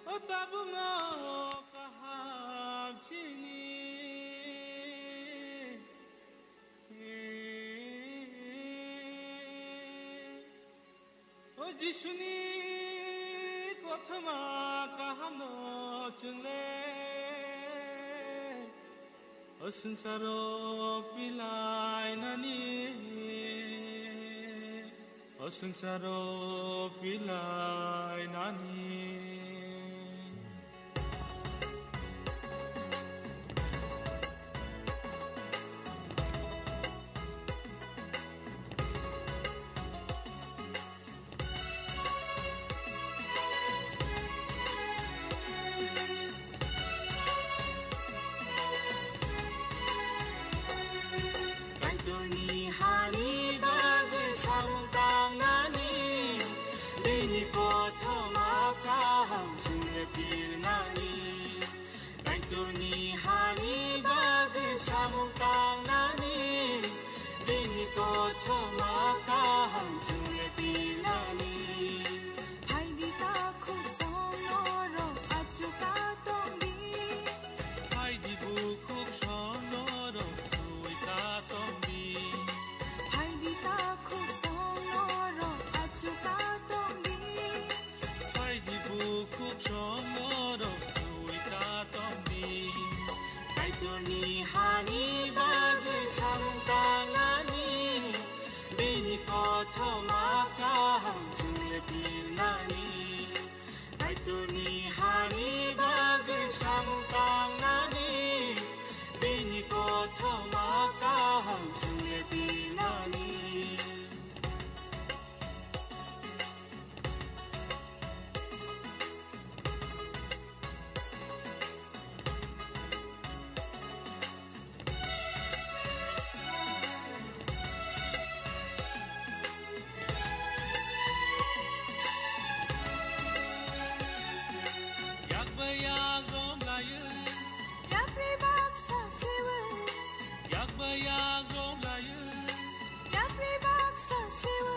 O tabungo kaham chini. O Jisuni kothoma kahamno chwngle, o swngcharo pilainani, o swngcharo pilainani. Kaitorni hani bagwi samung tangnani, bini kothoma kaham chwngno pirnani. Kaitorni hani bagwi samung tangnani, bini kothoma kaham chwngno pirnani. Phaidi takhuk songno rok achuka tongdi. Phaidi bukhuk songno rok chuika tongdi. Phaidi takhuk songno rok achuka tongdi. Phaidi bukhuk songno rok chuika tongdi. Kaitorni hani bagwi samung tangnani, bini kothoma kaham chwngno pirnani. Kaitorni hani bagwi samung tangnani, bini kothoma kaham chwngno pirnani. Yak bai yak rom layo. Yapri baksa sewo. Yak bai yak rom layo. Yapri baksa sewo.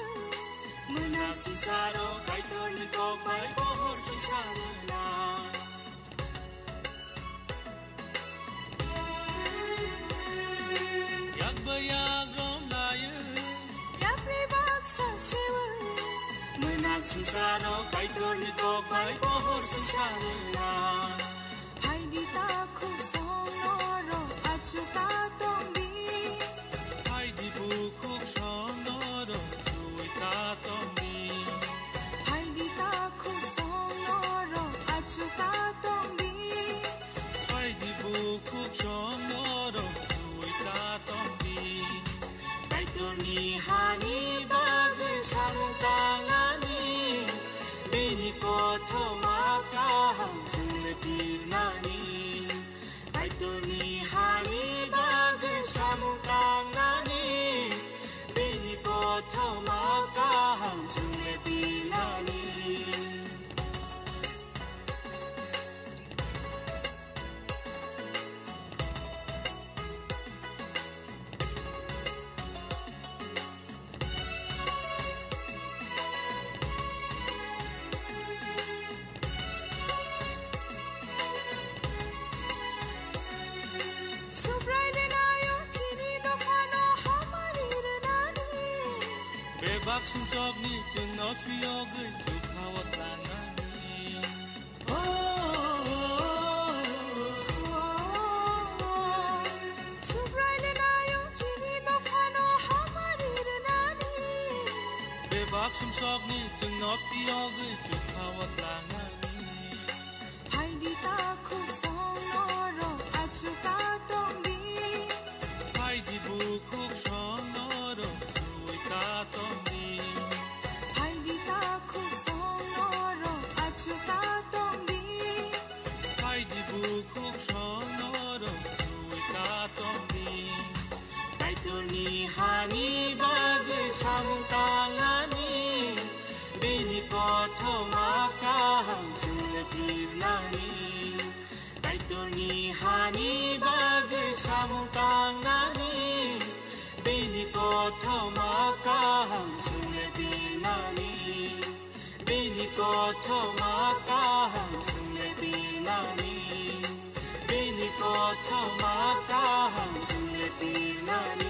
Mwnang swngcharo Kaitorni kok bai pohor swngcharo na. Yak bai yak rom layo. Yapri baksa sewo. Mwnang swngcharo Kaitorni kok bai pohor swngcharo na. Phaidi takhuk songno rok achuka tongdi. Phaidi bukhuk songno rok chuika tongdi. Phaidi Kothoma kaham chwngno pirnani, Kaitorni hani bagwi samung tangnani, bini kothoma kaham chwngno pirnani. Subraile nayo chini dophano hamari rwnani. Bebak sumsokni chwngno phiyogwi chukha-o tlangnani. Subraile nayo chini dophano hamari rwnani. Bebak sumsokni chwngno phiyogwi chukha-o tlangnani. Phaidi takhuk songno rok achuka tongdi. Phaidi bukhuk songno rok chuika tongdi. Phaidi takhuk songno rok achuka tongdi. Phaidi bukhuk songno rok chuika tongdi. Kaitorni hani bagwi samung tangnani, bini kothoma kaham chwngno pirnani. Kaitorni hani bagwi samung tangnani, bini kothoma kaham chwngno pirnani. Bini kothoma kaham chwngno pirnani. Bini kothoma kaham chwngno pirnani.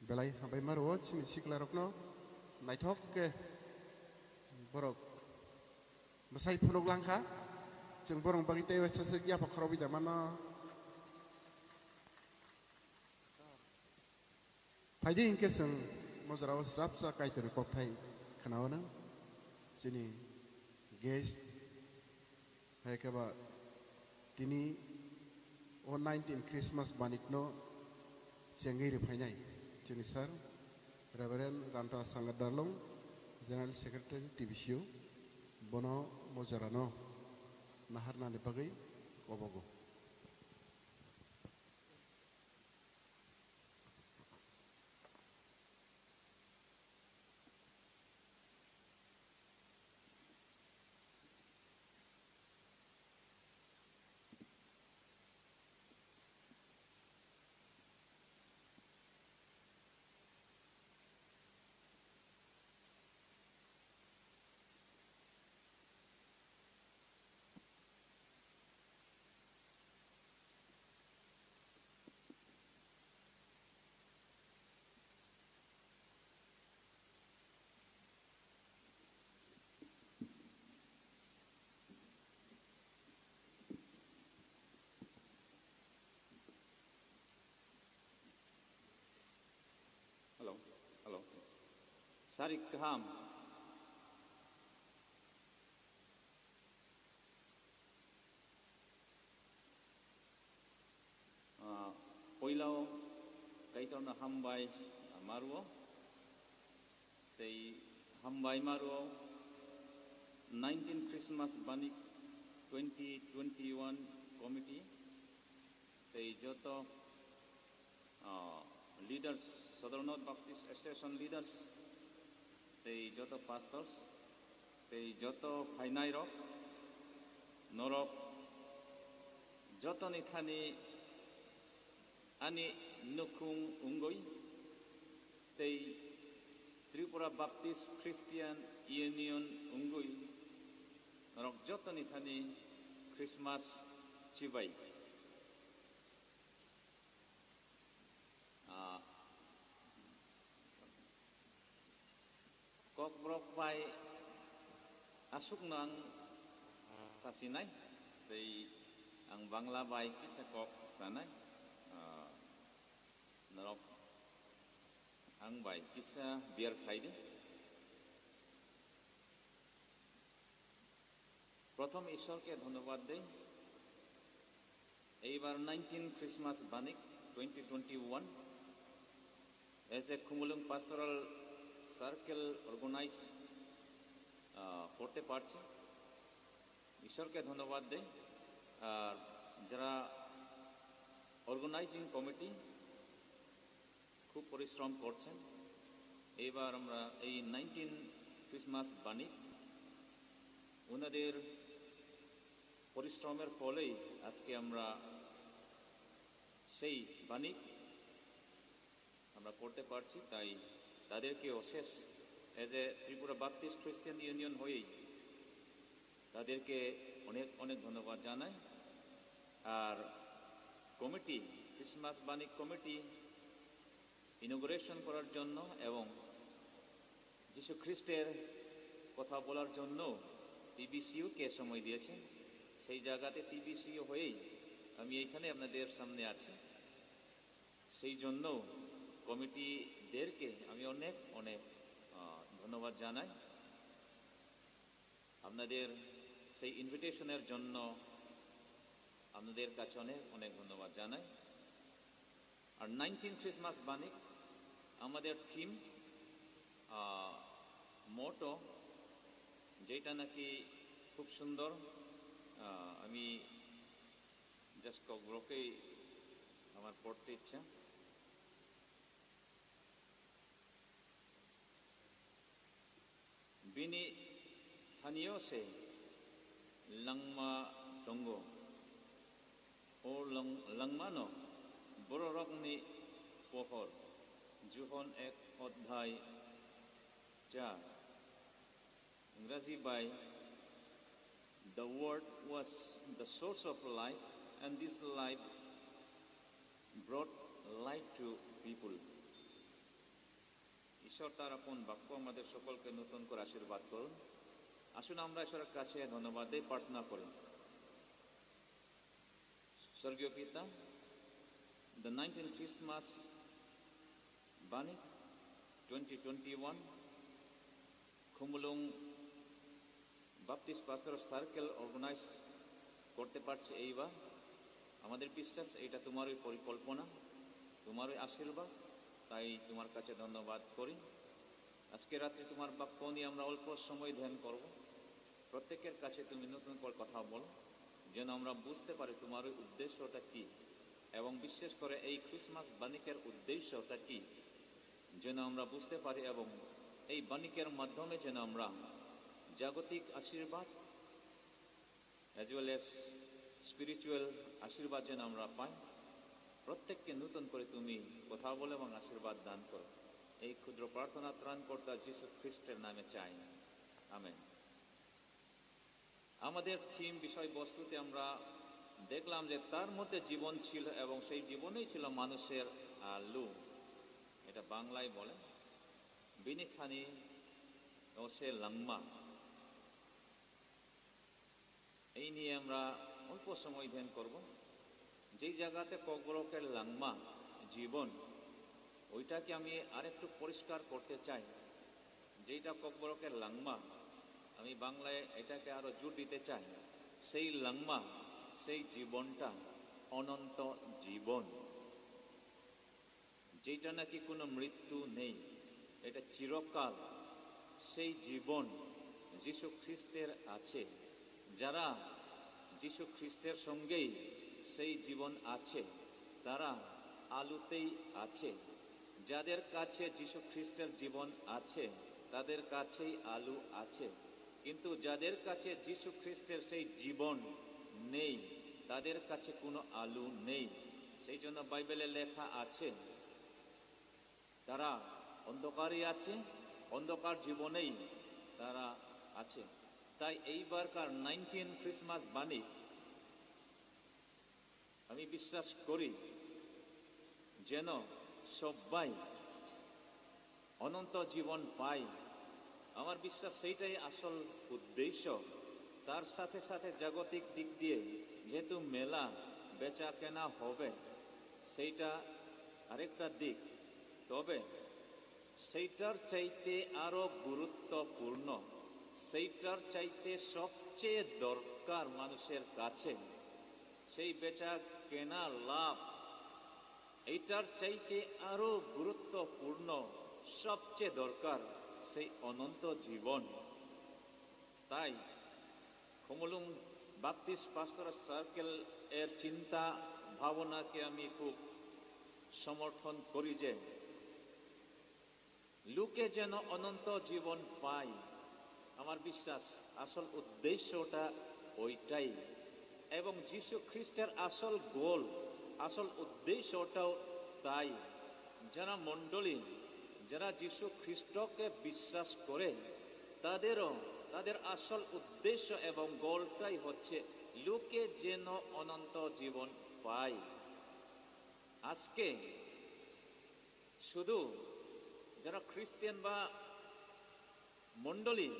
Belai hambai ma rwo chini sikla rokno, naithok khe borok bwsai phunuk langkha, chwng borok bagwi tei waisa se yapha khorokwi da mano. Phaidi hinkhe chwng mojorao srapsa Kaitorni kokthai khwnao nang chini guest hai khe ba tini o nineteen Christmas banikno chengwi rwphainai chini sir Reverend Ranta Sanga Darlong, General Secretary T B C U, bono mojorano naharnani bagwi kobogo. Hello, hello. Sarik kaham. Ah, poilao Kaitorno hambai ma rwo, tei hambai ma rwo nineteen Christmas Banik twenty twenty-one committee, tei joto ah, leaders, Sadharnath Baptist Association leaders, tei joto pastors, tei joto phainairok, norok jotoni thani ani nukhung wngwi, tei Tripura Baptist Christian Union wngwi, norok jotoni thani Christmas chibai. Ah, Kokborok bai aswkno ang sasinai, tei ang Bangla bai kisa kok sanai. Ah, norok ang bai kisa bear khaidi. প্রথম ঈশ্বরকে ধন্যবাদ দেই। এইবার nineteen Christmas বানিক twenty twenty one, as a খুমুলুং পাস্টোরাল circle organise করতে পারছি, ঈশ্বরকে ধন্যবাদ দেই। আর যারা অর্গানাইজিং কমিটি খুব পরিশ্রম করছেন, এইবার আমরা এই নাইনটিন ক্রিসমাস বানিক ওনাদের পরিশ্রমের ফলেই আজকে আমরা সেই বাণী আমরা করতে পারছি। তাই তাদেরকে অশেষ, এজ এ ত্রিপুরা বাপ্টিস্ট খ্রিস্টান ইউনিয়ন হয়েই তাদেরকে অনেক অনেক ধন্যবাদ জানাই। আর কমিটি, ক্রিসমাস বাণী কমিটি ইনোগুরেশন করার জন্য এবং যীশু খ্রিস্টের কথা বলার জন্য টিবিসিওকে সময় দিয়েছেন। সেই জায়গাতে টিবিসিও হয়েই আমি এইখানে আপনাদের সামনে আছি। সেই জন্য কমিটিদেরকে আমি অনেক অনেক, আহ, ধন্যবাদ জানাই। আপনাদের সেই ইনভিটেশনের জন্য আপনাদের কাছে অনেক অনেক ধন্যবাদ জানাই। আর নাইনটিন ক্রিসমাস বাণী আমাদের থিম, মোটো, যেটা নাকি খুব সুন্দর। আহ, আমি জাস্ট ককবরককেই আমার পড়তে ইচ্ছা। Bini thanio se langma tongo. O lang-, langmano bororokni pohor. Johon ek odhyay char. Ingraji bai, "The word was the source of life, and this life brought life to people." ঈশ্বর তার আপন বাক্য আমাদের সকলকে নতুন করে আশীর্বাদ করুন। আসুন আমরা ঈশ্বরের কাছে ধন্যবাদ দেই, প্রার্থনা করি। স্বর্গীয় পিতা, the nineteen Christmas বাণী টোয়েন্টি টোয়েন্টি ওয়ান, খুমুলুং বাপ্টিস্ট পাস্টর সার্কেল অর্গানাইজ করতে পারছে এইবার। আমাদের বিশ্বাস এটা তোমারই পরিকল্পনা, তোমারই আশীর্বাদ, তাই তোমার কাছে ধন্যবাদ করি। আজকে রাত্রে তোমার বাক্য নিয়ে আমরা অল্প সময় ধ্যান করব। প্রত্যেকের কাছে তুমি নতুন করে কথা বলো, যেন আমরা বুঝতে পারি তোমার ওই উদ্দেশ্যটা কি, এবং বিশেষ করে এই ক্রিসমাস বাণিকের উদ্দেশ্যটা কি, যেন আমরা বুঝতে পারি এবং এই বাণিকের মাধ্যমে যেন আমরা জাগতিক আশীর্বাদ as well as spiritual আশীর্বাদ যেন আমরা পাই। প্রত্যেককে নতুন করে তুমি কথা বলো এবং আশীর্বাদ দান করো। এই ক্ষুদ্র প্রার্থনা ত্রাণকর্তা যীশু খ্রিস্টের নামে চাই, আমেন। আমাদের থিম বিষয়বস্তুতে আমরা দেখলাম যে তার মধ্যে জীবন ছিল এবং সেই জীবনেই ছিল মানুষের আলো। এটা বাংলায় বলে, "Bini thani o se langma." এই নিয়ে আমরা অল্প সময় ধ্যান করব। যেই জায়গাতে ককবরকের langma, জীবন, ওইটাকে আমি আরেকটু পরিষ্কার করতে চাই। যেইটা ককবরকের langma, আমি বাংলায় এটাকে আরো জোর দিতে চাই। সেই langma, সেই জীবনটা অনন্ত জীবন, যেটা নাকি কোনো মৃত্যু নেই, এটা চিরকাল। সেই জীবন যীশু খ্রিস্টের আছে। যারা যীশু খ্রিস্টের সঙ্গেই সেই জীবন আছে, তারা আলোতেই আছে। যাদের কাছে যীশু খ্রিস্টের জীবন আছে, তাদের কাছেই আলো আছে। কিন্তু যাদের কাছে যীশু খ্রিস্টের সেই জীবন নেই, তাদের কাছে কোনো আলো নেই। সেই জন্য বাইবেলে লেখা আছে, তারা অন্ধকারে আছে, অন্ধকার জীবনেই তারা আছে। তাই এইবারকার নাইনটিন ক্রিসমাস বাণী আমি বিশ্বাস করি যেন সবাই অনন্ত জীবন পাই। আমার বিশ্বাস সেইটাই আসল উদ্দেশ্য। তার সাথে সাথে জাগতিক দিক দিয়ে যেহেতু মেলা বেচা কেনা হবে, সেইটা আরেকটা দিক। তবে সেইটার চাইতে আরো গুরুত্বপূর্ণ, সেইটার চাইতে সব সবচেয়ে দরকার মানুষের কাছে, সেই বেচা কেনার লাভ, এইটার চাইতে আরো গুরুত্বপূর্ণ, সবচেয়ে দরকার সেই অনন্ত জীবন। তাই খুমুলুং বাপ্তিস্ট পাস্টরাল সার্কেল এর চিন্তা ভাবনাকে আমি খুব সমর্থন করি যে লোকে যেন অনন্ত জীবন পায়। আমার বিশ্বাস আসল উদ্দেশ্যটা ওইটাই, এবং যীশু খ্রিস্টের আসল গোল, আসল উদ্দেশ্যটাও তাই। যারা মণ্ডলী, যারা যীশু খ্রিস্টকে বিশ্বাস করে, তাদেরও, তাদের আসল উদ্দেশ্য এবং গোলটাই হচ্ছে লোকে যেন অনন্ত জীবন পায়। আজকে শুধু যারা খ্রিস্টান বা মণ্ডলী,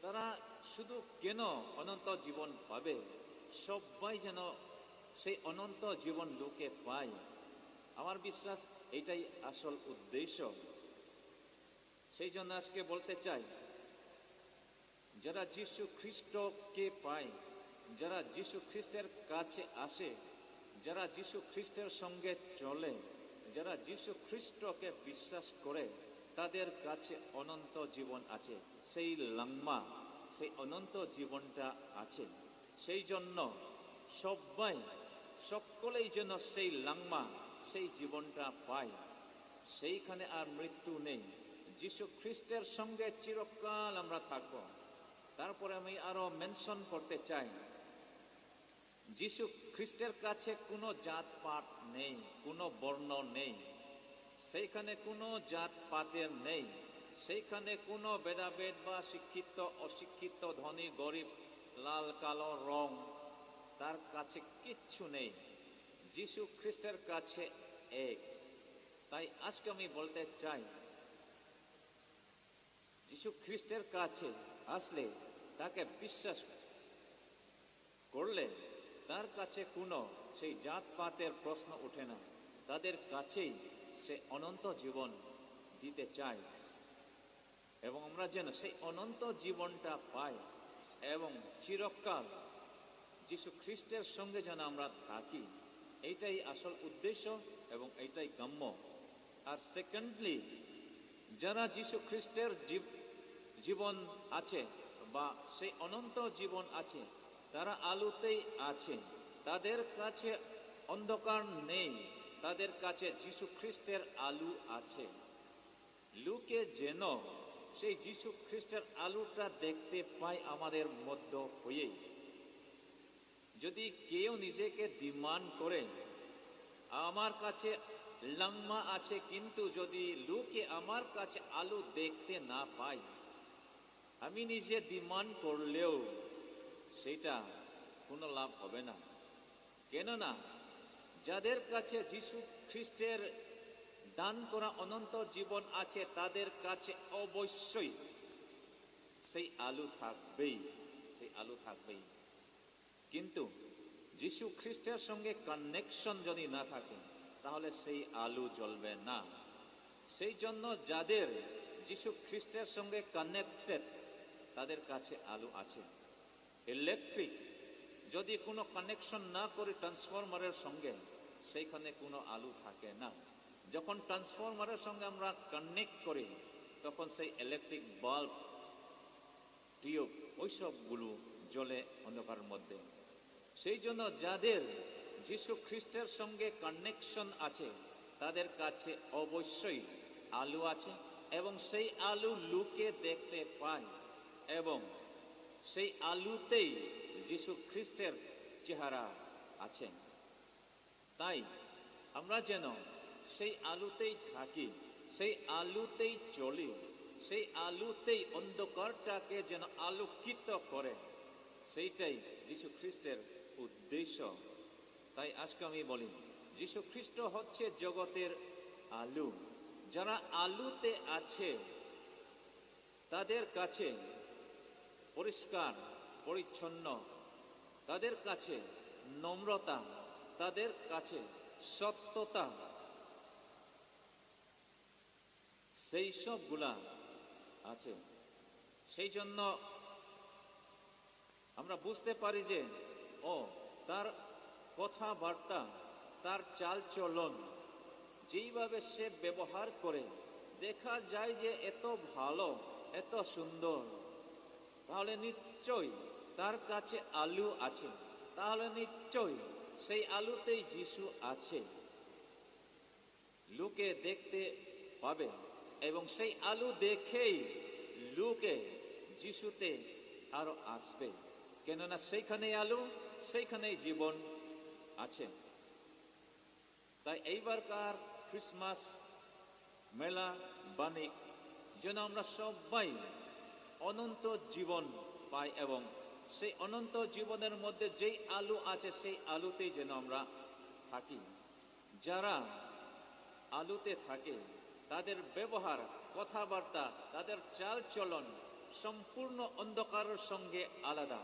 তারা শুধু কেন অনন্ত জীবন পাবে? সবাই যেন সেই অনন্ত জীবন লোকে পায়। আমার বিশ্বাস এটাই আসল উদ্দেশ্য। সেই জন্য আজকে বলতে চাই, যারা যীশু খ্রিস্টকে পায়, যারা যীশু খ্রিস্টের কাছে আসে, যারা যীশু খ্রিস্টের সঙ্গে চলে, যারা যীশু খ্রিস্টকে বিশ্বাস করে, তাদের কাছে অনন্ত জীবন আছে। সেই লাংমা, সেই অনন্ত জীবনটা আছে। সেই জন্য সবাই, সকলেই যেন সেই লাংমা, সেই জীবনটা পায়। সেইখানে আর মৃত্যু নেই। যীশু খ্রিস্টের সঙ্গে চিরকাল আমরা থাকব। তারপরে আমি আরো মেনশন করতে চাই, যীশু খ্রিস্টের কাছে কোনো জাতপাত নেই, কোনো বর্ণ নেই, সেইখানে কোনো জাতপাতের নেই, সেইখানে কোনো ভেদাভেদ বা শিক্ষিত অশিক্ষিত, ধনী গরিব, লাল কালো রং, তার কাছে কিচ্ছু নেই। যীশু খ্রিস্টের কাছে এক। তাই আজকে আমি বলতে চাই, যীশু খ্রিস্টের কাছে আসলে, তাকে বিশ্বাস করলে, তার কাছে কোনো সেই জাতপাতের প্রশ্ন ওঠে না। তাদের কাছেই সে অনন্ত জীবন দিতে চায়, এবং আমরা যেন সেই অনন্ত জীবনটা পাই এবং চিরকাল যীশু খ্রিস্টের সঙ্গে যেন আমরা থাকি। এইটাই আসল উদ্দেশ্য এবং এইটাই কাম্য। আর সেকেন্ডলি, যারা যীশু খ্রিস্টের জীব-, জীবন আছে বা সেই অনন্ত জীবন আছে, তারা আলোতেই আছে। তাদের কাছে অন্ধকার নেই, তাদের কাছে যীশু খ্রিস্টের আলো আছে। লোকে যেন সেই যীশু খ্রিস্টের আলোটা দেখতে পায় আমাদের মধ্য হয়েই। যদি কেউ নিজেকে ডিমান্ড করে, "আমার কাছে লাংমা আছে, কিন্তু যদি লোকে আমার কাছে আলো দেখতে না পায়, আমি নিজে ডিমান্ড করলেও সেটা কোনো লাভ হবে না।" কেননা যাদের কাছে যীশু খ্রিস্টের দান করা অনন্ত জীবন আছে, তাদের কাছে অবশ্যই সেই আলো থাকবেই, সেই আলো থাকবেই। কিন্তু যীশু খ্রিস্টের সঙ্গে কানেকশন যদি না থাকে, তাহলে সেই আলো জ্বলবে না। সেই জন্য যাদের যীশু খ্রিস্টের সঙ্গে কানেক্টেড, তাদের কাছে আলো আছে। ইলেকট্রিক যদি কোনো কানেকশন না করে ট্রান্সফরমারের সঙ্গে, সেইখানে কোনো আলো থাকে না। যখন ট্রান্সফরমারের সঙ্গে আমরা কানেক্ট করি, তখন সেই ইলেকট্রিক বাল্ব, টিউব, ওইসবগুলো জ্বলে অন্ধকারের মধ্যে। সেই জন্য যাদের যীশু খ্রিস্টের সঙ্গে কানেকশন আছে, তাদের কাছে অবশ্যই আলো আছে এবং সেই আলো লোকে দেখতে পায় এবং সেই আলোতেই যীশু খ্রিস্টের চেহারা আছে। তাই আমরা যেন সেই আলোতেই থাকি, সেই আলোতেই চলি, সেই আলোতেই অন্ধকারটাকে যেন আলোকিত করে, সেইটাই যীশু খ্রিস্টের উদ্দেশ্য। তাই আজকে আমি বলি, যীশু খ্রিস্ট হচ্ছে জগতের আলো। যারা আলোতে আছে, তাদের কাছে পরিষ্কার পরিচ্ছন্ন, তাদের কাছে নম্রতা, তাদের কাছে সত্যতা, সেই সবগুলা আছে। সেই জন্য আমরা বুঝতে পারি যে, ও, তার কথাবার্তা, তার চালচলন, যেইভাবে সে ব্যবহার করে, দেখা যায় যে এত ভালো, এত সুন্দর। তাহলে নিশ্চয়ই তার কাছে আলু আছে, তাহলে নিশ্চয়ই সেই আলুতেই যিশু আছে। লোকে দেখতে পাবে এবং সেই আলু দেখেই লোকে যিশুতে আরো আসবে, কেননা সেইখানেই আলু, সেইখানেই জীবন আছে। তাই এইবারকার ক্রিসমাস মেলা বাণিক যেন আমরা সবাই অনন্ত জীবন পাই এবং সেই অনন্ত জীবনের মধ্যে যেই আলু আছে, সেই আলুতেই যেন আমরা থাকি। যারা আলুতে থাকে, তাদের ব্যবহার, কথাবার্তা, তাদের চালচলন সম্পূর্ণ অন্ধকারের সঙ্গে আলাদা।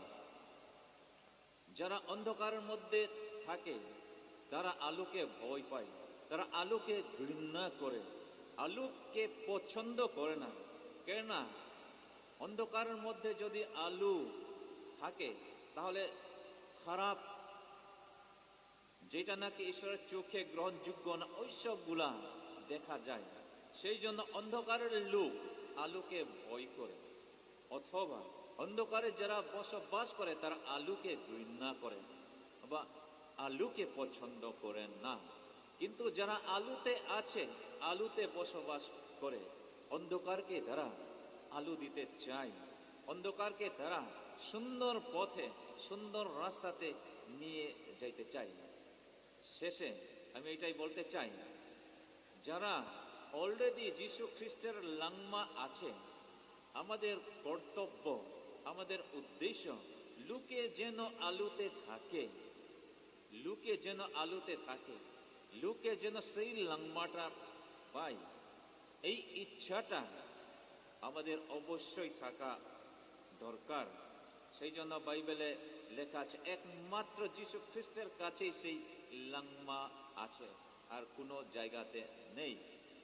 যারা অন্ধকারের মধ্যে থাকে, তারা আলোকে ভয় পায়, তারা আলোকে ঘৃণা করে, আলোকে পছন্দ করে না। কেননা অন্ধকারের মধ্যে যদি আলো থাকে, তাহলে খারাপ, যেটা নাকি ঈশ্বরের চোখে গ্রহণযোগ্য না, ওই সবগুলা দেখা যায়। সেই জন্য অন্ধকারের লোক আলোকে ভয় করে, অথবা অন্ধকারে যারা বসবাস করে, তারা আলোকে ঘৃণা করে বা আলোকে পছন্দ করে না। কিন্তু যারা আলোতে আছে, আলোতে বসবাস করে, অন্ধকারকে তারা আলো দিতে চায়, অন্ধকারকে তারা সুন্দর পথে, সুন্দর রাস্তাতে নিয়ে যাইতে চায়। শেষে আমি এটাই বলতে চাই, যারা অলরেডি যীশু খ্রিস্টের লাংমা আছে, আমাদের কর্তব্য, আমাদের উদ্দেশ্য লোকে যেন আলোতে থাকে, লোকে যেন আলোতে থাকে, লোকে যেন সেই লাংমাটা পায়, এই ইচ্ছাটা আমাদের অবশ্যই থাকা দরকার। সেই জন্য বাইবেলে লেখা আছে, একমাত্র যীশু খ্রিস্টের কাছেই সেই লাংমা আছে, আর কোনো জায়গাতে নেই।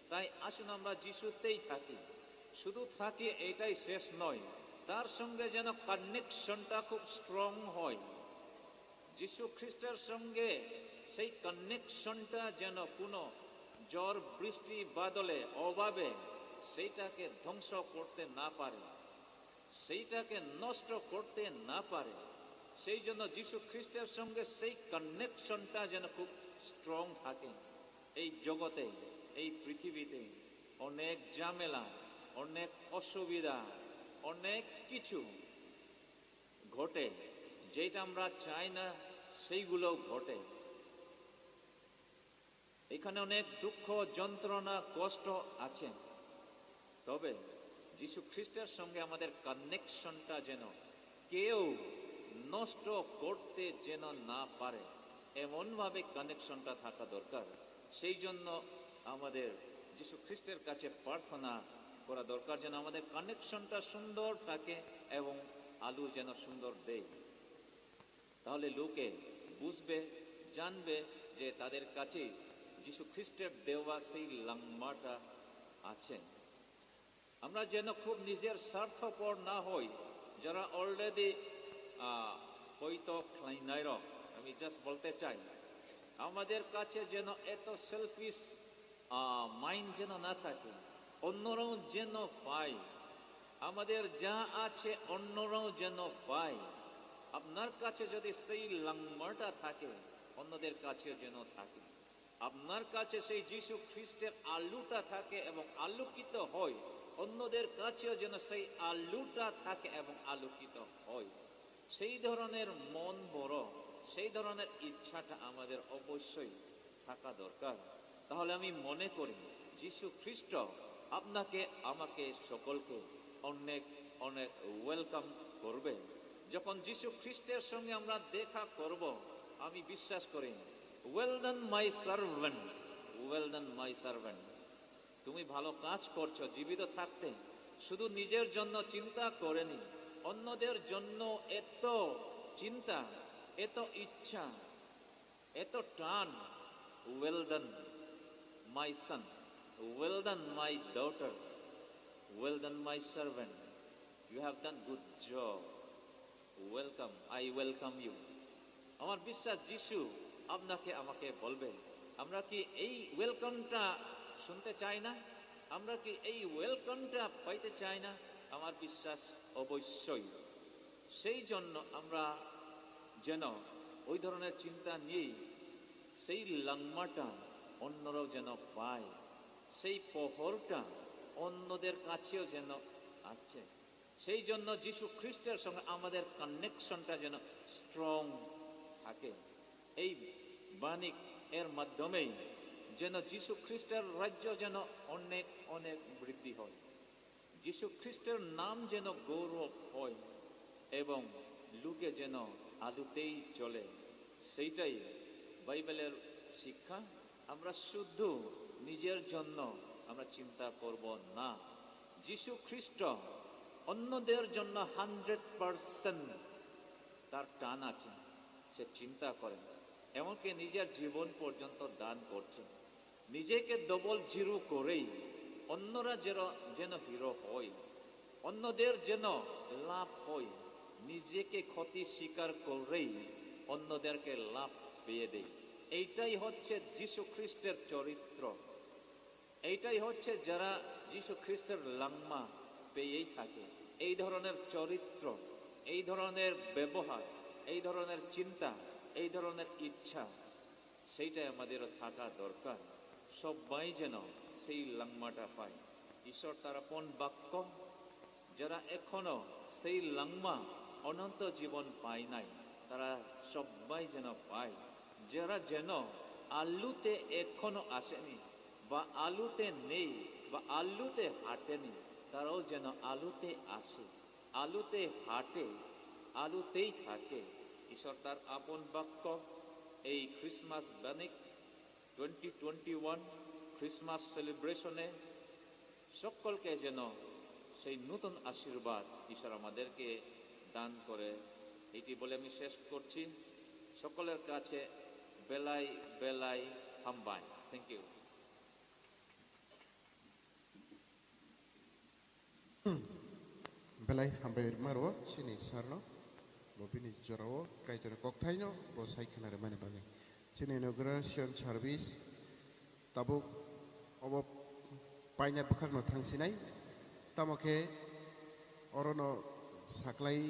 তাই আসুন আমরা যিশুতেই থাকি, শুধু থাকি এটাই শেষ নয়, তার সঙ্গে যেন কানেকশনটা খুব স্ট্রং হয়। যীশু খ্রিস্টের সঙ্গে সেই কানেকশনটা যেন কোনো ঝড় বৃষ্টি বাদলে অভাবে সেইটাকে ধ্বংস করতে না পারে, সেইটাকে নষ্ট করতে না পারে। সেই জন্য যীশু খ্রিস্টের সঙ্গে সেই কানেকশনটা যেন খুব স্ট্রং থাকে। এই জগতে, এই পৃথিবীতে অনেক ঝামেলা, অনেক অসুবিধা, অনেক কিছু ঘটে, যেটা আমরা চাই না সেইগুলোও ঘটে। এখানে অনেক দুঃখ, যন্ত্রণা, কষ্ট আছে। তবে যীশু খ্রিস্টের সঙ্গে আমাদের কানেকশনটা যেন কেউ নষ্ট করতে যেন না পারে, এমনভাবে কানেকশনটা থাকা দরকার। সেই জন্য আমাদের যীশু খ্রিস্টের কাছে প্রার্থনা করা দরকার, যেন আমাদের কানেকশনটা সুন্দর থাকে এবং আলো যেন সুন্দর দেয়। তাহলে লোকে বুঝবে, জানবে যে তাদের কাছে যীশু খ্রিস্টের দেওয়া সেই লাংমাটা আছে। আমরা যেন খুব নিজের স্বার্থপর না হই, যারা অলরেডি হয়তো খ্লাইনাইরক, আমি জাস্ট বলতে চাই, আমাদের কাছে যেন এত সেলফিশ মাইন্ড যেন না থাকে, অন্যরাও যেন পায়, আমাদের যা আছে অন্যরাও যেন পায়। আপনার কাছে যদি সেই লাংমাটা থাকে, অন্যদের কাছেও যেন থাকে। আপনার কাছে সেই যীশু খ্রিস্টের আলোটা থাকে এবং আলোকিত হয়, অন্যদের কাছেও যেন সেই আলোটা থাকে এবং আলোকিত হয়। সেই ধরনের মন বড়, সেই ধরনের ইচ্ছাটা আমাদের অবশ্যই থাকা দরকার। তাহলে আমি মনে করি যীশু খ্রিস্ট আপনাকে, আমাকে, সকলকে অনেক অনেক ওয়েলকাম করবে। যখন যীশু খ্রিস্টের সঙ্গে আমরা দেখা করব, আমি বিশ্বাস করি, "Well done, my servant, well done, my servant।" তুমি ভালো কাজ করছো জীবিত থাকতে, শুধু নিজের জন্য চিন্তা করেনি, অন্যদের জন্য এত চিন্তা, এত ইচ্ছা, এত টান। "Well done, my son, well done, my daughter, well done, my servant, you have done good job।" Welcome, I welcome you. আমার বিশ্বাস যিশু আপনাকে আমাকে বলবে। আমরা কি এই ওয়েলকামটা শুনতে চাই না? আমরা কি এই ওয়েলকামটা পাইতে চাই না? আমার বিশ্বাস অবশ্যই। সেই জন্য আমরা যেন ওই ধরনের চিন্তা নিয়েই সেই লাংমাটা অন্যরাও যেন পায়, সেই পহরটা অন্যদের কাছেও যেন আসছে। সেই জন্য যীশু খ্রিস্টের সঙ্গে আমাদের কানেকশনটা যেন স্ট্রং থাকে। এই বাণিক এর মাধ্যমেই যেন যীশু খ্রিস্টের রাজ্য যেন অনেক অনেক বৃদ্ধি হয়, যীশু খ্রিস্টের নাম যেন গৌরব হয় এবং লোকে যেন আলোতেই চলে, সেইটাই বাইবেলের শিক্ষা। আমরা শুধু নিজের জন্য আমরা চিন্তা করব না, যীশু খ্রিস্ট অন্যদের জন্য হান্ড্রেড পার্সেন্ট তার টান আছে, সে চিন্তা করেন, এমনকি নিজের জীবন পর্যন্ত দান করছেন। নিজেকে ডবল জিরো করেই অন্যরা যেন যেন হিরো হয়, অন্যদের যেন লাভ হয়, নিজেকে ক্ষতি স্বীকার করেই অন্যদেরকে লাভ পেয়ে দেয়। এইটাই হচ্ছে যীশু খ্রিস্টের চরিত্র। এইটাই হচ্ছে যারা যীশু খ্রিস্টের লাংমা পেয়েই থাকে। এই ধরনের চরিত্র, এই ধরনের ব্যবহার, এই ধরনের চিন্তা, এই ধরনের ইচ্ছা, সেইটাই আমাদেরও থাকা দরকার। সবাই যেন সেই লাংমাটা পায়। ঈশ্বর তার আপন বাক্য, যারা এখনো সেই লাংমা অনন্ত জীবন পায় নাই, তারা সবাই যেন পায়। যারা যেন আলুতে এখনো আসেনি বা আলুতে নেই বা আলুতে হাঁটেনি, তারাও যেন আলুতে আসে, আলুতে হাঁটে, আলুতেই থাকে। ঈশ্বর তার আপন বাক্য এই ক্রিসমাস বাণিক টোয়েন্টি টোয়েন্টি ওয়ান ক্রিসমাস সেলিব্রেশনে সকলকে যেন সেই নতুন আশীর্বাদ ঈশ্বর আমাদেরকে দান করে। এটি বলে আমি শেষ করছি। সকলের কাছে বেলাই বেলাই হামবাই। Thank you. Belai hambai rwma rwo chini sarno, bo bini jorao Kaitorni kokthaino bo sai khna rwmani bagwi. Chini inauguration service tabuk obo paina bwkhakno thangsinai, tamo khe orono saklai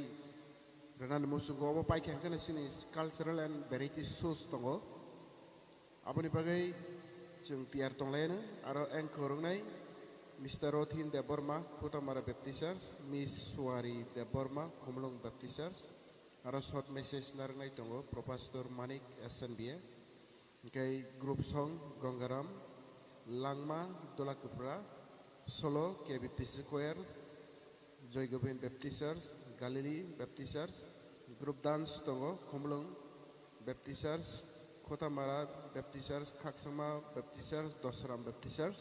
rwnani muchungo obo paikha hwnkhe chini cultural and variety shows tongo. Aboni bagwi chwng tiyar tonglaino, aro anchor wngnai Mister Rothin Debbarma, Khutamara Baptist Church, Miss Suari Debbarma, Khumulwng Baptist Church, aro short message narwknai tongo Professor Manik S N B A, hwnkhe group song Gangaram, Langma, Dolakupra, Solo, K B P C Choir, Joy Govind Baptist Church, Galilee Baptist Church, group dance tongo, Khumulwng Baptist Church, Khotamara Baptist Church, Khaksangma Baptist Church, Dosram Baptist Church.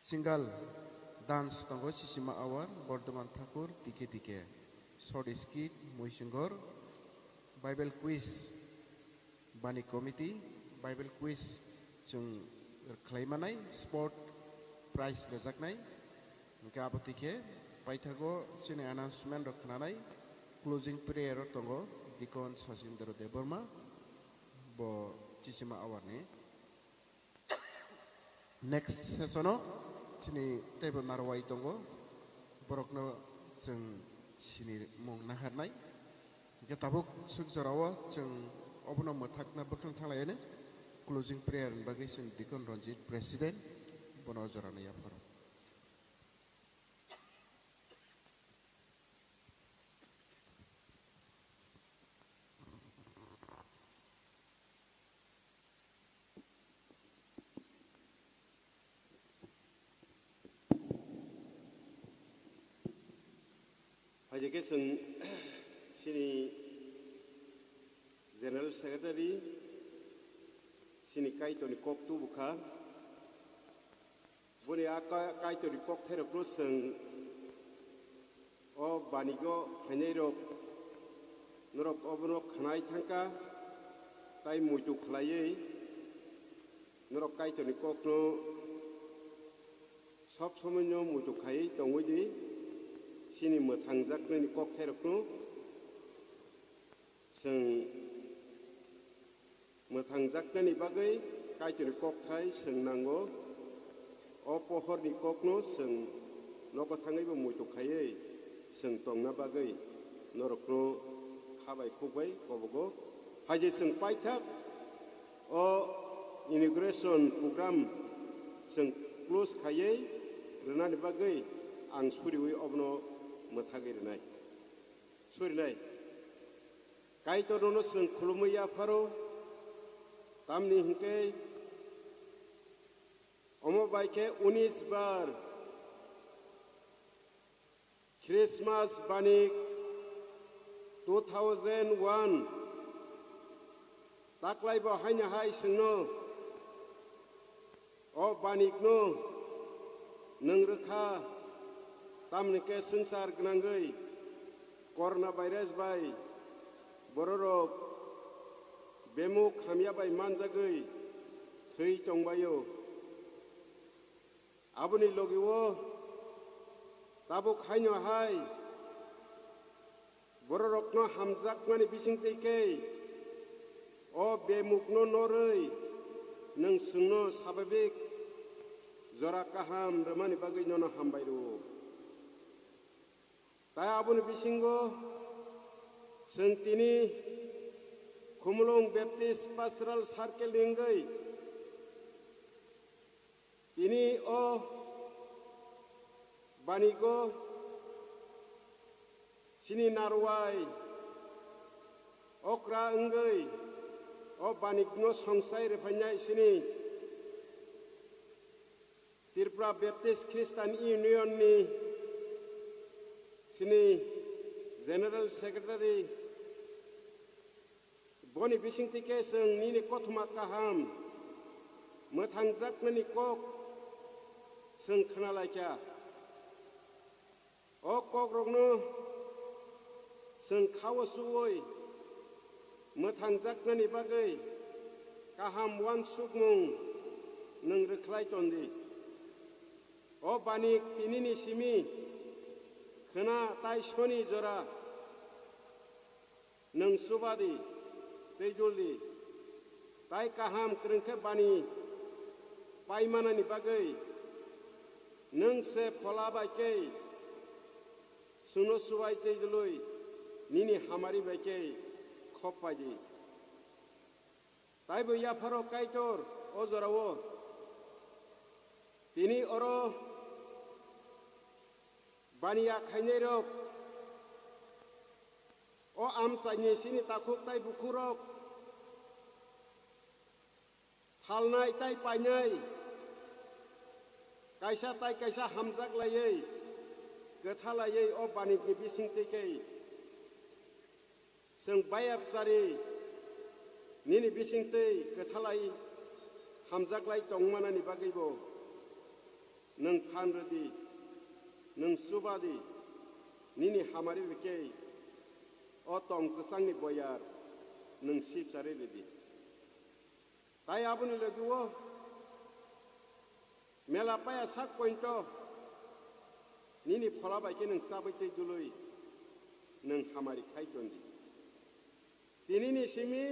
Single dance tongo, Sisima Awar, Bordoman Thakur, T K T K. Short skit, Muisinghor, Bible quiz, Bani committee Bible quiz chwng khlai manai sport prize rwjaknai. Hwnkhe abo twi khe paithago chini announcement rok khnanai, closing prayer o tongo Deacon Sachindra Debbarma, bo Chichima Awar ni. Next session o chini teibo narwai tongo, borokno chwng sini mung naharnai. Hwnkhe tabuk swk jorao chwng obono mwthakna bwkhwrang thanglaiyani closing prayer ni bagwi chwng Deacon Ranjit President bono o jorano yapharo. Phaikhe chwng chini General Secretary, chini Kaitorni kok tubu kha. Boni a ka-, Kaitorni kokthairokno chwng o banigo phainairok norok obono khnai thangkha, tai muitu khlaiwi norok Kaitorni kokno sob somoino muitu khaiwi tongwi di. Chini mwthangjaknani kokthairokno chwng mwthangjaknani bagwi Kaitorni kokthai chwng nango. O pohorni kokno chwng nogo thangwibo muitu khaiwi chwng tongna bagwi norokno kha bai khuk bai kobogo. Hai je chwng paithak o inauguration program chwng close khaiwi rwnani bagwi ang suriwi obono mwthagwi rwnai. Surinai. Kaitor nono chwng khulumwi yapharo, tamni hwnkhe omo bai khe unis bar Christmas banik two thousand one taklai bo haino hai chwngno o banikno nwng rwkha, tamni khe swngchar gwnangwi corona virus bai bororok bemuk hamya bai manjagwi thwi tongbaio. Aboni logi-o tabuk haino hai bororokno hamjakmani bisingtwi khe o bemukno norwi nwng chwngno sababik jora kaham rwmani bagwi nono hambai rwo. Tai aboni bisingo chwng tini Khumulwng Baptist Pastoral Circle ni wngwi tini o banigo chini narwai okra wngwi o banikno songsai rwphainai chini Tripura Baptist Christian Union ni chini General Secretary, boni bisingtwi khe chwng nini kothoma kaham mwthangjaknani kok chwng khna laikha. O kokrokno chwng kha-o chuwi mwthangjaknani bagwi kaham uansukmung nwng rwkhlai ton di. O banik tinini simi khwna tai soni jora nwng chuba di tei jul di, tai kaham kwrwng khe bani paimanani bagwi nwng se phola bai khe chwngno chubai tei jului nini hamari bai khe khop pai di. Taibo yapharo Kaitor o jorao tini oro baniya khainairok, o amchaini chini takhuk tai bukhukrok phalnai tai painai kaisa tai kaisa hamjak laiwi, kwtha laiwi o banikni bisingtwi khe chwng bayapchari nini bisingtwi kwthalai hamjaklai tongmanani bagwibo nwng phan rwdi, nwng chuba di, nini hamari rwkhe o tong kwchangni boyar nwng sipchari rwdi. Tai aboni logi-o mela paya sak pointo nini phola bai khe nwng chabwi tei dului nwng hamari khai ton di. Tinini simi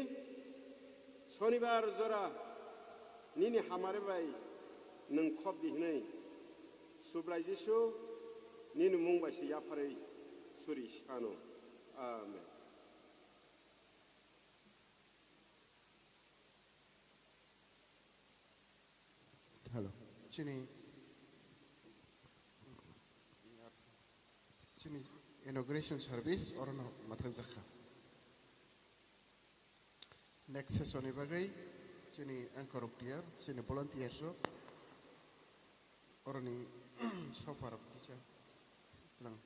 Sonibar jora nini hamari bai nwng khop di hwnwi Subrai Jisu nini mung bai se yapharwi suri sano. Amen. Hello. Chini, chini inauguration service orono mwthangjakha. Next session ni bagwi chini anchor rok tiyar, chini volunteers rok oroni sofa rok kisa lang.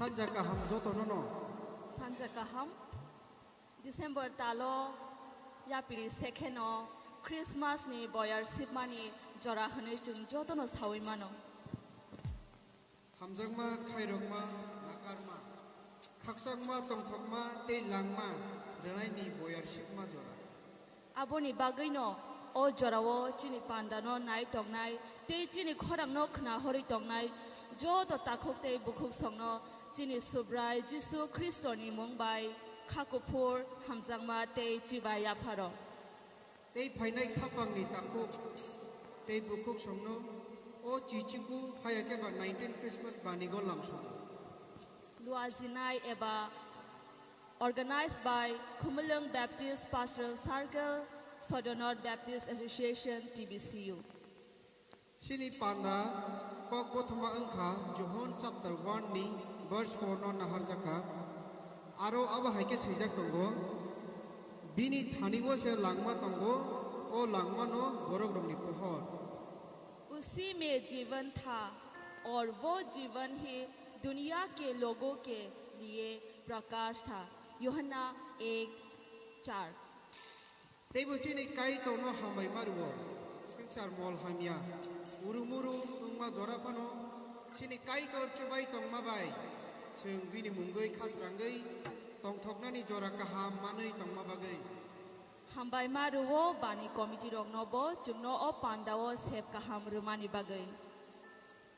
Sanja kaham jotono no. Sanja kaham. December talo yapiri sekheno Christmas ni boyar sibmani jora hwnwi chwng jotono sawi mano. Hamjakma, khairokma, nakarma, khakchangma, tongthokma tei langma rwnaini boyar sibma jora. Aboni bagwino o jorao chini pandano nai tongnai tei chini khorangno khna horwi tongnai joto takhuk tei bukhuk songno chini Subrai Jisu Khristoni mung bai kha kuphur, hamjakma tei chibai yapharo. Tei phainai khapangni takhuk tei bukhuk songno o chichiku haya khe ba nineteen Christmas banigo lamsogo. Luajinai eba organized by Khumulwng Baptist Pastoral Circle, Sodor North Baptist Association, T B C U. Chini panda kok bothoma wngkha Johon chapter one ni verse four no naharjakha. Aro abo hai khe swijak tongo, "Bini thani o se langma tongo, o langma no borok rokni pohor." उसी में जीवन था और वो जीवन ही दुनिया के लोगों के लिए प्रकाश था। यूहन्ना एक चार। Teibo chini Kaitorno hambai ma rwo, swngchar mol hamya, urumuru wngma jora phano chini Kaitor chubai tongma bai chwng bini mungwi khasrangwi tongthoknani jora kaham manwi tongma bagwi. Hambai ma rwo bani committee rokno bo chwngno o pandao sep kaham rwmani bagwi.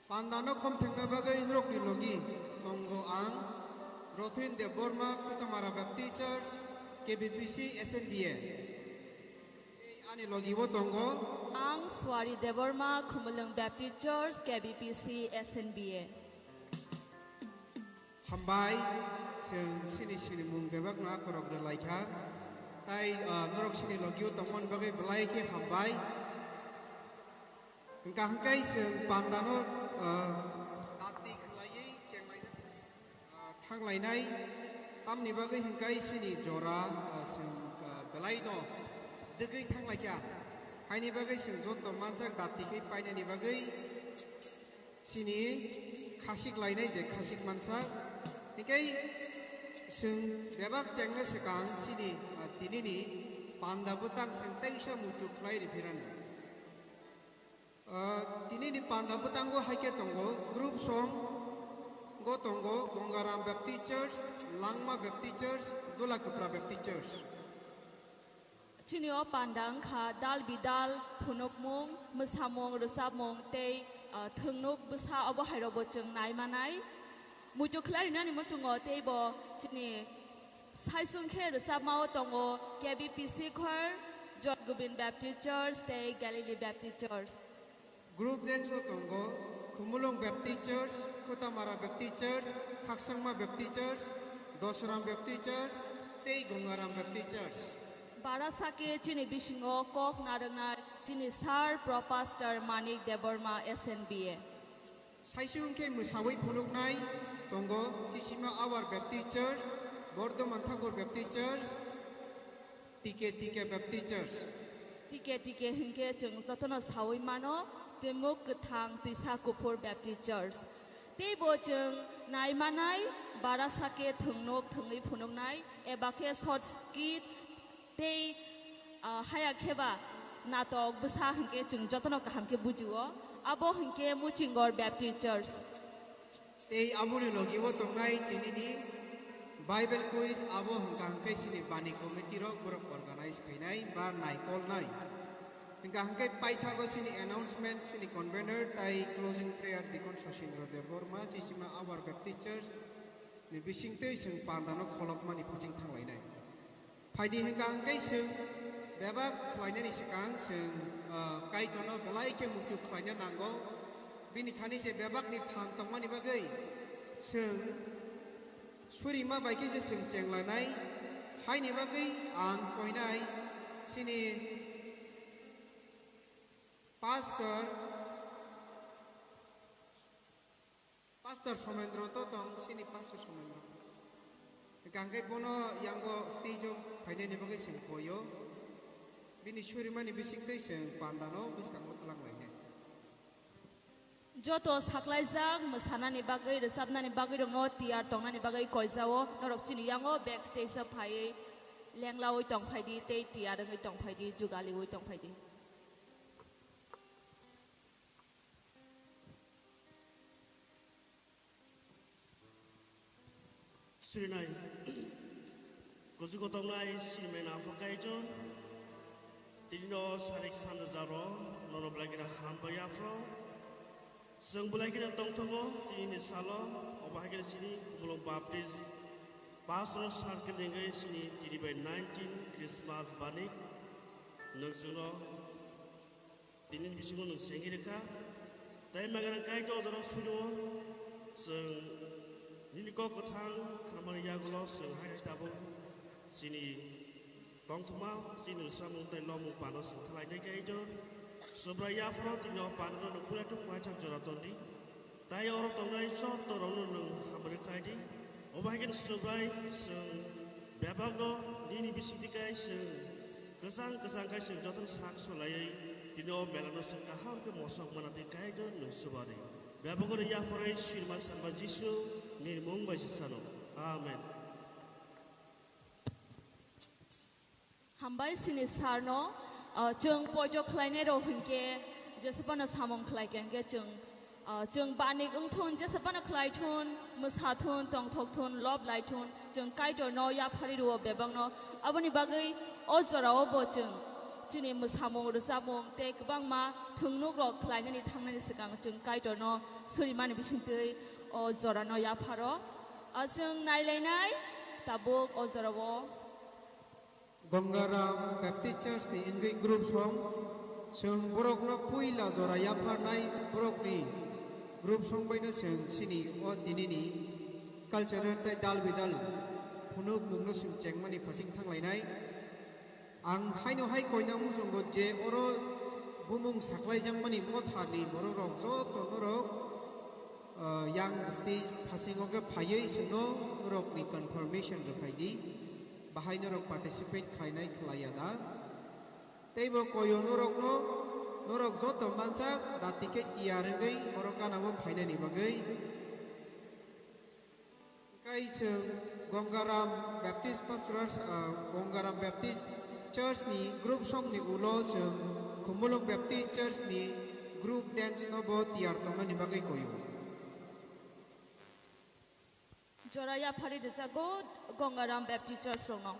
Pandano khomthekna bagwi norokni logi tongo ang, Rothin Debbarma, Kutamara Baptist Church, K B P C, S N B A. Tei ani logi o tongo. Ang Swari Debbarma, Khumulwng Baptist Church, K B P C, S N B A. Hambai, chwng chini sinimung bebakno akorok rwlaikha. Tai, ah, norok chini logi o tongmani bagwi belai khe hambai. Hwnkha hwnkhe chwng pandano, ah, dati khwlaiwi chenglaina, ah, thanglainai. Tamni bagwi hwnkhe chini jora, ah, chwng, ah, belaino dwgwi thanglaikha. Haini bagwi chwng joto mansak dati khe painani bagwi chini khasik lainai je khasik mansak. Hwnkhe chwng bebak chengna swkang chini, ah, tinini panda bwtang chwng teisa muitu khlai riphiranai. Ah, tinini panda bwtango hai khe tongo, group song go tongo, Bongaram Baptist Church, Langma Baptist Church, Dulakupra Baptist Church. Chini o panda wngkha dal bidal, phunukmung, mwsamung, rwchapmung tei, ah, thwngnuk bwsa obo hairokbo chwng nai manai. Muitu khlai rinani muchungo teibo chini saisung khe rwchapma o tongo K B P C Choir, Joy Gobind Baptist Church tei Galilee Baptist Church. Group dance o tongo Khumulwng Baptist Church, Kutamara Baptist Church, Khaksangma Baptist Church, Dosram Baptist Church tei Gongaram Baptist Church. Bara sake chini bisingo kok narwknai chini Sir Pro Pastor Manik Debbarma S N B A. Saisung khe mwsawi phunuknai tongo Chisima Awar Baptist Church, Bordoman Thakur Baptist Church, T K T K Baptist Church. T K T K hinkhe chwng jotono sawi mano, Twimuk Kwthang Twisa Kuphur Baptist Church. Teibo chwng nai manai bara sake thwngnuk thwngwi phunuknai eba khe short skit tei, ah, haya khe ba natok bwsa hinkhe chwng jotono kaham khe bujio. Abo hinkhe Muchingor Baptist Church. Tei aboni logi o tongnai tinini Bible quiz, abo hwnkha hwnkhe chini bani committee rok borok organize khainai ba naikolnai. Hwnkha hwnkhe paithago chini announcement, chini convener tai closing prayer Deacon Sosindra Debbarma, Chisima Awar Baptist Church ni bisingtwi chwng pandano kholopmani phuching thanglainai. Phaidi hwnkha hwnkhe chwng bebak khlainani swkang chwng, ah, Kaitorno belai khe muitu khlaina nango. Bini thani se bebakni phan tongmani bagwi chwng surima bai khe se chwng chenglanai. Haini bagwi ang koinai chini Pastor Pastor Somendro to tong, chini Pastor Somendro. Hwnkha hwnkhe bono yango stage o phainani bagwi chwng khoio. Bini surimani bisingtwi chwng pandano bwskango twlang lainai. Joto saklaijak mwsanani bagwi, rwchapnani bagwi rokno tiyar tongnani bagwi koijao, norok chini yango backstage o phaiwi lenglawi tongphaidi tei tiyar wngwi tongphaidi, jugaliwi tongphaidi. Srinai. Kuchugo tongnai Srimai Naphang Kaitor. Tinino sarik sanjajaro nono belai kena hambai aphro. Chwng belai kena tongthogo tinini salo, obo hai khe chini Khumulwng Baptist Pastor Circle ni wngwi chini tini bai nineteen Christmas bani nwng chwngno Tini bisingo nwng sengwi rwkha. Tei magana Kaitor jora surio chwng nini kok kwthang kharmani yagulo chwng hai hai tabuk chini tongthoma chini rwchapmung tei lomung pano chwng thalai tei Kaitor. Subrai yaphoro tini o panano nwng pura thung baithang jora tondi. Tai oro tongnai joto rokno nwng hamari khlai di. Obo hai khe Subrai chwng bebakno nini bisingtwi kai chwng kwchang kwchang khai chwng jotono sak solaiwi tini o melano chwng kaham khe mosok mana twi Kaitor nwng chuba ri. Bebakno yapharwi Sirma Sanma Jisu nini mung bai se sano. Amen. Hambai sini sarno, ah, chwng poito khlainai rok hinkhe jesa phano samung khlai kha hinkhe chwng, ah, chwng banik wngthun, jesa phano khlai thun, mwsa thun, tongthok thun, lob lai thun, chwng Kaitor no yapharwi rwo bebak no. Aboni bagwi o jora o bo chwng chini mwsamung, rwchapmung tei kwbangma thwngnuk rok khlainani thangnani swkang chwng Kaitor no surimani bisingtwi o jora no yapharo. Ah, chwng nailainai tabuk o jora o. Gangaram Baptist Church ni wngwi group song, chwng borokno puila jora yapharnai borokni group song baino chwng chini o tinini cultural tei dal bidal phunuk mungno chwng chengmani phasing thanglainai. Ang haino hai koina muchungo je oro bumung saklaijakmani motharni borokrok joto norok, ah, yang stage phasingo khe phaiwi chwngno norokni confirmation rwphaidi. Bahai norok participate khainai khlaiya da? Teibo koyo norokno, norok joto manjak da ticket tiyar wngwi oro gana-o phainani bagwi. Kai chwng Gangaram Baptist Pastoral, ah, Gangaram Baptist Church ni group song ni ulo chwng Khumulwng Baptist Church ni group dance no bo tiyar tongnani bagwi koyo. Jora yaphari rwjago Gangaram Baptist Church rokno.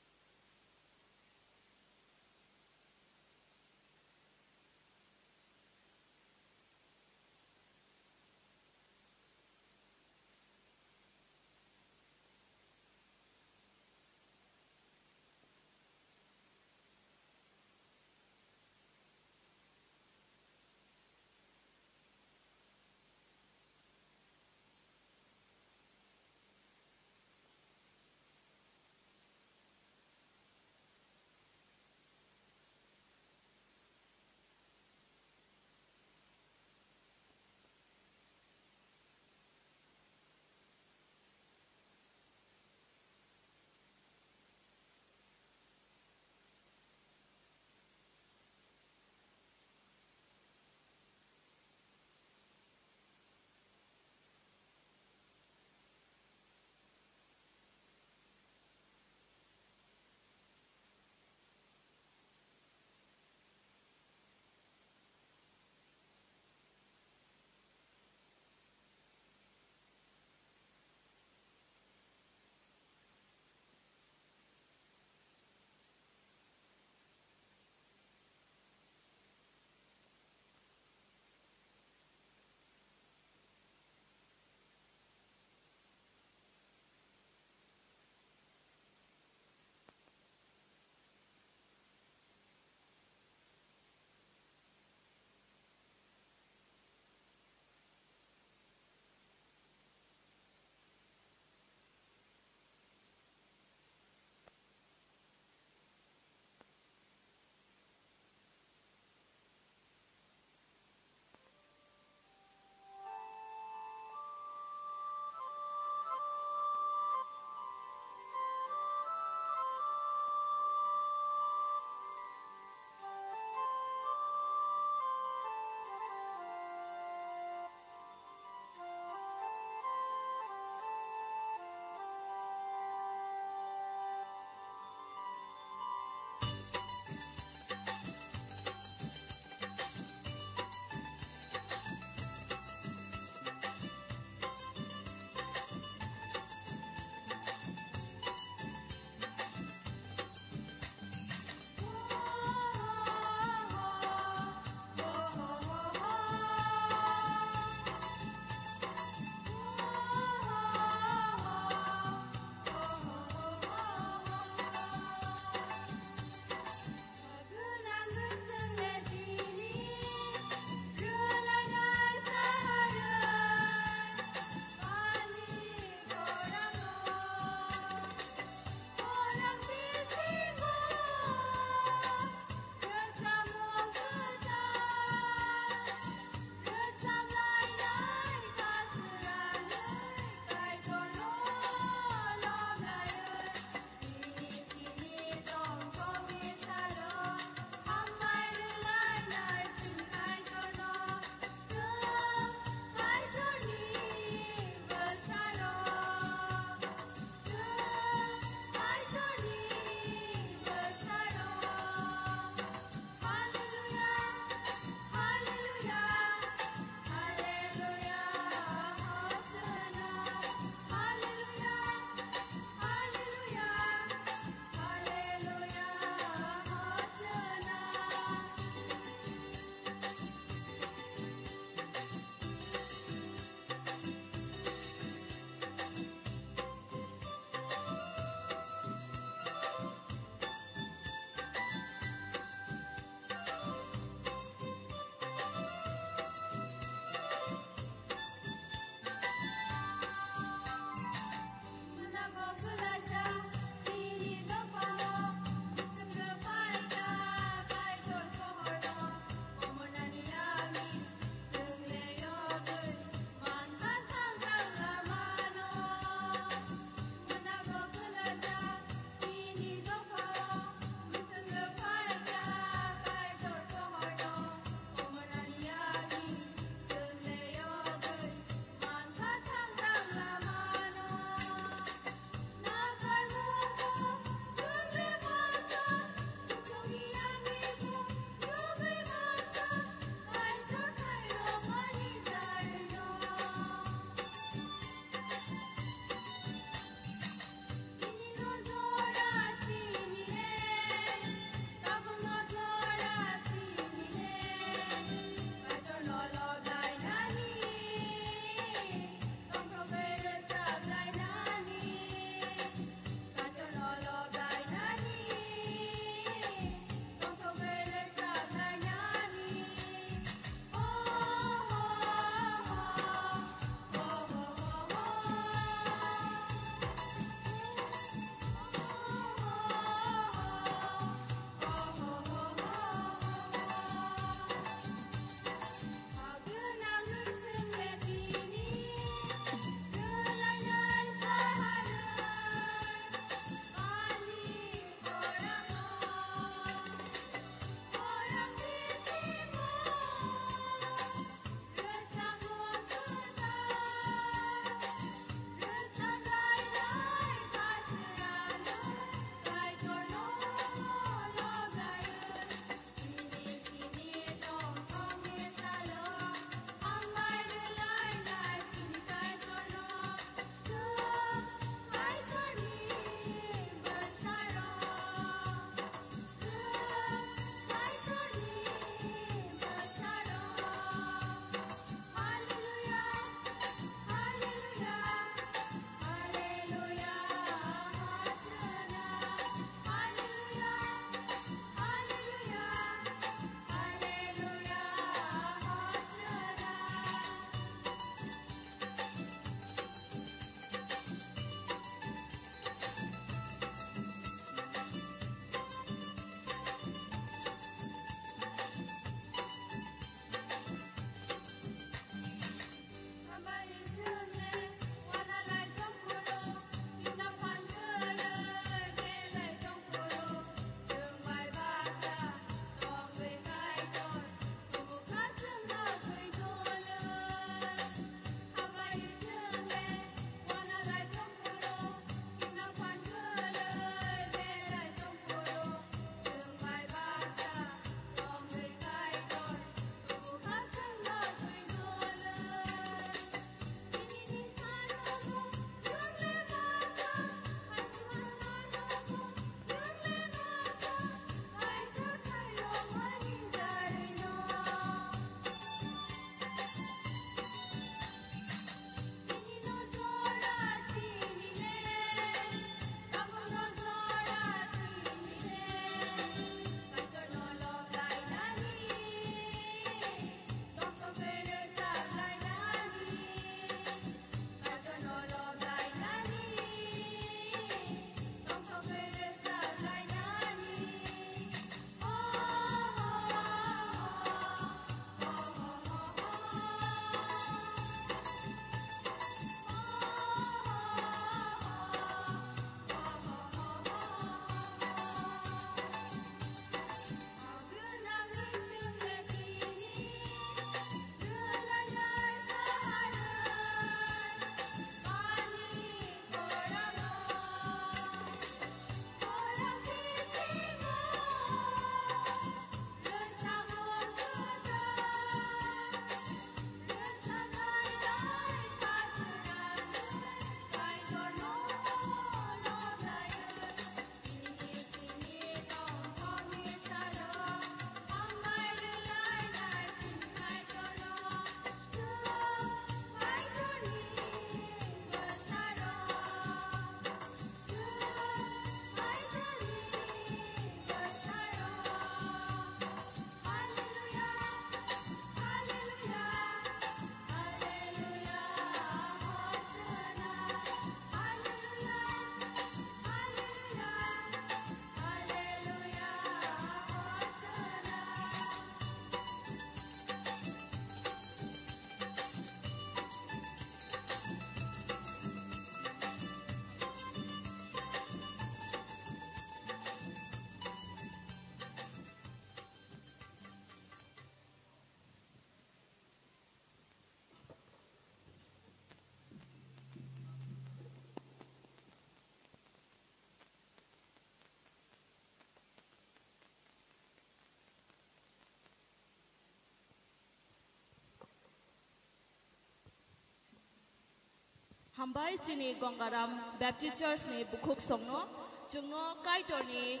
Hambai chini Gangaram Baptist Church ni bukhuk songno, chwngno Kaitorni,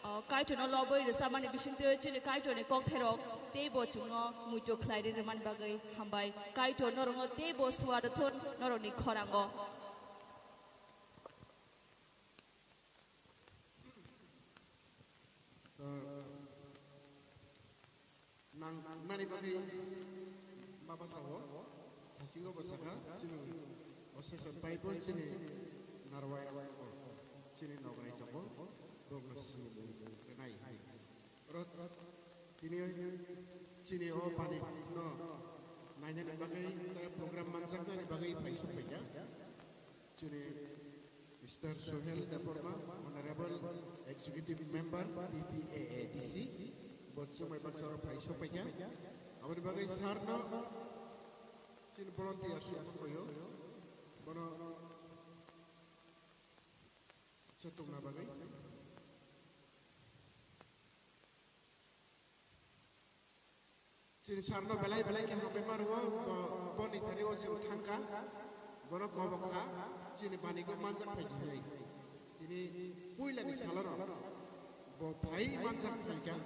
o, Kaitorno lobwi rwchapmani bisingtwi chini Kaitorni kokthairok teibo chwngno muitu khlairwi rwmani bagwi hambai. Kaitor norokno teibo suarwthun norokni khorango. Nang nani bagwi baba sao, thasingo bo sakha, chini o session paibo chini narwai tongo, chini nograi tongo, bokno sini nai. Oro tini chini o pani no nainani bagwi tei program manjaknani bagwi phai sokphaikha. Chini Mister Sohel Debbarma, Honorable Executive Member, T T A A D C, bo chwngbai baksa oro phai sokpaikha. Aboni bagwi sir no chini volunteer sukha koyo, bono chetongna bagwi. Chini sir no belai belai khe hambai ma rwo, bo, boni thani o chwng thangkha, bono kobok kha, chini bani kok manjak phai di hinwi. Tini puila ni salo no bo phai manjak phaikha,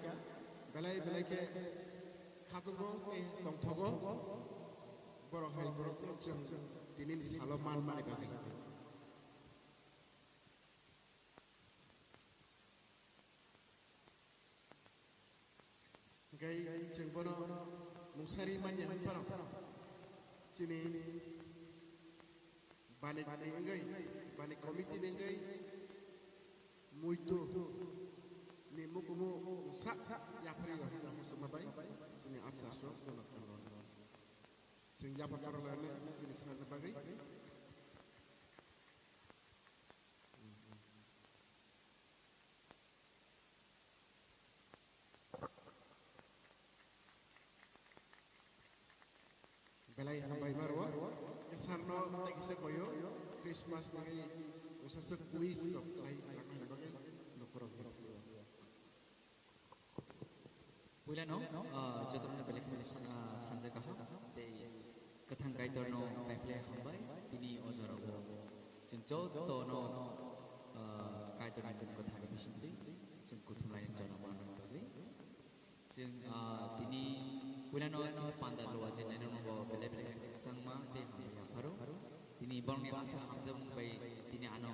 belai belai khe khatungo tei tongthogo, borok hai borok no chwng tini ni salo man mani bagwi. Hingke chwng bono mungsari manya hwnphano chini bani ni wngwi, bani committee ni wngwi muitu ni mukumu sa yapri rok muchungma bai chini asa so bono thangwi chwng yapha karwi lainai chini swnamna bagwi. Belai hambai ma rwo. Sir no tei kisa koyo Christmas ni usasuk wish rok lai rang ni bagwi nokorok. Puilano, ah, jotono belai kheno, ah, sanja kaham tei kwthang Kaitorno belai belai hambai. Tini o jorao chwng jotono, ah, Kaitorni mung kwthar bisingtwi chwng kuthumlai jora manna bagwi. Chwng, ah, tini puilano chini panda lua je nainano bo belai belai kwchangma tei hambai yapharo. Tini borokni asa hamjakmung bai tini ano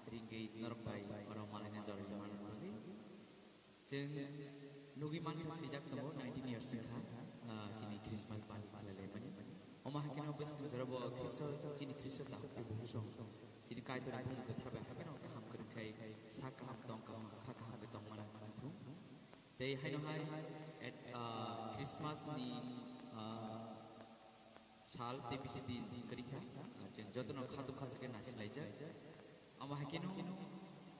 ringwi norok bai oro malaina jorani manna bagwi. Chwng nugwi mankha swijak tongo nineteen years wngkha, ah, chini Christmas bani khlailaimani. Omo hai kheno bwskang jorabo Khristo, chini Khristo tabukni bukhuk song, chini Kaitorni bumung kwthar bai hai kheno kaham kwrwng khai sak kaham tong kaham kha kaham khe tongmani wngthung. Tei haino hai, et-, ah, Christmas ni, ah, sal tei bisi din kwrwi kha, ah, chwng jotono khatung khajak khe naisilaijak. Omo hai kheno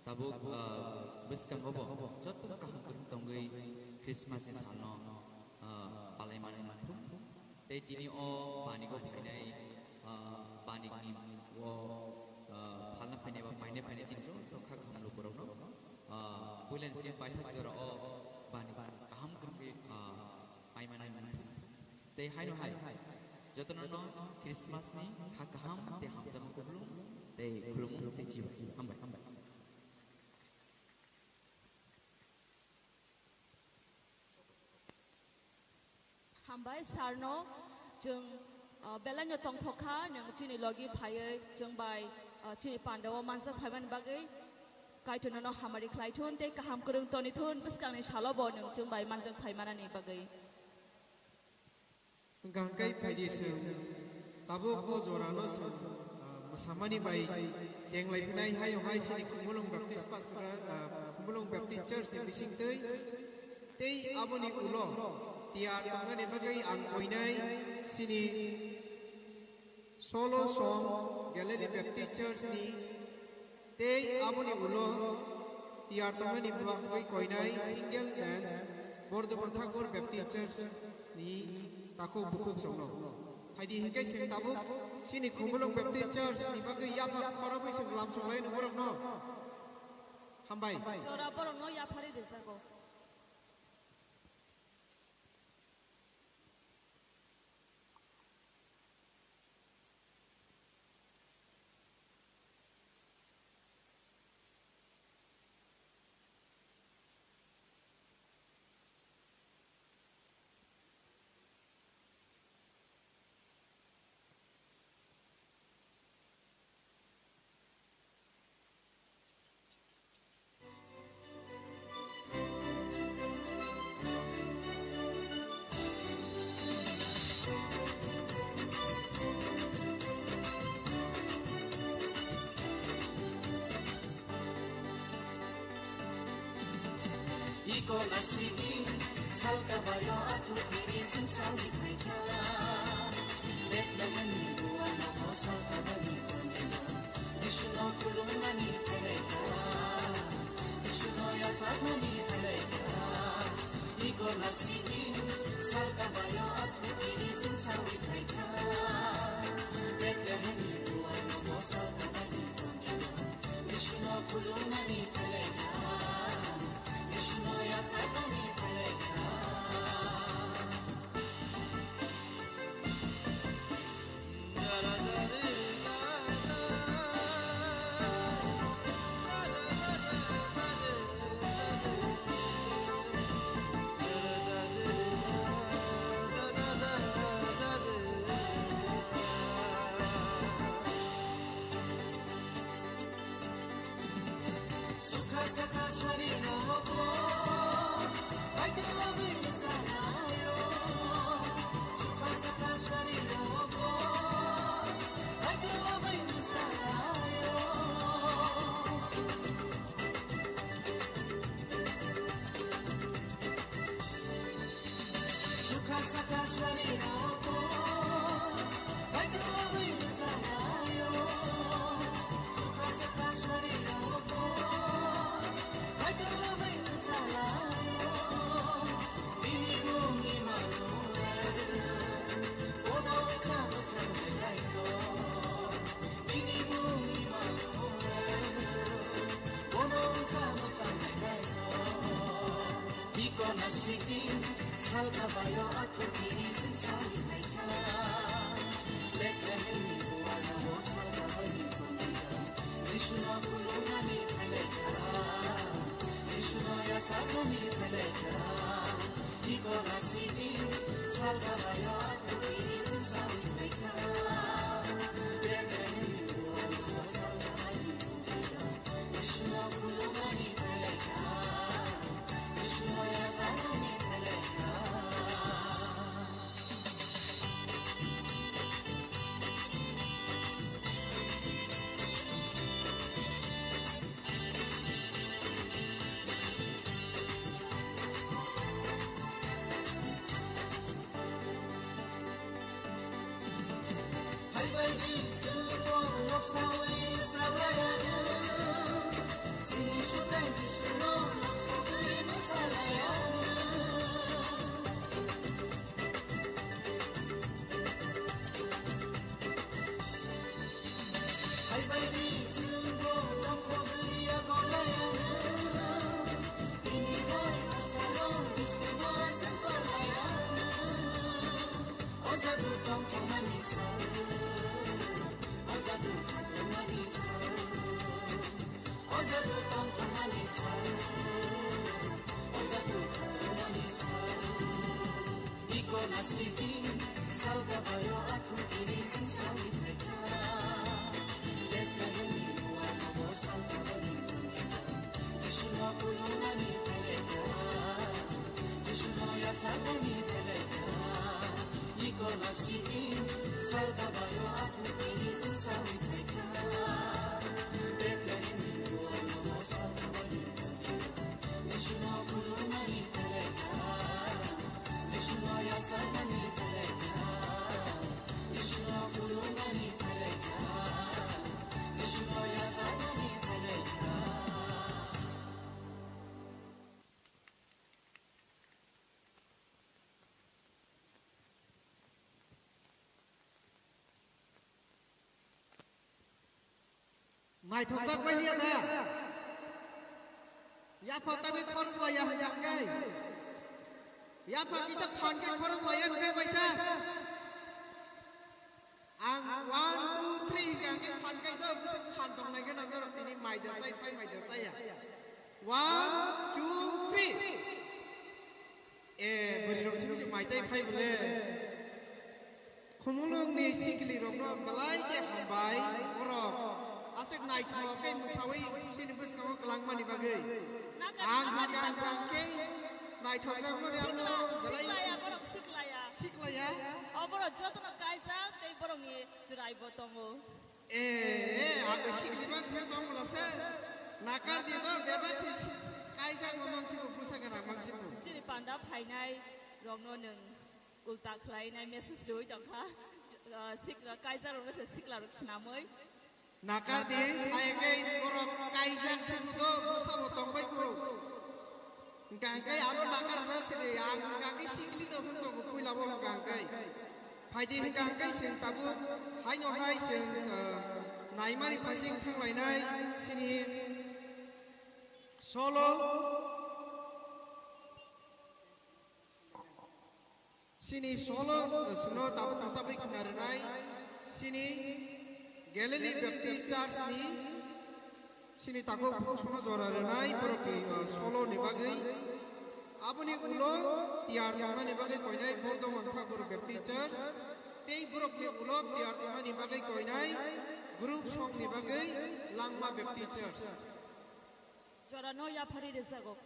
tabuk, ah, bwskango bo joto kaham kwrwng tongwi Christmas ni salno, ah, palai manwi mangthung. Tei tini o banigo phainai, ah, banikni o, ah, phalna phainai ba paina phainai chini joto kha kaham lukurokno, ah, puilani simi paithak jora o bani kaham kwrwngwi, ah, pai manwi mangthung. Tei haino hai, jotono no Christmas ni kha kaham tei hamjakma kuplung tei khulumung tei chibai. Hambai, hambai. Hambai sir no, chwng, ah, belai no tongthok kha, nwng chini logi phaiwi chwng bai, ah, chini panda o manjak phaimani bagwi Kaitor nono hamari khlai thun tei kaham kwrwng toni thun, bwskang ni salo bo nwng chwng bai manjak phai manani bagwi. Hwnkha hwnkhe phaidi chwng tabuk o jorano chwng, ah, mwsamani bai chenglai phinai hayo hai chini Khumulwng Baptist Pastor, ah, Khumulwng Baptist Church ni bisingtwi tei aboni ulo tiyar tongnani bagwi ang koinai chini Solo song Galilee Baptist Church ni tei aboni ulo tiyar tongnani bagwi koinai single dance Bordhman Thakur Baptist Church ni takhuk bukhuk songno. Phaidi hinkhe chwng tabuk chini Khumulwng Baptist Church ni bagwi yapha khorobwi chwng lamsok lai borokno. Hambai. Jora borokno yapharwi rijago. Nasini salka bayo athu kiri sin sawi khaikha. Bethlehemni buwa nogo salka bani konino. Jisuno khulumnani phailaikha. Jisuno yasaknani phailaikha. Iko nasini salka bayo athu kiri sin sawi khaikha. Bethlehemni buwa nogo salka bani konino. Jisuno khulumnani phailaikha. Jisuno yasaknani phailaikha. Iko nasini salka bayo athu kiri sin sawi khaikha. Bethlehemni buwa nogo salka bani konino. Jisuno khulumnani phailaikha. Jisuno yasaknani phailaikha. Iko nasini salka bayo athu kiri sin sawi khaikha. Bethlehemni buwa nogo salka bani konino. Iko nasini salka bayo athu kiri sin sawi khaikha. Bethlehemni buwa nogo salka bani konino. Jisuno khulumnani phailaikha. Jisuno yasaknani phailaikha. Iko nasini salka bayo athu kiri sin sawi khaikha. Bethlehemni buwa nogo salka bani konino. Naithokjak bai liya da. Yapha tabi khorok laya hwnkhe. Yapha kisa phan khe khorok laya hwnkhe baisa. Ang one, two, three hwnkhe ang khe phan khe do, bwswk phan tong nai khe na norok tini mai da chai phai mai da chaya. One, two, three. E, bwrwi rok simi se mai chai phai bole. Khumulwng ni sikli rok no belai khe hambai borok. Aswk naithok khe mwsawi bini bwskango kwlangmani bagwi. Ang hwnkha ang khe naithok jak mani ang no belai siklaya, borok siklaya. Siklaya? O borok joto no kaijak tei borok ni chwrai bo tongo. E, e, ang sikli bak simi tong mula se. Nakar di do bebak si Kaijak mamang sibo, bwsa gana mang sibo. Chini panda phainai rokno nwng ulta khlainai message rwi tongkha. Ah, sikla, kaijak rokno se sikla rok swnamwi. Nakar di, hai khe borok kaijak sibo do, bwsa bo tongbai ko. Hingkha hingkhe abo nakar jak sidi, ang hingkha hingkhe sikli do hwn tongo, puila bo hingkha hingkhe. Phaidi hingkha hingkhe chwng tabuk haino hai chwng, ah, naimani phaising thanglainai chini solo, chini solo, ah, chwngno tabuk rwchabwi khna rwnai chini Galilee Baptist Church ni Chini takhuk bukusono jora rwnai borokni, uh, solo ni bagwi. Aboni ulo tiyar tongnani bagwi koinai Bordoman Thakur Baptist Church, tei borokni ulo tiyar tongnani bagwi koinai group song ni bagwi Langma Baptist Church. Jorano yaphari rwjago.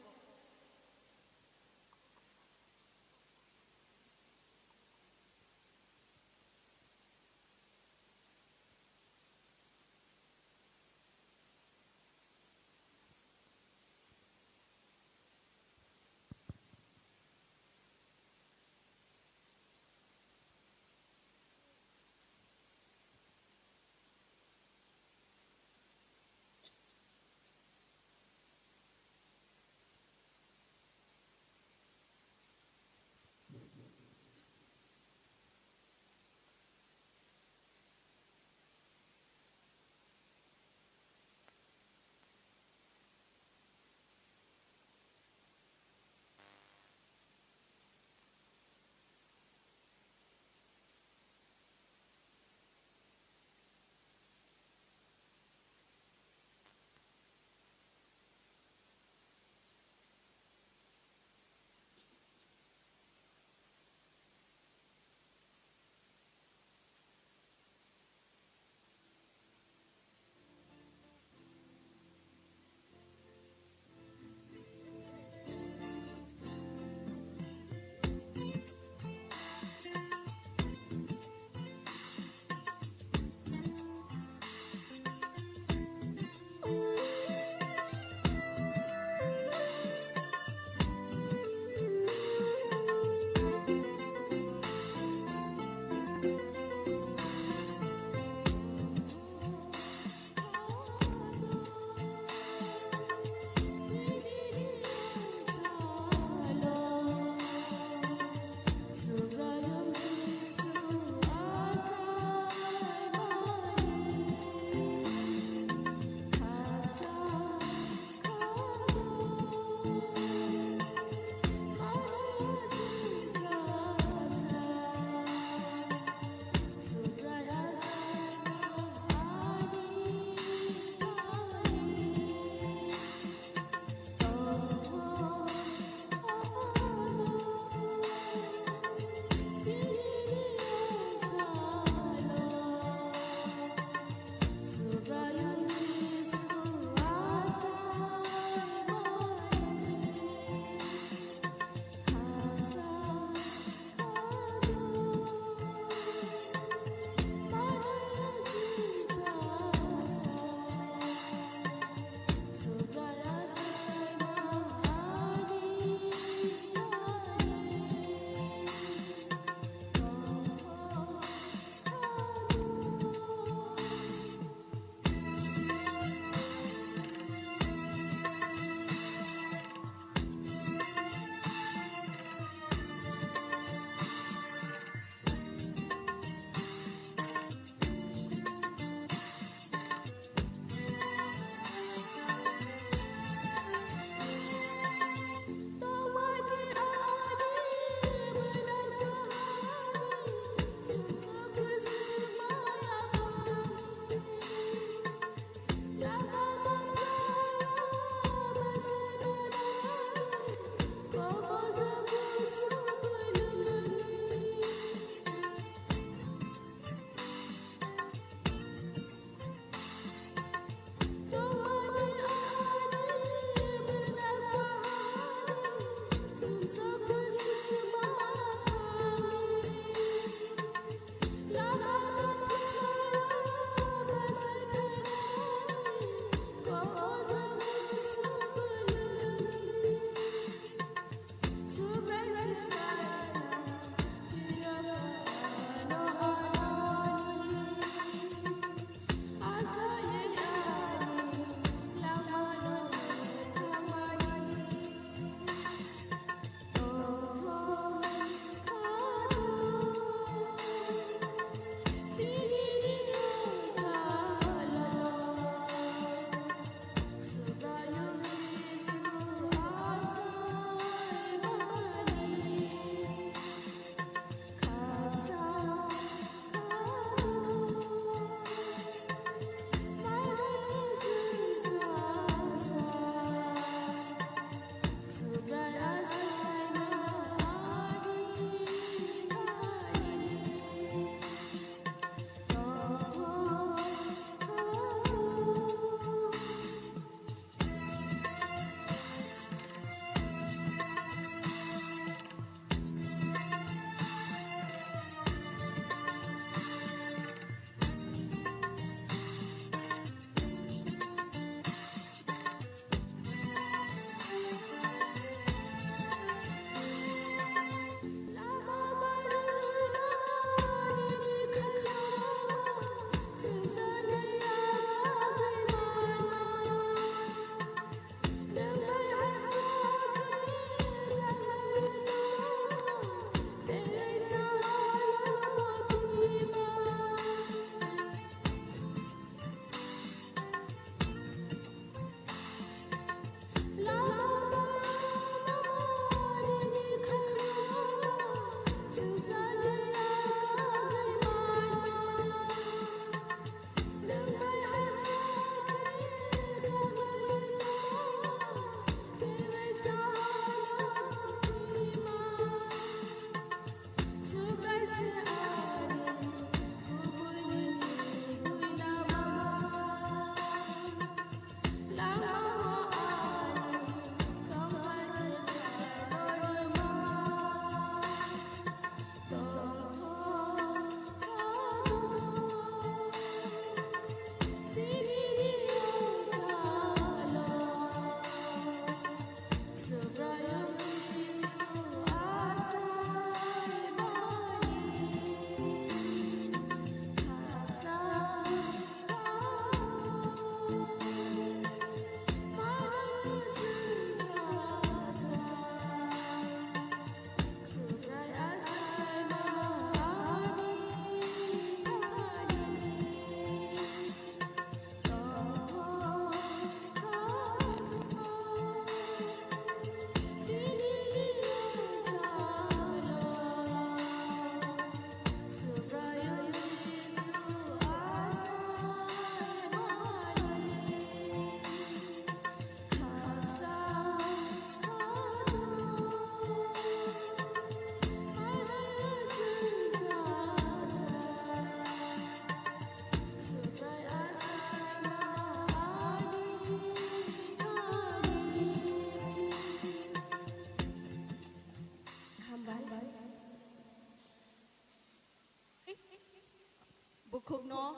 Khukno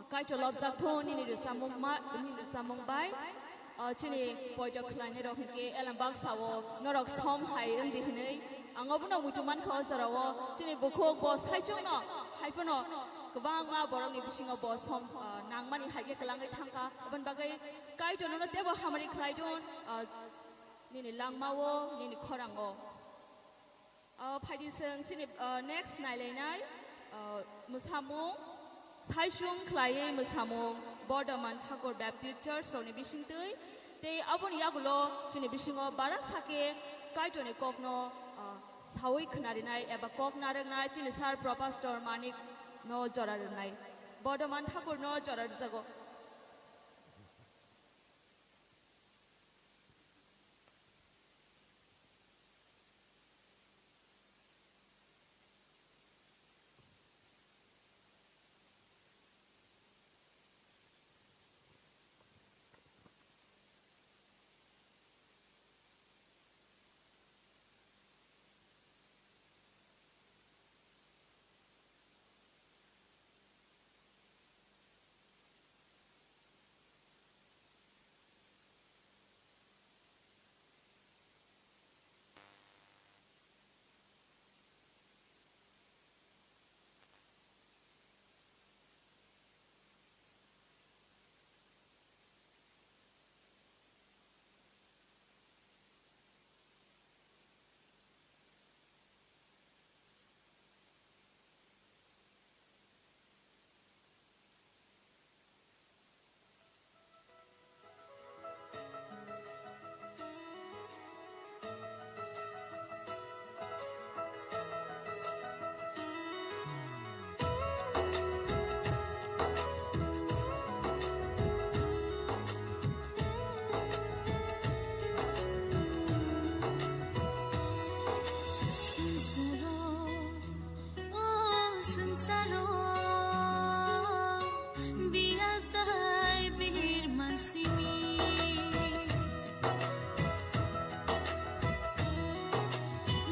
Kaitor lobjak thung nini rwchapmung ma-, nini rwchapmung bai. Ah, chini poito khlainai rok hinkhe elem baksa o norok som hai wng di hinwi ang obono muitu mankha o jora o. Chini bukhuk bo saichung no hai phano kwbangma borok ni bisingo bo som, ah, nangmani hai khe kwlangwi thangkha. Aboni bagwi Kaitor nono teibo hamari khlai thung, ah, nini langma o, nini khorang o. Ah, phaidi chwng chini, ah, next nailainai, ah, mwsamung, saichung khlaiwi mwsamung, Bordoman Thakur Baptist Church rokni bisingtwi, tei aboni yagulo chini bisingo bara sakhe Kaitorni kokno, ah, sawi khnarinai eba kok narwknai chini Sir Professor Manik no jora rwnai. Bordoman Thakur no jora rwjago. Swngsaro, o swngsaro, biyal tai bihir mansimi.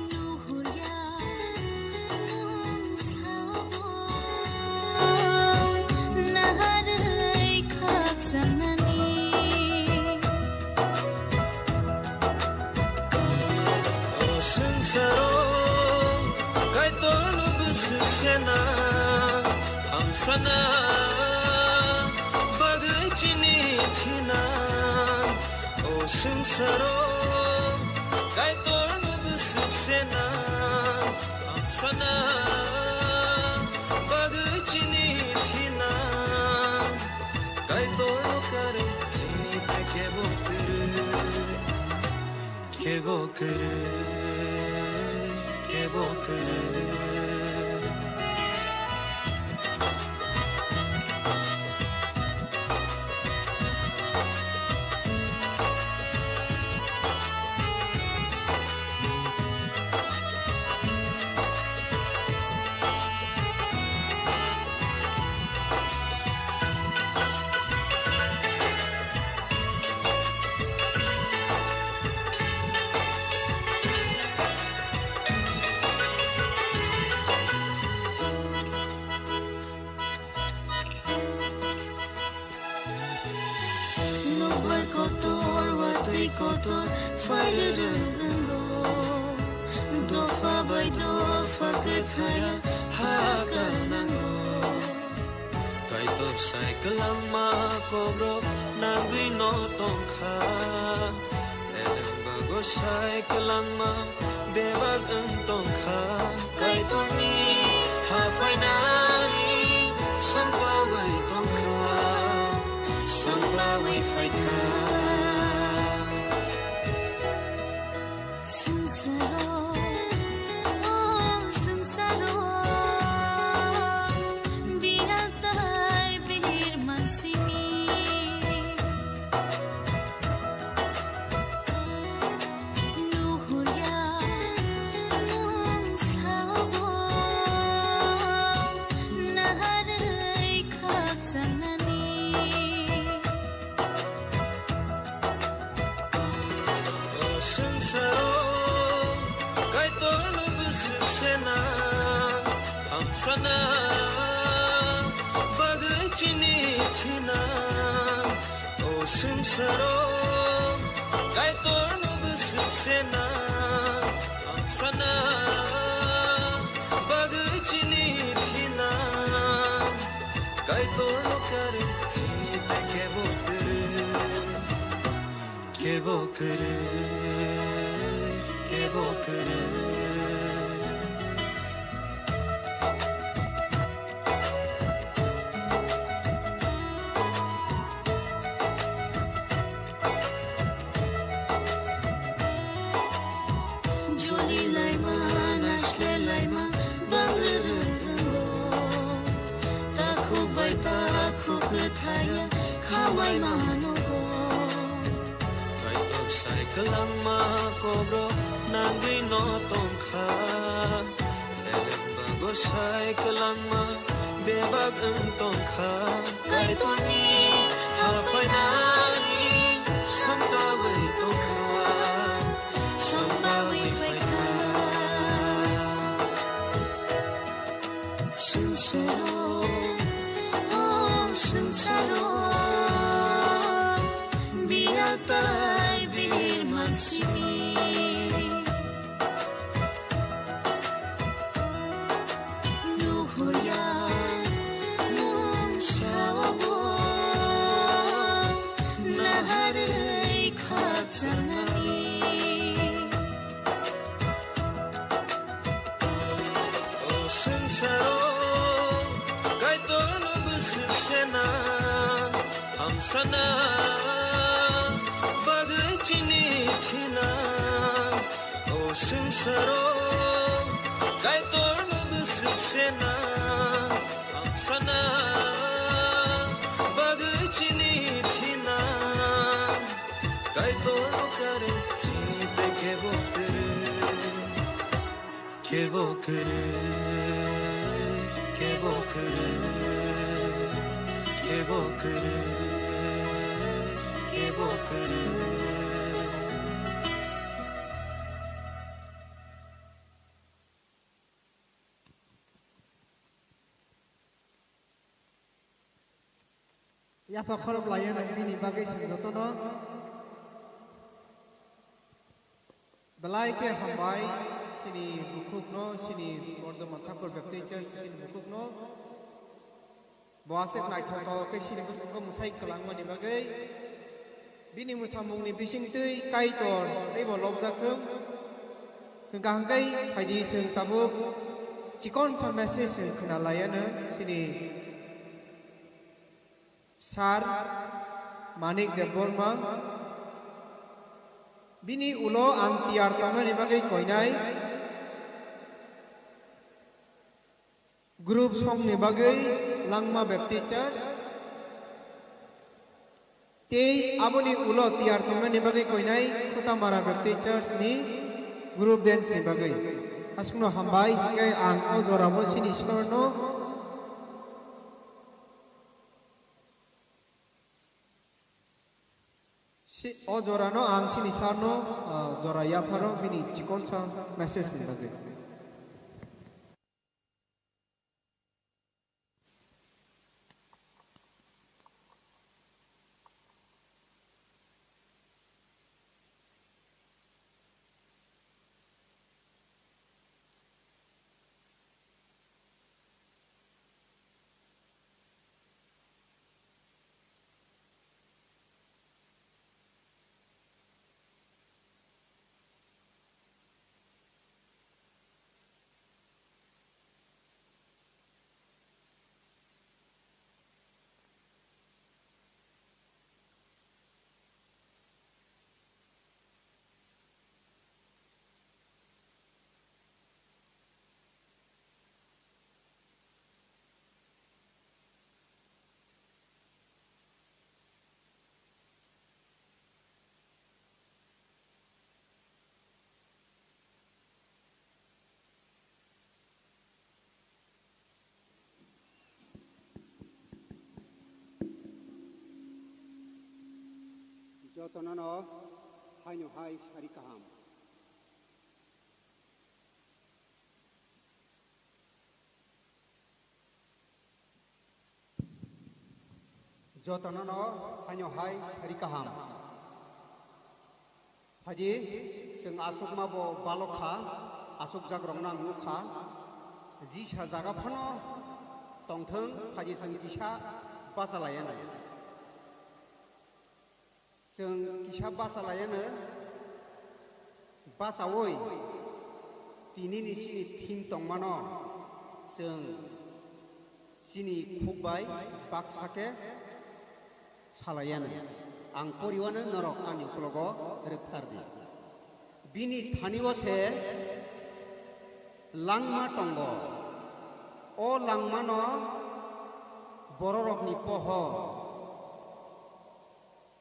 Nuhurya nwng sao bo naharwi khakchangna. O swngsaro Kaitorno bwswk sena, hamsana bagwi chini thina. O swngsaro Kaitorno bwswk sena, hamsana bagwi chini thina. Kaitorno karwi chini ta kebo kwrwi. Kebo kwrwi, kebo kwrwi. Nokbar kotor, watwi kotor, phairwrwng wngo. Dopha bai dopha kwthaya ha kanango. Kaitor sai kwlangma kokrok nangwi no tongkha. Eleng bago sai kwlangma bebak wng tongkha. Kaitorni ha phainai sangplawi tongkha, sangplawi phaikha. Swngsaro, o swngsaro, biyal tai bihir mansimi. Nuhurya nwng sao bo naharwi khakchangna. O swngsaro Kaitorno bwswk sena, hamsana Chini thina, o swngsaro, Kaitorno bwswk sena, hamsana bagwi chini thina, Kaitorno karwi chini tei kebo kwrwi. Kebo kwrwi, kebo kwrwi. Joli laima, nasle laima, bangrwrwrwrwo. Takhuk bai takhuk kwthaya, khamai mano. Kaitor sai kwlangma kobro nangwi no tongkha. Leleng bago sai kwlangma bebak wng tongkha. Kaitorni haphainani sambawi tongkha, sambawi phaikha. Swngsaro, o swngsaro, biya tai bir mansini. Nuhurya mungsa obo naharwi khachanani. O swngsaro Kaitorno bwswk sena, hamsana bagwi chini thina. O swngsaro Kaitorno bwswk sena, hamsana bagwi chini thina. Kaitorno karwi chini tei kebo kwrwi. Kebo kwrwi, kebo kwrwi, kebo kwrwi, kebo kwrwi. Yapha khorok laiya nang bini bagwi chwng jotono belai khe hambai, chini bukhukno, chini Bordhoman Thakur Baptist Church chini bukhukno. Bo aswk naithotok khe chini bwskango mwsai kwlangmani bagwi bini mwsamungni bisingtwi Kaitor teibo lobjak thung. Hwnkha hwnkhe phaidi chwng tabuk chikon sa message chwng khna laiya nang chini Sir Manik Debbarma, bini ulo ang tiyar tongnani bagwi koinai group songni bagwi Langma Baptist Church, tei aboni ulo tiyar tongnani bagwi koinai Khutamara Baptist Church ni group dance ni bagwi. Aswkno hambai, hwnkhe ang o jorao chini sorno Si-, o jorano ang chini sarno, ah, jora yapharo bini chikonsa message ni bagwi. Jotono no haino hai sari kaham. Jotono no haino hai sari kaham. Phaidi, chwng aswkma bo balok kha, aswkjak rokno ang nuk kha. Jisa jaga phano tongthwng, phaidi chwng kisa bachalaiano. Chwng kisa bachalaiano, bachaui tinini chini theme tongmano chwng chini khuk bai baksa khe salaiano. Ang poriwano norok ani uklogo rwkthar di. Bini thani o se langma tongo. O langmano bororokni pohor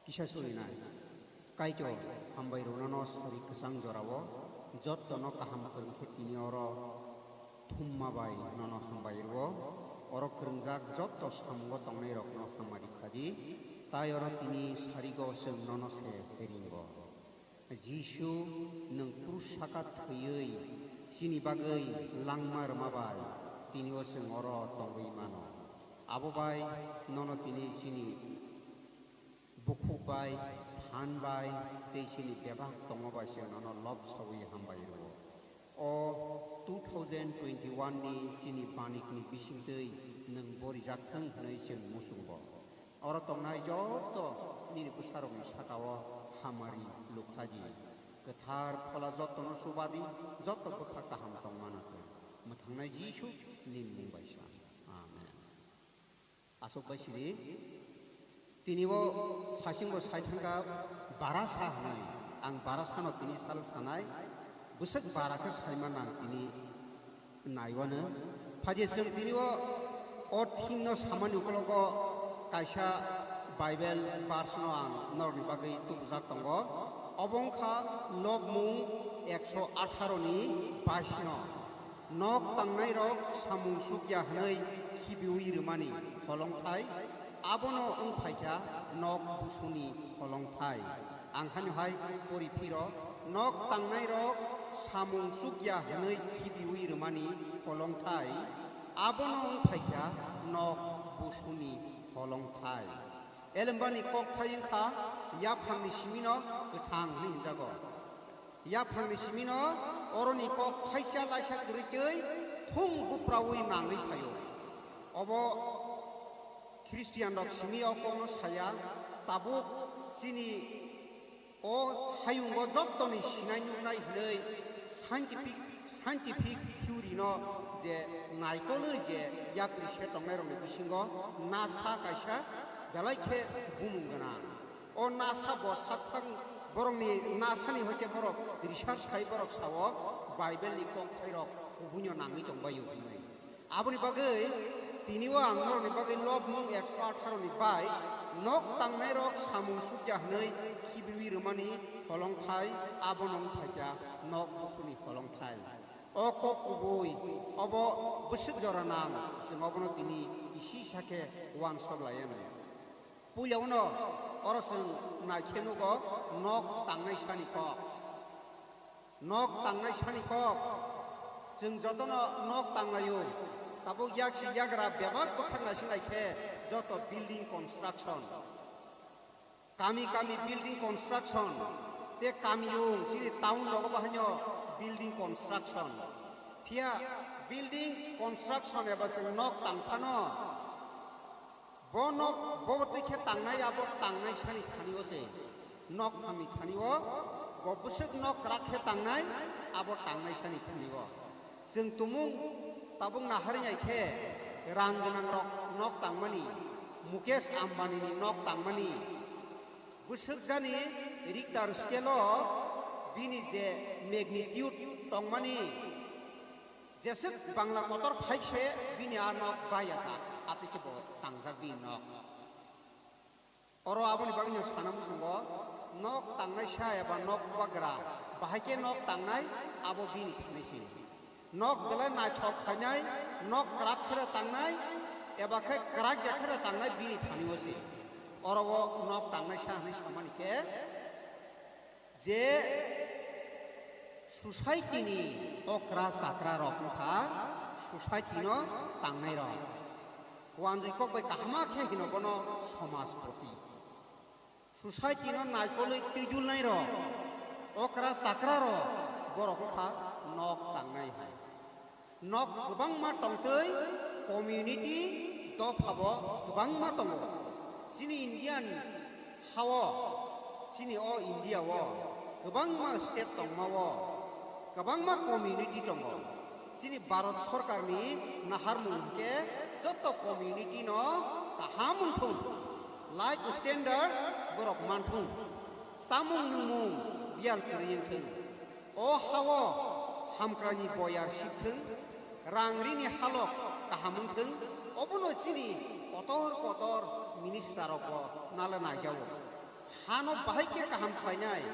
kisa surinai. Kaitor hambai rwnano sari kwchang jorao jottono kaham kwrwng khe tini oro thumma bai nono hambai rwo. Oro kwrwngjak jotto samungo tongnairokno hamari khadi, tai oro tini sarigo chwng nono se ringo. Jisu, nwng krus saka thwiwi chini bagwi langma rwma bai tini o chwng oro tongwi mano. Abo bai nono tini chini bukhuk bai, phan bai, tei chini bebak tongma bai se nono lob saui hambai rwo. O two thousand twenty-one ni chini banikni bisingtwi nwng borijak thwng hwnwi chwng muchungo. Oro tongnai joto nini bwsarokni sakao hamari lukhladi. Kwthar Phola jottono subadi, jotto bwkha kaham tongmano khe. Mwthangnai Jisu, nini mung bai sa. Amen. Aswk bai sidi, tini bo saichung bo sai thangkha bara sa hwnwi. Ang bara sano tini sal sanai, bwswk bara khe saima nang tini naiwano. Phaidi chwng tini o, o theme no samani ukologo kaisa Bible verse no ang norokni bagwi tubujak tongo. Obo wngkha Lobmung ekso atharo ni bais no. Nok tangnairok samung sukya hwnwi khibiui rwmani holongthai, abono wng phaikha nok busuni holongthai. Ang haino hai pori phiro, nok tangnairok samung sukya hwnwi khibiui rwmani holongthai, abono wng phaikha nok busuni holongthai. Elembani kokthai wngkha yaphangni simino kwthang hwnwi hwnjago. Yaphangni simino oroni kok thaisa laisa kwrwi twi thung bupraui nangwi phaio. Obo Christian rok simi o kokno saya, tabuk chini o hayungo jottoni sinai nuknai hwnwi scientific, scientific theory no je naikolwi je yapri se tongnai rokni bisingo NASA kaisa belai khe bumung gwnang. O NASA bo sakphang borokni NASA ni hoite borok research khai borok sao Bible ni kokthai rok kubuino nangwi tongbaio hinwi. Aboni bagwi tini o ang norokni bagwi Lobmung ekso atharo ni bais, nok tangnai rok samung sukya hwnwi khibiui rwmani holongthai, abono wng phaikha nok busuni holongthai. O kok kubui, obo bwswk jora nang, chwng obono tini isi sakhe uansok laianw. Puilauno oro chwng naikhe nugo nok tangnai sani kok. Nok tangnai sani kok. Chwng jotono nok tanglaio. Tabuk yaksi yagra bebak bwkhak naising laikhe joto building construction. Kami kami building construction. Tei kamiyung chini town rogo bahaino building construction. Phiya building construction eba chwng nok tangphano. Bo nok bo twi khe tangnai, abo tangnai sani thani o se. Nok phamni thani o, bo bwswk nok kwrak khe tangnai, abo tangnai sani thani o. Chwng tumung tabuk naharwi nai khe, rang gwnang rok nok tangmani, Mukesh Ambani ni nok tangmani, bwswk jani Richter scale o bini je magnitude tongmani, jeswk Bangla kotor phai se bini a nok bai ya sa, atwi khe bo tangjak bini nok. Oro aboni bagwino sana muchungo, nok tangnai sa eba nok bubagra, bahai khe nok tangnai abo bini thani se. Nok belai naithok phainai, nok kwrak phero tangnai, eba khe kwrak ya phero tangnai bini thani o se. Oro o nok tangnai sa hwnwi samani khe, je society ni okra chakra rok wngkha society no tangnai rok. Wanjwi kok bai kahama khe hino bono somajpoti. Society no naikolwi twijulnai rok, okra chakra rok, borok kha nok tangnai hai. Nok kwbangma tongtwi community dopha bo kwbangma tongo. Chini Indian hao, chini o India o kwbangma state tongma o kwbangma community tongo. Chini Bharat Sorkarni naharmung hwnkhe joto community no kaham wngthung, life standard borok manthung, chamung nwngmung biyal kwrwi wngthung, o hao hamkraini boyar sikthung, rang rini halok kaham wngthung, obono chini kotor kotor minister rokbo nale naijago. Hano bahai khe kaham khlainai,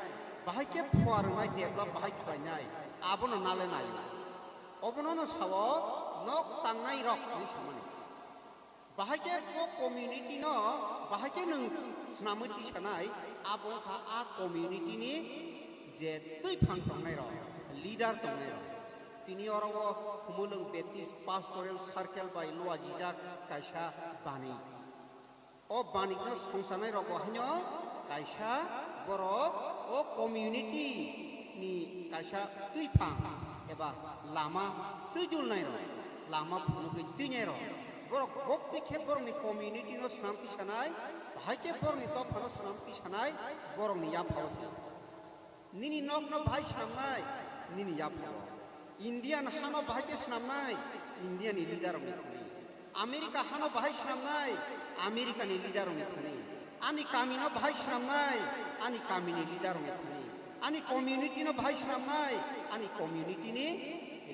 bahai khe phuarwnai develop bahai khlainai, abono nale naio. Obono no sao nok tangnai rok hinwi samani. Bahai khe o community no bahai khe nwng swnamwi tisanai, abo wngkha a community ni je twi phang tongnai rok, leader tongnai rok. Tini oro o Humulwng Baptist Pastoral Circle bai luajijak kaisa bani. O banikno songsanai rokbo haino kaisa borok o community ni kaisa twiphang eba lama twijulnai rok, lama phunugwi twinai rok, borok bokti khe borokni community no swnam tisanai, bahai khe borokni dophano swnam tisanai, borokni yaphao se. Nini nokno bahai swnamnai, nini yaphao. Indian hano bahai khe swnamnai, Indiani leader rokni thani. America hano bahai swnamnai, Americani leader rokni thani. Ani kamino bahai swnamnai, ani kamini leader rokni thani. Ani community no bahai swnamnai, ani community ni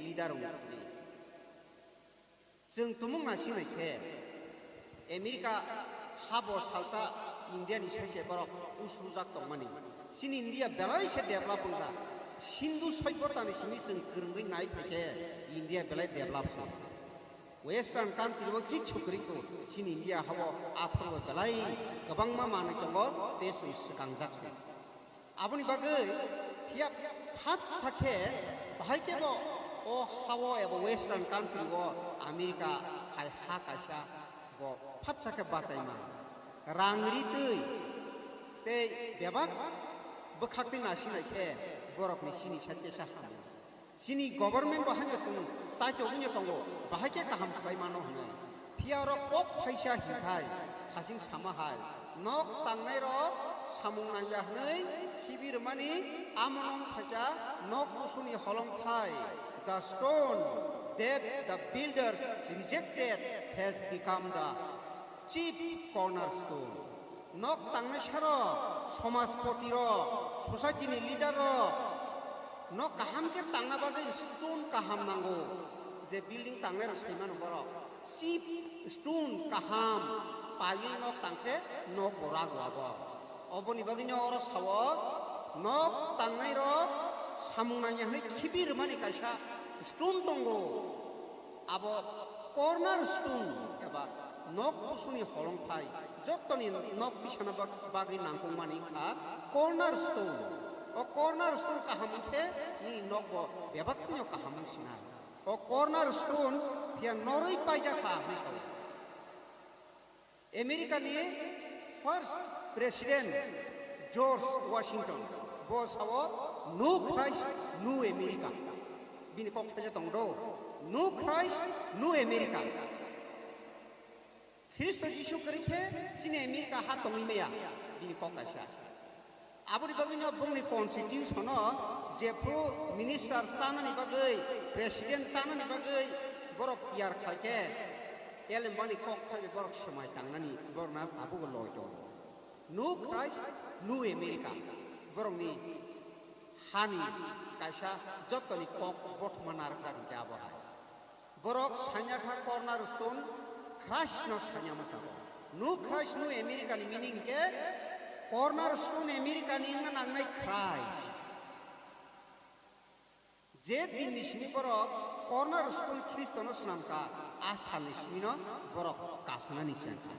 leader rokni thani. Chwng tumung naisingnaikhe, America habo salsa Indiani saise borok usuljak tongmani. Chini India belai se develop wngjak. Sindhu soibotani simi chwng kwrwngwi nai phaikhe India belai develop se. Western country o kichu kwrwi kho, chini India habo aphuru belai kwbangma manwi tongo tei chwng swkangjak se. Aboni bagwi phiya phatsa khe bahai khe bo o hao eba western country o America hai ha kaisa bo phatsa khe bachaima. Rang ri twi tei bebak bwkhak twi nasinai khe borokni sini sa tesa hamo. Chini government bo haino chwng chaitogwino tongo, bahai khe kaham khlai mano hwnwi. Phiya oro kok thaisa hinthai sasing sama hai, nok tangnai rok samung nangya hwnwi khibi rwmani, amo wng kha nok busuni holongthai. The stone that the builders rejected has become the chief cornerstone. Nok tangnai saro, somajpoti rok, society ni leader rok, nok kaham khe tangna bagwi stone kaham nango. Je building tangnai rok sai mano borok, chief stone kaham paiwi nok tangkhe nok bo rago abo. Oboni bagwino oro sao, nok tangnai rok samung nangya hwnwi khibi rwmani kaisa stone tongo. Abo corner stone eba nok busuni holongthai, jottoni nok tisana bag-, bagwi nangkukmani wngkha corner stone. O corner stone kaham wngkhe nini nok bo bebak twino kaham wng sinai. O corner stone phiya norwi paijak kha hwnwi sao. America ni first president George Washington bo sao, "No Christ, no America." Bini kok thaisa tong do, "No Christ, no America." Khristo Jisu kwrwi khe chini America ha tongwi maya, bini kok kaisa. Aboni bagwino bongni constitution-o jephru minister chanani bagwi, president chanani bagwi borok tiyar khlaikhe, elembani kok thaibe borok swmai tangnani borokno tabukbo loi tongo. No Christ, no America. Borokni hani kaisa jottoni kok bothoma narwkjak hinkhe abo hai. Borok sanya kha corner stone, Christ no sanya mwsabo. No Christ, no America ni meaning khe corner stone America ni wngna nangnai Christ. Je din ni simi borok corner stone Khristo no swnam kha, a sal ni simi no borok kasana ni chang kha.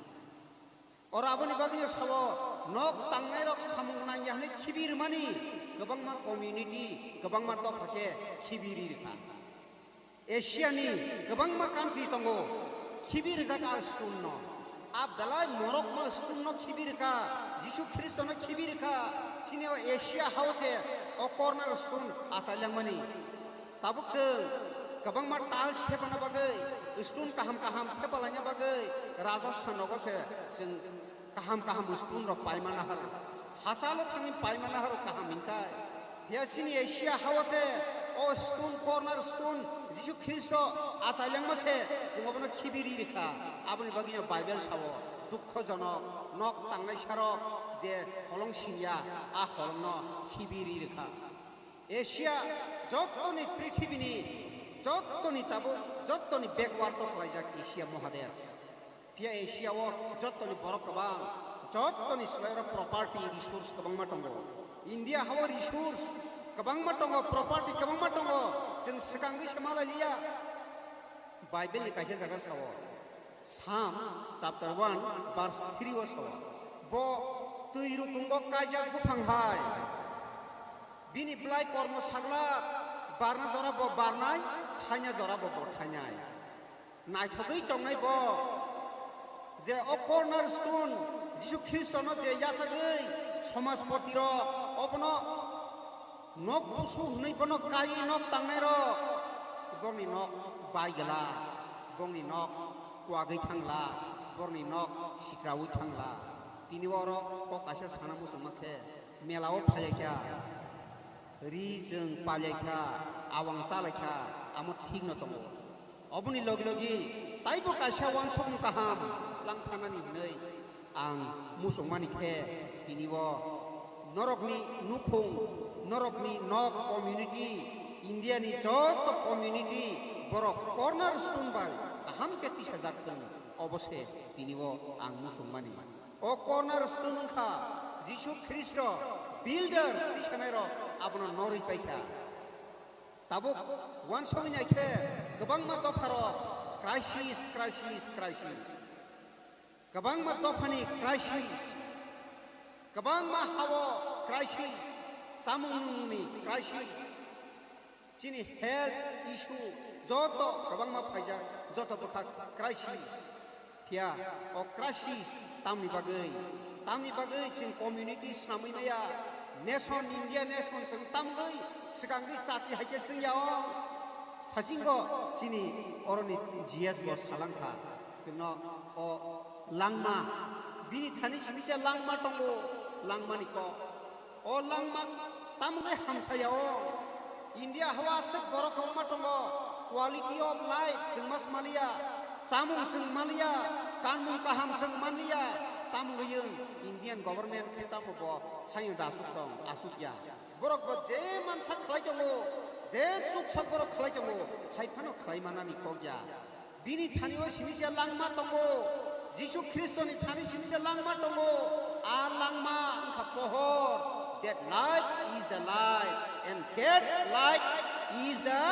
Oro aboni bagwino sao, nok tangnai rok samung nangya hwnwi khibi rwmani kwbangma community, kwbangma dopha khe khibi ri rwkha. Asia ni kwbangma country tongo, Khibi rijak a stone no. A belai morok no stone no khibi rikha, Jisu Khristo no khibi rikha. Chini o Asia hao se o corner stone achai langmani. Tabuk chwng kwbangma tiles thepana bagwi, stone kaham kaham thepalaina bagwi Rajasthan nogo se chwng kaham kaham stone rok paimana haro. Hachalo thangwi paimana haro kaham hinkai. Phiya chini Asia hao se o stone, corner stone, Jisu Khristo achai langma se chwng obono khibi ri rikha. Aboni bagwino Bible sao, dukhojonok, nok tangnai sarok je holong singya, a holongno khibi ri rikha. Asia jottoni prithibini jottoni tabuk jottoni backward o khlaijak Asia Mohadesh. Phiya Asia o jottoni borok kwbang, jottoni swlairo property, resource kwbangma tongo. India hao resource kwbangma tongo, property kwbangma tongo. Chwng swkangwi se malai liya. Bible ni kaisa jaga sao, Psalm chapter one verse three o sao, bo twi rukungo kaijak buphang hai. Bini bwlai kormo sagla barna jora bo barnai, thaina jora bo bo thainai. Naithogwi tongnai bo je o corner stone Jisu Khristono je yachagwi somajpoti rok obono nok busu hwnwi bono kaiwi nok tangnai rok, bongni nok bai gla, bongni nok kuagwi thangla, bongni nok sikraui thangla. Tini oro kok kaisa sana muchungma khe mela o phailaikha. Ri chwng palaikha, awang chalaikha, amo thikno tongo. Oboni logi logi taibo kaisa uansukmung kaham tlang thanani hwnwi ang muchungmani khe tini o norokni nukhung, norokni nok community, India ni joto community borok corner stone bai kaham khe tisajak thung, obo se tini o ang muchungmani. O corner stone wngkha Jisu Khristo, builders tisanairok abono norwi paikha. Tabuk uansukwi naikhe kwbangma dopharok crisis, crisis, crisis. Kwbangma dophani crisis. Kwbangma hao crisis. Chamung nwngmungni crisis. Chini health issue joto kwbangma phaijak, joto bwkha crisis. Phiya o crisis tamni bagwi, tamni bagwi chwng community swnamwi maya, nation, India nation chwng tamgwi swkangwi chati hai khe chwng ya o. Sachingo chini oroni G S bo salangkha, chwngno o langma, bini thani simi se langma tongo, langmani kok. O langma tamgwi hamsaya o. India hao aswk borok kwbangma tongo. Quality of life chwng ma swmaliya. Chamung chwng maliya. Kanmung kaham chwng manliya. Tamgwi wng Indian government khe tamo bo haino da aswk tong, aswk ya. Borok bo je mansa khlai tongo, je chuksak borok khlai tongo, hai phano khlai manani kok ya. Bini thani o simi se langma tongo. Jisu Khristoni thani simi se langma tongo. A langma wngkha pohor. That light is the light, and that light is the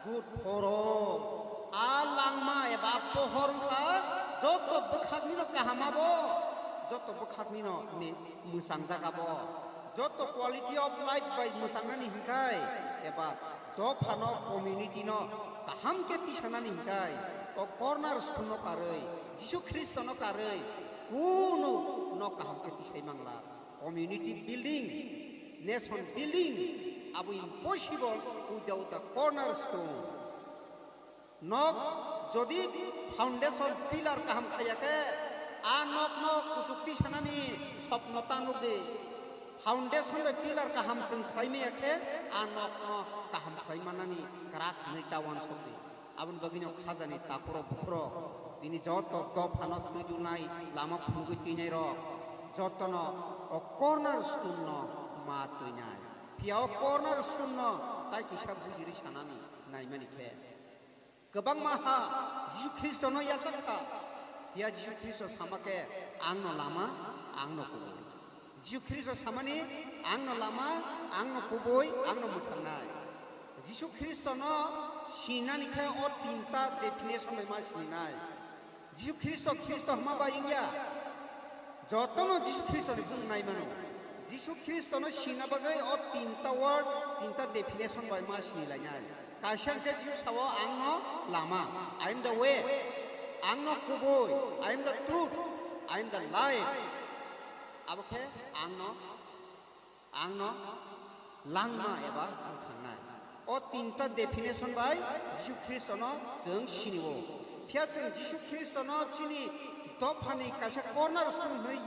good for all. A langma eba pohor wngkha joto bwkhakni no kaham abo, joto bwkhakni no mi-, mwchangjaga bo. Joto quality of life bai mwchangnani hinkhai eba dophano, community no kaham khe tisanani hinkhai o corner stone no karwi, Jisu Khristo no karwi kunu no kaham khe tisai mangla. Community building, nation building abo impossible without the corner stone. Nok jodi foundation pillar kaham khaiya khe, a nokno kuchuk tisanani sopno ta nukdi. Foundation bai pillar kaham chwng khlai maya khe, a nokno kaham khlai manani kwrak hwnwi ta uansukdi. Aboni bagwino khajani takhurok bukhurok, bini joto dophano twi dulnai, lama phunugwi twinairok, jotono o corner stone no ma twinai. Phiya o corner stone no tai kisa bujiri sanani naimani khe. Kwbangma ha Jisu Khristono yachak kha. Phiya Jisu Khristo sama khe, "Ang no lama, ang no kubui." Jisu Khristo samani, "Ang no lama, ang no kubui, ang no mwthangnai." Jisu Khristono sinani khe o tinta definition bai ma sininai. Jisu Khristo, Khristo hwnma bai wngya. Jotono Jisu Khristoni bumung nai mano. Jisu Khristono sina bagwi o tinta word, tinta definition bai ma sinilainai. Kaisa hwnkhe Jisu sao, "Ang no lama, I am the way, ang no kubui, I am the truth, I am the life." Abo khe ang no, ang no langma eba bwkhangnai. O tinta definition bai Jisu Khristono chwng sinio. Phiya chwng Jisu Khristono chini dophani kaisa corner stone hwnwi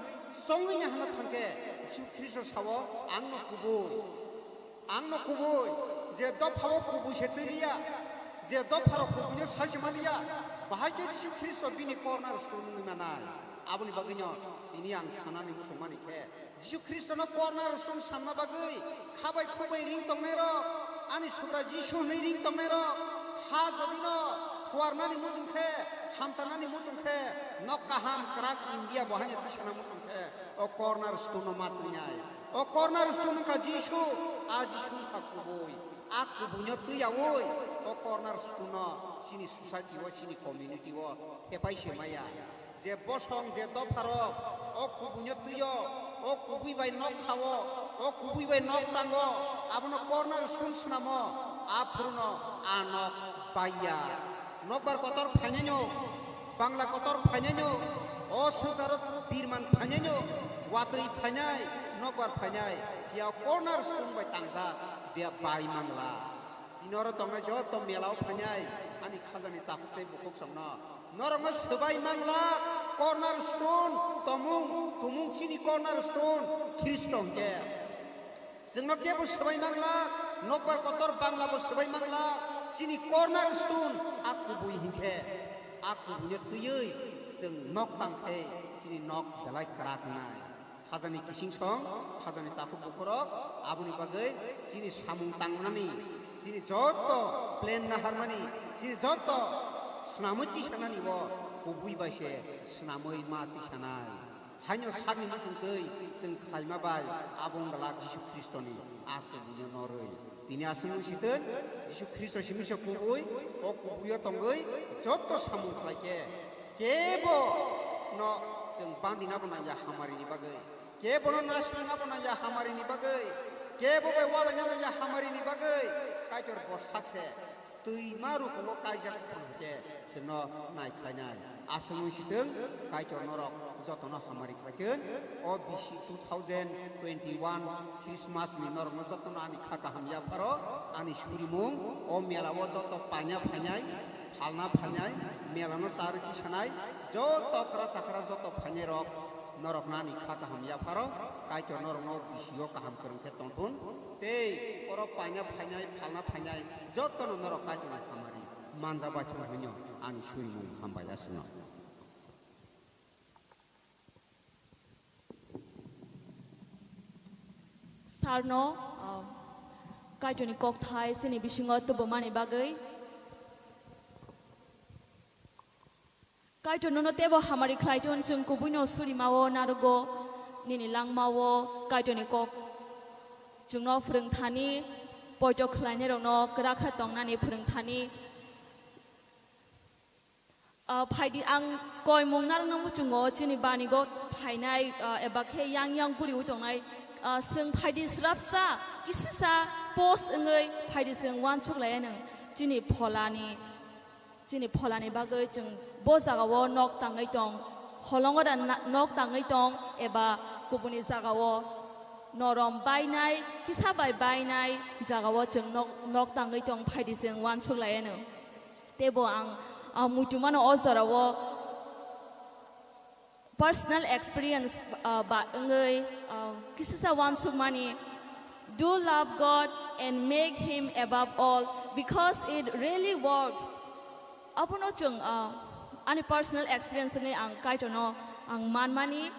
chongwini hana thangkhe Jisu Khristo sao, "Ang no kubui." Ang no kubui, je dophao kubui se twi liya, je dopharok kubuino sai se man liya, bahai khe Jisu Khristo bini corner stone wngwi manai. Aboni bagwino tini ang sanani muchungmani khe, Jisu Khristono corner stone sanna bagwi khabai khukbai ring tongnairok, ani Subra Jisu hwnwi ring tongnairok, ha jodino phuarnani muchung khe, hamchanani muchung khe, nok kaham kwrak India bo haino tisana muchung khe, o corner stone no ma twinai. O corner stone wngkha Jisu, a Jisu wngkha kubui. A kubuino twiyaui o corner stone no chini society o, chini community o thepai se maya. Je bosong, je dopharok o kubuino twio, o kubui bai nok khao, o kubui bai nok tango, abono corner stone swnamo, a phuru no a nok baiya. Nokbar kotor phainai no, Bangla kotor phainai no, o swngcharo birman phainai no, watwi phainai, nokbar phainai, phiya corner stone bai tangjak, phiya bai mangla. Tini oro tongnai joto mela o phainai, ani khajani takhuk tei bukhuk chongno. Norokno swbai mangla, corner stone, tomung, tumung chini corner stone, Khristo hwnkhe. Chwngno kebo swbai mangla, nokbar kotor Bangla bo swbai mangla, chini corner stone a kubui hinkhe, a kubuino twiwi chwng nok tangkhe chini nok belai kwrak wngnai. Khajani kising song, khajani takhuk bukhurok, aboni bagwi chini samung tangnani, chini joto plan naharmani, chini joto swnamwi tisanani bo kubui bai se swnamwi ma tisanai. Haino sakni muchungtwi chwng khlaima bai abo wngla Jisu Khristoni a kubuino norwi. Tini aswk wng sitwng, Jisu Khristo simi se kubui, o kubuio tongwi joto samung khlai khe kebo no chwng bandina bo nangya hamarini bagwi, kebo no nasina bo nangya hamarini bagwi, kebo bai walaina nangya hamarini bagwi Kaitor bo sak se. Twima rukungo kaijak tong khe chwngno nai khlainai. Aswk wng sitwng, Kaitor norok jotono hamari khlai thun. O bisi two thousand twenty-one Christmas ni norokno jotono ani kha kaham yapharo, ani surimung, o mela o joto panya phainai, phalna phainai, mela no charwi tisanai, joto kwra chakra joto phainai rok norokno ani kha kaham yapharo, Kaitor norokno bisio kaham kwrwng khe tongthun. Tei oro paina phainai, phalna phainai, jotono norok Kaitorni hamari manjak bai thung hwnwi ani surimung hambai aswkno. Sarno, ah, Kaitorni kokthai chini bisingo tubumani bagwi. Kaitor nono teibo hamari khlai thun, chwng kubuino surimao narogo, nini langmao Kaitorni kok chwngno phwrwng thani, poito khlainairokno kwrak khe tongnani phwrwng thani. Ah, phaidi ang koimung narwkno muchungo, chini banigo phainai, ah, eba khe yang yang guriwi tongnai, ah, chwng phaidi srapsa, kisisa post wngwi phaidi chwng uansuk laianw chini pholani. Chini pholani bagwi chwng bo jagao nok tangwi tong, holongo da na-, nok tangwi tong eba kubuni jagao norom bainai, kisa bai bainai jagao chwng nok, nok tangwi tong, phaidi chwng uansuk laianw. Teibo ang, ah, muitu mano o jorao. Personal experience, ah, ba wngwi, ah, kisisa uansukmani, "Do love God and make Him above all, because it really works." Abono chwng, ah, ani personal experience wngwi ang Kaitorno ang manmani,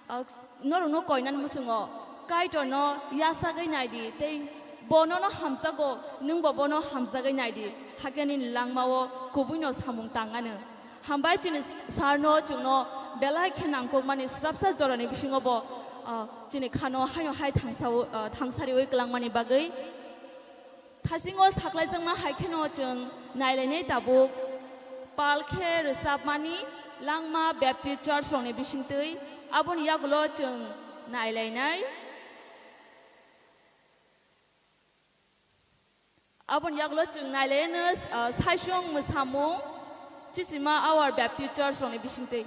ah, norokno koinani muchungo Kaitorno yasagwi naidi tei Bo nono hamjago, nwngbo bono hamjagwi naidi, hakhe nini langmao kubuino samung tang anw. Hambai chini Sarno chwngno belai khe nangkukmani srapsa jorani bisingo bo, ah, chini khano haino hai thangsa-, ah, thangsariwi kwlangmani bagwi. Thasingo saklaijakma hai kheno chwng nailainai tabuk pal khe rwchapmani Langma Baptist Church rokni bisingtwi, aboni yagulo chwng nailainai. Aboni yagulo chwng nailaino, ah, saichung mwsamung chichima our Baptist Church rokni bisingtwi.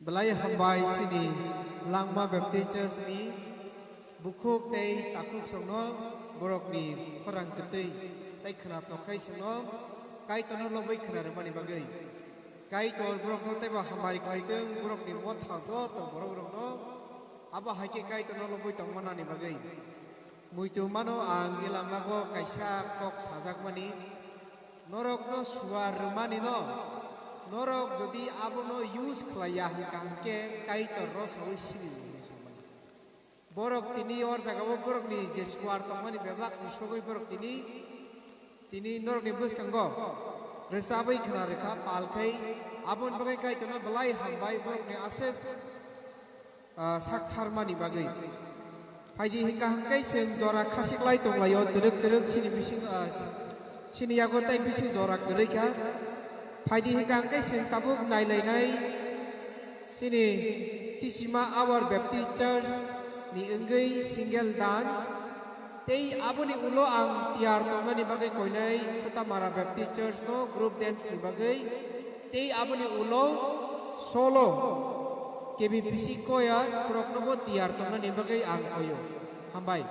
Belai hambai chini Langma Baptist Church ni bukhuk tei takhuk songno borokni khorang kwtwi tei khwna tokhai songno Kaitorno lobwi khwna rwmani bagwi. Kaitor borokno teibo hambai khlaitwng, borokni motha joto borok rokno abo hai khe Kaitorno lobwi tongmanani bagwi. Muitu mano ang elamago kaisa kok sajakmani, norokno suar rwmani no, norok jodi abono use khlaiya hwnkha hwnkhe Kaitor ro saui simi mano samani. Borok tini or jagao borokni je suar tongmani bebak ni sogwi borok tini, tini norokni bwskango rwchabwi khwna rwkha pal khai, aboni bagwi Kaitorno belai hambai borokni aswk ah, sak tharmani bagwi. Phaidi hwnkha hwnkhe chwng jora khasiklai tonglaio, twrwk twrwk chini bising, ah, chini yago tei bising jora kwrwi kha. Phaidi hwnkha hwnkhe chwng tabuk nailainai chini Chisima Our Baptist Church ni wngwi single dance. Tei aboni ulo ang tiyar tongnani bagwi koinai Khutamara Baptist Church no group dance ni bagwi. Tei aboni ulo solo K B P C choir boroknobo tiyar tongnani bagwi ang koyo. Hambai.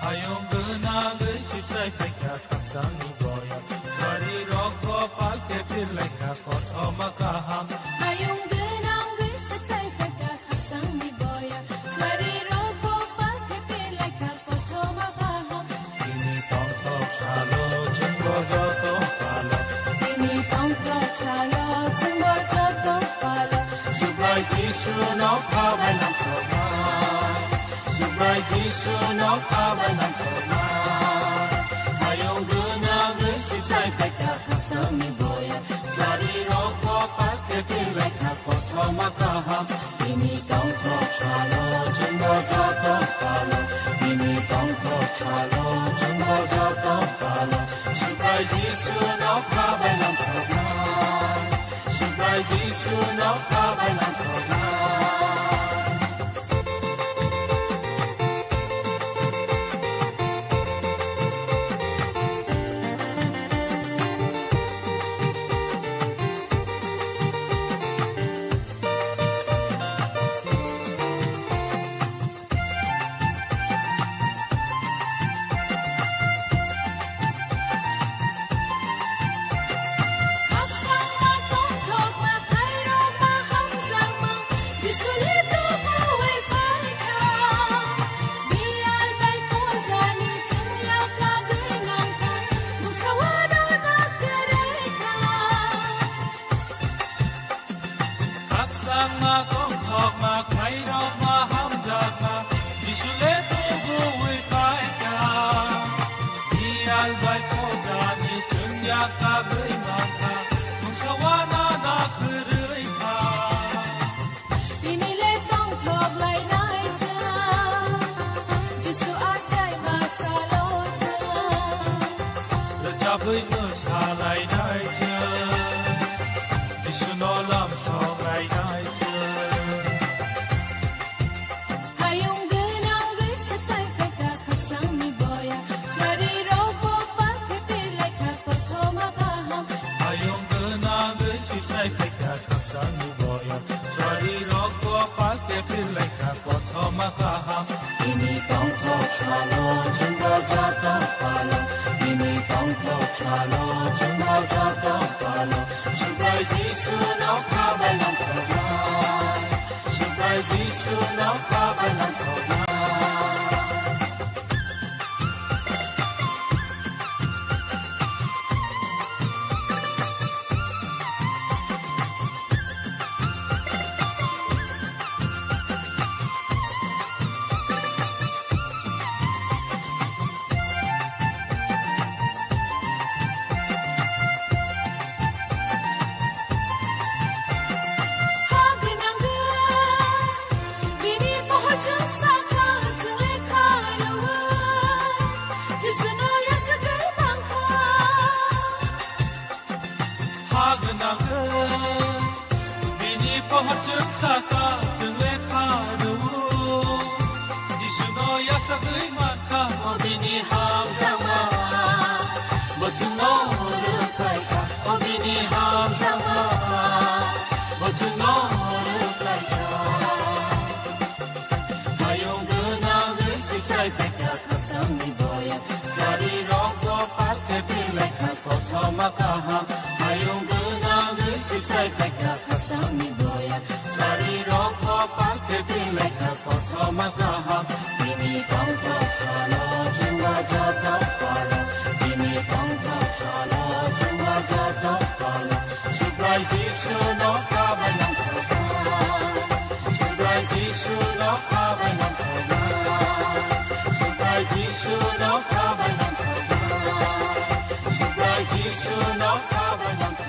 Hayung gwnangwi sipsai phaikha khakchangni boya. Suari rok bo palkhe phirlaikha kothoma kaham. Hayung gwnangwi sipsai phaikha khakchangni boya. Suari rok bo palkhe phirlaikha kothoma kaham. Bini tongthok salo chwngbo joto palo. Bini tongthok salo chwngbo joto palo. Subrai Jisu no khabai lamsokma. Subrai Jisu no khabai lamsokma. Hayung gwnangwi sipsai phaikha khakchangni boya. Suari rok bo palkhe phirlaikha kothoma kaham. Bini tongthok salo chwngbo joto palo. Bini tongthok salo chwngbo joto palo. Subrai Jisu no khabai lamsokma. Subrai Jisu no khabai lamsokma. Khakchangma, tongthokma, khlairokma, hamjakma, Jisu le tubuwi phaikha. Biyal bai kodrani chwngya kagwi mankha, mungsa uanana kwrwi kha. Tini le tongthok lainai chwng, Jisu achaima salo chwng. Rwchabwi mwsa lainai chwng, Jisu no lamsok lainai chwng. Hayung gwnangwi sipsai phaikha khakchangni boya. Suari rok bo palkhe phirlaikha kothoma kaham. Hayung gwnangwi sipsai phaikha khakchangni boya. Suari rok bo palkhe phirlaikha kothoma kaham. Bini tongthok salo chwngbo joto palo. Bini tongthok salo chwngbo joto palo. Subrai Jisu no khabai langsa. Subrai Jisu no khabai langsa. Ha gwnang khe bini pohor chwng saka chwng lekha rw. Jisu no yachagwi mankha, o bini hamjakma, bo chwngno rwkhlaikha, o bini hamjakma, bo chwngno rwkhlaikha. Hayung gwnangwi swisai phaikha khasangni boya, sari rokbo palkhe twilaikha kothoma kaham. Hayung gwnangwi swisai phaikha khasangni boya, sari rokbo palkhe twilaikha kothoma kaham. Bini tongthok salo chwngno joto pala, bini tongthok salo chwngno joto pala. Subrai Jisu no khabai langsa. Subrai Jisu no khabai langsa. Subrai Jisu no khabai langsa. Subrai Jisu no khabai langsa.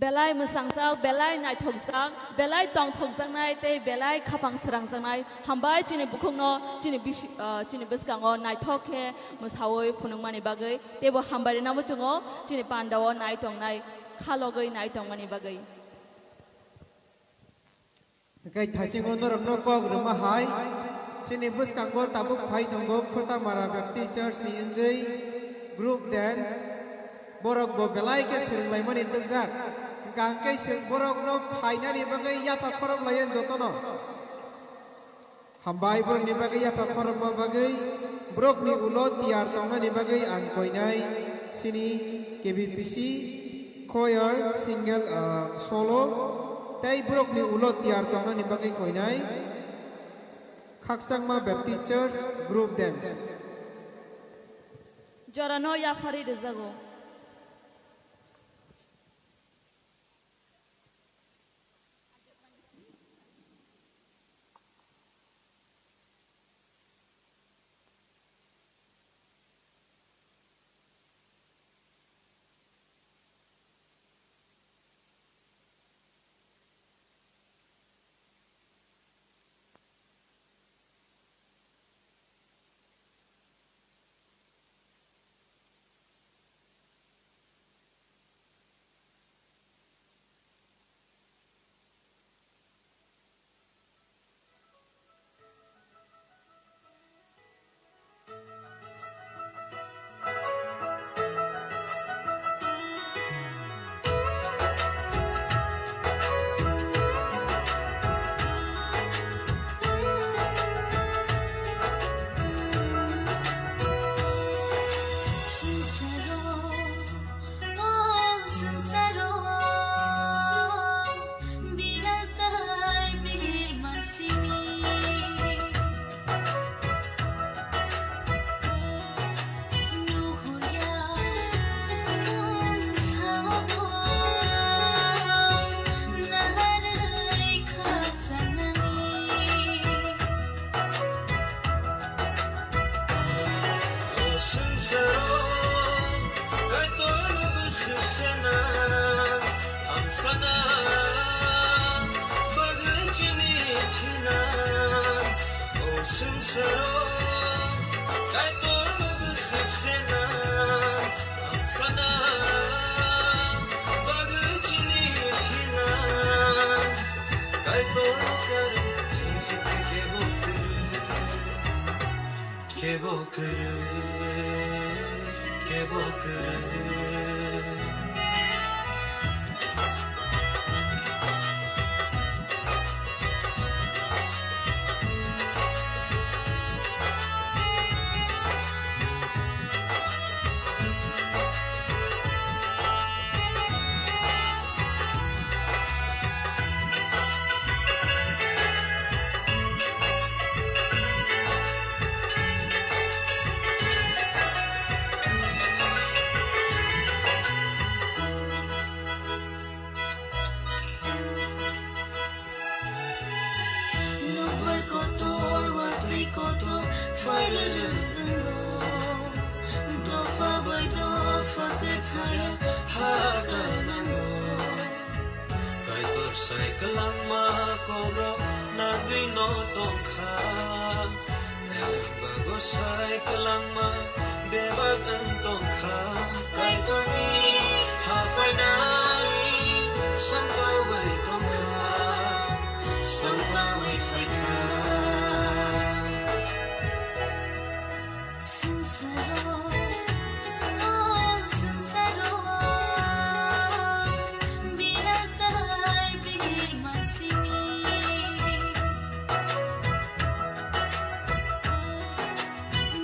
Belai mwsangsak, belai naithokjak, belai tongthokjaknai tei belai khapang srangjaknai. Hambai chini bukhukno chini bisi-, ah, chini bwskango naithok khe mwsaui phunukmani bagwi, teibo hambai rwna muchungo chini pandao nai tongnai, khalogwi nai tongmani bagwi. Hwnkhe thaisingo norokno kok rwma hai, chini bwskango tabuk phai tongo Khotamara Baptist Church ni wngwi group dance, borok bo belai khe swrwnglaimani twkjak. Hwnkha hwnkhe chwng borokno phainani bagwi yapha khorop laiya jotono. Hambai borokni bagwi yapha khorokma bagwi, borokni ulo tiyar tongnani bagwi ang koinai chini K B P C choir single, ah, solo, tei borokni ulo tiyar tongnani bagwi koinai Khakchangma Baptist Church group dance. Jorano yapharwi rwjago. O swngcharo Kaitorno bwswk sena, hamsana bagwi chini thina. O swngcharo Kaitorno bwswk sena, hamsana bagwi chini thina. Kaitorno karwi chini theke bukwi. Kebo kwrwi, kebo kwrwi. Kaitor sai kwlangma kokrok nagwi no tongkha. Elembago sai kwlangma bebak wng tongkha. Kaitorni haphainai songbawi tongkha, songbawi phaikha. Swngcharo, o swngcharo, bihar tai bihir mansini.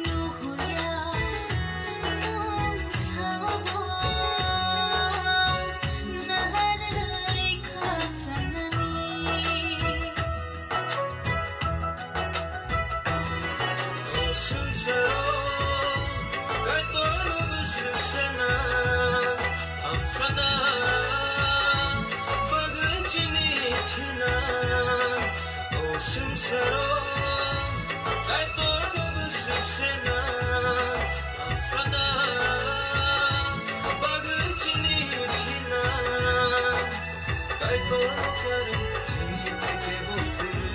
Nuhurya, nwng sao bo, naharwi khakchanani. O swngcharo Kaitor bwswk sena hamsana bagwi chini thina. O swngcharo Kaitor bwswk sena hamsana bagwi chini thina. Kaitor kwrwi chini tei kebo kwrwi.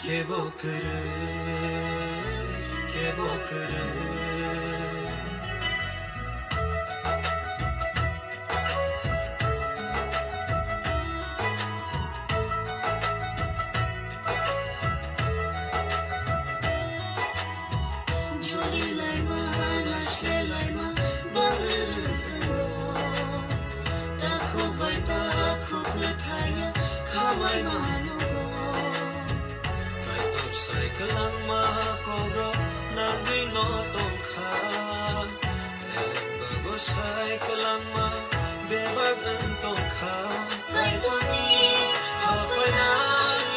Kebo kwrwi, kebo kwrwi. Joli laima, nasle laima, bagwi rwgwlo. Takhuk bai takhuk kwthaiya, khamai mano. Kaitor sai kwlangma kokrok nagwi no tongkha. Elembago sai kwlangma bebak wng tongkha. Kaitorni haphainai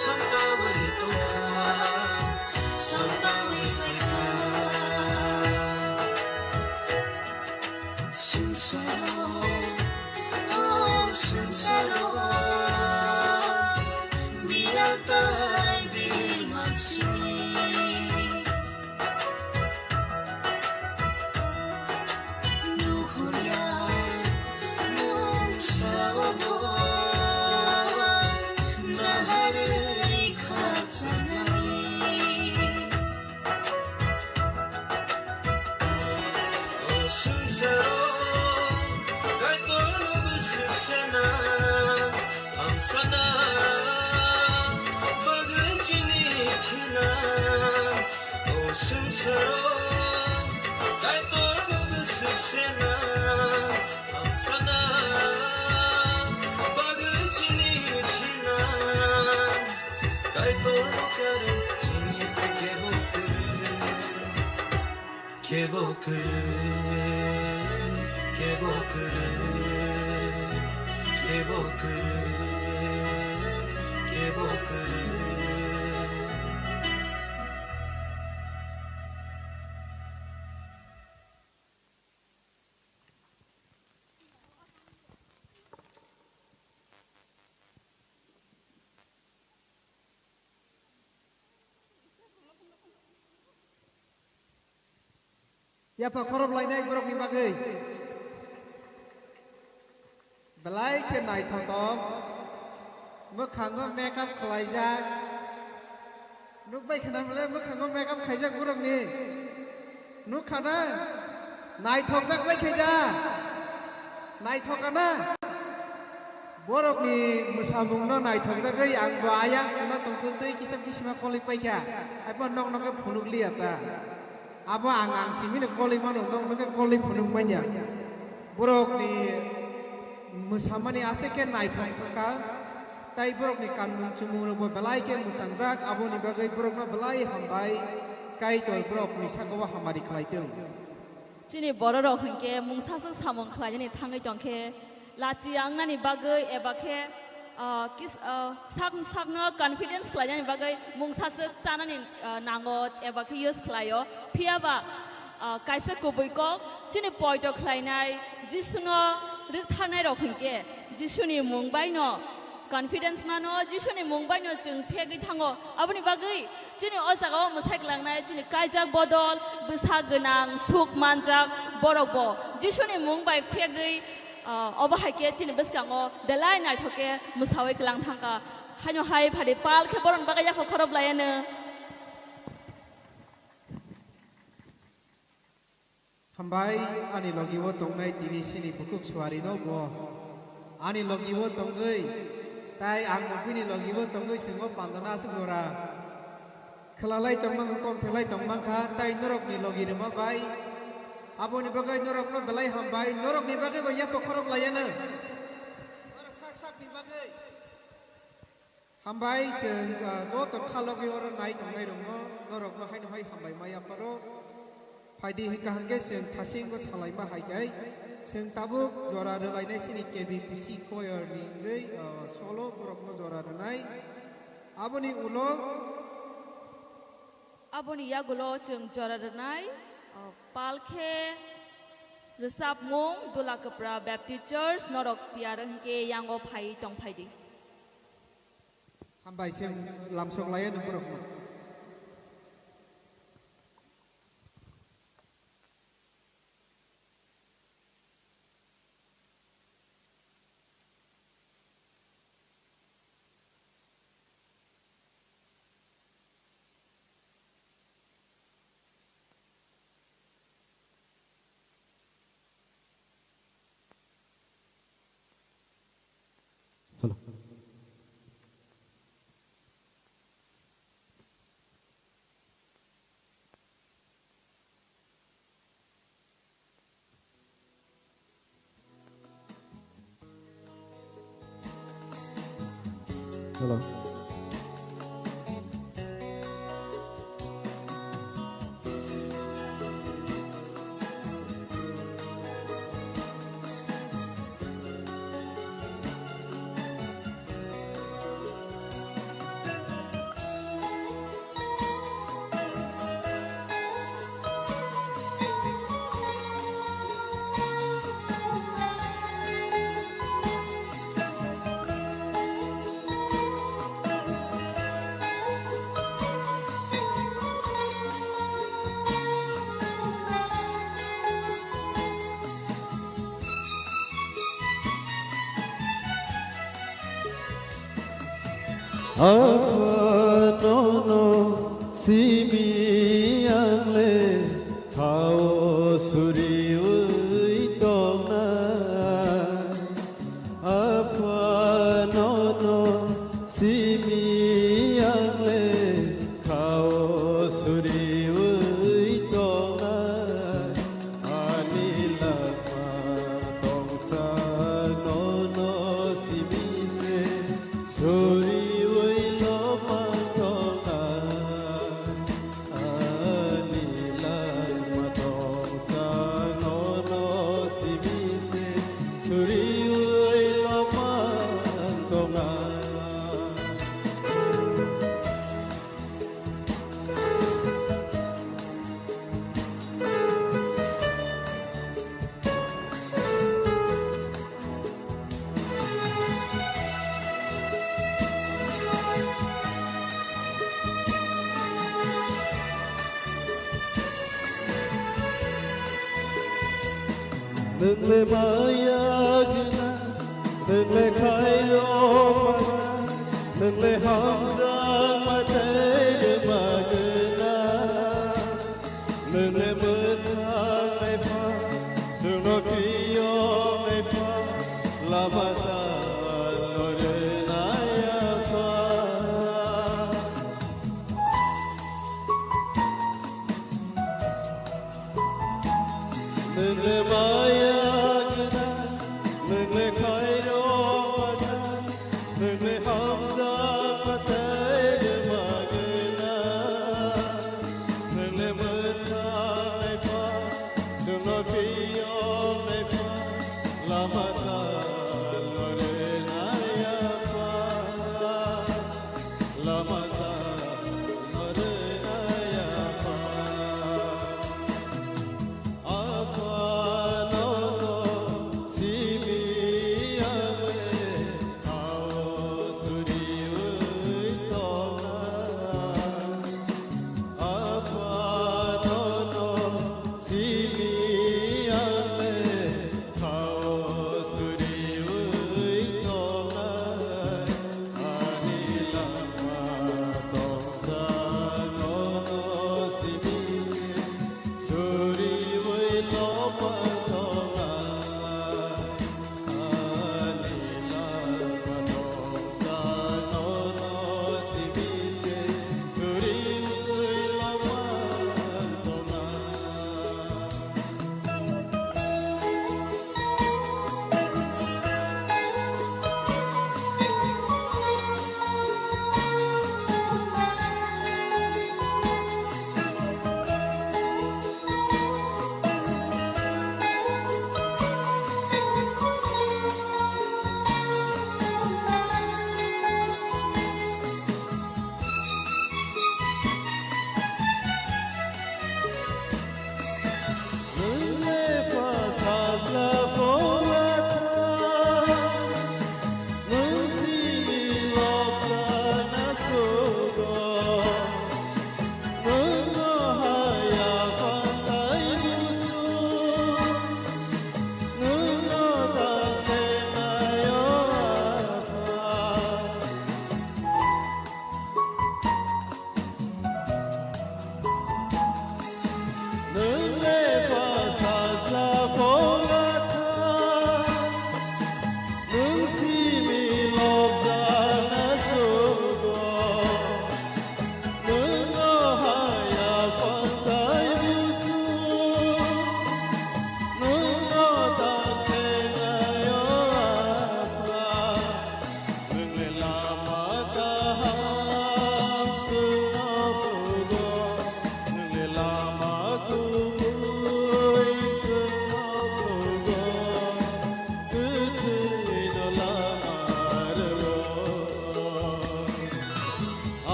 songbawi tongkha, songbawi phaikha. Swngcharo, o swngcharo, bihar tai bihir mansini. Nuhurya, nwng sao bo, naharwi khakchanani. O swngcharo Kaitor bwswk sena hamsana bagwi chini thina. O swngcharo Kaitor bwswk sena hamsana bagwi chini thina. Kaitor kwrwi chini tei kebo kwrwi. Kebo kwrwi, kebo kwrwi, kebo kwrwi, kebo kwrwi. Yapha khorok lainai borokni bagwi. Belai khe naithotok. Mwkhango makeup khlaijak. Nukbai khna bole mwkhango makeup khaijak borokni. Nukha na? Naithokjak bai khe da. Naithok na? Borokni mwsamungno naithokjagwi ang bo ayang wngna tongtwtwi kisa bisima kolwi paikha. Haiphano nok nok khe phunuk liya ta. Abo ang, ang simino kolwi mano, nok nok khe kolwi phunuk manya. Borokni mwsamani aswk khe naithok kha, tei borokni kanmung chumung rokbo belai khe mwchangjak, aboni bagwi borokno belai hambai, Kaitor borokni sakao hamari khlai thung. Chini bororok hinkhe mungsaswk samung khlainani thangwi tongkhe, lachi wngnani bagwi eba khe, ah, kis-, ah, sak-, sakno confidence khlainani bagwi mungsaswk chanani, ah, nango eba khe use khlaio. Phiyaba, ah, kaisa kubui kok chini poito khlainai Jisuno rwktharnairok hinkhe Jisuni mung baino Confidence mano, Jisuni mung baino chwng phegwi thango. Aboni bagwi chini o jagao mwsai glangnai chini kaijak bodol, bwsa gwnang, suk manjak borokbo Jisuni mung bai phegwi, ah, obo hai khe chini bwskango belai naithok khe mwsaui glang thangkha. Haino hai phadi pal khe borokni bagwi yapha khorop laiano. Hambai, ani logi o tongnai tini sini bukhuk suari no bo. Ani logi o tongwi, tai ang bo bini logi o tongwi swngo pandana aswk jora. Khwlalai tongmang, kom thenglai tongmang kha, tai norokni logi rwma bai. Aboni bagwi norokno belai hambai, norokni bagwi bo yapha khorok laiano. Norok sak sakni bagwi. Hambai chwng, ah, joto khalogwi oro nai tongnai rokno, norokno haino hai hambai ma yapharo. Phaidi hwnkha hwnkhe chwng thasingbo salaima hai khe, chwng tabuk jora rwlainai chini K B P C choir ni wngwi, ah, solo borokno jora rwnai. Aboni ulo. Aboni yagulo chwng jora rwnai, ah, pal khe rwchapmung Dula Kwpra Baptist Church norok tiyar hwnkhe yango phai tong phaidi. Hambai se lamsok laiya nung borok no. Hello. Hello. Apha nono simi ang le khao suriui tongnai. Apha nono simi ang le khao suriui tongnai. Ani langma tongsa nono simi se suriui loma tongnai. Ani langma tongsa nono simi se suriui loma tongnai. Nwng le maya gwnang, nwng le khairok manang, nwng le hamjakma tei rwma gwnang. Nwng le mwthang naipha, chwngno phiyok naipha, lama tangno rwnai apha. Nwng le maya gwnang, nwng le khairok manang, nwng le hamjakma tei rwma gwnang. Nwng le mwthang naipha, chwngno phiyok naipha, lama tangno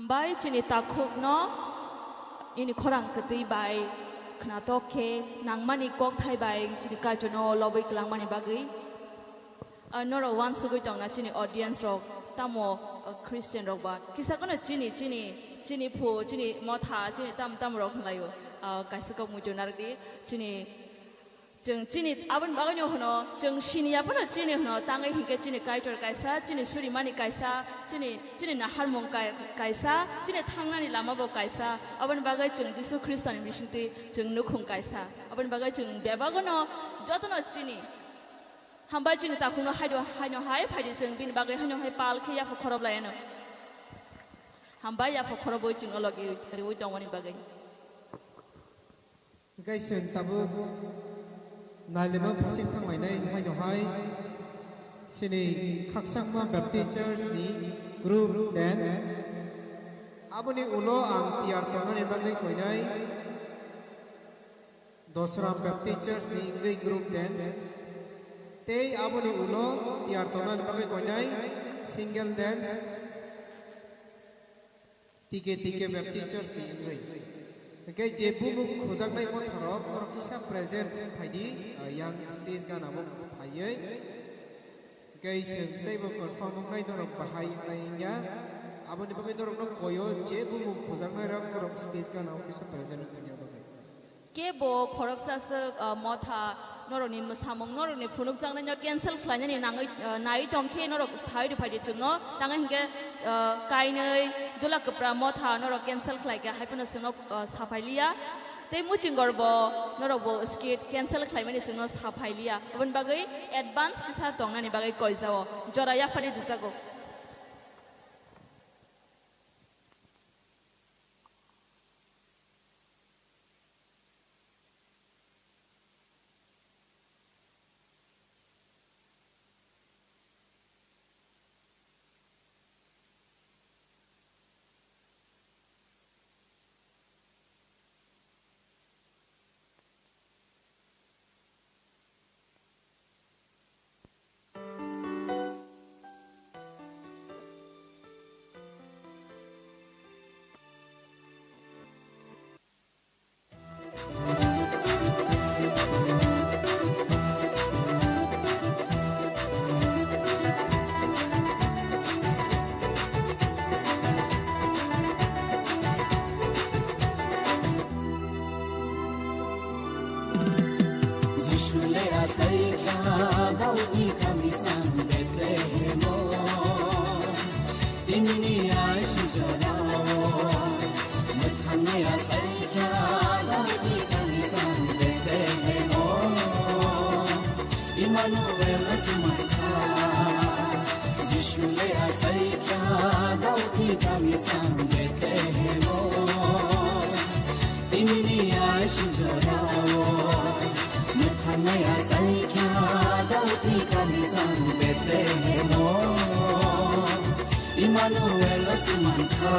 Bai chini takhukno nini khorang kwtwi bai khwnatok khe nangmani kokthai bai chini Kaitorno lobwi kwlangmani bagwi. Ah, norok uansugwi tongna chini audience rok, tamo, ah, Christian rok ba kisa kono chini, chini, chini phu, chini motha, chini tam tam rok hwnlaio. Ah, kaisa kok muitu narwkdi, chini, chwng chini aboni bagwino hwno, chwng siniya phano chini hwno, tangwi hinkhe chini Kaitor kaisa, chini surimani kaisa, chini, chini naharmung kai-, kaisa, chini thangnani lama bo kaisa. Aboni bagwi chwng Jisu Khristoni bisingtwi chwng nukhung kaisa. Aboni bagwi chwng bebagono jotono chini. Hambai chini takhukno haino, haino hai phaidi chwng bini bagwi haino hai pal khe yapha khorob laiano. Hambai yapha khorobwi chwngno logi riwi tongmani bagwi. Hingke chwng tabuk nailema phasing thanglainai haino hai chini Khakchangma Baptist Church ni group dance. Aboni ulo ang tiyar tongnani bagwi koinai. Dosram Baptist Church ni wngwi group dance. Tei aboni ulo tiyar tongnani bagwi koinai single dance. T K T K Baptist Church ni wngwi. Hingke je bumung khujaknai motharok, norok kisa present phaidi, ah, yang stage gana bo phaiwi. Hingke chwng teibo confirm wngnai norok bahai wngnai wngya. Aboni bagwi norokno koyo je bumung khujaknairok norok stage gana o kisa present wngya bagwi. Kebo khoroksa swk, ah, motha norokni mwsamung, norokni phunukjaknaino cancel khlainani nangwi, ah, naiwi tongkhe norok sai rwphaidi chwngno. Tangwi hinkhe, ah, kainwi dula kwpra motha norok cancel khlaikha, hai phano chwngno, ah, saphailiya. Tei muchingor bo norok bo skit cancel khlaimani chwngno saphailiya. Aboni bagwi advance kisa tongnani bagwi koijao. Jora yaphari rwjago. Jisu le asai kha Daudni kami sang Bethlehemo. Tinini ai sujorao. Mwthangni asai kha Daudni kami sang Bethlehemo. Immanuel asumangkha. Jisu le asai kha Daudni kami sang Bethlehemo. Tinini ai sujorao. Mwthangni asai kha Daudni kami sang Bethlehemo. Immanuel asumangkha.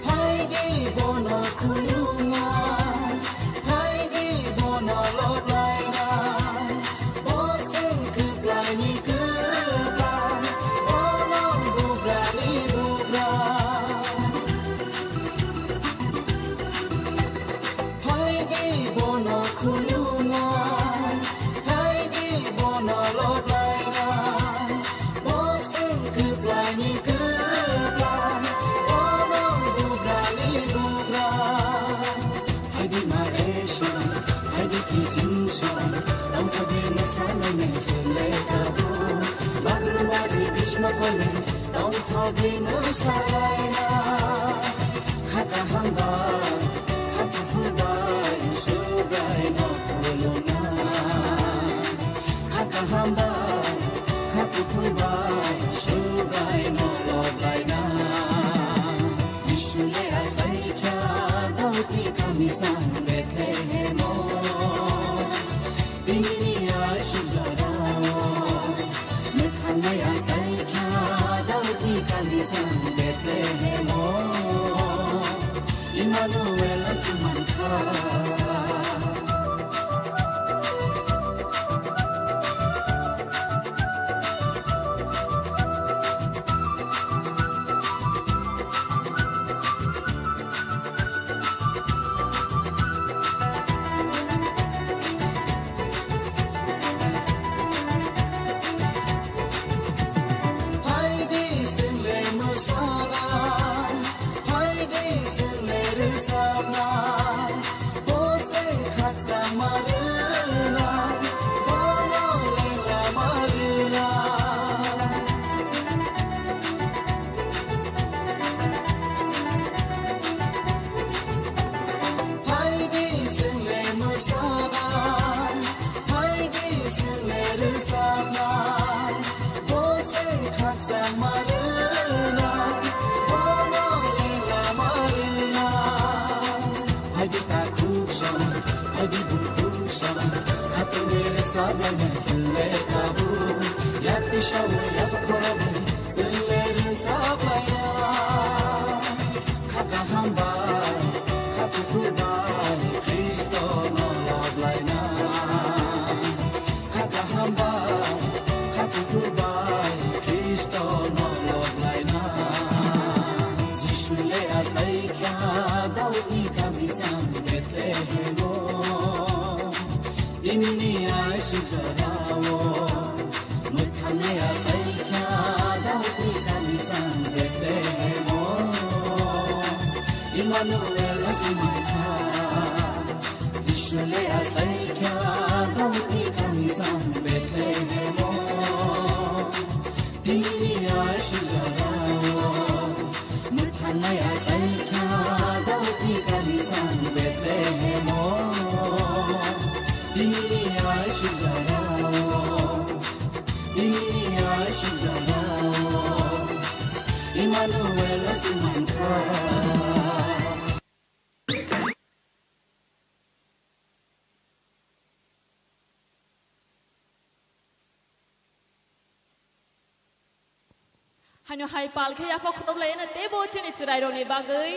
Phaidi bono khulumna, phaidi bono loblaina, bo chwng kwplaini kwpla, bo nong bugrani bugra. Phaidi bono khulumna, phaidi bono loblaina, bo chwng kwplaini kwpla, bo nong bugrani bugra. Phaidi ma reson, phaidi kisingson, tongthokdi mwsalaina sele tabuk. Bagru bagri bisma kole, tongthokdi mwsalaina. Kha kaham bai, kha kuphur bai, Subraino khulumna. Kha kaham bai, kha kuphur bai, Subraino loblaina. Jisu le asai kha Daudni kami sang Bethlehemo. Tinini ai sujorao. Sele tabu, yati shawo yati korobu, sele rinsa playa. Kha kaham bai, kha kuthuk bai, Khristo no loblaina. Kha kaham bai, kha kuthuk bai, Khristo no loblaina. Jisu le asai kha Daudni kamisam Bethlehemo. Tinini aisuk jorao, mwthangnai asai kha Daudni kamisam Bethlehemo. Immanuel asai mankha, Jisu le asai kha Daudni kamisam Bethlehemo. Tinini aisuk jorao, mwthangnai asai kha Daudni kamisam Bethlehemo. Tinini aisuk jorao, tinini aisuk jorao, Immanuel asai mankha. Haino hai pal khe yapha khoroplai no teibo chini chwrairokni bagwi,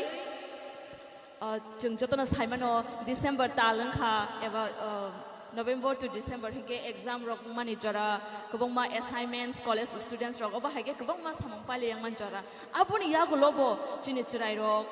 ah, chwng jotono saimano December tal wngkha eba, ah, November to December hinkhe exam rok wngmani jora, kwbangma assignments, college students rok obo hai khe kwbangma samung pailai wngmani jora. Aboni yagulo bo chini chwrairok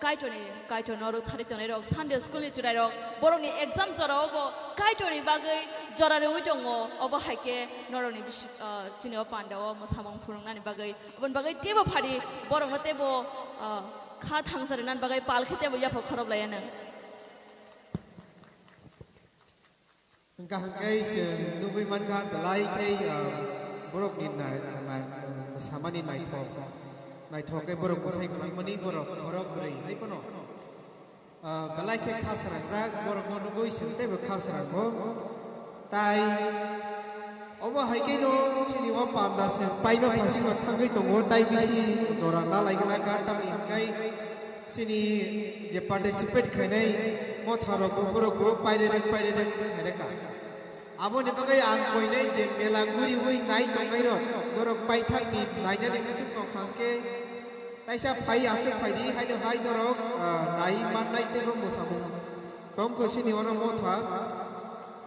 Kaitorni, Kaitor norok thari tongnai rok, Sunday school ni chwrai rok, borok ni exam jora o bo Kaitor ni bagwi jora rwui tongo, obo hai khe norok ni bisi, ah, chini o panda o mwsamung phwrwng nani bagwi, aboni bagwi teibo phari borok no teibo, ah, kha thangsa rwna ni bagwi pal khe teibo yapha khorop lai anw. Hwnkha hwnkhe chwng nugwi mankha belai khe, ah, borokni nai-, nai-, samani naithok, naithok khe borok bwsai kwlwngmani borok khorok bwrwi hai phano, ah, belai khe kha srangjak, borokno nugwi chwng teibo kha srango. Tai obo hai kheno chini o panda se paima phasingno thangwi tongo, tai bisi jora na lai gwnang kha, tamni hwnkhe chini je participate khainai motharokbo borokbo pairerek pairerek khaireka. Aboni bagwi ang koinai je mela guriwi nai tongnairok, norok paithakni nainani muchung tongkha hwnkhe taisa phai aswk phaidi, haino hai norok, ah, nai mannai teibo mwsamung tongkha chini oro motha.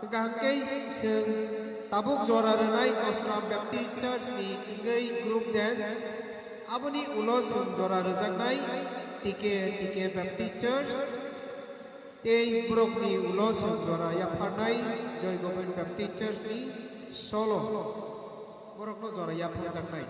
Hwnkha hwnkhe chwng tabuk jora rwnai Dosra Baptist Church ni wngwi group dance, aboni ulo chwng jora rwjaknai T K, T K Baptist Church, tei borokni ulo chwng jora yapharnai Joy Govind Baptist Church ni solo borokno jora yapharjaknai.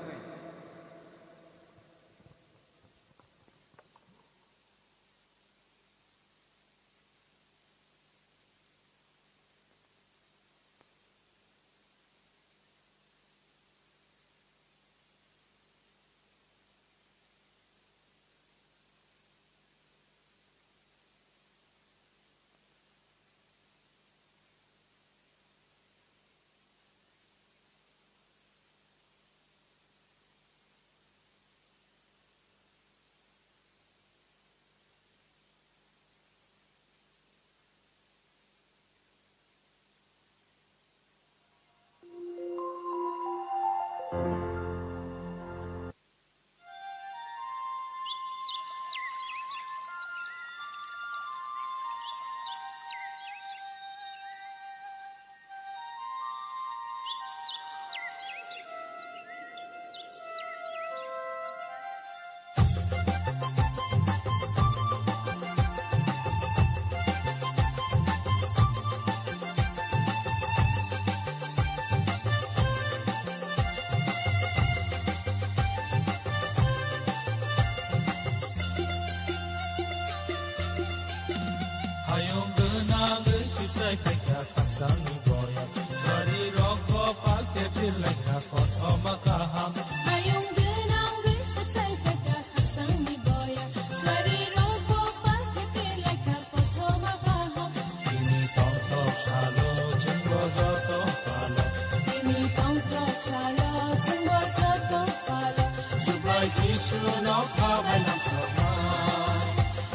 Hayung gwnangwi sibsai phaikha khakchangni boya. Swari rok bo palkhe phirlaikha kothoma kaham. Hayung gwnangwi sibsai phaikha khakchangni boya. Swari rok bo palkhe phirlaikha kothoma kaham. Tini tongthok salo chwngbo joto palo. Tini tongthok salo chwngbo joto palo. Subai Jisu no khabai lamsokma.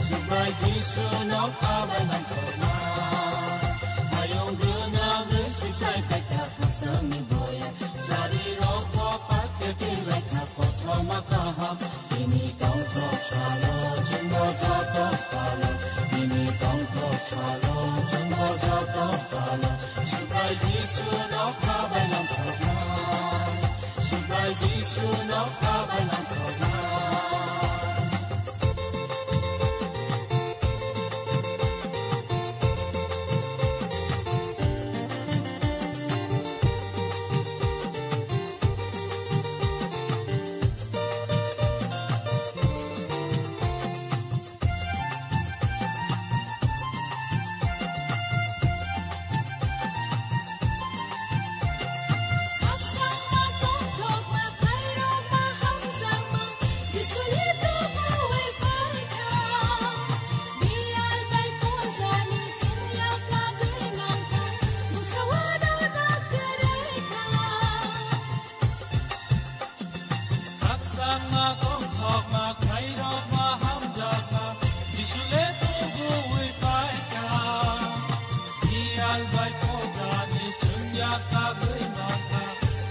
Subai Jisu no khabai lamsokma. Hayung gwnangwi sibsai phaikha. Khakchangma, tongthokma, khlairokma, hamjakma, Jisu le tubuwi phaikha. Biyal bai pogani chwngya kagwi mankha,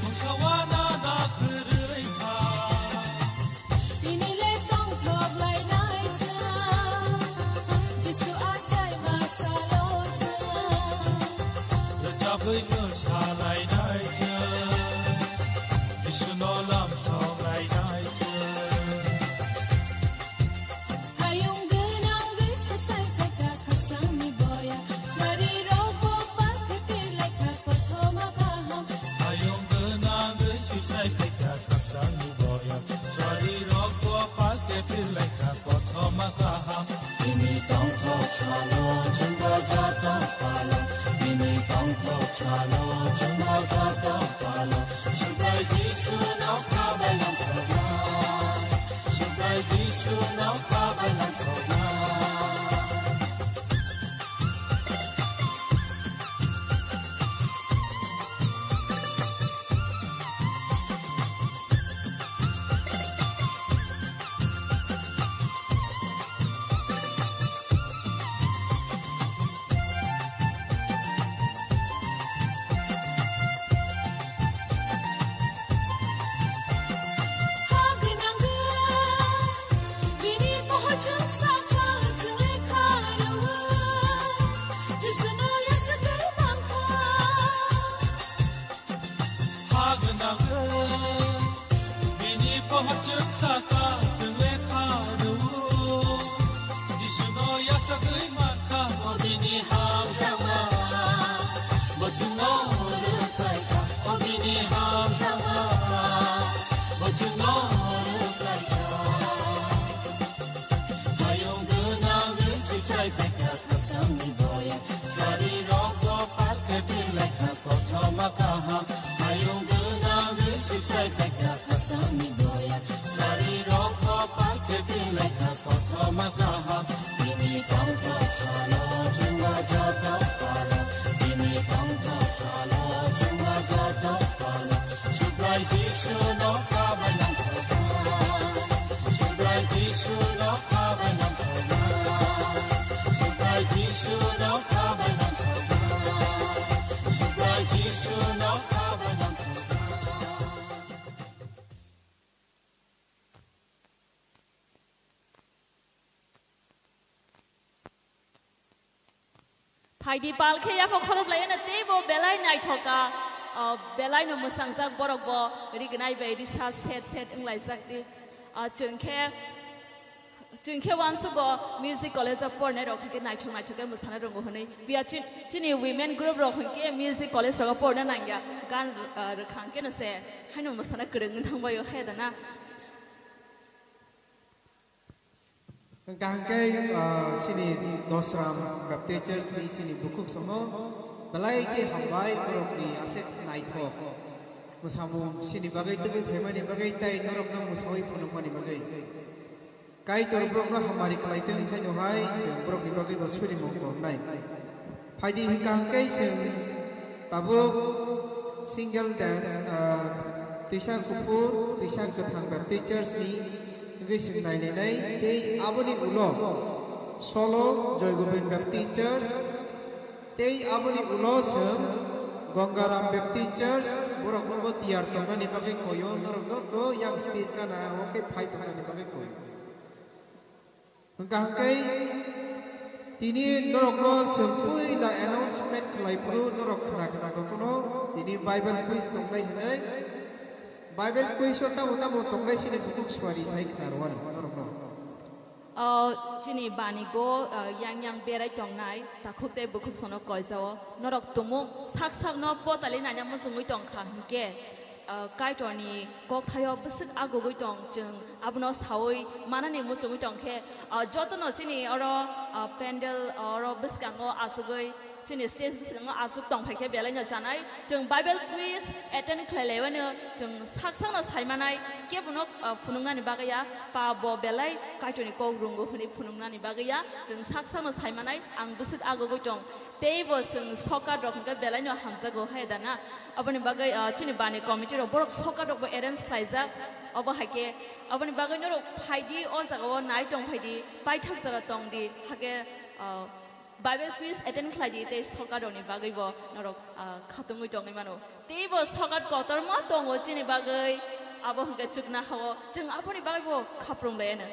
mungsa wana na kwrwi kha. Tini le tongthok lainai chwng, Jisu achai ma salo chwng. Rwchapwi mwsa lainai chwng, Jisuno lam sok lainai chwng. Hayung gwnang wi suk sai phaikha khakchangni boya, swari rok bo palkhe pir laikha kothoma kaham. Hayung gwnang wi suk sai phaikha khakchangni boya, swari rok bo palkhe pir laikha kothoma kaham. Bini tongthok salo chwngbo joto palo, bini tongthok salo chwngbo joto palo. Subrai Jisu no khabai langsokna, Subrai Jisu no khabai langsokna. Ha gwnang khe bini pohor chwng saka chwng lekha rwo. Jisuno yachagwi mankha, o bini hamjakma, bo chwngno rwkhlaikha, o bini hamjakma, bo chwngno rwkhlaikha. Hayung gwnangwi swisai phaikha khakchangni boya. Swari rokbo palkhe pir laikha kothoma kaham. Hayung gwnangwi swisai phaikha khakchangni boya. Swari rokbo palkhe pir laikha kothoma kaham. Bini tongthok salo chwngno joto palo. Bini tongthok salo chwngno joto palo. Subrai Jisu no khabai langsokna. Subrai Jisu no khabai langsokna. Subrai Jisu no khabai langsokna. Subrai Jisu no khabai langsokna. Phaidi pal khe yaphok khorop lai eno teibo belai naithoka, ah, belai no mwsangjak borok bo rignai bai risa set set wnglaijak di. Ah, chwng khe, chwng khe uansugo music college o pornai rok hwnkhe naithok naithok khe mwsana rongo hwnwi. Biya chin-, chini women group rok hwnkhe music college rogo porna nangya. Gan, ah, rwkha hwnkhe no se haino mwsana kwrwng wng thangbaio hai da na. Hwnkha hwnkhe, ah, chini Dosram Baptist Church ni chini bukhuk samo belai khe hambai borokni aswk naithok mwsamung chini bagwi tubui phaimani bagwi tei norokno mwsaui phunukmani bagwi. Kaitor borokno hamari khlai tong haino hai chwng borokni bagwi bo surimung tongnai. Phaidi hwnkha hwnkhe chwng tabuk single dance, ah, twisa kuphur, twisa kwthang Baptist Church ni wngwi chwng nailainai. Tei aboni ulo solo Joy Govind Baptist Church, tei aboni ulo chwng Gangaram Baptist Church, borokno bo tiyar tongnani bagwi koyo, norok joto yang stage gana o khe phai tongnani bagwi koyo. Hwnkha hwnkhe Tini norokno chwng puila announcement khlai phuru norok khna khna jotono tini Bible quiz tongnai hwnwi. Bible quiz o tamo tamo tongnai sini bukhuk suari sai khna rwani norokno. O, chini bani go, o, yang yang berai tongnai, takhuk tei bukhuk sono koisa o. Norok tumung sak sakno potali naina muchungwi tongkha hinkhe, o, Kaitorni kokthaio bwswk agugwi tong, chwng abono saui manani muchungwi tongkhe, o, jotono chini oro, o, pandal, o, oro bwskango asugwi, chini stage bwskango aswk tongphaikhe belaino chanai. Chwng Bible quiz attend khlai laiwano chwng sak sakno saimanai, kebono, o, phunuknani bagwi ya, pa bo belai Kaitorni kok rungo hwnwi phunuknani bagwi ya, chwng sak sakno saimanai, ang bwswk agugwi tong. Teibo chwng sokat rok hwnkhe belaino hamjago hai da na? Aboni bagwi, o, chini bani committee rok borok sokat rokbo arrange khlaijak. Obo hai khe, aboni bagwi norok phaidi, o jagao nai tong phaidi, paithak jora tongdi, hakhe, o, Bible quiz attend khlai di tei sokat rokni bagwi bo norok, ah, khatungwi tongwi mano. Teibo sokat kotorma tongo chini bagwi, abo hwnkhe chukna hao. Chwng aboni bagwi bo khaprung bai ano.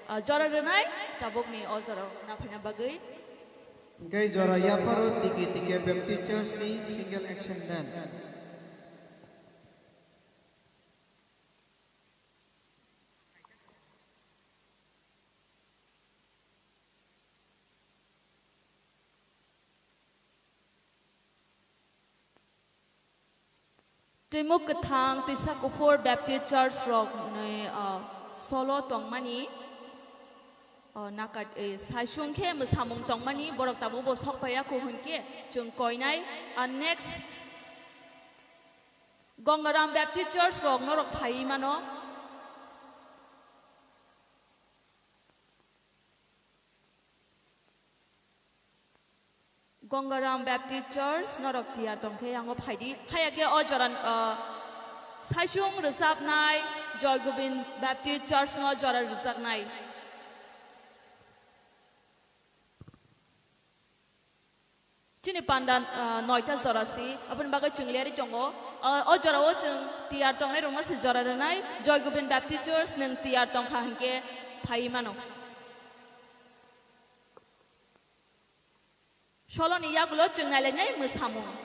Ah, jora rwnai tabukni o jora naphaina bagwi. Hwnkhe jora yapharo tiki tiki Baptist Church ni single action dance. Twimuk kwthang twisa kuphur Baptist Church rok ni, ah, solo tongmani, ah, nakat, eh, saisung khe mwsamung tongmani borok tabuk bo sok phaiya kho hwnkhe chwng koinai, ah, next Gongaram Baptist Church rok norok phaiwi mano. Gongaram Baptist Church norok tiyar tongkhe yango phaidi. Phaiya khe o jora, ah, saichung rwchapnai Joy Gobind Baptist Church no jora rwjaknai. Chini panda, ah, noita jora si, aboni bagwi chwng leri tongo. Ah, o jora o chwng tiyar tongnai rokno se jora rwnai, Joy Gobind Baptist Church nwng tiyar tongkha hwnkhe phaiwi mano. Soloni yagulo chwng nailainai mwsamung.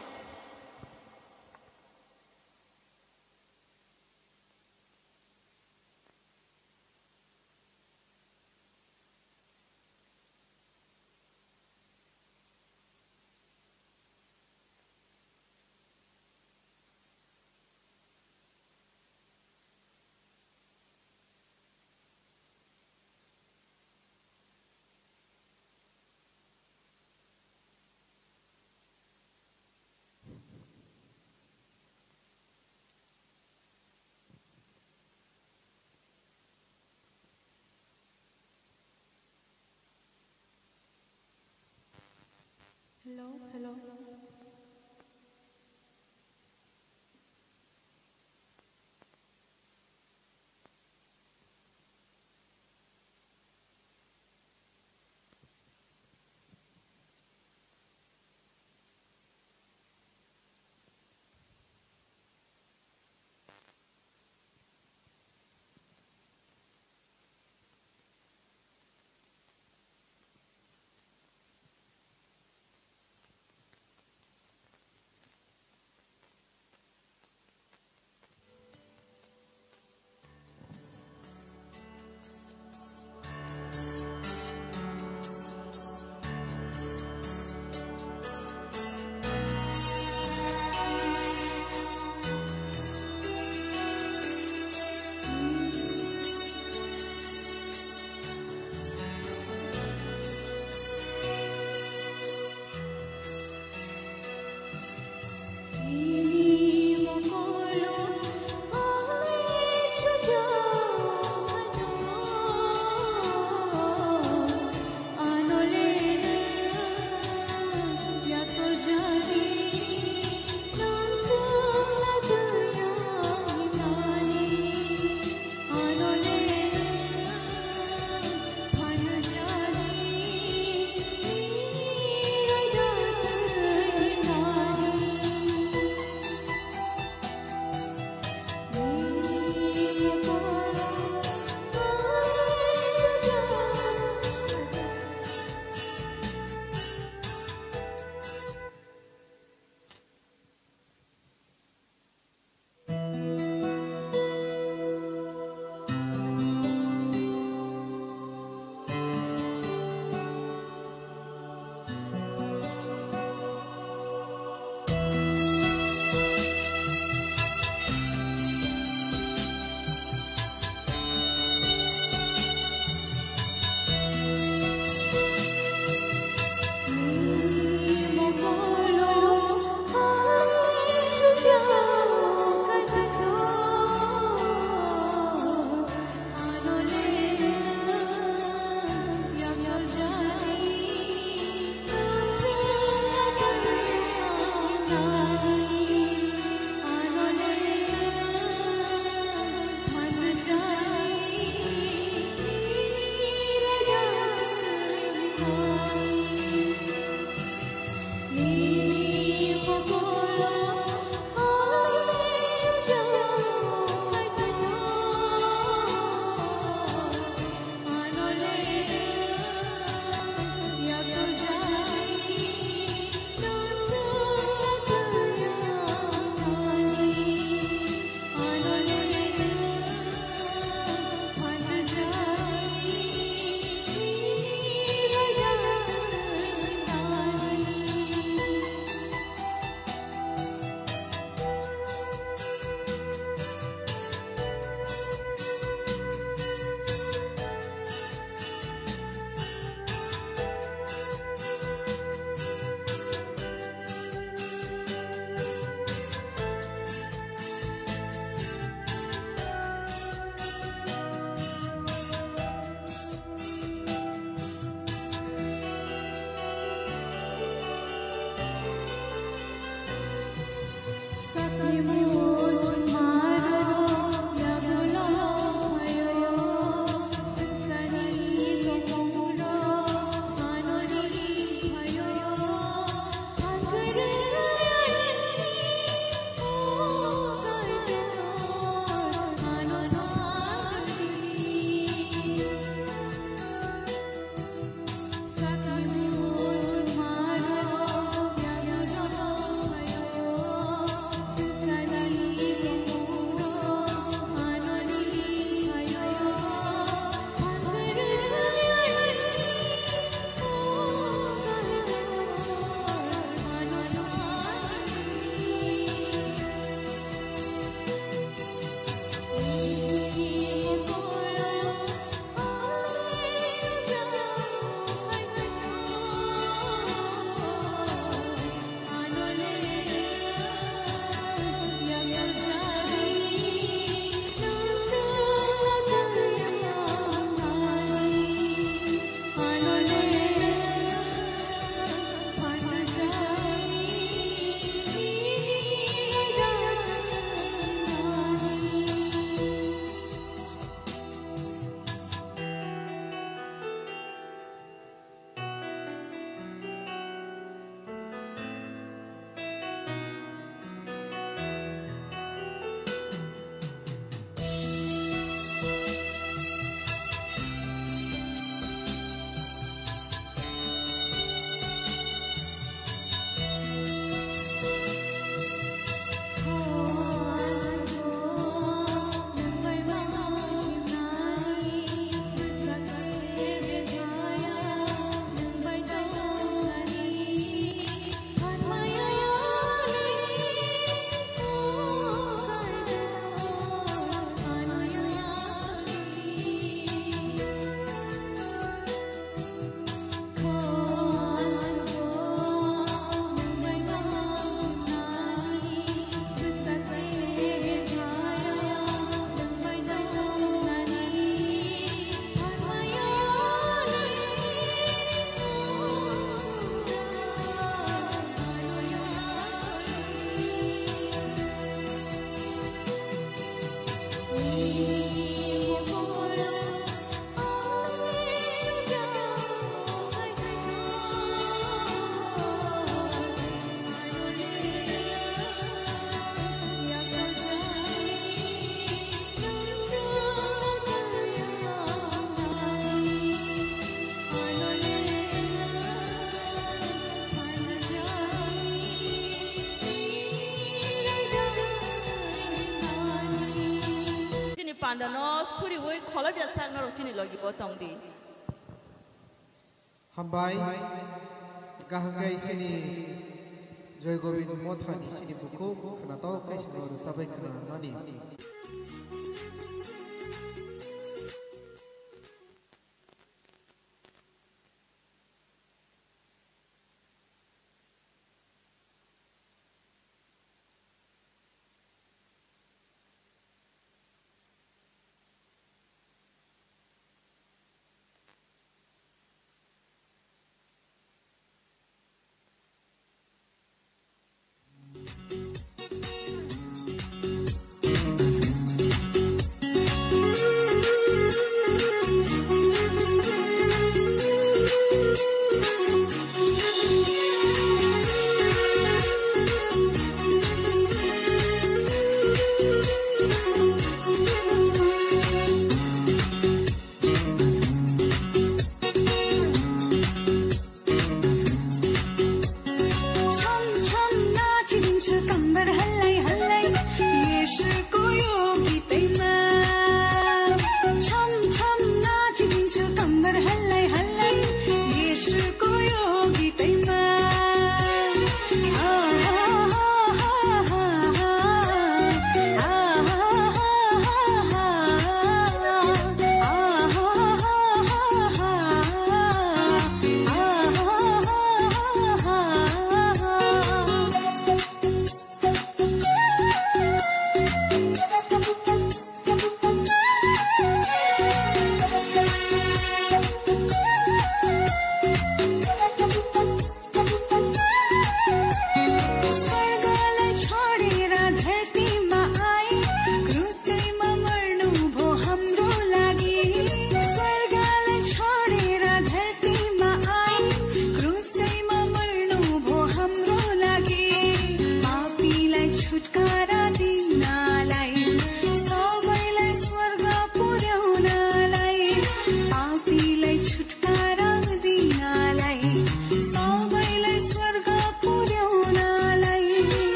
Hello, hello. Panda no suriwi kholobya sak norok chini logi bo tong di. Hambai, kaham khe chini Joy Gobind Mothani chini bukhuk khwnatok khe chwng rwchapwi khwnamani.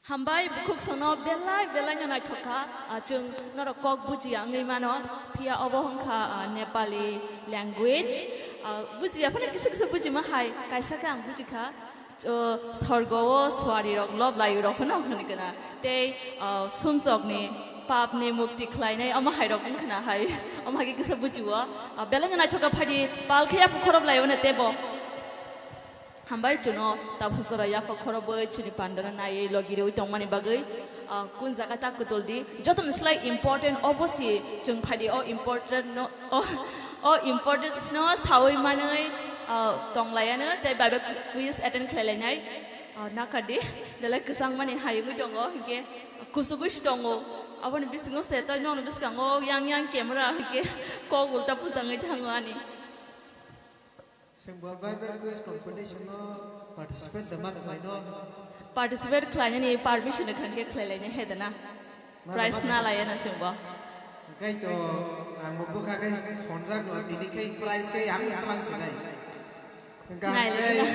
Hambai bukhuk sono belai belai no naithok kha. Ah, chwng norok kok bujiya wngwi mano, phiya obo wngkha, ah, Nepali language. Ah, bujiya phano kisa kisa bujima hai, kaisa khe ang bujikha. O sorgo o suari rok lob lai rok hwno hwnwi khna. Tei, ah, sumsok ni pap ni mukti khlai nai omo hai rok wng khna hai. Omo hai khe kisa buji o. Ah, belai no naithok kha phadi pal khe yapha khorop lai o ne tebo. Hambai chuno tapusora yapha khorop bai chini pandana nai logi rewi tong mani bagwi. Ah, kun jaga ta kutol di. Joto ni slai important obo si chwng phadi o important no, o, o importance no sawi manwi, ah, tong lai ano tei bai bai quiz attend khlai lai nai. Ah, nakar di, belai kwchang mani hayungwi tongo, hinkhe kusugwi si tongo. Aboni bisingo se tei nokni bwskango yang yang camera hinkhe kok ulta phuta wngwi thango ani. Sengbo Bible quiz competition no participate da ma khlai no? Participate khlainani permission khan khe khlai lainai hai da na? Ma Prize ba na laiya na chwngbo. Kai to ang bo bwkha kai sonjak no tini kai prize kai ang tlang sinai. Hwnkha Nai hwnkhe lai na.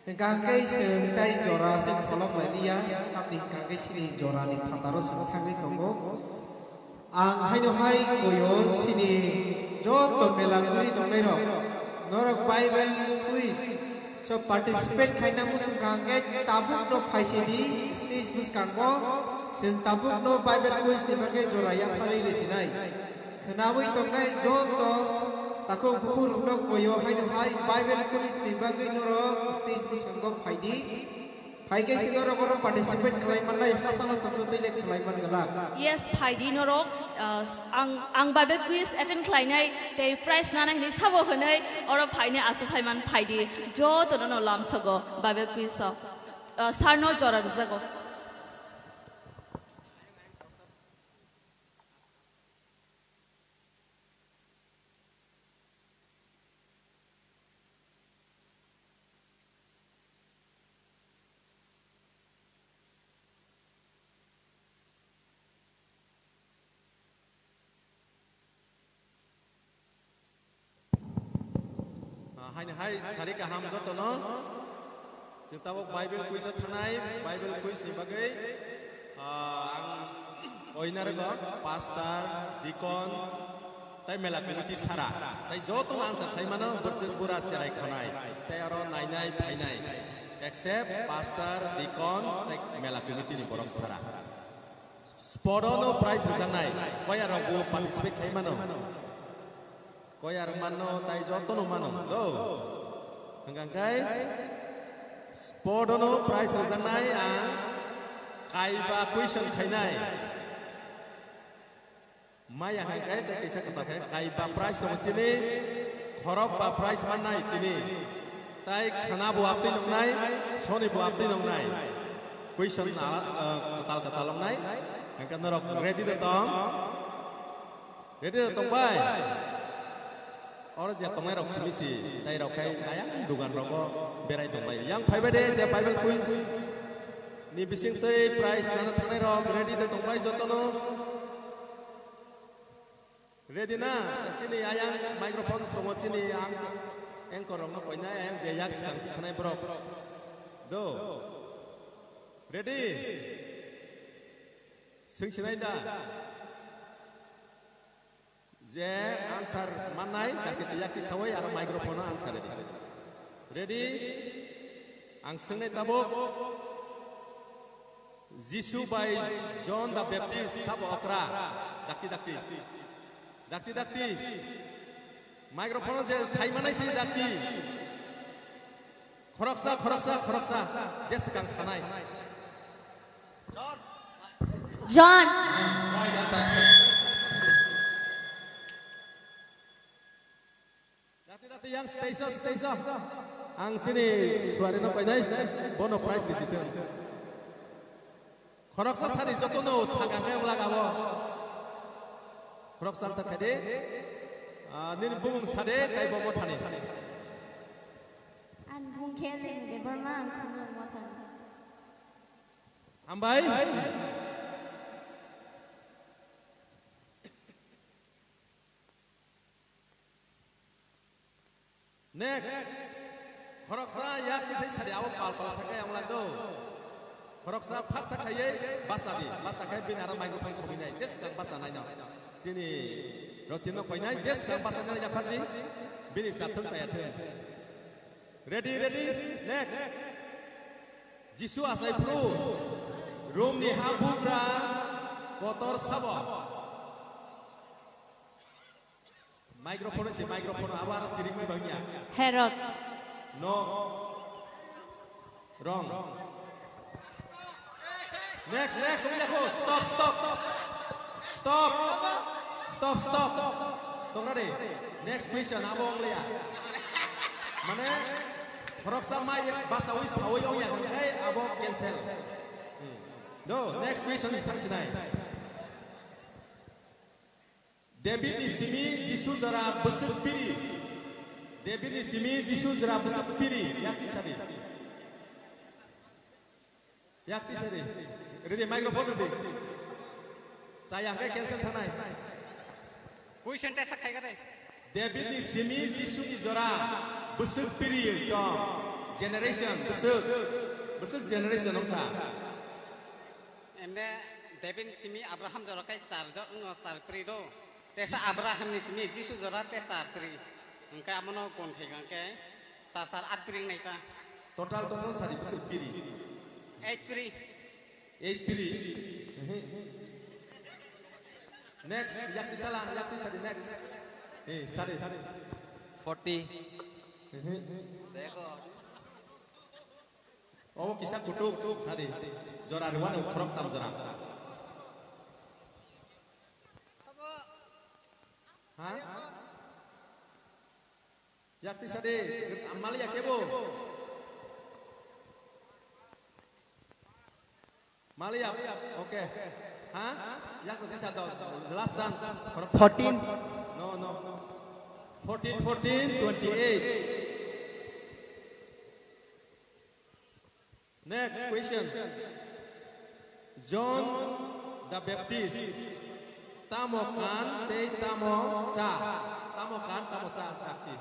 Hwnkha hwnkhe chwng tai jora se pholok lailiya, tamni hwnkha hwnkhe chini jorani phataro chwng thangwi tongo. Ang haino hai koyo chini joto mela guri tongnairok, norok Bible quiz so participate khaina muchung kha hwnkhe tabukno phaisidi stage bwskango chwng tabukno Bible quiz ni bagwi jora yapharwi rwsinai. Khwnawi tongnai joto takhuk bukhuk rokno koyo haino hai Bible quiz ni bagwi norok stage bwskango phaidi. Phaikhe se norok oro participate khlai mannai, hasalo tongtwtwi le khlai man glak. Yes, phaidi norok, uh, ang, ang Bible quiz attend khlainai tei prize nanai hwnwi sabo hwnwi oro phainai aswk phaiman phaidi. Jotono no lamsogo Bible quiz o. Uh, sir no jora rwjago. Ah, haini hai sari kaham jotono. Chwng tabuk Bible quiz o thanai, Bible quiz ni bagwi, ah, ang oinarwgo pastor, deacon, tei mela committee sara. Tei jotono answer khlai mano, bwrchwk bura cherai khonai. Tei aro nainai phainai. Except pastor, deacon, tei mela committee ni borok sara. Sport o no prize rwjaknai, koya rok bo participate khai mano. Koya rok mano, tai joto no mano, do. Hwnkha khe sport o no prize rwjaknai ang kaiba question khainai. Maya hai khe tei kaisa kwtal khe kaiba prize tongo chini, khorok ba prize mannai tini. Tai khana bo aptwi nongnai, soni bo aptwi nongnai. Question ala, ah, kwtal kwtal wngnai. Hwnkhe norok ready da tong? Ready da tong bai? Oro je tongnai rok simi si, tai rok khai ayang dugan rogo berai tong bai. Yang phai bai de je Bible quiz ni bising twi prize nana thangnai rok ready da tong bai jotono? Ready na? Chini ayang microphone tongo, chini ang anchor rokno koinai, ayang je yak swkang sanai borok. Do. Ready? Swng sinai da? Je answer mannai, dakti twi yakti sawai aro microphone o answer ready. Ready? Ang swngnai tabuk. Jisu bai John the Baptist sabo okra? Dakti, dakti. Dakti, dakti. Microphone je sai manai si dakti. Khoroksa, khoroksa, khoroksa. Je swkang sanai. John. Dati, dati, yang stage o, stage o. Ang sini suari no painai, bono prize risi tong. Khoroksa sani joto no saka khe wng laga bo. Khoroksa sa khade, ah, nini bumung sade, tai bo mothani. An bung khe Leni Debbarma, ang Khumlung mothani. Hambai. Next. Khoroksa yak tisai sari abo pal pal sakai ang lando. Khoroksa phatsa khaiye basa di. Basa khai bini aro microphone sobi nai. Jes kang basa nai no. Sini rotino koinai jes kang basa nai yaphar di. Bini sathun saya thun. Ready, ready, next. Jisu achai phuru, Romni ha bugra kotor sabo. Microphone se, microphone abo aro chiringwi bangya. Herod. No. Wrong. Next, next, wngya kho. Stop, stop. Stop. Stop, stop. Tongra de. Next question, abo wngya. Mane, khoroksa mai basawi sawi wngya, hwnkhe abo cancel. Hmm. No, next question is thangsinai. David ni simi Jisu jora bwswk piri. David ni simi Jisu jora bwswk piri. Yakti sadi. Yakti sadi. Ready, microphone ready. Saya ke cancel thanai. Question tesa khai gade. David ni simi Jisu ni jora bwswk piri to. Generation bwswk. Bwswk generation ongkha. Ende David ni simi Abraham jora kai char jo, no, char piri do. Tesa Abraham ni simi Jisu jora te char piri. Hwnkhe amono kon khe hwnkhe char char at piri wngnai ta. Total, total sari bwswk piri? Eight piri. Eight piri. Ehe. Next, yakti sala, yakti sari next. Eh, sari. Forty. Ehe. Obo kisa kutuk sadi. Jora rwani ukhorok tam jora. Ha? Yakti sadi, maliya kebo? Maliya, okay. Ha? Yakti sadi, last chance. Fourteen. No, no. Fourteen, fourteen, twenty-eight. Next question. John the Baptist tamo kan tei tamo cha? Tamo kan, tamo cha, yakti.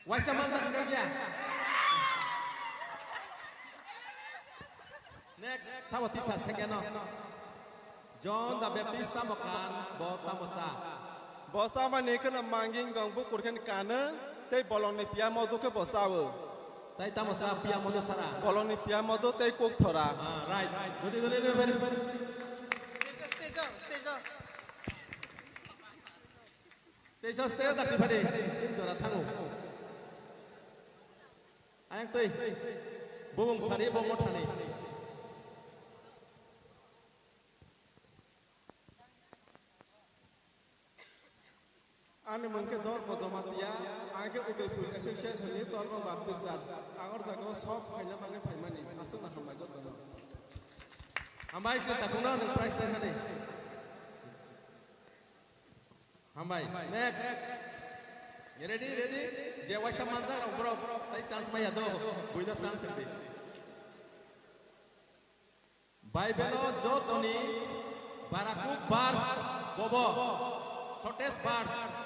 Waisa mansa kaya? Next, sabo tisa second no. John the Baptist tamo kan, bo tamo sa? Bo samani kheno manging gong bukur khen kano, tei bolongni piya modu khe bo sao. Tai tamo sa piya modu sara? Bolongni piya modu tei kuk thora. Ah, right. Jodi, jodi, jodi, very, very. Stage, stage, stage. Stage, stage, dakti phadi. Tin jora thango. Ayang twi. Bubung sari bo mothani. Ani mung khe Dormo Jamatia, ang khe Udaipur Association ni Dormo Baptist Church. Ang or jaga o sok phaina bagwi phaimani. Aswk na hambai jotono. Hambai se takuna nwng prize tei hani. Hambai. Next. Ready, ready. Je waisa manjak rok borok tai chance maya do. Buino chance rwdi. Bible o jotoni barakuk verse bobo. Shortest verse.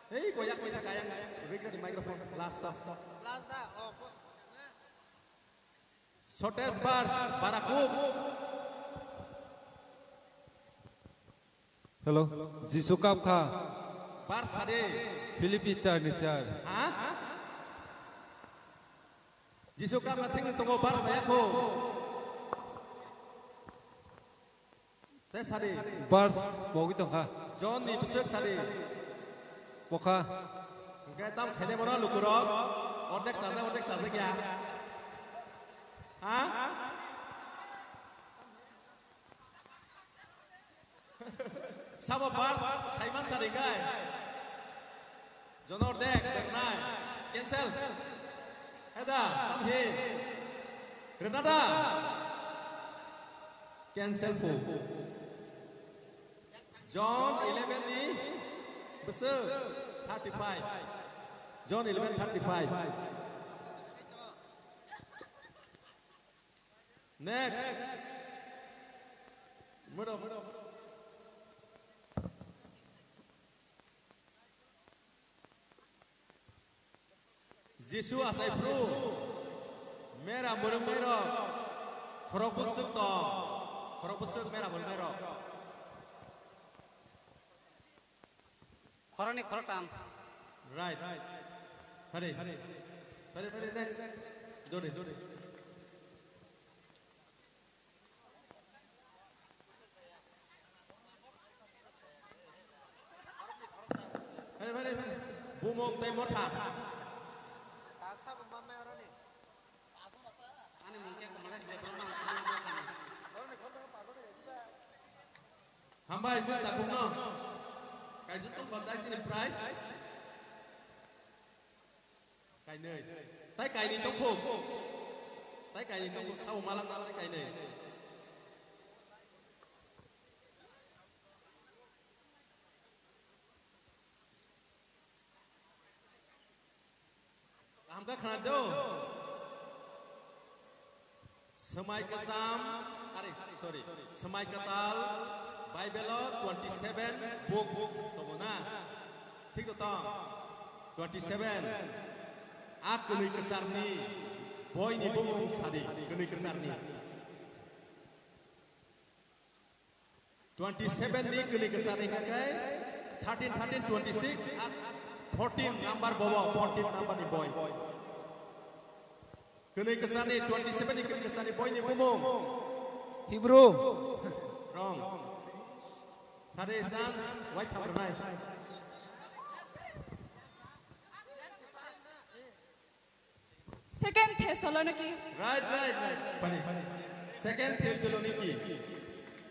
Ei, koyak koisa kayang. Ready, microphone. Last, last. Last da. Oh, boss. Shortest verse, barakuk. Hello, Jisu kap kha. Verse sade. Philippi char ni char. Ha? Jisu kap kha thing tongo verse saya kho. Te sadi. Verse bogwi tongkha. John ni bwswk sadi. Bokha. Hwnkhe tam khaide bono lukurok. Ordek sajak, ordek sajak ya. Ha? Sabo verse saiman sadi kai. Jonor dek, dek nai. Cancel. Heda, tamhi. Renata. Cancel fu. John eleven ni bwswk thirty-five. John eleven thirty-five. Next. Jisu achai phuru mera mwrwngnairok khorok bwswk tong, khorok bwswk mera mwrwngnairok. Khoroknwi khoroktham. Right. Pare. Pare, pare, next. Jodi. Pare, pare, pare. Bumung tei motha. Ani mung khe Kamalesh Debbarma. Hambai se takhukno. Kaijak tong kho chai sini prize. Kainwi. Tai kainwi tongkho. Tai kainwi tongkho, sabo malak malak tai kainwi. Kaham khe khna do. Swmai kwcham, are, sorry, swmai kwtal, Bible o twenty seven books tongo na? Thik to tong? Twenty seven. A kwnwi kwcharni boini bumung sadi, kwnwi kwcharni. Twenty seven ni kwnwi kwcharni hwnkhe thirteen, thirteen, twenty six, at fourteen number bobo, fourteen number ni boi. Kwnwi kwcharni, twenty seven ni kwnwi kwcharni boini bumung. Hebrew. Wrong. Sari chance, wai thap rwnai. Second Thessaloniki. Right, right, right. Pani. Second Thessaloniki.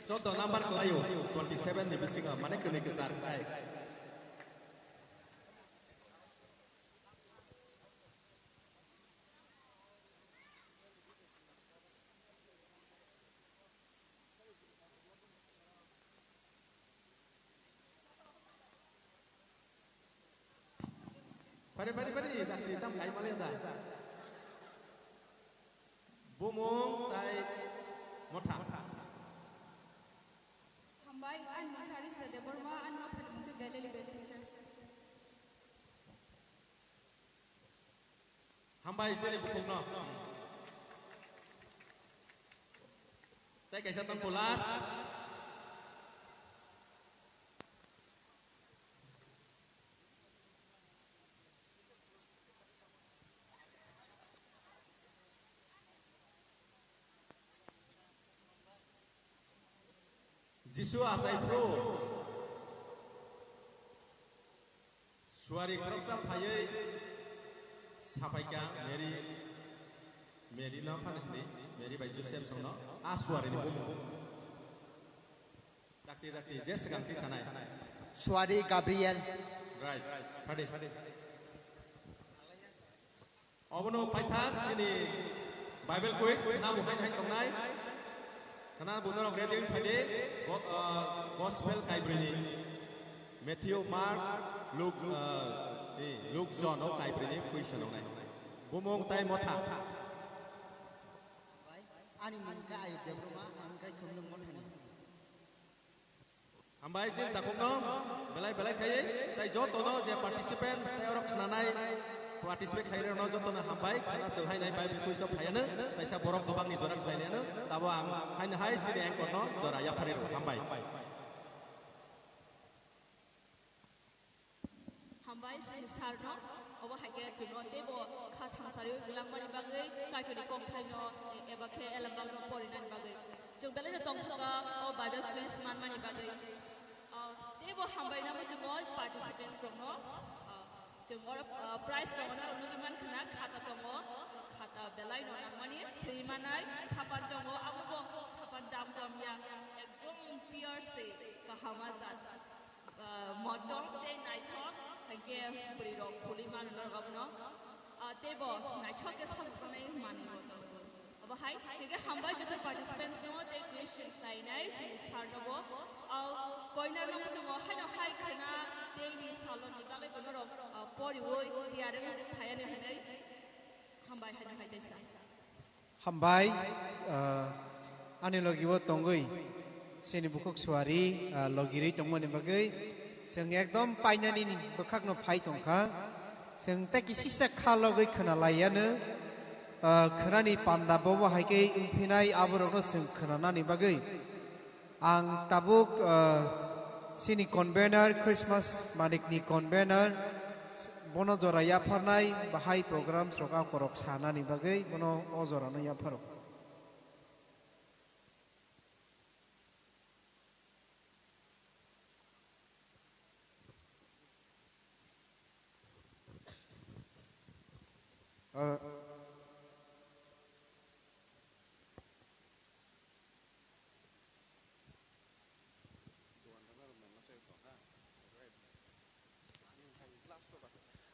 Choudo number kwlaio, twenty seven ni bisingo, mane kwnwi kwchar khai. Pari, pari, pari, dakti tam kai male da. Bumung tai motha. Hambai, ani motha Risa Debbarma, ani motha ni mungkhe Galilee Baptist Church. Hambai sini bukhukno. Tei kaisa tongkho last. Jisu achai phuru suari khoroksa phaiwi saphaikha Mary, Mary no phano hwnwi, Mary bai Joseph songno a suarini bumung. Dakti dakti je swkang twi sanai. Suari Gabriel. Right, phadi. Obono paithak chini Bible quiz, khwna bo haino hai tongnai. Khwna bo norok ready wng phaidi, go-, ah, Gospel kaibrini. Matthew, Mark, Luke, ah, ni, Luke, John o kaibrini quiz tongnai. Bumung tai motha. Ani mung khe Ayub Debbarma, ang khe Khumlwng Mothani. Hambai chini takhukno belai belai khaiwi tei jotono je participants tei oro khnanai participate khairokno jotono hambai khwna chwng hainai Bible quiz o phaiano taisa borok kwbangni jora khlainaiano tabo ang haino hai chini anchor no jora yapharwi rw hambai. Hambai sini sir no, obo hai khe chwngno teibo kha thangsariwi glangmani bagwi, Kaitorni kokthaino, e-, eba khe elembakno porinani bagwi. Chwng belai no tongthokgo o Bible quiz manmani bagwi. O, teibo hambai nangwi chwngno participants rokno, o, chwng oro, o, prize tongo norok nugwi mankha na khata tongo, khata belai no nangmani swi manai sapan tongo, abo bo sapan dam dam ya, ekdom pure se kaham a jat. Ah, motom tei naithok, haikhe bwrwi rok khulwi mano norok abono. Ah, teibo naithok khe sajak jaknai manwi bo tongo. Obo hai, haikhe hambai joto participants no tei question khlainai chini sir no bo. Ah, koina no muchungo haino hai khwna tei ni salon ni bagwi bo norok, ah, poriwi tiyar wng phaiani hinwi hambai haino hai tei sa. Hambai, ah, ani logi o tongwi, chini bukhuk suari, ah, logi rwi tongmani bagwi, chwng ekdom painani ni bwkhakno phai tongkha. Chwng tei kisisa kha logwi khwna laiyano, ah, khwnani panda bobo hai khe wngphinai aborokno chwng khwnanani bagwi. Ang tabuk, ah, Chini convener, Christmas manikni convener, bono jora yapharnai bahai programs rok akorok sanani bagwi bono o jorano yapharo.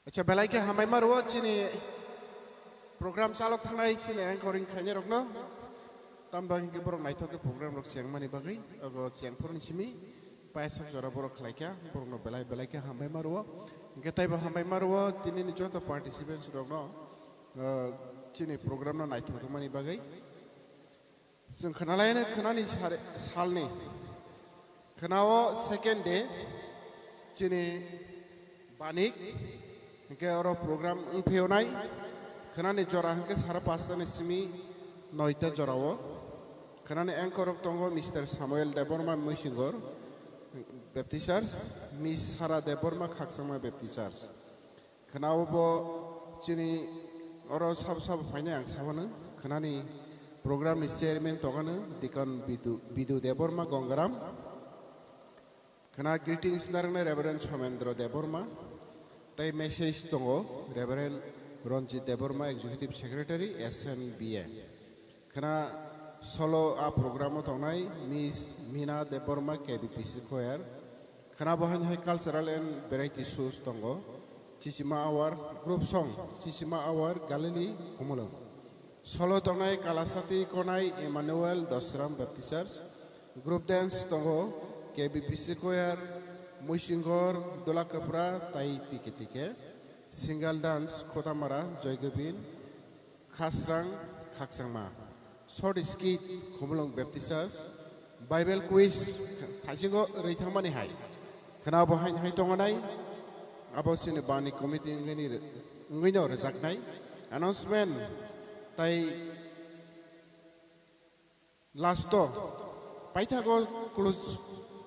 Acha, belai khe hambai ma rwo chini program chalok thangnai chini anchoring khainai rokno. Tamni bagwi hwnkhe borok naithok khe program rok chengmani bagwi ogo chengphuruni simi paisa jora borok khlaikha, borokno belai belai khe hambai ma rwo. Hwnkhe taibo hambai ma rwo tinini joto participants rokno, ah, chini program no naithok tongmani bagwi. Chwng khwnalaino khwnani sare-, salni. Khwnao second day, chini banik, hwnkhe oro program wngphaiyonai. Khwnani jora hwnkhe sara pastani simi noita jorao. Khwnani anchor rok tongo Mister Samuel Debbarma Muisingor Baptist Church, Miss Sara Debbarma Khakchangma Baptist Church. Khwnao bo chini oro sabo sabo phainai ang sabono. Khwnani program ni chairman tongano Deacon Bidu, Bidu Debbarma Gongaram. Khwna greetings narwknai Reverend Somendra Debbarma. Tei message tongo Reverend Ranjit Debbarma, Executive Secretary, S N B A. Khwna solo a program o tongnai Miss Mina Debbarma, K B P C Choir. Khwna bo haino hai cultural and variety shows tongo. Chichima Awar, group song, Chichima Awar, Galilee, Khumulwng. Solo tongnai Kalasati Konai Emmanuel Dosram Baptist Church. Group dance tongo K B P C Choir, Muisingor, Dulakapra, tai tike tike. Single dance, Khotamara, Joygobin, Khasrang, Khakchangma. Short skit, Khumulwng Baptist Church. Bible quiz, thaisingo rwi thangmani hai. Khwna bo hain hai tongo nai. Abo chini bani committee wngwi ni re-, wngwi no rwjaknai. Announcement tai last o paithago close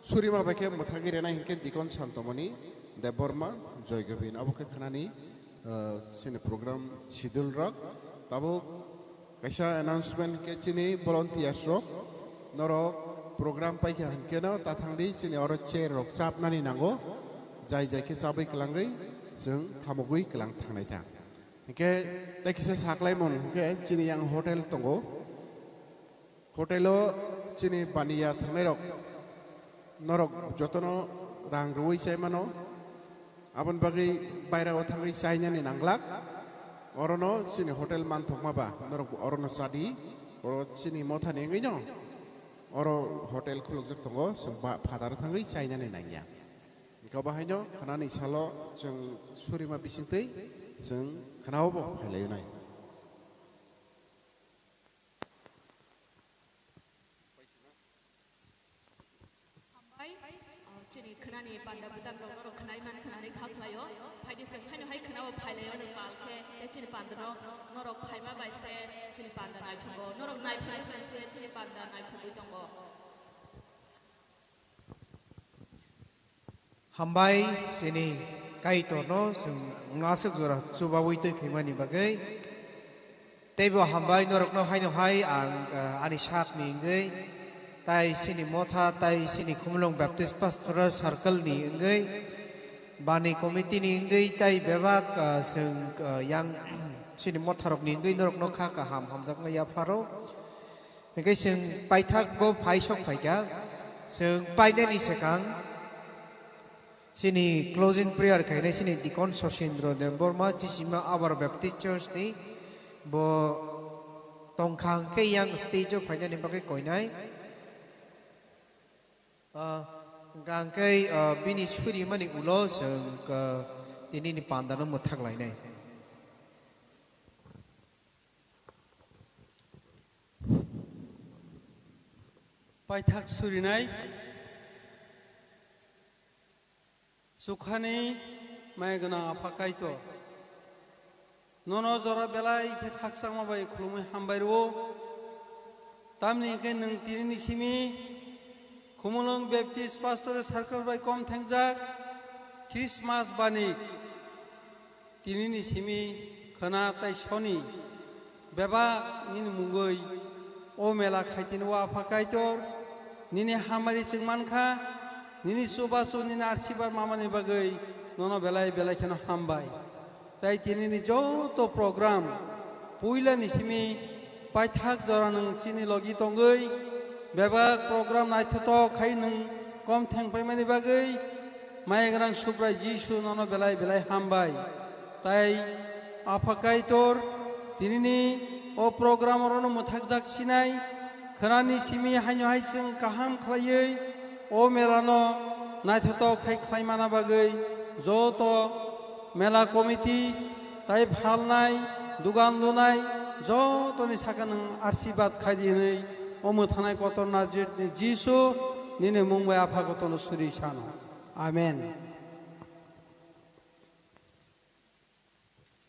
surima bai khe mwthagwi rwnai hinkhe Deacon Santomoni Debbarma Joygobin. Abo khe khwnani, ah, chini program schedule rok. Tabuk kaisa announcement khe chini volunteers rok, norok program paikha hinkhe no ta thangdi, chini oro chair rok chapnani nango, jai jai khe chabwi kwlangwi chwng thamugwi kwlang thangnai ta. Hinkhe tei kisa saklaimung hinkhe chini yang hotel tongo. Hotel o chini baniya thangnai rok, norok jotono rang rwui chai mano. Aboni bagwi baira o thangwi chainani nanglak. Orono chini hotel manthokma ba, norok orono chadi. Oro chini mothani wngwi no oro hotel khulukjak tongo, chwng ba phataro thangwi chainani nangya. Wngkha bo haino khwnani salo chwng surima bisingtwi chwng khwnao bo phailainai. Hambai, ah, chini khwnani panda bwtang rok norok khwnai man khwnani kha khlaio. Phaidi chwng haino hai khwnao phailaio nwng pal khe, tei chini panda no norok phaima bai se chini panda naithogo. Norok naiphaima bai se chini panda naithogwi tongo. Hambai chini Kaitorno chwng aswk jora chubaui twi phaimani bagwi. Teibo hambai norokno haino hai ang, ah, ani sakni wngwi, tai chini motha, tai chini Khumulwng Baptist Pastoral Circle ni wngwi, bani committee ni wngwi, tai bebak, ah, chwng, ah, yang chini motharokni wngwi norokno kha kaham hamjakma yapharo. Hingke chwng paithakgo phai sok phaikha, chwng painani swkang chini closing prayer khainai chini Deacon Sosindro Debbarma, Chisima Awar Baptist Church ni, bo tongkha hingke yang stage o phainani bagwi koinai. Ah, hingkha hingke, ah, bini surimani ulo chwng, ah, tinini pandano mwthak lainai. Paithak surinai, chukhani mai gwnang Apha Kaitor, nono jora belai khe khakchangma bai khulumui hambai rwo, tamni hwnkhe nwng tinini simi Khumulwng Baptist Pastor Circle bai kom thengjak Christmas bani tinini simi khwna tai soni bebak nini mungwi o mela khaitini o Apha Kaitor nini hamari chwng mankha, nini chubachu nini arsibar mamani bagwi nono belai belai kheno hambai. Tai tinini joto program puilani simi paithak jora nwng chini logi tongwi bebak program naithotok khai nwng kom thengpaimani bagwi Mayagrang Subrai Jisu nono belai belai hambai. Tai Apha Kaitor tinini o program orono mwthakjak sinai khwnani simi haino hai chwng kaham khlaiwi o melano naithotok khai khlaimana bagwi joto mela committee tai phalnai, dugan lunai jotoni saka nwng arsibad khaidi hwnwi o mwthanai kotor Nazaretni Jisu nini mung bai Apha kotorno suri sano. Amen.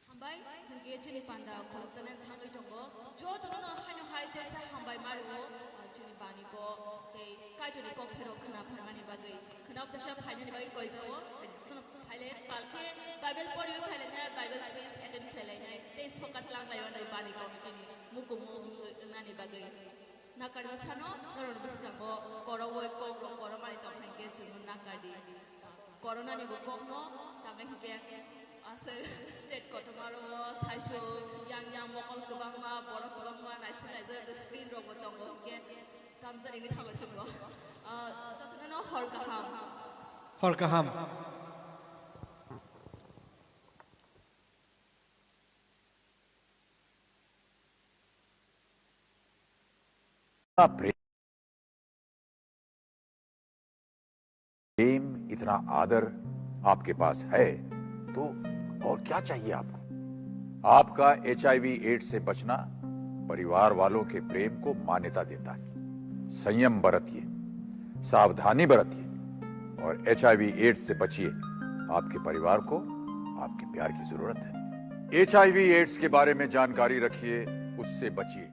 Hambai, hwnkhe chini panda khoroksa nang thangwi tongo. Jotono no haino hai tersa hambai mario, ah, chini bani kok tei Kaitorni kok therok khna phaimani bagwi. Khna updasa phainani bagwi koijao. Jotono phaile talkhe Bible poriwi phailai nai, Bible quiz attend khlailai nai tei sokat lang lai bani committee ni mukumu wngnani bagwi. Nakarma sano norokni bwskango korowoi kokrok koromani tongkha hinkhe chwngno nakardi. Koronani bo kokno tangwi hinkhe aswk state kotorma oro saichung yang yang mokol kwbangma borok kwbangma naising laijak screen rokbo tongo hinkhe tamjani wngwi thango chwngno. Ah, jotono hor kaham. Hor kaham. प्रेम, इतना आदर आपके पास है, तो और क्या चाहिए आपको? आपका एचआईवी एड्स से बचना, परिवार वालों के प्रेम को मान्यता देता है। संयम बरतिए, सावधानी बरतिए और एचआईवी एड्स से बचिए। आपके परिवार को आपके प्यार की जरूरत है। एचआईवी एड्स के बारे में जानकारी रखिए, उससे बचिए।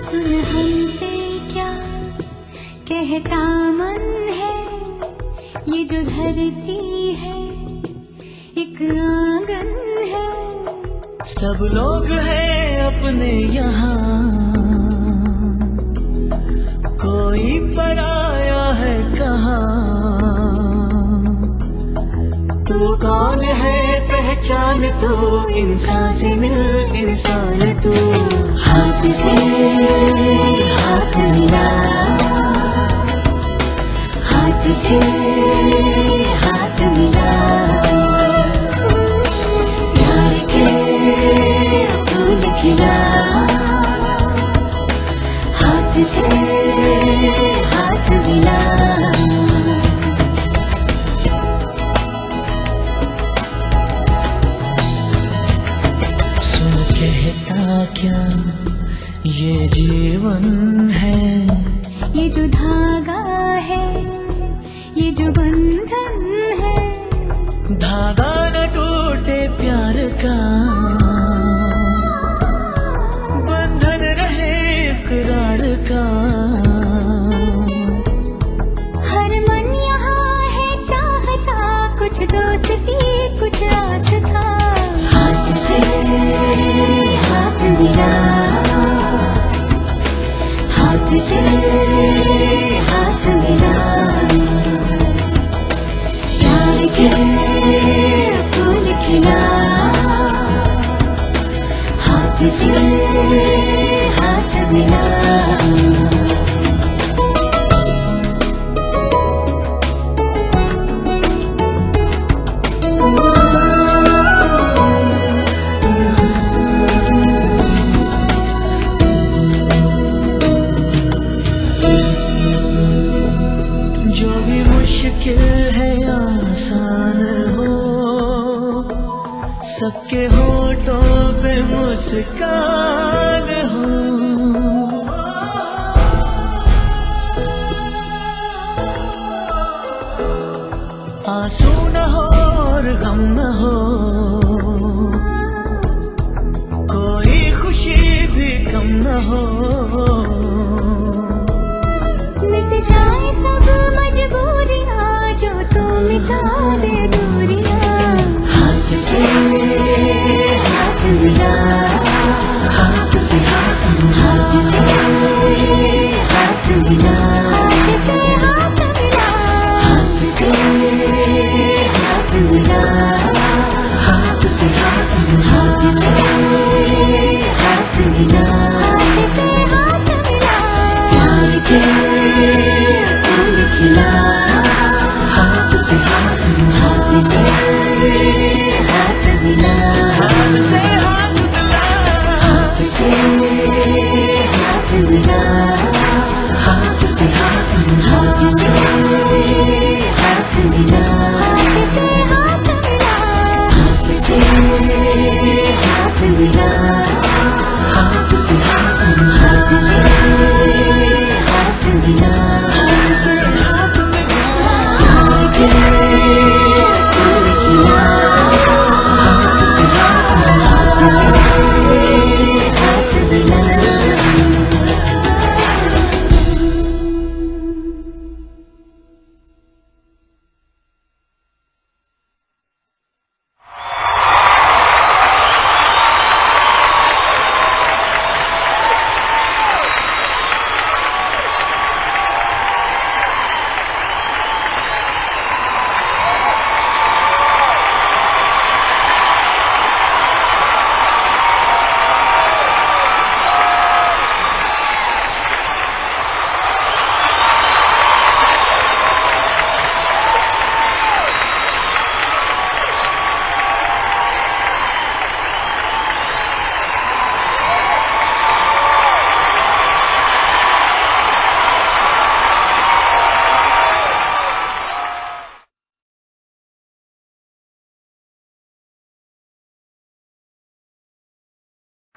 सुन हमसे क्या कहता मन है, ये जो धरती है एक आंगन है। सब लोग हैं अपने यहाँ, कोई पराया है कहाँ। तू कौन है पहचान तू, इंसान से मिल इंसान तू। हाथ से हाथ मिला, हाथ से हाथ मिला, प्यार के फूल खिला, हाथ से हाथ मिला। सुन कहता क्या ये जीवन है। ये जो धागा है, ये जो बंधन है। धागा न टूटे प्यार का, बंधन रहे इकरार का। हर मन यहाँ है चाहता, कुछ दोस्ती, कुछ आस था। हाथ से हाथ मिला, हाथ से हाथ मिला, प्यार के फूल खिला, हाथ से हाथ मिला। सबके होठों पे मुस्कान हो, आंसू न हो और गम न हो, कोई खुशी भी कम न हो। मिट जाए सब मजबूरियां, जो तू मिटा दे दूरियां। हाथ से हाथ मिला, हाथ से हाथ मिला, हाथ से हाथ मिला, हाथ से हाथ मिला, हाथ से हाथ मिला, हाथ से हाथ मिला, हाथ से हाथ मिला, हाथ से हाथ मिला। प्यार के फूल खिला, हाथ से हाथ मिला, हाथ से हाथ मिला, हाथ से हाथ मिला, हाथ से हाथ मिला, हाथ से हाथ मिला, हाथ से हाथ मिला, हाथ से हाथ मिला, हाथ से हाथ मिला, हाथ से हाथ मिला, हाथ से हाथ मिला, हाथ से हाथ मिला।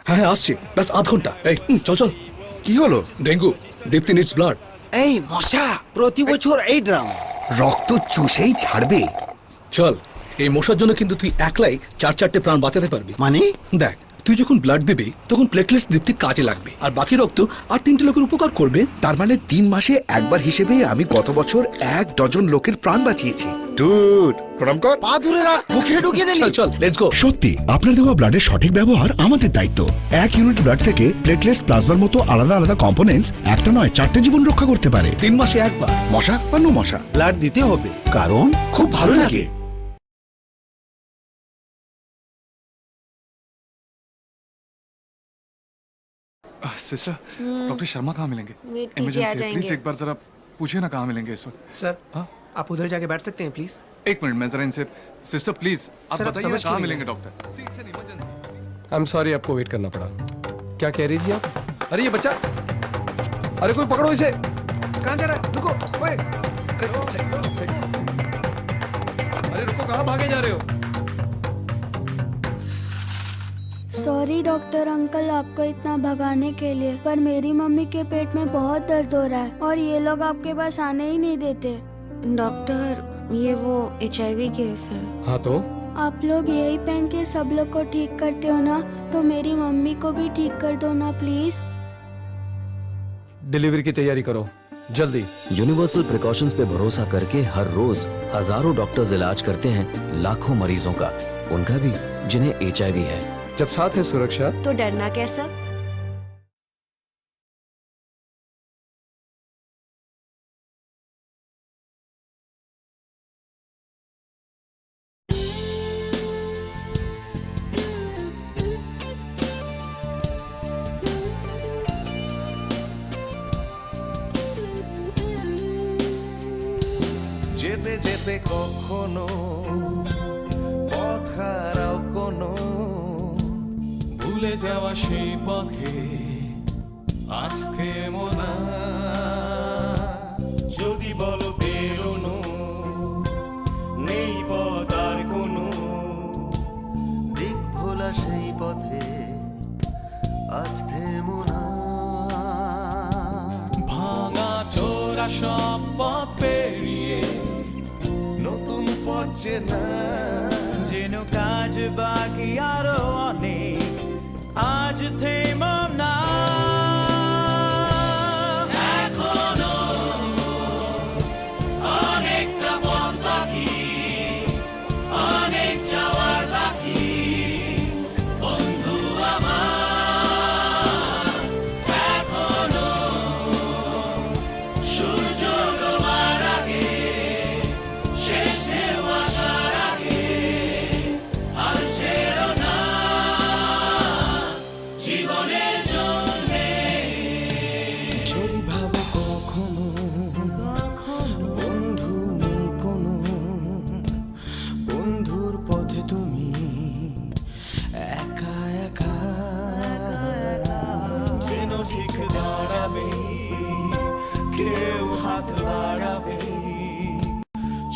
হ্যাঁ, হ্যাঁ, আসছি। ব্যাস আধ ঘন্টা। এই, হুম, চল, চল। কি হলো? ডেঙ্গু। দীপ্তি নিডস ব্লাড। এই মশা, প্রতি বছর এই ড্রামা। রক্ত চুষেই ছাড়বে। চল, এই মশার জন্য কিন্তু তুই একলাই চার চারটে প্রাণ বাঁচাতে পারবি। মানে? দেখ, তুই যখন ব্লাড দিবি, তখন প্লেটলেটস দীপ্তির কাজে লাগবে, আর বাকি রক্ত আর তিনটে লোকের উপকার করবে। তার মানে তিন মাসে একবার হিসেবে আমি গত বছর এক ডজন লোকের প্রাণ বাঁচিয়েছি। ডুড, প্রণাম কর। পা ধরে রাখ, মুখে ঢুকিয়ে দিলি। চল, চল, লেটস গো। সত্যি, আপনার দেওয়া ব্লাডের সঠিক ব্যবহার আমাদের দায়িত্ব। এক ইউনিট ব্লাড থেকে প্লেটলেটস, প্লাজমার মতো আলাদা আলাদা কম্পোনেন্টস একটা নয়, চারটে জীবন রক্ষা করতে পারে। তিন মাসে একবার। মশা বা নো মশা, ব্লাড দিতে হবে, কারণ খুব ভালো লাগে। सिस्टर, हम्म। डॉक्टर शर्मा कहाँ मिलेंगे? वेट कीजिए, आ इमरजेंसी है, प्लीज जाएंगे। एक बार जरा पूछिए ना कहाँ मिलेंगे इस वक्त। सर, हाँ? आप उधर जाके बैठ सकते हैं, प्लीज। एक मिनट, मैं जरा इनसे, सिस्टर, प्लीज, आप सर, आप बताइए ना समझ क्यों कहाँ नहीं मिलेंगे रहे? Doctor? It's an emergency। I'm sorry, आपको वेट करना पड़ा। क्या कह रही थी आप? अरे, ये बच्चा, अरे, कोई पकड़ो इसे। कहाँ जा रहा है? रुको, ओए। अरे, रुको, साइड, साइड। अरे, रुको, कहाँ भागे जा रहे हो? सॉरी डॉक्टर अंकल, आपको इतना भगाने के लिए, पर मेरी मम्मी के पेट में बहुत दर्द हो रहा है और ये लोग आपके पास आने ही नहीं देते। डॉक्टर, ये वो एचआईवी केस है। हाँ तो? आप लोग यही पहन के सब लोग को ठीक करते हो ना, तो मेरी मम्मी को भी ठीक कर दो ना प्लीज। डिलीवरी की तैयारी करो, जल्दी। यूनिवर्सल प्रिकॉशंस पे भरोसा करके हर रोज हजारों डॉक्टर्स इलाज करते हैं लाखों मरीजों का, उनका भी जिन्हें एचआईवी है। जब साथ है सुरक्षा, तो डरना कैसा? যেতে যেতে কখনো পথ হারাও কোনো, ভুলে যাওয়া সেই পথে আজ থেমো না। যদি বলো বেরোনো, নেই পথ আর কোনো, সেই পথে আজ থেমো না। ভাঙা চোরা সব পথ পেরিয়ে নতুন পথ চেনা। যেন কাজ বাকি আরো অনেক, আজ থেমো না। এখনো অনেকটা পথ বাকি, অনেক যাওয়ার বাকি, বন্ধু আমার। এখনো সূর্য ডোবার আগে, শেষ ঢেউ আসার আগে, আর ছেড়ো না জীবনের জন্যে। যদি ভাবো কখনো বন্ধু নেই কোনো, বন্ধুর পথে তুমি একা একা। যেন ঠিক দাঁড়াবে, কেউ হাত বাড়াবে।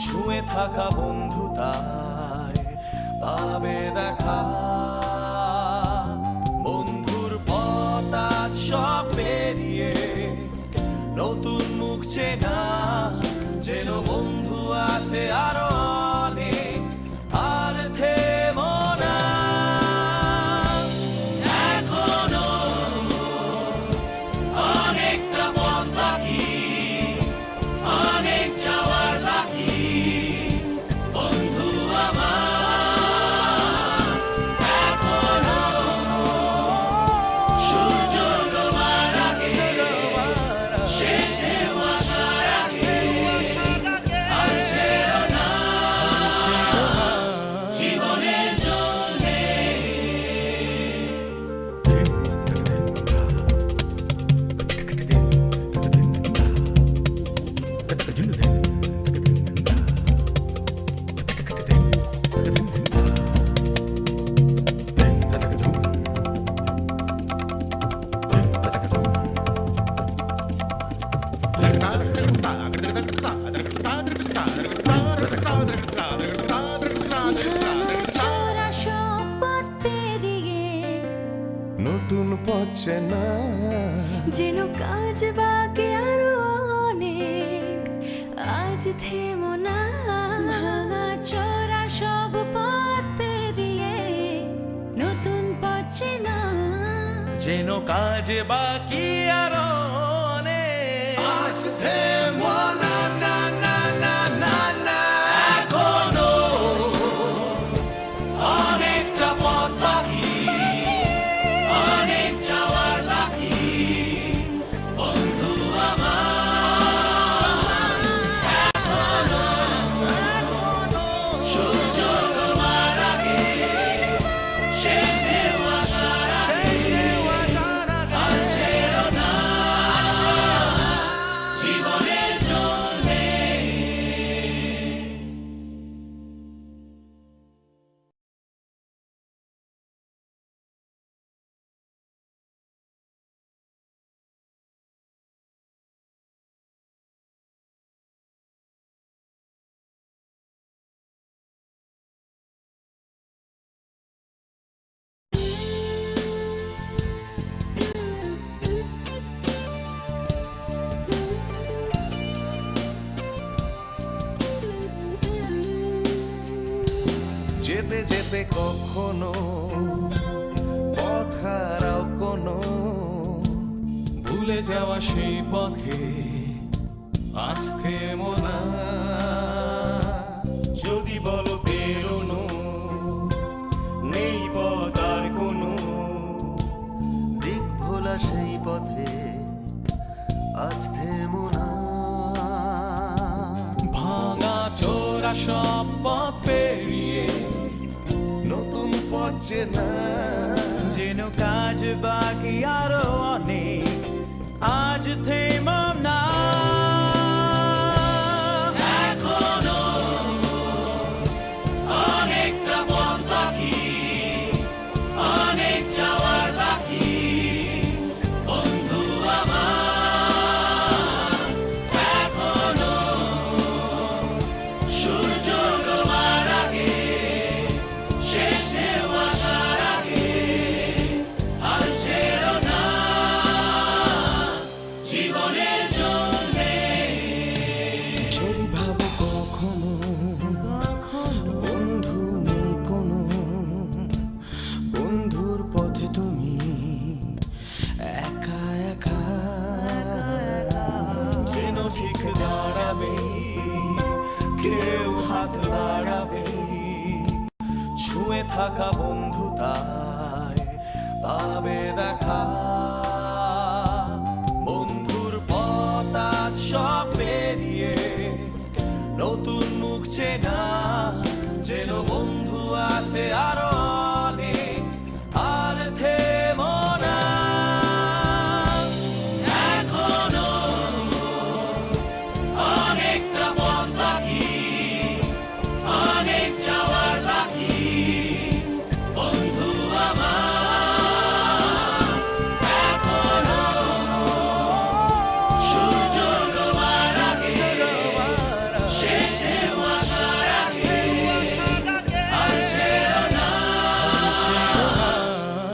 ছুঁয়ে থাকা বন্ধুতায় পাবে দেখা। বন্ধুর পথ আজ সব পেরিয়ে নতুন মুখ চেনা। যেন বন্ধু আছে আরো অনেক, আর থেমো না। এখনো অনেকটা পথ বাকি, অনেক যাওয়ার বাকি, বন্ধু আমার। এখনো সূর্য ডোবার আগে, শেষ ঢেউ আসার আগে, আর ছেড়ো না জীবনের জন্যে। চোরা সব পথ পেরিয়ে নতুন পথ চেনা। যেন কাজ বাকি আরো অনেক, আজ থেমো না। ভাঙা চোরা সব পথ পেরিয়ে নতুন পথ চেনা। যেন কাজ বাকি আরো অনেক। আজ থেমো না, না, না, না, না, না। এখনো অনেকটা পথ বাকি, অনেক যাওয়ার বাকি। বন্ধু আমার, এখনো সূর্য ডোবার আগে, শেষ ঢেউ আসার আগে, আর ছেড়ো না জীবনের জন্যে। যেতে যেতে কখনো পথ হারাও কোনো, ভুলে যাওয়া সেই পথে আজ থেমো না। যদি বলো বেরোনো নেই পথ আর কোনো, দিক ভোলা সেই পথে আজ থেমো না। ভাঙা চোরা সব পথ পেরিয়ে নতুন পথ চেনা। যেন কাজ বাকি আরো অনেক, আজ থেমো না। এখনো অনেকটা পথ বাকি, অনেক যাওয়ার বাকি, বন্ধু আমার। এখনো সূর্য ডোবার আগে, শেষ ঢেউ আসার আগে, থাকা বন্ধু তাই পাবে দেখা। বন্ধুর পথ আজ সব পেরিয়ে নতুন মুখ চেনা, যেন বন্ধু আছে আরো অনেক, আর থেমো না। এখনো অনেকটা পথ বাকি, অনেক যাওয়ার বাকি, বন্ধু আমার। এখনো সূর্য ডোবার আগে, শেষ ঢেউ আসার আগে, আর ছেড়ো না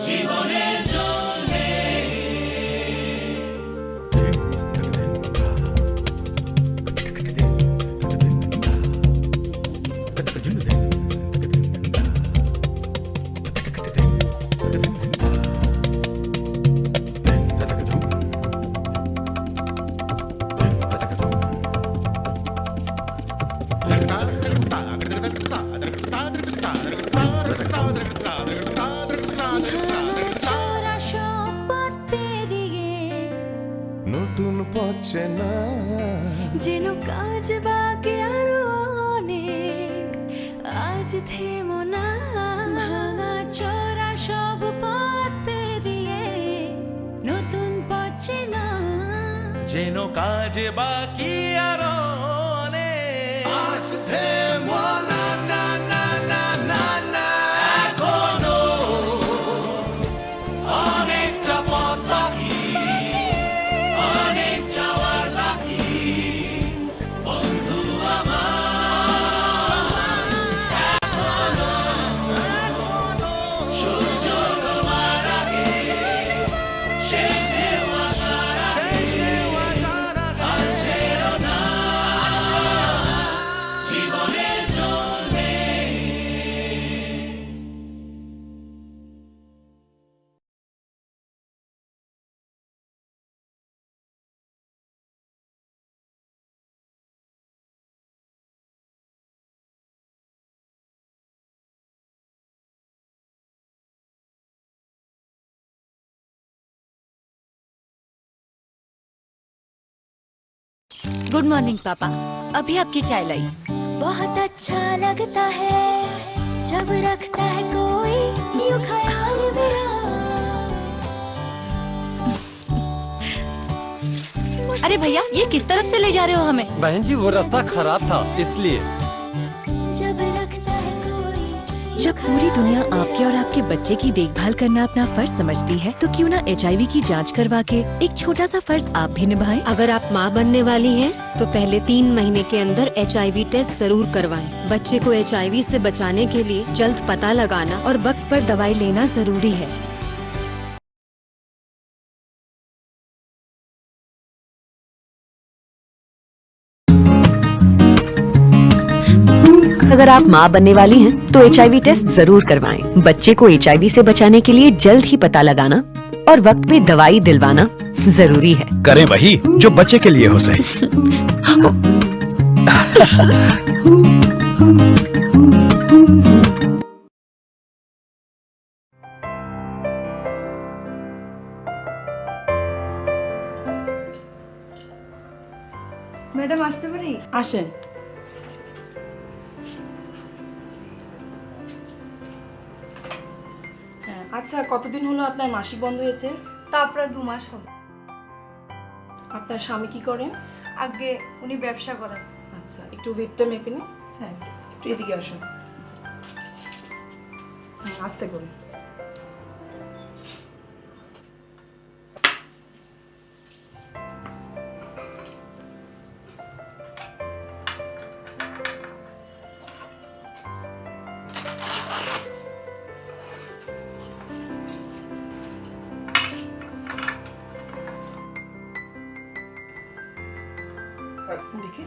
জীবনের জন্যে। নতুন পথ চেনা। যেন কাজ বাকি আরো অনেক, আজ থেমো না। ভাঙা চোরা সব পথ পেরিয়ে নতুন পথ চেনা। যেন কাজ বাকি আরো অনেক। আজ থেমো না, না, না, না, না, না। এখনো অনেকটা পথ বাকি, অনেক যাওয়ার বাকি, বন্ধু আমার। সূর্য ডোবার আগে, শেষ ঢেউ আসার আগে, আর ছেড়ো না জীবনের জন্যে। गुड मॉर्निंग पापा। अभी आपकी चाय लाई। बहुत अच्छा लगता है जब रखता है कोई यूं ख्याल मेरा। अरे भैया, ये किस तरफ से ले जा रहे हो हमें? बहन जी, वो रास्ता खराब था, इसलिए। जब रखता है कोई जब पूरी दुनिया आपके और आपके बच्चे की देखभाल करना अपना फर्ज समझती है, तो क्यों ना एचआईवी की जांच करवा के एक छोटा सा फर्ज आप भी निभाएं। अगर आप माँ बनने वाली हैं, तो पहले तीन महीने के अंदर एचआईवी टेस्ट जरूर करवाएं। बच्चे को एचआईवी से बचाने के लिए जल्द पता लगाना और वक्त पर दवाई लेना जरूरी है। अगर आप माँ बनने वाली हैं, तो एचआईवी टेस्ट जरूर करवाएं। बच्चे को एचआईवी से बचाने के लिए जल्द ही पता लगाना और वक्त पे दवाई दिलवाना जरूरी है। करें वही जो बच्चे के लिए हो सही। ম্যাডাম, আসতে পারি? আসেন। হ্যাঁ, আচ্ছা, কতদিন হলো আপনার মাসিক বন্ধ হয়েছে? তা প্রায় দু মাস হবে। আপনার স্বামী কি করেন? আগে উনি ব্যবসা করেন। আচ্ছা, একটু ওয়েটটা মেপে নিন। হ্যাঁ, একটু এদিকে আসুন। হুম, আস্তে করুন। দেখি।